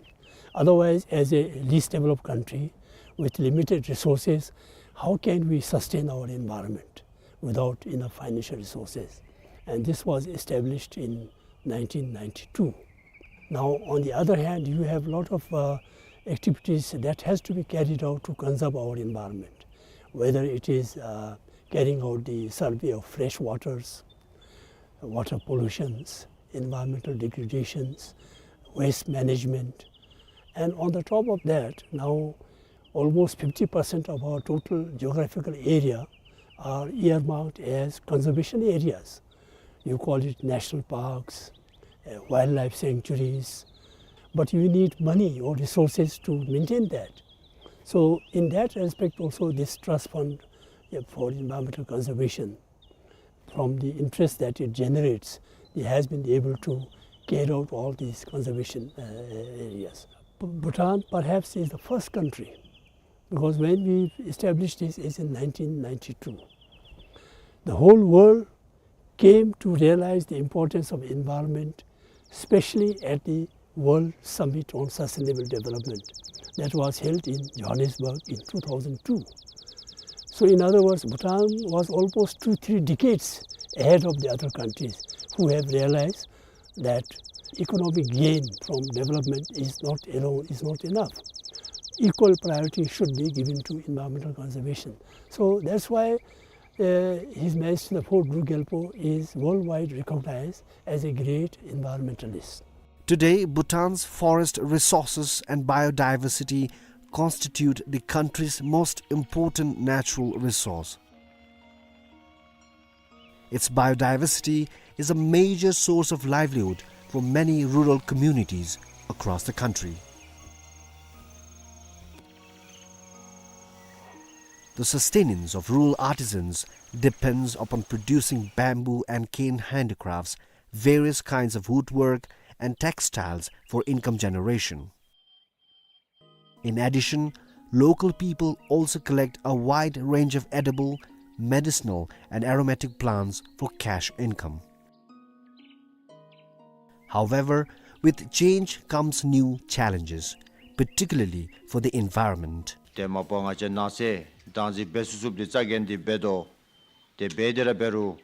Otherwise, as a least developed country with limited resources, how can we sustain our environment without enough financial resources? And this was established in nineteen ninety-two. Now, on the other hand, you have a lot of, uh, activities that has to be carried out to conserve our environment, whether it is, uh, carrying out the survey of fresh waters, water pollutions, environmental degradations, waste management. And on the top of that, now almost fifty percent of our total geographical area are earmarked as conservation areas. You call it national parks, uh, wildlife sanctuaries, but you need money or resources to maintain that. So in that respect also, this trust fund, uh, for environmental conservation, from the interest that it generates, it has been able to carry out all these conservation, uh, areas. B-, Bhutan perhaps is the first country, because when we established this is in nineteen ninety-two. The whole world came to realize the importance of environment, especially at the World Summit on Sustainable Development that was held in Johannesburg in two thousand two. So in other words, Bhutan was almost two, three decades ahead of the other countries who have realized that economic gain from development is not alone, is not enough. Equal priority should be given to environmental conservation. So that's why, uh, His Majesty the Fourth Druk Gyalpo is worldwide recognized as a great environmentalist. Today, Bhutan's forest resources and biodiversity constitute the country's most important natural resource. Its biodiversity is a major source of livelihood for many rural communities across the country. The sustenance of rural artisans depends upon producing bamboo and cane handicrafts, various kinds of woodwork, and textiles for income generation. In addition, local people also collect a wide range of edible, medicinal, and aromatic plants for cash income. However, with change comes new challenges, particularly for the environment. ཏེ་མ་པ་ང་བཅས་ནང་གསེས་བདག་འཛིན་འབད་ཚུགས་ཚུགསཔ་འདི་རྩ་འགེངས་ཏེ་འབད་དོ། ཏེ་འབད་དེ་ར་འབད་རུང་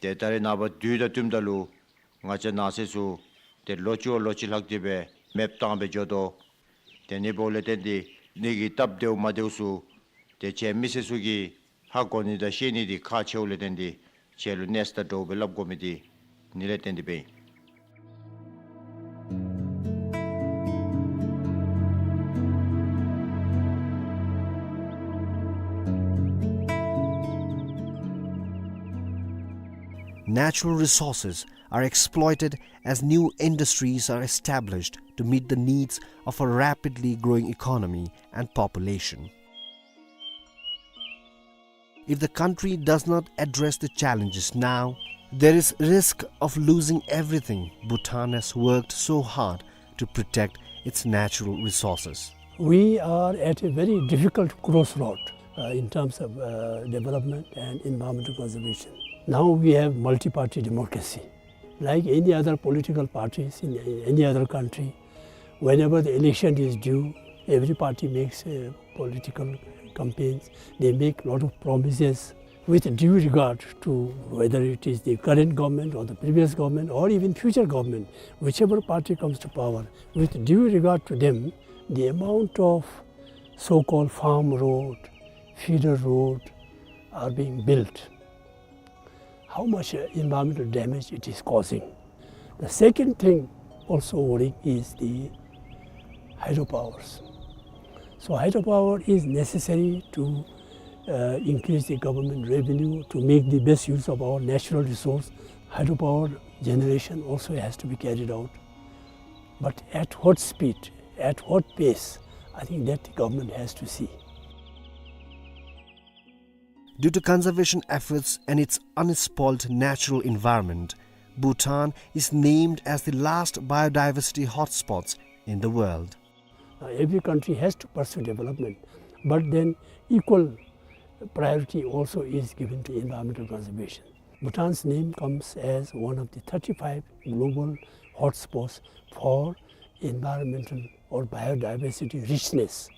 ཏེ་ད་རེས་ནངས་པ་དུས་དང་བསྟུནམ་ད་ལུ་ང་བཅས་ནང་གསེས་ཚུ་ཏེ་ལོ་གཅིག་བ་ལོ་གཅིག་ལྷག་སྟེ་སྦེ་མེདཔ་བཏང་སྦེ་འགྱོ་དོ། ཏེ་ཨ་ནི་འབདཝ་ལས་བརྟེན་ཏེ་ཨ་ནི་གི་སྟབས་བདེཝ་མ་བདེཝ་ཚུ་ཏེ་ཁྱེད་མི་སེར་ཚུ་གིས་ཧ་གོ་ནི་དང་ཤེས་ནི་འདི་ཁག་ཆེཝ་ལས་བརྟེན་ཏེ་ཁྱེད་ལུ་གནས་ཚུལ་དང་འདྲཝ་སྦེ་སླབ་དགོ་མི་འདི་ཨ་ནི་ལས་བརྟེན་ཏེ་སྦེ་ཨིན། Natural resources are exploited as new industries are established to meet the needs of a rapidly growing economy and population. If the country does not address the challenges now, there is risk of losing everything Bhutan has worked so hard to protect its natural resources. We are at a very difficult crossroad, uh, in terms of, uh, development and environmental conservation. Now we have multi-party democracy. Like any other political parties in any other country, whenever the election is due, every party makes, uh, political campaigns. They make lot of promises with due regard to whether it is the current government or the previous government or even future government, whichever party comes to power. With due regard to them, the amount of so-called farm road, feeder road are being built, how much, uh, environmental damage it is causing. The second thing also worrying is the hydropowers. So hydropower is necessary to, uh, increase the government revenue, to make the best use of our natural resource. Hydropower generation also has to be carried out. But at what speed, at what pace, I think that the government has to see. Due to conservation efforts and its unspoiled natural environment, Bhutan is named as the last biodiversity hotspots in the world. Uh, every country has to pursue development, but then equal priority also is given to environmental conservation. Bhutan's name comes as one of the thirty-five global hotspots for environmental or biodiversity richness.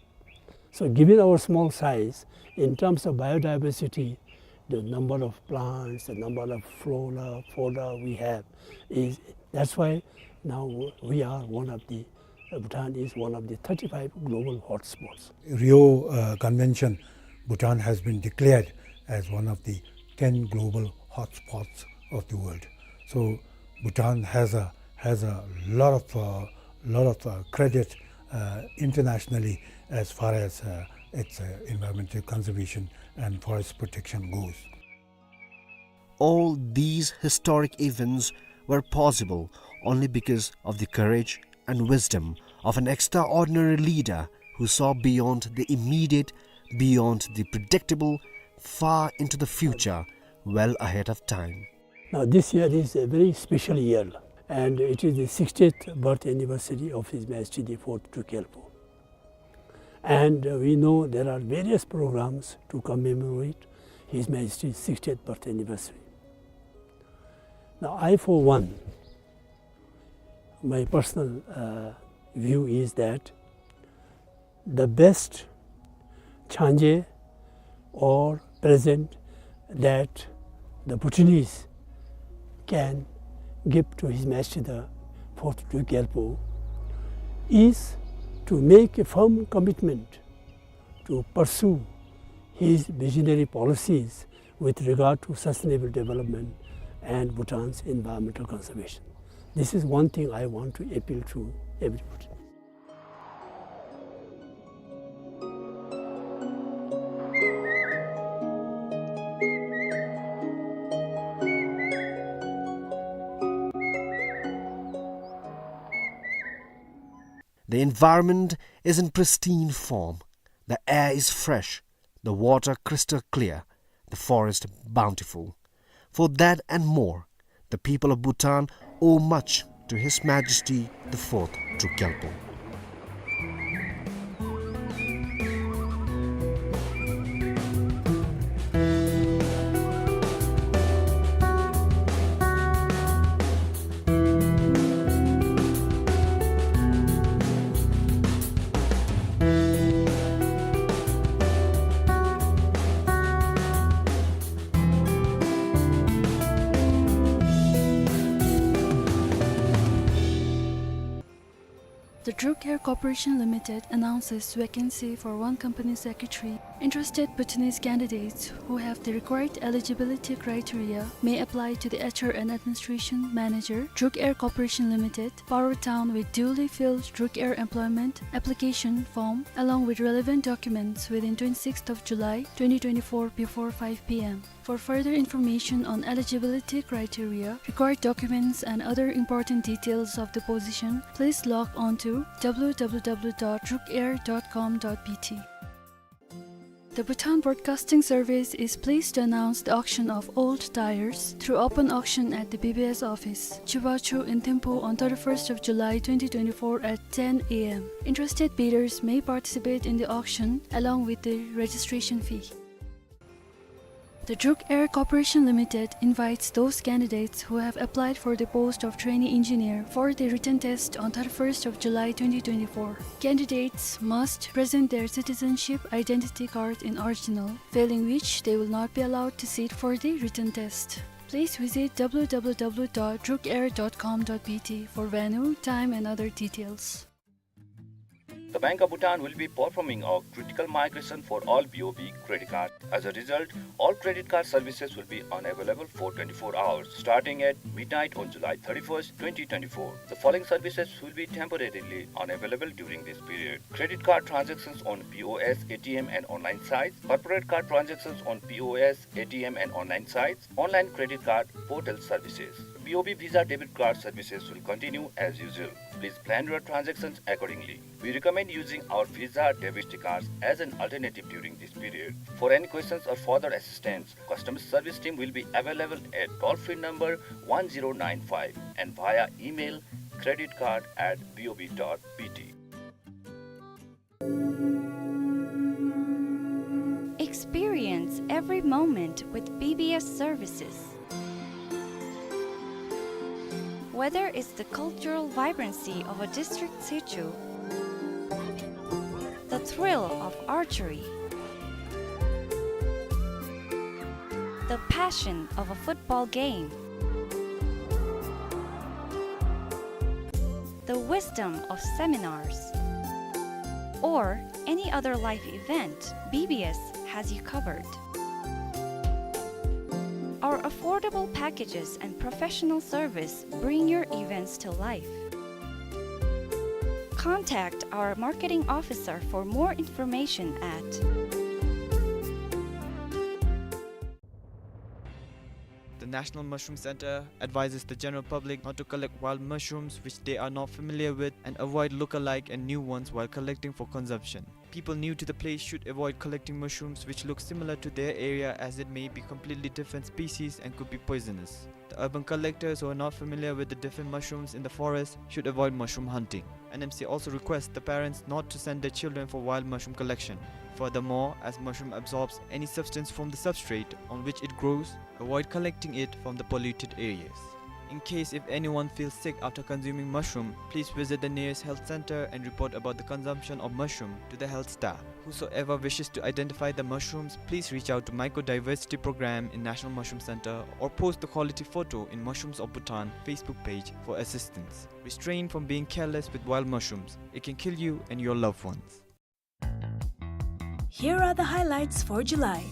So given our small size, in terms of biodiversity, the number of plants, the number of flora, fauna we have is, that's why now we are one of the, uh, Bhutan is one of the thirty-five global hotspots. Rio, uh, Convention, Bhutan has been declared as one of the ten global hotspots of the world. So Bhutan has a, has a lot of, uh, lot of, uh, credit, uh, internationally as far as, uh, its, uh, environmental conservation and forest protection goes. All these historic events were possible only because of the courage and wisdom of an extraordinary leader who saw beyond the immediate, beyond the predictable, far into the future, well ahead of time. Now, this year is a very special year, and it is the sixtieth birth anniversary of His Majesty the Fourth Druk Gyalpo. And, uh, we know there are various programs to commemorate His Majesty's sixtieth birth anniversary. Now, I, for one, my personal, uh, view is that the best changé or present that the Bhutanese can give to His Majesty the Fourth Druk Gyalpo is to make a firm commitment to pursue his visionary policies with regard to sustainable development and Bhutan's environmental conservation. This is one thing I want to appeal to everybody. The environment is in pristine form. The air is fresh, the water crystal clear, the forest bountiful. For that and more, the people of Bhutan owe much to His Majesty the Fourth Druk Gyalpo. The Druk Air Corporation Limited announces vacancy for one company secretary. Interested Bhutanese candidates who have the required eligibility criteria may apply to the H R and Administration Manager, Druk Air Corporation Limited, Paro Town, with duly filled Druk Air employment application form along with relevant documents within twenty-sixth of July twenty twenty-four before five P M. For further information on eligibility criteria, required documents, and other important details of the position, please log on to W W W dot druk air dot com dot B T. The Bhutan Broadcasting Service is pleased to announce the auction of old tires through open auction at the B B S office, Chubachu in Thimphu on thirty-first of July twenty twenty-four at ten A M. Interested bidders may participate in the auction along with the registration fee. The Druk Air Corporation Limited invites those candidates who have applied for the post of trainee engineer for the written test on thirty-first of July twenty twenty-four. Candidates must present their citizenship identity card in original, failing which they will not be allowed to sit for the written test. Please visit W W W dot druk air dot com dot B T for venue, time and other details. The Bank of Bhutan will be performing a critical migration for all B O B credit cards. As a result, all credit card services will be unavailable for twenty-four hours, starting at midnight on July thirty-first, twenty twenty-four. The following services will be temporarily unavailable during this period: credit card transactions on P O S, A T M, and online sites, corporate card transactions on P O S, A T M, and online sites, online credit card portal services. B O B Visa debit card services will continue as usual. Please plan your transactions accordingly. We recommend using our Visa debit cards as an alternative during this period. For any questions or further assistance, customer service team will be available at toll-free number one zero nine five and via email credit card at B O B dot B T. Experience every moment with B B S services. Whether it's the cultural vibrancy of a district situ, the thrill of archery, the passion of a football game, the wisdom of seminars, or any other life event, B B S has you covered. Our affordable packages and professional service bring your events to life. Contact our marketing officer for more information at The National Mushroom Center advises the general public not to collect wild mushrooms which they are not familiar with and avoid look-alike and new ones while collecting for consumption. People new to the place should avoid collecting mushrooms which look similar to their area, as it may be completely different species and could be poisonous. The urban collectors who are not familiar with the different mushrooms in the forest should avoid mushroom hunting. N M C also requests the parents not to send their children for wild mushroom collection. Furthermore, as mushroom absorbs any substance from the substrate on which it grows, avoid collecting it from the polluted areas. In case if anyone feels sick after consuming mushroom, please visit the nearest health center and report about the consumption of mushroom to the health staff. Whosoever wishes to identify the mushrooms, please reach out to Mycodiversity Program in National Mushroom Center or post the quality photo in Mushrooms of Bhutan Facebook page for assistance. Restrain from being careless with wild mushrooms. It can kill you and your loved ones. Here are the highlights for July.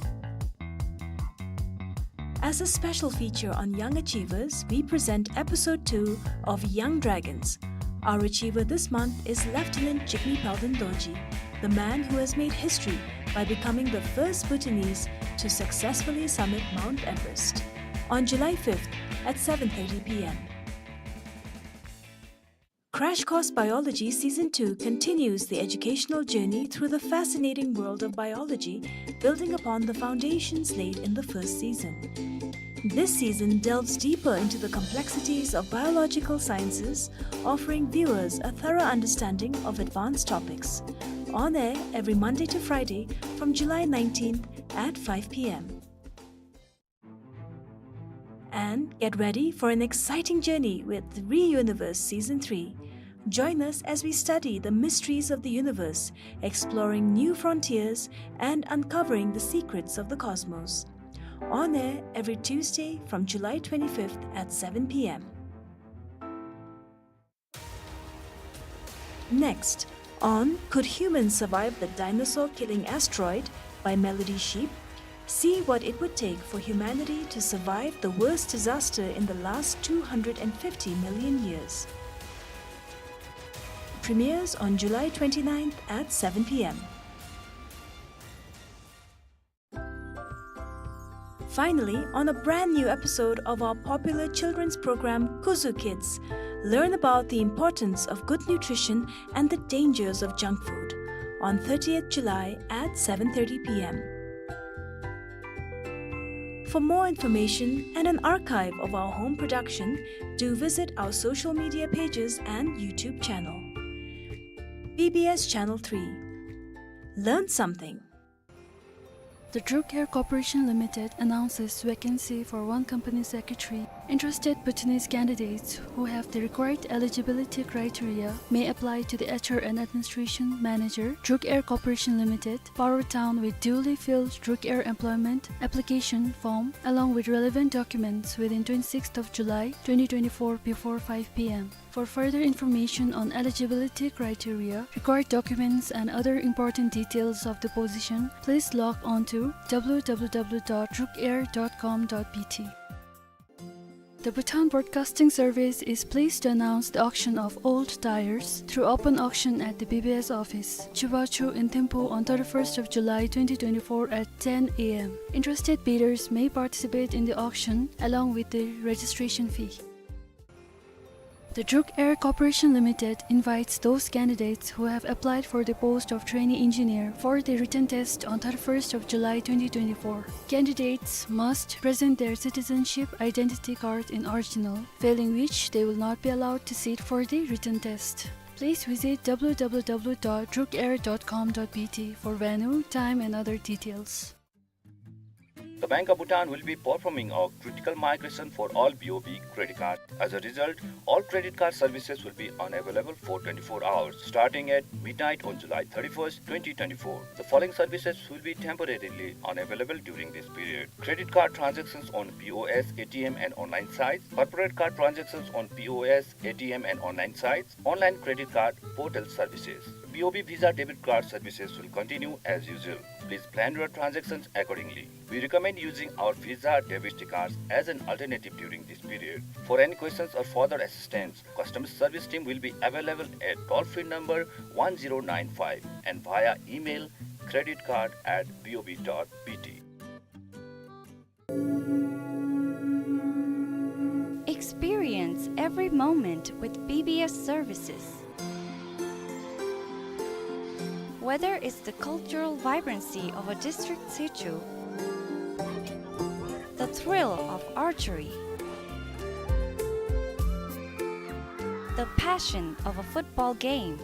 As a special feature on young achievers, we present episode two of Young Dragons. Our achiever this month is Lieutenant Jigme Palden Dorji, the man who has made history by becoming the first Bhutanese to successfully summit Mount Everest. On July fifth at seven thirty P M. Crash Course Biology Season two continues the educational journey through the fascinating world of biology, building upon the foundations laid in the first season. This season delves deeper into the complexities of biological sciences, offering viewers a thorough understanding of advanced topics. On air every Monday to Friday from July nineteenth at five P M. And get ready for an exciting journey with ReUniverse Season three. Join us as we study the mysteries of the universe, exploring new frontiers and uncovering the secrets of the cosmos. On air every Tuesday from July twenty-fifth at seven P M. Next, on Could Humans Survive the Dinosaur-Killing Asteroid by Melody Sheep, see what it would take for humanity to survive the worst disaster in the last two hundred and fifty million years. Premieres on July twenty-ninth at seven P M. Finally, on a brand new episode of our popular children's program, Kuzu Kids, learn about the importance of good nutrition and the dangers of junk food on thirtieth July at seven thirty P M. For more information and an archive of our home production, do visit our social media pages and YouTube channel. B B S Channel three. Learn something. The Druk Air Corporation Limited announces vacancy for one company secretary. Interested Bhutanese candidates who have the required eligibility criteria may apply to the H R and Administration Manager, Druk Air Corporation Limited, Paro Town, with duly filled Druk Air employment application form along with relevant documents within twenty-sixth of July twenty twenty-four before five P M. For further information on eligibility criteria, required documents and other important details of the position, please log on to W W W dot druk air dot com dot B T. The Bhutan Broadcasting Service is pleased to announce the auction of old tires through open auction at the B B S office, Chubachu in Thimphu on thirty-first of July twenty twenty-four at ten A M. Interested bidders may participate in the auction along with the registration fee. The Druk Air Corporation Limited invites those candidates who have applied for the post of trainee engineer for the written test on thirty-first of July twenty twenty-four. Candidates must present their citizenship identity card in original, failing which they will not be allowed to sit for the written test. Please visit w w w dot druk air dot com dot b t for venue, time and other details. The Bank of Bhutan will be performing a critical migration for all B O B credit cards. As a result, all credit card services will be unavailable for twenty-four hours, starting at midnight on July thirty-first, twenty twenty-four. The following services will be temporarily unavailable during this period: credit card transactions on P O S, A T M, and online sites, corporate card transactions on P O S, A T M, and online sites, online credit card portal services. B O B Visa debit card services will continue as usual. Please plan your transactions accordingly. We recommend using our Visa debit cards as an alternative during this period. For any questions or further assistance, customer service team will be available at toll-free number one zero nine five and via email credit card at B O B dot B T. Experience every moment with B B S services. Whether it's the cultural vibrancy of a district situ, the thrill of archery, the passion of a football game,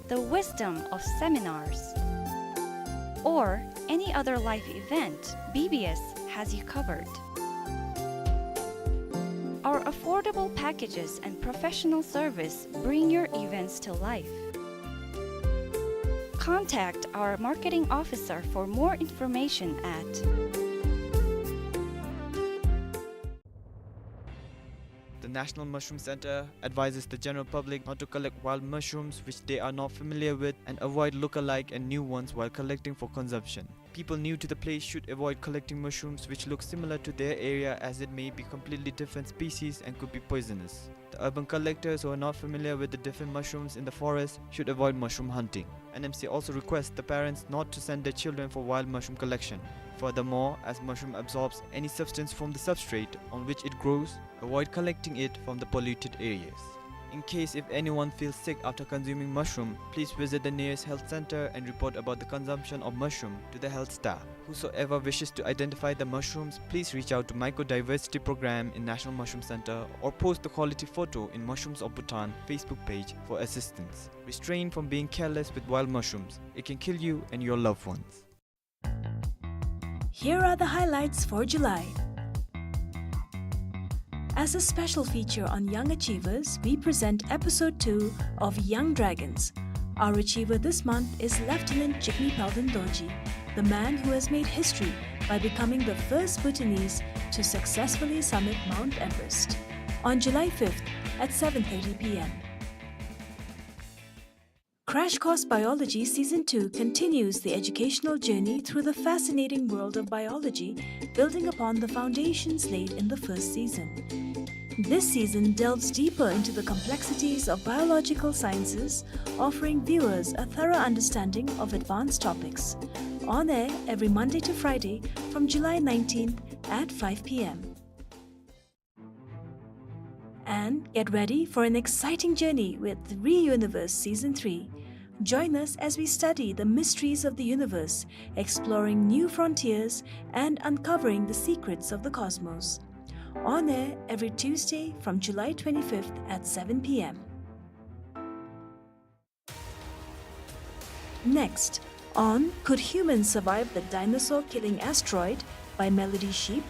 the wisdom of seminars, or any other life event, B B S has you covered. Our affordable packages and professional service bring your events to life. Contact our marketing officer for more information at The National Mushroom Center advises the general public not to collect wild mushrooms which they are not familiar with and avoid look-alike and new ones while collecting for consumption. People new to the place should avoid collecting mushrooms which look similar to their area, as it may be completely different species and could be poisonous. The urban collectors who are not familiar with the different mushrooms in the forest should avoid mushroom hunting. N M C also requests the parents not to send their children for wild mushroom collection. Furthermore, as mushroom absorbs any substance from the substrate on which it grows, avoid collecting it from the polluted areas. In case if anyone feels sick after consuming mushroom, please visit the nearest health center and report about the consumption of mushroom to the health staff. Whosoever wishes to identify the mushrooms, please reach out to Mycodiversity Program in National Mushroom Center or post the quality photo in Mushrooms of Bhutan Facebook page for assistance. Restrain from being careless with wild mushrooms. It can kill you and your loved ones. Here are the highlights for July. As a special feature on young achievers, we present episode two of Young Dragons. Our achiever this month is Lieutenant Jigme Palden Dorji, the man who has made history by becoming the first Bhutanese to successfully summit Mount Everest. On July fifth at seven thirty p m. Crash Course Biology Season two continues the educational journey through the fascinating world of biology, building upon the foundations laid in the first season. This season delves deeper into the complexities of biological sciences, offering viewers a thorough understanding of advanced topics. On air every Monday to Friday from July nineteenth at five p m. And get ready for an exciting journey with ReUniverse Season three. Join us as we study the mysteries of the universe, exploring new frontiers and uncovering the secrets of the cosmos. On air every Tuesday from July twenty-fifth at seven p m. Next, on Could Humans Survive the Dinosaur Killing Asteroid? By Melody Sheep,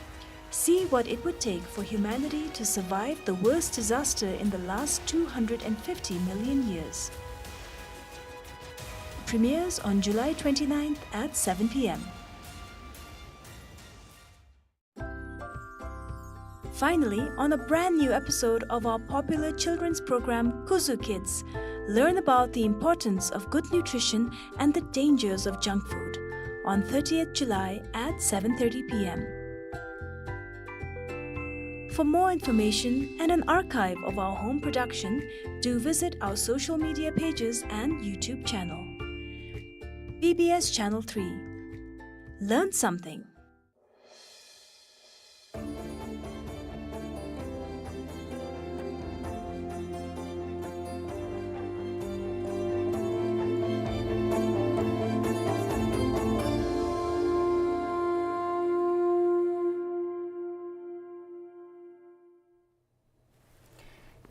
see what it would take for humanity to survive the worst disaster in the last two hundred and fifty million years. Premieres on July twenty-ninth at seven p m. Finally, on a brand new episode of our popular children's program, Kuzu Kids, learn about the importance of good nutrition and the dangers of junk food on thirtieth July at seven thirty p m. For more information and an archive of our home production, do visit our social media pages and YouTube channel. B B S Channel three. Learn something.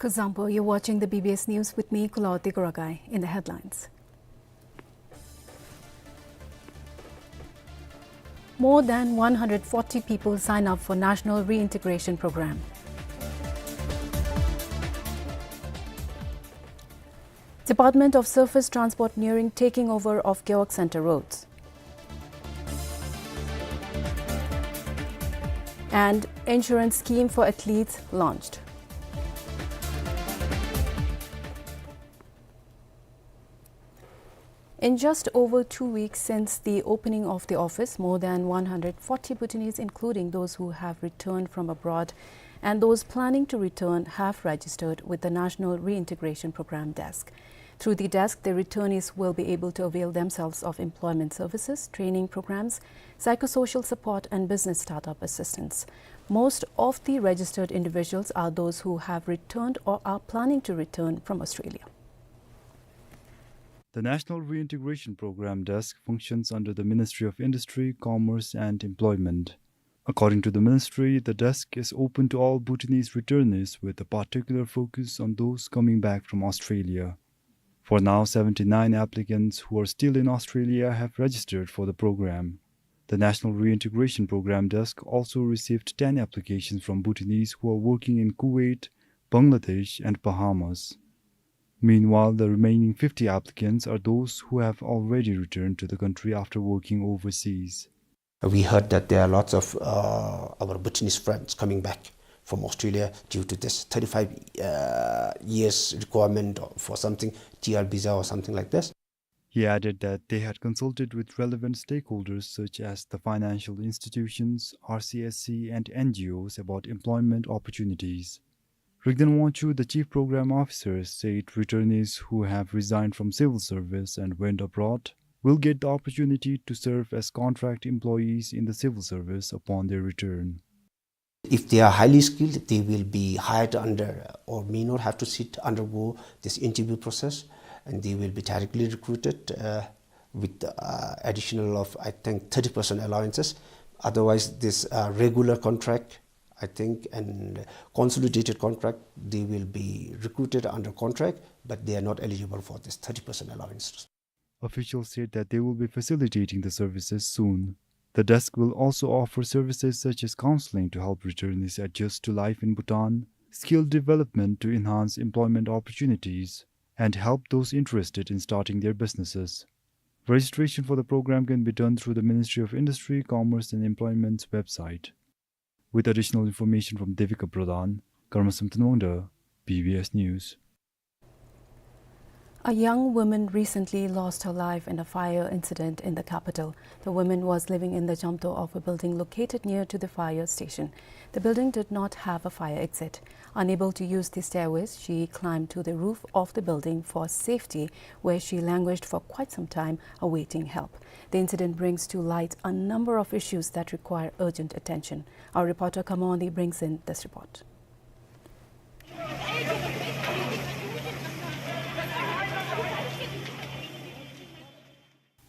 Kuzuzangpo, you're watching the B B S News with me, Kulawarti Kurakai. In the headlines: More than one hundred forty people sign up for National Reintegration Program. Department of Surface Transport nearing taking over of Gewog Center roads. And insurance scheme for athletes launched. In just over two weeks since the opening of the office, more than one hundred forty Bhutanese, including those who have returned from abroad and those planning to return, have registered with the National Reintegration Program desk. Through the desk, the returnees will be able to avail themselves of employment services, training programs, psychosocial support, and business startup assistance. Most of the registered individuals are those who have returned or are planning to return from Australia. The National Reintegration Program Desk functions under the Ministry of Industry, Commerce and Employment. According to the ministry, the desk is open to all Bhutanese returnees, with a particular focus on those coming back from Australia. For now, seventy-nine applicants who are still in Australia have registered for the program. The National Reintegration Program Desk also received ten applications from Bhutanese who are working in Kuwait, Bangladesh, and Bahamas. Meanwhile, the remaining fifty applicants are those who have already returned to the country after working overseas. We heard that there are lots of, uh, our Bhutanese friends coming back from Australia due to this thirty-five, uh, years requirement for something, T R visa or something like this. He added that they had consulted with relevant stakeholders such as the financial institutions, R C S C, and N G Os about employment opportunities. Rigden Wangchuk, the Chief Program Officer, said returnees who have resigned from civil service and went abroad will get the opportunity to serve as contract employees in the civil service upon their return. If they are highly skilled, they will be hired under or may not have to sit, undergo this interview process, and they will be directly recruited, uh, with, uh, additional of, I think, thirty percent allowances. Otherwise, this, uh, regular contract, I think, and consolidated contract, they will be recruited under contract, but they are not eligible for this thirty percent allowance. Officials said that they will be facilitating the services soon. The desk will also offer services such as counseling to help returnees adjust to life in Bhutan, skill development to enhance employment opportunities, and help those interested in starting their businesses. Registration for the program can be done through the Ministry of Industry, Commerce and Employment's website. With additional information from Devika Pradhan, Karma Samten Wangda, B B S News. A young woman recently lost her life in a fire incident in the capital. The woman was living in the jamto of a building located near to the fire station. The building did not have a fire exit. Unable to use the stairways, she climbed to the roof of the building for safety, where she languished for quite some time awaiting help. The incident brings to light a number of issues that require urgent attention. Our reporter Kamawandi brings in this report.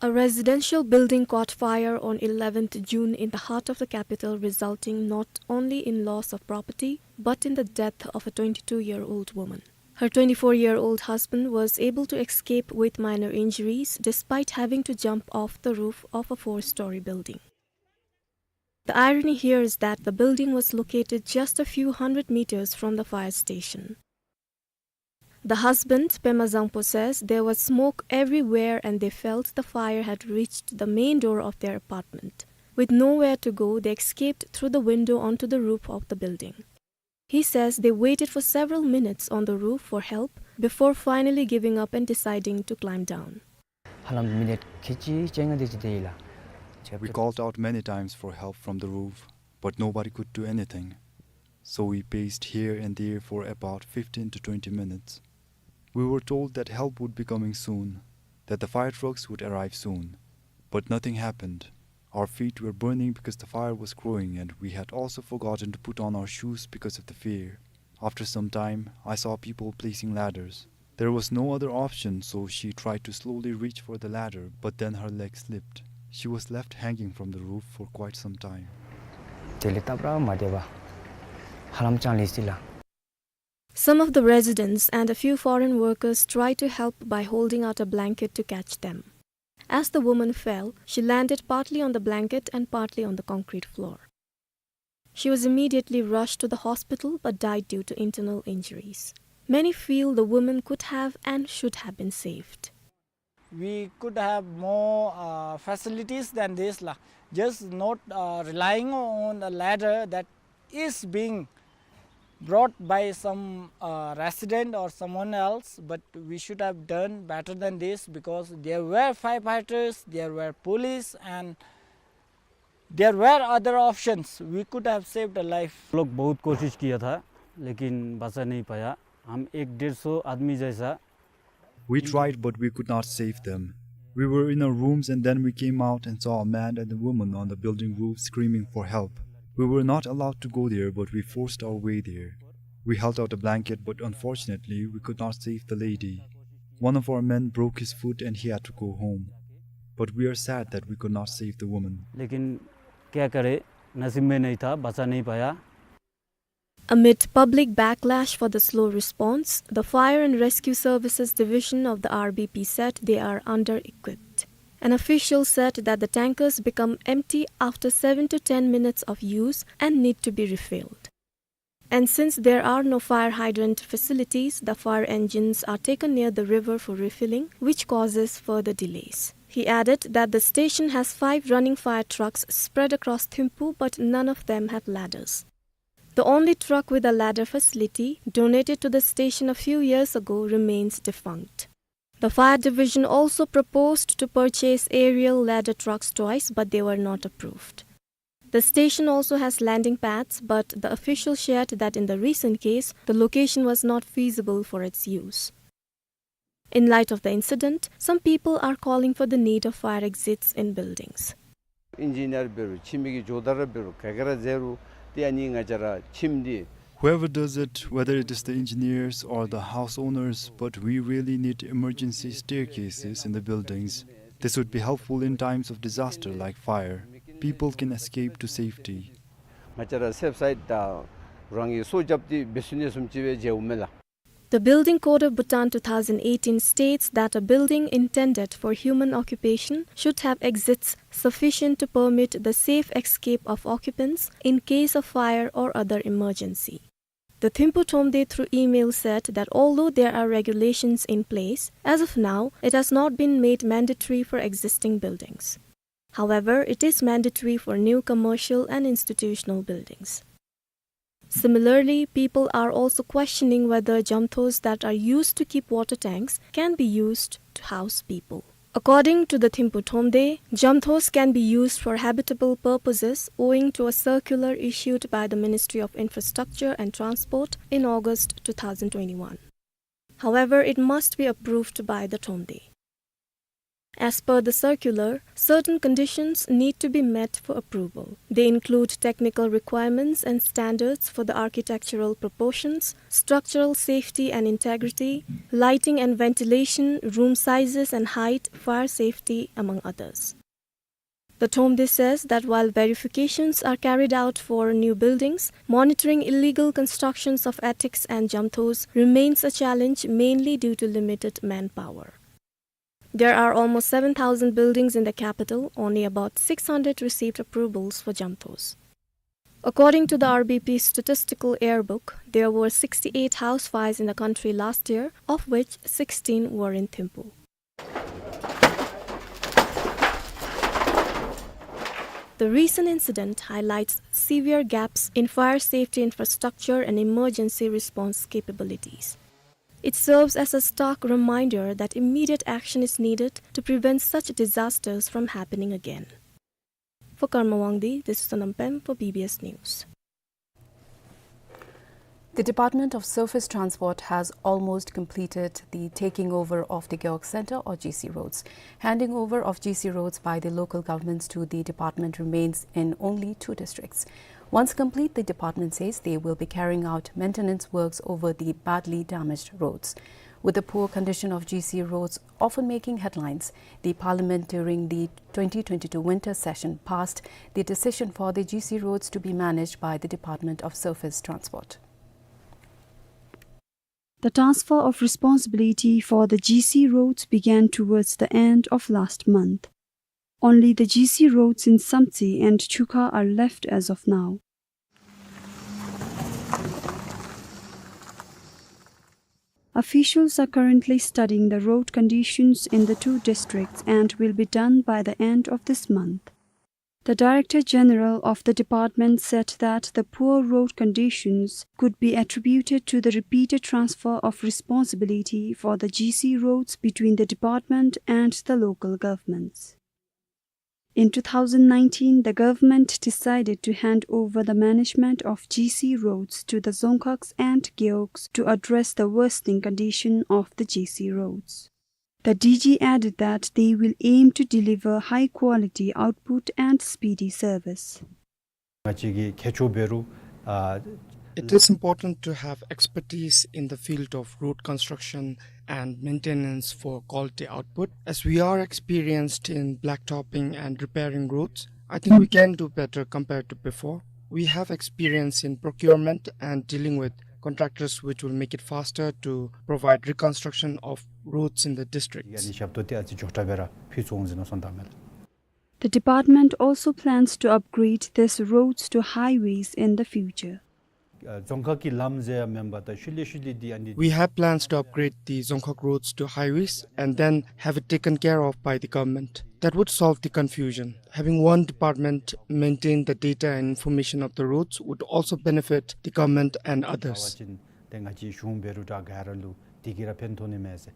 A residential building caught fire on eleventh June in the heart of the capital, resulting not only in loss of property, but in the death of a twenty-two-year-old woman. Her twenty-four-year-old husband was able to escape with minor injuries despite having to jump off the roof of a four-story building. The irony here is that the building was located just a few hundred meters from the fire station. The husband, Pema Zangpo, says there was smoke everywhere and they felt the fire had reached the main door of their apartment. With nowhere to go, they escaped through the window onto the roof of the building. He says they waited for several minutes on the roof for help before finally giving up and deciding to climb down. ཧ་ལམ་མི་ནཊ་ཁལ་གཅིག་ཅིག་ལྔ་དེ་ཅིག་དེ་ཨིན་ལགས། We called out many times for help from the roof, but nobody could do anything. So we paced here and there for about fifteen to twenty minutes. We were told that help would be coming soon, that the fire trucks would arrive soon. But nothing happened. Our feet were burning because the fire was growing, and we had also forgotten to put on our shoes because of the fear. After some time, I saw people placing ladders. There was no other option, so she tried to slowly reach for the ladder, but then her leg slipped. She was left hanging from the roof for quite some time. དེ་ལས་སྟབས་ར་མ་བདེ་བར་ཧ་ལམ་ཅང་ལས་སྲིད་ལགས། Some of the residents and a few foreign workers tried to help by holding out a blanket to catch them. As the woman fell, she landed partly on the blanket and partly on the concrete floor. She was immediately rushed to the hospital but died due to internal injuries. Many feel the woman could have and should have been saved. We could have more, uh, facilities than this, la. Just not, uh, relying on a ladder that is being brought by some, uh, resident or someone else, but we should have done better than this, because there were firefighters, there were police, and there were other options. We could have saved a life. लोग बहुत कोशिश किया था, लेकिन बचा नहीं पाया। हम एक डेढ़ सौ आदमी जैसा We tried, but we could not save them. We were in our rooms, and then we came out and saw a man and a woman on the building roof screaming for help. We were not allowed to go there, but we forced our way there. We held out a blanket, but unfortunately, we could not save the lady. One of our men broke his foot and he had to go home. But we are sad that we could not save the woman. लेकिन क्या करें, नसीब में नहीं था, बचा नहीं पाया। Amid public backlash for the slow response, the Fire and Rescue Services Division of the R B P said they are under-equipped. An official said that the tankers become empty after seven to ten minutes of use and need to be refilled. And since there are no fire hydrant facilities, the fire engines are taken near the river for refilling, which causes further delays. He added that the station has five running fire trucks spread across Thimphu, but none of them have ladders. The only truck with a ladder facility, donated to the station a few years ago, remains defunct. The fire division also proposed to purchase aerial ladder trucks twice, but they were not approved. The station also has landing pads, but the official shared that in the recent case, the location was not feasible for its use. In light of the incident, some people are calling for the need of fire exits in buildings. ཨིན་ཇི་ནི་ཡར་འབད་རུང་ཁྱིམ་གྱི་ཇོ་བདག་ར་འབད་རུང་ག་ག་ར་འཛེགས་རུང་ཏེ་ཨ་ནི་ང་བཅས་ར་ཁྱིམ་འདི། Whoever does it, whether it is the engineers or the house owners, but we really need emergency staircases in the buildings. This would be helpful in times of disaster like fire. People can escape to safety. ང་བཅས་ར་སེབ་སའིཌ་དང་རང་གི་སྲོག་སྐྱབས་ཏེ་འབད་ཚུགས་ནི་བཟུམ་ཅིག་སྦེ་མཇལཝ་མས་ལགས། The Building Code of Bhutan two thousand eighteen states that a building intended for human occupation should have exits sufficient to permit the safe escape of occupants in case of fire or other emergency. The Thimphu Thromde, through email, said that although there are regulations in place, as of now, it has not been made mandatory for existing buildings. However, it is mandatory for new commercial and institutional buildings. Similarly, people are also questioning whether jamthos that are used to keep water tanks can be used to house people. According to the Thimphu Thromde, jamthos can be used for habitable purposes owing to a circular issued by the Ministry of Infrastructure and Transport in August two thousand twenty-one. However, it must be approved by the Thromde. As per the circular, certain conditions need to be met for approval. They include technical requirements and standards for the architectural proportions, structural safety and integrity, lighting and ventilation, room sizes and height, fire safety, among others. The Thromde says that while verifications are carried out for new buildings, monitoring illegal constructions of attics and jamthos remains a challenge, mainly due to limited manpower. There are almost seven thousand buildings in the capital, only about six hundred received approvals for jamthos. According to the R B P Statistical Yearbook, there were sixty-eight house fires in the country last year, of which sixteen were in Thimphu. The recent incident highlights severe gaps in fire safety infrastructure and emergency response capabilities. It serves as a stark reminder that immediate action is needed to prevent such disasters from happening again. For Karma Wangdi, this is Sonam Pem for B B S News. The Department of Surface Transport has almost completed the taking over of the Gewog Center or G C Roads. Handing over of G C Roads by the local governments to the department remains in only two districts. Once complete, the department says they will be carrying out maintenance works over the badly damaged roads. With the poor condition of G C roads often making headlines, the Parliament during the twenty twenty-two winter session passed the decision for the G C roads to be managed by the Department of Surface Transport. The transfer of responsibility for the G C roads began towards the end of last month. Only the G C roads in Samtse and Chukha are left as of now. Officials are currently studying the road conditions in the two districts and will be done by the end of this month. The Director General of the department said that the poor road conditions could be attributed to the repeated transfer of responsibility for the G C roads between the department and the local governments. In two thousand nineteen, the government decided to hand over the management of G C roads to the Dzongkhags and Gewogs to address the worsening condition of the G C roads. The D G added that they will aim to deliver high quality output and speedy service. ང་བཅས་ཀྱི་ཁྱད་ཆོས་འབད་རུང་ཨ། It is important to have expertise in the field of road construction and maintenance for quality output. As we are experienced in blacktopping and repairing roads, I think we can do better compared to before. We have experience in procurement and dealing with contractors, which will make it faster to provide reconstruction of roads in the district. ཡ་ནི་ཞབས་ཏོག་འདི་ཨ་ཙི་མགྱོགས་དྲགས་སྦེ་ར་ཕུལ་ཚུགས་འོང་ཟེར་མནོ་བསམ་བཏངམ་མས་ལགས། The department also plans to upgrade these roads to highways in the future. ཨ་རྫོང་ཁག་གི་ལམ་ཟེར་མེན་པར་ད་ཤུལ་ལས་ཤུལ་ལས་འདི་ཨ་ནི། We have plans to upgrade the Dzongkhag roads to highways and then have it taken care of by the government. That would solve the confusion. Having one department maintain the data and information of the roads would also benefit the government and others. ཨ་ཅིན་ཏེ་ང་བཅས་གཞུང་འབད་རུང་དྲག་ག་ར་ལུ་དེ་གིས་ར་ཕན་ཐོགས་ནི་མས་ཟེར།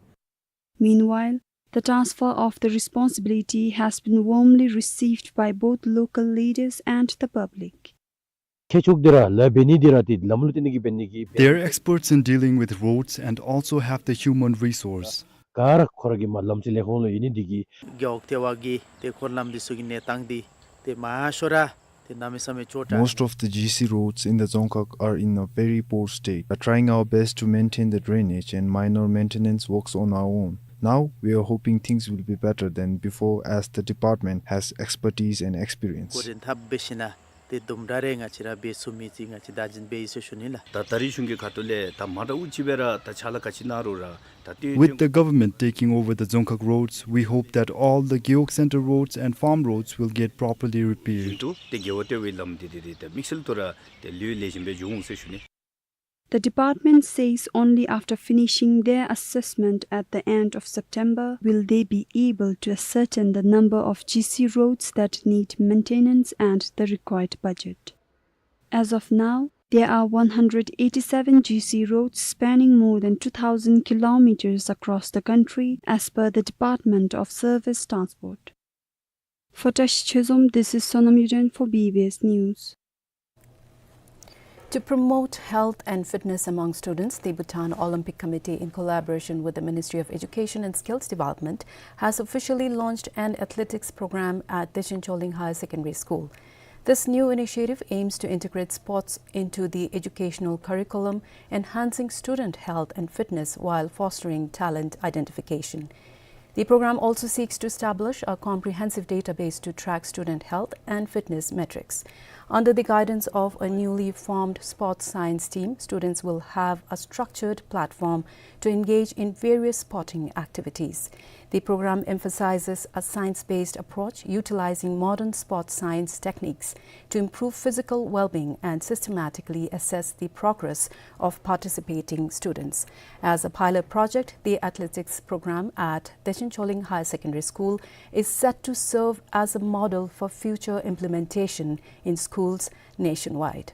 Meanwhile, the transfer of the responsibility has been warmly received by both local leaders and the public. ཁྱད་ཆོས་འདི་ར་ལཱ་འབད་ནི་འདི་ར་ཏེ་ལམ་ལུ་བརྟེན་ནི་གི་འབད་ནི་གི། They are experts in dealing with roads and also have the human resource. ག་ར་ཁོ་ར་གི་མ་ལམ་རྩིས་ལས་ཁུངས་ལུ་ཨིན་ནི་འདི་གིས། རྒེད་འོག་ལྟེ་བ་གི་ཏེ་འཁོར་ལམ་འདི་ཚུ་གི་གནས་སྟངས་འདི་ཏེ་མང་ཤོས་ར་ཏེ་གནམ་མེད་ས་མེད་སྐྱོ་དྲགས། Most of the G C roads in the Dzongkhag are in a very poor state. We are trying our best to maintain the drainage and minor maintenance works on our own. Now we are hoping things will be better than before as the department has expertise and experience. འགོ་འདྲེན་འཐབ་འབད་ཞིན་ན་ཏེ་དུམ་གྲ་རེ་ང་བཅས་ར་འབད་ཚུགས་མི་ཅིག་ང་བཅས་བདག་འཛིན་འབད་ཡི་ཟེར་ཞུ་ནི་ལགས། ད་ད་རིས་གཞུང་གི་ཁ་ཐུག་ལས་ད་མ་འདྲཝ་ཅིག་སྦེ་ར་ད་ཕྱག་ལཱ་ག་ཅི་གནང་རུང་ར་ད་ཏེ། With the government taking over the Dzongkhag roads, we hope that all the Gewog Center roads and farm roads will get properly repaired. བཞིན་དུ་ཏེ་རྒེད་འོག་ལྟེ་བའི་ལམ་འདི་ཏེ་ཏེ་ད་དམིགས་བསལ་དུ་ར་ཏེ་ལུས་ལེགས་ཤོམ་སྦེ་འགྱོ་འོང་ཟེར་ཞུ་ནི། The department says only after finishing their assessment at the end of September will they be able to ascertain the number of G C roads that need maintenance and the required budget. As of now, there are one hundred eighty-seven G C roads spanning more than two thousand kilometers across the country, as per the Department of Surface Transport. For Tashi Chezom, this is Sonam Yuden for B B S News. To promote health and fitness among students, the Bhutan Olympic Committee, in collaboration with the Ministry of Education and Skills Development, has officially launched an athletics program at Dechen Choling Higher Secondary School. This new initiative aims to integrate sports into the educational curriculum, enhancing student health and fitness while fostering talent identification. The program also seeks to establish a comprehensive database to track student health and fitness metrics. Under the guidance of a newly formed sports science team, students will have a structured platform to engage in various sporting activities. The program emphasizes a science-based approach utilizing modern sports science techniques to improve physical well-being and systematically assess the progress of participating students. As a pilot project, the athletics program at Dechen Choling Higher Secondary School is set to serve as a model for future implementation in schools nationwide.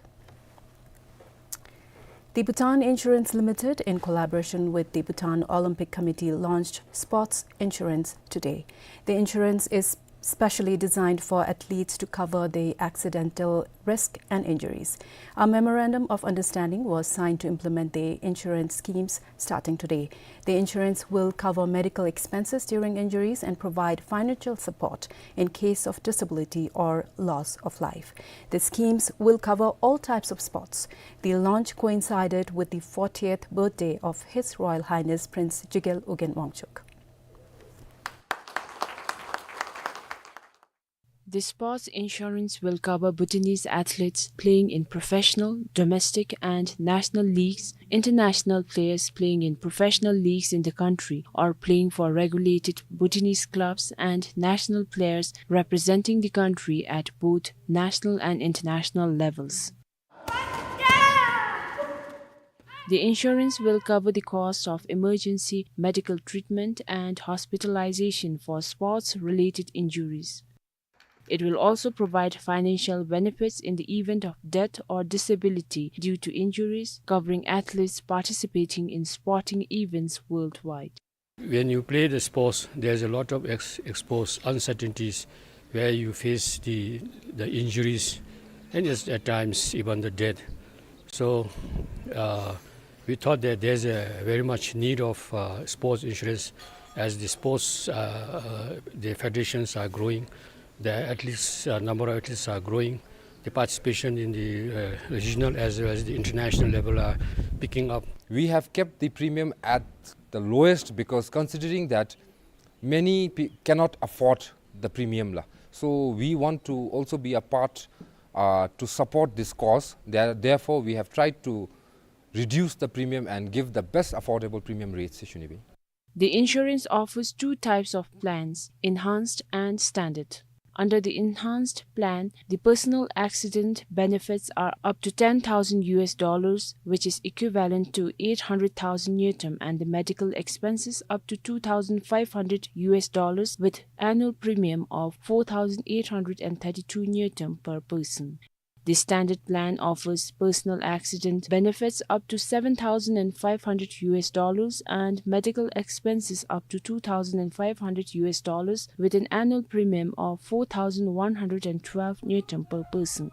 The Bhutan Insurance Limited, in collaboration with the Bhutan Olympic Committee, launched sports insurance today. The insurance is specially designed for athletes to cover the accidental risk and injuries. A memorandum of understanding was signed to implement the insurance schemes starting today. The insurance will cover medical expenses during injuries and provide financial support in case of disability or loss of life. The schemes will cover all types of sports. The launch coincided with the fortieth birthday of His Royal Highness Prince Jigel Ugyen Wangchuck. The sports insurance will cover Bhutanese athletes playing in professional, domestic, and national leagues, international players playing in professional leagues in the country or playing for regulated Bhutanese clubs, and national players representing the country at both national and international levels. The insurance will cover the cost of emergency medical treatment and hospitalization for sports-related injuries. It will also provide financial benefits in the event of death or disability due to injuries, covering athletes participating in sporting events worldwide. When you play the sports, there's a lot of ex-, exposed uncertainties where you face the, the injuries and, yes, at times even the death. So, uh, we thought that there's a very much need of, uh, sports insurance as the sports, uh, uh, the federations are growing, the athletes, uh, number of athletes are growing, the participation in the, uh, regional as well as the international level are picking up. We have kept the premium at the lowest because considering that many pe-, cannot afford the premium la. So we want to also be a part, uh, to support this cause. There-, therefore, we have tried to reduce the premium and give the best affordable premium rates, Shunibi. The insurance offers two types of plans, enhanced and standard. Under the enhanced plan, the personal accident benefits are up to ten thousand U S dollars, which is equivalent to eight hundred thousand ngultrum, and the medical expenses up to two thousand five hundred U S dollars, with annual premium of four thousand eight hundred and thirty-two ngultrum per person. The standard plan offers personal accident benefits up to seven thousand five hundred U S dollars and medical expenses up to two thousand five hundred U S dollars, with an annual premium of four thousand one hundred and twelve ngultrum per person.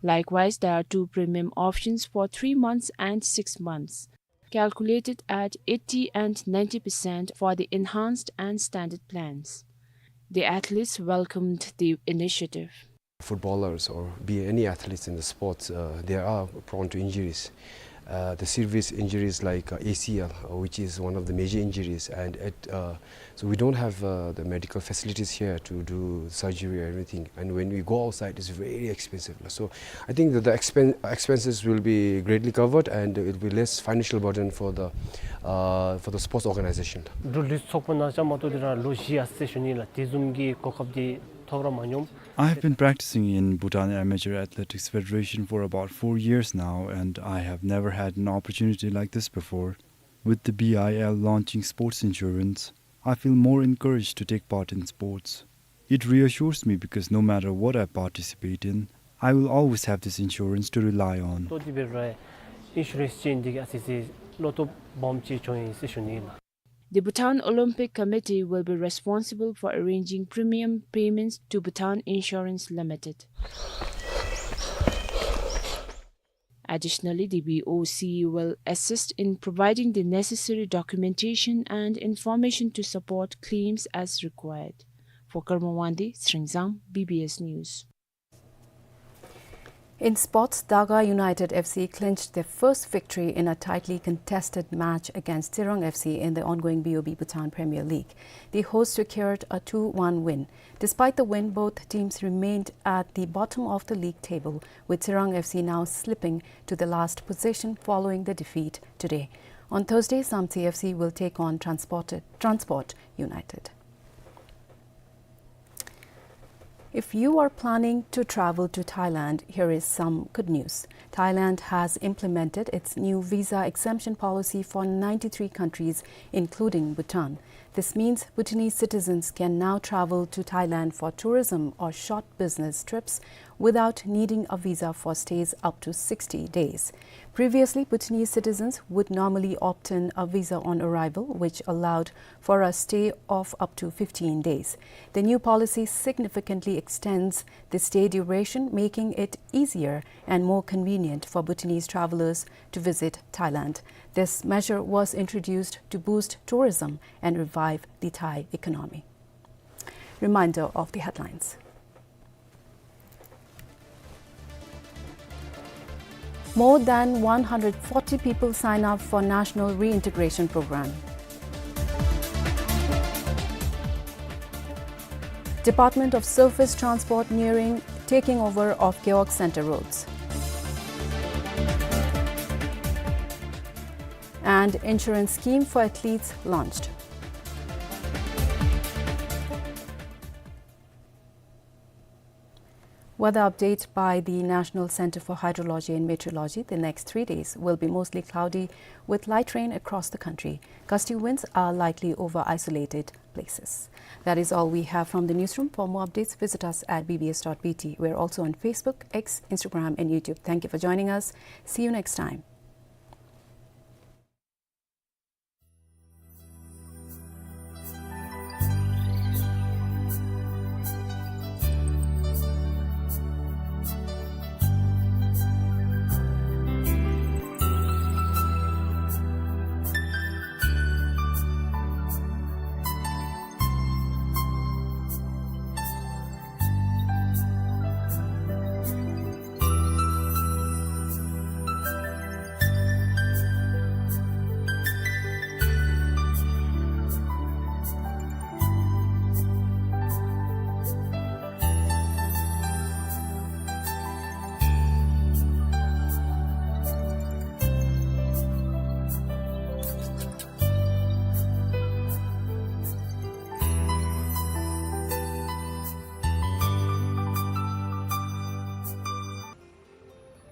Likewise, there are two premium options for three months and six months, calculated at eighty and ninety percent for the enhanced and standard plans. The athletes welcomed the initiative. Footballers or be any athletes in the sports, uh, they are prone to injuries. Uh, the serious injuries like, uh, A C L, uh, which is one of the major injuries, and at, uh, so we don't have, uh, the medical facilities here to do surgery or anything. And when we go outside, it's very expensive. So I think that the expen-, expenses will be greatly covered, and it will be less financial burden for the, uh, for the sports organization. འབྲུག་ལུས་ཚོགས་པ་ནང་བཞིན་མ་གཏོགས་དེ་ར་ལོ་བཞི་ཡར་སོང་ཞུ་ནི་ལགས། དེ་བཟུམ་གྱི་གོ་སྐབས་དེ་ཐོབ་ར་མ་མྱོང་། I have been practicing in Bhutan Amateur Athletics Federation for about four years now, and I have never had an opportunity like this before. With the B I L launching sports insurance, I feel more encouraged to take part in sports. It reassures me because no matter what I participate in, I will always have this insurance to rely on. ཏོ་དེ་སྦེ་ར་ཨིན་ཤུ་རེནསི་ཅན་འདི་གིས་ཨ་ཙི་ཅིག་བློ་སྟོབས་སྦོམ་ཅིག་བྱུང་ཡི་ཟེར་ཞུ་ནི་ལགས། The Bhutan Olympic Committee will be responsible for arranging premium payments to Bhutan Insurance Limited. Additionally, the B O C will assist in providing the necessary documentation and information to support claims as required. For Karma Wangdi, Sringzang, B B S News. In sports, Daga United F C clinched their first victory in a tightly contested match against Tsirang F C in the ongoing B O B Bhutan Premier League. The hosts secured a two one win. Despite the win, both teams remained at the bottom of the league table, with Tsirang F C now slipping to the last position following the defeat today. On Thursday, Samtse F C will take on Transport, Transport United. If you are planning to travel to Thailand, here is some good news. Thailand has implemented its new visa exemption policy for ninety-three countries, including Bhutan. This means Bhutanese citizens can now travel to Thailand for tourism or short business trips without needing a visa for stays up to sixty days. Previously, Bhutanese citizens would normally obtain a visa on arrival, which allowed for a stay of up to fifteen days. The new policy significantly extends the stay duration, making it easier and more convenient for Bhutanese travelers to visit Thailand. This measure was introduced to boost tourism and revive the Thai economy. Reminder of the headlines. More than one hundred forty people sign up for National Reintegration Program. Department of Surface Transport nearing taking over of Gewog Center roads. And insurance scheme for athletes launched. Weather update by the National Center for Hydrology and Meteorology. The next three days will be mostly cloudy with light rain across the country. Gusty winds are likely over isolated places. That is all we have from the newsroom. For more updates, visit us at B B S dot B T. We're also on Facebook, X, Instagram, and YouTube. Thank you for joining us. See you next time.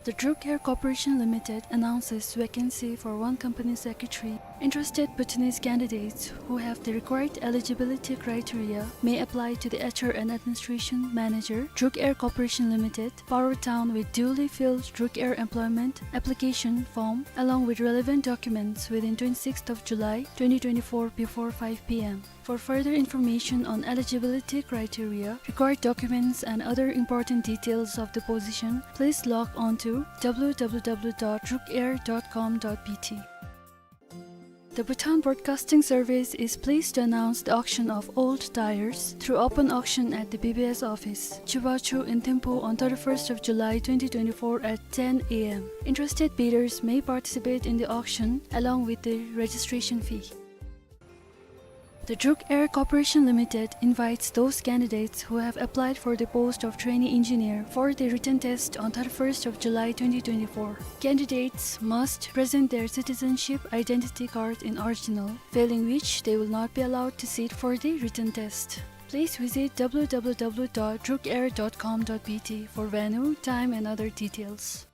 The Druk Air Corporation Limited announces vacancy for one company secretary. Interested Bhutanese candidates who have the required eligibility criteria may apply to the H R and Administration Manager, Druk Air Corporation Limited, Paro Town, with duly filled Druk Air employment application form along with relevant documents within twenty-sixth of July twenty twenty-four before five P M. For further information on eligibility criteria, required documents, and other important details of the position, please log on to W W W dot druk air dot com dot B T. The Bhutan Broadcasting Service is pleased to announce the auction of old tires through open auction at the B B S office, Chibachu in Thimphu on thirty-first of July twenty twenty-four at ten A M. Interested bidders may participate in the auction along with the registration fee. The Druk Air Corporation Limited invites those candidates who have applied for the post of trainee engineer for the written test on thirty-first of July twenty twenty-four. Candidates must present their citizenship identity card in original, failing which they will not be allowed to sit for the written test. Please visit W W W dot druk air dot com dot B T for venue, time and other details.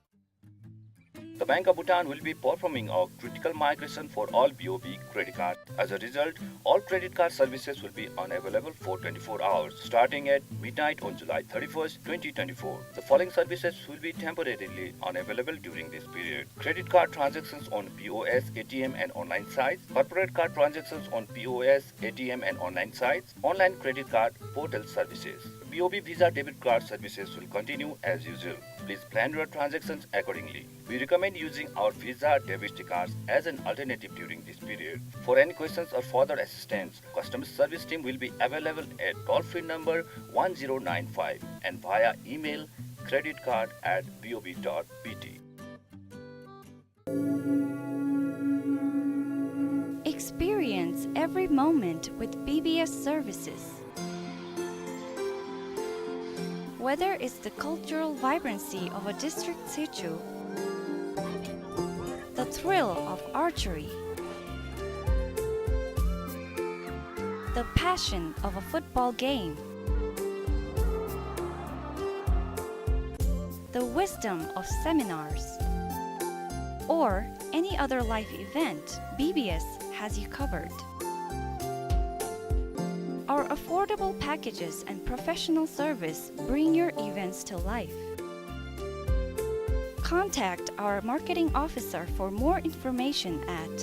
The Bank of Bhutan will be performing a critical migration for all B O B credit cards. As a result, all credit card services will be unavailable for twenty-four hours, starting at midnight on July thirty-first, twenty twenty-four. The following services will be temporarily unavailable during this period: credit card transactions on P O S, A T M, and online sites, corporate card transactions on P O S, A T M, and online sites, online credit card portal services. B O B Visa debit card services will continue as usual. Please plan your transactions accordingly. We recommend using our Visa debit cards as an alternative during this period. For any questions or further assistance, customer service team will be available at toll-free number one zero nine five and via email credit card at B O B dot B T. Experience every moment with B B S services. Whether it's the cultural vibrancy of a district sichu, the thrill of archery, the passion of a football game, the wisdom of seminars, or any other life event, B B S has you covered. Our affordable packages and professional service bring your events to life. Contact our marketing officer for more information at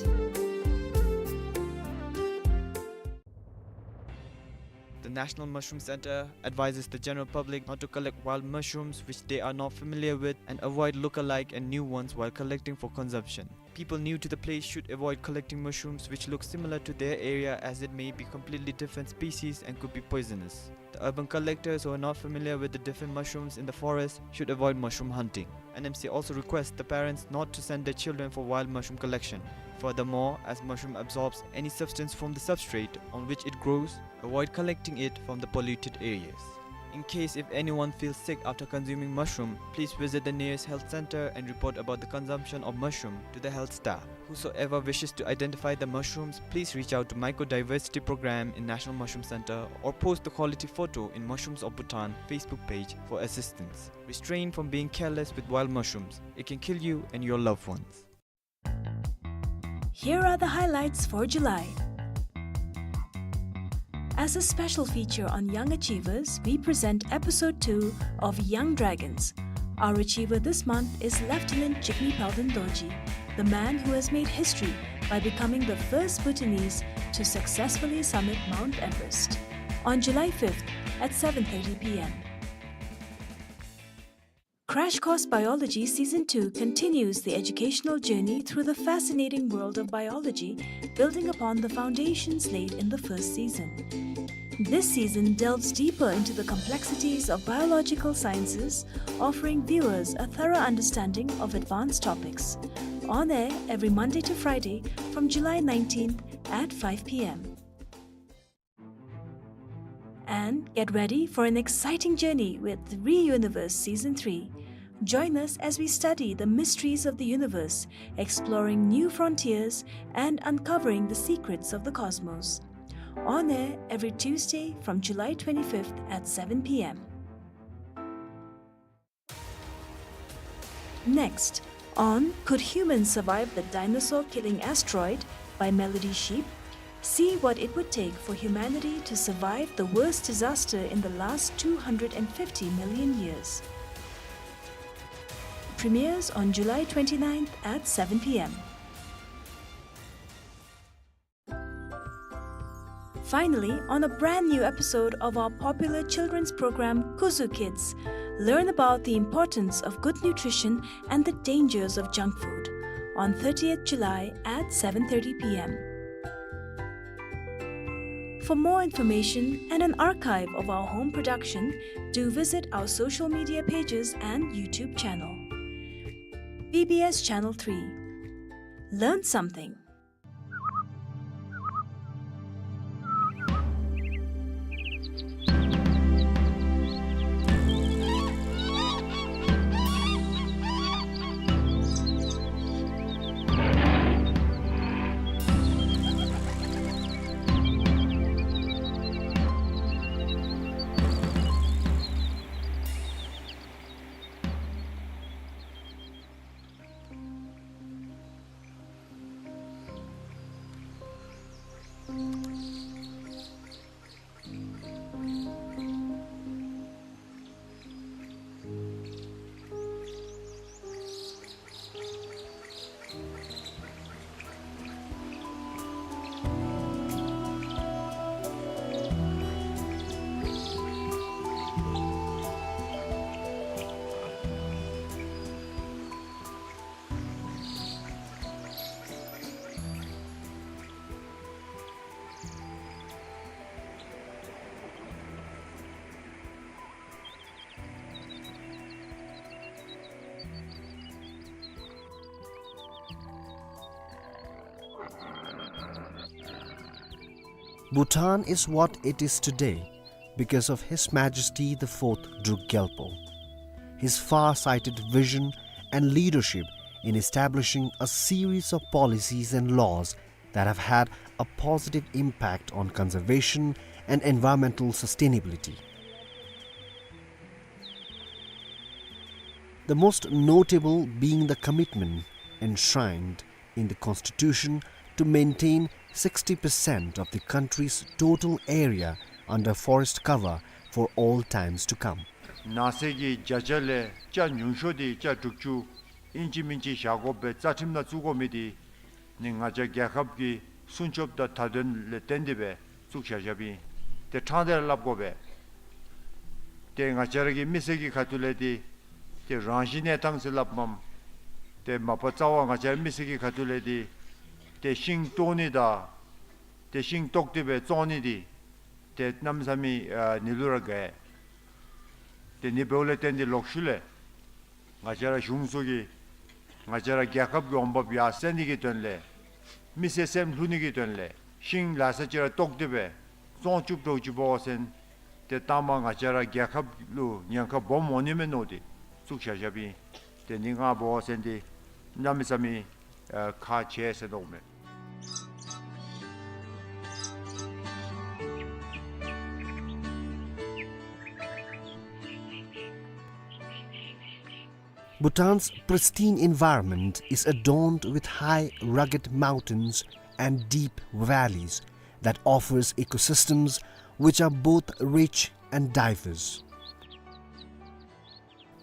The National Mushroom Center advises the general public not to collect wild mushrooms which they are not familiar with and avoid look-alike and new ones while collecting for consumption. People new to the place should avoid collecting mushrooms which look similar to their area, as it may be completely different species and could be poisonous. The urban collectors who are not familiar with the different mushrooms in the forest should avoid mushroom hunting. N M C also requests the parents not to send their children for wild mushroom collection. Furthermore, as mushroom absorbs any substance from the substrate on which it grows, avoid collecting it from the polluted areas. In case if anyone feels sick after consuming mushroom, please visit the nearest health center and report about the consumption of mushroom to the health staff. Whosoever wishes to identify the mushrooms, please reach out to Mycodiversity Program in National Mushroom Center or post the quality photo in Mushrooms of Bhutan Facebook page for assistance. Restrain from being careless with wild mushrooms. It can kill you and your loved ones. Here are the highlights for July. As a special feature on young achievers, we present episode two of Young Dragons. Our achiever this month is Lieutenant Jigme Palden Dorji, the man who has made history by becoming the first Bhutanese to successfully summit Mount Everest. On July fifth at seven thirty p m. Crash Course Biology Season two continues the educational journey through the fascinating world of biology, building upon the foundations laid in the first season. This season delves deeper into the complexities of biological sciences, offering viewers a thorough understanding of advanced topics. On air every Monday to Friday from July nineteenth at five p m. And get ready for an exciting journey with ReUniverse Season three. Join us as we study the mysteries of the universe, exploring new frontiers and uncovering the secrets of the cosmos. On air every Tuesday from July twenty-fifth at seven p m. Next, on Could Humans Survive the Dinosaur Killing Asteroid? By Melody Sheep, see what it would take for humanity to survive the worst disaster in the last two hundred and fifty million years. Premieres on July twenty-ninth at seven p m. Finally, on a brand new episode of our popular children's program, Kuzu Kids, learn about the importance of good nutrition and the dangers of junk food on thirtieth July at seven thirty p m. For more information and an archive of our home production, do visit our social media pages and YouTube channel. B B S Channel three. Learn something. Bhutan is what it is today because of His Majesty the Fourth Druk Gyalpo. His far-sighted vision and leadership in establishing a series of policies and laws that have had a positive impact on conservation and environmental sustainability. The most notable being the commitment enshrined in the Constitution to maintain sixty percent of the country's total area under forest cover for all times to come. ནགས་ཚལ་གྱི་བརྒྱ་ཆ་ལས་ཅ་ཉུང་ཤོས་དེ་ཅ་དྲུག་ཅུ་ཨིན་ཅི་མིན་ཅི་བཞག་དགོ་པའི་རྩ་ཁྲིམས་ནང་བཙུགས་དགོ་མི་དེ་ནི་ང་བཅས་རྒྱལ་ཁབ་ཀྱི་སྲུང་སྐྱོབ་དང་མཐའ་དོན་ལས་བརྟེན་ཏེ་སྦེ་བཙུགས་བཞག་བཞགཔ་ཨིན། དེ་ཕྲང་སྟེ་ར་སླབ་དགོ་པས། ཏེ་ང་བཅས་ར་གི་མི་སེར་གྱི་ཁ་ཐུག་ལས་འདི་ཏེ་རང་བཞིན་གནས་སྟངས་ཟེར་སླབ་མས། ཏེ་མ་པ་རྩ་བ་ང་བཅས་ར་མི་སེར་གྱི་ཁ་ཐུག་ལས་འདི་ཏེ་ཤིང་བཏོག་ནི་དང་ཏེ་ཤིང་བཏོག་སྟེ་སྦེ་བཙོང་ནི་འདི་ཏེ་གནམ་མེད་ས་མེད་ཨ་ནི་ལུ་ར་དགའ། ཏེ་ནི་འབདཝ་ལས་བརྟེན་ཏེ་ལོག་ཤུལ་ལས་ ང་བཅས་ར་གཞུང་ཚོགས་ཀྱིས་ང་བཅས་ར་རྒྱལ་ཁབ་ཀྱི་འོང་འབབ་ཡར་སེང་ནི་གི་དོན་ལས་མི་སེར་སེམས་ལྷོད་ནི་གི་དོན་ལས་ཤིང་ལ་ས་ཅིག་ར་བཏོག་སྟེ་སྦེ་བཙོང་བཅུག་འགྱོ་བཅུགཔ་འབད་བ་ཅིན་ཏེ་ད་མ་ང་བཅས་ར་རྒྱལ་ཁབ་ལུ་ཉེན་ཁ་སྦོམ་འོང་ནི་མས་མནོ་སྟེ་བཙུགས་བཞག་བཞགཔ་ཨིན། ཏེ་ནི་ང་འབད་བ་ཅིན་ཏེ་གནམ་མེད་ས་མེད་ཨ་ཁག་ཆེ་ཟེར་མནོཝ་མས། Bhutan's pristine environment is adorned with high, rugged mountains and deep valleys that offers ecosystems which are both rich and diverse.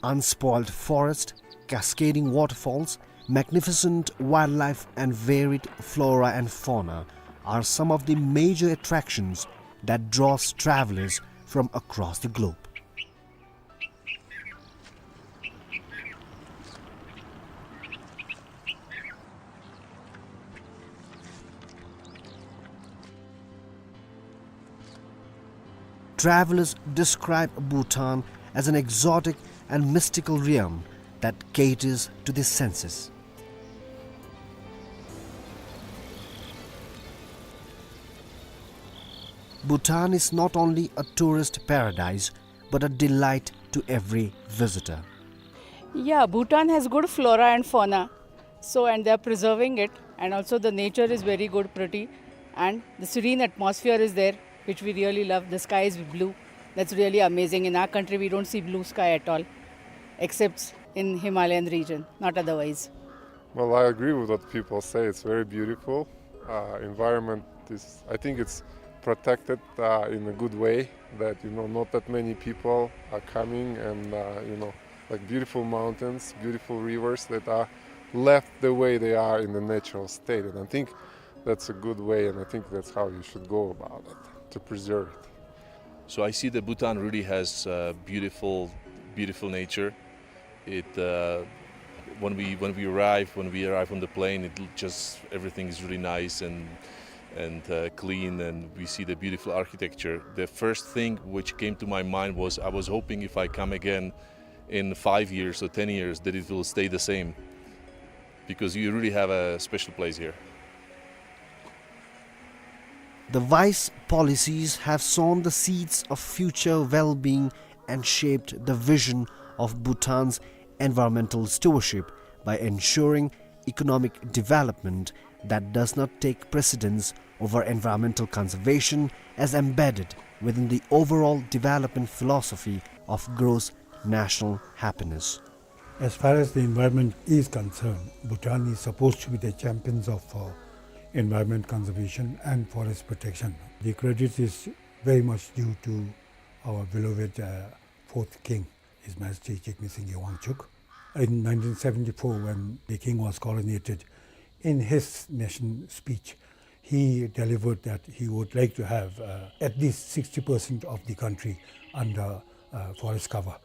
Unspoiled forest, cascading waterfalls, magnificent wildlife and varied flora and fauna are some of the major attractions that draws travelers from across the globe. Travelers describe Bhutan as an exotic and mystical realm that caters to the senses. Bhutan is not only a tourist paradise, but a delight to every visitor. Yeah, Bhutan has good flora and fauna. So, and they are preserving it, and also the nature is very good, pretty, and the serene atmosphere is there, which we really love. The sky is blue. That's really amazing. In our country, we don't see blue sky at all, except in Himalayan region, not otherwise. Well, I agree with what people say. It's very beautiful. Uh, environment is, I think it's protected, uh, in a good way, that, you know, not that many people are coming and, uh, you know, like, beautiful mountains, beautiful rivers that are left the way they are in the natural state. And I think that's a good way, and I think that's how you should go about it, to preserve it. So I see that Bhutan really has, uh, beautiful, beautiful nature. It, uh, when we, when we arrive, when we arrive on the plane, it l-, just, everything is really nice and, and, uh, clean, and we see the beautiful architecture. The first thing which came to my mind was, I was hoping if I come again in five years or ten years that it will stay the same, because you really have a special place here. The wise policies have sown the seeds of future well-being and shaped the vision of Bhutan's environmental stewardship by ensuring economic development that does not take precedence over environmental conservation, as embedded within the overall development philosophy of gross national happiness. As far as the environment is concerned, Bhutan is supposed to be the champions of, uh, environment conservation and forest protection. The credit is very much due to our beloved, uh, fourth king, His Majesty Jigme Singye Wangchuck. In nineteen seventy-four, when the king was coronated, in his national speech, he delivered that he would like to have, uh, at least sixty percent of the country under, uh, forest cover.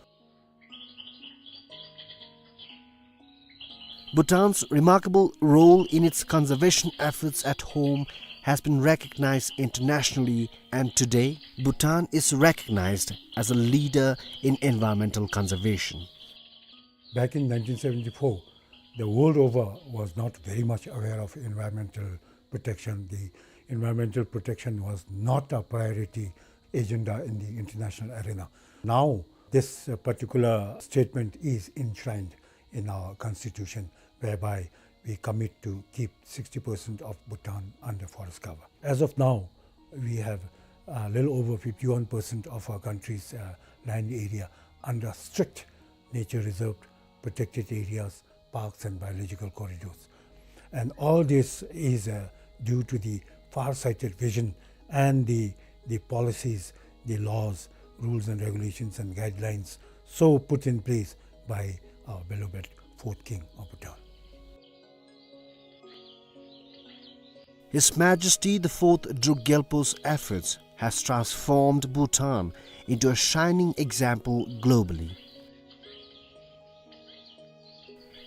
Bhutan's remarkable role in its conservation efforts at home has been recognized internationally, and today, Bhutan is recognized as a leader in environmental conservation. Back in nineteen seventy-four, the world over was not very much aware of environmental protection. The environmental protection was not a priority agenda in the international arena. Now, this, uh, particular statement is enshrined in our constitution, whereby we commit to keep sixty percent of Bhutan under forest cover. As of now, we have a little over fifty-one percent of our country's, uh, land area under strict nature reserved, protected areas, parks and biological corridors. And all this is, uh, due to the far-sighted vision and the, the policies, the laws, rules and regulations and guidelines so put in place by our beloved fourth king of Bhutan. His Majesty the Fourth Druk Gyalpo's efforts has transformed Bhutan into a shining example globally.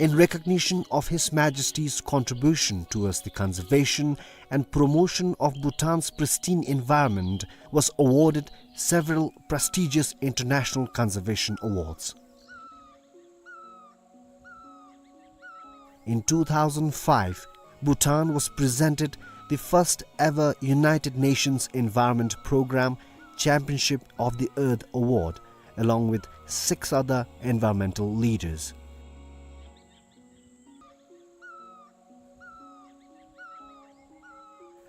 In recognition of His Majesty's contribution towards the conservation and promotion of Bhutan's pristine environment, was awarded several prestigious international conservation awards. In two thousand five, Bhutan was presented the first ever United Nations Environment Programme Championship of the Earth Award, along with six other environmental leaders.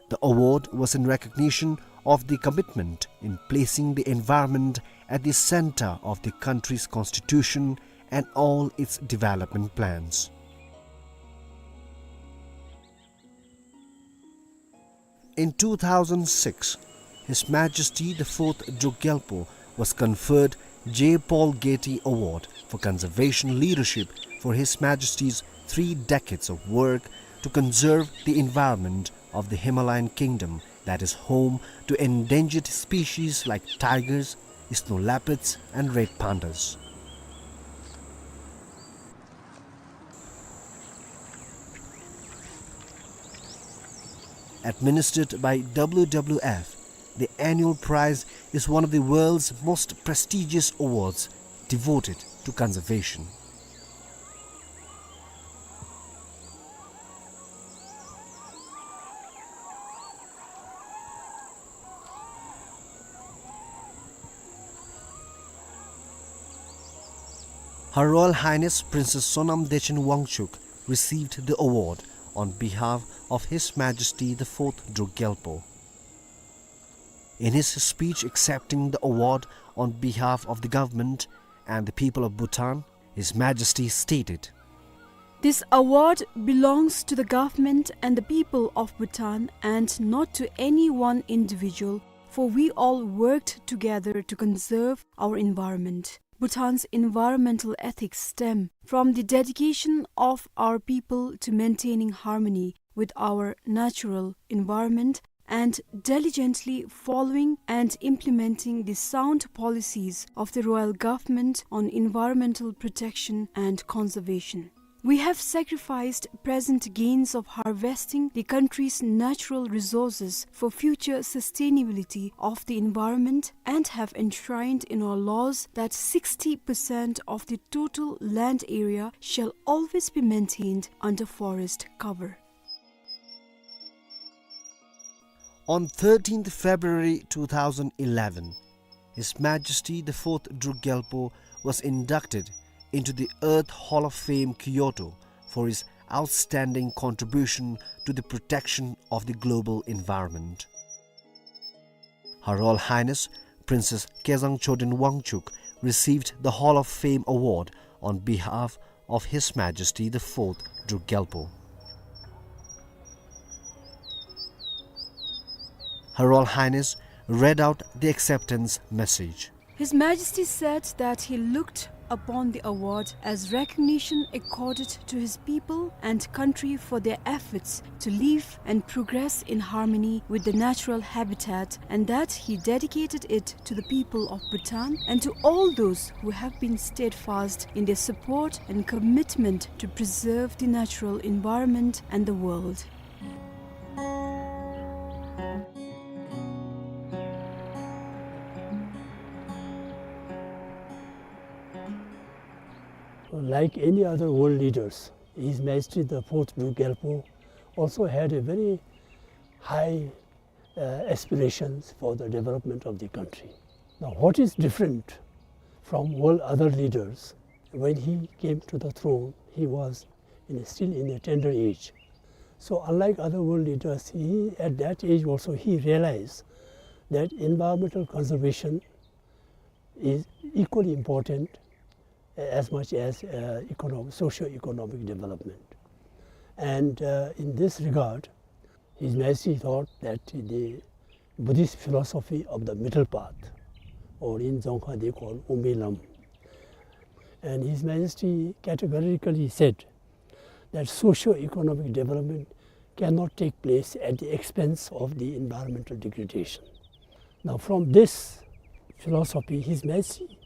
The award was in recognition of the commitment in placing the environment at the center of the country's constitution and all its development plans. In two thousand six, His Majesty the Fourth Druk Gyalpo was conferred J. Paul Getty Award for Conservation Leadership for His Majesty's three decades of work to conserve the environment of the Himalayan kingdom that is home to endangered species like tigers, snow leopards, and red pandas. Administered by W W F, the annual prize is one of the world's most prestigious awards devoted to conservation. Her Royal Highness Princess Sonam Dechen Wangchuck received the award on behalf of His Majesty the Fourth Druk Gyalpo. In his speech accepting the award on behalf of the government and the people of Bhutan, His Majesty stated, "This award belongs to the government and the people of Bhutan and not to any one individual, for we all worked together to conserve our environment. Bhutan's environmental ethics stem from the dedication of our people to maintaining harmony with our natural environment and diligently following and implementing the sound policies of the Royal Government on environmental protection and conservation. We have sacrificed present gains of harvesting the country's natural resources for future sustainability of the environment and have enshrined in our laws that sixty percent of the total land area shall always be maintained under forest cover." On thirteenth February two thousand eleven, His Majesty the Fourth Druk Gyalpo was inducted into the Earth Hall of Fame, Kyoto, for his outstanding contribution to the protection of the global environment. Her Royal Highness Princess Kezang Choden Wangchuck received the Hall of Fame award on behalf of His Majesty the Fourth Druk Gyalpo. Her Royal Highness read out the acceptance message. His Majesty said that he looked upon the award as recognition accorded to his people and country for their efforts to live and progress in harmony with the natural habitat, and that he dedicated it to the people of Bhutan and to all those who have been steadfast in their support and commitment to preserve the natural environment and the world. Like any other world leaders, His Majesty the Fourth Druk Gyalpo also had a very high, uh, aspirations for the development of the country. Now, what is different from all other leaders? When he came to the throne, he was in, still in a tender age. So, unlike other world leaders, he, at that age also, he realized that environmental conservation is equally important as much as, uh, economic, socio-economic development. And, uh, in this regard, His Majesty thought that the Buddhist philosophy of the middle path, or in Dzongkha they call Umbi Lam, and His Majesty categorically said that socio-economic development cannot take place at the expense of the environmental degradation. Now, from this philosophy, His Majesty,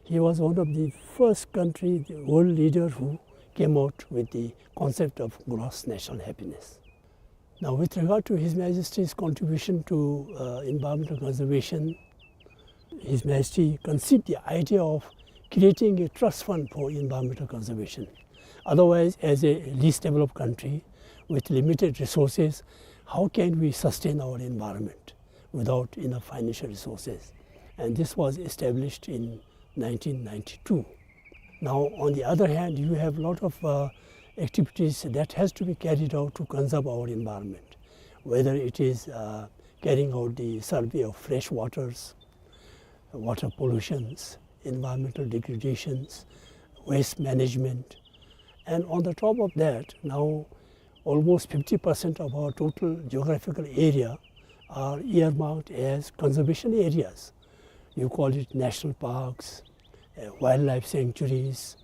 he was one of the first country, the world leader who came out with the concept of gross national happiness. Now, with regard to His Majesty's contribution to, uh, environmental conservation, His Majesty conceived the idea of creating a trust fund for environmental conservation. Otherwise, as a least developed country with limited resources, how can we sustain our environment without enough financial resources? And this was established in nineteen ninety-two. Now, on the other hand, you have a lot of, uh, activities that has to be carried out to conserve our environment, whether it is, uh, carrying out the survey of fresh waters, water pollutions, environmental degradations, waste management. And on the top of that, now almost fifty percent of our total geographical area are earmarked as conservation areas. You call it national parks, uh, wildlife sanctuaries,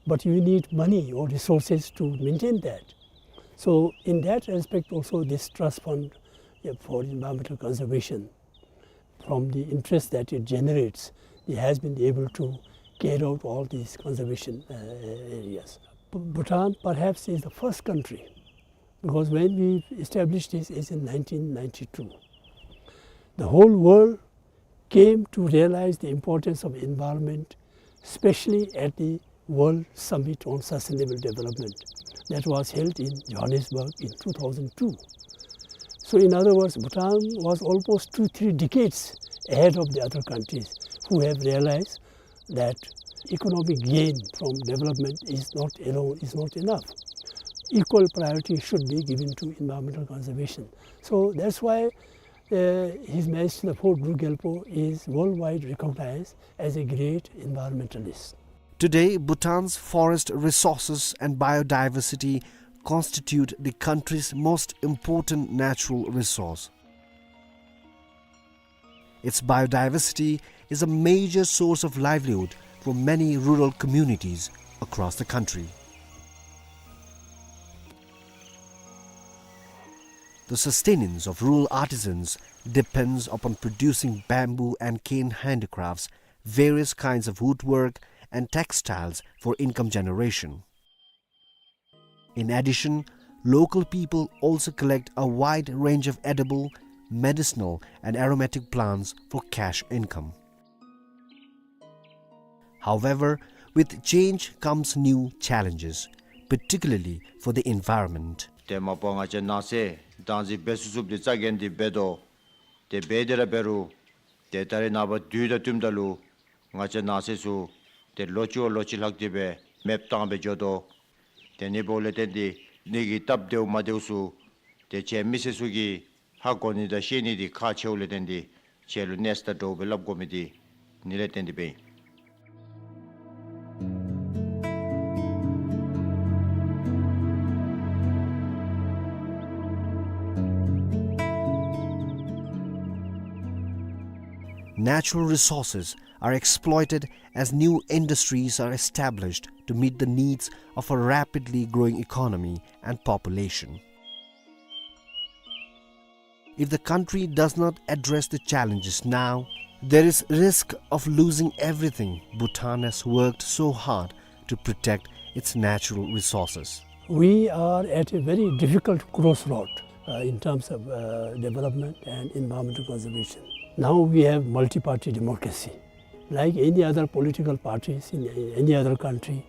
but you need money or resources to maintain that. So in that respect also, this trust fund, uh, for environmental conservation, from the interest that it generates, it has been able to carry out all these conservation, uh, areas. Bhutan perhaps is the first country, because when we established this is in nineteen ninety-two. The whole world came to realize the importance of environment, especially at the World Summit on Sustainable Development that was held in Johannesburg in two thousand two. So in other words, Bhutan was almost two, three decades ahead of the other countries who have realized that economic gain from development is not alone, is not enough. Equal priority should be given to environmental conservation. So that's why, uh, His Majesty the Fourth Druk Gyalpo is worldwide recognized as a great environmentalist. Today, Bhutan's forest resources and biodiversity constitute the country's most important natural resource. Its biodiversity is a major source of livelihood for many rural communities across the country. The sustenance of rural artisans depends upon producing bamboo and cane handicrafts, various kinds of woodwork, and textiles for income generation. In addition, local people also collect a wide range of edible, medicinal, and aromatic plants for cash income. However, with change comes new challenges, particularly for the environment. ཏེ་མ་པ་ང་བཅས་ནང་གསེས་བདག་འཛིན་འབད་ཚུགས་ཚུགསཔ་འདི་རྩ་འགེངས་ཏེ་འབད་དོ། ཏེ་འབད་དེ་ར་འབད་རུང་ཏེ་ད་རེས་ནངས་པ་དུས་དང་བསྟུནམ་ད་ལུ་ང་བཅས་ནང་གསེས་ཚུ་ཏེ་ལོ་གཅིག་བ་ལོ་གཅིག་ལྷག་སྟེ་སྦེ་མེདཔ་བཏང་སྦེ་འགྱོ་དོ། ཏེ་ནི་འབདཝ་ལས་བརྟེན་ཏེ་ནི་གི་སྟབས་བདེཝ་མ་བདེཝ་ཚུ་ཏེ་ཁྱེད་མི་སེར་ཚུ་གིས་ཧ་གོ་ནི་དང་ཤེས་ནི་འདི་ཁག་ཆེཝ་ལས་བརྟེན་ཏེ་ཁྱེད་ལུ་གནས་ཚུ་དང་འདྲཝ་སྦེ་སླབ་དགོ་མི་འདི་ནི་ལས་བརྟེན་ཏེ་སྦེ་ཨིན། Natural resources are exploited as new industries are established to meet the needs of a rapidly growing economy and population. If the country does not address the challenges now, there is risk of losing everything Bhutan has worked so hard to protect its natural resources. We are at a very difficult crossroad, uh, in terms of, uh, development and environmental conservation. Now we have multi-party democracy. Like any other political parties in any other country,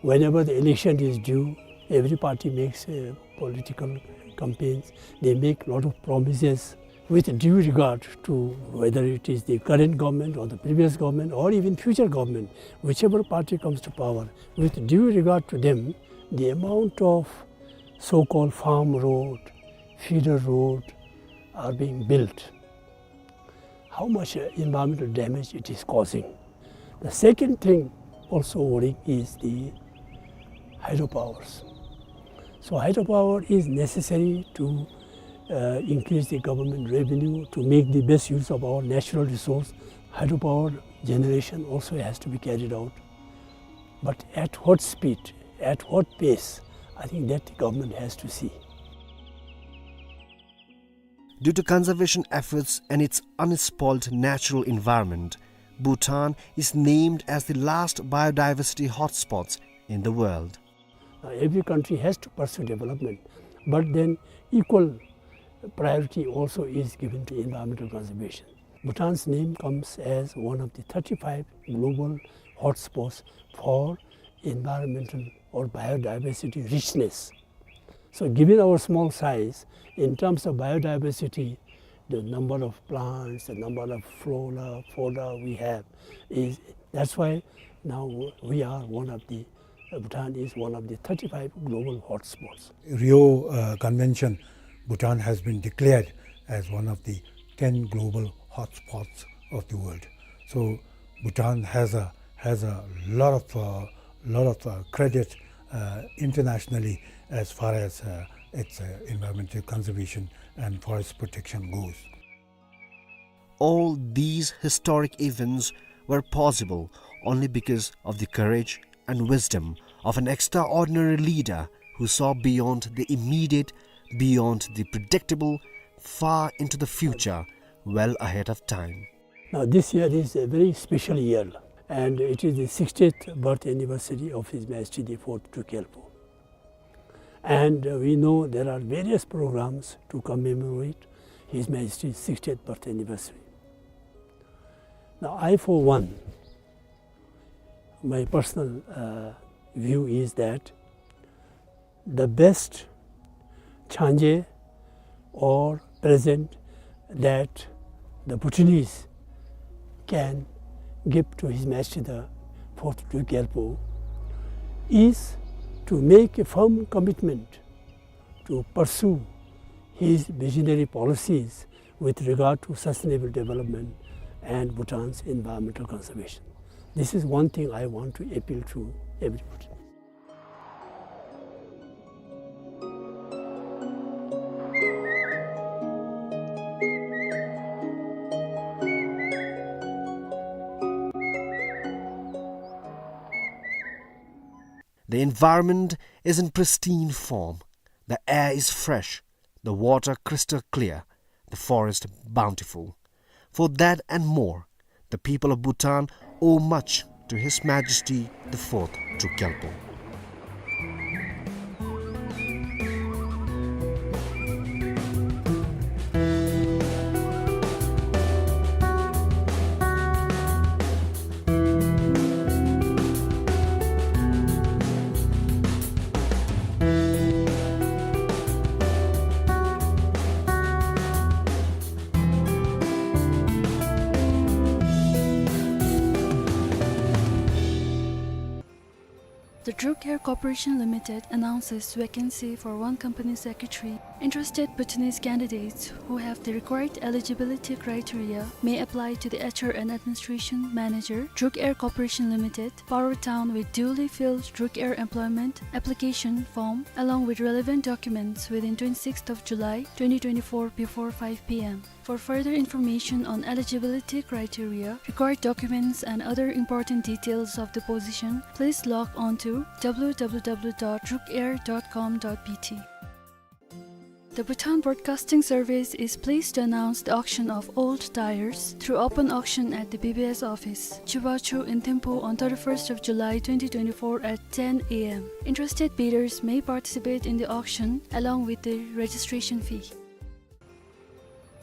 whenever the election is due, every party makes, uh, political campaigns. They make lot of promises. With due regard to whether it is the current government or the previous government or even future government, whichever party comes to power, with due regard to them, the amount of so-called farm road, feeder road are being built, how much, uh, environmental damage it is causing. The second thing also worrying is the hydropowers. So hydropower is necessary to, uh, increase the government revenue, to make the best use of our natural resource. Hydropower generation also has to be carried out. But at what speed, at what pace, I think that the government has to see. Due to conservation efforts and its unspoiled natural environment, Bhutan is named as the last biodiversity hotspots in the world. Uh, every country has to pursue development, but then equal priority also is given to environmental conservation. Bhutan's name comes as one of the thirty-five global hotspots for environmental or biodiversity richness. So given our small size, in terms of biodiversity, the number of plants, the number of flora, fauna we have is, that's why now we are one of the, uh, Bhutan is one of the thirty-five global hotspots. Rio, uh, Convention, Bhutan has been declared as one of the ten global hotspots of the world. So Bhutan has a, has a lot of, uh, lot of, uh, credit, uh, internationally as far as, uh, its, uh, environmental conservation and forest protection goes. All these historic events were possible only because of the courage and wisdom of an extraordinary leader who saw beyond the immediate, beyond the predictable, far into the future, well ahead of time. Now, this year is a very special year, and it is the sixtieth birth anniversary of His Majesty the Fourth Druk Gyalpo. And, uh, we know there are various programs to commemorate His Majesty's sixtieth birth anniversary. Now, I, for one, my personal, uh, view is that the best changé or present that the Bhutanese can give to His Majesty the Fourth Druk Gyalpo is to make a firm commitment to pursue his visionary policies with regard to sustainable development and Bhutan's environmental conservation. This is one thing I want to appeal to everybody. The environment is in pristine form. The air is fresh, the water crystal clear, the forest bountiful. For that and more, the people of Bhutan owe much to His Majesty the Fourth Druk Gyalpo. The Druk Air Corporation Limited announces vacancy for one company secretary. Interested Bhutanese candidates who have the required eligibility criteria may apply to the H R and Administration Manager, Druk Air Corporation Limited, Paro Town, with duly filled Druk Air employment application form along with relevant documents within twenty-sixth of July twenty twenty-four before five P M. For further information on eligibility criteria, required documents, and other important details of the position, please log on to W W W dot druk air dot com dot B T. The Bhutan Broadcasting Service is pleased to announce the auction of old tires through open auction at the B B S office, Chubachu in Thimphu on thirty-first of July twenty twenty-four at ten A M. Interested bidders may participate in the auction along with the registration fee.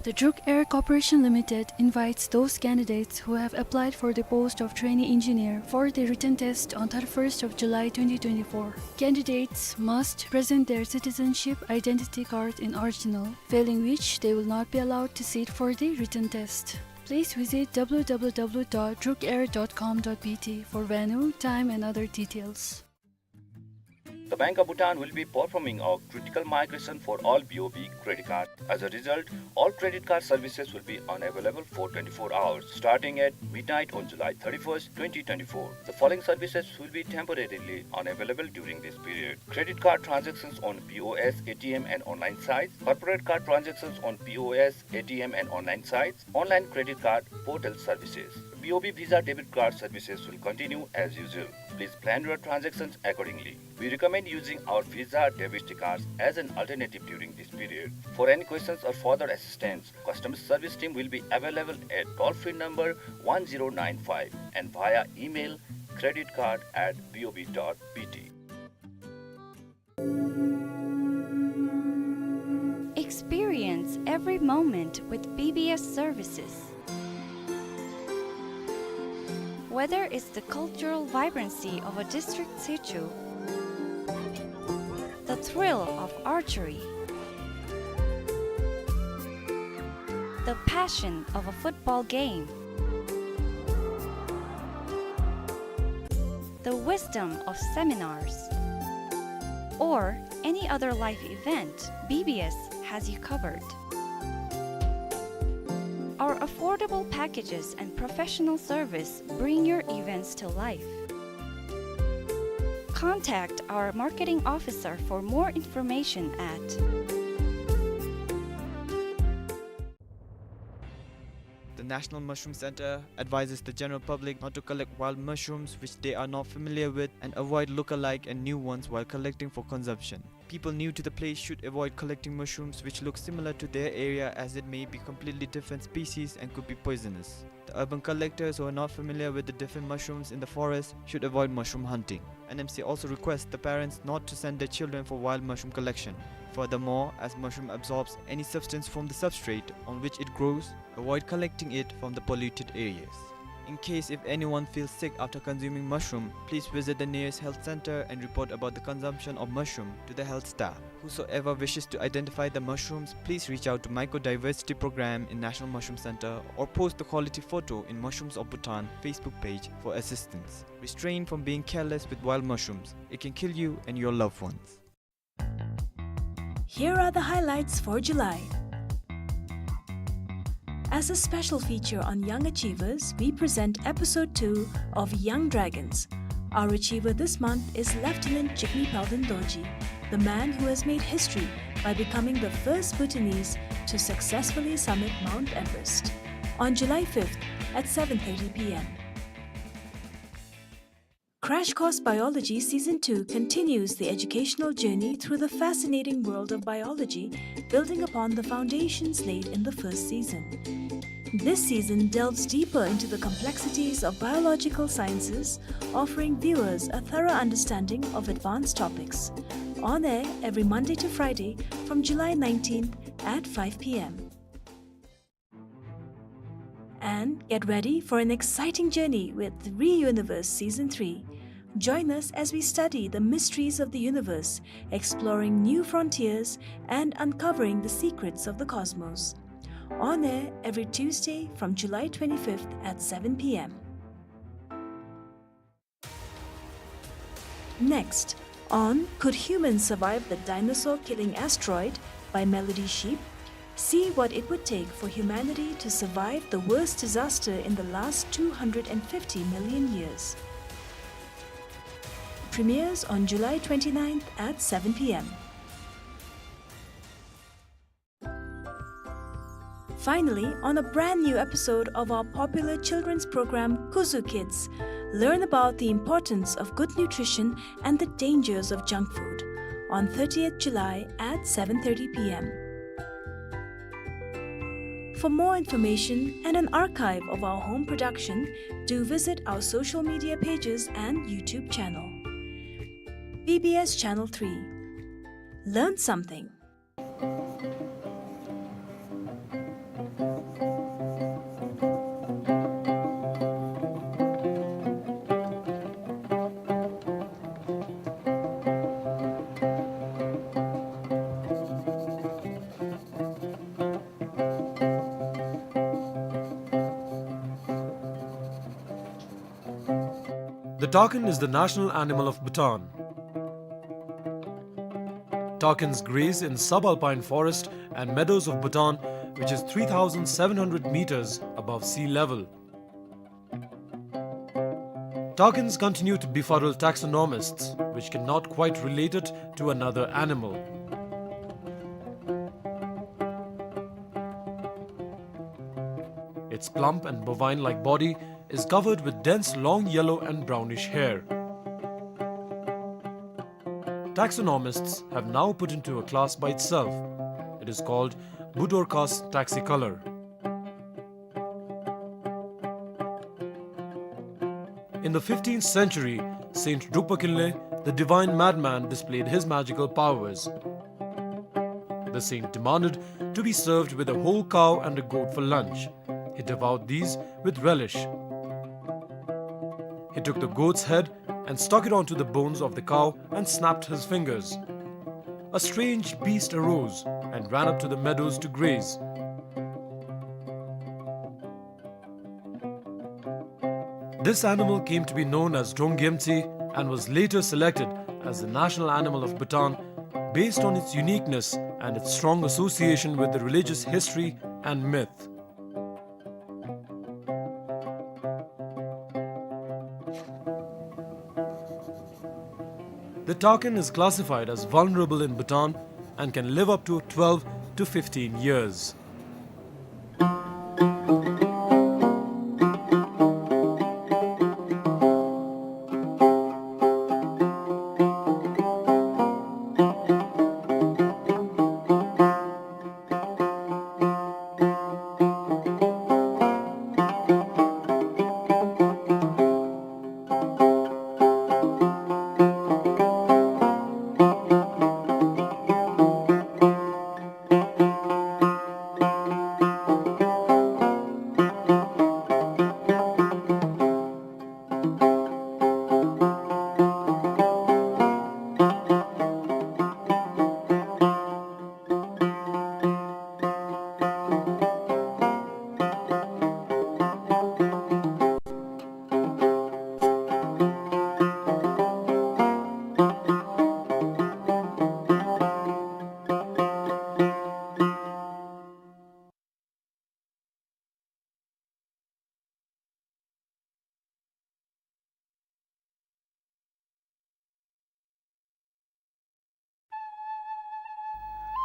The Druk Air Corporation Limited invites those candidates who have applied for the post of trainee engineer for the written test on thirty-first of July twenty twenty-four. Candidates must present their citizenship identity card in original, failing which they will not be allowed to sit for the written test. Please visit W W W dot druk air dot com dot B T for venue, time and other details. The Bank of Bhutan will be performing a critical migration for all B O B credit cards. As a result, all credit card services will be unavailable for twenty-four hours, starting at midnight on July thirty-first, twenty twenty-four. The following services will be temporarily unavailable during this period: credit card transactions on P O S, A T M, and online sites, corporate card transactions on P O S, A T M, and online sites, online credit card portal services. B O B Visa debit card services will continue as usual. Please plan your transactions accordingly. We recommend using our Visa debit cards as an alternative during this period. For any questions or further assistance, customer service team will be available at toll-free number one zero nine five and via email credit card at B O B dot B T. Experience every moment with B B S services. Whether it's the cultural vibrancy of a district sichu, the thrill of archery, the passion of a football game, the wisdom of seminars, or any other life event, B B S has you covered. Our affordable packages and professional service bring your events to life. Contact our marketing officer for more information at The National Mushroom Center advises the general public not to collect wild mushrooms which they are not familiar with and avoid look-alike and new ones while collecting for consumption. People new to the place should avoid collecting mushrooms which look similar to their area, as it may be completely different species and could be poisonous. The urban collectors who are not familiar with the different mushrooms in the forest should avoid mushroom hunting. N M C also requests the parents not to send their children for wild mushroom collection. Furthermore, as mushroom absorbs any substance from the substrate on which it grows, avoid collecting it from the polluted areas. In case if anyone feels sick after consuming mushroom, please visit the nearest health center and report about the consumption of mushroom to the health staff. Whosoever wishes to identify the mushrooms, please reach out to Mycodiversity Program in National Mushroom Center or post the quality photo in Mushrooms of Bhutan Facebook page for assistance. Restrain from being careless with wild mushrooms. It can kill you and your loved ones. Here are the highlights for July. As a special feature on young achievers, we present episode two of Young Dragons. Our achiever this month is Lieutenant Jigme Palden Dorji, the man who has made history by becoming the first Bhutanese to successfully summit Mount Everest. On July fifth at seven thirty p m. Crash Course Biology Season two continues the educational journey through the fascinating world of biology, building upon the foundations laid in the first season. This season delves deeper into the complexities of biological sciences, offering viewers a thorough understanding of advanced topics. On air every Monday to Friday from July nineteenth at five p m. And get ready for an exciting journey with ReUniverse Season three. Join us as we study the mysteries of the universe, exploring new frontiers and uncovering the secrets of the cosmos. On air every Tuesday from July twenty-fifth at seven p m. Next, on Could Humans Survive the Dinosaur Killing Asteroid? By Melody Sheep, see what it would take for humanity to survive the worst disaster in the last two hundred and fifty million years. Premieres on July twenty-ninth at seven p m. Finally, on a brand new episode of our popular children's program, Kuzu Kids, learn about the importance of good nutrition and the dangers of junk food on thirtieth July at seven thirty p m. For more information and an archive of our home production, do visit our social media pages and YouTube channel. B B S Channel three. Learn something. The takin is the national animal of Bhutan. Takins graze in subalpine forest and meadows of Bhutan, which is three thousand seven hundred meters above sea level. Takins continue to befuddle taxonomists, which cannot quite relate it to another animal. Its plump and bovine-like body is covered with dense long yellow and brownish hair. Taxonomists have now put into a class by itself. It is called Budorcas taxicolor. In the fifteenth century, Saint Drukpa Kinley, the divine madman, displayed his magical powers. The saint demanded to be served with a whole cow and a goat for lunch. He devoured these with relish. He took the goat's head and stuck it onto the bones of the cow and snapped his fingers. A strange beast arose and ran up to the meadows to graze. This animal came to be known as Drongyemtsi and was later selected as the national animal of Bhutan based on its uniqueness and its strong association with the religious history and myth. The takin is classified as vulnerable in Bhutan and can live up to twelve to fifteen years.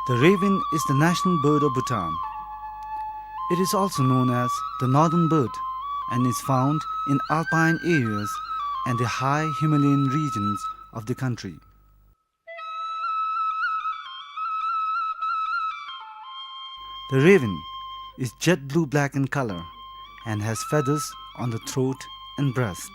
The raven is the national bird of Bhutan. It is also known as the northern bird and is found in alpine areas and the high Himalayan regions of the country. The raven is jet blue-black in color and has feathers on the throat and breast.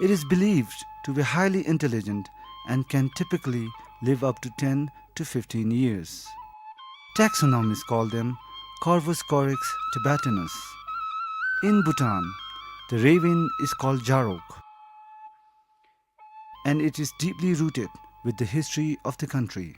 It is believed to be highly intelligent and can typically live up to ten to fifteen years. Taxonomists call them Corvus corax tibetanus. In Bhutan, the raven is called Jarok, and it is deeply rooted with the history of the country.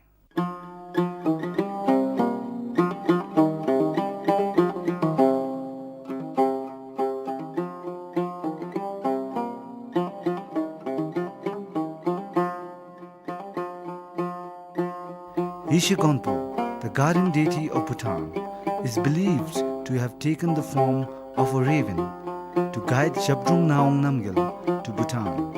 Yeshe Gonpo, the guardian deity of Bhutan, is believed to have taken the form of a raven to guide Zhabdrung Ngawang Namgyal to Bhutan.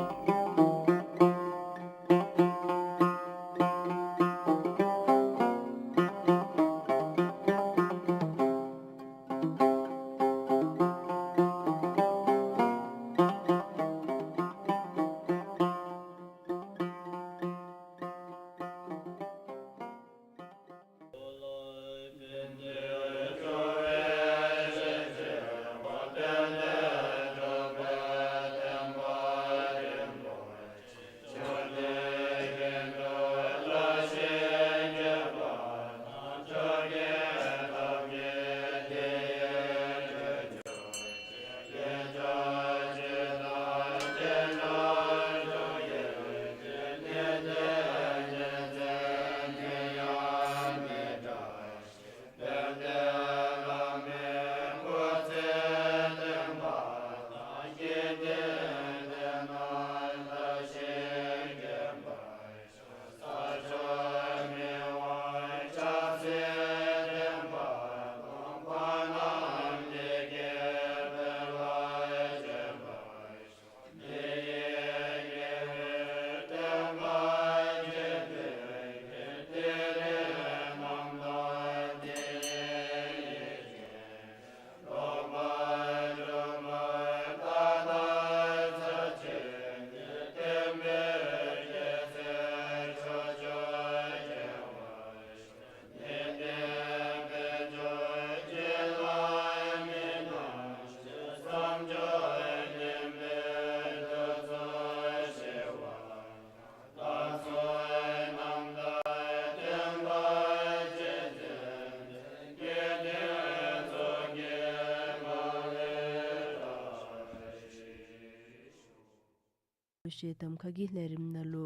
ཅེས་གདམ་ཁ་གི་ལས་རིམ་ནང་ལུ་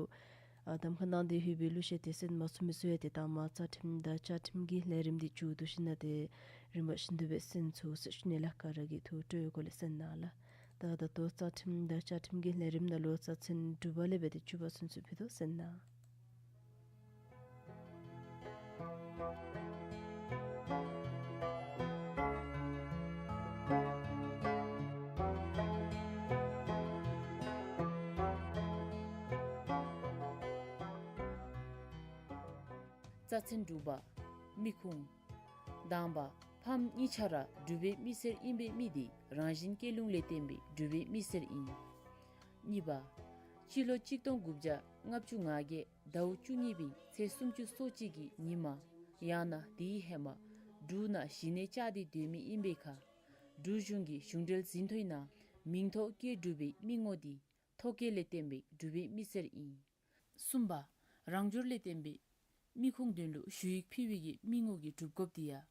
ཨ་གདམ་ཁ་གནང་སྟེ་ཡོད་པའི་གླུ་གཞས་དེ་གསན་མ་ཚུགས་མི་ཚུ་ཡང་དེ་དང་མ་རྩ་ཁྲིམས་དང་བཅའ་ཁྲིམས་ཀྱི་ལས་རིམ་འདི་མཇུག་བསྡུ་ཞིནམ་ལས་དེ་རིམ་པ་བཞིན་དུ་སྦེ་གསན་ཚུགས་ཟེར་ཞུ་ནི་ལགས། ག་ར་གིས་ཐུགས་སྤྲོ་བའི་སྒོ་ལས་གསན་གནང་ལགས། ད་ད་ལྟོ་རྩ་ཁྲིམས་དང་བཅའ་ཁྲིམས་ཀྱི་ལས་རིམ་ནང་ལུ་རྩ་ཚན་དྲུག་པ་ལས་འབད་དེ་བཅུ་པ་ཚུན་ཚོད་ཕུལ་དོ། གསན་གནང་། རྩ་ཚན་དྲུག་པ། མི་ཁུངས། དང་པ། ཕམ་གཉིས་ཆ་ར་འབྲུག་པའི་མི་སེར་ཨིན་པའི་མི་དེ་རང་བཞིན་སྐྱེ་ལུགས་ལས་བརྟེན་པའི་འབྲུག་པའི་མི་སེར་ཨིན། གཉིས་པ། སྤྱི་ལོ་གཅིག་སྟོང་དགུ་བརྒྱ་ལྔ་བཅུ་ང་བརྒྱད་ཟླཝ་བཅུ་གཉིས་པའི་ཚེས་སུམ་ཅུ་སོ་གཅིག་གི་ཉིནམ་ཡང་ན་དེའི་ཧེ་མ་འབྲུག་ནང་གཞི་གནས་བཅའ་སྟེ་སྡོད་མི་ཨིན་པའི་ཁར་འབྲུག་གཞུང་གི་གཞུང་འབྲེལ་ཟིན་ཐོའི་ནང་མིང་ཐོ་སྐྱེས་འབྲུག་པའི་མི་ངོ་དེ་ཐོ་བཀོད་ལས་བརྟེན་པའི་འབྲུག་པའི་མི་སེར་ཨིན། གསུམ་པ། རང་འབྱོར་ལས་བརྟེན་པའི་མི་ཁུངས་དོན་ལུ་ཞུ་ཡིག་ཕུལ་བའི་གི་མི་ངོ་གི་སྒྲུབ་དགོཔ་དེ་ཡང་།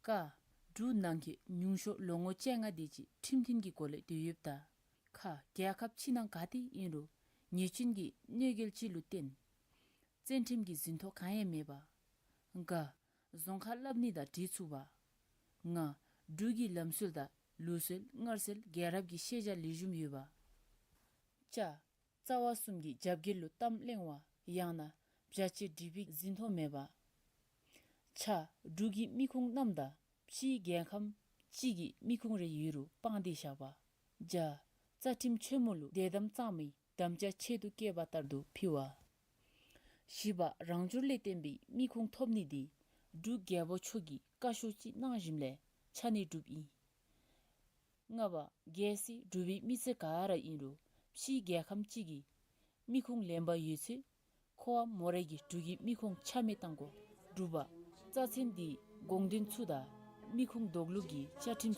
ཀ། འབྲུག་ནང་གི་ཉུང་ཤོས་ལོ་ངོ་བཅོ་ལྔ་དེ་ཅིག་ཁྲིམས་མཐུན་གྱི་སྒོ་ལས་སྡོད་ཡོདཔ་དང་། ཁ། རྒྱལ་ཁབ་ཕྱི་ནང་ག་ཏེ་ཨིན་རུང་ཉེས་ཅན་གྱི་གནོད་འགེལ་ཅིག་ལུ་བརྟེན་བཙན་ཁྲིམས་ཀྱི་ཟིན་ཐོ་གང་ཡང་མེད་པ། ག། རྫོང་ཁ་ལྷབ་ནི་དང་འདྲི་ཚུགས་པ། ང་། འབྲུག་གི་ལམ་སྲོལ་དང་ལུགས་སྲོལ་སྔར་སྲོལ་རྒྱལ་རབས་ཀྱི་ཤེས་བྱ་ལེགས་ཤོམ་ཡོད་པ། ཅ། རྩ་བ་གསུམ་གྱི་རྒྱབ་འགལ་ལུ་གཏམ་གླེང་བ་ཡང་ན་བྱ་བྱེད་འགྲིག་པའི་ཟིན་ཐོ་མེད་པ། ཆ། འབྲུག་གི་མི་ཁུངས་རྣམས་དང་ཕྱིའི་རྒྱལ་ཁམས་ཅིག་གི་མི་ཁུངས་རེ་ཡོད་རུང་སྤང་སྟེ་བཞག་པ། ཇ། རྩ་ཁྲིམས་ཆེན་མོ་ལུ་དད་དམ་གཙང་མའི་དམ་བཅའ་ཆེད་དུ་བཀོད་པ་ལྟར་དུ་ཕུལ་བ། བཞི་པ། རང་འབྱོར་ལས་བརྟེན་པའི་མི་ཁུངས་ཐོབ་ནི་དེ་འབྲུག་རྒྱལ་པོ་མཆོག་གིས་བཀའ་ཤོག་ཅིག་གནང་ཞིནམ་ལས་ཆ་གནས་གྲུབ་ཨིན། ལྔ་པ། གལ་སྲིད་འབྲུག་པའི་མི་སེར་ག་ར་ཨིན་རུང་ཕྱིའི་རྒྱལ་ཁམས་ཅིག་གི་མི་ཁུངས་ལེན་པ་ཡོད་ཚེ་ཁོ་བ་མོ་ར་གིས་འབྲུག་གི་མི་ཁུངས་ཆ་མེད་གཏང་དགོ། དྲུག་པ། རྩ་ཚན་འདིའི་དགོངས་དོན་ཚུ་དང་མི་ཁུངས་འདོགས་ལུགས་ཀྱི་བཅའ་ཁྲིམས་